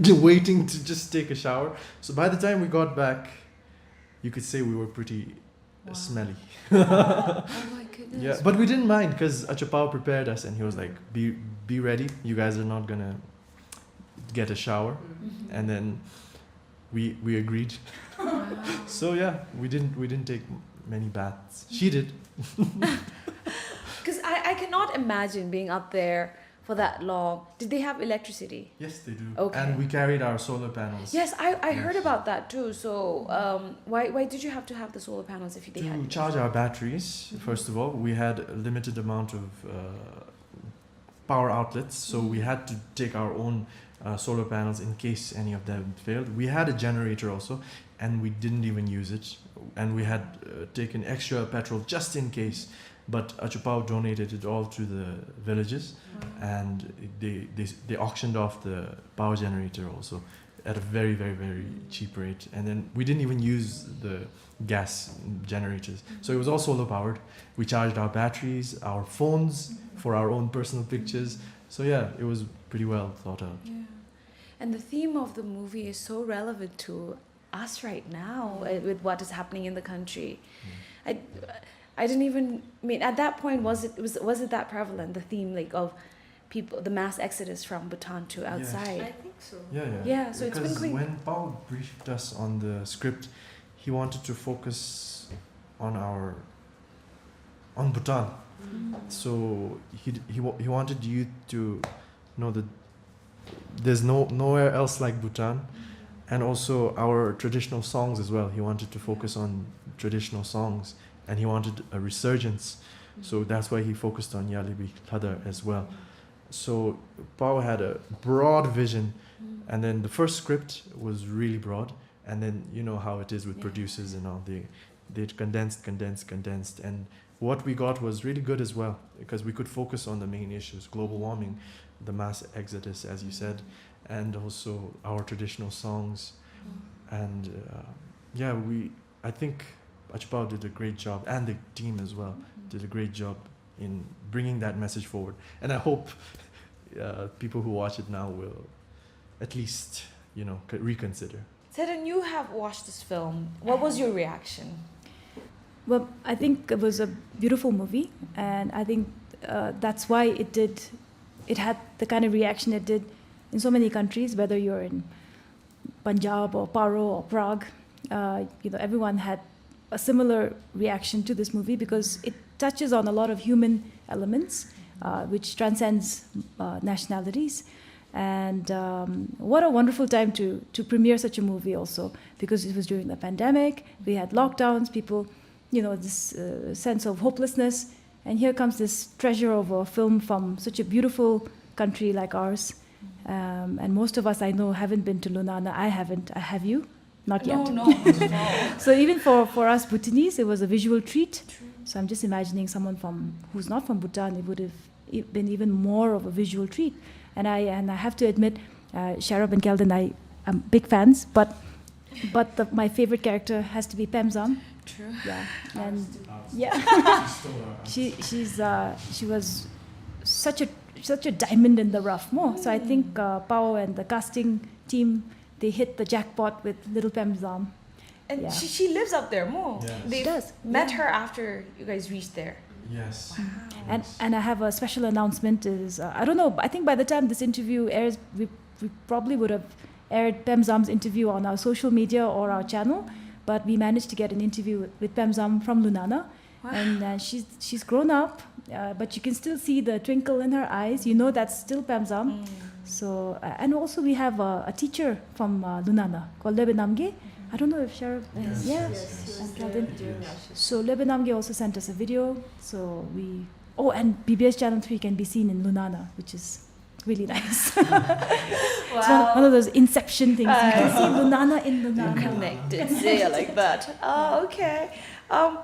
waiting to just take a shower. So by the time we got back, you could say we were pretty Wow. smelly. Oh my goodness. Yeah, but we didn't mind 'cause Achapao prepared us and he was like, "Be, be ready. You guys are not gonna get a shower." Mm-hmm. And then we, we agreed. Wow. So yeah, we didn't, we didn't take many baths. She did. 'Cause I, I cannot imagine being up there for that long. Did they have electricity? Yes, they do. Okay. And we carried our solar panels. Yes, I, I heard Yes. about that too. So, um, why, why did you have to have the solar panels if they had To charge our batteries, Mm-hmm. first of all, we had a limited amount of, uh, power outlets, so we Mm-hmm. had to take our own, uh, solar panels in case any of them failed. We had a generator also, and we didn't even use it. And we had, uh, taken extra petrol just in case. But Achu Pao donated it all to the villages, and they, they, they auctioned off the power generator also at a very, very, very cheap rate. And then we didn't even use the gas generators. So it was all solar powered. We charged our batteries, our phones for our own personal pictures. So yeah, it was pretty well thought out. Yeah. And the theme of the movie is so relevant to us right now, uh, with what is happening in the country. I, I didn't even, I mean, at that point, was it, was, was it that prevalent, the theme, like, of people, the mass exodus from Bhutan to outside? I think so. Yeah, yeah. Yeah, so it's been Because going when Pao briefed us on the script, he wanted to focus on our, on Bhutan. So he, d- he, wa- he wanted youth to know that there's no, nowhere else like Bhutan. And also our traditional songs as well. He wanted to focus on traditional songs, and he wanted a resurgence. So that's why he focused on Yalibi Lhadar as well. So Pao had a broad vision, and then the first script was really broad, and then you know how it is with Yeah. producers and all, they, they condensed, condensed, condensed, and what we got was really good as well, because we could focus on the main issues: global warming, the mass exodus, as you said, and also our traditional songs. And uh, yeah, we, I think Achu Pao did a great job, and the team as well did a great job in bringing that message forward. And I hope uh, people who watch it now will at least, you know, c- reconsider. Tsetan, you have watched this film. What was your reaction? Well, I think it was a beautiful movie, and I think uh, that's why it did, it had the kind of reaction it did in so many countries, whether you're in Punjab or Paro or Prague. Uh, you know, everyone had a similar reaction to this movie because it touches on a lot of human elements, uh, which transcends uh, nationalities. And um, what a wonderful time to, to premiere such a movie also, because it was during the pandemic, we had lockdowns, people, you know, this uh, sense of hopelessness. And here comes this treasure of a film from such a beautiful country like ours. Um, and most of us, I know, haven't been to Lunana. I haven't. Uh, have you? Not yet. No, no, not at all. So even for, for us Bhutanese, it was a visual treat. So I'm just imagining someone from, who's not from Bhutan, it would have e- been even more of a visual treat. And I, and I have to admit, uh, Sharab and Kelden, I am big fans, but but the, my favorite character has to be Pemzam. True. Yeah, and yeah, she, she's uh, she was such a, such a diamond in the rough, mo. So I think uh, Pao and the casting team, they hit the jackpot with little Pemzam. And Yeah. she, she lives up there, mo. Yes. They She does, met yeah. her after you guys reached there. Yes. And and I have a special announcement. Is uh, I don't know. I think by the time this interview airs, we, we probably would have aired Pemzam's interview on our social media or our channel. But we managed to get an interview with, with Pemzam from Lunana, and uh, she's she's grown up, uh, but you can still see the twinkle in her eyes. You know that's still Pemzam. So uh, and also we have a, a teacher from uh, Lunana called Lebe Namge. I don't know if Sharab. Yes, Yeah. yes, yes. And Kelden. So Lebe Namge also sent us a video. So we, oh, and B B S Channel three can be seen in Lunana, which is really nice. It's one, one of those inception things. You can see Lunana in Lunana. Connected, say it like that. Oh, okay. Um,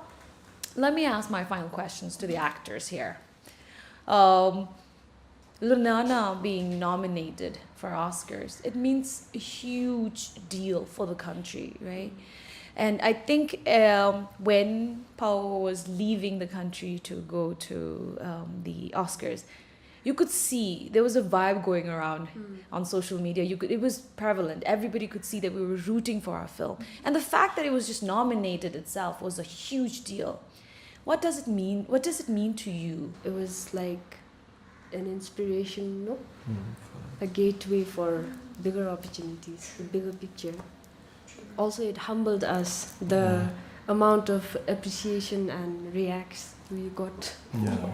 let me ask my final questions to the actors here. Um, Lunana being nominated for Oscars, it means a huge deal for the country, right? And I think um, when Pao was leaving the country to go to um, the Oscars, you could see there was a vibe going around on social media. You could, it was prevalent. Everybody could see that we were rooting for our film. And the fact that it was just nominated itself was a huge deal. What does it mean? What does it mean to you? It was like an inspiration, no? Mm. A gateway for bigger opportunities, the bigger picture. Also, it humbled us, the amount of appreciation and reacts we got. Yeah.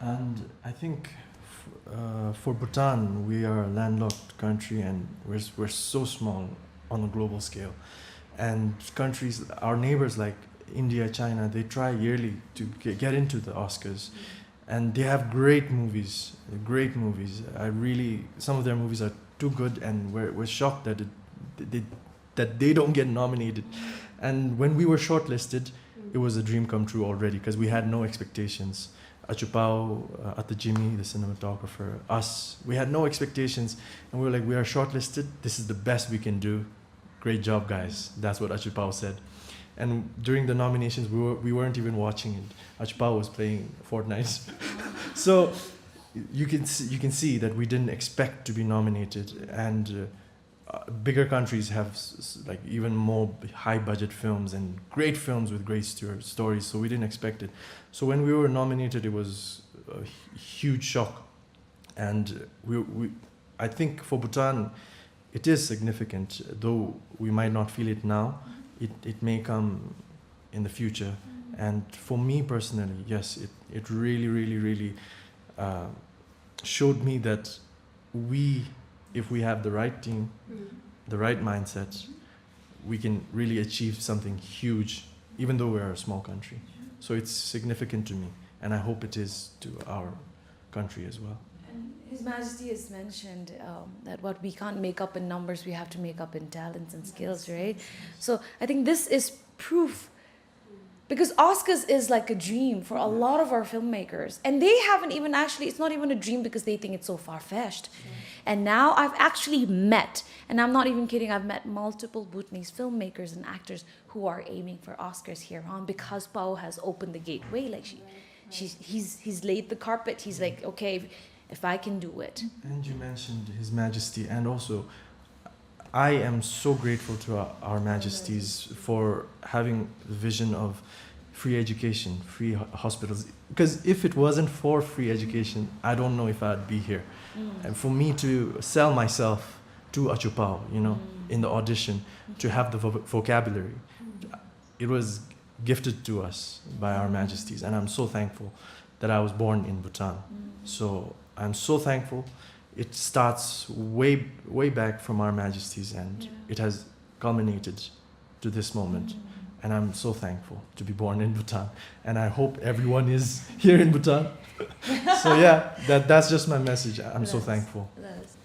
And I think f- uh, for Bhutan, we are a landlocked country, and we're, s- we're so small on a global scale. And countries, our neighbors like India, China, they try yearly to get, get into the Oscars. And they have great movies, great movies. I really, some of their movies are too good, and we're, we're shocked that it, they, that they don't get nominated. And when we were shortlisted, It was a dream come true already because we had no expectations. Achupawo, uh, Atajimi, the cinematographer, us, we had no expectations, and we were like, "We are shortlisted. This is the best we can do. Great job, guys." That's what Achupawo said. And during the nominations, we were, we weren't even watching it. Achupawo was playing Fortnite. So you can see, you can see that we didn't expect to be nominated, and uh, uh, bigger countries have s- s- like, even more b- high budget films and great films with great sto- stories. So we didn't expect it. So when we were nominated, it was a hu- huge shock, and we, we I think for Bhutan, it is significant, though we might not feel it now. It, it may come in the future. And for me personally, yes, it, it really, really, really uh, showed me that we, if we have the right team, the right mindset, we can really achieve something huge, even though we're a small country. So it's significant to me, and I hope it is to our country as well. And His Majesty has mentioned um, that what we can't make up in numbers, we have to make up in talents and skills, right? So I think this is proof, because Oscars is like a dream for a lot of our filmmakers, and they haven't even, actually, it's not even a dream because they think it's so far-fetched. And now I've actually met, and I'm not even kidding, I've met multiple Bhutanese filmmakers and actors who are aiming for Oscars here on, because Pawo has opened the gateway. Like, she, she he's he's laid the carpet. He's like, "Okay, if I can do it." And you mentioned His Majesty, and also I am so grateful to our, our Majesties for having the vision of free education, free ho- hospitals. Because if it wasn't for free education, I don't know if I'd be here. And for me to sell myself to Achupawo, you know, in the audition, to have the vo- vocabulary, it was gifted to us by our Majesties, and I'm so thankful that I was born in Bhutan. So I'm so thankful. It starts way, way back from our Majesties, and it has culminated to this moment. And I'm so thankful to be born in Bhutan, and I hope everyone is here in Bhutan. So yeah, that, that's just my message. I'm so thankful.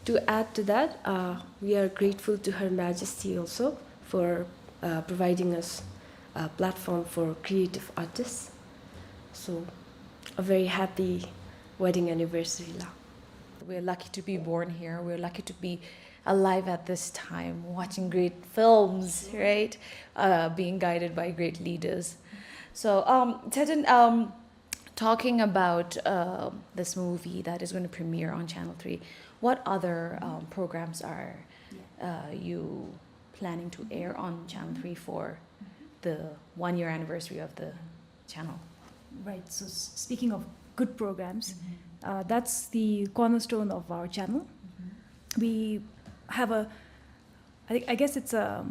To add to that, uh, we are grateful to Her Majesty also for uh, providing us a platform for creative artists. So, a very happy wedding anniversary, la. We're lucky to be born here. We're lucky to be alive at this time, watching great films, right? Uh, being guided by great leaders. So, um, Teten, um, talking about uh, this movie that is going to premiere on Channel three, what other um, programs are uh, you planning to air on Channel three for the one year anniversary of the channel? Right. So, s- speaking of good programs, uh, that's the cornerstone of our channel. We have a, I, think, I guess it's a,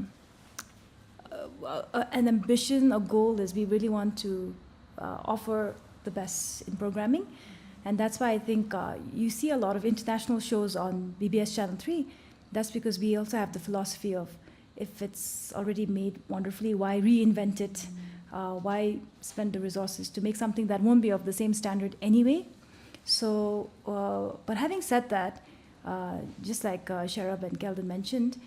a, a- an ambition, a goal is we really want to uh, offer the best in programming. And that's why I think uh, you see a lot of international shows on B B S Channel three. That's because we also have the philosophy of if it's already made wonderfully, why reinvent it? Uh, why spend the resources to make something that won't be of the same standard anyway? So, uh, but having said that, uh, just like uh, Sherab and Kelden mentioned,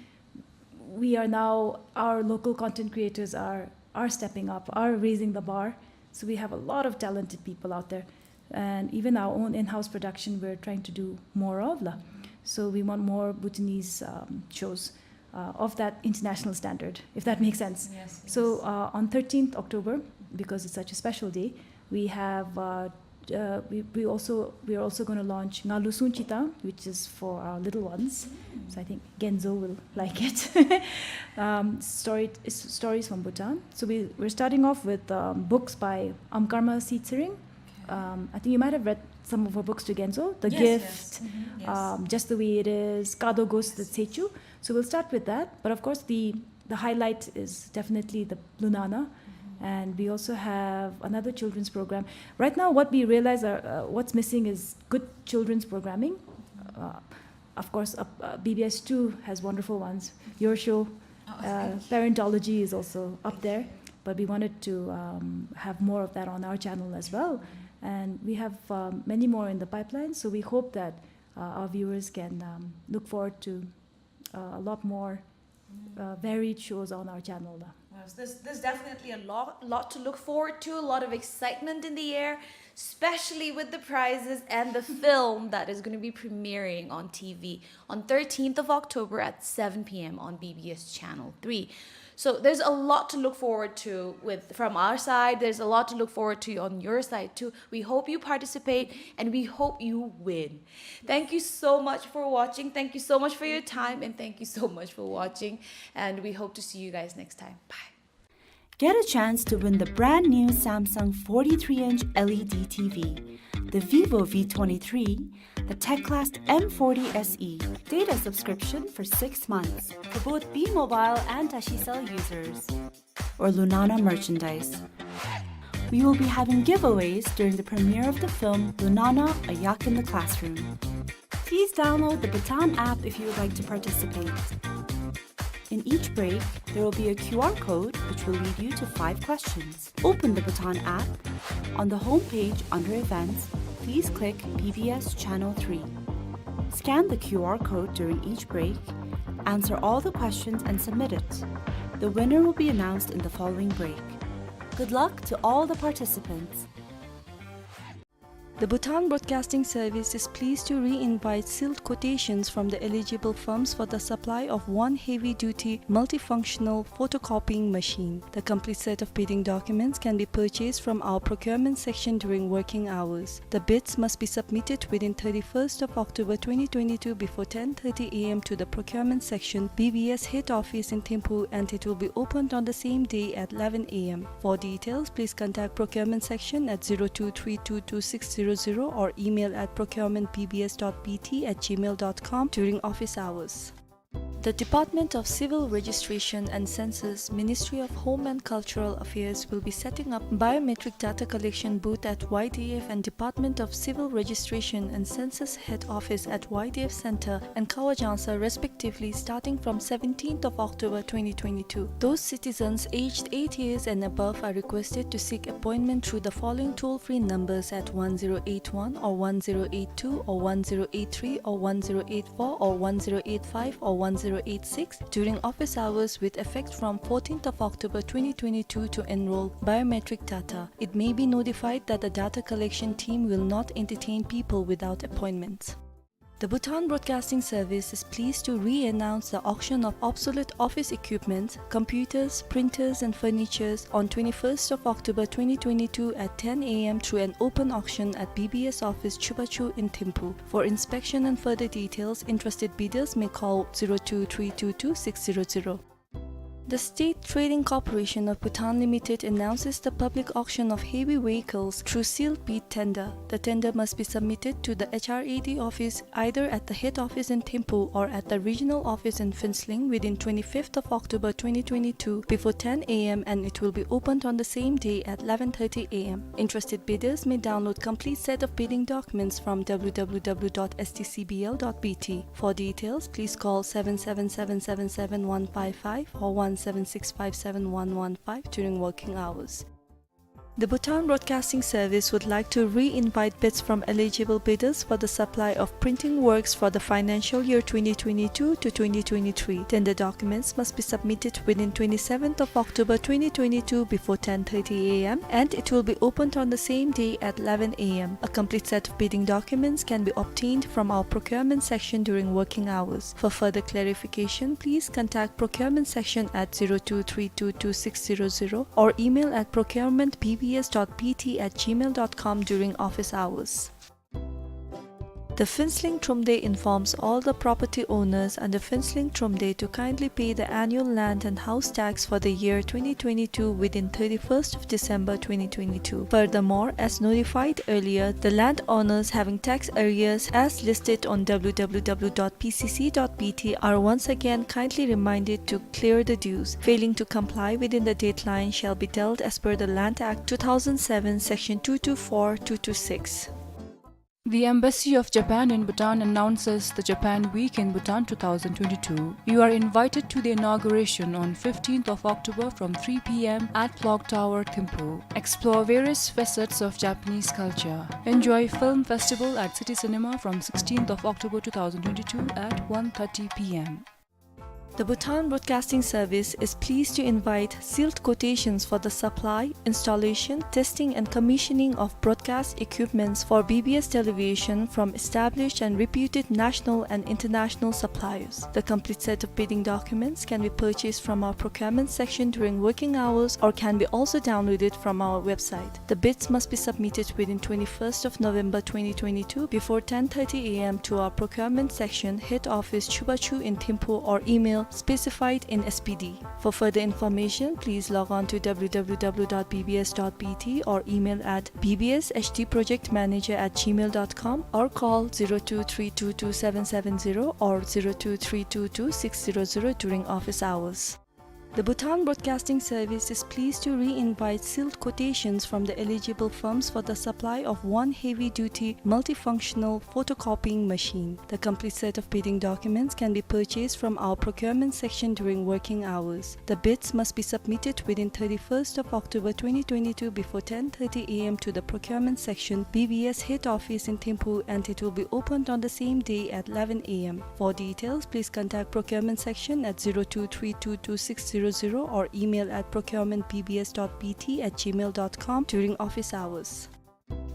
we are now, our local content creators are, are stepping up, are raising the bar. So we have a lot of talented people out there. And even our own in-house production, we're trying to do more of, la. So we want more Bhutanese um, shows uh, of that international standard, if that makes sense. Yes, So uh, on thirteenth October, because it's such a special day, we have uh, uh, we, we also we are also going to launch Ngalu Sunchita, which is for our little ones. So I think Genzo will like it. um, story is stories from Bhutan. So we we're starting off with um, books by Amkarma C. Tsering. Um, I think you might have read some of her books to Genzo, The Yes, Gift, yes. Mhm, yes. Um, Just the Way It Is, Kado Gos the Tsechu. So we'll start with that. But of course, the the highlight is definitely the Lunana. And we also have another children's program. Right now, what we realize are uh, what's missing is good children's programming. Uh, of course, uh, uh, B B S two has wonderful ones. Your show, uh, Parentology, is also up there. But we wanted to um, have more of that on our channel as well. And we have um, many more in the pipeline. So we hope that uh, our viewers can um, look forward to uh, a lot more uh, varied shows on our channel. There's, there's definitely a lot, lot to look forward to, a lot of excitement in the air, especially with the prizes and the film that is gonna be premiering on T V on thirteenth of October at seven p m on B B S Channel three. So there's a lot to look forward to with, from our side. There's a lot to look forward to on your side too. We hope you participate and we hope you win. Thank you so much for watching. Thank you so much for your time, and thank you so much for watching. And we hope to see you guys next time. Bye. Get a chance to win the brand new Samsung forty-three inch L E D T V, the Vivo V twenty-three, the Teclast M forty S E, data subscription for six months for both B-Mobile and Tashicell users, or Lunana merchandise. We will be having giveaways during the premiere of the film Lunana: A Yak in the Classroom. Please download the Bhutan app if you would like to participate. In each break, there will be a Q R code which will lead you to five questions. Open the Bhutan app. On the home page under Events, please click B B S Channel three. Scan the Q R code during each break, answer all the questions and submit it. The winner will be announced in the following break. Good luck to all the participants. The Bhutan Broadcasting Service is pleased to re-invite sealed quotations from the eligible firms for the supply of one heavy-duty multifunctional photocopying machine. The complete set of bidding documents can be purchased from our procurement section during working hours. The bids must be submitted within thirty-first of October twenty twenty-two before ten thirty a m to the procurement section, B B S head office in Thimphu, and it will be opened on the same day at eleven a m. For details, please contact procurement section at zero two three two two six zero zero or email at procurement B B S dot B T at gmail dot com during office hours. The Department of Civil Registration and Census, Ministry of Home and Cultural Affairs, will be setting up biometric data collection booth at Y D F and Department of Civil Registration and Census head office at Y D F Center and Kawajangsa respectively, starting from seventeenth of October twenty twenty-two. Those citizens aged eight years and above are requested to seek appointment through the following toll-free numbers at one zero eight one or one zero eight two or one zero eight three or one zero eight four or one zero eight five or one zero eight six during office hours with effect from fourteenth of October twenty twenty-two to enroll biometric data. It may be notified that the data collection team will not entertain people without appointments. The Bhutan Broadcasting Service is pleased to re-announce the auction of obsolete office equipment, computers, printers, and furnitures on twenty-first of October twenty twenty-two at ten a m through an open auction at B B S office Chubachu in Thimphu. For inspection and further details, interested bidders may call zero two three two two six zero zero. The State Trading Corporation of Bhutan Limited announces the public auction of heavy vehicles through sealed bid tender. The tender must be submitted to the H R A D office either at the head office in Thimphu or at the regional office in Phuentsholing within twenty-fifth of October twenty twenty-two before ten a m, and it will be opened on the same day at eleven thirty a m. Interested bidders may download complete set of bidding documents from W W W dot S T C B L dot B T. For details, please call seven seven seven seven seven one five five or one seven six five seven one one five during working hours. The Bhutan Broadcasting Service would like to re-invite bids from eligible bidders for the supply of printing works for the financial year twenty twenty-two to twenty twenty-three. Tender documents must be submitted within twenty-seventh of October twenty twenty-two before ten thirty a m, and it will be opened on the same day at eleven a m. A complete set of bidding documents can be obtained from our procurement section during working hours. For further clarification, please contact procurement section at zero two three two two six zero zero or email at procurement B B S dot B T at gmail dot com during office hours. The Phuentsholing Thromde informs all the property owners under Phuentsholing Thromde to kindly pay the annual land and house tax for the year twenty twenty-two within thirty-first of December twenty twenty-two. Furthermore, as notified earlier, the landowners having tax arrears as listed on W W W dot P C C dot B T are once again kindly reminded to clear the dues. Failing to comply within the deadline shall be dealt as per the Land Act two thousand seven, Section two two four, two two six. The Embassy of Japan in Bhutan announces the Japan Week in Bhutan two thousand twenty-two. You are invited to the inauguration on fifteenth of October from three p m at Clock Tower, Thimphu. Explore various facets of Japanese culture. Enjoy film festival at City Cinema from sixteenth of October two thousand twenty-two at one thirty p m. The Bhutan Broadcasting Service is pleased to invite sealed quotations for the supply, installation, testing and commissioning of broadcast equipments for B B S television from established and reputed national and international suppliers. The complete set of bidding documents can be purchased from our procurement section during working hours or can be also downloaded from our website. The bids must be submitted within twenty-first of November twenty twenty-two before ten thirty A M to our procurement section, head office, Chubachu in Thimphu, or email specified in S P D. For further information, please log on to W W W dot B B S dot B T or email at B B S H D project manager at gmail dot com or call zero two three two two seven seven zero or zero two three two two six zero zero during office hours. The Bhutan Broadcasting Service is pleased to re-invite sealed quotations from the eligible firms for the supply of one heavy-duty multifunctional photocopying machine. The complete set of bidding documents can be purchased from our procurement section during working hours. The bids must be submitted within thirty-first of October twenty twenty-two before ten thirty A M to the procurement section, B B S head office in Thimphu, and it will be opened on the same day at eleven A M. For details, please contact procurement section at zero two three two two six zero zero or email at procurement B B S dot B T at gmail dot com during office hours.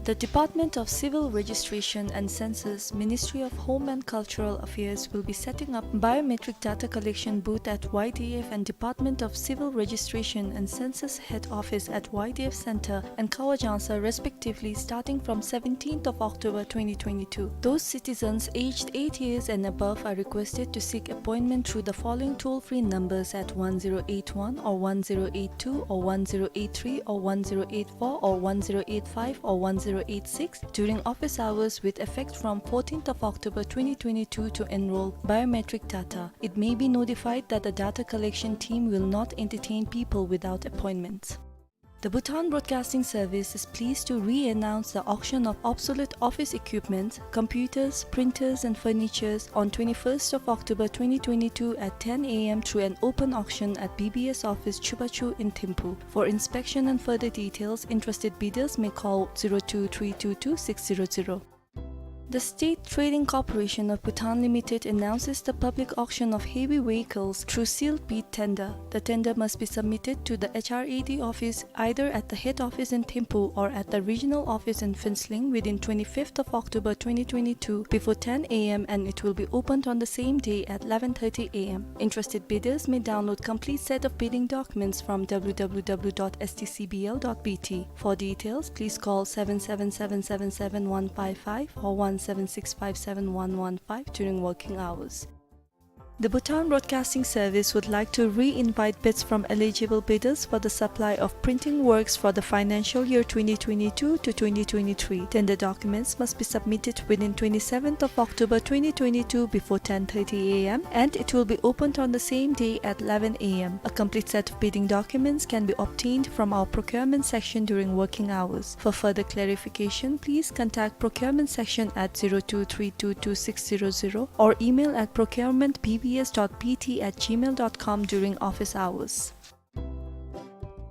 The Department of Civil Registration and Census, Ministry of Home and Cultural Affairs will be setting up biometric data collection booth at Y D F and Department of Civil Registration and Census head office at Y D F Center and Kawajangsa respectively, starting from seventeenth of October twenty twenty-two. Those citizens aged eight years and above are requested to seek appointment through the following toll-free numbers at one zero eight one or one zero eight two or one zero eight three or one zero eight four or one zero eight five or one zero eight six during office hours with effect from fourteenth of October twenty twenty-two to enroll biometric data. It may be notified that the data collection team will not entertain people without appointments. The Bhutan Broadcasting Service is pleased to re-announce the auction of obsolete office equipment, computers, printers, and furnitures on twenty-first of October twenty twenty-two at ten A M through an open auction at B B S office Chubachu in Thimphu. For inspection and further details, interested bidders may call zero two three two two six zero zero. The State Trading Corporation of Bhutan Limited announces the public auction of heavy vehicles through sealed bid tender. The tender must be submitted to the H R A D office either at the head office in Thimphu or at the regional office in Phuentsholing within twenty-fifth of October twenty twenty-two before ten A M and it will be opened on the same day at eleven thirty A M. Interested bidders may download complete set of bidding documents from W W W dot S T C B L dot B T. For details, please call seven seven seven seven seven one five five or one seven six five seven one one five during working hours. The Bhutan Broadcasting Service would like to re-invite bids from eligible bidders for the supply of printing works for the financial year twenty twenty-two to twenty twenty-three. Tender documents must be submitted within twenty-seventh of October twenty twenty-two before ten thirty A M and it will be opened on the same day at eleven A M. A complete set of bidding documents can be obtained from our procurement section during working hours. For further clarification, please contact procurement section at zero two three two two six zero zero or email at procurement B B S dot B T at gmail dot com during office hours.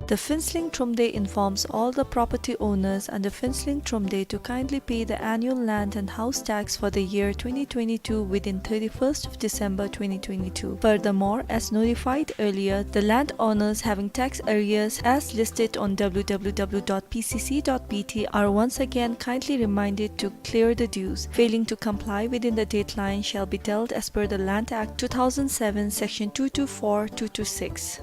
The Phuentsholing Thromde informs all the property owners under Phuentsholing Thromde to kindly pay the annual land and house tax for the year twenty twenty-two within thirty-first of December twenty twenty-two. Furthermore, as notified earlier, the landowners having tax arrears as listed on W W W dot P C C dot B T are once again kindly reminded to clear the dues. Failing to comply within the deadline shall be dealt as per the Land Act two thousand seven, Section two two four, two two six.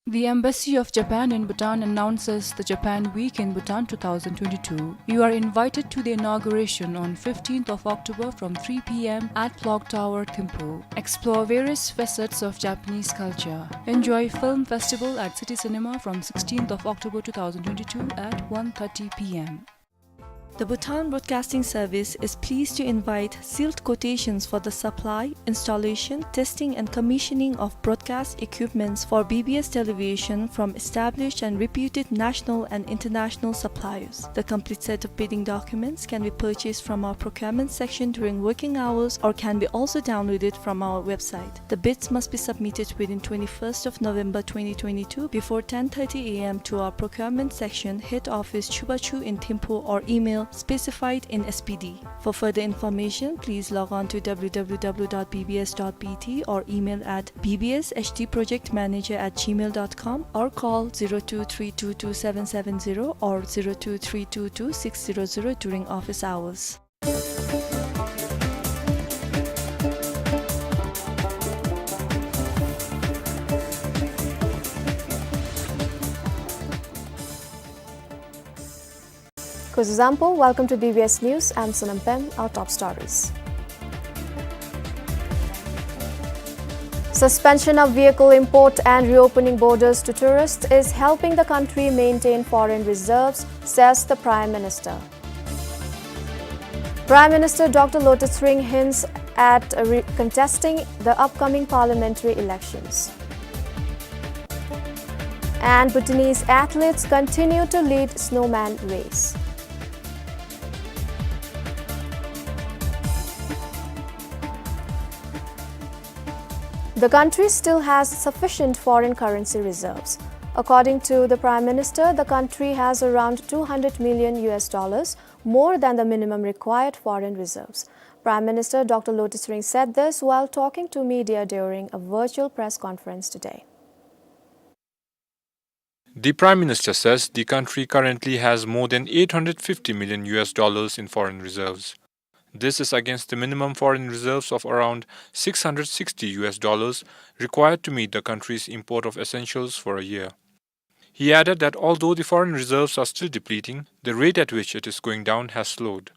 The Embassy of Japan in Bhutan announces the Japan Week in Bhutan two thousand twenty-two. You are invited to the inauguration on fifteenth of October from three P M at Clock Tower, Thimphu. Explore various facets of Japanese culture. Enjoy film festival at City Cinema from sixteenth of October two thousand twenty-two at one thirty P M. The Bhutan Broadcasting Service is pleased to invite sealed quotations for the supply, installation, testing and commissioning of broadcast equipments for B B S television from established and reputed national and international suppliers. The complete set of bidding documents can be purchased from our procurement section during working hours or can be also downloaded from our website. The bids must be submitted within twenty-first of November twenty twenty-two before ten thirty A M to our procurement section, head office, Chubachu in Thimphu, or email specified in S P D. For further information, please log on to W W W dot B B S dot B T or email at B B S H D project manager at gmail dot com or call zero two three two two seven seven zero or zero two three two two six zero zero during office hours. Kuzuzam pho, welcome to B B S News. I'm Sonam Pem. Our top stories. Suspension of vehicle import and reopening borders to tourists is helping the country maintain foreign reserves, says the Prime Minister. Prime Minister Doctor Lotay Tshering hints at re-, contesting the upcoming parliamentary elections. And Bhutanese athletes continue to lead snowman race. The country still has sufficient foreign currency reserves. According to the Prime Minister, the country has around two hundred million U S dollars, more than the minimum required foreign reserves. Prime Minister Doctor Lotay Tshering said this while talking to media during a virtual press conference today. The Prime Minister says the country currently has more than eight hundred fifty million U S dollars in foreign reserves. This is against the minimum foreign reserves of around six hundred sixty U S dollars required to meet the country's import of essentials for a year. He added that although the foreign reserves are still depleting, the rate at which it is going down has slowed.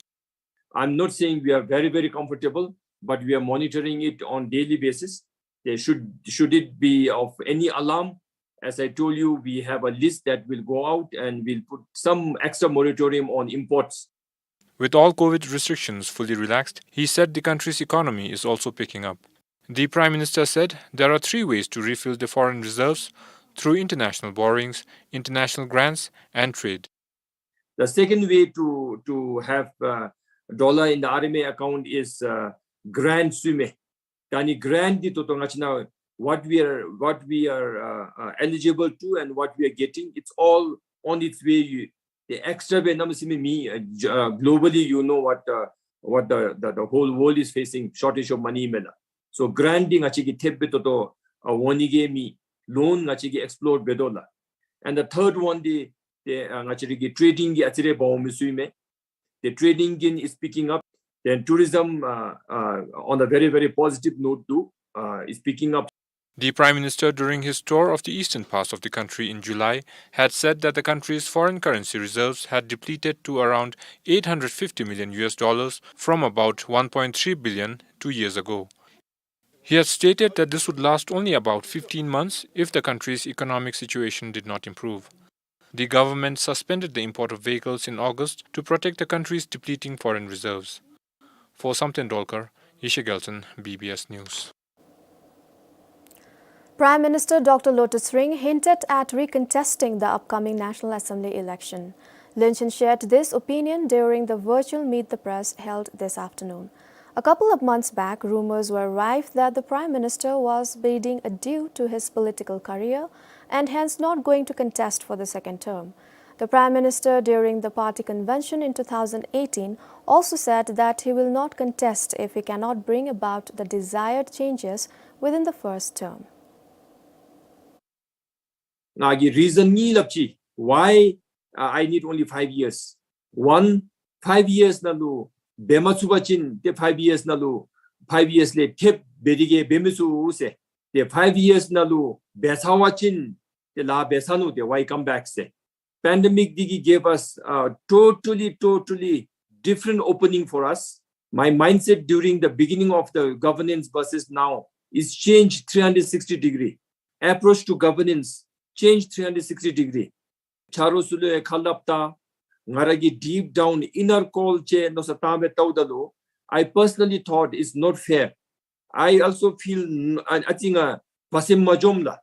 I'm not saying we are very, very comfortable, but we are monitoring it on daily basis. There should, should it be of any alarm, as I told you, we have a list that will go out and we'll put some extra moratorium on imports. With all COVID restrictions fully relaxed, he said the country's economy is also picking up. The Prime Minister said there are three ways to refill the foreign reserves: through international borrowings, international grants, and trade. The second way to, to have, uh, dollar in the R M A account is, uh, grant. Suime ད་ནི་grant འདི་ད་ལྟོ་ང་བཅས་ནཱ་what we are, what we are, uh, uh, eligible to and what we are getting, it's all on its way. ཡོད། ཏེ་extra སྦེ་གནམ་མེད་ས་མེད་མེད། uh, j- uh, globally, you know what, uh, what the, the, the whole world is facing, shortage of money མས་ལགས། So grant འདི་ང་བཅས་ཀྱིས་ཐེབས་སྦེ་ད་ལྟོ་ཨ་འོང་ནི་གི་མེད། Loan ང་བཅས་ཀྱིས་explore འབད་དོ་ལགས། And the third one འདི་ཏེ་ཨ་ང་བཅས་ར་གི་trading གི་ཨ་ཙི་རེ་འབད་འོང་མི་ཚུ་ཨིན་མས། The trading again is picking up. Then tourism, uh, uh, on a very, very positive note too, uh, is picking up. The Prime Minister, during his tour of the eastern parts of the country in July, had said that the country's foreign currency reserves had depleted to around eight hundred fifty million U S dollars from about one point three billion two years ago. He had stated that this would last only about fifteen months if the country's economic situation did not improve. The government suspended the import of vehicles in August to protect the country's depleting foreign reserves. For Samten Dolkar, Yeshe Gyaltshen, B B S News. Prime Minister Doctor Lotay Tshering hinted at recontesting the upcoming National Assembly election. Lyonchhen shared this opinion during the virtual Meet the Press held this afternoon. A couple of months back, rumors were rife that the Prime Minister was bidding adieu to his political career and hence not going to contest for the second term. The Prime Minister, during the party convention in two thousand eighteen, also said that he will not contest if he cannot bring about the desired changes within the first term. ང་གིས་reason གཉིས་སླབ་ཅི། Why, uh, I need only five years. One, five years ནང་ལུ་འབད་མ་ཚུགས་པ་ཅིན་ཏེ་five years ནང་ལུ་five years ལས་ཐེབས་འབད་དེ་གིས་འབད་མི་ཚུགས་ཟེར། ཏེ་five years ནང་ལུ་འབད་ཚར་བ་ཅིན་ཏེ་ལཱ་འབད་ཚར་ནུག། ཏེ་why come back ཟེར། Pandemic འདི་གིས་gave us a totally, totally different opening for us. My mindset during the beginning of the governance versus now is changed three hundred sixty degree. Approach to governance changed three hundred sixty degree. ཆ་རོགས་ཚུ་ལུ་ཡང་ཁ་སླབ་ད་ང་ར་གི་deep down inner call ཅིག་མནོ་བསམ་བཏང་སྦེ་བལྟཝ་ད་ལུ། I personally thought it's not fair. I also feel ཨ་ཨ་ཙི་ང་བ་སེམས་མ་འཇོམས་ལགས།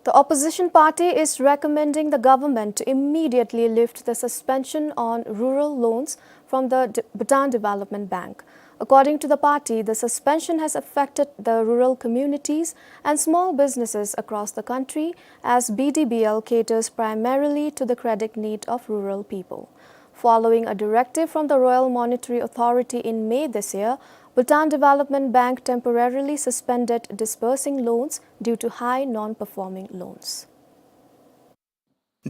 The opposition party is recommending the government to immediately lift the suspension on rural loans from the D- Bhutan Development Bank. According to the party, the suspension has affected the rural communities and small businesses across the country, as B D B L caters primarily to the credit need of rural people. Following a directive from the Royal Monetary Authority in May this year, Bhutan Development Bank temporarily suspended disbursing loans due to high non-performing loans.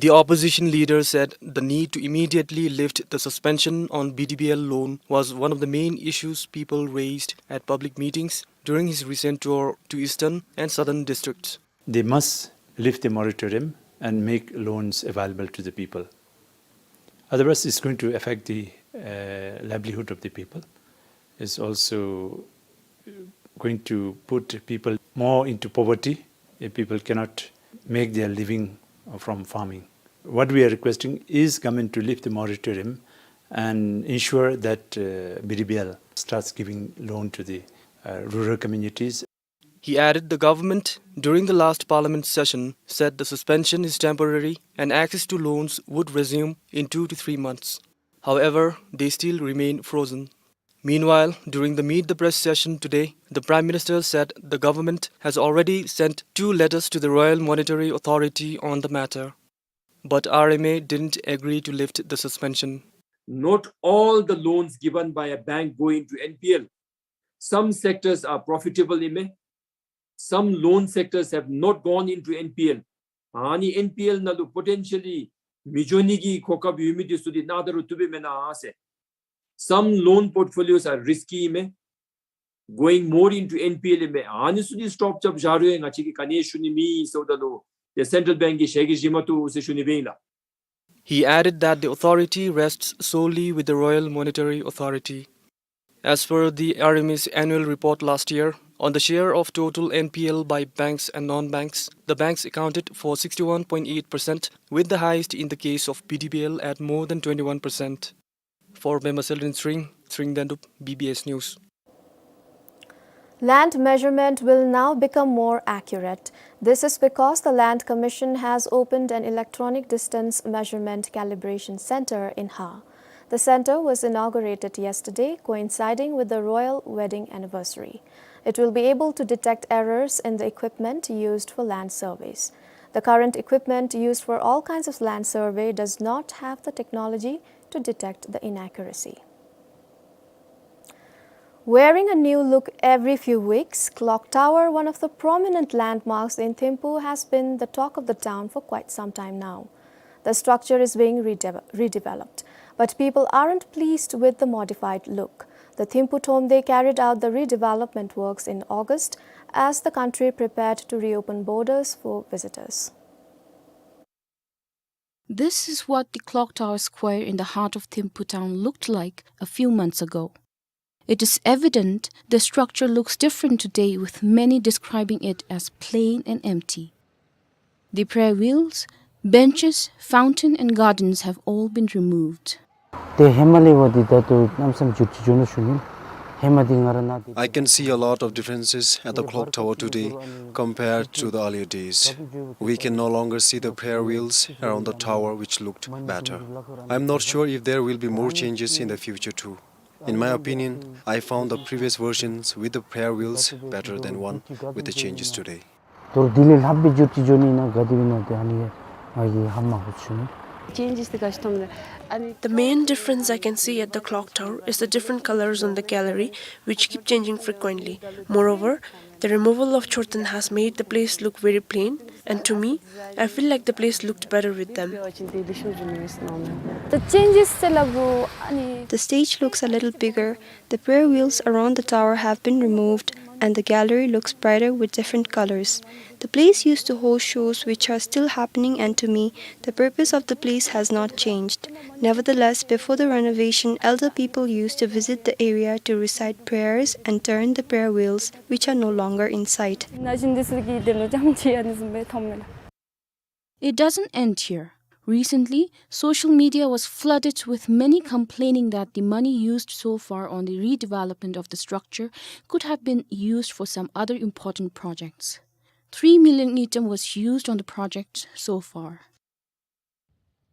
The opposition leader said the need to immediately lift the suspension on B D B L loan was one of the main issues people raised at public meetings during his recent tour to eastern and southern districts. They must lift the moratorium and make loans available to the people. Otherwise, it's going to affect the, uh, livelihood of the people. It's also going to put people more into poverty if people cannot make their living from farming. What we are requesting is government to lift the moratorium and ensure that, uh, B D B L starts giving loan to the, uh, rural communities. He added the government, during the last parliament session, said the suspension is temporary and access to loans would resume in two to three months. However, they still remain frozen. Meanwhile, during the Meet the Press session today, the Prime Minister said the government has already sent two letters to the Royal Monetary Authority on the matter. But R M A didn't agree to lift the suspension. Not all the loans given by a bank go into N P L. Some sectors are profitable ཨིན་མས། Some loan sectors have not gone into N P L. ཨ་ནི་N P L ནང་ལུ་potentially མི་འགྱོ་ནི་གི་གོ་སྐབས་ཡོད་མི་འདི་ཚུ་འདི་གནང་ད་རུང་བཏུབ་པས་མེན་ན་ཟེར། Some loan portfolios are risky ཨིན་མས། Going more into N P L ཨིན་མས། ཨ་ནི་ཚུ་འདི་stop རྐྱབ་བཞག་རུང་ང་བཅས་ཀྱིས་ག་ནི་ཞུ་ནི་མེད་ཟེརཝ་ད་ལུ་the central bank གིས་ཞལ་གྱིས་བཞེས་མ་བཏུབ་ཟེར་ཞུ་ནི་སྦེ་ཨིན་ལགས། He added that the authority rests solely with the Royal Monetary Authority. As per the R M A's annual report last year, on the share of total N P L by banks and non-banks, the banks accounted for sixty-one point eight percent, with the highest in the case of B D B L at more than twenty-one percent. For Pema Selden Tshering, Tshering Dendup, B B S News. Land measurement will now become more accurate. This is because the Land Commission has opened an electronic distance measurement calibration center in Ha. The center was inaugurated yesterday, coinciding with the royal wedding anniversary. It will be able to detect errors in the equipment used for land surveys. The current equipment used for all kinds of land survey does not have the technology to detect the inaccuracy. Wearing a new look every few weeks, Clock Tower, one of the prominent landmarks in Thimphu, has been the talk of the town for quite some time now. The structure is being redeve-, redeveloped, but people aren't pleased with the modified look. The Thimphu Thromde carried out the redevelopment works in August as the country prepared to reopen borders for visitors. This is what the Clock Tower Square in the heart of Thimphu town looked like a few months ago. It is evident the structure looks different today, with many describing it as plain and empty. The prayer wheels, benches, fountain and gardens have all been removed. ཏེ་ཧེ་མ་ལས་འབད་དེ་ད་ལྟོ་གནམ་མེད་ས་མེད་འགྱུར་ཅིག་འགྱོ་ནུག་ཞུ་ནི། ཧེ་མ་འདི་ང་ར་ནཱ་འདི། I can see a lot of differences at the clock tower today compared to the earlier days. We can no longer see the prayer wheels around the tower, which looked better. I'm not sure if there will be more changes in the future too. In my opinion, I found the previous versions with the prayer wheels better than one with the changes today. ད་རུང་འདི་ལས་ལྷག་པའི་འགྱུར་ཅིག་འགྱོ་ནི་ཨིན་ན་ག་དེ་སྦེ་ཨིན་ན་ཏེ་ཨ་ནི་ང་གིས་ཧ་མ་གོ་ཞུ་ནི། Changes དེ་ག་ཅི་མཐོང་མས། ཨ་ནི། The main difference I can see at the clock tower is the different colors on the gallery, which keep changing frequently. Moreover, the removal of chorten has made the place look very plain, and to me, I feel like the place looked better with them. The changes ཟེར་སླབ་དགོ་ཨ་ནི། The stage looks a little bigger. The prayer wheels around the tower have been removed, and the gallery looks brighter with different colors. The place used to hold shows which are still happening, and to me, the purpose of the place has not changed. Nevertheless, before the renovation, elder people used to visit the area to recite prayers and turn the prayer wheels, which are no longer in sight. It doesn't end here. Recently, social media was flooded with many complaining that the money used so far on the redevelopment of the structure could have been used for some other important projects. Three million ngultrum was used on the project so far.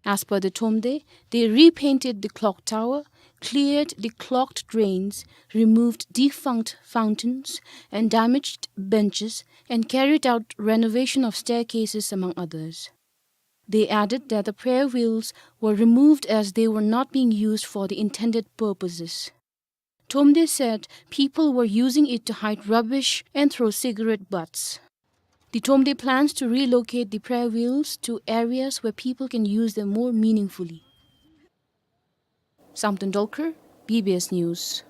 As per the Thromde, they repainted the clock tower, cleared the clogged drains, removed defunct fountains and damaged benches, and carried out renovation of staircases, among others. They added that the prayer wheels were removed as they were not being used for the intended purposes. Thromde said people were using it to hide rubbish and throw cigarette butts. The Thromde plans to relocate the prayer wheels to areas where people can use them more meaningfully. Samten Dolkar, B B S News.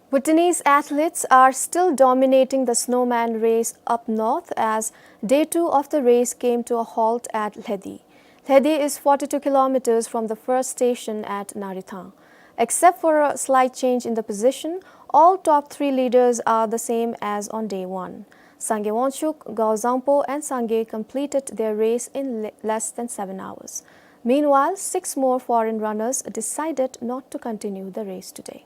Bhutanese athletes are still dominating the snowman race up north as day two of the race came to a halt at Lhedi. Lhedi is forty-two kilometers from the first station at Narithang. Except for a slight change in the position, all top three leaders are the same as on day one. Sangay Wangchuk, Gawa Zangpo and Sangay completed their race in le-, less than seven hours. Meanwhile, six more foreign runners decided not to continue the race today.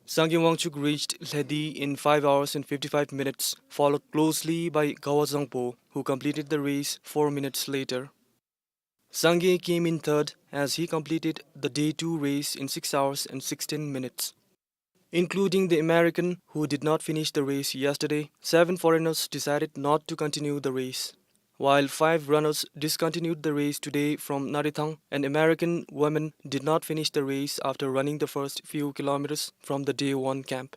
Sangay Wangchuk reached Lhedi in five hours and fifty-five minutes, followed closely by Gawa Zangpo, who completed the race four minutes later. Sangay came in third as he completed the day two race in six hours and sixteen minutes. Including the American who did not finish the race yesterday, seven foreigners decided not to continue the race. While five runners discontinued the race today from Narithang, an American woman did not finish the race after running the first few kilometers from the day one camp.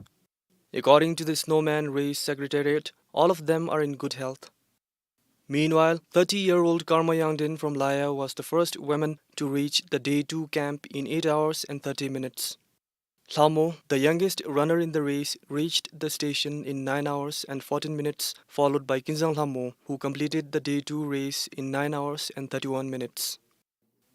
According to the Snowman Race Secretariat, all of them are in good health. Meanwhile, thirty-year-old Karma Yangden from Laya was the first woman to reach the day two camp in eight hours and thirty minutes. Lhamo, the youngest runner in the race, reached the station in nine hours and fourteen minutes, followed by Kinzang Lhamo, who completed the day two race in nine hours and thirty-one minutes.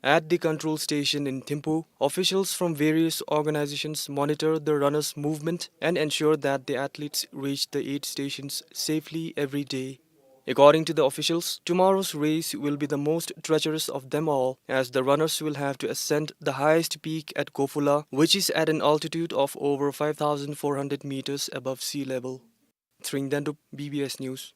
At the control station in Thimphu, officials from various organizations monitor the runners' movement and ensure that the athletes reach the aid stations safely every day. According to the officials, tomorrow's race will be the most treacherous of them all, as the runners will have to ascend the highest peak at Gofula, which is at an altitude of over five thousand four hundred meters above sea level. Tring Dendup, B B S News.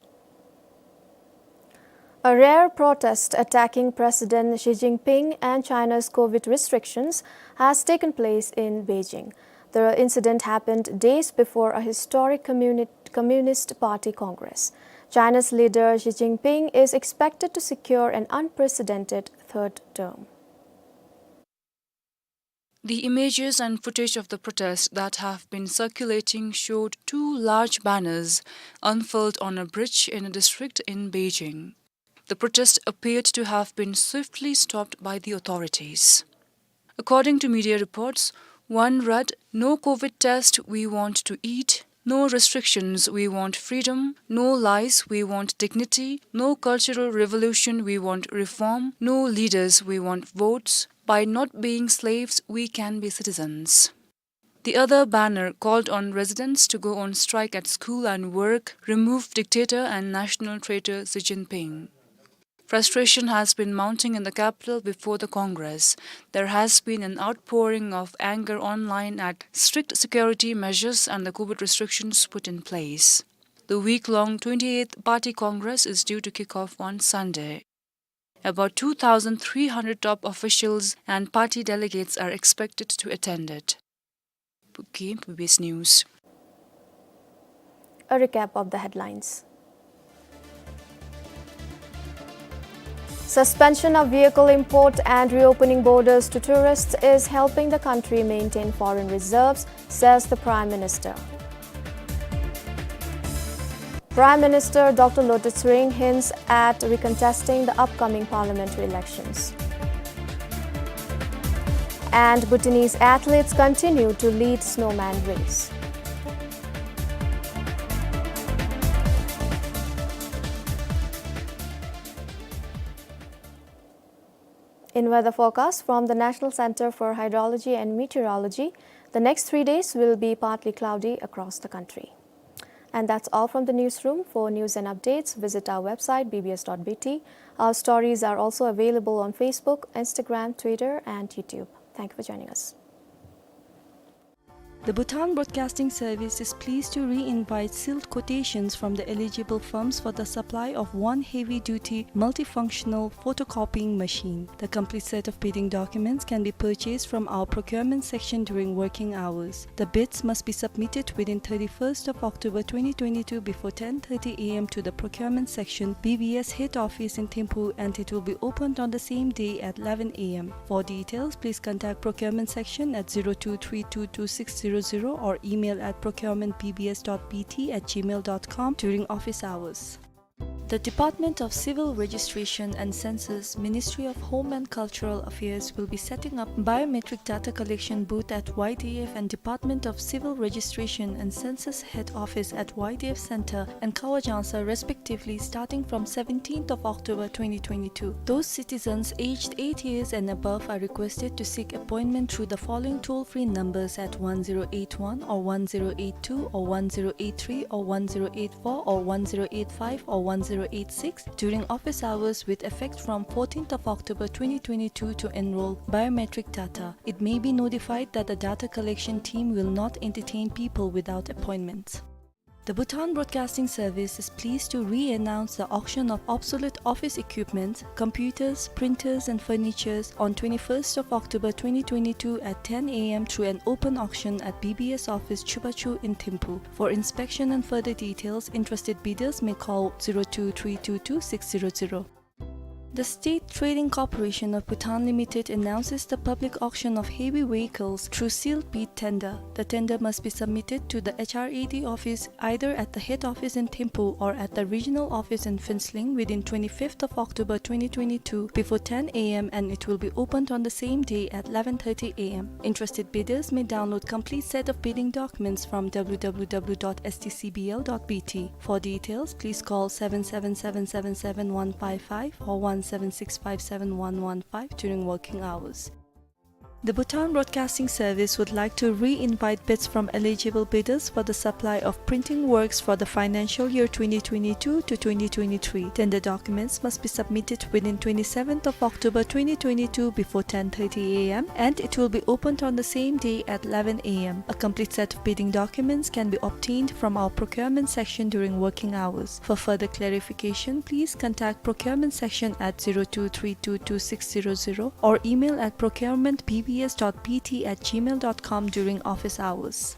A rare protest attacking President Xi Jinping and China's COVID restrictions has taken place in Beijing. The incident happened days before a historic communi-, Communist Party Congress. China's leader Xi Jinping is expected to secure an unprecedented third term. The images and footage of the protest that have been circulating showed two large banners unfurled on a bridge in a district in Beijing. The protest appeared to have been swiftly stopped by the authorities. According to media reports, one read, "No COVID test, we want to eat. No restrictions, we want freedom. No lies, we want dignity. No cultural revolution, we want reform. No leaders, we want votes. By not being slaves, we can be citizens." The other banner called on residents to go on strike at school and work, "Remove dictator and national traitor Xi Jinping." Frustration has been mounting in the capital before the Congress. There has been an outpouring of anger online at strict security measures and the COVID restrictions put in place. The week-long twenty-eighth Party Congress is due to kick off on Sunday. About two thousand three hundred top officials and party delegates are expected to attend it. Phuket, B B S News. A recap of the headlines. Suspension of vehicle import and reopening borders to tourists is helping the country maintain foreign reserves, says the Prime Minister. Prime Minister Doctor Lotay Tshering hints at recontesting the upcoming parliamentary elections. And Bhutanese athletes continue to lead snowman race. In weather forecast from the National Center for Hydrology and Meteorology, the next three days will be partly cloudy across the country. And that's all from the newsroom. For news and updates, visit our website, B B S dot B T. Our stories are also available on Facebook, Instagram, Twitter, and YouTube. Thank you for joining us. The Bhutan Broadcasting Service is pleased to re-invite sealed quotations from the eligible firms for the supply of one heavy-duty multifunctional photocopying machine. The complete set of bidding documents can be purchased from our procurement section during working hours. The bids must be submitted within thirty-first of October twenty twenty-two before ten thirty A M to the procurement section, B B S head office in Thimphu, and it will be opened on the same day at eleven A M. For details, please contact procurement section at zero two three two two six zero zero or email at procurement B B S dot B T at gmail dot com during office hours. The Department of Civil Registration and Census, Ministry of Home and Cultural Affairs, will be setting up biometric data collection booth at Y D F and Department of Civil Registration and Census head office at Y D F Center and Kawajangsa respectively, starting from seventeenth of October twenty twenty-two. Those citizens aged eight years and above are requested to seek appointment through the following toll-free numbers at one zero eight one or one zero eight two or one zero eight three or one zero eight four or one zero eight five or one zero eight six during office hours with effect from fourteenth of October twenty twenty-two to enroll biometric data. It may be notified that the data collection team will not entertain people without appointments. The Bhutan Broadcasting Service is pleased to re-announce the auction of obsolete office equipment, computers, printers, and furnitures on twenty-first of October twenty twenty-two at ten A M through an open auction at B B S office Chubachu in Thimphu. For inspection and further details, interested bidders may call zero two three two two six zero zero. The State Trading Corporation of Bhutan Limited announces the public auction of heavy vehicles through sealed bid tender. The tender must be submitted to the H R A D office either at the head office in Thimphu or at the regional office in Phuentsholing within twenty-fifth of October twenty twenty-two before ten A M, and it will be opened on the same day at eleven thirty A M. Interested bidders may download complete set of bidding documents from W W W dot S T C B L dot B T. For details, please call seven seven seven seven seven one five five or one seven six five seven one one five during working hours. The Bhutan Broadcasting Service would like to re-invite bids from eligible bidders for the supply of printing works for the financial year twenty twenty-two to twenty twenty-three. Tender documents must be submitted within twenty-seventh of October twenty twenty-two before ten thirty A M, and it will be opened on the same day at eleven A M. A complete set of bidding documents can be obtained from our procurement section during working hours. For further clarification, please contact procurement section at zero two three two two six zero zero or email at procurement B B S dot B T at gmail dot com during office hours.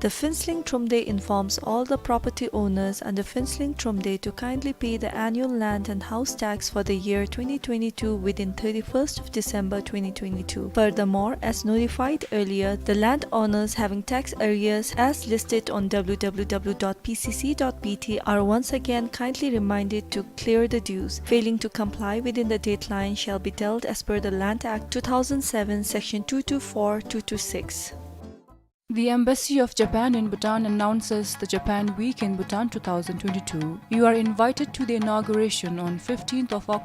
The Phuentsholing Thromde informs all the property owners under Phuentsholing Thromde to kindly pay the annual land and house tax for the year twenty twenty-two within thirty-first of December twenty twenty-two. Furthermore, as notified earlier, the land owners having tax arrears as listed on W W W dot P C C dot B T are once again kindly reminded to clear the dues. Failing to comply within the deadline shall be dealt as per the Land Act two thousand seven, Section two two four, two two six. The Embassy of Japan in Bhutan announces the Japan Week in Bhutan two thousand twenty-two. You are invited to the inauguration on fifteenth of October